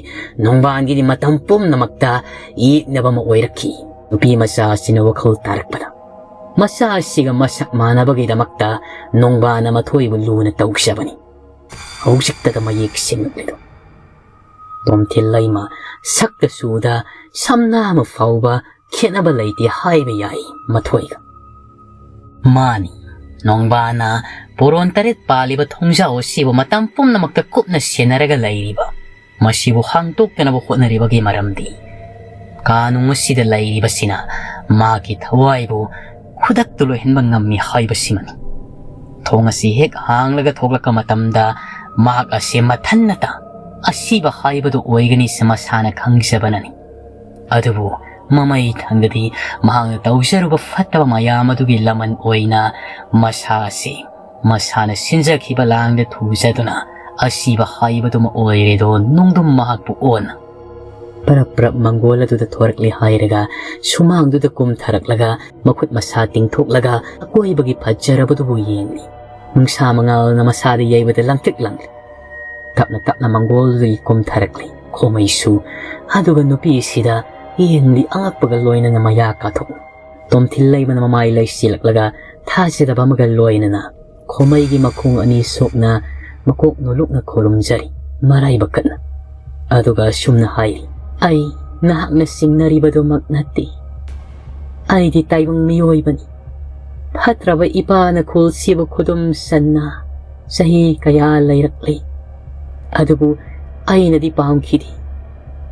ꯅꯣꯡꯕꯥꯟꯒꯤꯗꯤ ꯃꯇꯝ ꯄꯨꯝꯅꯃꯛꯇ ꯌꯦꯛꯅꯕ ꯑꯃ ꯑꯣꯏꯔꯛꯈꯤ꯫ ꯅꯨꯄꯤ ꯃꯆꯥ ꯑꯁꯤꯅ ꯋꯥꯈꯜ ꯇꯥꯔꯛꯄꯗ ꯃꯆꯥ ꯑꯁꯤꯒ ꯃꯁꯛ ꯃꯥꯟꯅꯕꯒꯤꯗꯃꯛꯇ ꯅꯣꯡꯕꯥꯟꯅ ꯃꯊꯣꯏꯕꯨ ꯂꯨꯅ ꯇꯧꯖꯕꯅꯤ꯫ ꯍꯧꯖꯤꯛꯇꯗ ꯃꯌꯦꯛ ꯁꯦꯡꯂꯛꯂꯤꯗꯣ꯫ ꯇꯣꯝꯊꯤꯜ ꯂꯩꯃ ꯁꯛꯇ ꯆꯨꯗ ꯁꯝꯅꯥ ꯑꯃ ꯐꯥꯎꯕ ꯈꯦꯠꯅꯕ ꯂꯩꯇꯦ ꯍꯥꯏꯕ ꯌꯥꯏ ꯃꯊꯣꯏꯒ꯫ ꯃꯥꯅꯤ, ꯅꯣꯡꯕꯥꯅ ꯄꯣꯔꯣꯟ ꯇꯔꯦꯠ ꯄꯥꯜꯂꯤꯕ ꯊꯣꯡꯖꯥꯎ ꯑꯁꯤꯕꯨ ꯃꯇꯝ ꯄꯨꯝꯅꯃꯛꯇ ꯀꯨꯞꯅ ꯁꯦꯟꯅꯔꯒ ꯂꯩꯔꯤꯕ, ꯃꯁꯤꯕꯨ ꯍꯥꯡꯗꯣꯛꯇꯅꯕ ꯍꯣꯠꯅꯔꯤꯕꯒꯤ ꯃꯔꯝꯗꯤ ꯀꯥꯅꯨꯡ ꯑꯁꯤꯗ ꯂꯩꯔꯤꯕꯁꯤꯅ ꯃꯥꯒꯤ ꯊꯋꯥꯏꯕꯨ ꯈꯨꯗꯛꯇ ꯂꯣꯏꯍꯟꯕ ꯉꯝꯃꯤ ꯍꯥꯏꯕꯁꯤꯃꯅꯤ꯫ ꯊꯣꯡ ꯑꯁꯤ ꯍꯦꯛ ꯍꯥꯡꯂꯒ ꯊꯣꯛꯂꯛꯄ ꯃꯇꯝꯗ ꯃꯍꯥꯛ ꯑꯁꯤ ꯃꯊꯟꯅꯇ ꯑꯁꯤꯕ ꯍꯥꯏꯕꯗꯨ ꯑꯣꯏꯒꯅꯤꯁꯦ ꯃꯁꯥꯅ ꯈꯪꯖꯕꯅꯅꯤ꯫ ꯑꯗꯨꯕꯨ ꯃꯃꯩ ꯊꯪꯗꯗꯤ ꯃꯍꯥꯛꯅ ꯇꯧꯖꯔꯨꯕ ꯐꯠꯇꯕ ꯃꯌꯥꯝ ꯑꯗꯨꯒꯤ ꯂꯃꯟ ꯑꯣꯏꯅ ꯃꯁꯥ ꯑꯁꯤ ꯃꯁꯥꯅ ꯁꯤꯟꯖꯈꯤꯕ ꯂꯥꯡꯗ ꯊꯨꯖꯗꯨꯅ ꯑꯁꯤꯕ ꯍꯥꯏꯕꯗꯨꯃ ꯑꯣꯏꯔꯦꯗꯣ ꯅꯨꯡꯗꯨꯝ ꯃꯍꯥꯛꯄꯨ ꯑꯣꯟꯅ ꯄꯔꯞ ꯄꯔꯞ ꯃꯪꯒꯣꯜ ꯑꯗꯨꯗ ꯊꯣꯔꯛꯂꯦ ꯍꯥꯏꯔꯒ ꯁꯨꯃꯥꯡꯗꯨꯗ ꯀꯨꯝꯊꯔꯛꯂꯒ ꯃꯈꯨꯠ ꯃꯁꯥ ꯇꯤꯡꯊꯣꯛꯂꯒ ꯑꯀꯣꯏꯕꯒꯤ ꯐꯖꯔꯕꯗꯨꯕꯨ ꯌꯦꯡꯂꯤ꯫ ꯅꯨꯡꯁꯥ ꯃꯉꯥꯜꯅ ꯃꯁꯥꯗ ꯌꯩꯕꯗ ꯂꯪꯇ꯭ꯔꯤꯛ ꯂꯪꯂꯤ꯫ ꯇꯞꯅ ꯇꯞꯅ ꯃꯪꯒꯣꯜꯗꯨꯗꯒꯤ ꯀꯨꯝꯊꯔꯛꯂꯤ ꯈꯣꯃꯩꯁꯨ꯫ ꯑꯗꯨꯒ ꯅꯨꯄꯤ ꯑꯁꯤꯗ ꯌꯦꯡꯂꯤ ꯑꯉꯛꯄꯒ ꯂꯣꯏꯅꯅ ꯃꯌꯥ ꯀꯥꯊꯣꯛꯂꯤ꯫ ꯇꯣꯝꯊꯤꯜ ꯂꯩꯃꯅ ꯃꯃꯥꯏ ꯂꯩꯁꯤꯜꯂꯛꯂꯒ ꯊꯥꯖꯗꯕ ꯑꯃꯒ ꯂꯣꯏꯅꯅ ꯈꯣꯃꯩꯒꯤ ꯃꯈꯣꯡ ꯑꯅꯤ ꯁꯣꯛꯅ ꯃꯀꯣꯛ ꯅꯣꯂꯨꯛꯅ ꯈꯨꯔꯨꯝꯖꯔꯤ ꯃꯔꯥꯏꯕꯛ ꯀꯠꯅ꯫ ꯑꯗꯨꯒ ꯑꯁꯨꯝꯅ ꯍꯥꯏꯔꯤ, "ꯑꯩ ꯅꯍꯥꯛꯅ ꯆꯤꯡꯅꯔꯤꯕꯗꯨꯃꯛ ꯅꯠꯇꯦ꯫ ꯑꯩꯗꯤ ꯇꯥꯏꯕꯪ ꯃꯤꯑꯣꯏꯕꯅꯤ꯫ ꯐꯠꯇ꯭ꯔꯕ ꯏꯄꯥꯅ ꯈꯨꯜꯁꯤꯕꯨ ꯈꯨꯗꯨꯝ ꯆꯟꯅ ꯆꯍꯤ ꯀꯌꯥ ꯂꯩꯔꯛꯂꯤ꯫ ꯑꯗꯨꯕꯨ ꯑꯩꯅꯗꯤ ꯄꯥꯝꯈꯤꯗꯦ꯫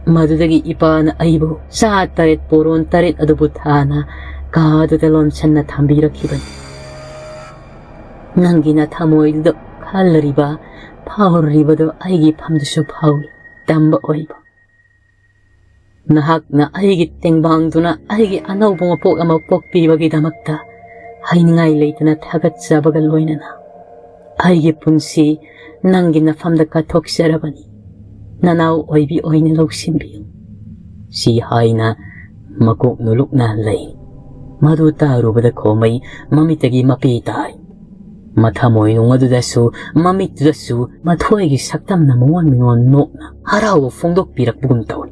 ꯃꯗꯨꯗꯒꯤ ꯏꯄꯥꯅ ꯑꯩꯕꯨ ꯆꯥ ꯇꯔꯦꯠ ꯄꯣꯔꯣꯟ ꯇꯔꯦꯠ ꯑꯗꯨꯕꯨ ꯊꯥꯅ ꯀꯥꯗꯨꯗ ꯂꯣꯟꯁꯟꯅ ꯊꯝꯕꯤꯔꯛꯈꯤꯕꯅꯤ꯫ ꯅꯪꯒꯤ ꯅꯊꯃꯣꯏꯗꯨꯗ ꯈꯜꯂꯔꯤꯕ, ꯐꯥꯎꯔꯤꯕꯗꯨ ꯑꯩꯒꯤ ꯐꯝꯗꯁꯨ ꯐꯥꯎꯏ, ꯇꯝꯕ ꯑꯣꯏꯕ꯫ ꯅꯍꯥꯛꯅ ꯑꯩꯒꯤ ꯇꯦꯡꯕꯥꯡꯗꯨꯅ ꯑꯩꯒꯤ ꯑꯅꯧꯕ ꯃꯄꯣꯛ ꯑꯃ ꯄꯣꯛꯄꯤꯕꯒꯤꯗꯃꯛꯇ ꯍꯥꯏꯅꯤꯡꯉꯥꯏ ꯂꯩꯇꯅ ꯊꯥꯒꯠꯆꯕꯒ ꯂꯣꯏꯅꯅ ꯑꯩꯒꯤ ꯄꯨꯟꯁꯤ ꯅꯪꯒꯤ ꯅꯐꯝꯗ ꯀꯠꯊꯣꯛꯆꯔꯕꯅꯤ꯫ ꯅꯅꯥꯎ ꯑꯣꯏꯕꯤ ꯑꯣꯏꯅ ꯂꯧꯁꯤꯟꯕꯤꯌꯨ"꯫ ꯁꯤ ꯍꯥꯏꯅ ꯃꯀꯣꯛ ꯅꯣꯂꯨꯛꯅ ꯂꯩ꯫ ꯃꯗꯨ ꯇꯥꯔꯨꯕꯗ ꯈꯣꯃꯩ ꯃꯃꯤꯠꯇꯒꯤ ꯃꯄꯤ ꯇꯥꯏ꯫ ꯃꯊꯃꯣꯏꯅꯨꯡ ꯑꯗꯨꯗꯁꯨ ꯃꯃꯤꯠꯇꯨꯗꯁꯨ ꯃꯊꯣꯏꯒꯤ ꯁꯛꯇꯝꯅ ꯃꯉꯣꯟ ꯃꯤꯉꯣꯟ ꯅꯣꯛꯅ ꯍꯔꯥꯎꯕ ꯐꯣꯡꯗꯣꯛꯄꯤꯔꯛꯄꯒꯨꯝ ꯇꯧꯏ꯫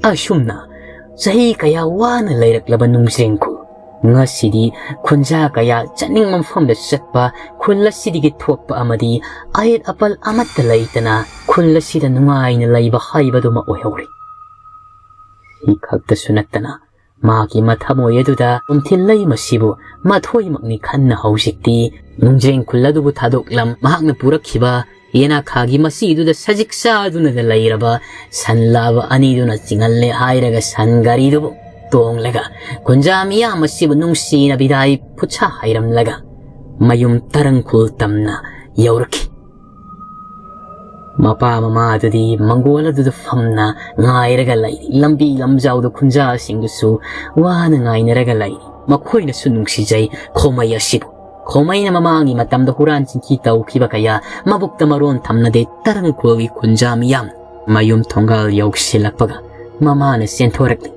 ꯑꯁꯨꯝꯅ ꯆꯍꯤ ꯀꯌꯥ ꯋꯥꯅ ꯂꯩꯔꯛꯂꯕ ꯅꯨꯡꯖ꯭ꯔꯦꯡꯈꯨꯜ ꯉꯁꯤꯗꯤ ꯈꯨꯟꯖꯥ ꯀꯌꯥ ꯆꯠꯅꯤꯡꯕ ꯃꯐꯝꯗ ꯆꯠꯄ, ꯈꯨꯜ ꯑꯁꯤꯗꯒꯤ ꯊꯣꯛꯄ ꯑꯃꯗꯤ ꯑꯌꯦꯠ ꯑꯄꯜ ꯑꯃꯠꯇ ꯂꯩꯇꯅ ꯈꯨꯜ ꯑꯁꯤꯗ ꯅꯨꯡꯉꯥꯏꯅ ꯂꯩꯕ ꯍꯥꯏꯕꯗꯨꯃ ꯑꯣꯏꯍꯧꯔꯦ꯫ ꯁꯤ ꯈꯛꯇꯁꯨ ꯅꯠꯇꯅ ꯃꯍꯥꯛꯀꯤ ꯃꯊꯃꯣꯏ ꯑꯗꯨꯗ ꯇꯣꯝꯊꯤꯜ ꯂꯩꯃꯁꯤꯕꯨ ꯃꯊꯣꯏꯃꯛꯅꯤ ꯈꯟꯅ ꯍꯧꯖꯤꯛꯇꯤ ꯅꯨꯡꯖꯦꯡ ꯈꯨꯜ ꯑꯗꯨꯕꯨ ꯊꯥꯗꯣꯛꯂꯝ ꯃꯍꯥꯛꯅ ꯄꯨꯔꯛꯈꯤꯕ ꯌꯦꯅꯥꯈꯥꯒꯤ ꯃꯁꯤꯗꯨꯗ ꯁꯖꯤꯛ ꯆꯥꯗꯨꯅꯗ ꯂꯩꯔꯕ ꯁꯟ ꯂꯥꯕ ꯑꯅꯤꯗꯨꯅ ꯆꯤꯡꯍꯜꯂꯦ ꯍꯥꯏꯔꯒ ꯁꯟ ꯒꯥꯔꯤꯗꯨꯕꯨ ꯇꯣꯡꯂꯒ ꯈꯨꯟꯖꯥ ꯃꯤꯌꯥꯝ ꯑꯁꯤꯕꯨ ꯅꯨꯡꯁꯤꯅ ꯕꯤꯗꯥꯏ ꯈꯨꯠꯁꯥ ꯍꯩꯔꯝꯂꯒ ꯃꯌꯨꯝ ꯇꯔꯪꯈꯨꯜ ꯇꯝꯅ ꯌꯧꯔꯛꯈꯤ꯫ ꯃꯄꯥ ꯃꯃꯥ ꯑꯗꯨꯗꯤ ꯃꯪꯒꯣꯜ ꯑꯗꯨꯗ ꯐꯝꯅ ꯉꯥꯏꯔꯒ ꯂꯩꯔꯤ꯫ ꯂꯝꯕꯤ ꯂꯝꯖꯥꯎꯗ ꯈꯨꯟꯖꯥꯁꯤꯡꯗꯨꯁꯨ ꯋꯥꯅ ꯉꯥꯏꯅꯔꯒ ꯂꯩꯔꯤ꯫ ꯃꯈꯣꯏꯅꯁꯨ ꯅꯨꯡꯁꯤꯖꯩ ꯈꯣꯃꯩ ꯑꯁꯤꯕꯨ꯫ ꯈꯣꯃꯩꯅ ꯃꯃꯥꯡꯒꯤ ꯃꯇꯝꯗ ꯍꯨꯔꯥꯟ ꯆꯤꯟꯊꯤ ꯇꯧꯈꯤꯕ ꯀꯌꯥ ꯃꯕꯨꯛꯇ ꯃꯔꯣꯟ ꯊꯝꯅꯗꯦ꯫ ꯇꯔꯪꯈꯨꯜꯒꯤ ꯈꯨꯟꯖꯥ ꯃꯤꯌꯥꯝ ꯃꯌꯨꯝ ꯊꯣꯡꯒꯥꯜ ꯌꯧꯁꯤꯜꯂꯛꯄꯒ ꯃꯃꯥꯅ ꯆꯦꯟꯊꯣꯔꯛꯂꯤ꯫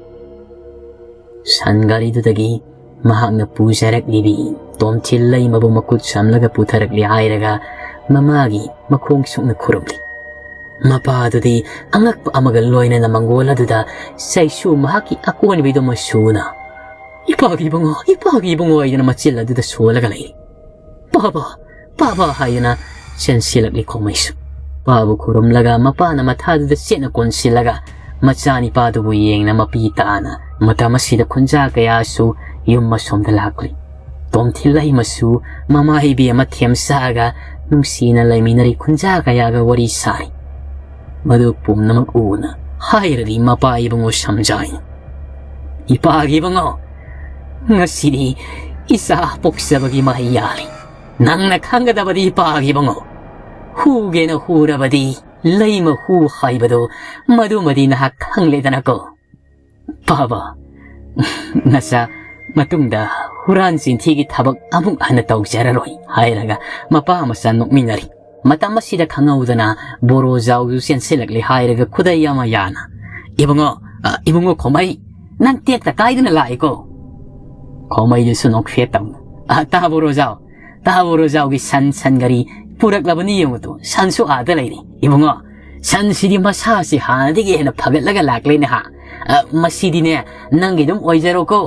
ꯁꯟ ꯒꯥꯔꯤꯗꯨꯗꯒꯤ ꯃꯍꯥꯛꯅ ꯄꯨꯖꯔꯛꯂꯤꯕꯤ ꯇꯣꯝꯊꯤꯜ ꯂꯩꯃꯕꯨ ꯃꯈꯨꯠ ꯁꯝꯂꯒ ꯄꯨꯊꯔꯛꯂꯤ ꯍꯥꯏꯔꯒ ꯃꯃꯥꯒꯤ ꯃꯈꯣꯡ ꯁꯨꯛꯅ ꯈꯨꯔꯨꯝꯂꯤ꯫ ꯃꯄꯥꯗꯨꯗꯤ ꯑꯉꯛꯄ ꯑꯃꯒ ꯂꯣꯏꯅꯅ ꯃꯪꯒꯣꯜ ꯑꯗꯨꯗ ꯆꯩꯁꯨ ꯃꯍꯥꯛꯀꯤ ꯑꯀꯣꯟꯕꯤꯗꯨ ꯃꯁꯨꯅ "ꯏꯄꯥꯒꯤ ꯏꯕꯨꯡꯉꯣ, ꯏꯄꯥꯒꯤ ꯏꯕꯨꯡꯉꯣ" ꯍꯥꯏꯗꯅ ꯃꯆꯤꯜ ꯑꯗꯨꯗ ꯁꯣꯜꯂꯒ ꯂꯩꯔꯤ꯫ "ꯄꯥꯕ, ꯄꯥꯕ" ꯍꯥꯏꯗꯅ ꯆꯦꯟꯁꯤꯜꯂꯛꯂꯤ ꯈꯣꯃꯩꯁꯨ꯫ ꯄꯥꯕꯨ ꯈꯨꯔꯨꯝꯂꯒ ꯃꯄꯥꯅ ꯃꯊꯥꯗꯨꯗ ꯆꯦꯠꯅ ꯀꯣꯟꯁꯤꯜꯂꯒ ꯃꯆꯥꯅꯤꯄꯥꯗꯨꯕꯨ ꯌꯦꯡꯅ ꯃꯄꯤ ꯇꯥꯅ ꯃꯇꯝ ꯑꯁꯤꯗ ꯈꯨꯟꯖꯥ ꯀꯌꯥꯁꯨ ꯌꯨꯝ ꯑꯁꯣꯝꯗ ꯂꯥꯛꯂꯤ꯫ ꯇꯣꯝꯊꯤꯜ ꯂꯩꯃꯁꯨ ꯃꯃꯥ ꯏꯕꯦꯝꯃ ꯊꯦꯝꯁꯥꯒ ꯅꯨꯡꯁꯤꯅ ꯂꯩꯃꯤꯟꯅꯔꯤ꯫ ꯈꯨꯟꯖꯥ ꯀꯌꯥꯒ ꯋꯥꯔꯤ ꯁꯥꯔꯤ꯫ ꯃꯗꯨ ꯄꯨꯝꯅꯃꯛ ꯎꯅ ꯍꯥꯏꯔꯔꯤ ꯃꯄꯥ ꯏꯕꯨꯡꯉꯣ ꯁꯝꯖꯥꯏꯅ, "ꯏꯄꯥꯒꯤ ꯏꯕꯨꯡꯉꯣ, ꯉꯁꯤꯗꯤ ꯏꯆꯥ ꯄꯣꯛꯆꯕꯒꯤ ꯃꯍꯩ ꯌꯥꯜꯂꯤ꯫ ꯅꯪꯅ ꯈꯪꯒꯗꯕꯗꯤ ꯏꯄꯥꯒꯤ ꯏꯕꯨꯡꯉꯣ, ꯍꯨꯒꯦꯅ ꯍꯨꯔꯕꯗꯤ ꯂꯩꯃ ꯍꯨ ꯍꯥꯏꯕꯗꯣ ꯃꯗꯨꯃꯗꯤ ꯅꯍꯥꯛ ꯈꯪꯂꯦꯗꯅꯀꯣ꯫ ꯄꯥꯕ, ꯅꯆꯥ ꯃꯇꯨꯡꯗ ꯍꯨꯔꯥꯟ ꯆꯤꯟꯊꯤꯒꯤ ꯊꯕꯛ ꯑꯃꯨꯛ ꯍꯟꯅ ꯇꯧꯖꯔꯔꯣꯏ" ꯍꯥꯏꯔꯒ ꯃꯄꯥ ꯃꯆꯥ ꯅꯣꯛꯃꯤꯟꯅꯔꯤ꯫ ꯃꯇꯝ ꯑꯁꯤꯗ ꯈꯪꯍꯧꯗꯅ ꯕꯣꯔꯣꯖꯥꯎꯁꯨ ꯆꯦꯟꯁꯤꯜꯂꯛꯂꯦ ꯍꯥꯏꯔꯒ ꯈꯨꯗꯩ ꯑꯃ ꯌꯥꯅ, "ꯏꯕꯨꯡꯉꯣ, ꯑ, ꯏꯕꯨꯡꯉꯣ ꯈꯣꯃꯩ, ꯅꯪ ꯇꯦꯛꯇ ꯀꯥꯏꯗꯅ ꯂꯥꯛꯏꯀꯣ?" ꯈꯣꯃꯩꯗꯨꯁꯨ ꯅꯣꯛꯐꯦꯠ ꯇꯧꯅ, "ꯑ, ꯇꯥ ꯕꯣꯔꯣꯖꯥꯎ, ꯇꯥ ꯕꯣꯔꯣꯖꯥꯎꯒꯤ ꯁꯟ, ꯁꯟ ꯒꯥꯔꯤ ꯄꯨꯔꯛꯂꯕꯅꯤ ꯌꯦꯡꯉꯨ ꯇꯨ, ꯁꯟꯁꯨ ꯑꯥꯗ ꯂꯩꯔꯤ꯫ ꯏꯕꯨꯡꯉꯣ, ꯁꯟꯁꯤꯗꯤ ꯃꯁꯥꯁꯤ ꯍꯥꯟꯅꯗꯒꯤ ꯍꯦꯟꯅ ꯐꯒꯠꯂꯒ ꯂꯥꯛꯂꯦꯅꯦ ꯍꯥ꯫ ꯑ, ꯃꯁꯤꯗꯤꯅꯦ, ꯅꯪꯒꯤ ꯑꯗꯨꯝ ꯑꯣꯏꯖꯔꯣꯀꯣ꯫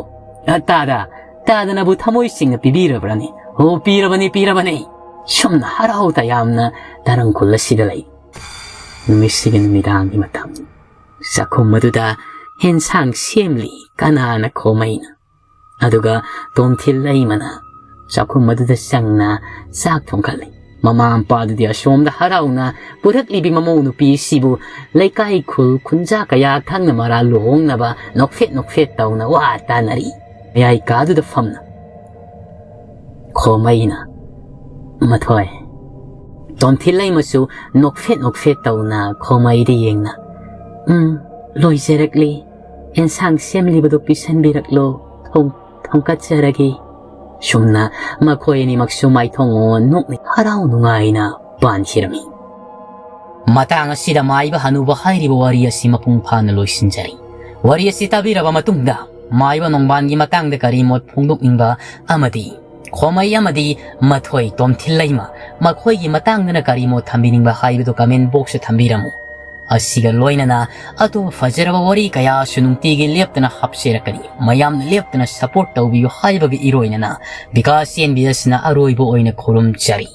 ꯑ, ꯇꯥꯗ, ꯇꯥꯗꯅꯕꯨ ꯊꯃꯣꯏ ꯁꯦꯡꯅ ꯄꯤꯕꯤꯔꯕ꯭ꯔꯅꯤ?" "ꯑꯣ, ꯄꯤꯔꯕꯅꯤ, ꯄꯤꯔꯕꯅꯤ"꯫ ꯁꯨꯝꯅ ꯍꯔꯥꯎ ꯇꯌꯥꯝꯅ ꯇꯔꯪꯈꯨꯜ ꯑꯁꯤꯗ ꯂꯩ꯫ ꯅꯨꯃꯤꯠꯁꯤꯒꯤ ꯅꯨꯃꯤꯗꯥꯡꯒꯤ ꯃꯇꯝ꯫ ꯆꯥꯛꯈꯨꯝ ꯑꯗꯨꯗ ꯍꯦꯟꯁꯥꯡ ꯁꯦꯝꯂꯤ ꯀꯅꯥꯅ? ꯈꯣꯃꯩꯅ꯫ ꯑꯗꯨꯒ ꯇꯣꯝꯊꯤꯜ ꯂꯩꯃꯅ ꯆꯥꯛꯈꯨꯝ ꯑꯗꯨꯗ ꯆꯪꯅ ꯆꯥꯛ ꯊꯣꯡꯒꯠꯂꯤ꯫ ꯃꯃꯥ ꯃꯄꯥꯗꯨꯗꯤ ꯑꯁꯣꯝꯗ ꯍꯔꯥꯎꯅ ꯄꯨꯔꯛꯂꯤꯕꯤ ꯃꯃꯧ ꯅꯨꯄꯤꯁꯤꯕꯨ ꯂꯩꯀꯥꯏ ꯈꯨꯜ ꯈꯨꯟꯖꯥ ꯀꯌꯥ ꯈꯪꯅ ꯃꯔꯥ ꯂꯨꯍꯣꯡꯅꯕ ꯅꯣꯛꯐꯦꯠ ꯅꯣꯛꯐꯦꯠ ꯇꯧꯅ ꯋꯥ ꯇꯥꯅꯔꯤ꯫ ꯃꯌꯥꯏ ꯀꯥꯗꯨꯗ ꯐꯝꯅ ꯈꯣꯃꯩꯅ, "ꯃꯊꯣꯏ"꯫ ꯇꯣꯝꯊꯤꯜ ꯂꯩꯃꯁꯨ ꯅꯣꯛꯐꯦꯠ ꯅꯣꯛꯐꯦꯠ ꯇꯧꯅ ꯈꯣꯃꯩꯗ ꯌꯦꯡꯅ, "ꯎꯝ, ꯂꯣꯏꯖꯔꯛꯂꯤ꯫ ꯑꯦꯟꯁꯥꯡ ꯁꯦꯝꯂꯤꯕꯗꯨ ꯄꯤꯁꯟꯕꯤꯔꯛꯂꯣ꯫ ꯊꯣꯡ-, ꯊꯣꯡꯀꯠꯆꯔꯒꯦ"꯫ ꯁꯨꯝꯅ ꯃꯈꯣꯏ ꯑꯅꯤꯃꯛꯁꯨ ꯃꯥꯏꯊꯣꯡ ꯑꯣꯟ ꯅꯣꯛꯅ ꯍꯔꯥꯎ ꯅꯨꯡꯉꯥꯏꯅ ꯄꯥꯟꯈꯤꯔꯝꯃꯤ꯫ ꯃꯇꯥꯡ ꯑꯁꯤꯗ ꯃꯥꯏꯕ ꯍꯅꯨꯕ ꯍꯥꯏꯔꯤꯕ ꯋꯥꯔꯤ ꯑꯁꯤ ꯃꯄꯨꯡ ꯐꯥꯅ ꯂꯣꯏꯁꯤꯟꯖꯔꯤ꯫ ꯋꯥꯔꯤ ꯑꯁꯤ ꯇꯥꯕꯤꯔꯕ ꯃꯇꯨꯡꯗ ꯃꯥꯏꯕ ꯅꯣꯡꯕꯥꯟꯒꯤ ꯃꯇꯥꯡꯗ ꯀꯔꯤ ꯃꯣꯠ ꯐꯣꯡꯗꯣꯛꯅꯤꯡꯕ ꯑꯃꯗꯤ ꯈꯣꯃꯩ ꯑꯃꯗꯤ ꯃꯊꯣꯏ ꯇꯣꯝꯊꯤꯜ ꯂꯩꯃ ꯃꯈꯣꯏꯒꯤ ꯃꯇꯥꯡꯗꯅ ꯀꯔꯤ ꯃꯣꯠ ꯊꯝꯕꯤꯅꯤꯡꯕ ꯍꯥꯏꯕꯗꯨ comment boxꯇ ꯊꯝꯕꯤꯔꯝꯃꯨ꯫ ꯑꯁꯤꯒ ꯂꯣꯏꯅꯅ ꯑꯇꯣꯞꯄ ꯐꯖꯔꯕ ꯋꯥꯔꯤ ꯀꯌꯥꯁꯨ ꯅꯨꯡꯇꯤꯒꯤ ꯂꯦꯞꯇꯅ ꯍꯥꯞꯆꯔꯛꯀꯅꯤ꯫ ꯃꯌꯥꯝꯅ ꯂꯦꯞꯇꯅ support ꯇꯧꯕꯤꯌꯨ ꯍꯥꯏꯕꯒ ꯏꯔꯣꯏꯅꯅ ꯕꯤꯀꯥꯁ ꯑꯦꯟ ꯕꯤ ꯑꯦꯁꯅ ꯑꯔꯣꯏꯕ ꯑꯣꯏꯅ ꯈꯨꯔꯨꯝꯖꯔꯤ꯫